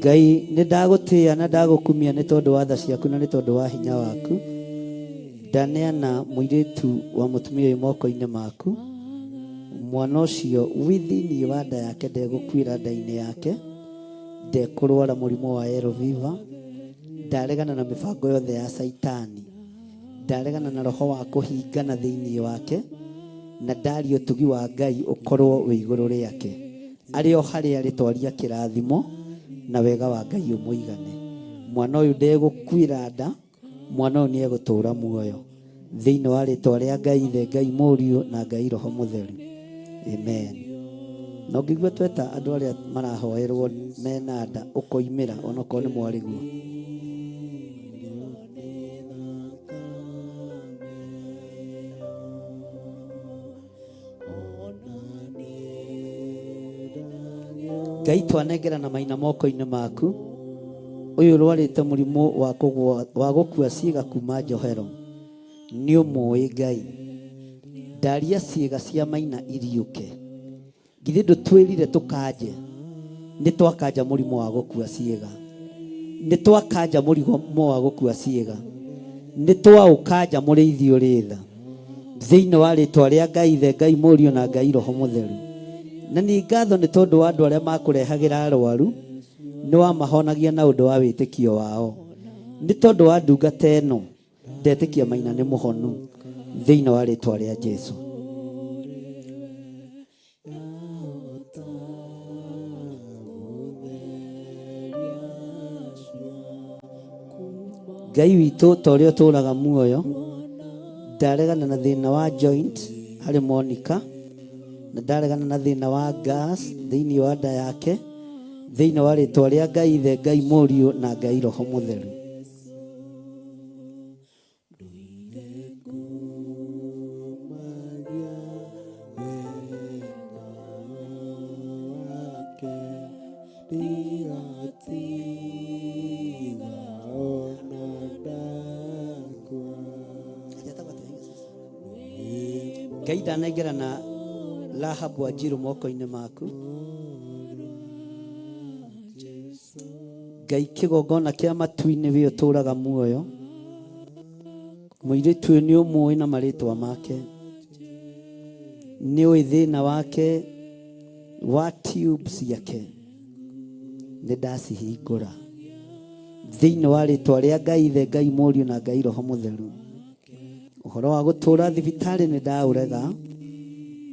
Ngai nĩ ndagũtĩĩa na ndagũkumia nĩ tondũ wa tha ciaku na nĩ tondũ wa hinya waku. Ndaneana mũirĩtu wa mũtumia ũyũ moko-inĩ maku. Mwana ũcio wĩ thĩinĩ wa nda yake ndegũkuĩra nda-inĩ yake, ndekũrwara mũrimũ wa yellow fever, ndaregana na mĩbango yothe ya Caitani, ndaregana na roho wa kũhingana thĩinĩ wake, na ndaria ũtugi wa Ngai ũkorwo wĩ igũrũ rĩake. Arĩ o harĩa arĩ twaria kĩrathimo na wega wa Ngai ũmũigane. Mwana ũyũ ndegũkuĩra nda, mwana ũyũ nĩ egũtũũra muoyo. Thĩinĩ wa rĩtwa rĩa Ngai Ithe, Ngai Mũriũ na Ngai Roho Mũtheru. Amen. Na ũngĩigua tweta andũ arĩa marahoerwo mena nda ũkoimĩra onokorwo nĩ mwarĩguo. Ngai twanengerana maina moko-inĩ maku, ũyũ ũrwarĩte mũrimũ wa kũgwa, wa gũkua ciĩga kuma njohero, nĩ ũmũĩ Ngai. Ndaria ciĩga cia maina iriũke. Githĩ ndũtwĩrire tũkanje? Nĩ twakanja mũrimũ wa gũkua ciĩga. Nĩ twakanja mũrimũ wa gũkua ciĩga. Nĩ twaũkanja mũrĩithi ũrĩ tha. Thĩinĩ wa rĩtwa rĩa Ngai Ithe, Ngai Mũriũ na Ngai Roho Mũtheru. Na nĩ ngatho nĩ tondũ wa andũ arĩa makũrehagĩra arwaru, nĩ wamahonagia na ũndũ wa wĩtĩkio wao. Nĩ tondũ wa ndungata ĩno, ndetĩkia Maina nĩ mũhonu thĩinĩ wa rĩtwa rĩa Jesu. Ngai witũ ta ũrĩa ũtũũraga muoyo, ndaregana na thĩna wa joint harĩ Monica, na ndaregana na thĩna wa gas thĩinĩ wa nda yake, thĩinĩ wa rĩtwa rĩa Ngai Ithe, Ngai Mũriũ na Ngai Roho Mũtheru. Ngai ndanengerana Rahabu Wanjiru moko-inĩ maku. Ngai kĩgongona kĩa matu-inĩ wĩ ũtũũraga muoyo. Mũirĩtu ũyũ nĩ ũmũĩ na marĩtwa make, nĩ ũĩ thĩna wake wa tube ciake, nĩ ndacihingũra thĩinĩ wa rĩtwa rĩa Ngai Ithe, Ngai Mũriũ na Ngai Roho Mũtheru. Ũhoro wa gũtũũra thibitarĩ nĩ ndaũrega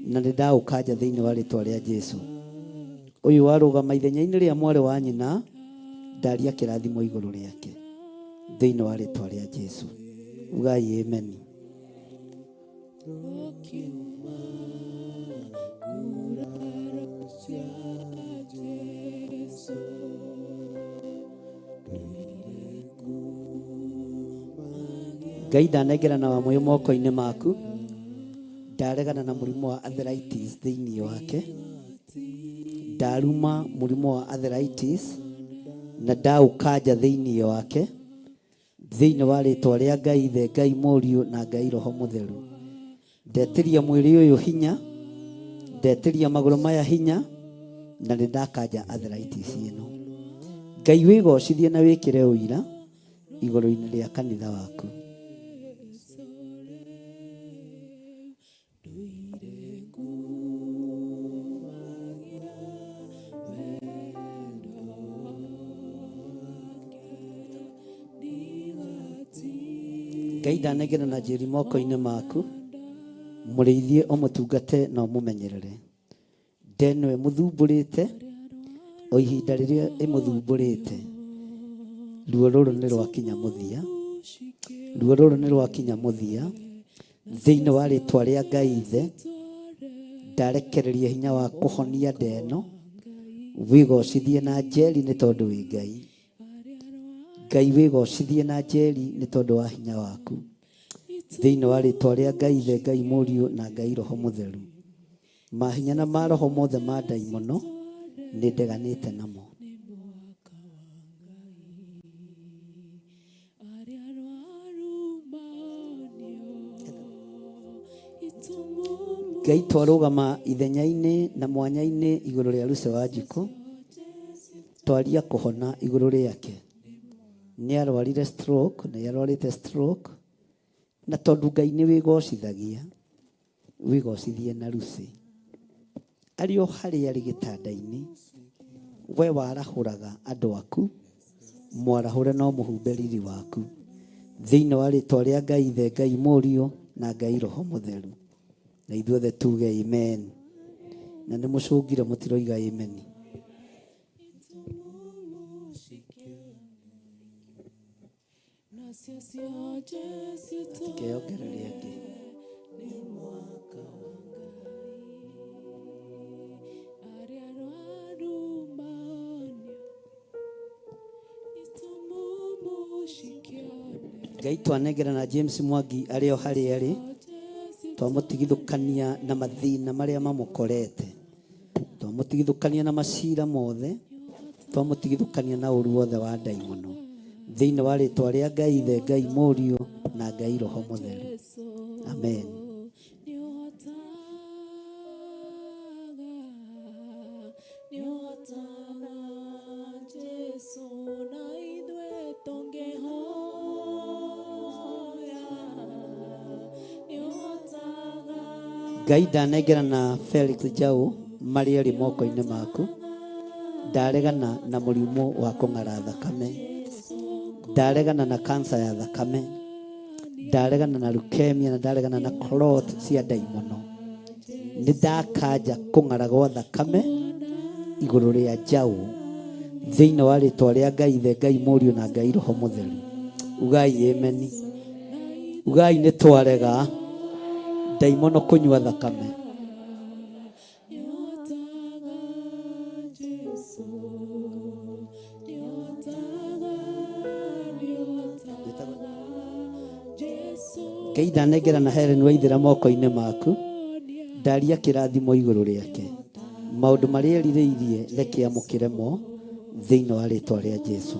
na nĩ ndaũkanja thĩinĩ wa rĩtwa rĩa Jesu. Ũyũ warũgama ithenya-inĩ rĩa mwarĩ wa nyina, ndaria kĩrathimo igũrũ rĩake thĩinĩ wa rĩtwa rĩa Jesu. Ugai amen. Ngai ndanengerana wa moyo moko-inĩ maku, ndaregana na mũrimũ wa arthritis thĩinĩ wake, ndaruma mũrimũ wa arthritis na ndaũkanja thĩinĩ wake, thĩinĩ wa rĩtwa rĩa Ngai Ithe, Ngai Mũriũ na Ngai Roho Mũtheru. Ndetĩria mwĩrĩ ũyũ hinya, ndetĩria magũrũ maya hinya, na nĩ ndakanja arthritis ĩno. Ngai wĩgocithie na wĩkĩre ũira igũrũ-inĩ rĩa kanitha waku. Ngai ndanengera na njĩri moko-inĩ maku, mũrĩithie ũmũtungate na ũmũmenyerere. Ndeno ĩmũthumbũrĩte o ihinda rĩrĩa ĩmũthumbũrĩte, ruo rũrũ nĩ rwakinya mũthia, ruo rũrũ nĩ rwakinya mũthia. Thĩinĩ wa rĩtwa rĩa Ngai Ithe, ndarekereria hinya wa kũhonia ndeno, wĩgocithie na njeri nĩ tondũ wĩ Ngai. Ngai wĩgocithie na njeri nĩ tondũ wa hinya waku. Thĩinĩ wa rĩtwa rĩa Ngai Ithe, Ngai Mũriũ na Ngai Roho Mũtheru. Mahinya na maroho mothe ma ndaimono nĩ ndeganĩte namo. Ngai twarũgama ithenya-inĩ na mwanya-inĩ igũrũ rĩa Lucy Wanjikũ, twaria kũhona igũrũ rĩake. Nĩ arwarire stroke, nĩ arwarĩte stroke, na tondũ Ngai nĩ wĩgocithagia, wĩgocithie na Lucy. Arĩ o harĩa arĩ gĩtanda-inĩ, we warahũraga andũ aku, mwarahũre no mũhumbe riri waku. Thĩinĩ wa rĩtwa rĩa Ngai Ithe, Ngai Mũriũ na Ngai Roho Mũtheru. Na ithuothe tuge amen. Na nĩ mũcũngire mũtiroiga amen. Tikeyongerere angĩ. Ngai twanengera na James Mwangi arĩ o harĩa arĩ, twamũtigithũkania na mathĩna marĩa mamũkorete, twamũtigithũkania na macira mothe, twamũtigithũkania na ũru wothe wa ndaimono, thĩinĩ wa rĩtwa rĩa Ngai Ithe, Ngai Mũriũ na Ngai Roho Mũtheru. Amen. Ngai ndanengera na Felix Jau marĩa arĩ moko-inĩ maku, ndaregana na mũrimũ wa kũng'ara thakame, ndaregana na kansa ya thakame, ndaregana na leukemia na ndaregana na clot cia ndaimono. Nĩ ndakanja kũng'ara gwa thakame igũrũ rĩa Jau thĩinĩ wa rĩtwa rĩa Ngai Ithe, Ngai Mũriũ na Ngai Roho Mũtheru. Ugai amen. Ugai nĩ twarega ndaimono kũnyua thakame. Ngai ndanengera na Helen Waithera moko-inĩ maku, ndaria kĩrathimo igũrũ rĩake. Maũndũ marĩa erirĩirie reke amũkĩre mo thĩinĩ wa rĩtwa rĩa Jesu.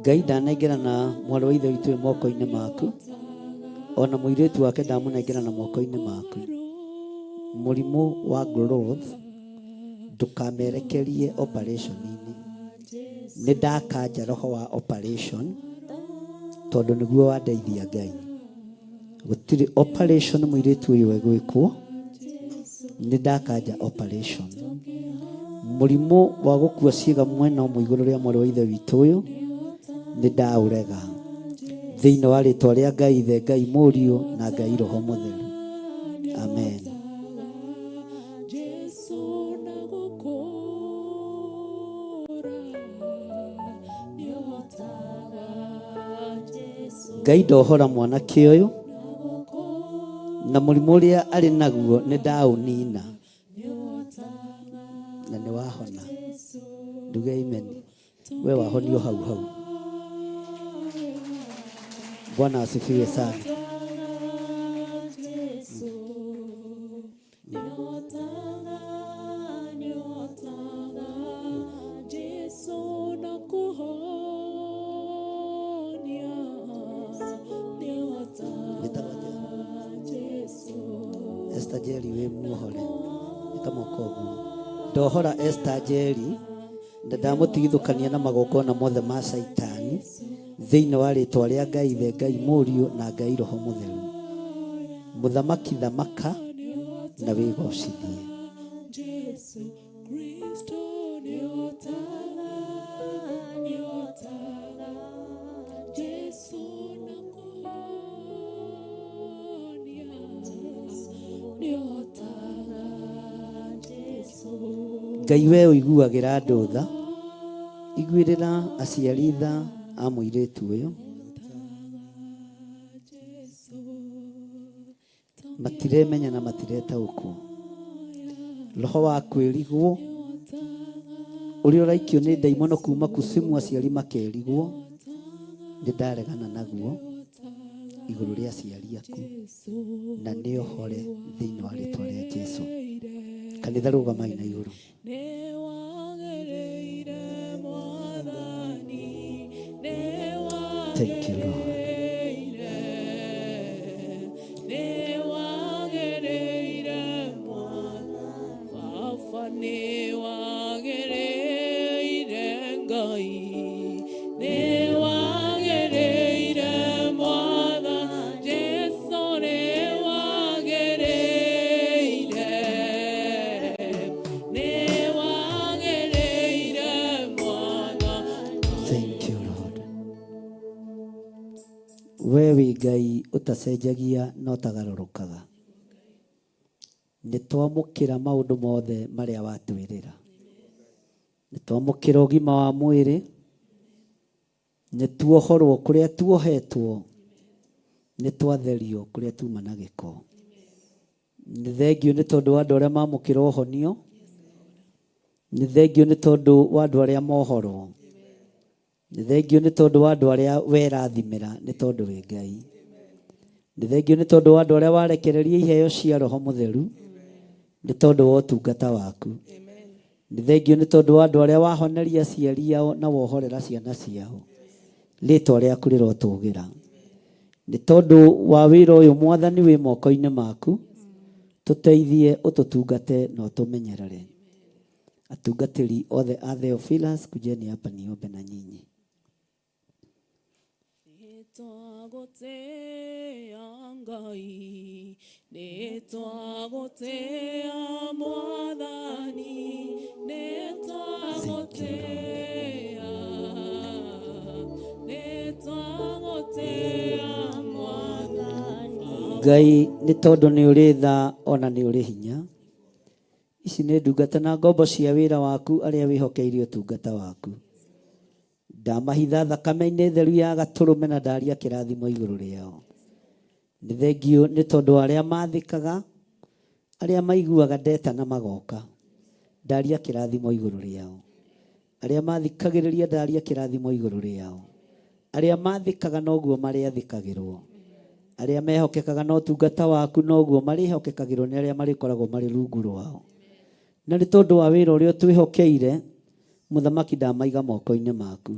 Ngai ndanengera na mwarĩ wa ithe witũ wĩ moko-inĩ maku, ona mũirĩtu wake ndamũnengera na moko-inĩ maku. Mũrimũ wa growth ndũkamerekerie operation-inĩ. Nĩ ndakanja roho wa operation tondũ nĩguo wandeithia Ngai. Gũtirĩ operation mũirĩtu ũyũ egwĩkwo, nĩ ndakanja operation. Mũrimũ wa gũkua ciĩga mwena ũmwe igũrũ rĩa mwarĩ wa ithe witũ ũyũ nĩ ndaũrega. Thĩinĩ wa rĩtwa rĩa Ngai Ithe, Ngai Mũriũ na Ngai Roho Mũtheru. Amen. Ngai ndohora mwanake ũyũ na mũrimũ ũrĩa arĩ naguo nĩ ndaũnina na nĩ wahona. Nduge amen. We wahonio hau hau. Bwana asifiwe sana. Esther Njeri wĩ muohore nĩ kamoko ũguo ndohora Esther Njeri na ndamũtigithũkania na magongona mothe ma caitani thĩinĩ wa rĩtwa rĩa Ngai Ithe, Ngai Mũriũ na Ngai Roho Mũtheru. Mũthamaki thamaka na wĩgocithie. Ngai we ũiguagĩra andũ tha, iguĩrĩra aciari tha a mũirĩtu ũyũ. Matiremenya na matiretaũkwo. Roho wa kwĩrigwo ũrĩa ũraikio nĩ ndaimono kuma kusimu aciari makerigwo, nĩ ndaregana naguo igũrũ rĩa aciari aku na nĩ ohore thĩinĩ wa rĩtwa rĩa Jesu. Kanitha rũgamai na igũrũ. Thank you, Lord. Thank you, Lord. We wĩ Ngai ũtacenjagia na ũtagarũrũkaga. Nĩ twamũkĩra maũndũ mothe marĩa watwĩrĩra. Nĩ twamũkĩra ũgima wa mwĩrĩ, nĩ tuohorwo kũrĩa tuohetwo, nĩ twatherio kũrĩa tuma na gĩko. Nĩ thengiũ nĩ tondũ wa andũ arĩa mamũkĩra ũhonio, nĩ thengiũ nĩ tondũ wa andũ arĩa mohorwo, nĩ thengiũ nĩ tondũ wa andũ arĩa werathimĩra nĩ tondũ wĩ Ngai. Nĩ thengiũ nĩ tondũ wa andũ arĩa warekereria iheo cia Roho Mũtheru nĩ tondũ wa ũtungata waku. Nĩ thengiũ nĩ tondũ wa andũ arĩa wahoneria aciari ao na wohorera ciana ciao. Rĩtwa rĩaku rĩrotũgĩra. Nĩ tondũ wa wĩra ũyũ Mwathani wĩ moko-inĩ maku, tũteithie ũtũtungate na ũtũmenyerere. Atungatĩri othe a Theophilus, kujeni hapa niombe na nyinyi. Ngai nĩ tondũ nĩ ũrĩ tha ona nĩ ũrĩ hinya. Ici nĩ ndungata na ngombo cia wĩra waku arĩa wĩhokeire ũtungata waku. Ndamahitha thakame-inĩ theru ya gatũrũme na ndaria kĩrathimo igũrũ rĩao. Nĩ thengiũ nĩ tondũ arĩa mathĩkaga, arĩa maiguaga ndetana magoka. Ndaria kĩrathimo igũrũ rĩao. Arĩa mathikagĩrĩria ndaria kĩrathimo igũrũ rĩao. Arĩa mathĩkaga noguo marĩathĩkagĩrwo. Arĩa mehokekaga na ũtungata waku noguo marĩhokekagĩrwo nĩ arĩa marĩkoragwo marĩ rungu rwao. Na nĩ tondũ wa wĩra ũrĩa ũtwĩhokeire, mũthamaki ndamaiga moko-inĩ maku.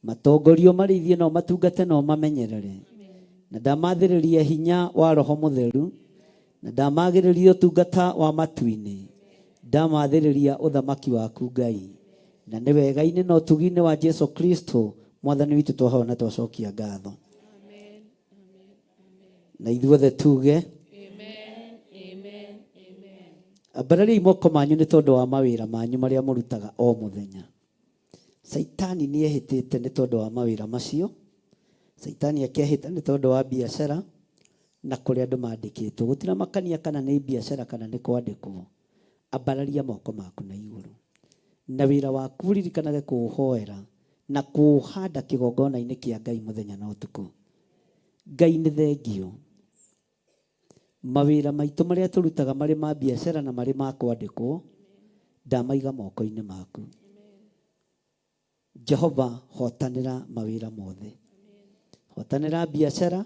Matongorio marĩithie no matungate no mamenyerere. Na ndamathĩrĩria hinya wa Roho Mũtheru, na ndamagĩrĩria ũtungata wa matu-inĩ. Ndamathĩrĩria ũthamaki waku Ngai. Na nĩ wega-inĩ na ũtugi-inĩ wa Jesu Kristo Mwathani witũ twahoya na twacokia ngatho. Na ithuothe tuge ambarariai moko manyu nĩ tondũ wa mawĩra manyu marĩa mũrutaga o mũthenya. Caitani nĩ ehĩtĩte nĩ tondũ wa mawĩra macio. Caitani akĩahĩta nĩ tondũ wa biacara na kũrĩa andũ mandĩkĩtwo. Gũtiramakania kana nĩ biacara kana nĩ kwandĩkwo. Ambararia moko maku na igũrũ. Na wĩra waku ũririkanage kũũhoera na kũũhanda kĩgongona-inĩ kĩa Ngai mũthenya na ũtukũ. Ngai nĩ thengio. Mawĩra maitũ marĩa tũrutaga marĩ ma biacara na marĩ ma kwandĩkwo, ndamaiga moko-inĩ maku. Jehova hotanĩra mawĩra mothe. Hotanĩra biacara,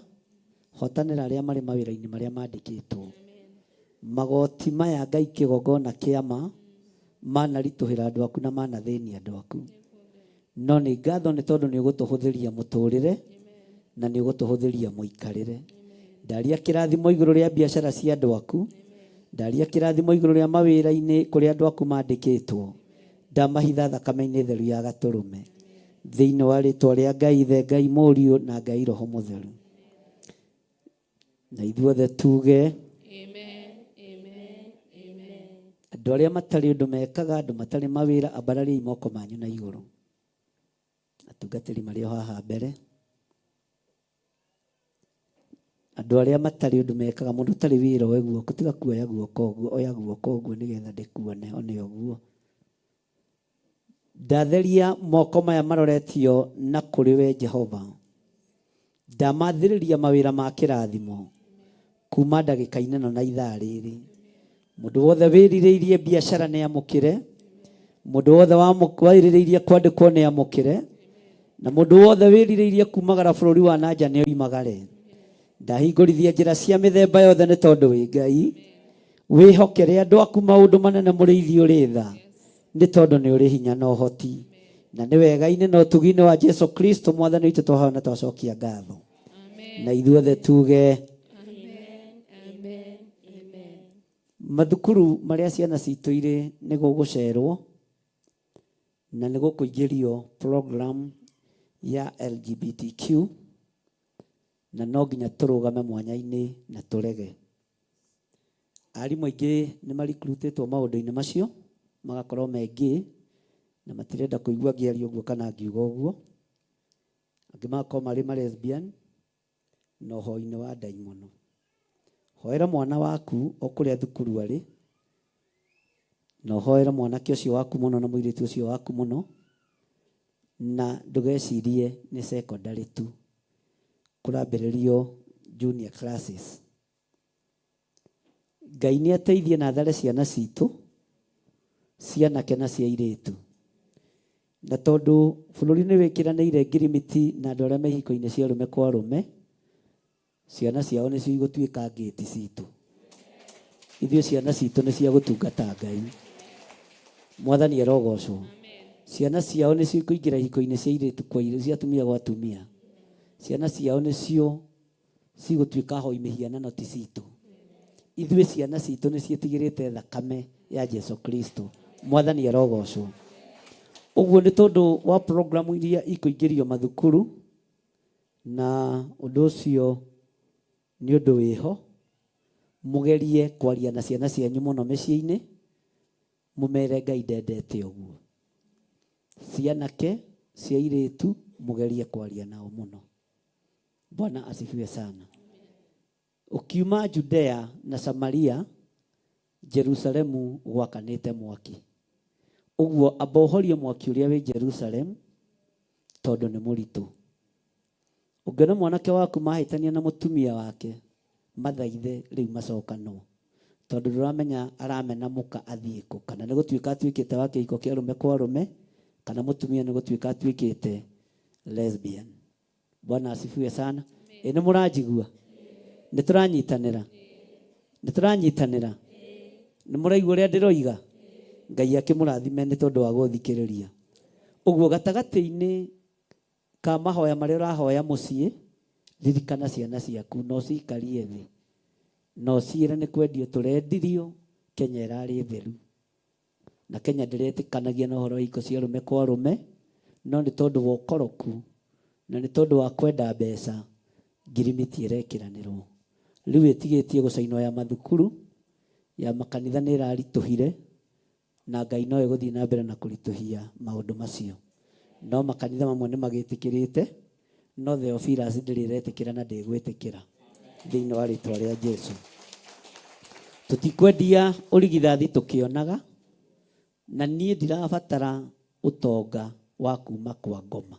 hotanĩra arĩa marĩ mawĩra-inĩ marĩa mandĩkĩtwo. Magoti maya Ngai kĩgongona kĩa ma manaritũhĩra andũ aku na manathĩnia andũ aku. No nĩ ngatho nĩ tondũ nĩ ũgũtũhũthĩria mũtũrĩre na nĩ ũgũtũhũthĩria mũikarĩre. Ndaria kĩrathimo igũrũ rĩa biacara cia andũ aku. Ndaria kĩrathimo igũrũ rĩa mawĩra-inĩ kũrĩa andũ aku mandĩkĩtwo. Ndamahitha thakame-inĩ theru ya gatũrũme. Thĩinĩ wa rĩtwa rĩa Ngai Ithe, Ngai Mũriũ na Ngai Roho Mũtheru. Na ithuothe tuge andũ arĩa matarĩ ũndũ mekaga, andũ matarĩ mawĩra, ambarariai moko manyu na igũrũ. Atungatĩri marĩ o haha mbere. Andũ arĩa matarĩ ũndũ mekaga, mũndũ ũtarĩ wĩra oe guoko, tiga kuoya guoko ũguo, oya guoko ũguo nĩgetha ndĩkuone, one ũguo. Ndatheria moko maya maroretio na kũrĩ we Jehova. Ndamathĩrĩria mawĩra ma kĩrathimo kuma ndagĩka-inĩ ĩno na ithaa rĩrĩ. Mũndũ wothe wĩrirĩirie biacara nĩ amũkĩre. Mũndũ wothe wĩrirĩirie kwandĩkwo nĩ amũkĩre. Na mũndũ wothe wĩrirĩirie kumagara bũrũri wa na nja nĩ oimagare. Ndahingũrithia njĩra cia mĩthemba yothe nĩ tondũ wĩ Ngai. Wĩhokere andũ aku maũndũ manene mũrĩithi ũrĩ tha nĩ tondũ nĩ ũrĩ hinya na ũhoti. Na nĩ wega-inĩ na ũtugi-inĩ wa Jesu Kristo mwathani witũ twahoya na twacokia ngatho. Na ithuothe tuge mathukuru marĩa ciana citũ irĩ nĩ gũgũcerwo na nĩ gũkũingĩrio program ya LGBTQ na no nginya tũrũgame mwanya-inĩ na tũrege. Arimũ aingĩ nĩ marikrutĩtwo maũndũ-inĩ macio magakorwo me gay na matirenda kũigua ngĩaria ũguo kana ngiuga ũguo. Angĩ magakorwo marĩ ma lesbian na ũhoi-inĩ wa ndaimono. Hoera mwana waku o kũrĩa thukuru arĩ na ũhoere mwanake ũcio waku mũno na mũirĩtu ũcio waku mũno na ndũgecirie nĩ secondary tu. Kũrambĩrĩrio junior classes. Ngai nĩ ateithie na athare ciana citũ cia anake na cia airĩtu. Na tondũ bũrũri nĩ wĩkĩranĩire ngirimiti na andũ arĩa me ihiko-inĩ cia arũme kwa arũme, ciana ciao nĩcio igũtuĩka ngĩti citũ. Ithuĩ ciana citũ nĩ cia gũtungata Ngai. Mwathani arogocwo. Ciana ciao nĩcio ikũingĩra ihiko-inĩ cia airĩtu kwa cia atumia gwa atumia. Ciana ciao nĩcio cigũtuĩka ahoi mĩhianano ti citũ. Ithuĩ ciana citũ nĩ ciĩtigĩrĩte thakame ya Jesu Kristo. Mwathani arogocwo. Ũguo nĩ tondũ wa programu iria ikũingĩrio mathukuru na ũndũ ũcio nĩ ũndũ wĩho. Mũgerie kwaria na ciana cianyu mũno mĩciĩ-inĩ, mũmere Ngai ndendete ũguo. Cia anake, cia airĩtu, mũgerie kwaria nao mũno. Bwana asifiwe sana. Ũkiuma Judea na Samaria, Jerusalemu gwakanĩte mwaki. Ũguo amba ũhorie mwaki ũrĩa wĩ Jerusalemu tondũ nĩ mũritũ. Ũngĩona mwanake waku mahĩtania na mũtumia wake, mathaithe rĩu macokanwo. Tondũ ndũramenya aramena mũka athiĩ kũ. Kana nĩ gũtuĩka atuĩkĩte wa kĩhiko kĩa arũme kwa arũme, kana mũtumia nĩ gũtuĩka atuĩkĩte lesbian. Bwana asifiwe sana. Ĩ nĩ mũranjigua? Nĩ tũranyitanĩra? Nĩ tũranyitanĩra? Nĩ mũraigua ũrĩa ndĩroiga? Ngai akĩmũrathime nĩ tondũ wa gũthikĩrĩria. Ũguo gatagatĩ-inĩ ka mahoya marĩa ũrahoya mũciĩ, ririkana ciana ciaku na ũcikarie thĩ. Na ũciĩre nĩ kwendio tũrendirio, Kenya ĩrarĩ theru. Na Kenya ndĩretĩkanagia na ũhoro wa ihiko cia arũme kwa arũme, no nĩ tondũ wa ũkoroku na nĩ tondũ wa kwenda mbeca, ngirimiti ĩrekĩranĩrwo. Rĩu ĩtigĩtie gũcainwo ya mathukuru, ya makanitha nĩ ĩraritũhire, na Ngai no egũthiĩ na mbere na kũritũhia maũndũ macio. No makanitha mamwe nĩ magĩtĩkĩrĩte, No Theophilus ndĩrĩ ĩretĩkĩra na ndĩgwĩtĩkĩra thĩinĩ wa rĩtwa rĩa Jesu. Tũtikwendia ũrigithathi tũkĩonaga, na niĩ ndirabatara ũtonga wa kuma kwa ngoma.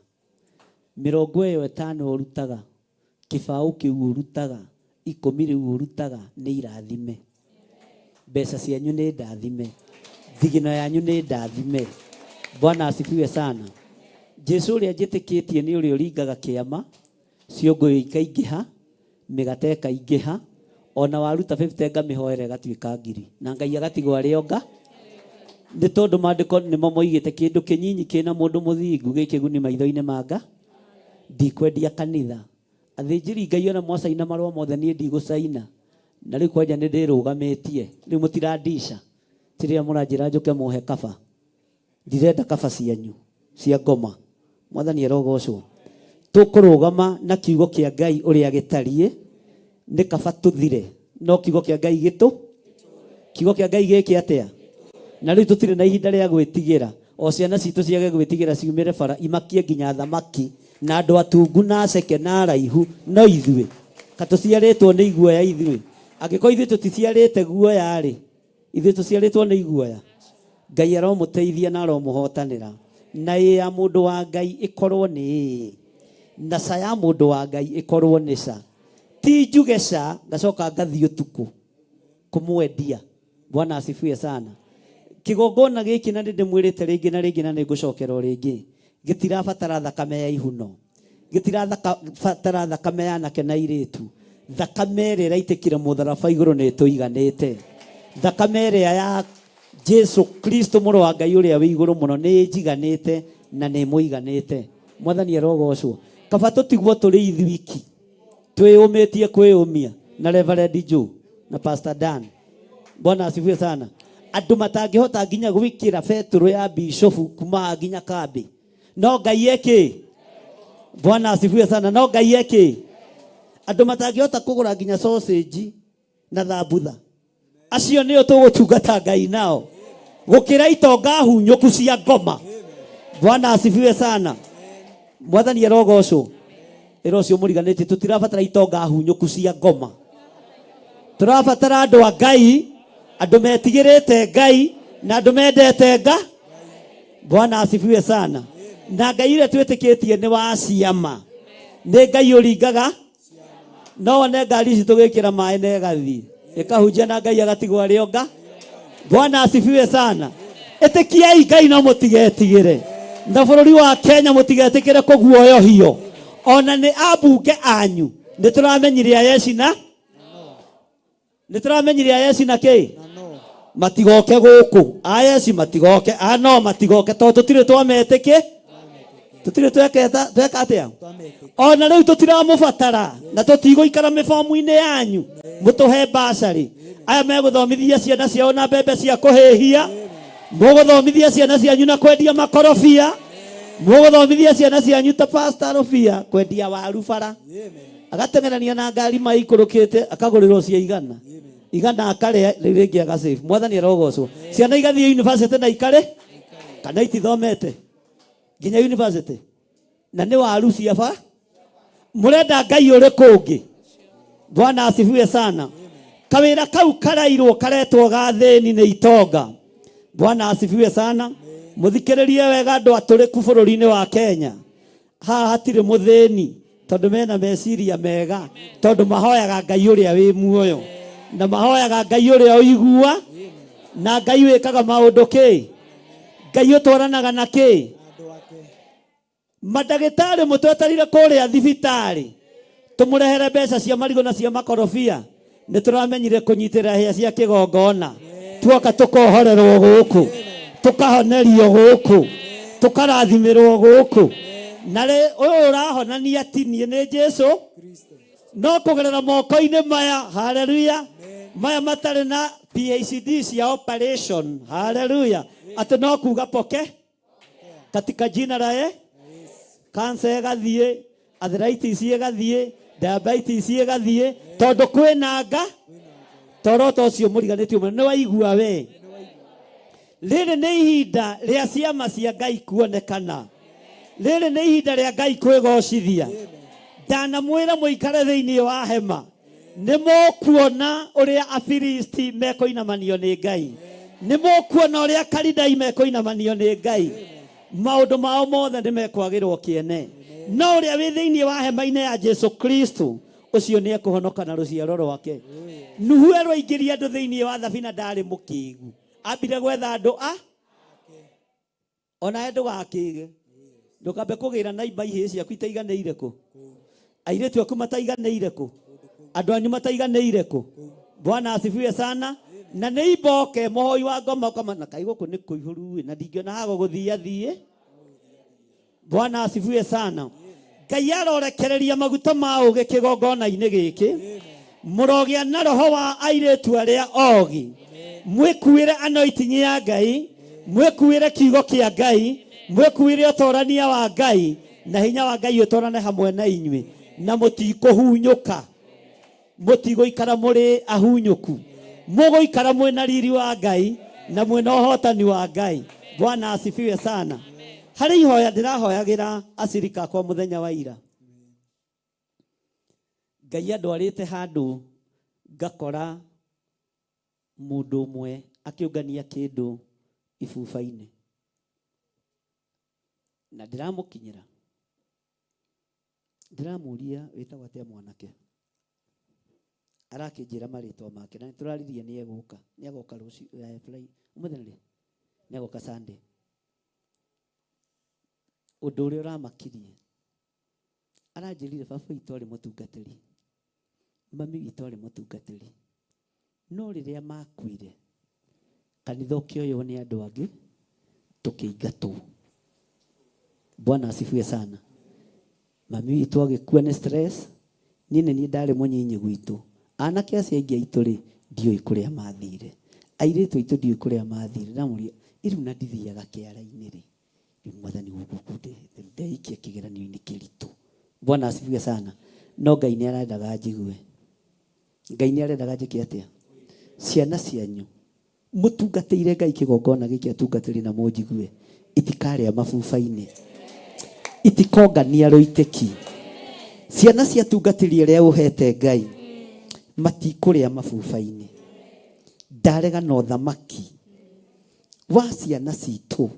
Mĩrongo ĩyo ĩtano ũrutaga, kĩbaũ kĩu ũrutaga, ikũmi rĩu ũrutaga nĩ irathime. Mbeca cianyu nĩ ndathime, thigino yanyu nĩ ndathime. Bwana asifiwe sana. Jesu ũrĩa njĩtĩkĩtie nĩ ũrĩa ũringaga kĩama, ciũngũyũ ikaingĩha, mĩgate ĩkaingĩha, ona waruta 50 ngamĩhoera ĩgatuĩka ngiri, na Ngai agatigwo arĩ o nga. Nĩ tondũ maandĩko nĩmo moigĩte kĩndũ kĩnyinyi kĩna mũndũ mũthingu gĩ kĩguni maitho-inĩ ma Nga. Ndikwendia kanitha. Athĩnjĩri Ngai ona mwacaina marũa mothe niĩ ndigũcaina. Na rĩu kwanja nĩ ndĩrũgamĩtie. Rĩu mũtirandica. Ti rĩrĩa mũranjĩra njũke mũhe kaba. Ndirenda kaba cianyu cia ngoma. Mwathani arogocwo. Tũkũrũgama na kiugo kĩa Ngai ũrĩa gĩtariĩ, nĩ kaba tũthire, no kiugo kĩa Ngai gĩtũ kiugo kĩa Ngai gĩke atĩa? Na rĩu tũtirĩ na ihinda rĩa gwĩtigĩra. O ciana citũ ciage gwĩtigĩra ciumĩre bara imakie nginya thamaki na andũ atungu na aceke na araihu, no ithuĩ ka tũciarĩtwo nĩ iguoya ithuĩ? Angĩkorwo ithuĩ tũticiarĩte guoya-rĩ, Ithuĩ tũciarĩtwo nĩ iguoya. Ngai aromũteithia na aromũhotanĩra. Na ĩĩ ya mũndũ wa Ngai ĩkorwo nĩ ĩĩ, na ca ya mũndũ wa Ngai ĩkorwo nĩ ca. Ti njuge ca ngacoka ngathiĩ ũtukũ kũmwendia. Bwana asifiwe sana. Kĩgongona gĩkĩ na nĩndĩmwĩrĩte rĩngĩ na rĩngĩ na nĩngũcokera o rĩngĩ, gĩtirabatara thakame ya ihuno. Gĩtirabatara thakame ya anake na airĩtu. Thakame ĩrĩa ĩraitĩkire mũtharaba igũrũ nĩ ĩtũiganĩte. Thakame ĩrĩa ya Jesu Kristo mũrũ wa Ngai ũrĩa wĩ igũrũ mũno nĩ ĩnjiganĩte na nĩ ĩmũiganĩte. Mwathani arogocwo. Kaba tũtigwo tũrĩ ithuiki twĩyũmĩtie kwĩyũmia na Reverend Joe na Pastor Dan. Bwana asifiwe sana. Andũ matangĩhota nginya gwĩkĩra betũrũ ya bishofu kuma nginya kambĩ. No Ngai eki. Bwana asifiwe sana. No Ngai eki. Andũ matangĩhota kũgũra nginya sausage na thambutha. Acio nĩo tũgũtungata Ngai nao. Gũkĩra itonga hunyũku cia ngoma. Bwana asifiwe sana. Mwathani arogocwo. Ĩra ũcio mũriganĩtie tũtirabatara itonga hunyũku cia ngoma. Tũrabatara andũ a Ngai, andũ metigĩrĩte Ngai na andũ mendete Nga. Bwana asifiwe sana. Na Ngai ũrĩa twĩtĩkĩtie nĩ wa ciama. Nĩ Ngai ũringaga no wone ngari ici tũgĩkĩra maĩ na ĩgathiĩ ĩkahunjia na Ngai agatigwo arĩ o nga. Bwana asifiwe sana. Ĩtĩkiai Ngai no mũtigetigĩre. Na bũrũri wa Kenya mũtigetĩkĩre kũguoyohio. Ona nĩ ambunge anyu nĩ tũramenyire ayeci na nĩ tũramenyire ayeci na kĩ matigoke gũkũ ayeci matigoke ano matigoke tondũ tũtirĩ twametĩkĩ tũtirĩ tweketa tweka atĩa ona rĩu tũtiramũbatara na tũtigũikara mĩbomu-inĩ yanyu mũtũhe mbacarĩ aya megũthomithia ciana ciao na mbembe cia kũhĩhia mũgũthomithia ciana cianyu na kwendia makorobia mũgũthomithia ciana cianyu ta Pastor Rũbia kwendia waru bara agateng'erania na ngari maikũrũkĩte akagũrĩrwo cia igana igana akarĩa rĩu rĩngĩ agasave mwathani arogocwo ciana igathiĩ university na ikare kana itithomete nginya university na nĩ waru cia ba mũrenda ngai ũrĩkũ ũngĩ bwana asifiwe sana kawĩra kau karairwo karetwo ga thĩni nĩ itonga bwana asifiwe sana mũthikĩrĩrie wega andũ atũrĩku bũrũri-inĩ wa Kenya haha hatirĩ mũthĩni tondũ mena meciria mega tondũ mahoyaga ngai ũrĩa wĩ muoyo na mahoyaga ngai ũrĩa ũigua na ngai wĩkaga maũndũ kĩ ngai ũtwaranaga na kĩ mandagĩtarĩ mũtweterire kũrĩa thibitarĩ tũmũrehere mbeca cia marigũ na cia makorobia nĩ tũramenyire kũnyitĩrĩra hĩa cia kĩgongona tuoka tũkohorerwo gũkũ tũkahonerio gũkũ tũkarathimĩrwo gũkũ na rĩ ũyũ ũrahonania ti niĩ nĩ Jesu no kũgerera moko-inĩ maya haleluya maya matarĩ na PhD cia operation haleluya atĩ no kuga poke katika jina la ye kansa ĩgathiĩ arthritis ĩgathiĩ diabetes ĩgathiĩ tondũ kwĩna nga toro ta ũcio mũriganĩtio mũno nĩ waigua we rĩrĩ nĩ ihinda rĩa ciama cia Ngai kuonekana rĩrĩ nĩ ihinda rĩa Ngai kwĩgocithia Ndanamwĩra mũikare thĩinĩ wa hema. Nĩ mũkuona ũrĩa Afilisti mekũinamanio nĩ Ngai. Nĩ mũkuona ũrĩa Kalidai mekũinamanio nĩ Ngai. Maũndũ mao mothe nĩ mekwagĩrwo kĩene. No ũrĩa wĩ thĩinĩ wa hema-inĩ ya Jesu Kristo, ũcio nĩ ekũhonoka na rũciaro rwake. Nuhu erwo aingĩrie andũ thĩinĩ wa thabina ndarĩ mũkĩgu. Ambire gwetha andũ a onawe ndũgakĩge ndũkambe kũgĩra na imba ihĩĩ ciaku itaiganĩire kũ airĩtu aku mataiganĩire kũ andũ anyu mataiganĩire kũ bwana asifiwe sana na nĩ imboke mũhoi wa ngoma ũkama na kaĩ gũkũ nĩ kũihũru ĩ na ndingĩona hago gũthiĩ athiĩ bwana asifiwe sana ngai arorekereria maguta ma ũgĩ kĩgongona-inĩ gĩkĩ mũrogĩa na roho wa airĩtu arĩa ogi mwĩkuĩre anointing ya ngai mwĩkuĩre kiugo kĩa ngai mwĩkuĩre ũtorania wa ngai na hinya wa ngai ũtorane hamwe na inyuĩ na mũtikũhunyũka mũtigũikara mũrĩ ahunyũku mũgũikara mwĩna riri wa ngai na mwĩna ũhotani wa ngai bwana asifiwe sana harĩ ihoya ndĩrahoyagĩra acirika akwa mũthenya wa ira ngai andwarĩte handũ ngakora mũndũ ũmwe akĩũngania kĩndũ ibuba-inĩ na ndĩramũkinyĩra ndĩramũria wĩtagwo atĩa mwanake arakĩnjĩra marĩtwa make na nĩtũraririe nĩ egũka nĩ agoka rũciũ eh, Friday ũmũthĩ nĩ rĩ nĩ agoka Sunday ũndũ ũrĩa ũramakirie aranjĩrire baba witũ arĩ mũtungatĩri mami witũ arĩ mũtungatĩri no rĩrĩa makuire kanitha ũkĩoywo nĩ andũ angĩ tũkĩingatwo bwana asifiwe sana mami witũ agĩkua nĩ stress niĩ nĩ niĩ ndarĩ mũnyinyi gwitũ anake acio aingĩ aitũ rĩ ndiũĩ kũrĩa mathire airĩtu aitũ ndiũĩ kũrĩa mathire ndamũria ĩrĩu na ndithiaga kĩara-inĩ rĩ rĩu mwathani gũkũ ndeikia kĩgeranio-inĩ kĩritũ bwana asifiwe sana no ngai nĩ arendaga njigue ngai nĩ arendaga njĩke atĩa ciana cianyu mũtungatĩire ngai kĩgongona gĩkĩ atungatĩri na mũnjigue itikarĩa mabuba-inĩ itikongania rũitĩki ciana ciatungatĩri arĩa ũhete ngai matikũrĩa mabuba-inĩ ndarega na ũthamaki wa ciana citũ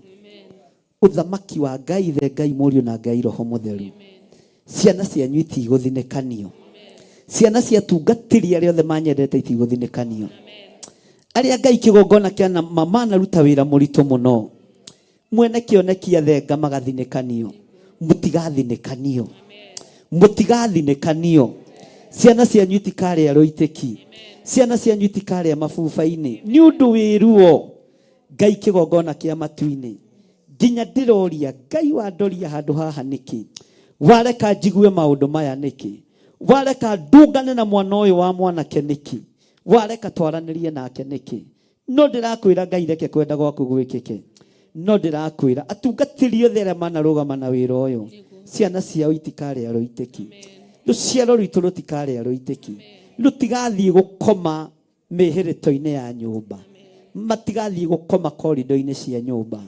ũthamaki wa ngai ithe ngai mũriũ na ngai roho mũtheru ciana cianyu itigũthinĩkanio ciana ciatungatĩri arĩa othe manyendete itigũthinĩkanio arĩa ngai kĩgongona kĩa na manaruta wĩra mũritũ mũno mwene kĩoneki athenga magathinĩkanio mũtigathinĩkanio mũtigathinĩkanio ciana cianyu itikarĩa rũitĩki ciana cianyu itikarĩa mabuba-inĩ nĩ ũndũ wĩ ruo ngai kĩgongona kĩa matu-inĩ nginya ndĩroria ngai wandoria handũ haha nĩkĩ wareka njigue maũndũ maya nĩkĩ wareka ndungane na mwana ũyũ wa mwanake nĩkĩ wareka twaranĩrie nake nĩkĩ no ndĩrakwĩra ngai reke kwenda gwaku gwĩkĩke no ndĩrakwĩra atungatĩri othe arĩa manarũgama na wĩra ũyũ ciana ciao itikarĩa rũitĩki rũciaro rwitũ rũtikarĩa rũitĩki rũtigathiĩ gũkoma mĩhĩrĩto-inĩ ya nyũmba matigathiĩ gũkoma korido-inĩ cia nyũmba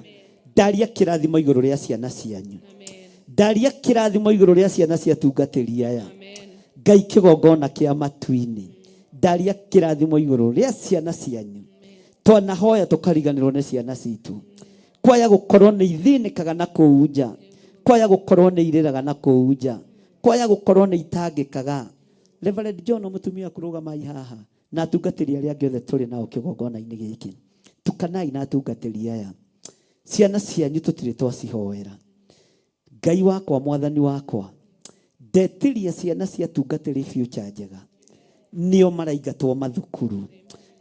ndaria kĩrathimo igũrũ rĩa ciana cianyu ndaria kĩrathimo igũrũ rĩa ciana cia tungatĩri aya ngai kĩgongona kĩa matu-inĩ ndaria kĩrathimo igũrũ rĩa ciana cianyu twanahoya tũkariganĩrwo nĩ ciana citũ kwaya gũkorwo nĩ ithĩnĩkaga na kũu nja kwaya gũkorwo nĩ irĩraga na kũu nja kwaya gũkorwo nĩ itangĩkaga Reverend John mũtumia kũrũgamai haha na atungatĩri arĩa angĩ othe tũrĩ nao kĩgongona-inĩ gĩkĩ tukanai na atungatĩri aya ciana cianyu tũtirĩ twacihoera ngai wakwa mwathani wakwa ndetirie ciana cia tungatĩri future njega nĩo maraingatwo mathukuru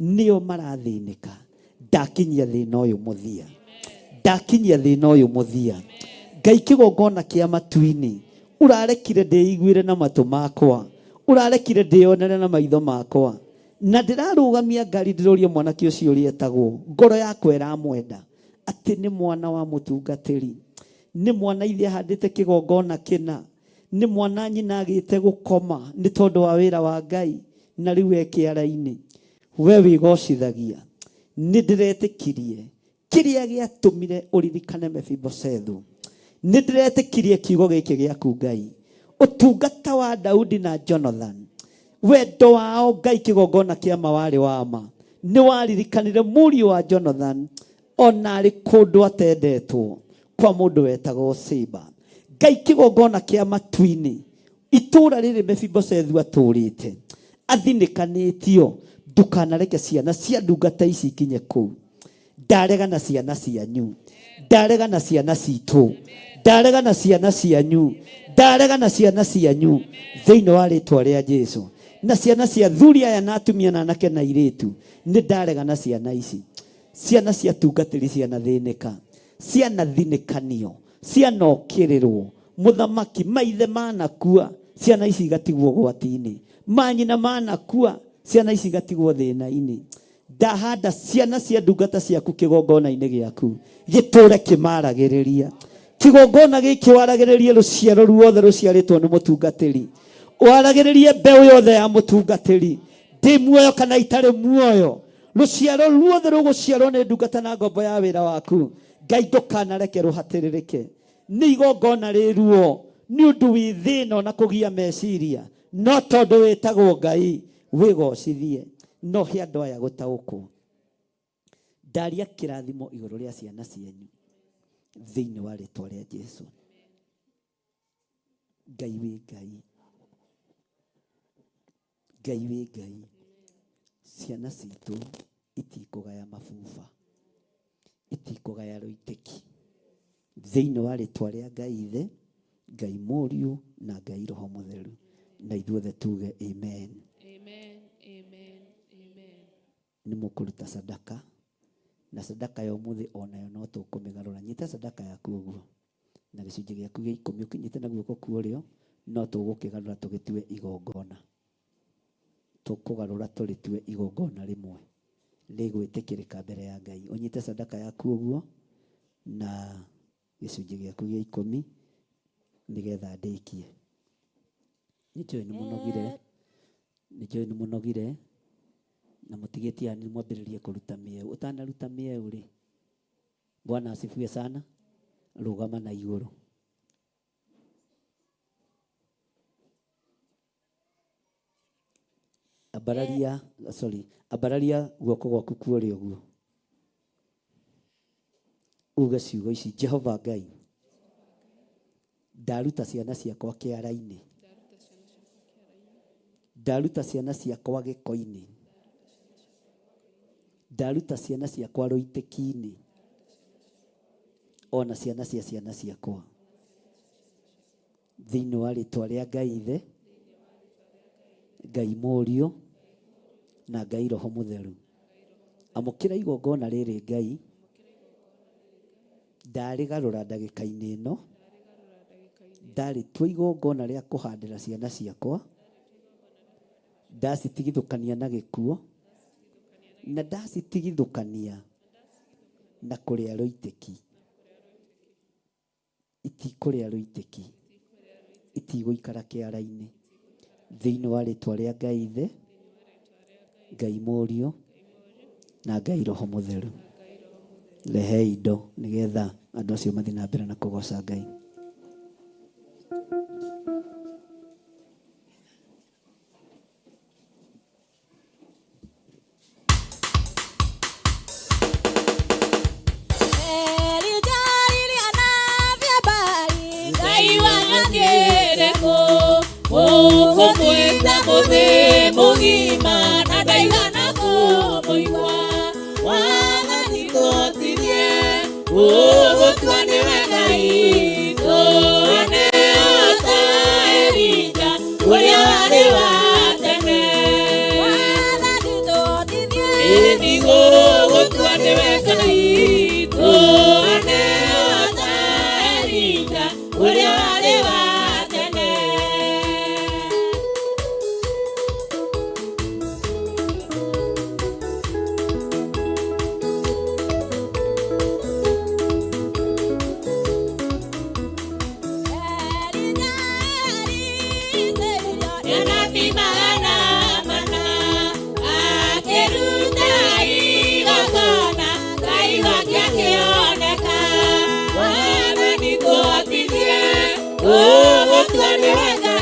nĩo marathĩnĩka ndakinyia thĩna ũyũ mũthia ndakinyia thĩna ũyũ mũthia ngai kĩgongona kĩa matu-inĩ ũrarekire ndĩiguĩre na matũ makwa ũrarekire ndĩonere na maitho makwa na ndĩrarũgamia ngari ndĩroria mwanake ũcio ũrĩa etagwo ngoro yakwa ĩramwenda atĩ nĩ mwana wa mũtungatĩri nĩ mwana ithe ahandĩte kĩgongona kĩna nĩ mwana nyina agĩte gũkoma nĩ tondũ wa wĩra wa ngai na rĩu e kĩara-inĩ we wĩgocithagia nĩ ndĩretĩkirie kĩrĩa gĩatũmire ũririkane Mefiboshethu nĩ ndĩretĩkirie kiugo gĩkĩ gĩaku ngai Ũtungata wa Daudi na Jonathan, wendo wao Ngai kĩgongona kĩa ma warĩ wa ma. Nĩ waririkanire mũriũ wa Jonathan ona arĩ kũndũ atendetwo kwa mũndũ wetagwo Seba. Ngai kĩgongona kĩa matu-inĩ, itũũra rĩrĩ Mefiboshethu atũũrĩte athinĩkanĩtio, ndukanareke ciana cia ndungata ici ikinye kũu. Ndarega na ciana cianyu, ndarega na ciana citũ, ndarega na ciana cianyu, ndarega na ciana cianyu thĩinĩ wa rĩtwa rĩa Jesu. Na ciana cia thuri aya na atumia na anake na airĩtu, nĩ ndarega na ciana ici. Ciana cia tungatĩri cianathĩnĩka, cianathinĩkanio, cianokĩrĩrwo, mũthamaki maithe manakua, ciana ici igatigwo ũgwati-inĩ, manyina manakua, ciana ici igatigwo thĩna-inĩ. Ndahanda ciana cia ndungata ciaku kĩgongona-inĩ gĩaku gĩtũre kĩmaragĩrĩria. Kĩgongona gĩkĩ waragĩrĩrie rũciaro ruothe rũciarĩtwo nĩ mũtungatĩri, waragĩrĩrie mbeũ yothe ya mũtungatĩri, ndĩ muoyo kana itarĩ muoyo, rũciaro ruothe rũgũciarwo nĩ ndungata na ngombo ya wĩra waku, Ngai ndũkanareke rũhatĩrĩrĩke nĩ igongona rĩruo nĩ ũndũ wĩ thĩna ona kũgia meciria, no tondũ wĩtagwo Ngai wĩgocithie. No he andũ aya gũtaũkwo. Ndaria kĩrathimo igũrũ rĩa ciana cianyu thĩinĩ wa rĩtwa rĩa Jesu. Ngai wĩ Ngai, Ngai wĩ Ngai. Ciana citũ itikũgaya mabuba, itikũgaya rũitĩki thĩinĩ wa rĩtwa rĩa Ngai Ithe, Ngai Mũriũ na Ngai Roho Mũtheru. Na ithuothe tuge amen. Amen, amen, amen. Nĩ mũkũruta sadaka, na sadaka ya ũmũthĩ onayo no tũkũmĩgarũra. Nyita sadaka yaku ũguo na gĩcunjĩ gĩaku gĩa ikũmi ũkĩnyite na guoko kwa ũrĩo, no tũgũkĩgarũra tũgĩtue igongona. Tũkũgarũra tũrĩtue igongona rĩmwe rĩgwĩtĩkĩrĩka mbere ya Ngai. Ũnyite sadaka yaku ũguo na gĩcunjĩ gĩaku gĩa ikũmi nĩgetha ndĩkie. Nĩnjũĩ nĩ mũnogire, nĩnjũĩ nĩ mũnogire na mũtigĩtie hanini mwambĩrĩrie kũruta mĩeũ. Ũtanaruta mĩeũ rĩ, Bwana asifiwe sana, rũgama na igũrũ. Ambararia, sorry, ambararia guoko gwaku kwa ũrĩo ũguo. Uge ciugo ici, Jehova Ngai, ndaruta ciana ciakwa kĩara-inĩ, ndaruta ciana ciakwa gĩko-inĩ, ndaruta ciana ciakwa rũitĩki-inĩ, ona ciana cia ciana ciakwa thĩinĩ wa rĩtwa rĩa Ngai Ithe, Ngai Mũriũ na Ngai Roho Mũtheru. Amũkĩra igongona rĩrĩ Ngai, ndarĩgarũra ndagĩka-inĩ ĩno, ndarĩtua igongona rĩa kũhandĩra ciana ciakwa, ndacitigithũkania na gĩkuũ, na ndacitigithũkania na kũrĩa rũitĩki. Itikũrĩa rũitĩki, itigũikara kĩara-inĩ. Thĩinĩ wa rĩtwa rĩa Ngai Ithe, Ngai Mũriũ na Ngai Roho Mũtheru. Rehei indo nĩgetha andũ acio mathiĩ na mbere na kũgoca Ngai. Mũgima na ndaigana kũmũigua, wathani tũtirie, ũgũtua nĩwe Ngai, tũhane ta Elija ũrĩa warĩ wa tene. Wathani tũtirie, ĩni gũgũtua nĩwe Ngai, tũhane ta Elija ũrĩa warĩ wa tene.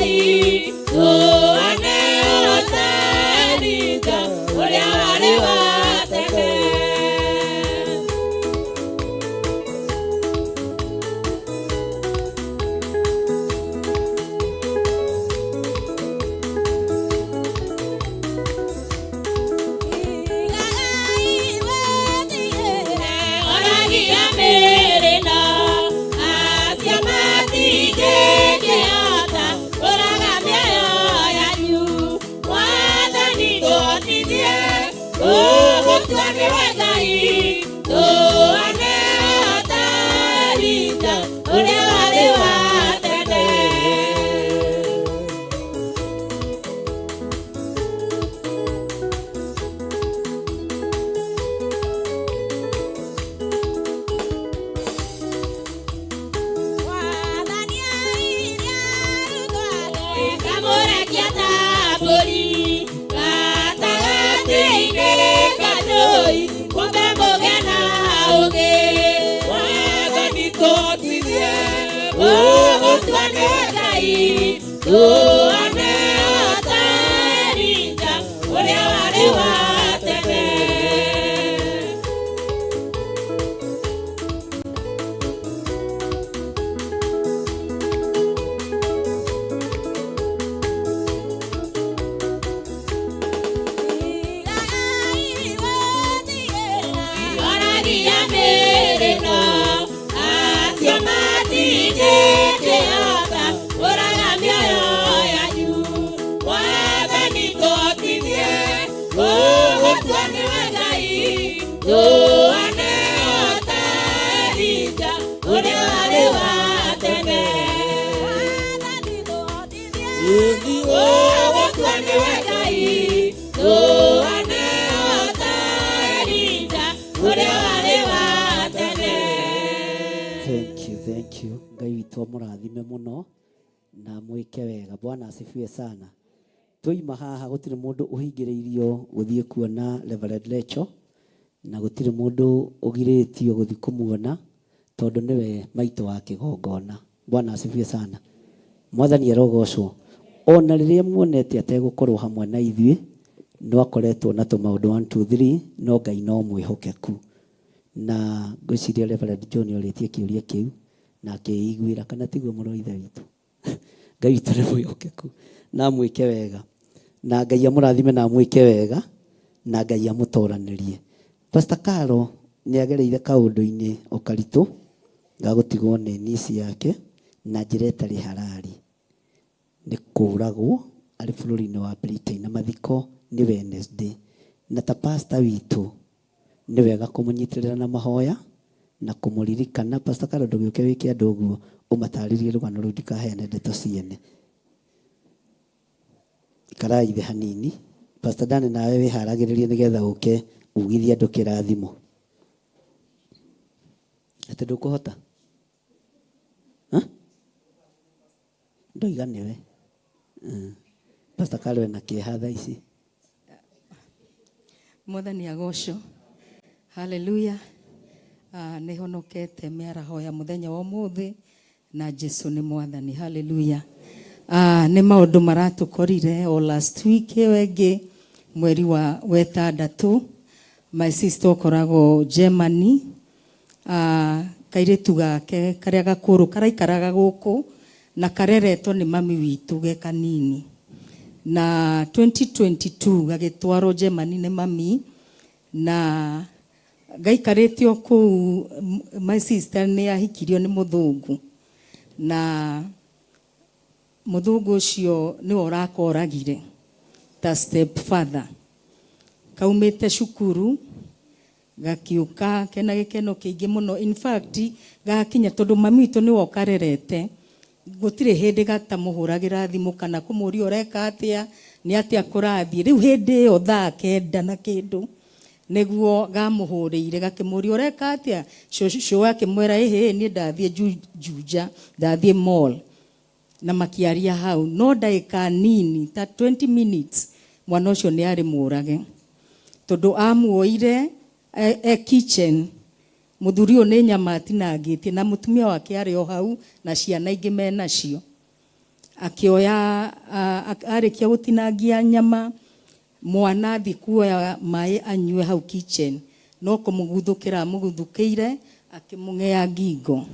Ngai tũane o ta Elija ũrĩa warĩ wa tene. Oragia mĩĩrĩ no acio matingĩkĩhota kũraga mĩoyo yanyu. Mwathani tũhotithie gũgũtua nĩwe Ngai tũane o ta Elija ũrĩa warĩ wa tene. Kamũrekia ta mbũri gatagatĩ-inĩ ka njũũi, kumbe mũgĩe na ũũgĩ. Mwathani tũhotithie gũgũtua nĩwe Ngai tũane o ta Elija ũrĩa warĩ wa tene. Oragia mĩĩrĩ no acio matingĩkĩhota kũraga mĩoyo yanyu. Mwathani tũhotithie gũgũtua nĩwe Ngai tũane o ta Elija ũrĩa warĩ wa tene. Gũgũtua nĩwe Ngai tũane o ta Elija ũrĩa warĩ wa tene. Thank you, thank you. Ngai witũ amũrathime mũno na mwĩke wega. Bwana asifiwe sana. Twaima haha gũtirĩ mũndũ ũhingĩrĩirio gũthiĩ kuona Reverend Lecho na gũtirĩ mũndũ ũgirĩtio gũthiĩ kũmuona tondũ nĩwe maitũ wa kĩgongona. Bwana asifiwe sana. Mwathani arogocwo. Ona rĩrĩa muonete ategũkorwo hamwe na ithuĩ no akoretwo na tũmaũndũ 1 2 3 no Ngai no mwĩhokeku. Na ngwĩciria Reverend John orĩtie kĩũria kĩu na akĩiguĩra kana tiguo mũrũ wa ithe witũ. Ngai witũ nĩ mwĩhokeku na amwĩke wega na Ngai amũrathime na amwĩke wega na Ngai amũtoranĩrie. Pastor Caro nĩ agereire kaũndũ-inĩ o karitũ ga gũtigwo nĩ niece yake na njĩra ĩtarĩ harari nĩ kũragwo arĩ bũrũri-inĩ wa Britain na mathiko nĩ Wednesday. Na ta pastor witũ nĩ wega kũmũnyitĩrĩra na mahoya na kũmũririkana. Pastor Caro ndũgĩũke wĩke andũ ũguo ũmatarĩrie rũgano rũu ndikaheane ndeto ciene. Ikarai thĩ hanini. Pastor Dan nawe wĩharagĩrĩrie nĩgetha ũke ugithie andũ kĩrathimo. Atĩ ndũkũhota? Ndoiga nĩwe. Pastor Caro ena kĩeha thaa ici. Mwathani agocwo. Haleluya. Nĩ honokete mĩaraho ya mũthenya wa ũmũthĩ na Jesu nĩ mwathani. Haleluya. Nĩ maũndũ maratũkorire o last week ĩyo ĩngĩ mweri wa wetandatũ. My sister ũkoragwo Germany. Kairĩtu gake karĩa gakũrũ karaikaraga gũkũ na kareretwo nĩ mami witũ ge kanini. Na 2022 gagĩtwarwo Germany nĩ mami na gaikarĩtio kũu. My sister nĩ ahikirio nĩ mũthũngũ na mũthũngũ ũcio nĩwe ũrakoragire ta step father. Kaumĩte cukuru gakiũka kena gĩkeno kĩingĩ mũno. In fact gakinya tondũ mami witũ nĩwe ũkarerete gũtirĩ hĩndĩ gatamũhũragĩra thimũ kana kũmũria ũreka atĩa nĩ atĩa kũrathiĩ. Rĩu hĩndĩ ĩyo thaa 9 na kĩndũ nĩguo gamũhũrĩire gakĩmũria ũreka atĩa. Cũcũ akĩmwĩra ĩhĩ niĩ ndathiĩ Juja ndathiĩ mall na makiaria hau no ndagĩka nini ta 20 minutes mwana ũcio nĩ arĩ mũrage tondũ amuoire e kitchen. Mũthuri ũyũ nĩ nyama atinangĩtie na mũtumia wake arĩ o hau na ciana ingĩ menacio. Akĩoya arĩkia gũtinangia nyama, mwana athiĩ kuoya maĩ anyue hau kitchen, no kũmũguthũkĩra amũguthũkĩire, akĩmũng'ea ngingo.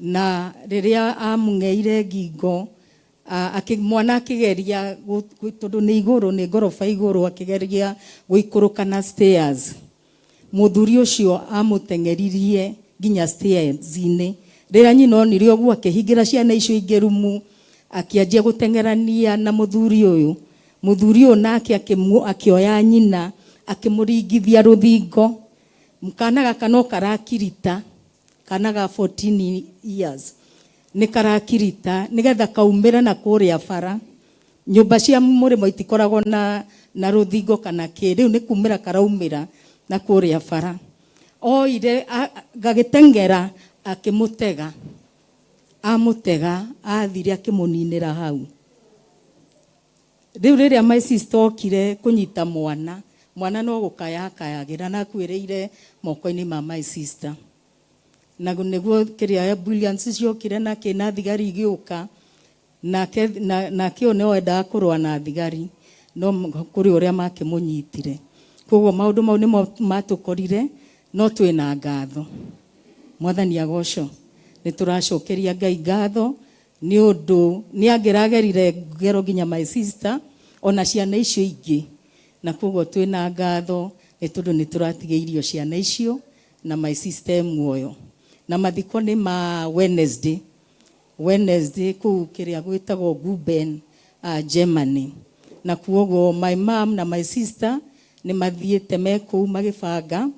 Na rĩrĩa amũng'eire ngingo, mwana akĩgeria, tondũ nĩ igũrũ, nĩ ngoroba igũrũ, akĩgeria gũikũrũka na stairs. Mũthuri ũcio amũteng'eririe nginya stairs-inĩ. Rĩrĩa nyina onire ũguo, akĩhingĩra ciana icio ingĩ rumu, akĩanjia gũteng'erania na mũthuri ũyũ. Mũthuri ũyũ nake akĩoya nyina, akĩmũringithia rũthingo. Kana gaka no karakirita, kana ga 14 years, nĩ karakirita nĩgetha kaumĩre na kũrĩa bara. Nyũmba cia mũrĩmo itikoragwo na rũthingo kana kĩ, rĩu nĩ kumĩra karaumĩra na kũrĩa bara. Oire gagĩteng'era, akĩmũtega, amũtega, athire akĩmũninĩra hau. Rĩu rĩrĩa my sister okire kũnyita mwana, mwana no gũkaya akayagĩra na akuĩrĩire moko-inĩ ma my sister. Na nĩguo kĩrĩa ambulance ciokire na kĩ na thigari igĩũka, nake nake ũyũ nĩwe wendaga kũrũa na thigari, no kũrĩ ũrĩa makĩmũnyitire. Koguo maũndũ mau nĩmo matũkorire, no twĩna ngatho. Mwathani agocwo. Nĩ tũracokeria Ngai ngatho nĩ ũndũ nĩ angĩragerire ngero nginya my sister ona ciana icio ingĩ. Na koguo twĩna ngatho nĩ tondũ nĩ tũratigĩirio ciana icio na my sister e muoyo. Na mathiko nĩ ma Wednesday. Wednesday kũu kĩrĩa gwĩtagwo Guben, Germany. Na kuoguo my mom na my sister nĩ mathiĩte me kũu magĩbanga,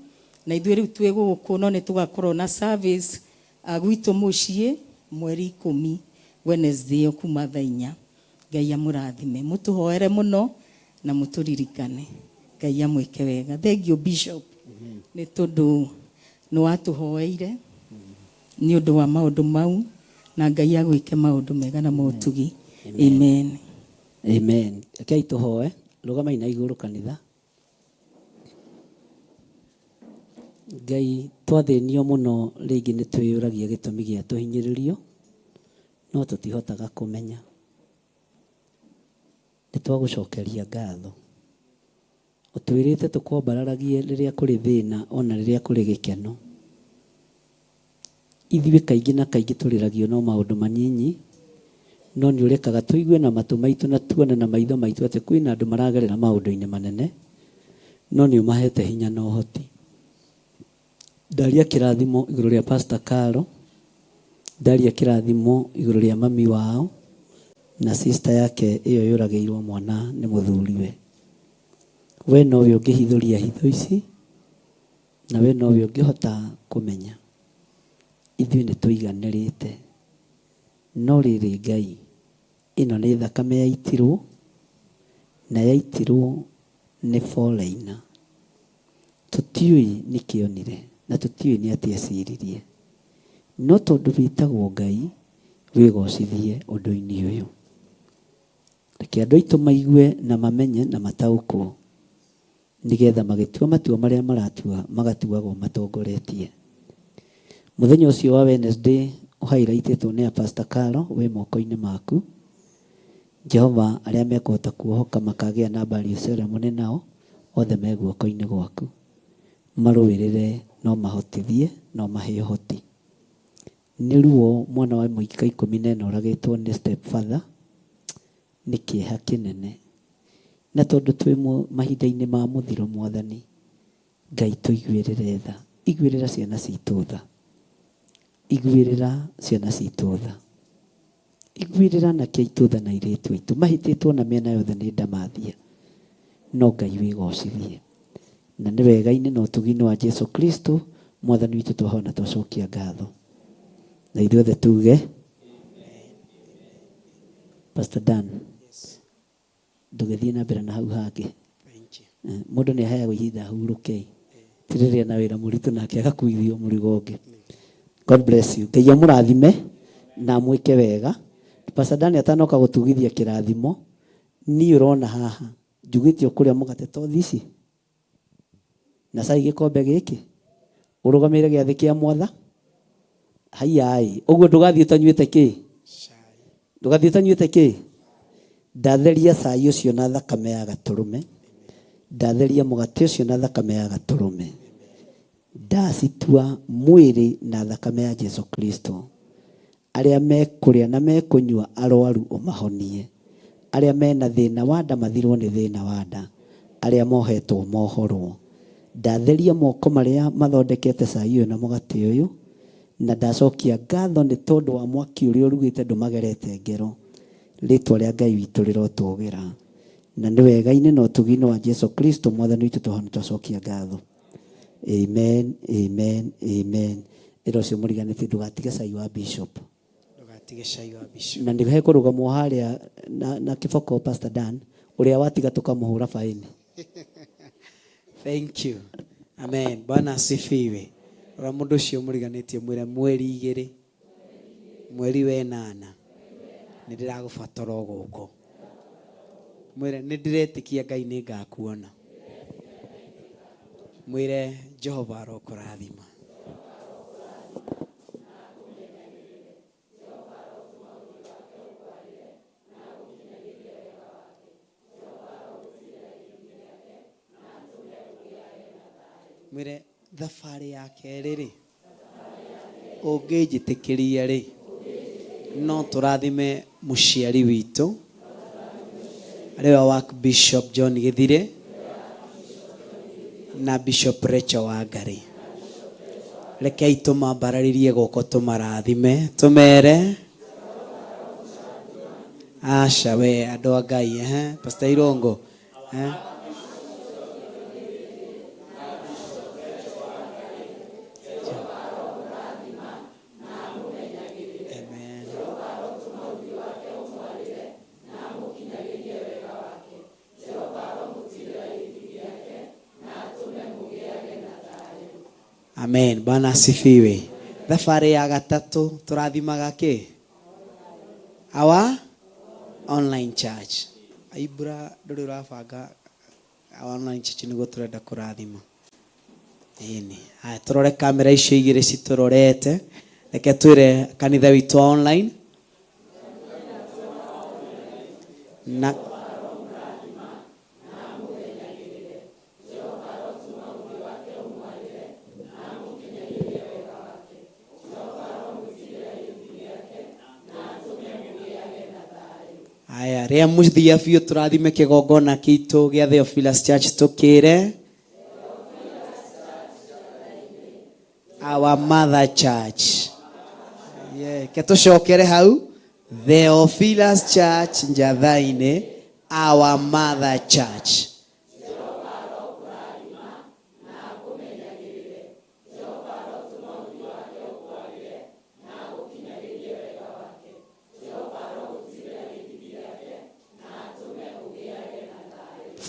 na ithuĩ rĩu twĩ gũkũ, no nĩ tũgakorwo na service gwitũ mũciĩ mweri 10 Wednesday ĩyo kuma thaa 4. Ngai amũrathime. Mũtũhoere mũno na mũtũririkane. Ngai amwĩke wega. Thank you, Bishop, nĩ tondũ nĩ watũhoeire nĩ ũndũ wa maũndũ mau, na Ngai agwĩke maũndũ mega na motugi. Amen. Amen. Rekei tũhoe. Rũgamai na igũrũ, kanitha. Ngai, twathĩnio mũno rĩngĩ nĩ twĩyũragia gĩtũmi gĩa tũhinyĩrĩrio, no tũtihotaga kũmenya. Nĩ twagũcokeria ngatho. Ũtwĩrĩte tũkwambararagie rĩrĩa kũrĩ thĩna ona rĩrĩa kũrĩ gĩkeno. Ithuĩ kaingĩ na kaingĩ tũrĩragio no maũndũ manyinyi, no nĩ ũrekaga tũigue na matũ maitũ na tuone na maitho maitũ atĩ kwĩna andũ maragerera maũndũ-inĩ manene, no nĩ ũmahete hinya na ũhoti. Ndaria kĩrathimo igũrũ rĩa Pastor Caro, ndaria kĩrathimo igũrũ rĩa mami wao na sister yake ĩyo yũragĩirwo mwana nĩ mũthuriwe. We nowe ũngĩhithũria hitho ici, na we nowe ũngĩhota kũmenya. Ithuĩ nĩ tũiganĩrĩte. No rĩrĩ Ngai, ĩno nĩ thakame yaitirwo, na yaitirwo nĩ foreigner. Tũtiũĩ nĩkĩ onire, na tũtiũĩ nĩ atĩa eciririe. No tondũ wĩtagwo Ngai, wĩgocithie ũndũ-inĩ ũyũ. Reke andũ aitũ maigue na mamenye na mataũkwo, nĩgetha magĩtua matua marĩa maratua magatuagwo matongoretie. Mũthenya ũcio wa Wednesday ũhighlightĩtwo nĩ a Pastor Caro wĩ moko-inĩ maku. Jehova, arĩa mekũhota kuohoka makagĩa na burial ceremony nao othe me guoko-inĩ gwaku. Marũĩrĩre no mahotithie no mahe ũhoti. Nĩ ruo mwana wa mĩaka 14 oragĩtwo nĩ step father, nĩ kĩeha kĩnene. Na tondũ twĩ mahinda-inĩ ma mũthiro, Mwathani Ngai, tũiguĩrĩre tha. Iguĩrĩra ciana citũ tha. Iguĩrĩra ciana citũ tha. Iguĩrĩra anake aitũ tha na airĩtu aitũ. Mahĩtĩtwo na mĩena yothe nĩ ndamathia. No Ngai wĩgocithie. Na nĩ wega-inĩ na ũtugi-inĩ wa Jesu Kristo Mwathani witũ twahoya na twacokia ngatho. Na ithuothe tuge. Pastor Dan, ndũgĩthiĩ na mbere na hau hangĩ. Mũndũ nĩ aheagwo ihinda ahurũke, ti rĩrĩa na wĩra mũritũ nake agakuithio mũrigo ũngĩ. God bless you. Ngai amũrathime na amwĩke wega. Pastor Dan atanoka gũtugithia kĩrathimo, niĩ ũrona haha njugĩte ũkũrĩa mũgate tothi ici na cai gĩkombe gĩkĩ ũrũgamĩrĩre gĩathĩ kĩa mwatha haiyaĩ ũguo ndũgathiĩ ũtanyuĩte kĩ. Ndũgathiĩ ũtanyuĩte kĩ? Ndatheria cai ũcio na thakame ya gatũrũme. Ndatheria mũgate ũcio na thakame ya gatũrũme. Ndacitua mwĩrĩ na thakame ya Jesu Kristo. Arĩa mekũrĩa na mekũnyua arwaru ũmahonie. Arĩa mena thĩna wa nda mathirwo nĩ thĩna wa nda. Arĩa mohetwo mohorwo. Ndatheria moko marĩa mathondekete cai ũyũ na mũgate ũyũ, na ndacokia ngatho nĩ tondũ wa mwaki ũrĩa ũrugĩte ndũmagerete ngero. Rĩtwa rĩa Ngai witũ rĩrotũgĩra. Na nĩ wega-inĩ na ũtugi-inĩ wa Jesu Kristo mwathani witũ tũhana twacokia ngatho. Amen, amen, amen. Ĩra ũcio mũriganĩtie ndũgatige cai wa bishop. Ndũgatige cai wa bishop. Na nĩ hekũrũgamwo harĩa na, na kĩboko Pastor Dan ũrĩa watiga tũkamũhũra baĩni. Thank you. Amen. Bwana asifiwe. Rora mũndũ ũcio mũriganĩtie mwĩre mweri igĩrĩ mweri wa ĩnana nĩ ndĩragũbatara o gũkũ. Mwĩre nĩ ndĩretĩkia Ngai nĩ ngakuona. Mwĩre Jehova arokũrathima. Mwĩre thabarĩ ya kerĩ rĩ, ũngĩnjĩtĩkĩria rĩ, no tũrathime mũciari witũ arĩwe wa Bishop John Gĩthire na Bishop Rachel Wangari. Rekei tũmambararĩrie guoko tũmarathime tũmere aca we andũ a Ngai ehe Pastor Irongo eh. Amen. Amen. Bwana asifiwe. Thabarĩ ya gatatũ tũrathimaga kĩ? Our online church. Ibra ndũrĩ ũrabanga our online church nĩguo tũrenda kũrathima. Ĩni. Haya tũrore kamera icio igĩrĩ citũrorete. Reke twĩre kanitha witũ wa online. Na Aya, rĩa mũthia biũ tũrathime kĩgongona kitũ gĩa Theophilus Church tũkĩre our mother church. Yeah, ke tũcokere hau Theophilus Church Njathainĩ, our mother church.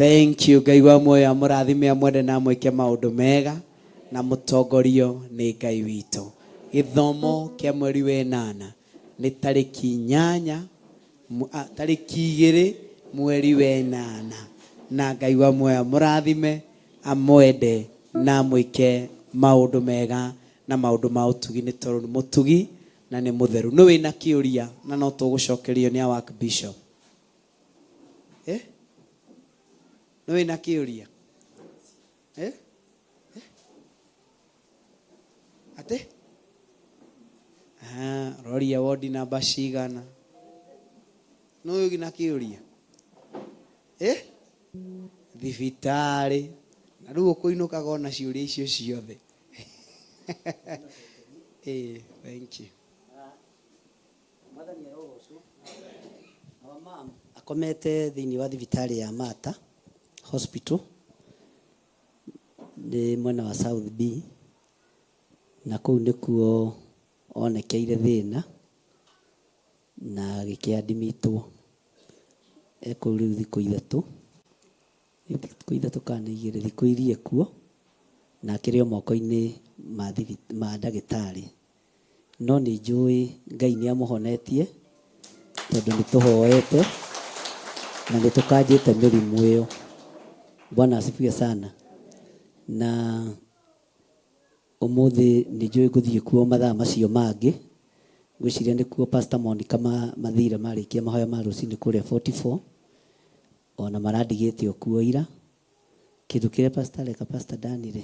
Thank you Ngai wa muoyo amũrathime amwende na amwĩke maũndũ mega na mũtongorio nĩ Ngai witũ. Gĩthomo kĩa mweri wa ĩnana nĩ tarĩki inyanya tarĩki igĩrĩ mweri wa ĩnana na Ngai wa muoyo amũrathime amwende na amwĩke maũndũ mega na maũndũ ma ũtugi nĩ tondũ nĩ mũtugi na nĩ mũtheru. Nũ wĩna kĩũria na no tũgũcokerio nĩ our bishop? Eh? Nũ wĩna kĩũria? Eh? Eh? Atĩ? Ah, roria wodi namba cigana? Nũ wĩna kĩũria? Eh? Thibitarĩ. Na rĩu ũkũinũkaga ona ciũria icio ciothe. Eh, thank you. Mwathani arogocwo. Our mom akomete thĩinĩ wa thibitarĩ ya Mata Hospital nĩ mwena wa South B na kũu nĩkuo onekeire thĩna na agĩkĩandimitwo. E kũu rĩu thikũ ithatũ, thikũ ithatũ kana nĩ igĩrĩ, thikũ iria ekuo na akĩrĩ o moko-inĩ ma ndagĩtarĩ. No nĩ njũĩ Ngai nĩ amũhonetie tondũ nĩ tũhoete na nĩ tũkanjĩte mĩrimũ ĩyo. Bwana asifiwe sana. Na ũmũthĩ nĩ njũĩ ngũthiĩ kuo mathaa macio mangĩ Ngwĩciria nĩkuo Pastor Monica mathire marĩkia mahoya ma rũcinĩ kũrĩa 44 ona marandigĩte o kuo ira. Kĩndũ kĩrĩa Pastor areka Pastor Dani rĩ,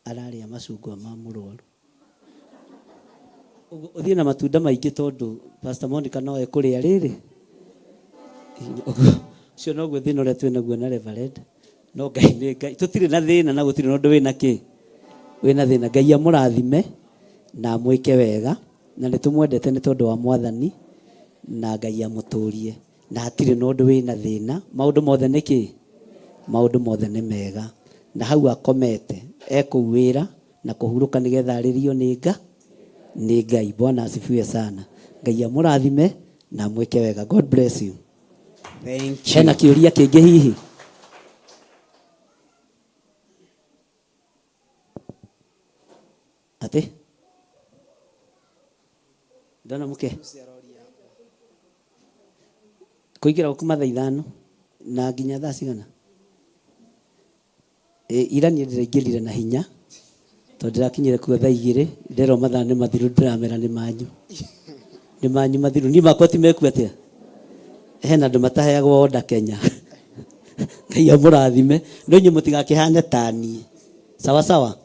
ararĩa macungwa ma mũrwaru. Ũguo ũthiĩ na matunda maingĩ tondũ Pastor Monica no ekũrĩa rĩrĩ. Ũguo ũcio noguo thĩna ũrĩa twĩnaguo na Reverend. No Ngai nĩ Ngai. Tũtirĩ na thĩna na gũtirĩ na ũndũ wĩna kĩ? Wĩna thĩna. Ngai amũrathime na amwĩke wega na nĩ tũmwendete nĩ tondũ wa Mwathani na Ngai amũtũrie. Na hatirĩ na ũndũ wĩna thĩna. Maũndũ mothe nĩ kĩ? Maũndũ mothe nĩ mega. Na hau akomete e kũu wĩra na kũhurũka nĩgetha arĩrio nĩ Nga nĩ Ngai. Bwana asifiwe sana. Ngai amũrathime na amwĩke wega. God bless you. Thank you. Hena kĩũria kĩngĩ hihi? Atĩ? Ndona mũke. Kũingĩra gũkuma thaa ithano na nginya thaa cigana? Ĩ, ira niĩ ndĩraingĩrire na hinya tondũ ndĩrakinyire kuo thaa igĩrĩ nderwo mathaa nĩ mathiru ndĩramera nĩ manyu nĩ manyu mathiru niĩ makwa ti meku atĩa hena andũ mataheagwo order Kenya Ngai amũrathime no inyuĩ mũtigakĩhane ta niĩ sawa sawa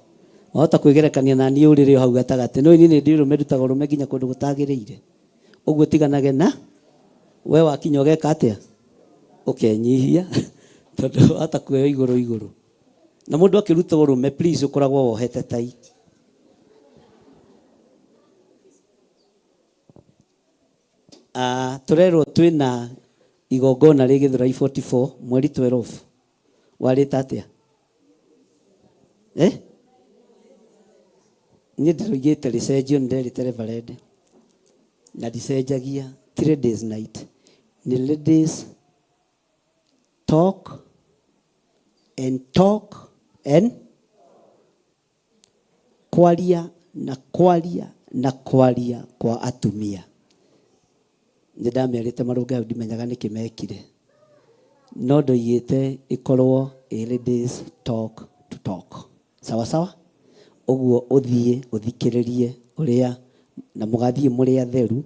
wahota kwĩgerekania na niĩ ũrĩrĩ o hau gatagatĩ no niĩ nĩ ndĩ ũrũme ndutaga ũrũme nginya kũndũ gũtagĩrĩire ũguo tiganage na we wakinya ũgeka atĩa ũkenyihia tondũ wahota kuoywo igũrũ igũrũ na mũndũ akĩruta ũrũme please ũkoragwo wohete tai Ah, tũrerwo twĩna igongona rĩ Gĩthũrai 44 mweri 12 warĩta atĩa eh? Niĩ ndĩroigĩte rĩcenjio nĩ nderĩte reverend na ndicenjagia ti ladies night nĩ ladies talk and talk and kwaria na kwaria na kwaria kwa atumia. Nĩ ndamerĩte marũnge hau ndimenyaga nĩkĩ mekire. No ndoigĩte ĩkorwo ĩ ladies talk to talk. Sawa sawa? Ũguo ũthiĩ ũthikĩrĩrie ũrĩa na mũgathiĩ mũrĩ atheru.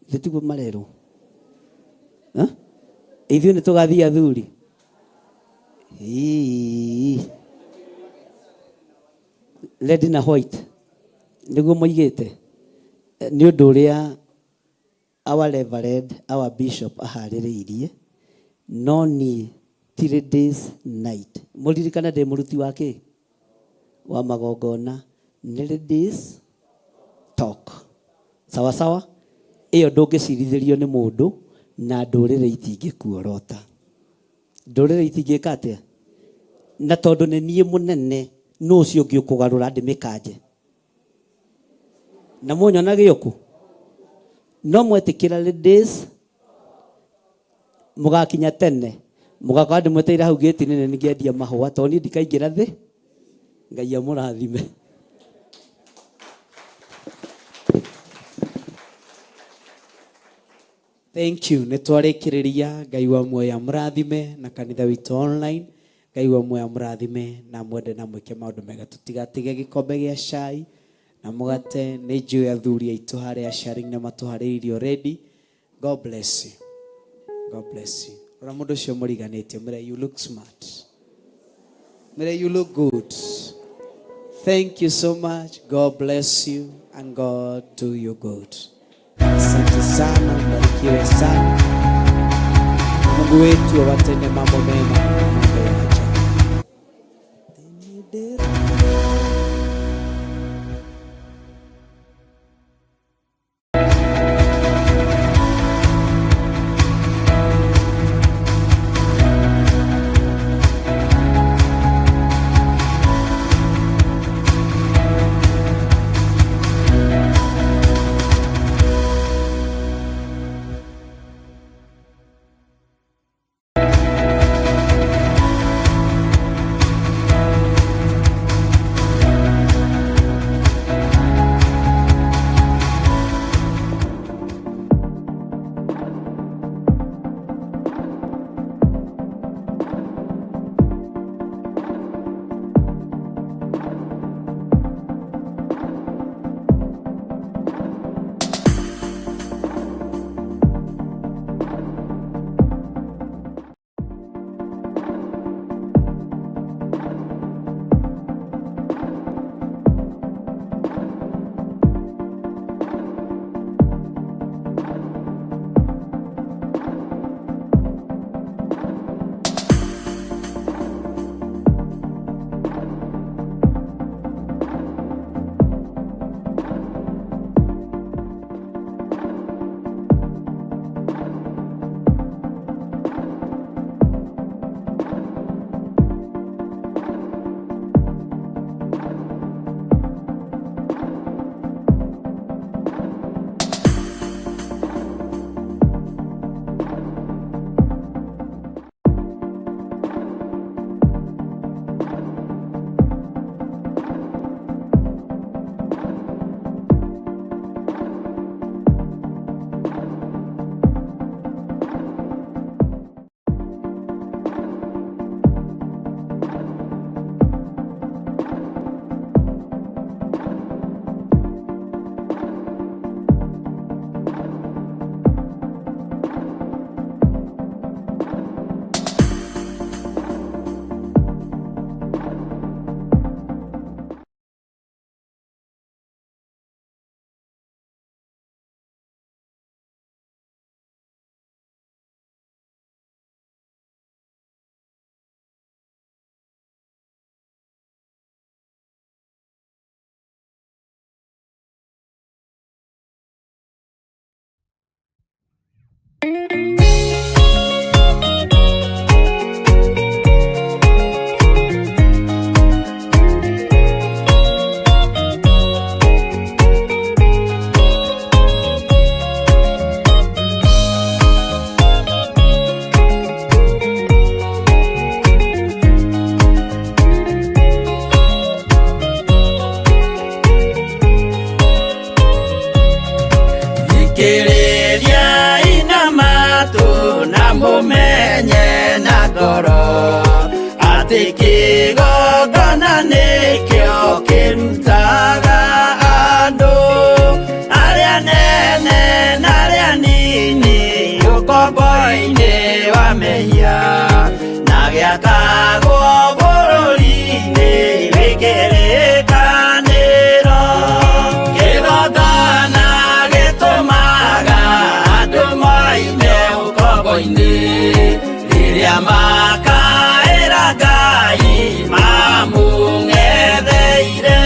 Githĩ tiguo marerwo? Ithuĩ nĩ tũgathiĩ athuri? Ii. Red na white nĩguo moigĩte nĩ ũndũ ũrĩa our reverend our bishop aharĩrĩirie no niĩ ti ladies night mũririkane ndĩ mũruti wa kĩ wa magongona nĩ ladies talk sawa sawa ĩyo ndũngĩcirithĩrio nĩ mũndũ na ndũrĩrĩ itingĩkuorota ndũrĩrĩ itingĩka atĩa na tondũ nĩ niĩ mũnene nũ ũcio ũngĩ ũkũgarũra ndĩmĩkanje na mũnyonage ũkũ no mwetĩkĩra ladies mũgakinya tene mũgakorwo ndĩmweteire hau gĩti-inĩ nĩ ngĩendia mahũa tondũ niĩ ndikaingĩra thĩ Ngai amũrathime. Thank you. Nĩ twarĩkĩrĩria Ngai wa muoyo amũrathime na kanitha witũ online. Ngai wa muoyo amũrathime na mwende na mwĩke maũndũ mega. Tũtigatige gĩkombe gĩa cai na mũgate. Nĩ njũĩ athuri aitũ harĩa sharing nĩ matũharĩirie already. God bless you. God bless you. Rora mũndũ ũcio mũriganĩtie mwĩre you look smart. Mwĩre you look good. Thank you so much. God bless you and God do you good. Asante sana, mbarikiwe sana. Mungu wetu awatende mambo mema na mambo ya ajabu. Mũmenye na ngoro atĩ kĩgongona nĩkĩo kĩrutaga andũ arĩa nene na arĩa nini ũkombo-inĩ wa mehia na gĩakagwo bũrũri-inĩ wĩ kĩrĩkanĩro. Kĩgongona gĩtũmaga andũ moime ũkombo-inĩ rĩrĩa makaĩra Ngai mamũng'etheire.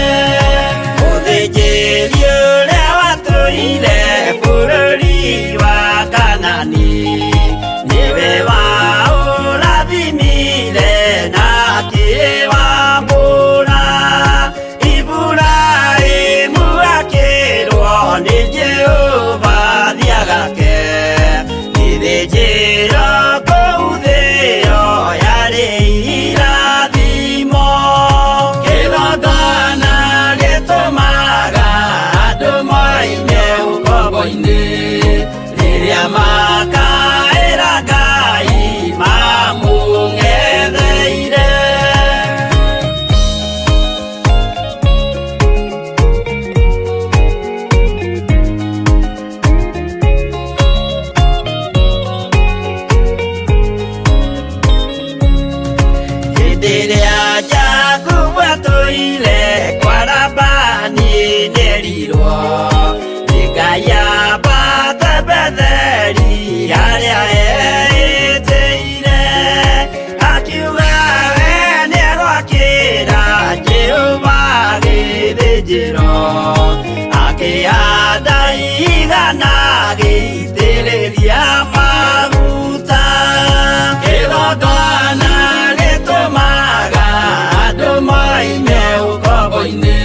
Mũthĩnjĩri ũrĩa watũire bũrũri wa Kanani nĩwe waũrathimire na akĩwambũra. Iburahĩmu akĩrwo nĩ Jehova thiagake gĩthĩnjĩro kũu thĩo yarĩ irathimo. Kĩgongona gĩtũmaga andũ moime ũkombo-inĩ rĩrĩa makaĩra Ngai mamũng'etheire. Hĩndĩ ĩrĩa Jakubu atũire kwa Labani nĩerirwo nĩ Ngai ambate Betheli harĩa eĩtĩire. Akiuga we nĩegwakĩra Jehova gĩthĩnjĩro, akĩhanda igana agĩitĩrĩria maguta. Kĩgongona gĩtũmaga andũ moime ũkombo-inĩ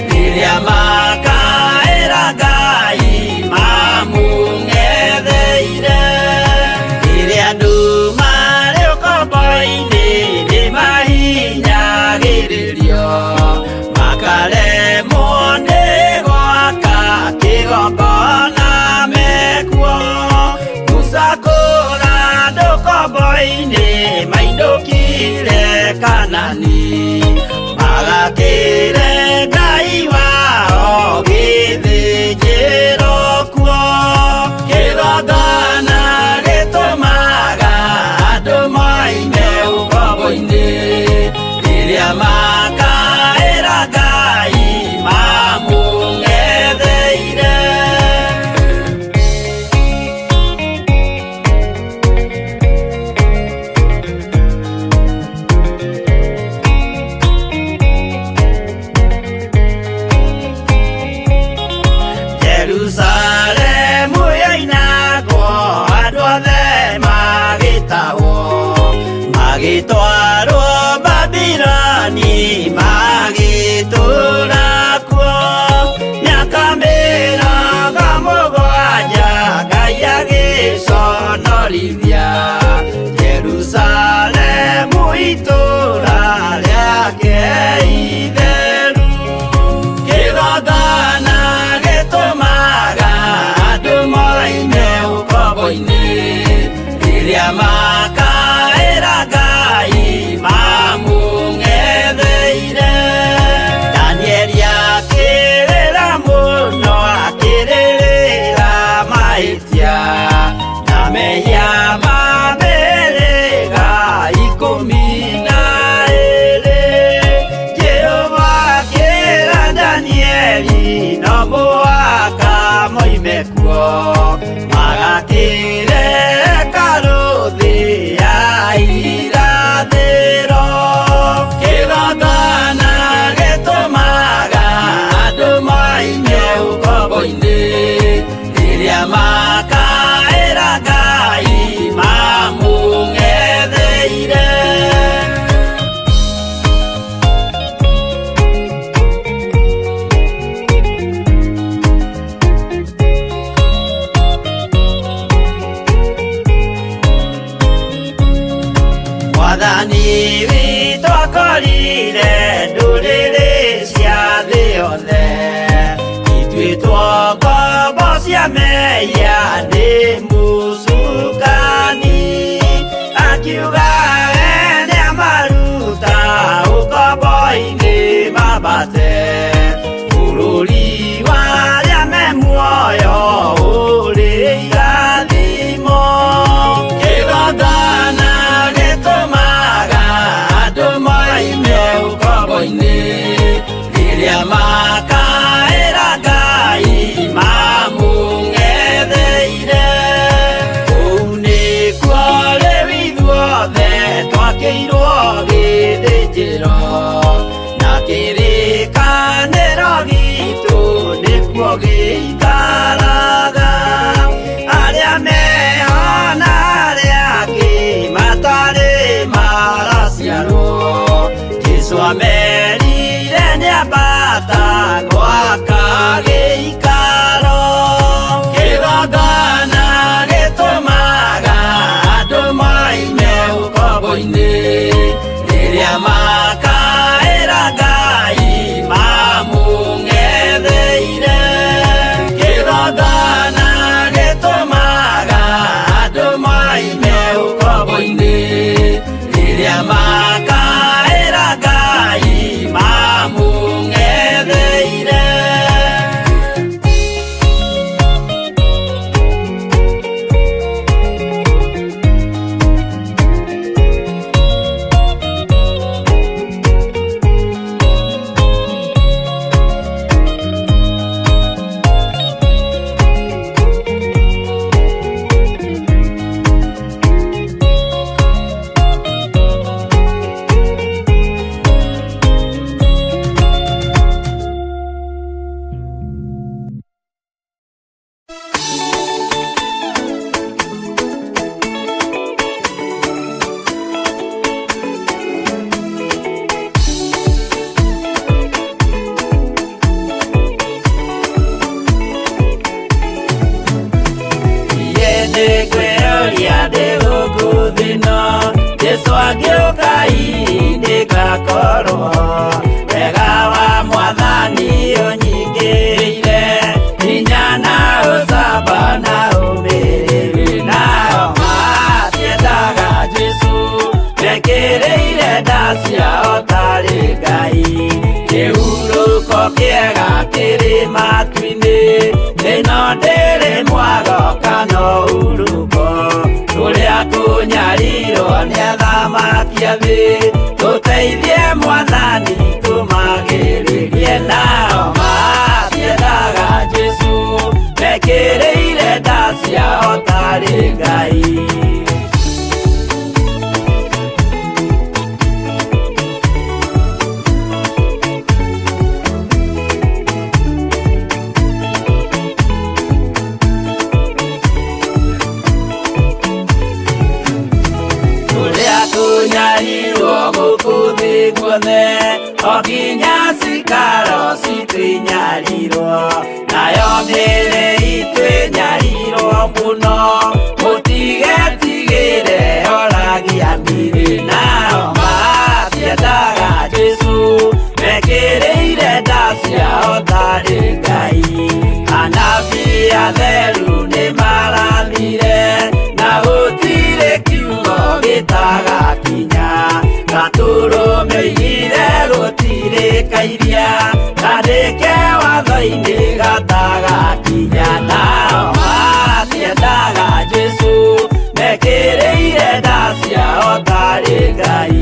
rĩrĩa makaĩra Ngai mamũng'etheire. Rĩrĩa andũ marĩ ũkombo-inĩ nĩmahinyagĩrĩrio makaremwo nĩ gwaka kĩgongona mekuo. Musa kũra andũ ũkombo-inĩ mainũkire Kanani magakĩre Ngai wao gĩthĩnjĩro kuo. Kĩgongona gĩtũmaga andũ moime ũkombo-inĩ rĩrĩa makaĩra Ngai mamũng'etheire. Jerusalemu yoinagwo andũ othe magĩtahwo magĩtwarwo Babiloni magĩtũũra kuo mĩaka 70 Ngai agĩconorithia Jerusalemu itũũra rĩake itheru. Kĩgongona gĩtũmaga andũ moime ũkombo-inĩ rĩrĩa makaĩra Ngai mamũng'etheire. Danieli akĩrĩra mũno akĩrĩrĩra mahĩtia na mehia ma mĩhĩrĩga 12. Jehova akĩra Danieli no mũhaka moime kuo magakĩre hekarũ thĩ ya irathĩro. Kĩgongona gĩtũmaga andũ moime ũkombo-inĩ rĩrĩa makaĩra Ngai mamũng'etheire. Mwathani witũ akorire ndũrĩrĩ cia thĩ yothe ituĩtwo ngombo cia mehia nĩ mũcukani. ngombo-inĩ rĩrĩa makaĩra Ngai mamũng'etheire. Nĩngwĩyũria ndĩ gũkũ thĩ ĩno, Jesũ angĩũka hihi nĩngakorwo wega wa Mwathani ũnyingĩrĩire, hinya na ũcamba na ũmĩrĩru. Nao matiendaga Jesũ, mekĩrĩire nda ciao tarĩ Ngai. Kĩhurũko kĩega kĩrĩ matu-inĩ, ĩno ndĩrĩ mwago kana ũhurũko. Kũrĩa kũnyarirwo nĩ athamaki a thĩ, tũteithie Mwathani tũmagĩrĩrie. Nao matiendaga Jesũ, mekĩrĩire nda ciao tarĩ Ngai. Kũrĩa kũnyarirwo gũkũ thĩ guothe, o nginya cikaro citũ inyarirwo, nayo mĩĩrĩ itũ ĩnyarirwo mũno, mũtigetigĩre oragia mĩĩrĩ. Nao matiendaga Jesũ, mekĩrĩire nda ciao tarĩ Ngai. Anabii atheru nĩmarathire, na gũtirĩ kiugo gĩtagakinya. Gatũrũme oigire gũtirĩ kairia, kandĩke watho-inĩ gatagakinya. Nao matiendaga Jesũ, mekĩrĩire nda ciao tarĩ Ngai.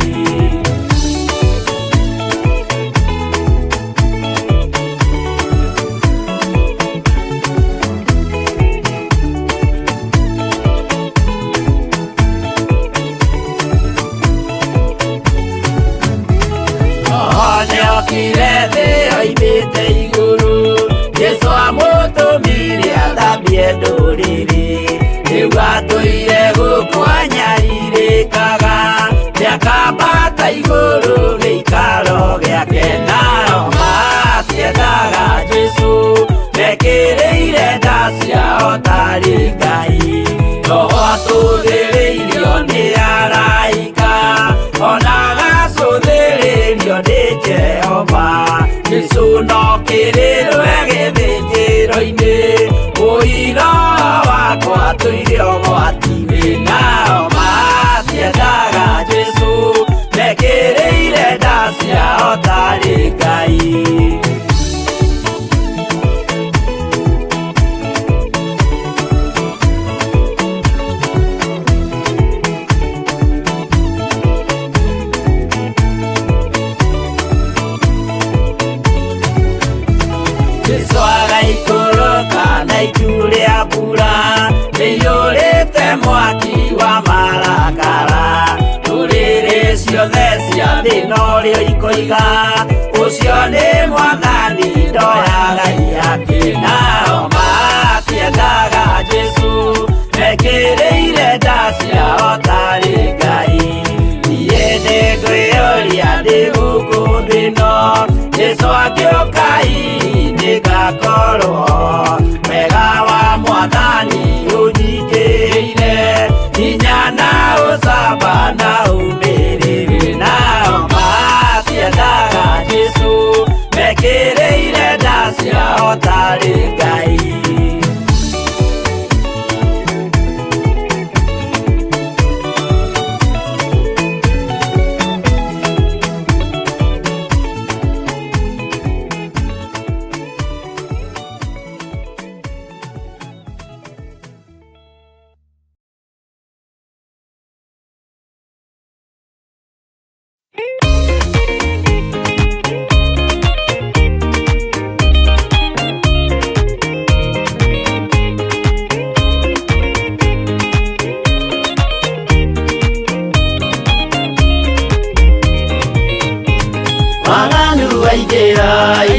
Nĩokire thĩ oimĩte igũrũ, Jesũ amũtũmire athambie ndũrĩrĩ. Rĩu atũire gũkũ anyarirĩkaga, nĩakambata igũrũ gĩikaro gĩake. Nao matiendaga Jesũ, mekĩrĩire nda ciao tarĩ Ngai. Roho atũthĩrĩirio nĩ araika, ona agacũthĩrĩrio nĩ Jehova. Jesũ no kĩrĩrwe gĩthĩnjĩro-inĩ, ũira wakwa tũire ũgwati-inĩ. Nao matiendaga Jesũ, mekĩrĩire nda ciao tarĩ Ngai. Jesũ agaikũrũka na itu rĩa mbura rĩiyũrĩte mwaki wa marakara. Ndũrĩrĩ ciothe cia thĩ norĩo ikoiga, ũcio nĩ Mwathani ndoyaga ihaki. Nao matiendaga Jesũ, mekĩrĩire nda ciao tarĩ Ngai. Niĩ nĩngwĩyũria ndĩ gũkũ thĩ ĩno, Jesũ angĩũka hihi nĩngakorwo wega wa Mwathani ũnyingĩrĩire, hinya na ũcamba na ũmĩrĩru. Nao matiendaga Jesũ, mekĩrĩire nda ciao tarĩ Ngai.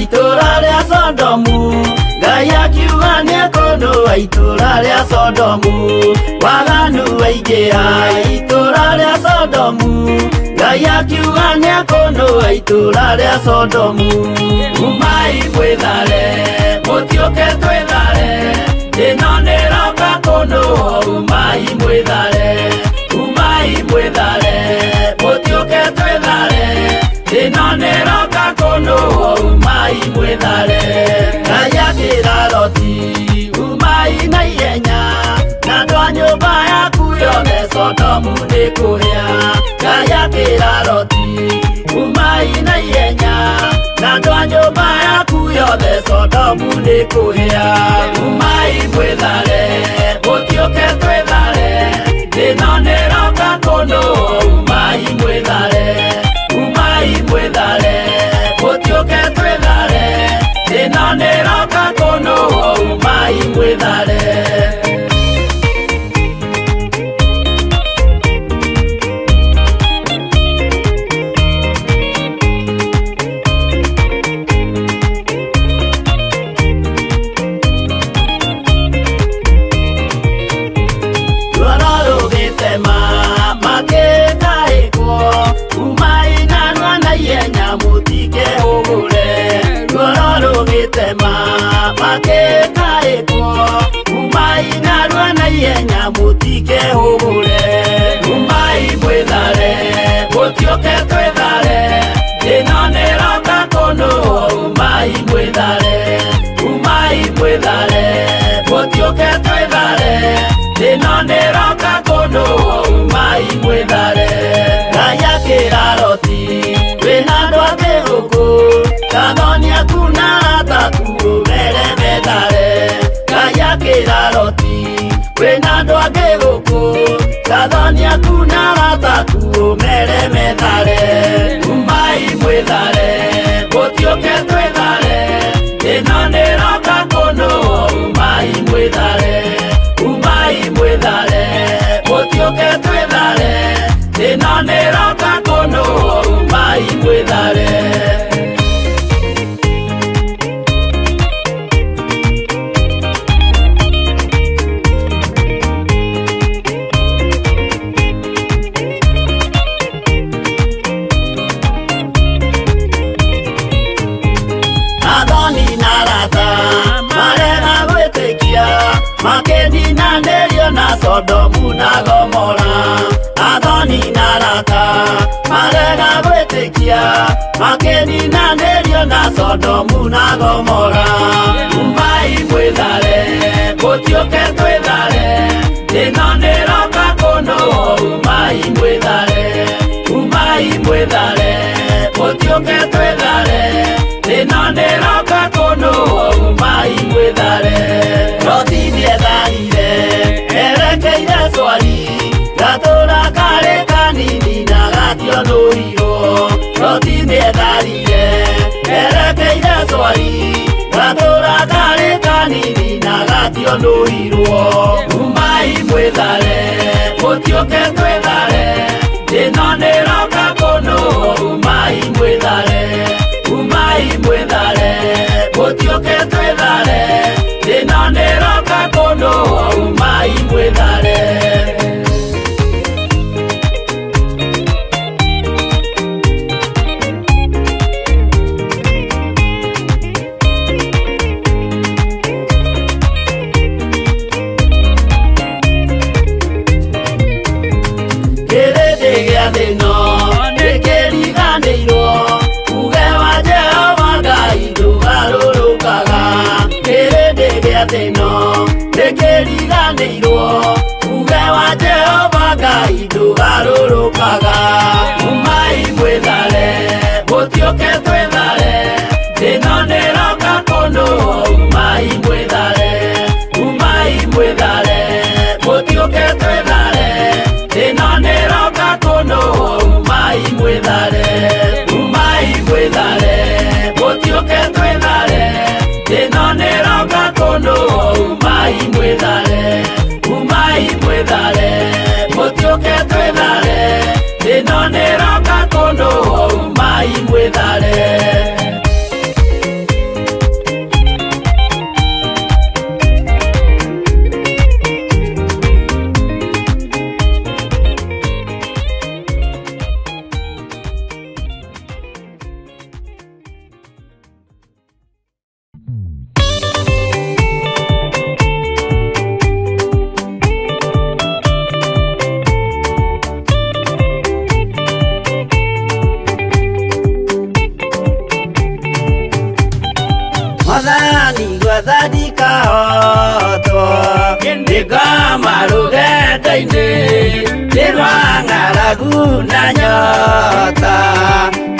Itũra rĩa Sodomu, Ngai akiuga nĩekũnũa itũra rĩa Sodomu. Waganu waingĩha itũra rĩa Sodomu, Ngai akiuga nĩekũnũa itũra rĩa Sodomu. Umai mwĩthare, mũtiũke twĩthare, ĩno nĩroka kũnũa. Umai mwĩthare, umai mwĩthare, mũtiũke twĩthare, ĩno nĩroka kũnũa. Umai mwĩthare. Ngai akĩra Loti, umai na ihenya, na andũ a nyũmba yaku yothe Sodomu nĩkũhĩa. Ngai akĩra Loti, umai na ihenya, na andũ a nyũmba yaku yothe Sodomu nĩkũhĩa. Umai mwĩthare, mũtiũke twĩthare, ĩno nĩroka kũnũa. Umai mwĩthare, umai mwĩthare, mũtiũke twĩthare, ĩno nĩroka kũnũa. Umai mwĩthare. Ruoro rũgĩtema makĩtaĩkwo, umai narua na ihenya mũtikehũgũre. Ruoro rũgĩtema makĩtaĩkwo, umai narua na ihenya mũtikehũgũre. Umai mwĩthare, mũtiũke twĩthare, ĩno nĩroka kũnũa. Umai mwĩthare, umai mwĩthare, mũtiũke twĩthare, ĩno nĩroka kũnũa. Umai mwĩthare. Ngai akĩra Loti, wĩna andũ angĩ gũkũ, kathoni aku na arata aku ũmere methare. Ngai akĩra Loti, wĩna andũ angĩ gũkũ, kathoni aku na arata aku ũmere methare. Umai mwĩthare, mũtiũke twĩthare, ĩno nĩroka kũnũa. Umai mwĩthare, umai mwĩthare, mũtiũke twĩthare, ĩno nĩroka kũnũa. Umai mwĩthare. Athoni na arata marega gwĩtĩkia, makĩninanĩrio na Sodomu na Gomora. Athoni na arata marega gwĩtĩkia, makĩninanĩrio na Sodomu na Gomora. Umai mwĩthare, mũtiũke twĩthare, ĩno nĩroka kũnũa. Umai mwĩthare, umai mwĩthare, mũtiũke twĩthare, ĩno nĩroka kũnũa. Umai mwĩthare. Loti nĩetharire erekeire Swari, gatũra karĩ kanini na gationũrirwo. Loti nĩetharire erekeire Swari, gatũra karĩ kanini na gationũrirwo. Umai mwĩthare, mũtiũke twĩthare, ĩno nĩroka kũnũa. Umai mwĩthare, umai mwĩthare, mũtiũke twĩthare, ĩno nĩroka kũnũa. Umai mwĩthare. Kĩrĩndĩ gĩa thĩ ĩno nĩkĩriganĩirwo, uge wa Jehova Ngai ndũgarũrũkaga. Kĩrĩndĩ gĩa thĩ ĩno nĩkĩriganĩirwo, uge wa Jehova Ngai ndũgarũrũkaga. Umai mwĩthare, mũtiũke twĩthare, ĩno nĩroka kũnũa. Umai mwĩthare, umai mwĩthare, mũtiũke twĩthare, ĩno nĩroka kũnũa. Umai mwĩthare, umai mwĩthare, mũtiũke twĩthare, ĩno nĩroka kũnũa. Umai mwĩthare, umai mwĩthare, mũtiũke twĩthare, ĩno nĩroka kũnũa. Umai mwĩthare. ndikahotwo ndikama rũgendo-inĩ nĩ rwa ng'aragu na nyota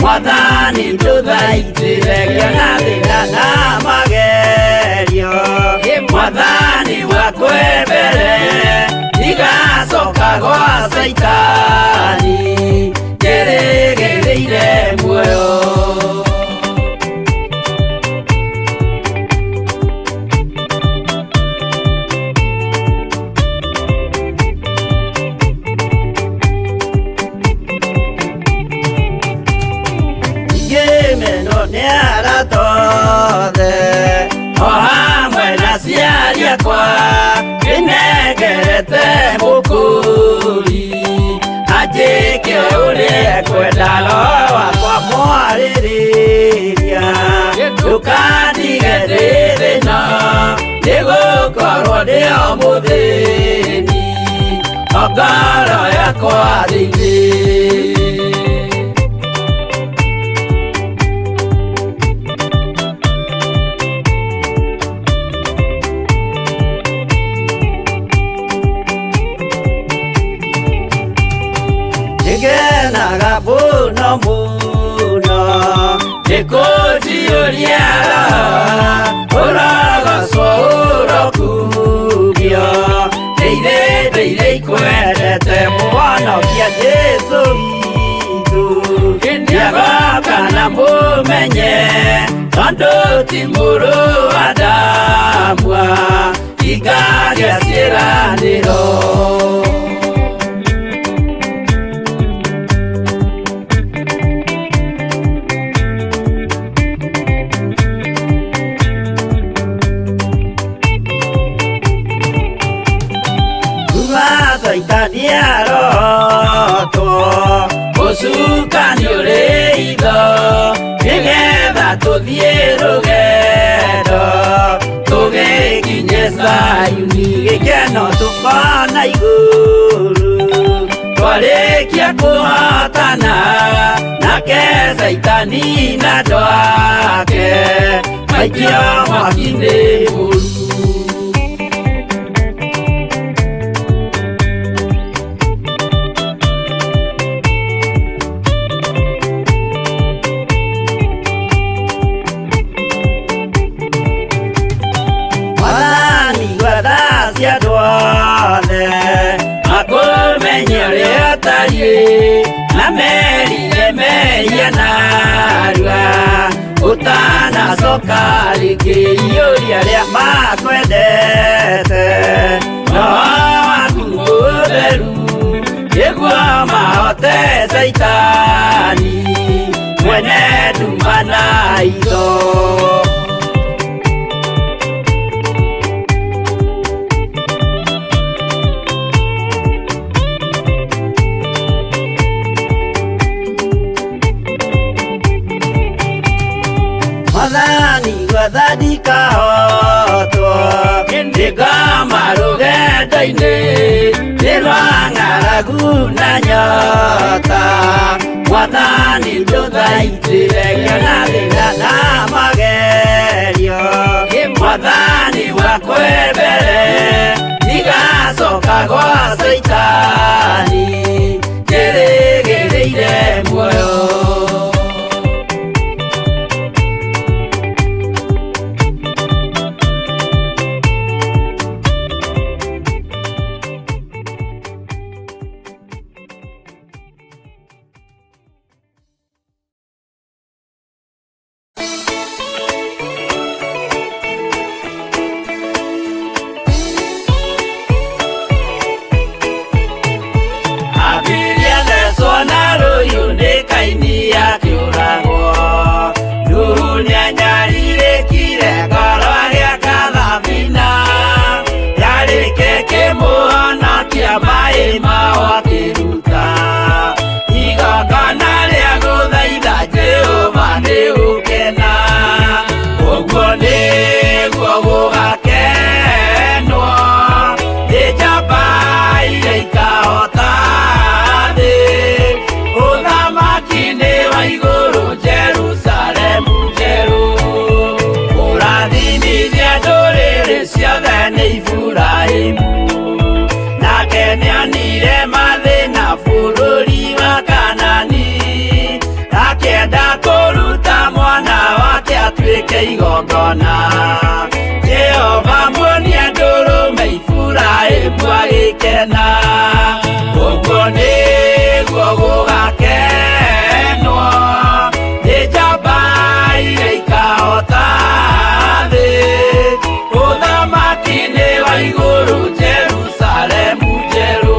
mwathani ndũthaitĩre ngĩona thĩna na magerio mwathani wakwe mbere ndigacoka gwa Caitani njĩrĩgĩrĩire muoyo. Ngĩmenwo nĩ arata othe o hamwe na aciari akwa ndĩnengerete mũkũri anjĩke ũrĩa ekwenda roho wakwa mwarĩrĩria ndũkandige ndĩ thĩna nĩgũkorwo ndĩ o mũthĩni o ngoro yakwa thĩinĩ. Nĩngenaga mũno mũno nĩkũnjiyũria roho ũrogocwo ũrokugio ndeire ndeire ikwendete mũhonokia Jesũ witũ nĩagoka na mũmenye tondũ ti mũrũ wa Adamu ingagĩa ciĩranĩro. Caitani arotwo ũcukani ũrĩ itho nĩgetha tũthiĩ rũgendo tũgĩkinye Zayuni gĩkeno tũkona igũrũ twarĩkia kũhotana nake Caitani na andũ ake maikio mwaki-inĩ mũru. Makũmenye ũrĩa ũtariĩ na merire mehia narua ũtanacoka rĩngĩ iyũria arĩa makwendete roho waku mũtheru nĩguo mahote Caitani mwene nduma na itho. Mwathani gwatha ndikahotwo ndĩkama rũgendo-inĩ nĩ rwa ng'aragu na nyota mwathani ndũthaitĩre ngĩona thĩna na magerio mwathani wakwe mbere ndigacoka gwa Caitani njĩrĩgĩrĩire muoyo. Iburahĩmu, nake nĩonire mathĩna bũrũri wa Kanani, akĩenda kũruta mwana wake atuĩke igongona. Jehova muonia ndũrũme, Iburahĩmu agĩkena. Ũguo nĩguo gũgakenwo nĩ njamba iria ikahota thĩ, ũthamaki-inĩ wa igũrũ Jerusalemu njerũ.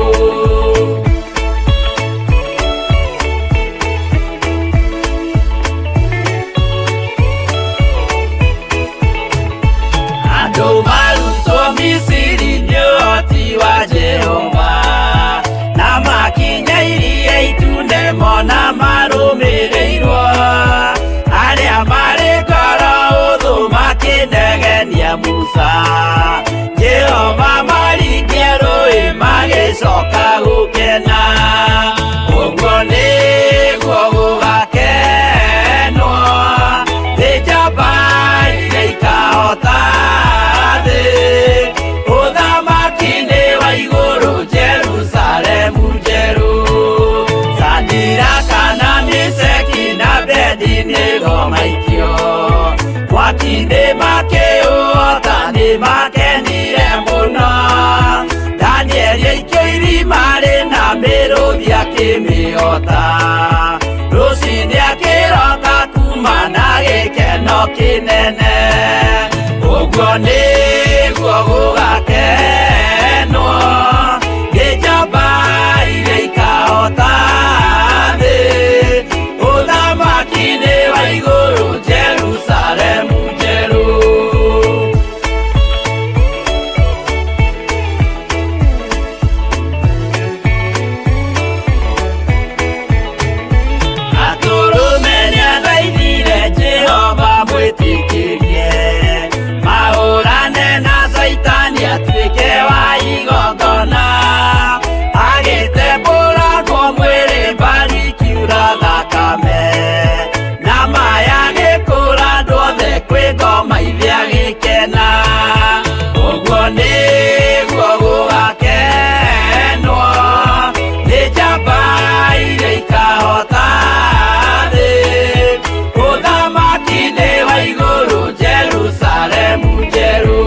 Andũ marutwo Misiri nĩ ũhoti wa Jehova, na makinya iria itune mona marũmĩrĩirwo. Arĩa marĩ ngoro ũthũ makĩnegenia Musa, Jehova maringie rũĩ magĩcoka gũkena. Ũguo nĩguo gũgakenwo nĩ njamba iria ikahota thĩ, ũthamaki-inĩ wa igũrũ Jerusalemu njerũ. Sadiraka na Meshaki na Abednego maikio mwaki-inĩ makĩũhota, nĩ makenire mũno. Danieli aikio irima rĩna mĩrũthi akĩmĩhota, rũcinĩ akĩroka kuma na gĩkeno kĩnene. Ũguo nĩguo gũgakenwo nĩ njamba iria ikahota thĩ, ũthamaki-inĩ wa igũrũ Jerusalemu njerũ. Atũrũme nĩathaithire Jehova mwĩtĩkĩrie, mahũrane na Caitani atuĩke wa igongona. Agĩtembũrangwo mwĩrĩ mbari ikiura thakame, na maya gĩkũra andũ othe kwĩ ngoma ithe agĩkena. Ũguo nĩguo gũgakenwo nĩ njamba iria ikahota thĩ, ũthamaki-inĩ wa igũrũ Jerusalemu njerũ.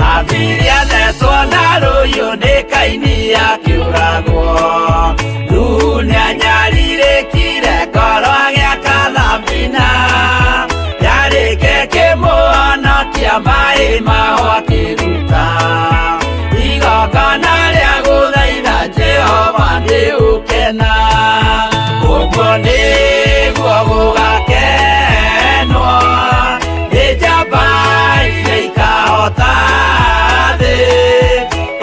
Habili athecwo na rũhiũ nĩ Kaini akĩũragwo, Nuhu nĩanyarirĩkire ngoro agĩaka thabina, yarĩke kĩmũhonokia maĩ maho akĩruta igongona rĩa gũthaitha Jehova nĩ ũkena. Ũguo nĩguo gũgakenwo nĩ njamba iria ikahota thĩ,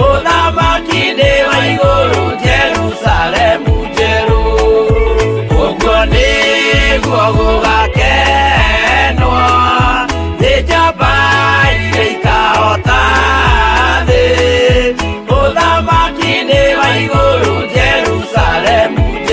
ũthamaki-inĩ wa igũrũ Jerusalemu njerũ. Ũguo nĩguo gũgakenwo nĩ njamba iria ikahota thĩ, ũthamaki-inĩ wa igũrũ Jerusalemu njerũ.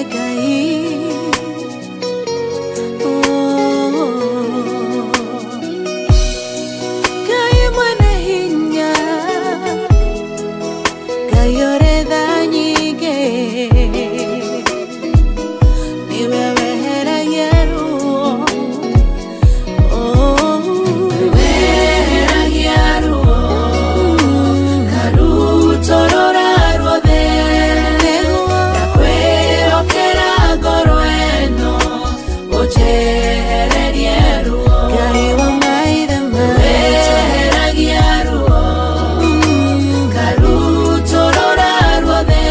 Ngai. Oh. Ngai mwene hinya, Ngai ũrĩ tha nyingĩ, nĩwe weheragia ruo. Oh. Weheragia ruo, ngarutũrũra ruothe, ndakwĩhokera ngoro ĩno, ũnjehererie ruo. Ngai wa maithe maitũ. Weheragia ruo, ngarutũrũra ruothe,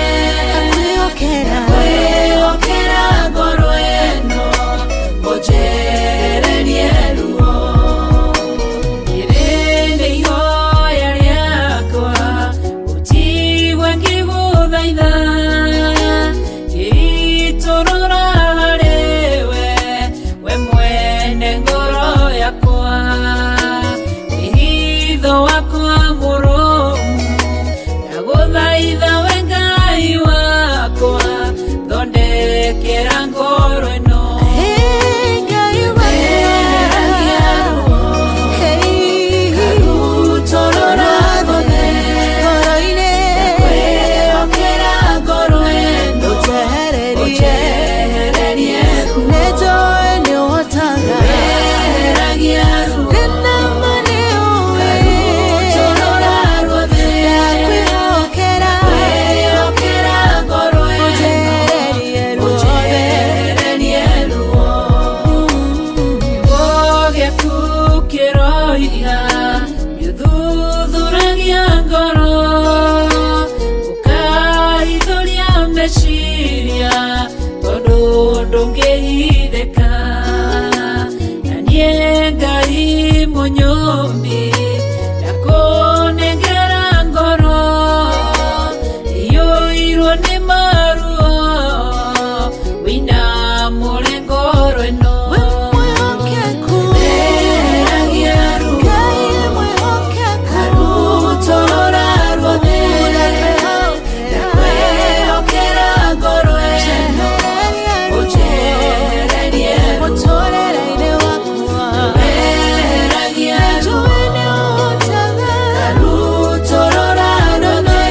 ndakwĩhokera ngoro ĩno, ũnjehererie ruo. Rĩrĩ nĩ ihoya rĩakwa, ũnjigue ngĩgũthaitha, ngĩitũrũra harĩwe, we mwene ngoro yakwa. Wĩhitho wakwa mũrũmu, ndagũthaitha we Ngai wakwa, thondekera ngoro ĩno. Weheragia ruo, ngarutũrũra ruothe, ndakwĩhokera ngoro ĩno, ũnjehererie ruo. Nĩnjũĩ nĩũhotaga. Weheragia ruo, ngarutũrũra ruothe, Ndakwĩhokera. ndakwĩhokera ngoro ĩno, ũnjehererie ruo. Kiugo gĩaku kĩroiga nĩũthuthuragia ngoro, ũkahithũria meciria, tondũ ndũngĩhithĩka. Na niĩ Ngai mũnyũmbi, ndakũnengera ngoro iyũirwo nĩ maruo, wĩinamũre ngoro ĩno. Weheragia ruo, ngarutũrũra ruothe, ndakwĩhokera ngoro ĩno, ũnjehererie ruo. Weheragia ruo, ngarutũrũra ruothe,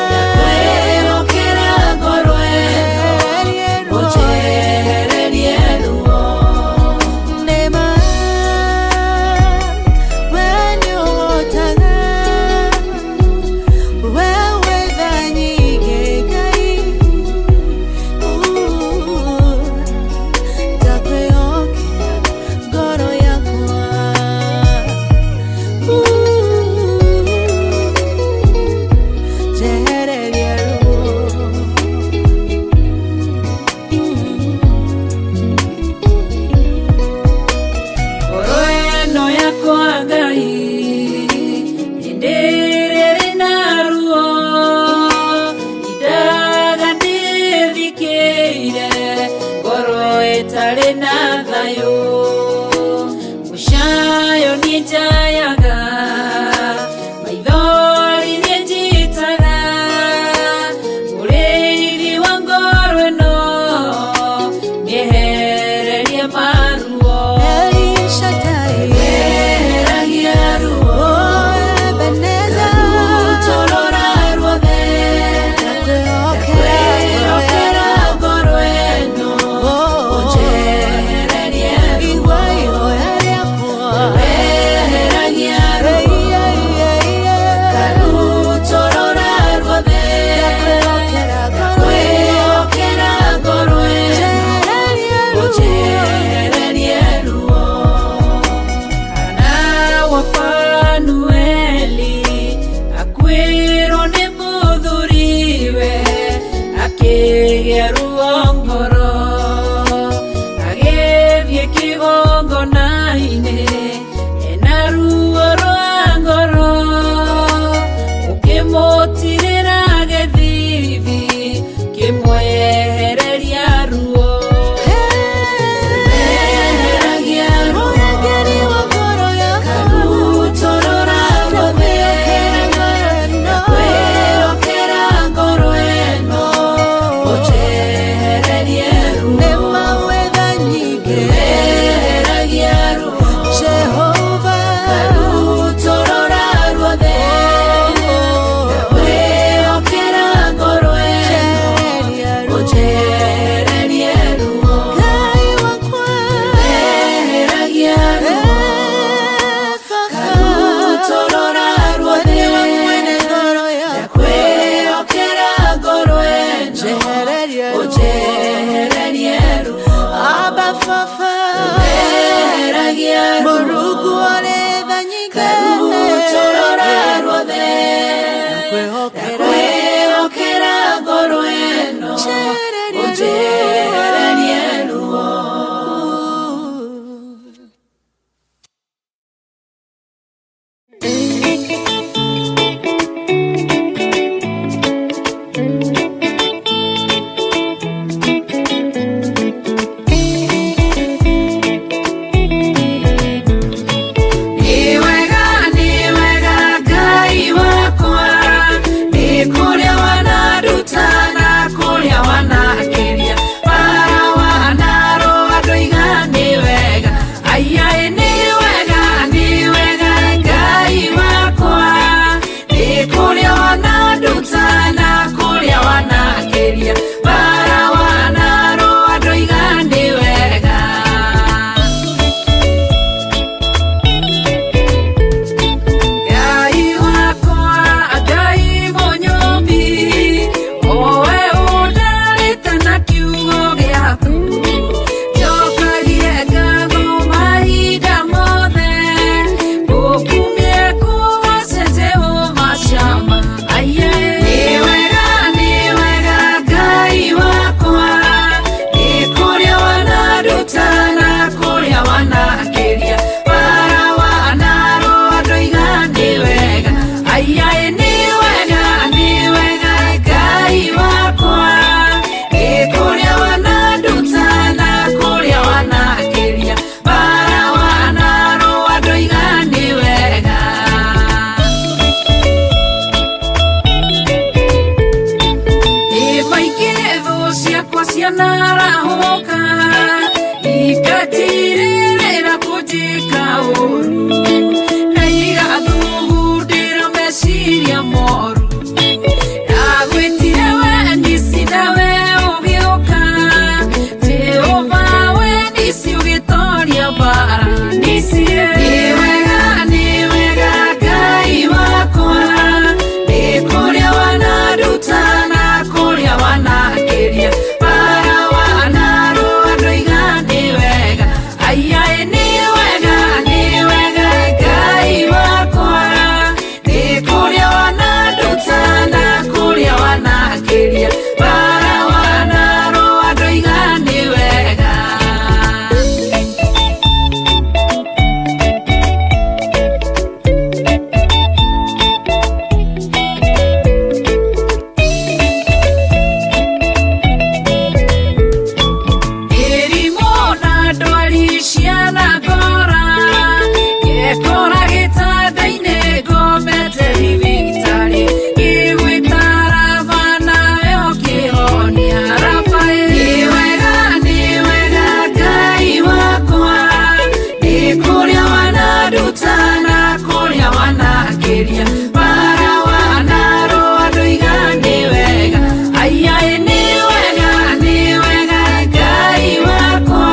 ndakwĩhokera ngoro ĩno, ũnjehererie ruo. Nĩma, we nĩũhotaga, we wĩ tha nyingĩ Ngai. Ndakwĩhokera ngoro yakwa. Njehererie ruo. Ngoro ĩno yakwa Ngai, hĩndĩ ĩrĩa ĩrĩ na ruo, indaga ndĩthikĩire, ngoro ĩtarĩ na thayũ. Mũcayo niĩ njayaga, maithori niĩ njitaga, mũrĩithi wa ngoro ĩno, mĩehererie maruo. Weheragia ruo, ngarutũrũra ruothe, ndakwĩhokera ngoro ĩno, ũnjehererie ruo. Weheragia ruo, ngarutũrũra ruothe, ndakwĩhokera ngoro ĩno, ũnjehererie ruo. Hana wa Fanueli akuĩrwo nĩ mũthuriwe, akĩgĩa ruo ngoro, agĩthiĩ kĩgongona-inĩ ena ruo rwa ngoro, ũkĩmũtirĩra gĩthithi, kĩmwehereria ruo. Weheragia ruo, ngarutũrũra ruothe, ndakwĩhokera ngoro ĩno, ũnjehererie Ciakwa cianarahũka ikatirĩrĩra kũnjĩka ũru na igathugundĩra meciria moru. Ndagwĩtire we nisi nawe ũgĩũka, Jehova we nisi ũgĩtoria mbara. Nisi nĩ wega, nĩ wega Ngai wakwa, nĩ kũrĩa wananduta na kũrĩa wanakĩria bara wanarũa ndoiga nĩ wega. Aiaĩ nĩ wega, nĩ wega Ngai wakwa, nĩ kũrĩa wananduta na kũrĩa wanakĩria bara wanarũa ndoiga nĩ wega. Mĩrimũ na ndwari cianangora, ngekora gĩtanda-inĩ ngomete thibitarĩ, ngĩgwĩta Raba nawe ũkĩhonia. Raba nĩ wega, nĩ wega Ngai wakwa, nĩ kũrĩa wananduta na kũrĩa wanakĩria bara wanarũa ndoiga nĩ wega. Aiaĩ nĩ wega, nĩ wega Ngai wakwa,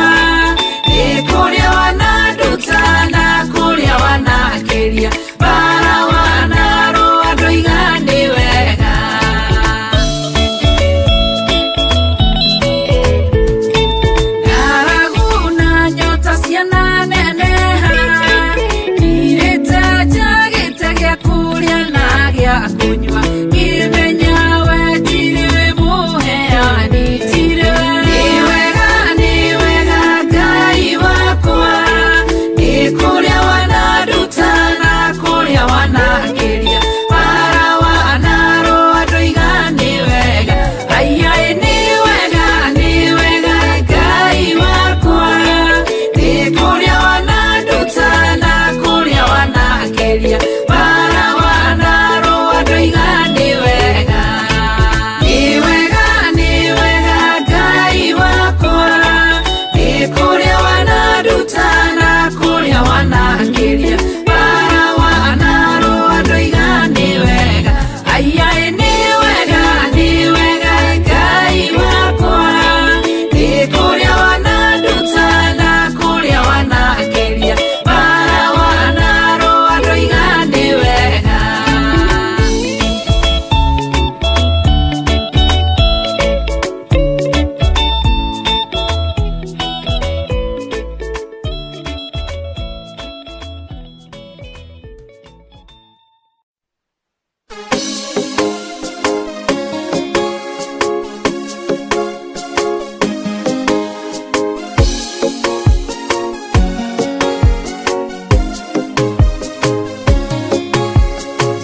nĩ kũrĩa wananduta na kũrĩa wanakĩria bara wanarũa ndoiga nĩ wega. Ng'aragu na nyota ciananeneha, ngirĩte njagĩte gĩa kũrĩa na gĩa kũnyua, ngĩmenya we tirĩ mũheani, tirĩ we. Nĩ wega, nĩ wega Ngai wakwa, nĩ kũrĩa wananduta na kũrĩa wanakĩria bara wanarũa ndoiga nĩ wega. Aiaĩ nĩ wega, nĩ wega Ngai wakwa, nĩ kũrĩa wananduta na kũrĩa wanakĩria bara wanarũa ndoiga nĩ wega. Nĩ wega, nĩ wega Ngai wakwa, nĩ kũrĩa wananduta na kũrĩa wanakĩria bara wanarũa ndoiga nĩ wega. Aiaĩ nĩ wega, nĩ wega Ngai wakwa, nĩ kũrĩa wananduta na kũrĩa wanakĩria bara wanarũa ndoiga nĩ wega.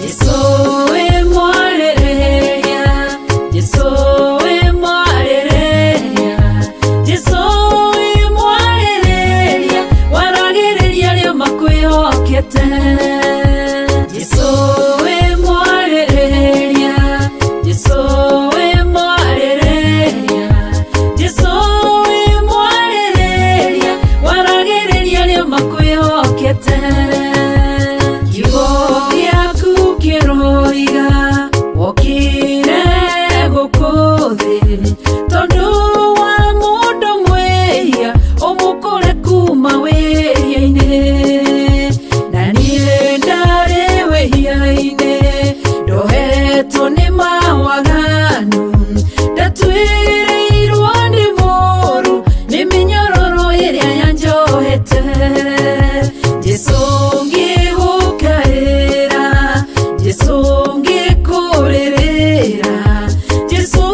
Jesũ wĩ mwarĩrĩria, Jesũ wĩ mwarĩrĩria, Jesũ wĩ mwarĩrĩria, waragĩrĩria arĩa makwĩhokete. Jesũ wĩ mwarĩrĩria, Jesũ wĩ mwarĩrĩria, Jesũ wĩ mwarĩrĩria, waragĩrĩria arĩa makwĩhokete. Kiugo gĩaku kĩroiga wokire gũkũ thĩ tondũ wa mũndũ mwĩhia ũmũkũre kuma wĩhia-inĩ, na niĩ ndarĩ wĩhia-inĩ ndohetwo nĩ mawaganu, ndatuĩrĩirwo nĩ mũru nĩ mĩnyororo ĩrĩa yanjohete. Jesũ ngĩgũkaĩra, Jesũ ngĩkũrĩrĩra, Jesũ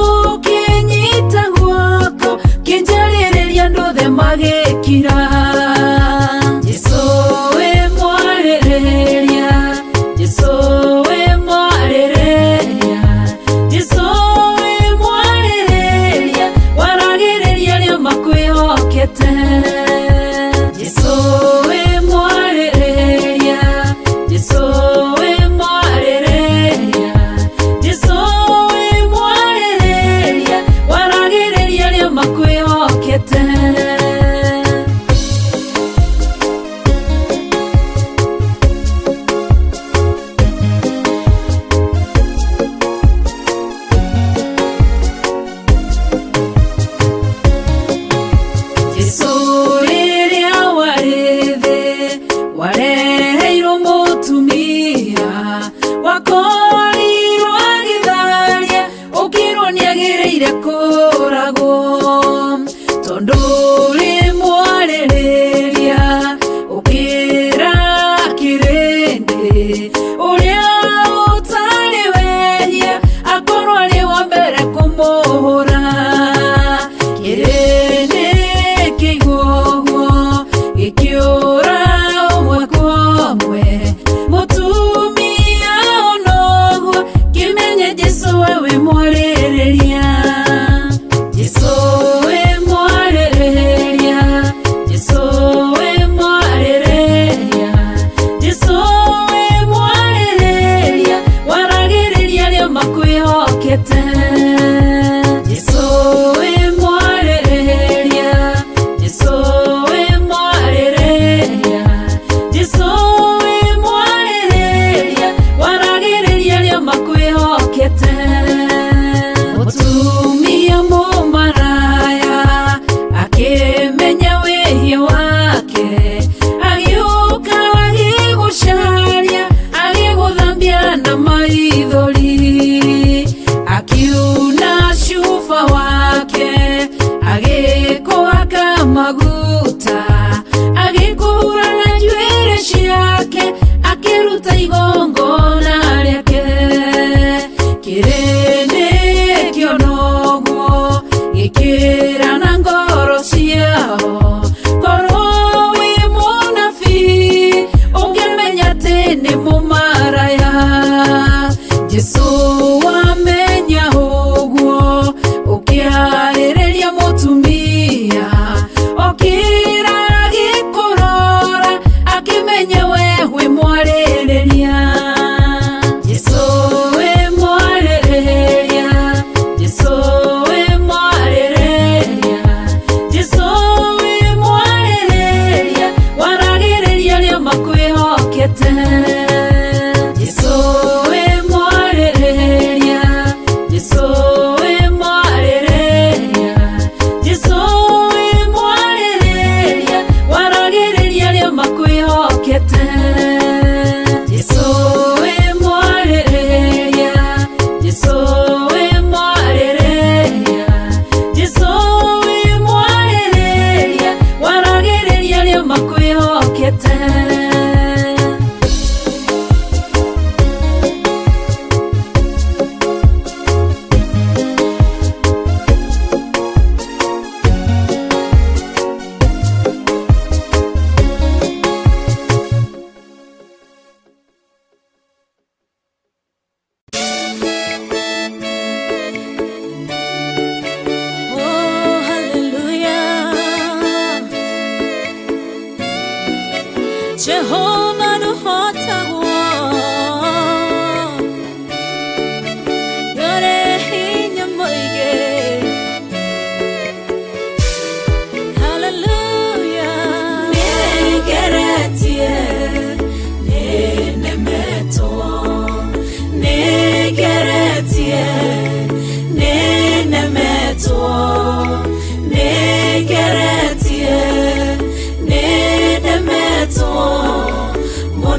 kĩnyita guoko kĩnjarĩrĩria andũ othe magĩkira. Jesũ wĩ mwarĩrĩria, Jesũ wĩ mwarĩrĩria, Jesũ wĩ mwarĩrĩria,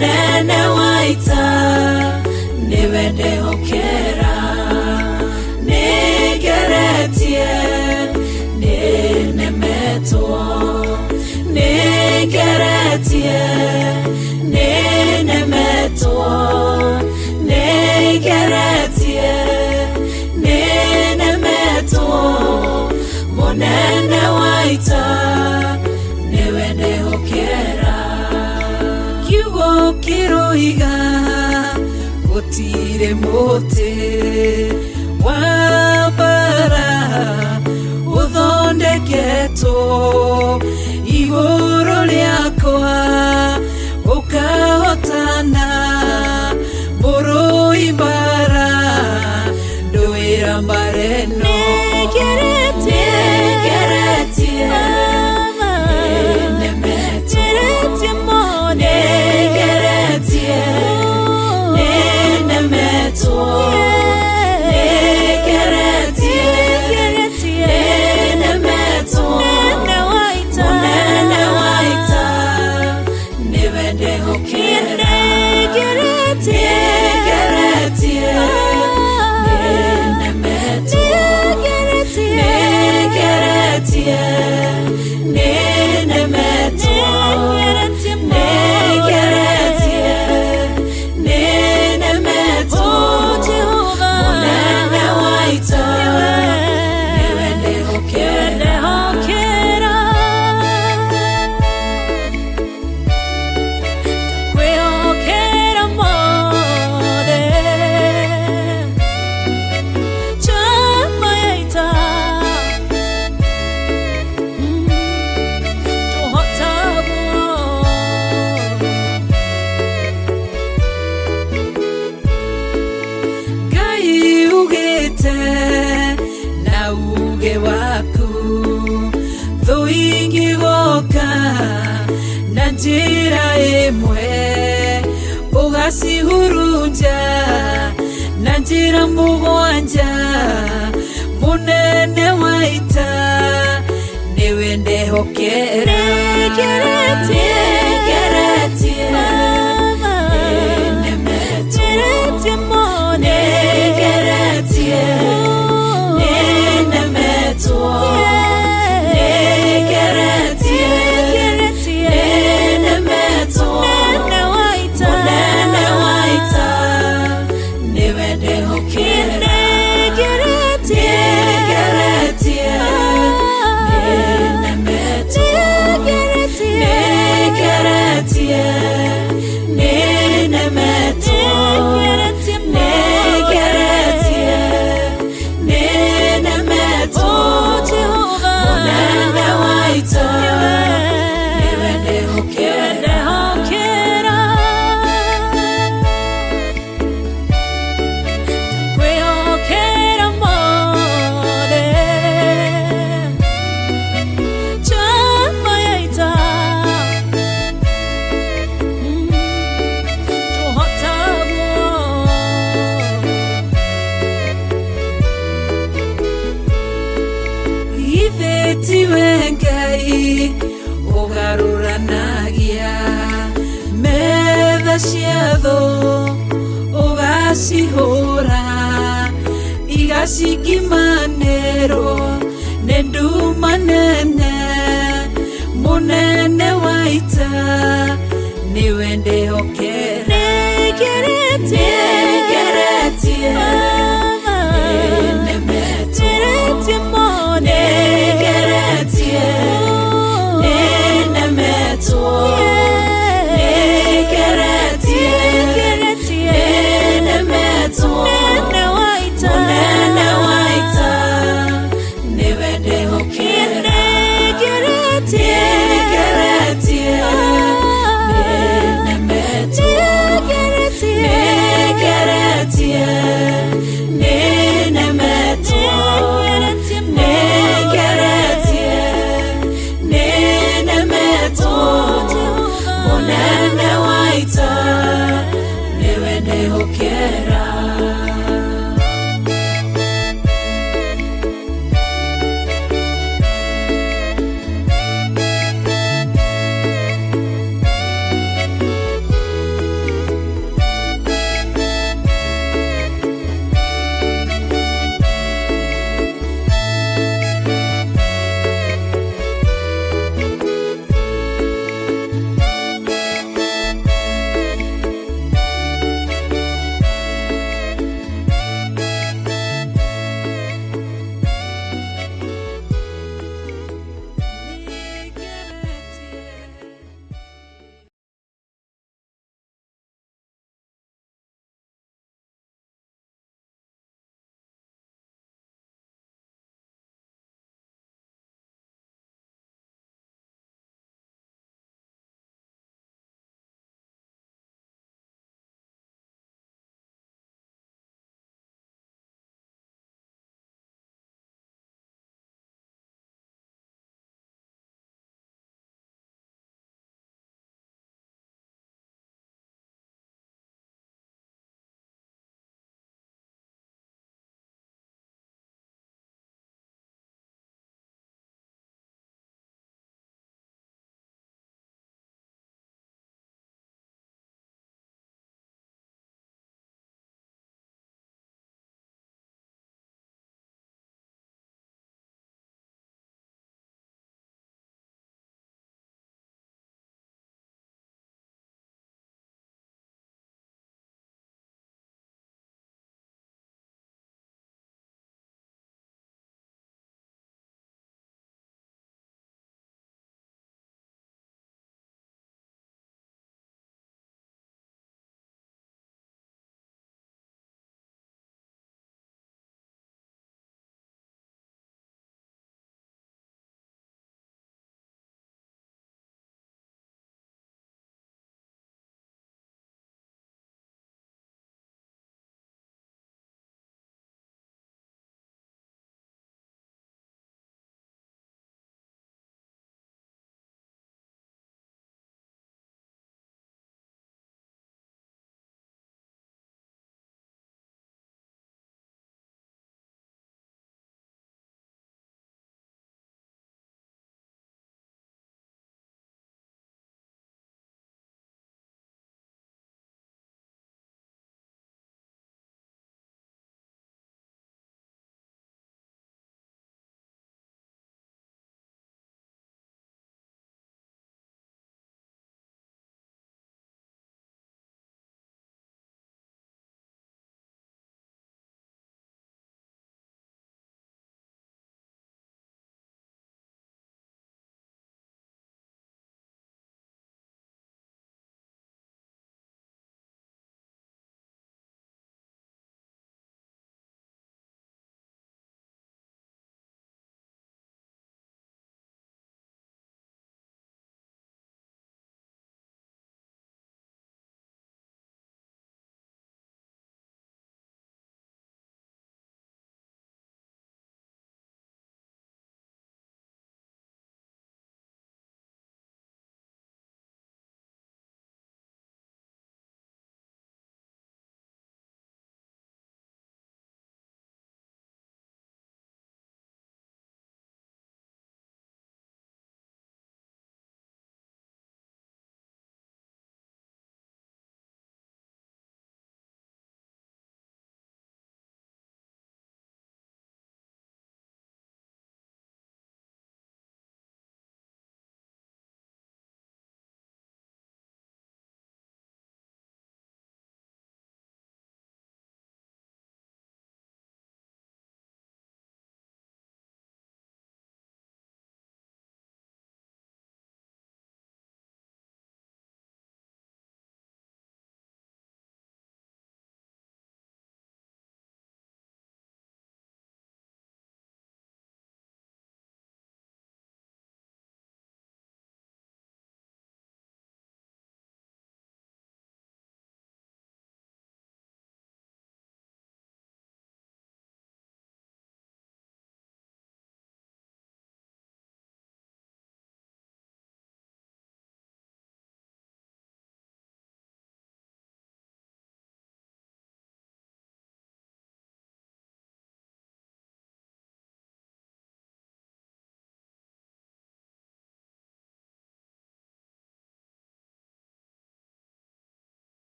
Munene wa ita niwe ndehokera Nigeretie ninemetwo Nigeretie ninemetwo Nigeretie ninemetwo Munene wa ita niwe ndehokera Kiugo kiroiga gutire muti wa mbara uthondeketwo igũrũ rĩakwa ũkahotana mũrũi mbara ndũĩra mbara ĩno Nĩngeretie nĩnemetwo Nĩngeretie nĩnemetwo Nĩngeretie nĩnemetwo Mũnene wa ita nĩwe ndehokera Nĩngeretie nĩnemetwo Nĩngeretie nĩnemetwo Nĩngeretie nĩnemetwo Mũnene wa ita nĩwe ndehokera Kwĩhokera mothe Chama ya ita Tũhotagwo Ngai ugĩte na uge waku thũ ingĩgoka na njĩra ĩmwe ũgacihurunja na njĩra mũgwanja mũnene wa ita nĩwe ndehokera Nĩngeretie Nĩngeretie nĩnemetwo Nĩngeretie nĩnemetwo Nĩngeretie nĩnemetwo Mũnene wa ita nĩwe ndehokera Nĩngeretie nĩnemetwo Nĩngeretie nĩnemetwo Nĩngeretie nĩnemetwo Mũnene wa ita nĩwe ndehokera Kwĩhokera mothe Chama ya ita Tũhotagwo Ithe tiwe Ngai ũgarũranagia metha cia thũ ũgacihũra igacikimanĩrwo nĩ nduma nene mũnene wa ita nĩwe ndehokera.